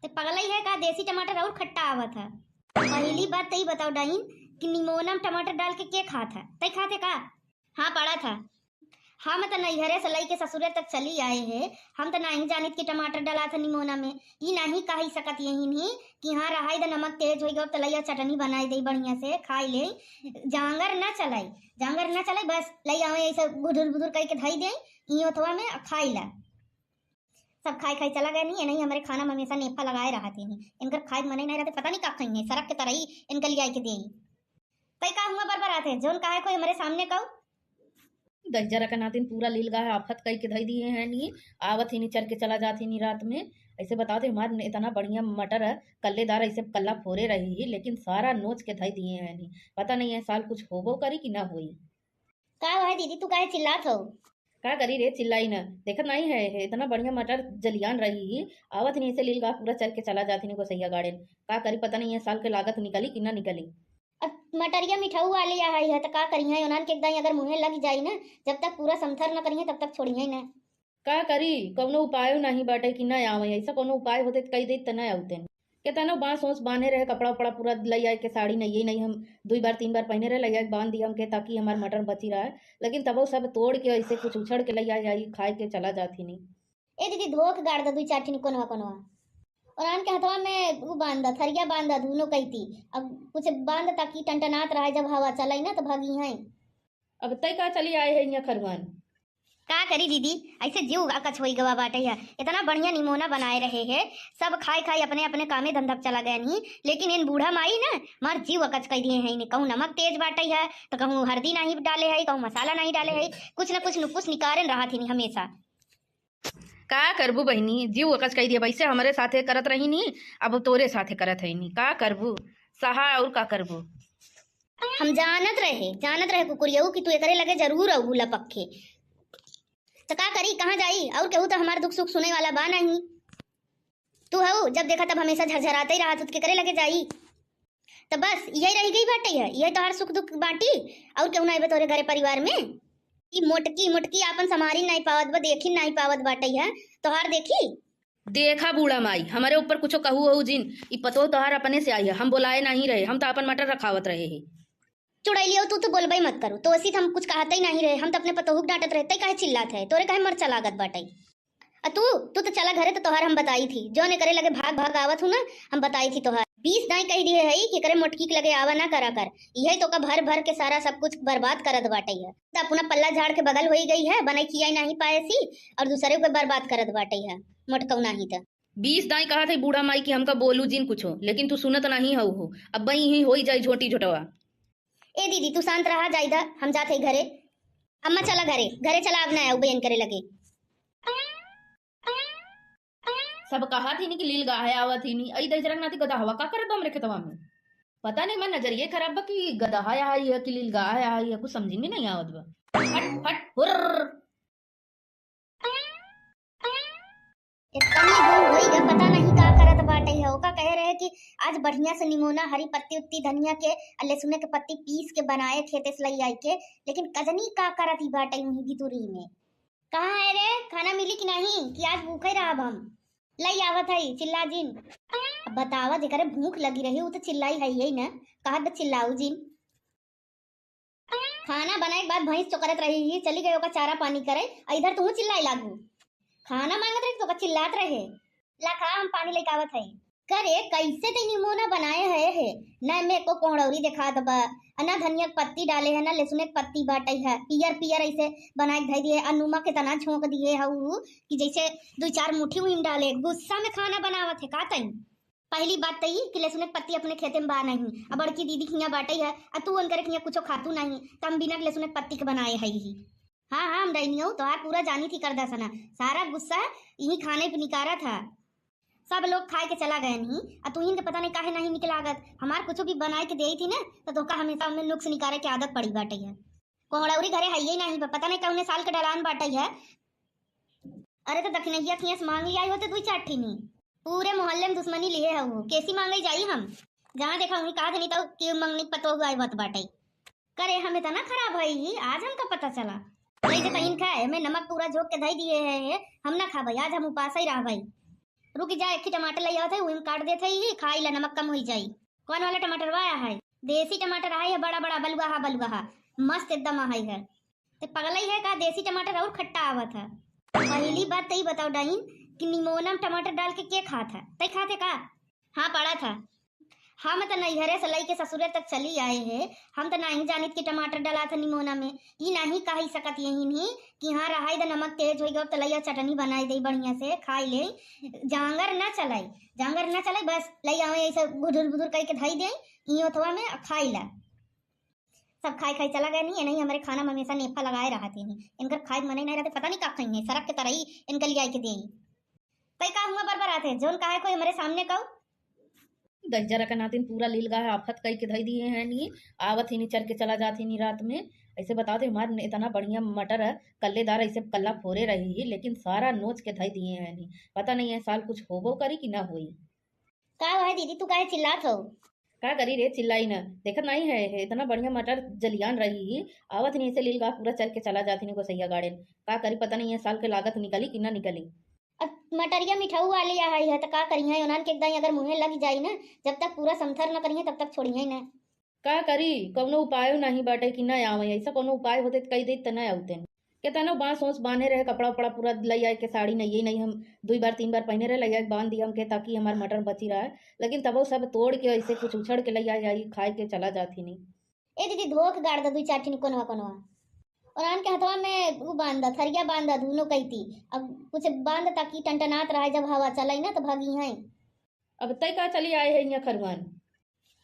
ते पगलई है का? देसी टमाटर और खट्टा आवत है। पहली बात तई बताओ डाइन कि निमोना में टमाटर डाल के के खात है? तई खाते का? हाँ, पड़ा था। हम त नैहरे से लई के ससुरे तक चली आए हैं, हम त नहीं जानित कि टमाटर डाला था निमोना में। ई नहीं कही सकत यही नहीं कि हाँ रहाई द नमक तेज होई गयो, त लइया चटनी बनाई दे बढ़िया से, खाई ले। जांगर ना चलाई, जांगर ना चलाई, बस लई आवे ऐसे गुदुर बुदुर करके धई दे ई ओथवा में, खाई ला। सब खाए खाए चला गए नहीं, नहीं हमारे खाना में हमेशा नेफा लगाए रहा थे नहीं। इनकर खाए के मन ही नहीं रहते, पता नहीं का खाई है, सरक के तरई इनका लिया के दे। तई का हुआ बरबर आते, जौन कहे कोई हमारे सामने कहू। दहिजरा के नातिन पूरा लील गाहे आफत कई के धई दिए हैं नी, आवत ही नी चर के चला जात ही नी रात में। ऐसे बताओ थे हमार इतना बढ़िया मटर है, कल्लेदार ऐसे कल्ला फोरे रही ही, लेकिन सारा नोच के धई दिए हैं नी। पता नहीं है साल कुछ होबो करी कि ना होई। का है दीदी, तू काहे चिल्लात हो? का करी रे, चिल्लाई ना, देखत नहीं है, है इतना बढ़िया मटर जलियान रही ही, आवत नहीं ऐसे लील गाह पूरा चर के चला जात ही नी गोसैया गाड़ेन। का करी, पता नहीं है साल के लागत निकली कि ना निकली। अब मटरिया मिठाऊ वाली आ है, है तो का करी है, ओनान के एक दाई अगर मुँहे लग जाई ना, जब तक पूरा समथर न करी है तब तक छोड़ी है ना। का करी, कौनो उपायो नहीं बाटे कि ना आवे, ऐसा कौनो उपाय होते त कही देत त ना आवते। केतनो बांस ओस बांधे रहे, कपड़ा उपड़ा पूरा लई आए के, साड़ी नहीं, नहीं हम दुई बार तीन बार पहने रहे, लई आए के बांध दिया हमके ताकि हमार मटर बची रहे, लेकिन तबो सब तोड़ के ऐसे कुछ उछड़ के लई आए, आई खाए के चला जात ही नहीं। ए दीदी, धोख गाड़ द दुई चार ठिनी कोनवा कोनवा। और आन के हथवा में उ बांध द, थरिया बांध द, दोनों कैती। अब कुछ बांध ताकि टनटनात रहे, जब हवा चलाई ना तो भागी हैं। अब तय का चली आए है यहाँ खरुआन। का करी दीदी, ऐसे जीव अकच होई गवा बाटे है। इतना बढ़िया निमोना बनाए रहे है, सब खाए खाए अपने अपने कामे धंधा पे चला गए नहीं, लेकिन इन बूढ़ा माई ना मार जीव अकच कर दिए हैं। इन्हें कहूँ नमक तेज बाटे है, तो कहूँ हल्दी नहीं डाले है, कहूँ मसाला नहीं डाले है, कुछ न कुछ नुकुस निकारन रहा थी हमेशा। का करबू बहिनी, जीव अकच कई दिया, वैसे हमरे साथे करत रही नी, अब तोरे साथे करत है नी, का करबू, सहा और का करबू। हम जानत रहे, जानत रहे कुकुरियऊ कि तू एकरे लगे जरूर अबू लपक के। त का करी, कहाँ जाई, और केहू त हमार दुख सुख सुने वाला बा नहीं। तू हऊ, जब देखा तब हमेशा झरझराते ही रहत, त केकरे लगे जाई। त बस यही रह गई बाटे है, यही तोहार सुख दुख बाटी, और केहू ना आवे तोरे घरे परिवार में। ई मोटकी, मोटकी आपन संभारी नाहीं पावत बा, देखी नाहीं पावत बाटइ है। तोहार देखी? देखा बूढ़ा माई, हमरे ऊपर कुछो कहू हऊ जिन, ई पतोह तोहार अपने से आई है, हम बोलाए नाहीं रहे, हम त आपन मटर रखावत रहे ही। चुड़ैलियो, तू तो बोलबइ मत करू, तोसी त हम कुछ कहतइ नाहीं रहे, हम त अपने पतोहू के डाँटत रहे, तइ काहे चिल्लात है, तोरे काहे मरचा लागत बाटइ? अ तू, तू त चला घरे, त तोहार हम बताई थी, जौन एकरे लगे भाग भाग आवत हूँ ना, हम बताई थी तोहार। बीस दाईं कहि दिहे हई कि एकरे मोटकी के लगे आवा ना करा कर, इहइ तोका भर भर के सारा सब कुछ बर्बाद करत बाटइ है। त अपना पल्ला झाड़ के बगल होइ गई है, बनइ खियाइ नाहीं पाएसी अउर दुसरे के बर्बाद करत बाटइ है, मोटकऊ नाहीं त। बीस दाईं कहत हई बूढ़ा माई कि हमका बोलू जिन कुछो, लेकिन तू सुनत नाहीं हऊ हो। अब्बइ इहीं होइ जाई झोंटी झोंटवा। ए दीदी, तू शांत रहा, जाई दा, हम जात हई घरे। अम्मा, चला घरे, घरे चला, अब ना आऊ बहन करे लगे। सब कहत ही नी कि लील गाहे आवत ही नी, अई दहिजरा के नाती गदहवा का करत बा हमरे खेतवा में? पता नहीं, हमार नजरिये खराब बा कि गदहा आई है कि लील गाहे आई है, कुछ समझी में नहीं आवत बा। हट, हट, हुर्र। इतनी गुम होई ग, पता नहीं का करत बाटइ है। ओका कहे रहे कि आज बढ़िया से निमोना, हरी पत्ती उत्ती धनिया के, अ लहसुन के पत्ती पीस के बनाए खेते से लई आई के, लेकिन कजनी का करत ही बाटइ उहीं भितुरी में। कहाँ है रे, खाना मिली कि नहीं, कि आज भूखे रहब हम? लई आवत हई, चिल्ला जिन। अब बतावा, जेकरे भूख लगी रही, उ त चिल्लाई है ही न, कहत बा चिल्लाऊ जिन। खाना बनाए के बाद भैंस चोकरत रही ही, चली गई ओका चारा पानी करे, अ इधर तू चिल्लाए लागू। खाना मांगत रही तो ओका चिल्लात रहे। ला खा, हम पानी लेके आवत हई। करे, कैसे ते निमोना बनाए है, है? ना में एको कोहड़ौरी देखात बा, अ ना धनिया के पत्ती डाले है, ना लहसुन के पत्ती बाटइ है, पियर पियर ऐसे बनाए के धई दिए, अ नमक इतना झोंक दिए है उ कि जैसे दुई चार मुट्ठी उइम डाले। गुस्सा में खाना बनावत है का तई? पहली बात त ई कि लहसुन के पत्ती अपने खेते में बा नहीं, अ बड़की दीदी के हियाँ बाटइ है, अ तू उनकर के हियाँ कुछो खातू नहीं, त हम बिना लहसुन के पत्ती के बनाए है ही। हाँ, हाँ, हम डैनियो, तोहार पूरा जानी थी करदसना, सारा गुस्सा यही खाने पे निकारत है। सब लोग खाए के चला गए नहीं, अ तुहिन के पता नहीं काहे नहीं निक लागत, हमार कुछो भी बनाए के देई थी ना, त तोहका हमेशा उनमें नुक्स निकारे के आदत पड़ी बाटइ है। कोहड़ौरी घरे हइये नहीं बा, पता नहीं कौने साल के डलान बाटइ है। अरे, त दखिनहिया खियाँ से मांग लियाई होते दुई चार ठिनी। पूरे मोहल्ले में दुश्मनी लिहे हऊ, केसी मांगे जाई हम? जहाँ देखा उहीं कहा देनी तऊ कि मंगनी पतोह आई बात बाटइ। करे, हम इतना खराब हई ही, आज हमका पता चला। नहीं तो तहिन खाए, हमें नमक पूरा झोंक के धई दिए है, है, हम ना खाबई, आज हम उपास ही रहबई। रुक जा, एक ही टमाटर लई आवत है, उही में काट देत है, ही खाई ला, नमक कम होई जाई। कौन वाला टमाटर बा है? देसी टमाटर है, बड़ा बड़ा बलुआ हा, बलुआ हा, मस्त एकदम है। ते पगलई है का, देसी टमाटर और खट्टा आवत है। पहली बात त ई बताओ डाइन कि निमोना में टमाटर डाल के के खात है? तई खात है का? हाँ, पड़त है। हम त नैहरे से लई के ससुरे तक चली आए है, हम त नहीं जानित कि टमाटर डलात है निमोना में। ई नहीं कही सकत यही नहीं कि हाँ, रहाई द नमक तेज होई गयो, त लइया चटनी बनाई दे बढ़िया से, खाई ले। जांगर ना चलाई, जांगर ना चलाई, बस लई आवे ऐसे बुधुर बुधुर कई के धई दे, ई ओथवा में खाई ला। सब खाई खाई चला गए नहीं, नहीं हमारे खाना में हमेशा नेफा लगाए रहत ही नहीं। इनकर खाए के मने नहीं रहते, पता नहीं का खाई है, सरक के तरई इनके लिए आई के दे। तई का हुआ बरबरात है, जौन कहा है कोई हमारे सामने कहू। दहिजरा के नातिन पूरा लील गाहे आफत कई के धई दिए हैं नी, आवत ही नी, चर के चला जात ही नी रात में। ऐसे बताओ थे, हमार इतना बढ़िया मटर है, कल्लेदार ऐसे कल्ला फोरे रही ही, लेकिन सारा नोच के धई दिए हैं नी। पता नहीं है साल कुछ होबो करी कि ना होई। का है दीदी, तू काहे चिल्लात हो? का करी रे, चिल्लाई न, देखत नहीं है, है इतना बढ़िया मटर जलियान रही ही, आवत नहीं ऐसे लील गाह पूरा चर के चला जात ही नी गोसैया गाड़ेन। का करी, पता नहीं है साल के लागत निकली कि ना निकली। अब मटरिया मिठाऊ वाली आ है, त का करिहैं, उन्हन के एकदम अगर मुँहे लग जाई ना, जब तक पूरा समथर न करिहैं, तब तक छोड़िहैं ना। का करी, कौनो उपायो नहीं बाटे कि ना आवे, ऐसा कौनो उपाय होते त कही देत त ना आवते। केतनो बांस ओस बांधे रहे, कपड़ा उपड़ा पूरा लई आए के, साड़ी नहीं, नहीं हम दुई बार तीन बार पहने रहे, लई आए के बांध दिया हमके, ताकि हमार मटर बची रहे, लेकिन तबो सब तोड़ के ऐसे कुछ उछड़ के लई आए, आई खाए के चला जात ही नहीं। ए दीदी, धोख गाड़ द दुई चार ठिन कोनवा कोनवा। और आन के हथवा में उ बांध द, थरिया बांध द, दुनो कैती। अब कुछ बांध द ताकि टनटनात रहे, जब हवा चलाई ना तो भागी हैं। अब तय का चली आए है यहाँ खरुआन।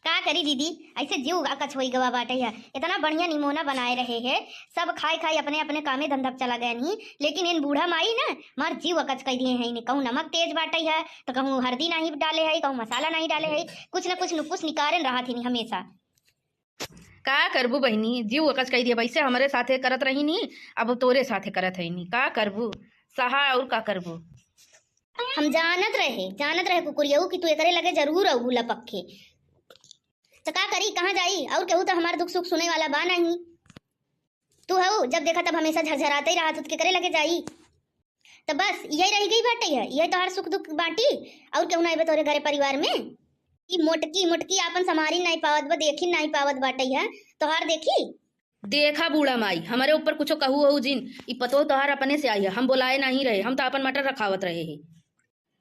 का करी दीदी, ऐसे जीव अकच होई गवा बाटे है। इतना बढ़िया निमोना बनाए रहे है, सब खाए खाए अपने अपने कामे धंधा पे चला गए नहीं, लेकिन इन बूढ़ा माई ना हमार जीव अकच कई दिए हैं। इन्हें कहूँ नमक तेज बाटे है, तो कहूँ हरदी नहीं डाले है, कहूँ मसाला नहीं डाले है, कुछ न कुछ नुकुस निकारन रहा थी हमेशा। का करबू बहिनी, जीव अकच कई दिया, वैसे हमरे साथे करत रही नी, अब तोरे साथे करत है नी, का करबू, सहा और का करबू। हम जानत रहे, जानत रहे कुकुरियऊ कि तू एकरे लगे जरूर अउबू लपक के। त का करी, कहाँ जाई, और केहू त हमार दुख सुख सुने वाला बा नहीं। तू हऊ, जब देखा तब हमेशा झरझराते ही रहत हो, त केकरे लगे जाई? त बस यही रह गई बाटे है, यही तोहार सुख दुख बाटी, और केहू ना आइबे तोरे घरे परिवार में? ई मोटकी मोटकी आपन संभारी नहीं पावत बा, देखी नहीं पावत बाटे है, तोहार देखी। देखा बूढ़ा माई, हमरे ऊपर कुछो कहू हो जिन, ई पतोह तोहार अपने से आई है, हम बोलाए नहीं रहे, हम तो अपन मटर रखावत रहे ही।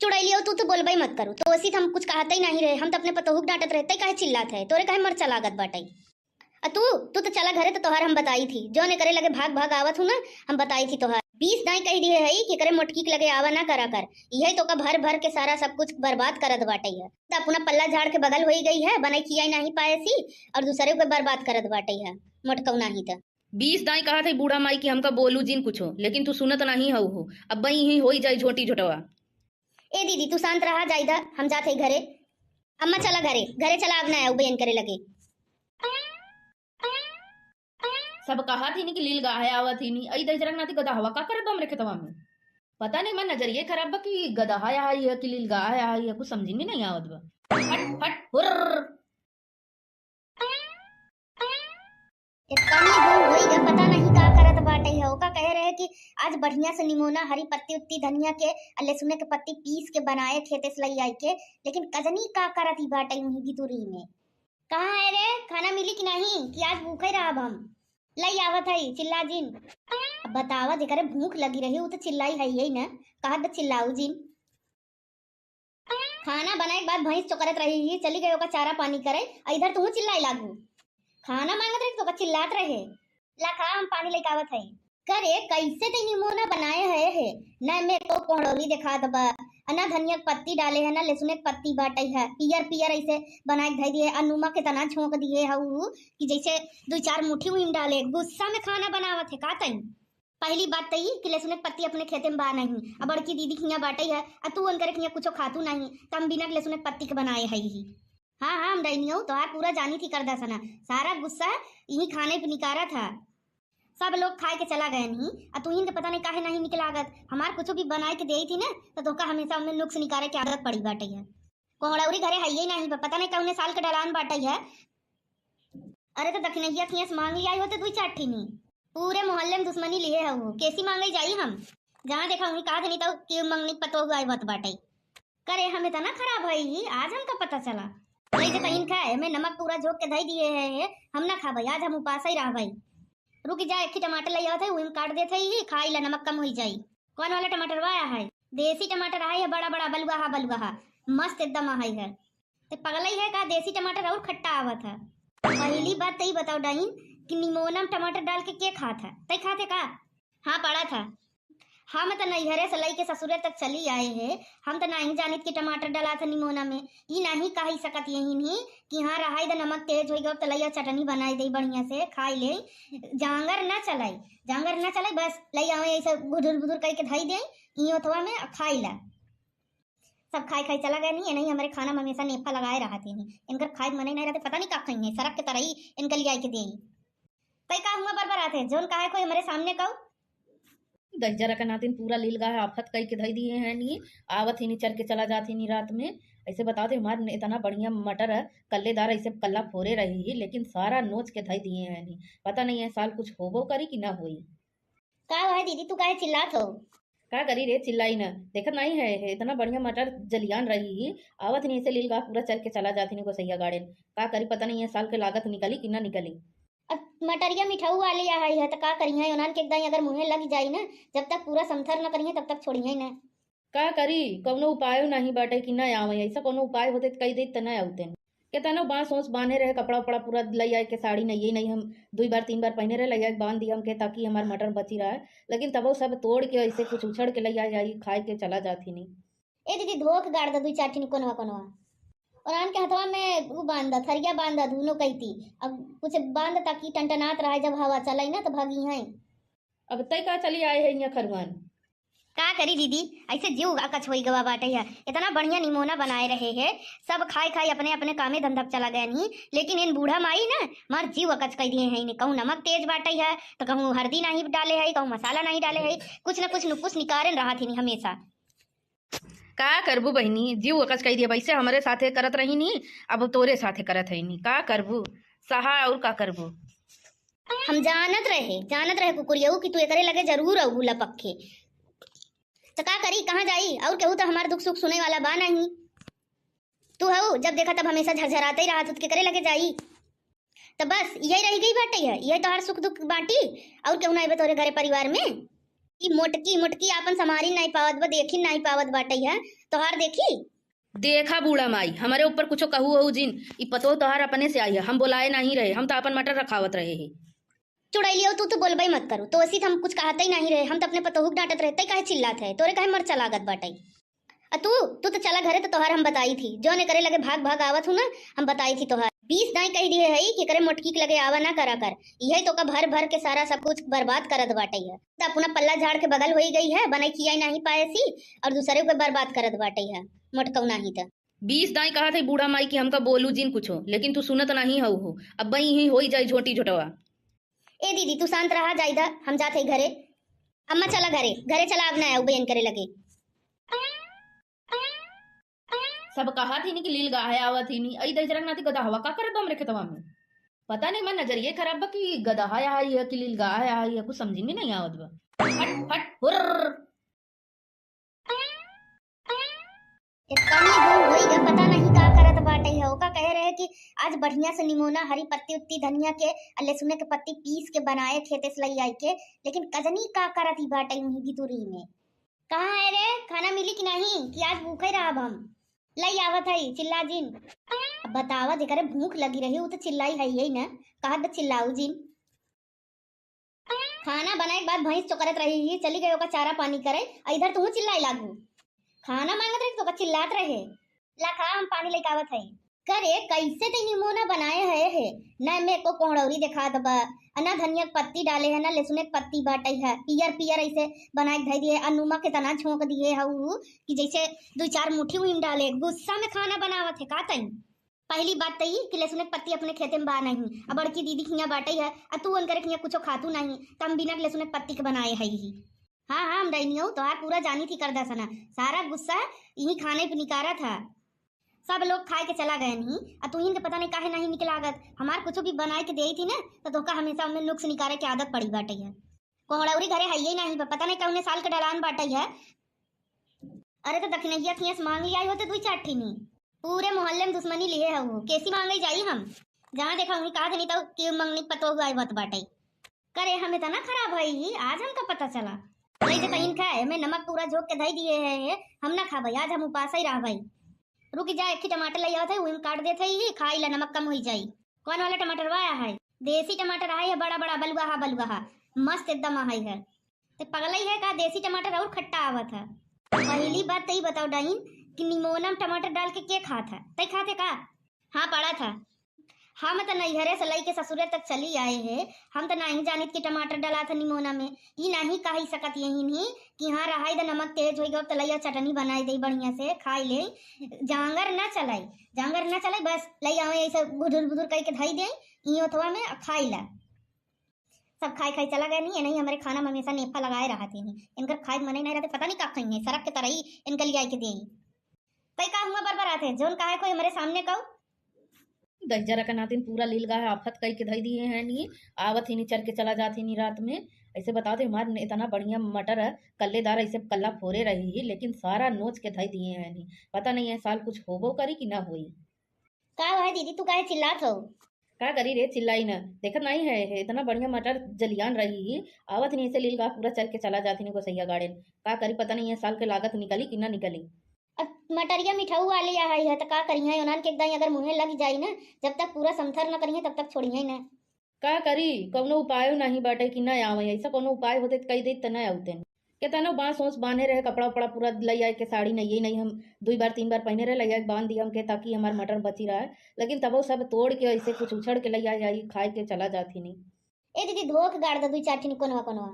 चुड़ैलियो, तू तो बोलबे मत करू, तो ओसी त हम कुछ कहते ही नहीं रहे, हम तो अपने पतोहू के डांटत रहे, तै काहे चिल्लात है, तोरे काहे मरचा लागत बाटे? आ तू, तू तो चला घरे, तो तोहार हम बताई थी, जौन एकरे लगे भाग भाग आवत हूँ ना, हम बताई थी तोहार। बीस दाई कह दिए है कि एकरे मोटकी के लगे आवा ना करा कर, यही तो का भर भर के सारा सब कुछ बर्बाद करत बाटे है। तो अपना पल्ला झाड़ के बगल होई गई है, बनाई खियाई नहीं पाए सी, और दूसरे को बर्बाद करत बाटे है मोटकऊ नहीं तो। बीस दाई कहा थे बूढ़ा माई कि हमका बोलू जिन कुछो, लेकिन तू सुनत नहीं हऊ हो। अब बई ही होई जाई झोटी झोटवा। ए दीदी, तू शांत रहा, जाइदा, हम जात है घरे। अम्मा चला घरे, घरे चला, अब ना आऊ बयन करे लगे। सब कहा थी नी कि लील गाय आवत ही नी, अई दहिजरा के नाती गदहवा का करत बा हमरे खेतवा में? पता नहीं, मैं नजरिए खराब बा कि गदहा आई है कि लील गाय आई है, कुछ समझ में नहीं आवत बा। हट, हट, हुर्र। इतनी दूर होई गए, पता नहीं का करत बाटे है। ओका कहे रहे कि आज बढ़िया से निमोना, हरी पत्ती उत्ती धनिया के, आ लहसुन के पत्ती पीस के बनाए खेते से लई आई के, लेकिन कजनी का करत ही बाटे वहीं भितुरी में। कहाँ है रे, खाना मिली कि नहीं, कि आज भूखे रहब हम? लई आवत है, चिल्ला जिन। अब बतावा, जेकरे भूख लगी रही, उ तो चिल्लाई है यही ना, कहत बा चिल्लाऊ जिन। खाना बनाए के बाद भैंस चोकरत रही ही, चली गई ओका चारा पानी करे, आ इधर तू चिल्लाई लागू। खाना मांगत रही तो ओका चिल्लात रहे। ला खा, हम पानी लेके आवत है। करे, कैसे ते निमोना बनाए है, है? ना में को कोहड़ौरी देखात बा, आ ना धनिया के पत्ती डाले है, ना लहसुन के पत्ती बाटे है, पियर पियर ऐसे बनाए के धई दिए, आ नमक इतना झोंक दिए है उ कि जैसे दो चार मुट्ठी उहिन डाले। गुस्सा में खाना बनावत है का तई? पहली बात त ई कि लहसुन के पत्ती अपने खेते में बा नहीं, आ बड़की दीदी खिया बाटे है, आ तू उनकरे खिया कुछो खातू नहीं, त हम बिना लहसुन के पत्ती के बनाए है ही। हाँ, हाँ, हम डैनियो तोहार पूरा जानी थी कर दसना, सारा गुस्सा यही खाने पे निकारा था। सब लोग खाए के चला गए नहीं, आ तू इनके पता नहीं काहे नहीं निकलागत। हमार कुछ भी बनाए के देई थी ना, तो तोका हमेशा उनमें नुक्स निकारे के आदत पड़ी बाटे है। कोहड़ौरी घरे है ही नहीं, पता नहीं कौने साल के डलान बाटे है। अरे तो दखिनैया खिया से मांग लिया होते दुई चार ठिनी। पूरे मोहल्ले में दुश्मनी लिए है वो, कैसी मांगे जाई हम? जहाँ देखा वहीं कहा देनी तो कि मंगनी पतोह आए बत बाटे। करे हम इतना खराब है ही, आज हमका पता चला। वही जे कहीं खाए, मैं नमक पूरा झोंक के धई दिए है, है, हम ना खाबे, आज हम उपास ही रहबे। रुक जा, एक ही टमाटर ले आवत है, वही में काट देत है ही, खाई ला, नमक कम होई जाई। कौन वाला टमाटर वाया है? देसी टमाटर है, बड़ा बड़ा बलुआहा बलुआहा, मस्त एकदम है, है। ते पगलई है का, देसी टमाटर और खट्टा आवत है। पहली बात तई बताओ डाइन कि निमोना में टमाटर डाल के के खात है? तई खाते का? हाँ, पड़ा था। हम त नैहरे से लई के ससुरे तक चली आए है, हम त नहीं जानित कि टमाटर डाला था निमोना में। ई नहीं कही सकत यही नहीं कि हाँ रहाई द नमक तेज होई गो त लइया चटनी बनाई दे बढ़िया से खाई ले। जांगर ना चलाई, जांगर ना चलाई, बस लई आवे ऐसे गुदुर गुदुर करके धई दे ई ओथवा में आ खाई ला। सब खाई खाई चला गए नहीं, नहीं हमारे खाना में हमेशा नेफा लगाए रहते हैं। इनकर खाए के मने नहीं रहते, पता नहीं का खाई है, सरक के तरही इनके लिया के दे। तई का हुआ बरबर आते, जोन कहा है कोई हमारे सामने कहू। दहिजरा के नातिन पूरा लील गाय आफत कई के धई दिए हैं नी, आवत ही नी चर के चला जात ही नी रात में। ऐसे बताओ थे हमार इतना बढ़िया मटर है, कल्लेदार ऐसे कल्ला फोरे रही ही, लेकिन सारा नोच के धई दिए हैं नी। पता नहीं है साल कुछ होबो करी कि ना होई। का है दीदी, तू काहे चिल्लात हो? का करी रे, चिल्लाई ना, देखत नहीं है, है इतना बढ़िया मटर जलियान रही ही, आवत नहीं ऐसे लील गाय पूरा चर के चला जात ही नी गोसैया गाड़ेन। का करी, पता नहीं है साल के लागत निकली कि ना निकली। अब मटरिया मिठाऊ वाली आई है, त का करिहे? उन्हन के एकदम अगर मुँहे लग जाई ना, जब तक पूरा समथर न करिहे, तब तक छोड़िहे ना। का करी, कौनो उपायो नहीं बाटे कि ना आवे। ऐसा कौनो उपाय होते त कही देत त ना आवते। केतनो बांस ओस बांधे रहे, कपड़ा उपड़ा पूरा लई आए के, साड़ी नहीं, नहीं हम दुई बार तीन बार पहने रहे, लई आए के बांध दिया हमके, ताकि हमार मटर बची रहे। लेकिन तबो सब तोड़ के ऐसे कुछ उछड़ के लई आए, आई खाए के चला जात ही नहीं। ए दीदी, धो के गाड़ द दुई चार ठिन कोनवा कोनवा। और आन के हथवा में उ बांध द, थरिया बांध द, दुनो कहिती। अब कुछ बांध द ताकि टनटनात रहे, जब हवा चलाई ना तो भागी हैं। अब तय का चली आए है यहाँ खरुआन। का करी दीदी, ऐसे जीव अकच होई गवा बाटे है। इतना बढ़िया निमोना बनाए रहे है, सब खाए खाए अपने अपने कामे धंधा पे चला गए नहीं, लेकिन इन बूढ़ा माई ना मार जीव अकच कर दिए हैं। इन्हें कहूँ नमक तेज बाटे है, तो कहूँ हल्दी नहीं डाले है, कहूँ मसाला नहीं डाले है, कुछ न कुछ नुकुस निकारेन रहा थी हमेशा। का करबू बहिनी, जीव अकच कई दिया, वैसे हमरे साथे करत रही नी, अब तोरे साथे करत है नी, का करबू, सहा और का करबू। हम जानत रहे, जानत रहे कुकुरियऊ कि तू एकरे लगे जरूर अउबू लपक के। त का करी, कहाँ जाई? और केहू त हमार दुख सुख सुने वाला बा नहीं। तू हऊ, जब देखा तब हमेशा झरझराते ही रहत, त केकरे लगे जाई? त बस यही रह गई बाटे है, यही तोहार सुख दुख बाटी, और केहू ना आवे तोरे घरे परिवार में? ई मोटकी मोटकी आपन संभारी नहीं पावत बा, देखी नहीं पावत बाटे है, तोहार देखी। देखा बूढ़ा माई, हमरे ऊपर कुछो कहू हो जिन, ई पतोह तोहार अपने से आई है, हम बोलाए नहीं रहे, हम तो अपन मटर रखावत रहे है। चुड़ैलियो, तू तो बोलबे मत करू, तो ऐसी तो हम कुछ कहते ही नहीं रहे, हम तो अपने पतोहू के डांटत रहे, तै काहे चिल्लात है, तोरे काहे मरचा लागत बाटे? आ तू, तू तो चला घरे, तो तोहार हम बताई थी, जौन एकरे लगे भाग भाग आवत हूँ ना, हम बताई थी तोहार। बीस दाई कह दिए है कि एकरे मोटकी के लगे आवा ना करा कर, यही तो का भर भर के सारा सब कुछ बर्बाद करत बाटे है। तो अपना पल्ला झाड़ के बगल होई गई है, बनाई खियाई नहीं पाए सी, और दूसरे को बर्बाद करत बाटे है मोटकऊ नहीं तो। बीस दाई कहा थे बूढ़ा माई कि हमका बोलू जिन कुछो, लेकिन तू सुनत नहीं हऊ हो। अब बई ही होई जाई झोटी झोटवा। ए दीदी, तू शांत रहा, जाइदा, हम जात हई घरे। अम्मा चला घरे, घरे चला, अब ना आऊ बहन करे लगे। सब कहा थी नी कि लील गाहे आवत ही नी, अई दहिजरा के नाती गदहवा का करत बा हमरे खेतवा में? पता नहीं, मैं नजरिए खराब बा कि गदहा आई है कि लील गाहे आई है, कुछ समझी में नहीं आवत बा। हट हट हुर्र। इतनी दूर होई गए, पता नहीं का करत बाटे है। ओका कहे रहे कि आज बढ़िया से निमोना, हरी पत्ती उत्ती धनिया के, आ लहसुने के पत्ती पीस के बनाए खेते से लई आई के, लेकिन कजनी का करत ही बाटे उही भितुरी में। कहाँ है रे, खाना मिली कि नहीं, कि आज भूखे रहब हम? लई आवत है, चिल्ला जिन। अब बतावा, जेकरे भूख लगी रही, उ तो चिल्लाई है ही ना, कहत बा चिल्लाऊ जिन। खाना बनाए के बाद भैंस चोकरत रही ही, चली गई ओका चारा पानी करे, आ इधर तू चिल्लाए लागू। खाना मांगत रही तो ओका चिल्लात रहे। ला खा, हम पानी लेके आवत है। करे, कैसे ते निमोना बनाए है, है? ना में को कोहड़ौरी देखात बा, आ ना धनिया के पत्ती डाले है, ना लहसुन के पत्ती बाटे है, पियर पियर ऐसे बनाए के धई दिए, आ नमक इतना झोंक दिए है उ कि जैसे दो चार मुट्ठी उहिम डाले। गुस्सा में खाना बनावत है का तई? पहली बात त ई कि लहसुन के पत्ती अपने खेते में बा नहीं, आ बड़की दीदी के हियां बाटे है, आ तू उनकरे के हियां कुछो खातू नहीं, त हम बिना लहसुन के पत्ती के बनाए है ही। हाँ, हाँ, हम डैनियो तोहार पूरा जानी थी कर दसना, सारा गुस्सा यही खाने पे निकारा था। सब लोग खाए के चला गए नहीं, आ तू इनके पता नहीं काहे नहीं निकलागत। हमार कुछ भी बनाए के देई थी ना, तो तोका हमेशा उनमें नुक्स निकारे के आदत पड़ी बाटे है। कोहड़ौरी घरे है ही नहीं, पता नहीं कौने साल के डलान बाटे है। अरे तो दखिनैया खियस मांग लिया होते दुई चार ठिनी। पूरे मोहल्ले में दुश्मनी लिए है वो, कैसी मांगे जाई हम? जहाँ देखा वहीं कहा नहीं तो कि मंगनी पतो हुआ बत बाटे। करे हम इतना खराब है ही, आज हमका पता चला। वैसे तो इनका है, मैं नमक पूरा झोंक के धई दिए है, हम ना खाबे, आज हम उपास ही रहबे। रुक जा, एक ही टमाटर ले आवत है, वही में काट देते ही, खाई ला, नमक कम होई जाई। कौन वाला टमाटर वाया है? देसी टमाटर आए है, बड़ा बड़ा बलुआहा बलुआहा, मस्त एकदम आहाई है। ते पगलई है का, देसी टमाटर और खट्टा आवत है। पहली बात तई बताओ डाइन कि निमोना में टमाटर डाल के के खात है? तई खाते का? हाँ, पड़ा था। हम त नैहरे से लई के ससुरे तक चली आए है, हम त नहीं जानित कि टमाटर डाला था निमोना में। ई नहीं कही सकत यही नहीं कि हाँ रहाई द नमक तेज होई गो त लइया चटनी बनाई दे बढ़िया से खाई ले। जांगर ना चलाई, जांगर ना चलाई, बस लई आवे ऐसे गुदुर बुदुर कई के धई दे ई ओथवा में आ खाई ला। सब खाई खाई चला गए नहीं, नहीं हमारे खाना में हमेशा नेफा लगाए रहा थे नहीं। इनकर खाए के मन ही नहीं रहते, पता नहीं का खाई है, सरक के तरही इनका लिया के दे। कई का हुआ बरबर आते, जोन कहा है कोई हमारे सामने कहू। दहिजरा का नातिन पूरा लील गाहे आफत कई के धई दिए हैं नी, आवत ही नी चर के चला जात ही नी रात में। ऐसे बताओ थे हमार इतना बढ़िया मटर है, कल्लेदार ऐसे कल्ला फोरे रही ही, लेकिन सारा नोच के धई दिए हैं नी। पता नहीं है साल कुछ होबो करी कि ना होई। का है दीदी, तू काहे चिल्लात हो? का करी रे, चिल्लाई ना, देखत नहीं है, है इतना बढ़िया मटर जलियान रही ही, आवत ही नी ऐसे लील गाह पूरा चर के चला जात ही नी गोसैया गाड़ेन। का करी, पता नहीं है साल के लागत निकली कि ना निकली। अब मटरिया मिठाऊ वाली आ है, है त का करी है, उन्हान के एकदम अगर मुँहे लग जाई ना, जब तक पूरा समथर न करी है तब तक छोड़ी है ना। का करी, कौनो उपायो नहीं बाटे कि ना आवे, ऐसा कौनो उपाय होते त कही देत त ना आवते। केतनो बांस ओस बांधे रहे, कपड़ा उपड़ा पूरा लई आए के, साड़ी नहीं, नहीं हम दुई बार तीन बार पहने रहे, लई आए के बांध दिया हमके ताकि हमार मटर बची रहे, लेकिन तबो सब तोड़ के ऐसे कुछ उछड़ के लई आए, आई खाए के चला जात ही नहीं। ए दीदी, धो के गाड़ द दुई चार ठिन कोनवा कोनवा।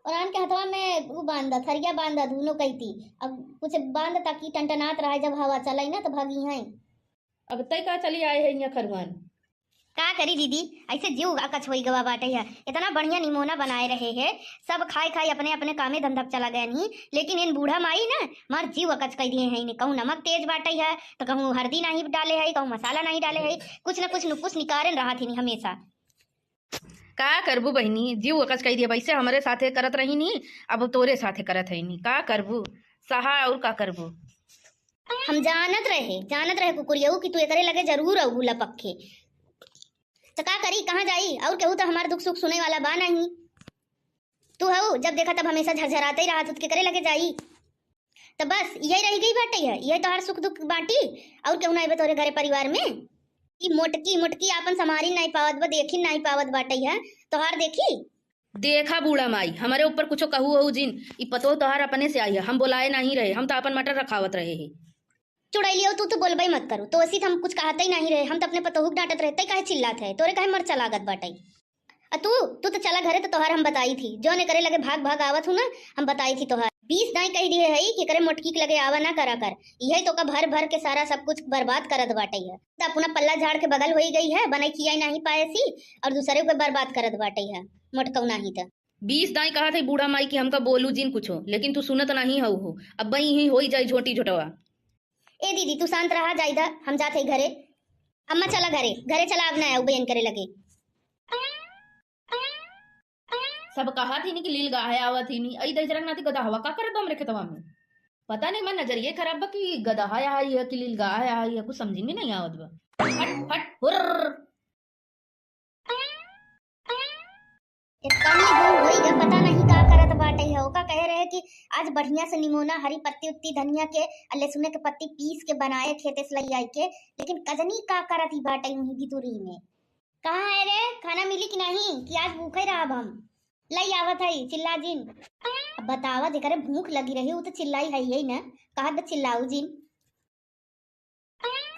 और आन के हथवा में उ बांध द, थरिया बांध द, दोनों कैती। अब कुछ बांध द ताकि टनटनात रहे, जब हवा चलाई ना तो भागी हैं। अब तय का चली आए है यहाँ खरुआन। का करी दीदी, ऐसे जीव अकच होई गवा बाटे है। इतना बढ़िया निमोना बनाए रहे है, सब खाए खाए अपने अपने कामे धंधा पे चला गए नहीं, लेकिन इन बूढ़ा माई ना मार जीव अकच कर दिए हैं। इन्हें कहूँ नमक तेज बाटे है, तो कहूँ हल्दी नहीं डाले है, कहूँ मसाला नहीं डाले है, कुछ न कुछ नुकुस निकारन रहा थी हमेशा। का करबू बहिनी, जीव अकच कइ दिया, वैसे हमरे साथे करत रही नी, अब तोरे साथे करत है नी, का करबू, सहा और का करबू। हम जानत रहे, जानत रहे कुकुरियऊ कि तू एकरे लगे जरूर अउबू लपक के। त का करी, कहाँ जाई? और केहू त हमार दुख सुख सुने वाला बा नहीं। तू हऊ, जब देखा तब हमेशा झरझराते ही रहत, त केकरे लगे जाई? त बस यही रह गई बाटे है, यही तोहार सुख दुख बाटी, और केहू ना आवे तोरे घरे परिवार में? ई मोटकी मोटकी आपन संभारी नहीं पावत बा, देखी नहीं पावत बाटे है, तोहार देखी। देखा बूढ़ा माई, हमरे ऊपर कुछो कहू हो जिन, ई पतोह तोहार अपने से आई है, हम बोलाए नहीं रहे, हम त आपन मटर रखावत रहे है। चुड़ैलियो, तू तो बोलबे मत करू, तो ऐसी तो हम कुछ कहते ही नहीं रहे, हम तो अपने पतोहू के डांटत रहे, तै काहे चिल्लात है, तोरे काहे मरचा लागत बाटे? अ तू, तू तो चला घरे, तो तोहार हम बताई थी, जौन एकरे लगे भाग भाग आवत हूँ ना, हम बताई थी तोहार। बीस दाई कह दिए है कि एकरे मोटकी के लगे आवा ना करा कर, यही तो का भर भर के सारा सब कुछ बर्बाद करत बाटे है। तो अपना पल्ला झाड़ के बगल होई गई है, बनाई खियाई नहीं पाए सी, और दूसरे को बर्बाद करत बाटे है मोटकऊ नहीं तो। बीस दाई कहा थे बूढ़ा माई कि हमका बोलू जिन कुछो, लेकिन तू सुनत नहीं हऊ हो। अब बई ही होई जाई झोटी झोटवा। ए दीदी, तू शांत रहा, जाइदा, हम जात है घरे। अम्मा चला घरे, घरे चला, अब ना आऊ बयन करे लगे। सब कहा थी नी कि लील गाहे आवा थी नी, अई दहिजरा के नाती गदहवा का करत बा हमरे खेतवा में। पता नहीं, मैं नजरिए खराब बा कि गदहा आई है कि लील गाहे आई है, कुछ समझी में नहीं आवत बा। फट फट हुर्र। इतनी दूर होई ग, पता नहीं का करत बाटे है। ओका कहे रहे कि आज बढ़िया से निमोना, हरी पत्ती उत्ती धनिया के, आ लहसुने के पत्ती पीस के बनाए खेते से लई आई के, लेकिन कजनी का करत ही बाटे उही भितुरी में। कहाँ है रे, खाना मिली कि नहीं, कि आज भूखे रहब हम? लई आवत है, चिल्ला जिन। अब बतावा, जेकरे भूख लगी रही, उ तो चिल्लाई है यही ना, कहत बा चिल्लाऊ जिन।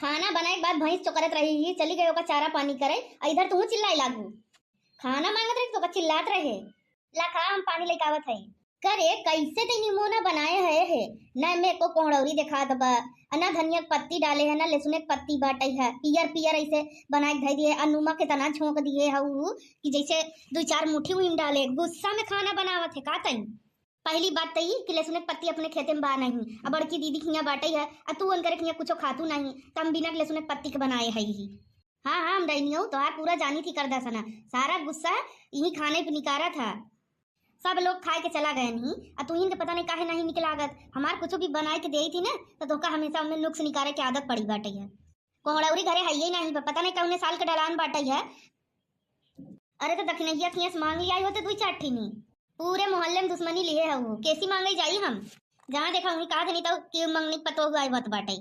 खाना बनाए के बाद भैंस चोकरत रही ही, चली गई ओका चारा पानी करे, आ इधर तू चिल्लाए लागू। खाना मांगत रही तो ओका चिल्लात रहे। ला खा, हम पानी लेके आवत है। करे, कैसे ते निमोना बनाए है, है? ना में एको कोहड़ौरी देखात बा, आ ना धनिया के पत्ती डाले है, ना लहसुन के पत्ती बाटे है, पियर पियर ऐसे बनाए के धई दिए, आ नमक केतना झोंक दिए है उ कि जैसे दुई चार मुट्ठी उहिन डाले। गुस्सा में खाना बनावत है का तई? पहली बात त ई कि लहसुन के पत्ती अपने खेते में बा नहीं, आ बड़की दीदी खिया बाटे है, आ तू उनकरे खिया कुछो खातू नहीं, त हम बिना लहसुन के पत्ती के बनाए है ही। हाँ, हाँ, हम डैनियो तोहार पूरा जानी थी कर दसना, सारा गुस्सा यही खाने पे निकारा था। सब लोग खाए के चला गए नहीं, आ तू इनके पता नहीं काहे नहीं निकलागत। हमार कुछ भी बनाए के देई थी ना, तो तोका हमेशा उनमें नुक्स निकारे के आदत पड़ी बाटे है। कोहड़ौरी घरे है ही नहीं, पता नहीं कौने साल के डलान बाटे है। अरे तो दखिनैया खिया से मांग लिया होते दुई चार ठिनी। पूरे मोहल्ले में दुश्मनी लिए है वो, कैसी मांगे जाई हम? जहाँ देखा वहीं कहा देनी तो कि मंगनी पतोह आए बत बाटे।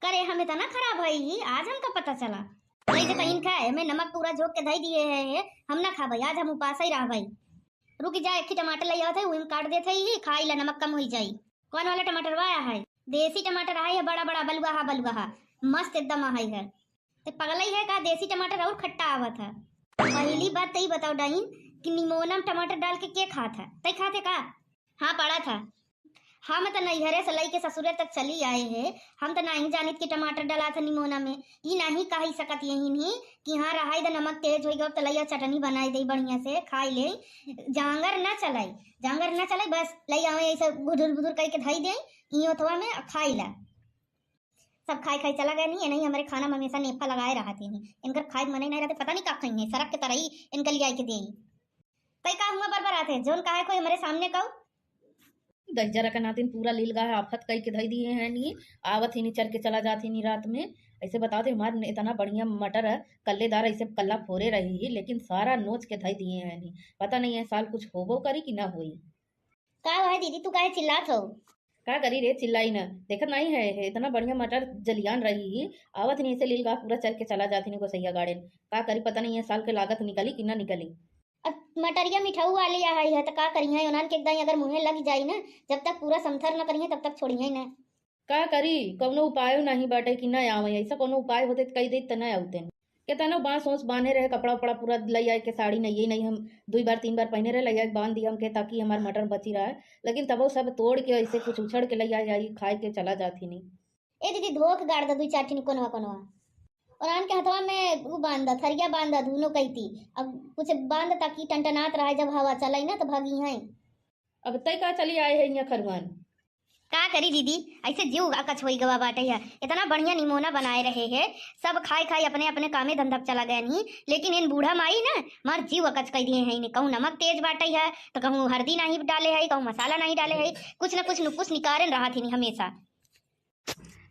करे हम इतना खराब है ही, आज हमका पता चला। वही जे तहीन खाए, हमें नमक पूरा झोंक के धई दिए है, है, हम ना खाबे, आज हम उपास ही रहबे। रुक जा, एक ही टमाटर ले आवत है, वही में काट देते ही, खाई ला, नमक कम होई जाई। कौन वाला टमाटर वाया है? देसी टमाटर है, बड़ा बड़ा बलुआ हा, बलुआ हा, मस्त एकदम है, है। ते पगलई है का? देसी टमाटर और खट्टा आवत है। पहली बात तई बताओ डाइन कि निमोना में टमाटर डाल के के खात है? तई खाते का? हाँ, पड़ा था। हम त नैहरे से लई के ससुरे तक चली आए है, हम त नहीं जानित कि टमाटर डाला था निमोना में। ई नहीं कही सकत यही नहीं कि हाँ, रहाई द नमक तेज होई गो, त लइया चटनी बनाई दे बढ़िया से, खाई ले। जांगर ना चलाई, जांगर ना चलाई, बस लई आवे ऐसे गुदुर गुदुर करके धई दे, ई ओथवा में खाई ला। सब खाई खाई चला गए नहीं, नहीं हमारे खाना में हमेशा नेफा लगाए रहते हैं। इनकर खाए के मने नहीं रहते, पता नहीं का खाई है, सरक के तरई इनके लिए आई के दे। तई का हुआ बरबर आते, जोन काहे कोई हमारे सामने कहू? दहिजरा का नातिन पूरा लील गाहे आफत कई के धई दिए हैं नी, आवत ही नी चर के चला जात ही नी रात में। ऐसे बताओ थे, हमार इतना बढ़िया मटर है, कल्लेदार ऐसे कल्ला फोरे रही ही, लेकिन सारा नोच के धई दिए हैं नी। पता नहीं है साल कुछ होबो करी कि ना होई। का हुआ है दीदी, तू काहे चिल्लात हो? का करी रे, चिल्लाई ना, देखत नहीं है, है इतना बढ़िया मटर जलियान रही ही, आवत नहीं ऐसे लील गाह पूरा चर के चला जात ही नी गोसैया गाड़ेन। का करी, पता नहीं है साल के लागत निकली कि ना निकली। अब मटरिया मिठाऊ वाली आ है, तो का करी है, ओनान के एकदम अगर मुँहे लग जाई ना, जब तक पूरा समथर न करी है, तब तक छोड़ी है ना। का करी, कौनो उपायो नहीं बाटे कि ना आवे, ऐसा कौनो उपाय होते त कही देत त ना आवते। केतनो बांस ओस बांधे रहे, कपड़ा उपड़ा पूरा लई आए के, साड़ी नहीं, नहीं हम दुई बार तीन बार पहने रहे, लई आए के बांध दिया हमके, ताकि हमार मटर बची रहे, लेकिन तबो सब तोड़ के ऐसे कुछ उछड़ के लई आए, आई खाए के चला जात ही नहीं। ए दीदी, धो के गाड़ दे दुई चार ठिन कोनवा कोनवा, और आन के हथवा में उ बांध दे, थरिया बांध दे, दोनों कईती, अब कुछ बांध ताकि टनटनात रहे, जब हवा चलाई ना तो भागी हैं। अब तय का चली आए है यहाँ खरुआन? का करी दीदी, ऐसे जीव अकच होई गवा बाटे है। इतना बढ़िया निमोना बनाए रहे है, सब खाए खाए अपने अपने कामे धंधा पे चला गए नहीं, लेकिन इन बूढ़ा माई ना मार जीव अकच कर दिए हैं। इन्हें कहूँ नमक तेज बाटे है, तो कहूँ हल्दी नहीं डाले है, कहूँ मसाला नहीं डाले है, कुछ ना कुछ नुकुस निकारे रहा थी हमेशा।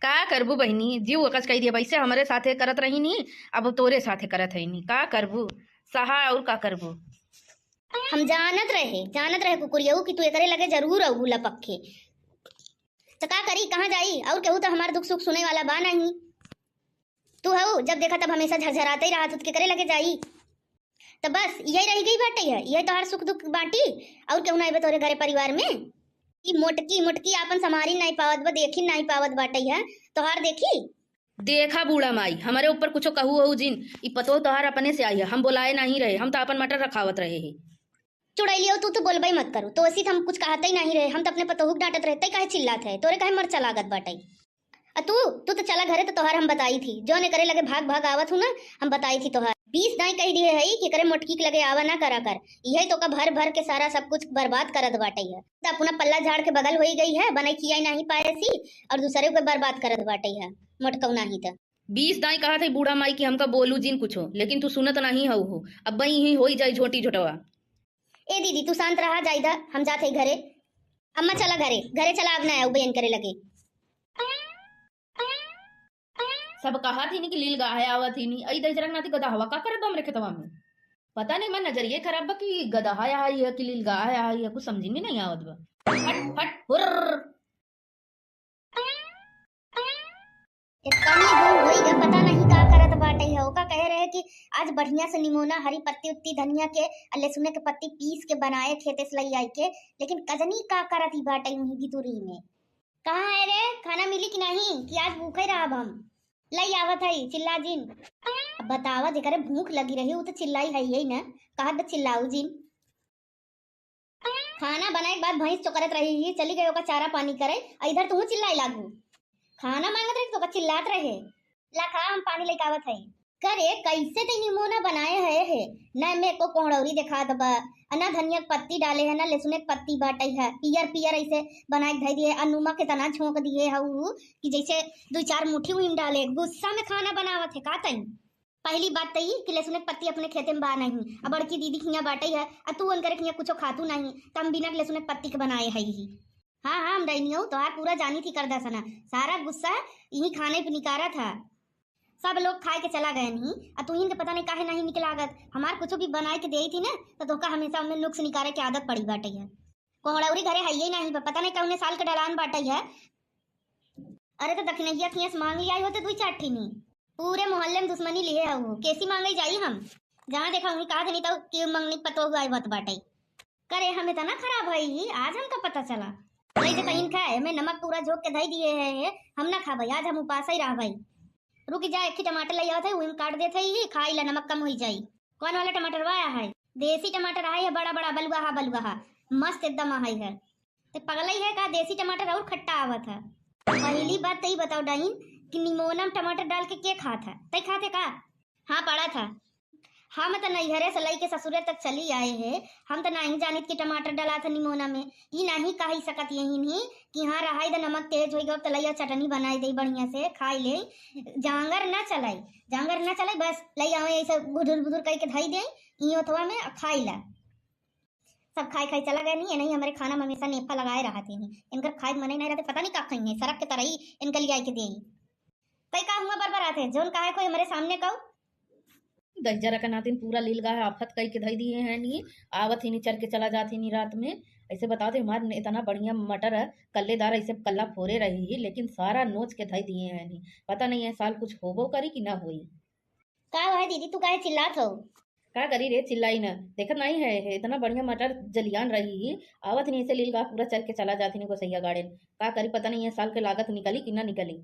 का करबू बहिनी, जीव अकच कर दिए, वैसे हमरे साथे करत रही नी, अब तोरे साथे करत है नी, का करबू, सहा और का करबू। हम जानत रहे, जानत रहे कुकुरियऊ कि तू एकरे लगे जरूर अउबू लपक के। त का करी, कहाँ जाई? और केहू त हमार दुख सुख सुने वाला बा नहीं। तू हऊ, जब देखा तब हमेशा झरझराते ही रहत, त केकरे लगे जाई? त बस यही रह गई बाटे है, यही तोहार सुख दुख बाटी, और केहू ना आइबे तोरे घरे परिवार में? ई मोटकी मोटकी आपन संभारी नहीं पावत बा, देखी नहीं पावत बाटे है, तोहार देखी। देखा बूढ़ा माई, हमरे ऊपर कुछो कहू हो जिन, ई पतोह तोहार अपने से आई है, हम बोलाए नहीं रहे, हम तो अपन मटर रखावत रहे ही। चुड़ैलियो, तू तो बोलबे मत करू, तो ऐसी तो हम कुछ कहते ही नहीं रहे, हम तो अपने पतोहू के डांटत रहे, तै काहे चिल्लात है, तोरे काहे मरचा लागत बाटे? आ तू, तू तो चला घरे, तो तोहार हम बताई थी, जौन एकरे लगे भाग भाग आवत हूँ ना, हम बताई थी तोहार। बीस दाई कह दिए है कि एकरे मोटकी के लगे आवा ना करा कर, यही तो का भर भर के सारा सब कुछ बर्बाद करत बाटे है। त अपना पल्ला झाड़ के बगल होई गई है, बनाई खियाई नहीं पाए सी, और दूसरे को बर्बाद करत बाटे है, मोटकऊ नहीं त। बीस दाई कहा थे बूढ़ा माई कि हमका बोलू जिन कुछो, लेकिन तू सुनत नहीं हऊ हो। अब बई ही होई जाई झोटी झोटवा। ए दीदी, तू शांत रहा, जाइदा, हम जात है घरे। अम्मा चला घरे, घरे चला, अब ना आऊ बयन करे लगे। सब कहा थी नी कि लील गाहे आवा थी नी, अई दहिजरक नाती गदहवा का करत बा हमरे खेतवा में? पता नहीं, मन नजरिए खराब बा कि गदहा आई है कि लील गाहे आई है, कुछ समझ में नहीं आवत बा। हट हट हुर्र। इतनी दूर होई गए, पता नहीं का करत बाटे है। ओका कहे रहे कि आज बढ़िया से निमोना, हरी पत्ती उत्ती धनिया के, आ लहसुन के पत्ती पीस के बनाए खेते से लई आई के, लेकिन कजनी का करत ही बाटे वहीं भितुरी में। कहाँ है रे, खाना मिली कि नहीं, कि आज भूखे रहब हम? लई आवत है, चिल्ला जिन। अब बतावा, जेकरे भूख लगी रही, उ तो चिल्लाई है यही ना, कहत बा चिल्लाऊ जिन। खाना बनाए के बाद भैंस चोकरत रही ही, चली गई ओका चारा पानी करे, आ इधर तू चिल्लाए लागू। खाना मांगत रही तो ओका चिल्लात रहे। ला खा, हम पानी लेके आवत है। करे, कैसे ते निमोना बनाए है, है? ना में एको कोहड़ौरी देखात बा, आ ना धनिया के पत्ती डाले है, ना लहसुन के पत्ती बाटे है, पियर पियर ऐसे बनाए के धई दिए, आ नमक इतना झोंक दिए है उ कि जैसे दो चार मुट्ठी उहिन डाले। गुस्सा में खाना बनावत है का तई? पहली बात त ई कि लहसुन के पत्ती अपने खेते में बा नहीं, अब बड़की दीदी खिया बाटे है, आ तू उनकरे खिया कुछो खातू नहीं, त हम बिना लहसुन के पत्ती के बनाए है ही। हाँ, हाँ, हम डैनियो तोहार पूरा जानी थी कर दसना, सारा गुस्सा यही खाने पे निकारा था। सब लोग खाए के चला गए नहीं, आ तू इनके पता नहीं काहे नहीं निकलागत। हमार कुछ भी बनाए के देई थी ना, तो तोका हमेशा उनमें नुक्स निकारे के आदत पड़ी बाटे है। कोहड़ौरी घरे है ही नहीं, पता नहीं कौने साल के डलान बाटे है। अरे तो दखिनैया खिया से मांग लिया होते दुई चार ठिनी। पूरे मोहल्ले में दुश्मनी लिए है वो, कैसी मांगे जाई हम? जहाँ देखा वहीं कहा देनी तो कि मंगनी पतोह आए होत बाटे। करे हम इतना खराब है ही, आज हमका पता चला। वही जे कहीं खाए, हमें नमक पूरा झोंक के धई दिए है, है, हम ना खाबे, आज हम उपास ही रहबे। रुक जा, एक ही टमाटर ले आवत है, वही में काट देत है ही, खाई ला, नमक कम होई जाई। कौन वाला टमाटर वाया है? देसी टमाटर है, बड़ा बड़ा बलुआहा बलुआहा, मस्त एकदम है। ते पगलई है का, देसी टमाटर और खट्टा आवत है। पहली बात तई बताओ डाइन कि निमोना में टमाटर डाल के के खात है? तई खाते का? हाँ, पड़ा था। हम त नैहरे से लई के ससुरे तक चली आए है, हम त नहीं जानित कि टमाटर डाला था निमोना में। ई नहीं कही सकत यही नहीं कि हाँ रहाई द नमक तेज होई गो त लइया चटनी बनाई दे बढ़िया से खाई ले। जांगर ना चलाई, जांगर ना चलाई, बस लई आवे ऐसे गुदुर गुदुर करके धई दे ई ओथवा में आ खाई ला। सब खाई खाई चला गए नहीं, नहीं हमारे खाना में हमेशा नेफा लगाए रहते हैं। इनकर खाए मने नहीं रहते, पता नहीं का खाई है, सरक के तरई इनके लिए आई के दे। तई का हुआ बरबर आते, जोन काहे कोई हमारे सामने कहू? दहिजरा के नातिन पूरा लील गाहे आफत कई के धई दिए हैं नी। आवत ही नी, चर के चला जात ही नी रात में। ऐसे बताओ तो हमार इतना बढ़िया मटर है, कल्लेदार ऐसे कल्ला फोरे रही ही, लेकिन सारा नोच के धई दिए हैं नी। पता नहीं है साल कुछ होबो करी कि ना होई। का हुआ है दीदी, तू काहे चिल्लात हो? का करी रे, चिल्लाई न, देखत नहीं है, है इतना बढ़िया मटर जलियान रही ही, आवत नहीं ऐसे लील गाह पूरा चर के चला जात ही नहीं गोसैया गाड़ेन। का करी, पता नहीं है साल के लागत निकली कि ना निकली।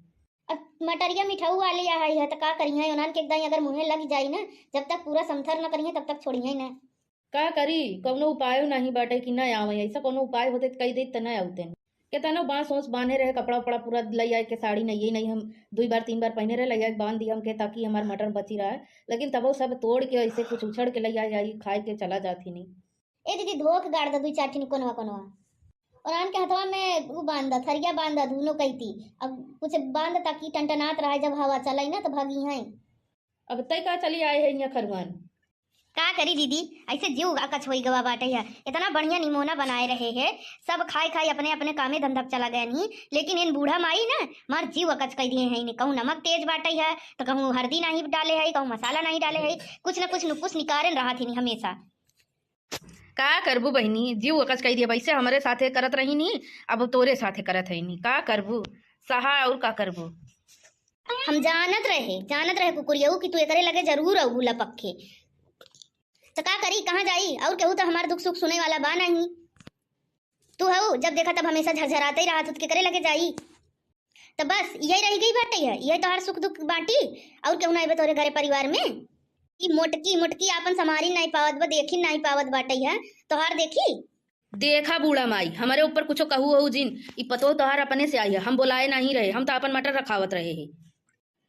अब मटरिया मिठाऊ वाली आ है, है तो का करी है, ओनान के एकदम अगर मुँहे लग जाई ना, जब तक पूरा समथर न करी है तब तक छोड़ी है ना। का करी, कौनो उपायो नहीं बाटे कि ना आवे, ऐसा कौनो उपाय होते त कही देत त ना आवते। केतनो बांस ओस बांधे रहे, कपड़ा उपड़ा पूरा लई आए के, साड़ी नहीं, नहीं हम दुई बार तीन बार पहने रहे, लई आए के बांध दिया हमके, ताकि हमार मटर बची रहे, लेकिन तबो सब तोड़ के ऐसे कुछ उछड़ के लई आए, आई खाए के चला जात ही नहीं। ए दीदी, धो के गाड़ दे दुई चार ठिन कोनवा कोनवा। और आन के हथवा में उ बांध, थरिया बांध दूनो कइती। अब कुछ बांध ताकि टनटनात रहे, जब हवा चलाई ना तो भागी हैं। अब तय का चली आए है यहाँ खरुआन? का करी दीदी, ऐसे जीव अकच होई गवा बाटे है। इतना बढ़िया निमोना बनाए रहे है, सब खाए खाए अपने अपने कामे धंधा पे चला गए नहीं, लेकिन इन बूढ़ा माई ना मार जीव अकच कर दिए हैं। इन्हें कहूँ नमक तेज बाटे है, तो कहूँ हल्दी नहीं डाले है, कहूँ मसाला नहीं डाले है, कुछ ना कुछ नुकुस निकारे रहा थी हमेशा। का करबू बहिनी, जीव अकच कई दिया। वैसे हमरे साथे करत रही नी, अब तोरे साथे करत है नी। का करबू, सहा और का करबू? हम जानत रहे, जानत रहे कुकुरियऊ कि तू एकरे लगे जरूर अउबू लपक के। तो का करी, कहाँ जाई? और केहू तो हमार दुख सुख सुने वाला बा नहीं। तू हऊ, जब देखा तब हमेशा झरझराते ही रहत हो, तो केकरे लगे जाई? तो बस यही रह गई बाटे है, यही तोहार सुख दुख बाटी। और केहू ना आवे तोरे घरे परिवार में? ई मोटकी मोटकी आपन संभारी नहीं पावत बा, देखी नहीं पावत बाटे है, तोहार देखी। देखा बूढ़ा माई, हमरे ऊपर कुछो कहू हो जिन, ई पतोह तोहार अपने से आई है, हम बोलाए नहीं रहे, हम तो अपन मटर रखावत रहे है।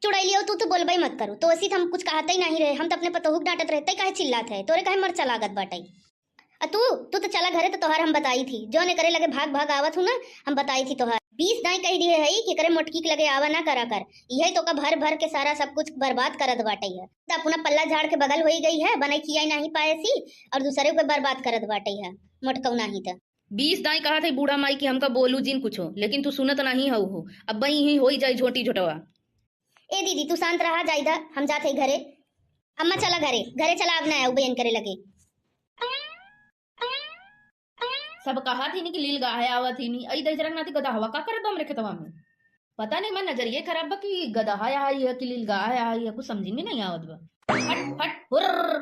चुड़ैलियो, तू तो बोलबे मत करू, तो ऐसी तो हम कुछ कहते ही नहीं रहे, हम तो अपने पतोहू के डांटत रहे, तै काहे चिल्लात है, तोरे काहे मरचा लागत बाटे? आ तू, तू तो चला घरे, तो तोहार हम बताई थी, जौन एकरे लगे भाग भाग आवत हूँ ना, हम बताई थी तोहार। बीस दाई कह दिए है कि एकरे मोटकी के लगे आवा ना करा कर, यही तो का भर भर के सारा सब कुछ बर्बाद करत बाटे है। तो अपना पल्ला झाड़ के बगल होई गई है, बनाई खियाई नहीं पाए सी, और दूसरे को बर्बाद करत बाटे है मोटकऊ नहीं तो। बीस दाई कहा थे बूढ़ा माई कि हमका बोलू जिन कुछो, लेकिन तू सुनत नहीं हऊ हो। अब बई ही होई जाई झोटी झोटवा। ए दीदी, तू शांत रहा, जाइदा, हम जात है घरे। अम्मा चला घरे, घरे चला, अब ना आऊ बयन करे लगे। सब कहा थी नी कि लील गाहे आवा थी नी, अई दहिजरा के नाती गदहवा का करत बा हमरे खेतवा में? पता नहीं, मैं नजरिए खराब बा कि गदहा आई है कि लील गाहे आई है, कुछ समझी में नहीं आवत बा। फट फट हुर्र।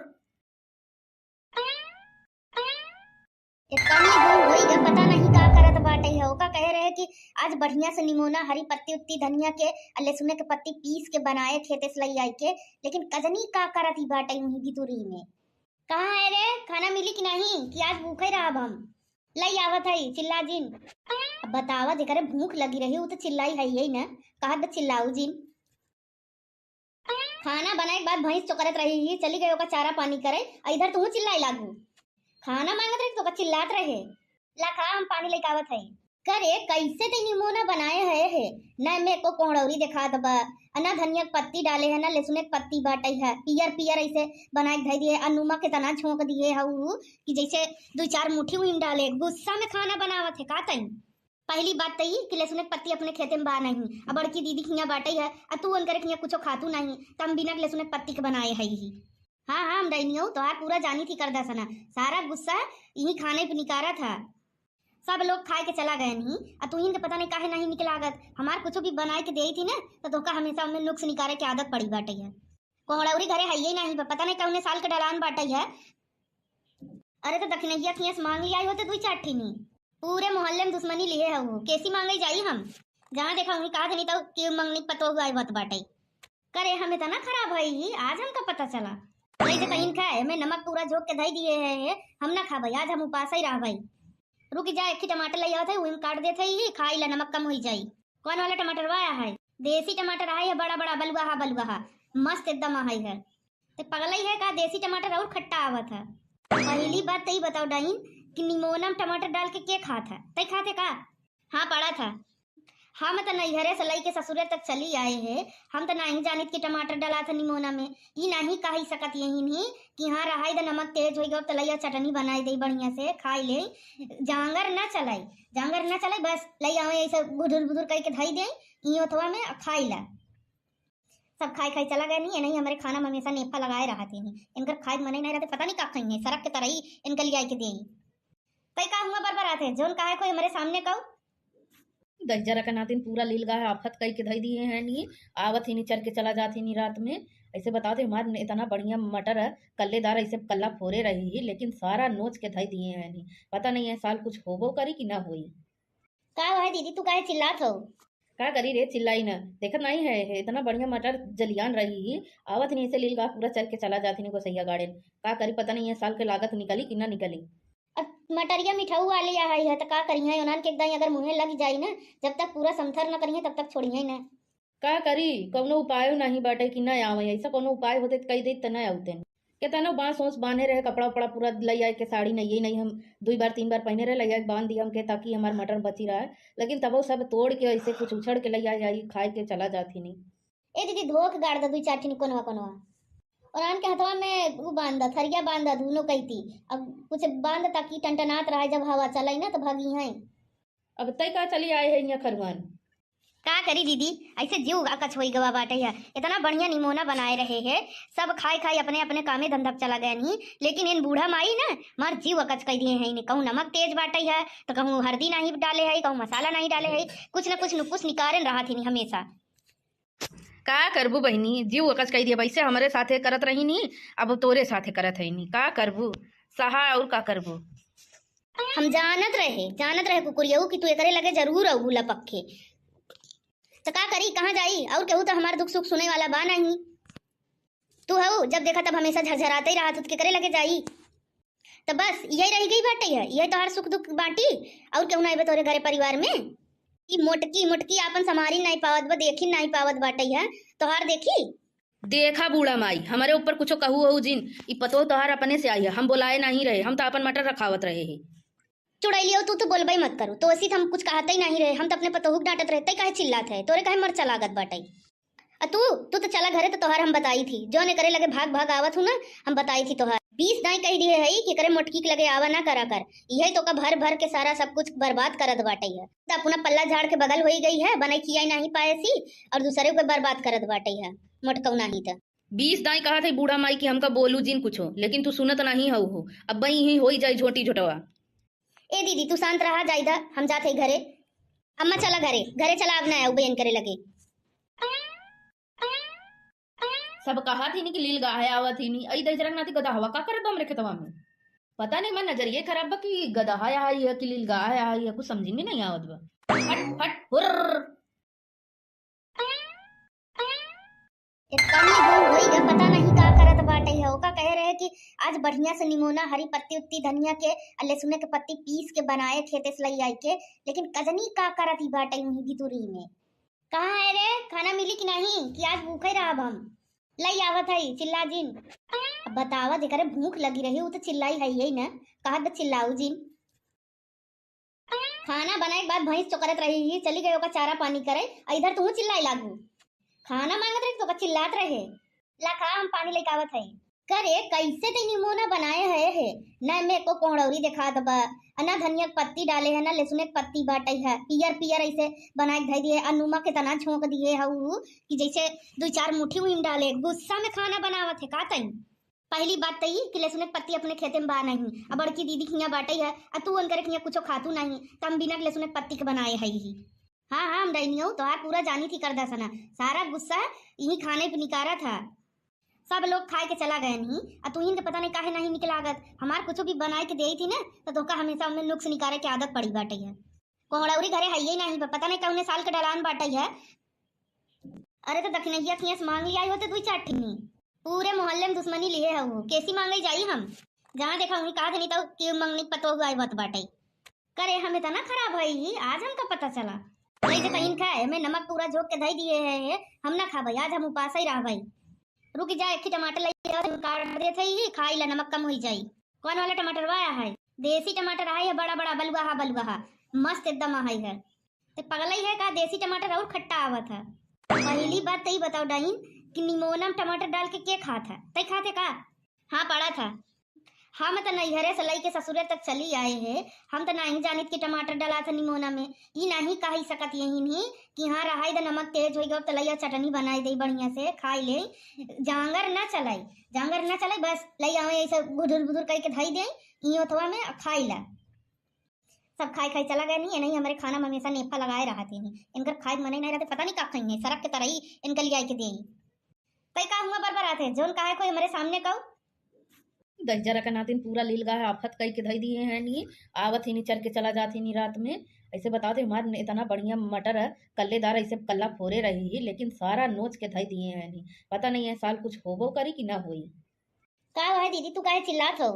इतनी दूर होई गया, पता नहीं का करत बाटे है। ओका कहे रहे कि आज बढ़िया से निमोना, हरी पत्ती उत्ती धनिया के, आ लहसुन के पत्ती पीस के बनाए खेते से लई आई के, लेकिन कजनी का करत ही बाटे वहीं भितुरी में। कहाँ है रे, खाना मिली कि नहीं, कि आज भूखे रहब हम? लई आवत है, चिल्ला जिन। अब बतावा, जेकरे भूख लगी रही, उ तो चिल्लाई है यही ना, कहत बा चिल्लाऊ जिन। खाना बनाए के बाद भैंस चोकरत रही ही, चली गई ओका चारा पानी करे, आ इधर तू चिल्लाए लागू। खाना मांगत रही तो ओका चिल्लात रहे। ला खा, हम पानी लेके आवत है। करे, कैसे ते निमोना बनाए है, है? ना में को कोहड़ौरी दिखात बा, आ ना धनिया के पत्ती डाले है, ना लहसुन के पत्ती बाटे है, पियर पियर ऐसे बनाए के धई दिए, आ नमक इतना झोंक दिए है उ कि जैसे दो चार मुट्ठी उहिन डाले। गुस्सा में खाना बनावत है का तई? पहली बात तो ई कि लहसुन के पत्ती अपने खेते में बा नहीं, अब बड़की दीदी के हियां बाटे है, आ तू उनकरे के हियां कुछो खातू नहीं, त हम बिना लहसुन के पत्ती के बनाए है ही। हाँ, हाँ, हम डैनियो तोहार पूरा जानी थी कर दसना, सारा गुस्सा यही खाने पे निकारा था। सब लोग खाए के चला गए नहीं, आ तू इनके पता नहीं काहे नहीं निकलागत। हमार कुछ भी बनाए के देई थी ना, तो तोका हमेशा उनमें नुक्स निकारे के आदत पड़ी बाटे है। कोहड़ौरी घरे है ही नहीं, पता नहीं कौने साल के डलान बाटे है। अरे तो दखिनैया खियस मांग लिया होते दुई चार ठिनी। पूरे मोहल्ले में दुश्मनी लिए है वो, कैसी मांगे जाई हम? जहाँ देखा वहीं कहा नहीं तो कि मंगनी पतो हुआ वत बाटे। करे हम इतना खराब है ही, आज हमका पता चला। वैसे तो इनका है, मैं नमक पूरा झोंक के धई दिए है, है, हम ना खाबे, आज हम उपास ही रहबे। रुक जा, एक ही टमाटर ले आवत है, वही में काट देते ही, खाई ला, नमक कम होई जाई। कौन वाला टमाटर वाया है? देसी टमाटर है, बड़ा बड़ा बलुआहा बलुआहा, मस्त एकदम है। ते पगलई है का, देसी टमाटर और खट्टा आवत है। पहली बात तई बताओ डाइन कि निमोना में टमाटर डाल के के खात है? तई खाते का? हाँ, पड़ा था। हम त नैहरे से लई के ससुरे तक चली आए है, हम त नहीं जानित कि टमाटर डला था निमोना में। ई नहीं कही सकत यही नहीं कि हाँ, रहाई द नमक तेज होई गयो, तलैया चटनी बनाई दे बढ़िया से, खाई ले। जांगर ना चलाई, जांगर ना चलाई, बस लई आवे ऐसे बुधुर बुधुर करके धई दे, ई ओथवा में आ खाई ला। सब खाई खाई चला गए नहीं, नहीं हमारे खाना में हमेशा नेफा लगाए रहा थी नहीं। इनकर खाए मने नहीं रहते, पता नहीं का खाई है, सरक के तरही इनके लिए आई के दे। तई का हुआ बरबरात है, जौन काहे कोई हमारे सामने कहू? दहिजरा के नातिन पूरा लील गाहे आफत कई के धई दिए हैं नी, आवत ही नी चर के चला जात ही नी रात में। ऐसे बताओ थे, हमार इतना बढ़िया मटर है, कल्लेदार ऐसे कल्ला फोरे रही ही, लेकिन सारा नोच के धई दिए हैं नी। पता नहीं है साल कुछ होबो करी कि ना होई। का हुआ है दीदी, तू काहे चिल्लात हो? का करी रे, चिल्लाई ना, देखत नहीं है, है इतना बढ़िया मटर जलियान रही ही, आवत नहीं ऐसे लील गाह पूरा चर के चला जात ही नी गोसैया गाड़ेन। का करी, पता नहीं है साल के लागत निकली कि ना निकली। अब मटरिया मिठाऊ वाली आ है, तो का करिहे, उन्हन के एकदम अगर मुँहे लग जाई ना, जब तक पूरा समथर न करिहे तब तक छोड़िहे ना। का करी, कौनो उपायो नहीं बाटे कि ना आवे, ऐसा कौनो उपाय होते त कही देत त ना आवते। केतनो बांस ओस बांधे रहे, कपड़ा उपड़ा पूरा लइ आए के, साड़ी नहीं, नहीं, हम दुई बार तीन बार पहिने रहे, लइ आए के बांध दिया हमके, ताकि हमार मटर बची रहे। लेकिन तबो सब तोड़ के, ऐसे कुछ उछड़ के लइ आए, आई खाए के चला जात ही नहीं। ए दीदी, धो के गाड़ द दुई चार ठिन कोनवा कोनवा। और आन के हथवा में उ बांध द, थरिया बांध द, दुनो कइती। अब कुछ बांध द, ताकि टनटनात रहे, जब हवा चलाई ना तो भागी हैं। अब तय का चली आए है यहाँ खरुआन। का करी दीदी, ऐसे जीव अकच होई गवा बाटे है। इतना बढ़िया निमोना बनाए रहे है, सब खाए खाए अपने अपने कामे धंधा पे चला गए नहीं, लेकिन इन बूढ़ा माई ना मार जीव अकच कइ दिए हैं। इन्हें कहूँ नमक तेज बाटे है, तो कहूँ हरदी नहीं डाले है, कहूँ मसाला नहीं डाले है, कुछ न कुछ नुकुस निकारे रहत ही हमेशा। का करबू बहिनी, जीव अकच कइ दिया। वैसे हमरे साथे करत रही नी, अब तोरे साथे करत है नी। का करबू, सहा और का करबू। हम जानत रहे, जानत रहे कुकुरियऊ कि तू एकरे लगे जरूर अउबू लपक के। त का करी, कहाँ जाई? और केहू त हमार दुख सुख सुने वाला बा नहीं। तू हऊ, जब देखा तब हमेशा झरझराते ही रहत, त केकरे लगे जाई? त बस यही रह गई बाटे है, यही तोहार सुख दुख बाटी, और केहू ना आवे तोरे घरे परिवार में? ई मोटकी मोटकी आपन संभारी नहीं पावत बा, देखी नहीं पावत बाटे है, तोहार देखी। देखा बूढ़ा माई, हमरे ऊपर कुछो कहू हो जिन, ई पतोह तोहार अपने से आई है, हम बोलाए नहीं रहे, हम तो अपन मटर रखावत रहे है। चुड़ैलियो, तू तो बोलबे मत करू, तो ऐसी तो हम कुछ कहते ही नहीं रहे, हम तो अपने पतोहू के डांटत रहे, तै काहे चिल्लात है, तोरे काहे मरचा लागत बाटे? आ तू, तू तो चला घरे, तो तोहार हम बताई थी, जौन एकरे लगे भाग भाग आवत हूँ ना, हम बताई थी तोहार। बीस दाई कह दिए है कि एकरे मोटकी के लगे आवा ना करा कर, यही तो का भर भर के सारा सब कुछ बर्बाद करत बाटे है। तो अपना पल्ला झाड़ के बगल होई गई है, बनाई खियाई नहीं पाए सी, और दूसरे को बर्बाद करत बाटे है, मोटकऊ नहीं तो। बीस दाई कहा थे बूढ़ा माई कि हमका बोलू जिन कुछो, लेकिन तू सुनत नहीं हऊ हो। अब बई ही होई जाई झोटी झोटवा। ए दीदी, तू शांत रहा, जाइदा, हम जात है घरे। अम्मा चला घरे, घरे चला, अब ना आऊ बहन करे लगे। सब कहा थी नी कि लील गाहे आवत ही नी, अई दहिजरा के नाती गदहवा का करत बा हमरे खेतवा में? पता नहीं, मैं नजरिए खराब बा कि गदहा आई है कि लील गाहे आई है, कुछ समझ में नहीं आवत बा। हट, हट, हुर्र। इतनी दूर होई ग, पता नहीं का करत बाटे है। ओका कहे रहे कि आज बढ़िया से निमोना, हरी पत्ती उत्ती धनिया के, आ लहसुन के पत्ती पीस के बनाए खेते से लई आई के, लेकिन कजनी का करत ही बाटे वहीं भितुरी में। कहाँ है रे, खाना मिली कि नहीं, कि आज भूखे रहब हम? लई आवत है, चिल्ला जिन। अब बतावा, जेकरे भूख लगी रही, उ तो चिल्लाई है यही ना, कहत बा चिल्लाऊ जिन। खाना बनाए के बाद भैंस चोकरत रही ही, चली गई ओका चारा पानी करे, आ इधर तू चिल्लाए लागू। खाना मांगत रही तो ओका चिल्लात रहे। ला खा, हम पानी लेके आवत है। करे, कैसे ते निमोना बनाए है, है? ना में एको कोहड़ौरी देखात बा, आ ना धनिया के पत्ती डाले है, ना लहसुन के पत्ती बाटे है, पियर पियर ऐसे बनाए के धई दिए, आ नमक इतना झोंक दिए है उ कि जैसे दुई चार मुट्ठी उहिन डाले। गुस्सा में खाना बनावत है का तई? पहली बात त ई कि लहसुन के पत्ती अपने खेते में बा नहीं, आ बड़की दीदी खिया बाटे है, आ तू उनकरे खिया कुछो खातू नहीं, त हम बिना लहसुन के पत्ती के बनाए है ही। हाँ, हाँ, हम डैनियो तोहार पूरा जानी थी कर दसना, सारा गुस्सा यही खाने पे निकारा था। सब लोग खाए के चला गए नहीं, आ तू इनके पता नहीं काहे नहीं निकलागत। हमार कुछ भी बनाए के देई थी ना, तो तोका हमेशा उनमें नुक्स निकारे के आदत पड़ी बाटे है। कोहड़ौरी घरे है ही नहीं, पता नहीं कौने साल के डलान बाटे है। अरे तो दखिनैया खिया से मांग लिया होते दुई चार ठिन्नी। पूरे मोहल्ले में दुश्मनी लिए है वो, कैसी मांगे जाई हम? जहाँ देखा वहीं कहा देनी तो कि मंगनी पतोह आए बात बाटे। करे हम इतना खराब है ही, आज हमका पता चला। वही से कहीं खाए, हमें नमक पूरा झोंक के धई दिए है, है, हम ना खाबे, आज हम उपास ही रहबे। रुक जा, एक ही टमाटर ले आओ, हम काट देते ही, खाई ला, नमक कम होई जाई। कौन वाला टमाटर वाया है? देसी टमाटर आए है, बड़ा बड़ा बलुआहा बलुआहा, मस्त एकदम है है। ते पगलई है का, देसी टमाटर और खट्टा आवत है। पहली बात तई बताओ डाइन कि निमोना में टमाटर डाल के के खात है? तई खाते का? हाँ, पड़ा था। हम त नैहरे से लई के ससुरे तक चली आए हैं, हम त नहीं जानित कि टमाटर डाला था निमोना में। ई नहीं कही सकत यही नहीं कि हाँ रहाई द नमक तेज होई गयो, त लइया चटनी बनाई दे बढ़िया से, खाई ले। जांगर ना चलाई, जांगर ना चलाई, बस लई आवे ऐसे गुदुर बुदुर करके धई दे ई ओथवा में, आ खाई ला। सब खाए खाए चला गए नहीं, नहीं हमारे खाना में हमेशा नेफा लगाए रहते हैं। इनकर खाए के मन ही नहीं रहते, पता नहीं का खाई है, सरक के तरई इनका लिया के दे। तई का हुआ बरबरात है, जौन कहे कोई हमारे सामने कहू। दहिजरा के नातिन पूरा लील गाहे आफत कई के धई दिए हैं नी, आवत ही नी चर के चला जात ही नी रात में। ऐसे बताओ थे, हमार इतना बढ़िया मटर है, कल्लेदार ऐसे कल्ला फोरे रही ही, लेकिन सारा नोच के धई दिए हैं नी। पता नहीं है साल कुछ होबो करी कि ना होई। का है दीदी, तू काहे चिल्लात हो?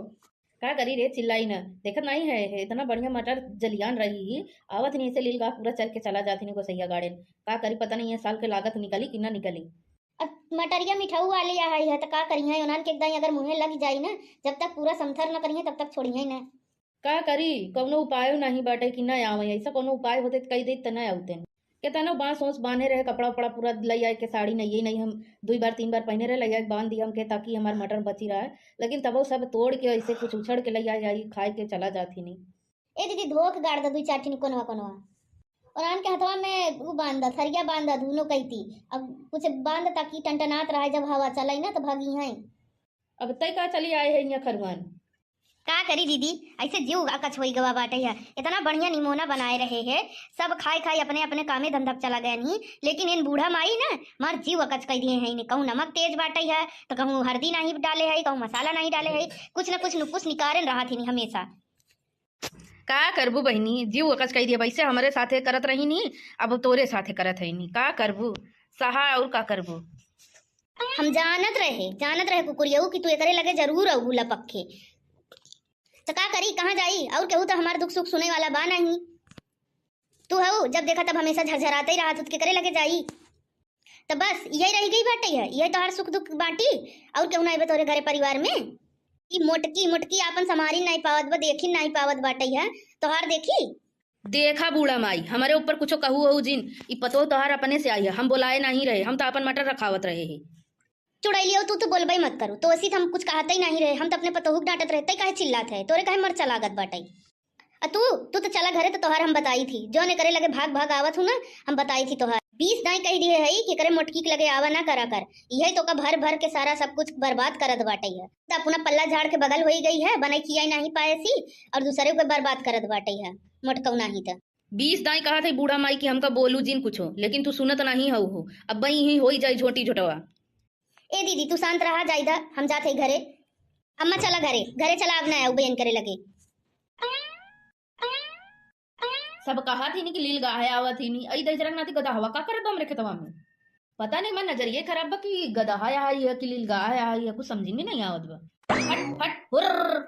का करी रे, चिल्लाई ना, देखत नहीं है, है इतना बढ़िया मटर जलियान रही ही, आवत नहीं ऐसे लील गाह पूरा चर के चला जात ही नी गोसैया गाड़ेन। का करी, पता नहीं है साल के लागत निकली कि ना निकली। अब मटरिया मिठाऊ वाली आ है, त का करिहैं? उन्हन के एकदम अगर मुँहे लग जाई ना, जब तक पूरा समथर न करिहैं, तब तक छोड़िहैं ना। का करी, कौनो उपायो नाहीं बाटे कि ना आवे, ऐसा कौनो उपाय होते त कही देत त ना आउते। केतनो बांस ओस बांधे रहे, कपड़ा उपड़ा पूरा लई आए के, साड़ी नहीं, नहीं हम दुई बार तीन बार पहने रहे, लई आए के बांध दिया हमके, ताकि हमार मटर बची रहे। लेकिन तबो सब तोड़ के ऐसे कुछ उछड़ के लई आए, आई खाए के चला जात ही नहीं। ए दीदी, धो के गाड़ द दुई चार ठिनी कोनवा कोनवा। और आन के हथवा में उ बांध द, थरिया बांध द, दुनो कैती। अब कुछ बांध द ताकि टनटनात रहे, जब हवा चलाई ना तो भागी हैं। अब तय का चली आए है यहाँ खरुआन। का करी दीदी, ऐसे जीव अकच होई गवा बाटे है। इतना बढ़िया निमोना बनाए रहे है, सब खाए खाए अपने अपने कामे धंधा पे चला गए नहीं, लेकिन इन बूढ़ा माई ना मार जीव अकच कई दिए हैं। इन्हें कहूँ नमक तेज बाटे है, तो कहूँ हरदी नहीं डाले है, कहूँ मसाला नहीं डाले है, कुछ न कुछ नुकुस निकारन रहा थी हमेशा। का करबू बहिनी, जीव अकच कई दिया, वैसे हमरे साथे करत रही नी, अब तोरे साथे करत है नी, का करबू, सहा और का करबू। हम जानत रहे, जानत रहे कुकुरियऊ कि तू एकरे लगे जरूर अउबू लपक के। त का करी, कहाँ जाई? और केहू त हमार दुख सुख सुने वाला बा नहीं। तू हऊ, जब देखा तब हमेशा झरझराते ही रहत, त केकरे लगे जाई? त बस यही रह गई बाटे है, यही तोहार सुख दुख बाटी, और केहू ना आइबे तोरे घरे परिवार में? ई मोटकी मोटकी आपन संभारी नहीं पावत बा, देखी नहीं पावत बाटे है, तोहार देखी। देखा बूढ़ा माई, हमारे ऊपर कुछो कहू हो जिन, ई पतोह तोहार अपने से आई है, हम बोलाए नहीं रहे, हम तो अपन मटर रखावत रहे हैं। चुड़ैलियो, तू तो बोलबे मत करू, तो ऐसी हम कुछ कहते ही नहीं रहे, हम तो अपने पतोहू के डांटत रहे, तै काहे चिल्लात है, तोरे काहे मरचा लागत बाटे? आ तू, तू तो चला घरे, तो तोहार हम बताई थी, जौन एकरे लगे भाग भाग आवत हूँ ना, हम बताई थी तोहार। बीस दाई कह दिए है कि एकरे मोटकी के लगे आवा ना करा कर, यही तो का भर भर के सारा सब कुछ बर्बाद करत बाटे है। तो अपना पल्ला झाड़ के बगल होई गई है, बने खियाई नहीं पाए सी, और दूसरे को बर्बाद करत बाटे है मोटकऊ नहीं तो। बीस दाई कहा थे बूढ़ा माई कि हमका बोलू जिन कुछो, लेकिन तू सुनत नहीं हऊ हो। अब बई ही होई जाई झोटी झोटवा। ए दीदी, तू शांत रहा, जाइदा, हम जात हई घरे। अम्मा, चला घरे, घरे चला, अब ना आऊ बयन करे लगे। सब कहा थी नी कि लील गाहे आवत ही नी, अई दहिजरा के नाती गदहवा का करत बा हमरे खेतवा में? पता नहीं, मैं नजरिए खराब बा कि गदहा आई है कि लील गाहे आई है, कुछ समझी में नहीं आवत बा। फट, फट, हुर्र।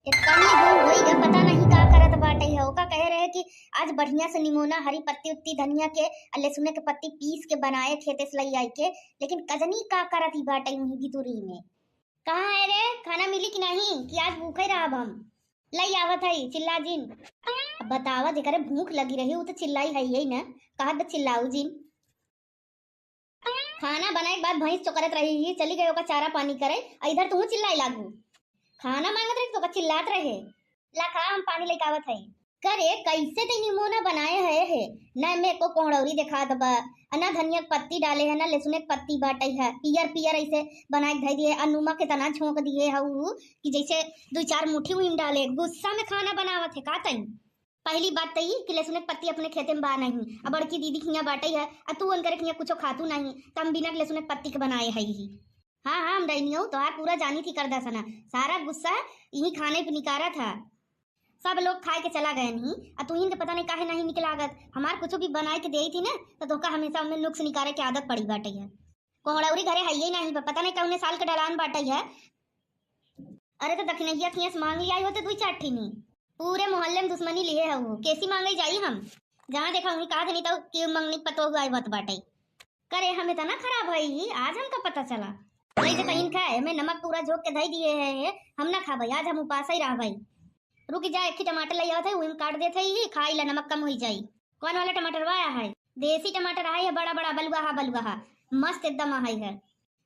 इतनी दूर होई गया, पता नहीं का करत बाटे है। ओका कहे रहे कि आज बढ़िया से निमोना, हरी पत्ती उत्ती धनिया के, आ लहसुन के पत्ती पीस के बनाए खेते से लई आई के, लेकिन कजनी का करत ही बाटे उही भितुरी में। कहाँ है रे, खाना मिली कि नहीं, कि आज भूखे रहब हम? लई आवत है, चिल्ला जिन। अब बतावा, जेकरे भूख लगी रही, उ तो चिल्लाई है यही ना, कहत बा चिल्लाऊ जिन। खाना बनाए के बाद भैंस चोकरत रही ही, चली गई ओका चारा पानी करे, आ इधर तू चिल्लाए लागू। खाना मांगत रही तो ओका चिल्लात रहे। ला खा, हम पानी लेके आवत हई। करे, कैसे ते निमोना बनाए है, है? ना में एको कोहड़ौरी दिखात बा, आ ना धनिया के पत्ती डाले है, ना लहसुन के पत्ती बाटे है, पियर पियर ऐसे बनाए के धई दिए, आ नमक इतना झोंक दिए है उ कि जैसे दुई चार मुट्ठी उहिम डाले। गुस्सा में खाना बनावत है का तई? पहली बात त ई कि लहसुन के पत्ती अपने खेते में बा नहीं, आ बड़की दीदी के हियाँ बाटे है, आ तू उनकरे के हियाँ कुछो खातू नहीं, त हम बिना लहसुन के पत्ती के बनाए है ही। हाँ, हाँ, हम डैनियो, तोहार पूरा जानी थी करदसना, सारा गुस्सा यही खाने पे निकारा था। सब लोग खाए के चला गए नहीं, आ तू इनके पता नहीं काहे नहीं निक लागत। हमार कुछ भी बनाए के देई थी ना, तो तोका हमेशा उनमें नुक्स निकारे के आदत पड़ी बाटे है। कोहड़ौरी घरे है ही नहीं, पता नहीं कौने साल के डलान बाटे है। अरे, तो दखिनैया खियस मांग लिया होते दुई चार ठिनी। पूरे मोहल्ले में दुश्मनी लिए है वो, कैसी मांगे जाई हम? जहाँ देखा वहीं कहा देनी तो कि मंगनी पतोह आए बत बाटे। करे, हम इतना खराब है ही, आज हमका पता चला। नहीं तो कहीं खाए, मैं नमक पूरा झोंक के धई दिए है, हम ना खाबे, आज हम उपास ही रहबे। रुक जा, एक ही टमाटर ले आवत है, वही में काट देत है ही, खाई ला, नमक कम होई जाई। कौन वाला टमाटर वाया है? देसी टमाटर है, बड़ा बड़ा बलुआ हा, बलुआ हा, मस्त एकदम है।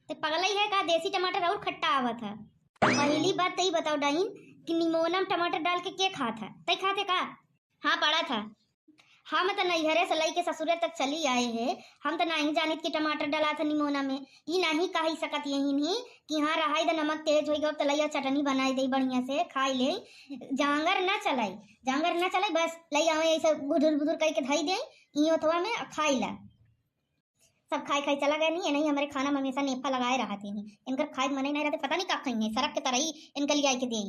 ते पगलई है का, देसी टमाटर और खट्टा आवत है। पहली बात तो ई बताओ डाइन कि निमोना में टमाटर डाल के के खात है? तै खाते का? हाँ, पड़ा था। हम तो नैहरे से लई के ससुरे तक चली आए हैं, हम तो नहीं जानित कि टमाटर डाला था निमोना में। ई नहीं कही सकत यही नहीं कि हाँ, रहाई द नमक तेज होई गयो, तो लइया चटनी बनाई दे बढ़िया से, खाई ले। जांगर ना चलाई, जांगर ना चलाई, बस लई आवे ऐसे गुदुर गुदुर करके धई दे, ई ओथवा में खाई ला। सब खाई खाई चला गए नहीं, नहीं हमारे खाना में हमेशा नेफा लगाए रहा थी नहीं। इनकर खाए के मन ही नहीं रहते, पता नहीं का खाई है, सरक के तरही इनके लिए आई के दे।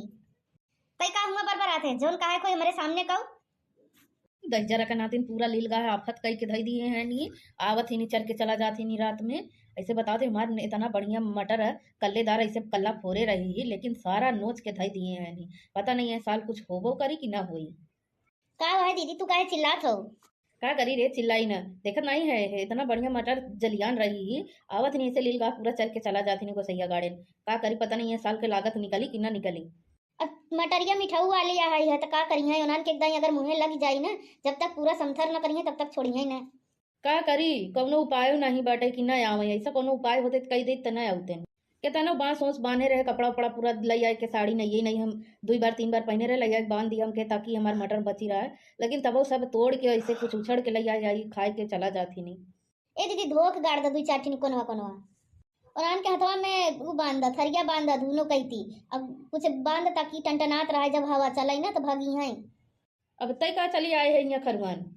तई का हुआ बरबर आते, जोन कहा है कोई हमारे सामने कहू। दहिजरा के नातिन पूरा लील गाहे आफत कई के धई दिए हैं नी, आवत ही नी चर के चला जात ही नी रात में। ऐसे बताओ थे हमार इतना बढ़िया मटर है, कल्लेदार ऐसे कल्ला फोरे रही ही, लेकिन सारा नोच के धई दिए हैं नी। पता नहीं है साल कुछ होबो करी कि ना होई। का है दीदी, तू काहे चिल्लात हो? का करी रे, चिल्लाई न, देखत नाहीं है, है इतना बढ़िया मटर जलियान रही ही, आवत नहीं ऐसे लील गाह पूरा चर के चला जात ही नहीं गोसैया गाड़ेन। का करी, पता नहीं ये साल के लागत निकली कि ना निकली। अब मटरिया मिठाऊ वाले यहाँ है, तो का करिहैं, उन्हान के एकदम अगर मुँहे लग जाई ना, जब तक पूरा समथर न करिहैं, तब तक छोड़िहैं ना। का करी, कौनो उपायो नाहीं बाटे कि ना आवे, ऐसा कौनो उपाय होते तो कही देत त ना आवते। केतनो बांस ओस बांधे रहे, कपड़ा उपड़ा पूरा लई आए के, साड़ी नहीं, नहीं हम दुई बार तीन बार पहने रहे, लई आए के बांध दिया हमके, ताकि हमार मटर बची रहे। लेकिन तबो सब तोड़ के ऐसे कुछ उछड़ के लई आए, आई खाए के चला जात ही नहीं। ए दीदी, धो के गाड़ द दुई चार ठिन कोनवा कोनवा। और आन के हथवा में उ बांध द, थरिया बांध द, दुनो कइती। अब कुछ बांध द ताकि टनटनात रहे, जब हवा चलाई ना तो भागी हैं। अब तय का चली आए है यहाँ खरुआन।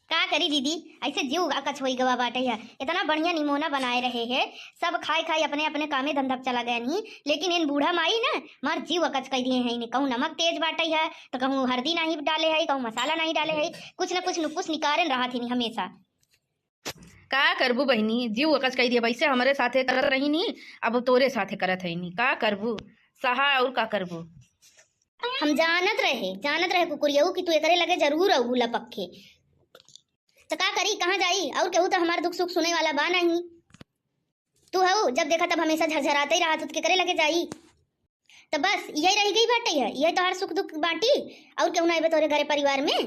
का करी दीदी, ऐसे जीव अकच होई गवा बाटे है। इतना बढ़िया निमोना बनाए रहे है, सब खाए खाए अपने अपने कामे धंधा पे चला गए नहीं, लेकिन इन बूढ़ा माई ना मार जीव अकच कई दिए हैं। इन्हें कहूँ नमक तेज बाटे है, तो कहूँ हरदी नहीं डाले है, कहूँ मसाला नहीं डाले है, कुछ न कुछ नुकुस निकारे रहा थी हमेशा। का करबू बहिनी, जीव अकच कई दिया, वैसे हमरे साथे करत रही नी, अब तोरे साथे करत है नी, का करबू, सहा और का करबू। हम जानत रहे, जानत रहे कुकुरियऊ कि तू एकरे लगे जरूर अउबू लपक के। त का करी, कहाँ जाई? और केहू त हमार दुख सुख सुने वाला बा नहीं। तू हऊ, जब देखा तब हमेशा झरझराते ही रहत हो, त केकरे लगे जाई? त बस यही रह गई बाटे है, यही तोहार सुख दुख बाटी, और केहू ना आवे तोरे घरे परिवार में?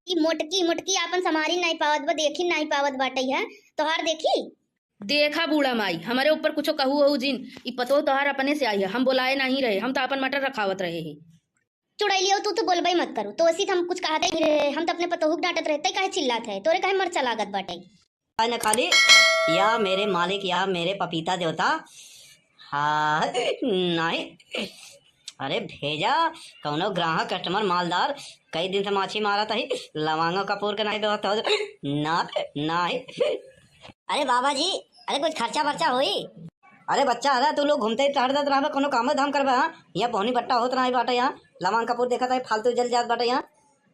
ई मोटकी मोटकी आपन संभारी नहीं पावत बा, देखी नहीं पावत बाटे है, तोहार देखी। देखा बूढ़ा माई, हमरे ऊपर कुछो कहू हो जिन, ई पतोह तोहार अपने से आई है, हम बोलाए नहीं रहे, हम तो अपन मटर रखावत रहे ही। चुड़ैलियो, तू तो बोलबे मत करू, तो ऐसी हम कुछ कहते ही रहे, हम तो अपने पतोहू के डांटत रहे, तै काहे चिल्लात है, तोरे काहे मरचा लागत बाटे? न खाली या मेरे मालिक या मेरे पपीता देवता, हाँ, नहीं, अरे भेजा कौनो ग्राहक, customer, मालदार, कई दिन से माछी मारत ही, लवांगो कपूर के नहीं देवत हो, ना, नहीं। अरे बाबा जी, अरे कुछ खर्चा बर्चा होई? अरे बच्चा, अरे तू लोग घूमते ही टहरत रहबे, कोनो काम धाम करबे, हाँ? यहाँ बोहनी बट्टा होत नहीं बाटे, यहाँ लवांग कपूर देखत है, फालतू जल जात बाटे, यहाँ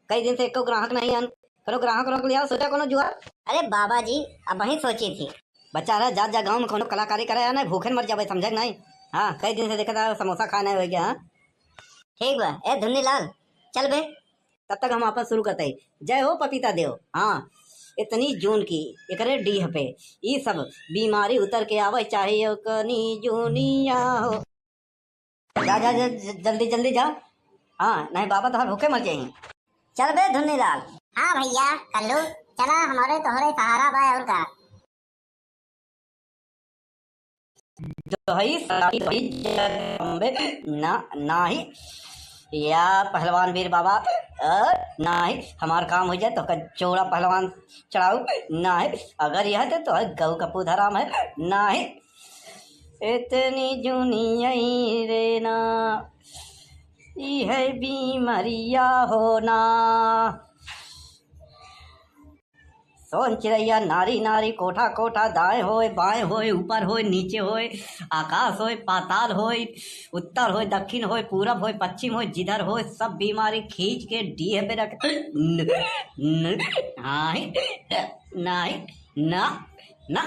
कई दिन से एको ग्राहक नहीं आन, कोनो ग्राहक रोक लिया, सोचा कोनो जुगाड़। अरे बाबा जी, अब वही सोची थी। बच्चा, अरे जा, जा गाँव में कोनो कलाकारी करे, या नहीं भूखे मर जाबे, समझे कि नहीं? हाँ, कई दिन से देखत है, समोसा खाए नहीं हो गया, हाँ? ठीक बा, ए धुन्नी लाल, चल बे। तब तक हम आपन शुरू करते ही। जय हो पपीता देव। हाँ, इतनी जून की, एकरे डीह पे, ई सब बीमारी उतर के आवे चाहिए, ओकनी जूनिया हो। जा, जा, जा, ज-, जल्दी, जल्दी जा। हाँ, नहीं बाबा तोहार भूखे मर जाई। चल बे धुन्नीलाल। हाँ भैया, कल्लू, चला, हमरे तोहरे सहारा बा, और का। दोहई सराई दोहई जगदम्बे, ना, नाही। या पहलवान वीर बाबा, अ, नाही, हमार काम हो जाए तो का जोड़ा पहलवान चढ़ाऊ, नाही। अगर यह तो, तो है गऊ का पूत हराम है, नाही। इतनी जूनी आई रे ना, ई है बीमरिया हो ना। सोन चिरैया नारी नारी, कोठा कोठा, दाएं होय बाएं होय, ऊपर होय नीचे होय, आकाश होय पाताल होय, उत्तर होय दक्षिण होय, पूरब होय पश्चिम होय, जिधर होय सब बीमारी खींच के डीह पे रख। न, न, नाही, नाही, ना, ना।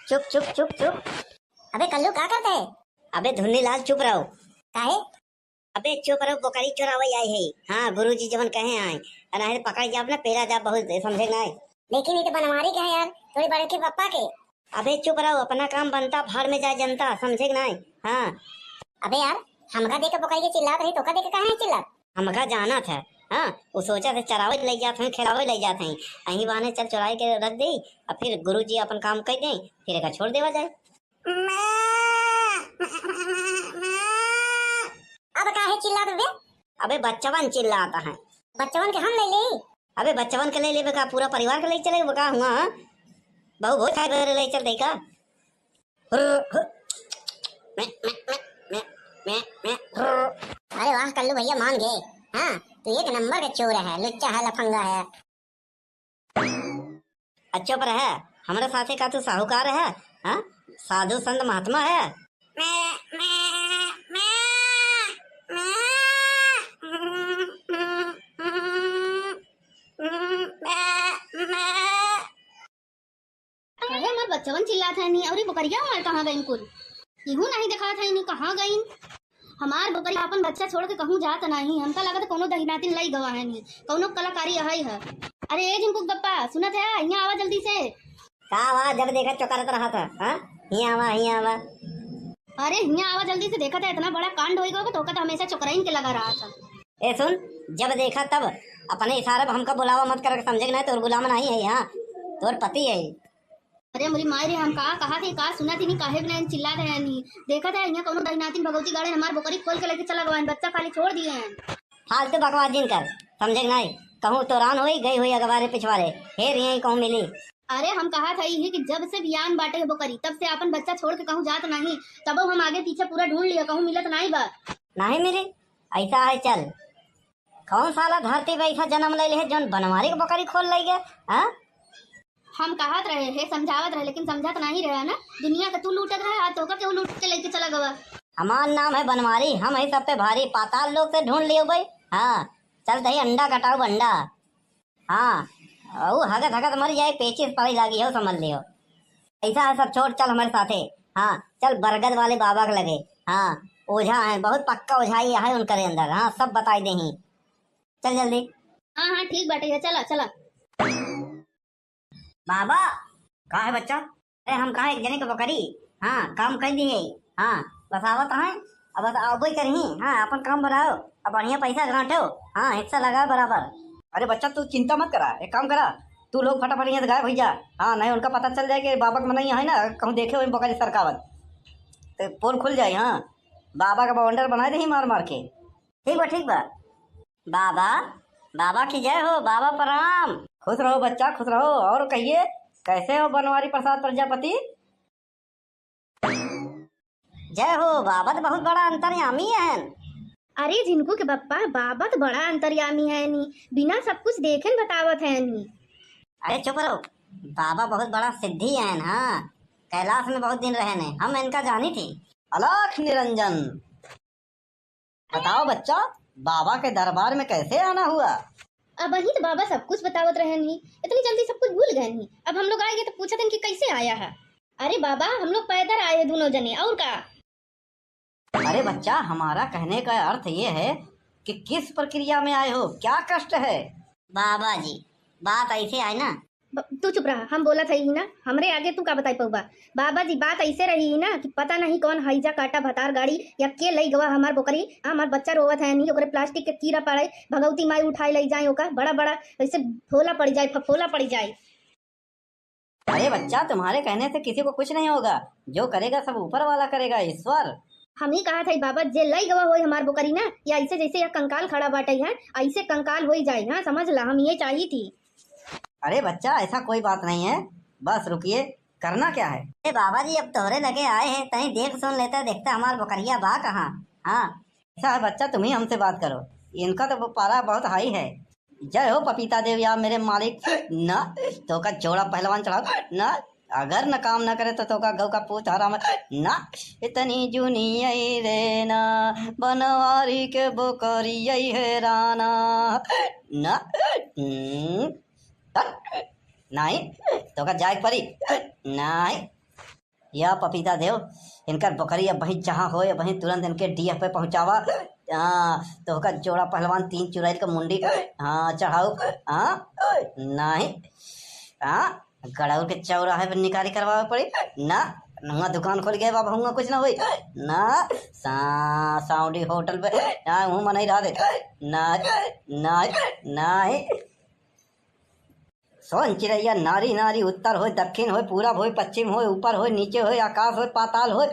चुप, चुप, चुप, चुप। अबे कल्लू, का करत है? अबे धुन्नीलाल, चुप रहो। काहे? अबे चुप रहो, बोकरी चोरावे आई है। हाँ, गुरुजी जवन कहे आए। अरे पकड़ के अपना पेला जा बहुत, समझे ना है। लेकिन ये तो बनवारी के है यार, थोड़ी बड़े के पप्पा के। अबे चुप रहो, अपना काम बनता, भाड़ में जाए जनता, समझे कि नाहीं? हाँ। अबे यार, हमका देख के बोकरी के चिल्लात रही, तोका देख के काहे नहीं चिल्लात? हमका जानत है, हाँ, वो सोचा थे चरावे ले जात हैं, खिलावे ले जात हैं, अहीं बहाने चल चुराए के रख दे, और फिर गुरुजी अपन काम कर दें, फिर एका छोड़ देवा जाए। अब काहे चिल्लात बे? अबे बच्चवन चिल्लात है। बच्चवन के हम ले ले? अबे बच्चवन के ले लेबे का, पूरा परिवार के ले चले का हुआ, हाँ? बहू भोज खाए बरे ले चल दे का? अरे वाह कल्लू भैया मान गए। हाँ, तू एक नंबर के चोर है, लुच्चा है, लफंगा है। अच्छा पर है, हमरा साथे का तू साहूकार है? हाँ, साधु संत महात्मा है? काहे हमार बच्चवन चिल्लात है नी, अउरी बोकरिया हमार कहाँ गइन कुल? इहू नहीं देखात है नी, कहाँ गइन? हमार बोकरी आपन बच्चा छोड़ के कहूँ जात नाही। हमका लागत कौनो दहिनातिन लई गवा है नी, कौनो कलाकारी अहई है। अरे ए झिनकू के बप्पा, सुनत है? हियाँ आवा जल्दी से। का आवा, जब देखा चोकरत रहत है, हाँ? हियाँ आवा, हियाँ आवा। अरे हियाँ आवा जल्दी से, देखत है इतना बड़ा कांड होई गवा, तोका तो हमेशा चोकराइन के लगा रहत है। ए सुन, जब देखा तब अपने इशारे पे हमका बुलावा मत करे, समझे कि नाही? तोर गुलाम नाही है, हाँ, तोर पति है। अरे मोरी माई रे, हम का कहा थे, का सुना थी नी, काहे बिना चिल्ला रहे नी? देखत है, यहाँ कौनो दहिनातिन भगवती गाड़े हमार बोकरी खोल के लेके चला गवा, बच्चा खाली छोड़ दिए हैं। फालतू बकवास जिन कर, समझे कि नाही? कहूँ तोरान होई, गई होई अगवारे पिछवारे, हेर यहीं कहूँ मिली। अरे हम कहा था यही कि जब से बियान बाटे है बोकरी, तब से आपन बच्चा छोड़ के कहूँ जात नाही, तबो हम आगे पीछे पूरा ढूंढ लिया, कहूँ मिलत नाही बा। नाही मिली? ऐसा है, चल, कौन साला धरती पे ऐसा जन्म ले ले है, जौन बनवारी के बकरी खोल ले गए? हाँ? हम कहत रहे है, समझावत रहे, लेकिन समझत नाही रहे ना। दुनिया के तू लूटत रहे, आज तोका केहू लूट के लेके चला गवा। हमार नाम है बनवारी, हम है सब पे भारी, पाताल लोक से ढूंढ लियो भाई। हाँ, चल दही अंडा कटाऊ अंडा। हाँ, ऊ हगत हगत मर जाए, पेचिस पड़े लागी हो, समझ लियो। ऐसा है सब, छोड़, चल हमारे साथे। हाँ, चल बरगद वाले बाबा के लगे। हाँ, ओझा है, बहुत पक्का ओझाई है उनकरे अंदर। हाँ, सब बताई देही। चल जल्दी। हाँ, हाँ, ठीक बाटे, चला, चला। बाबा। का है बच्चा? अरे हम कहा एक जने के बकरी, हाँ, काम कर दिए। हाँ, बस आवत है, अब बस आवबे करही। हाँ, अपन काम बढ़ाओ, अब बढ़िया पैसा घाटो। हाँ, हिस्सा लगाओ बराबर। अरे बच्चा, तू चिंता मत करा, एक काम करा, तू लोग फटाफट यहाँ से गायब हो जा। हाँ, नहीं उनका पता चल जाए कि बाबा के मनई है ना, कहूँ देखे हुए बकरी सरकावत, तो पोल खुल जाए। हाँ, बाबा का बवंडर बनाए देही मार मार के। ठीक बा, ठीक बा। बाबा, बाबा की जय हो, बाबा प्रणाम। खुश रहो बच्चा, खुश रहो। और कहिए, कैसे हो बनवारी प्रसाद प्रजापति? जय हो, बाबा तो बहुत बड़ा अंतर्यामी है। अरे झिनकू के बप्पा, बाबा तो बड़ा अंतर्यामी है नी, बिना सब कुछ देखे न बतावत है नी। अरे चुप रहो, बाबा बहुत बड़ा सिद्धि है, हाँ, कैलाश में बहुत दिन रहे ने, हम इनका जानी थी। अलख निरंजन। बताओ बच्चा, बाबा के दरबार में कैसे आना हुआ? अबहीं तो बाबा सब कुछ बतावत रहन ही, इतनी जल्दी सब कुछ भूल गए ही। अब हम लोग आए गए तो पूछत हन कि कैसे आया है। अरे बाबा, हम लोग पैदल आए हैं दोनों जने, और का? अरे बच्चा, हमारा कहने का अर्थ ये है कि किस प्रक्रिया में आए हो, क्या कष्ट है? बाबा जी, बात ऐसे आए ना, ब-, तू चुप रहा, हम बोलत हई ना, हमरे आगे तू का बताई पउबा। बाबा जी, बात ऐसे रही ना कि पता नहीं कौन हैजा काटा भतार गाड़ी या के लई गवा हमार बोकरी, हमार बच्चा रोवत है नहीं, ओकरे प्लास्टिक के कीड़ा पड़े, भगवती माई उठाए लई जाए ओका, बड़ा बड़ा ऐसे फोला पड़ जाए, फफोला पड़ जाए। अरे बच्चा, तुम्हारे कहने से किसी को कुछ नहीं होगा, जो करेगा सब ऊपर वाला करेगा, ईश्वर। हम ही कहा था बाबा, जे लई गवा होई हमार बोकरी ना, या ऐसे जैसे या कंकाल खड़ा बाटे है, ऐसे कंकाल होई जाए, हाँ, समझ ला, हम ये चाहिए थी। अरे बच्चा, ऐसा कोई बात नहीं है, बस रुकिए, करना क्या है? ए बाबा जी, अब तोहरे लगे आए हैं, तहीं देख सुन लेते, देखते हमार बोकरिया बा कहाँ। हाँ, ऐसा है बच्चा, तुम ही हमसे बात करो, इनका तो पारा बहुत हाई है। जय हो पपीता देव या मेरे मालिक, ना तोका जोड़ा पहलवान चढ़ाओ ना, अगर न काम न करे तो तोका गौ का पूत हराम ना। इतनी जूनी आई रे ना, बनवारी के बोकरी आई है राना ना। हम्म, हट, नहीं, तोका जाए के परी, नहीं। या पपीता देव, इनकर बकरी अबहीं जहाँ होए, अबहीं तुरंत इनके डीएफ पे पहुँचावा। हाँ, तोहका जोड़ा पहलवान तीन चुड़ैल के मुंडी, हाँ, चढ़ाऊ। हाँ, नहीं, हाँ, गड़ौर के चौराहे पे निकारी करवावे पड़ी। ना, हुआँ दुकान खोल गए बाबा, हुआँ कुछ ना होई। ना, सा-, साउंडी होटल पे, ना, हूँ मनई रहा दे। ना, ना, नहीं। सोन चिरैया नारी नारी, उत्तर होय दक्षिण होय, पूरब होय पश्चिम होय, ऊपर होय नीचे होय, आकाश होय पाताल होय,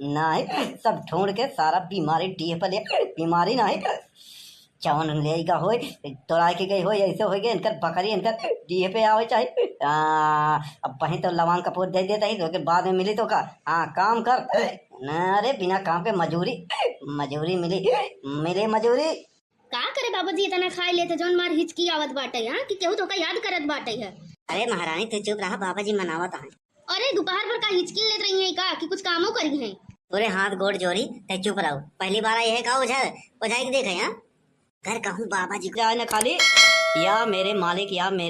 नाही सब ढूंढ के सारा बीमारी डीह पर ले, बीमारी नाही जवन लेगा होय, तोड़ाए के गई होय, ऐसे होय गए, इनकर बकरी इनकर डीह पे आवे चाहे। आ, अब वहीं तो लवांग कपूर दे देता ही, तो के बाद में मिली तो का? हाँ, काम कर। ना रे, बिना काम के मजूरी, मजूरी मिली, मिले मजूरी। का करे बाबूजी, इतना खाए लेते जौन मार हिचकी आवत बाटे, हाँ, कि केहू तोका याद करत बाटे है। अरे महारानी, तू चुप रहा, बाबा जी मनावत हैं। अरे दोपहर भर का हिचकी लेत रही है का, कि कुछ कामो करी है? तोरे हाथ गोड़ जोड़ी, ते चुप रहो। पहली बार आई है का ओझा, ओझाई के देखे, हाँ? घर कहूँ बाबा जी को जाए न खाली, या मेरे मालिक, या मेरे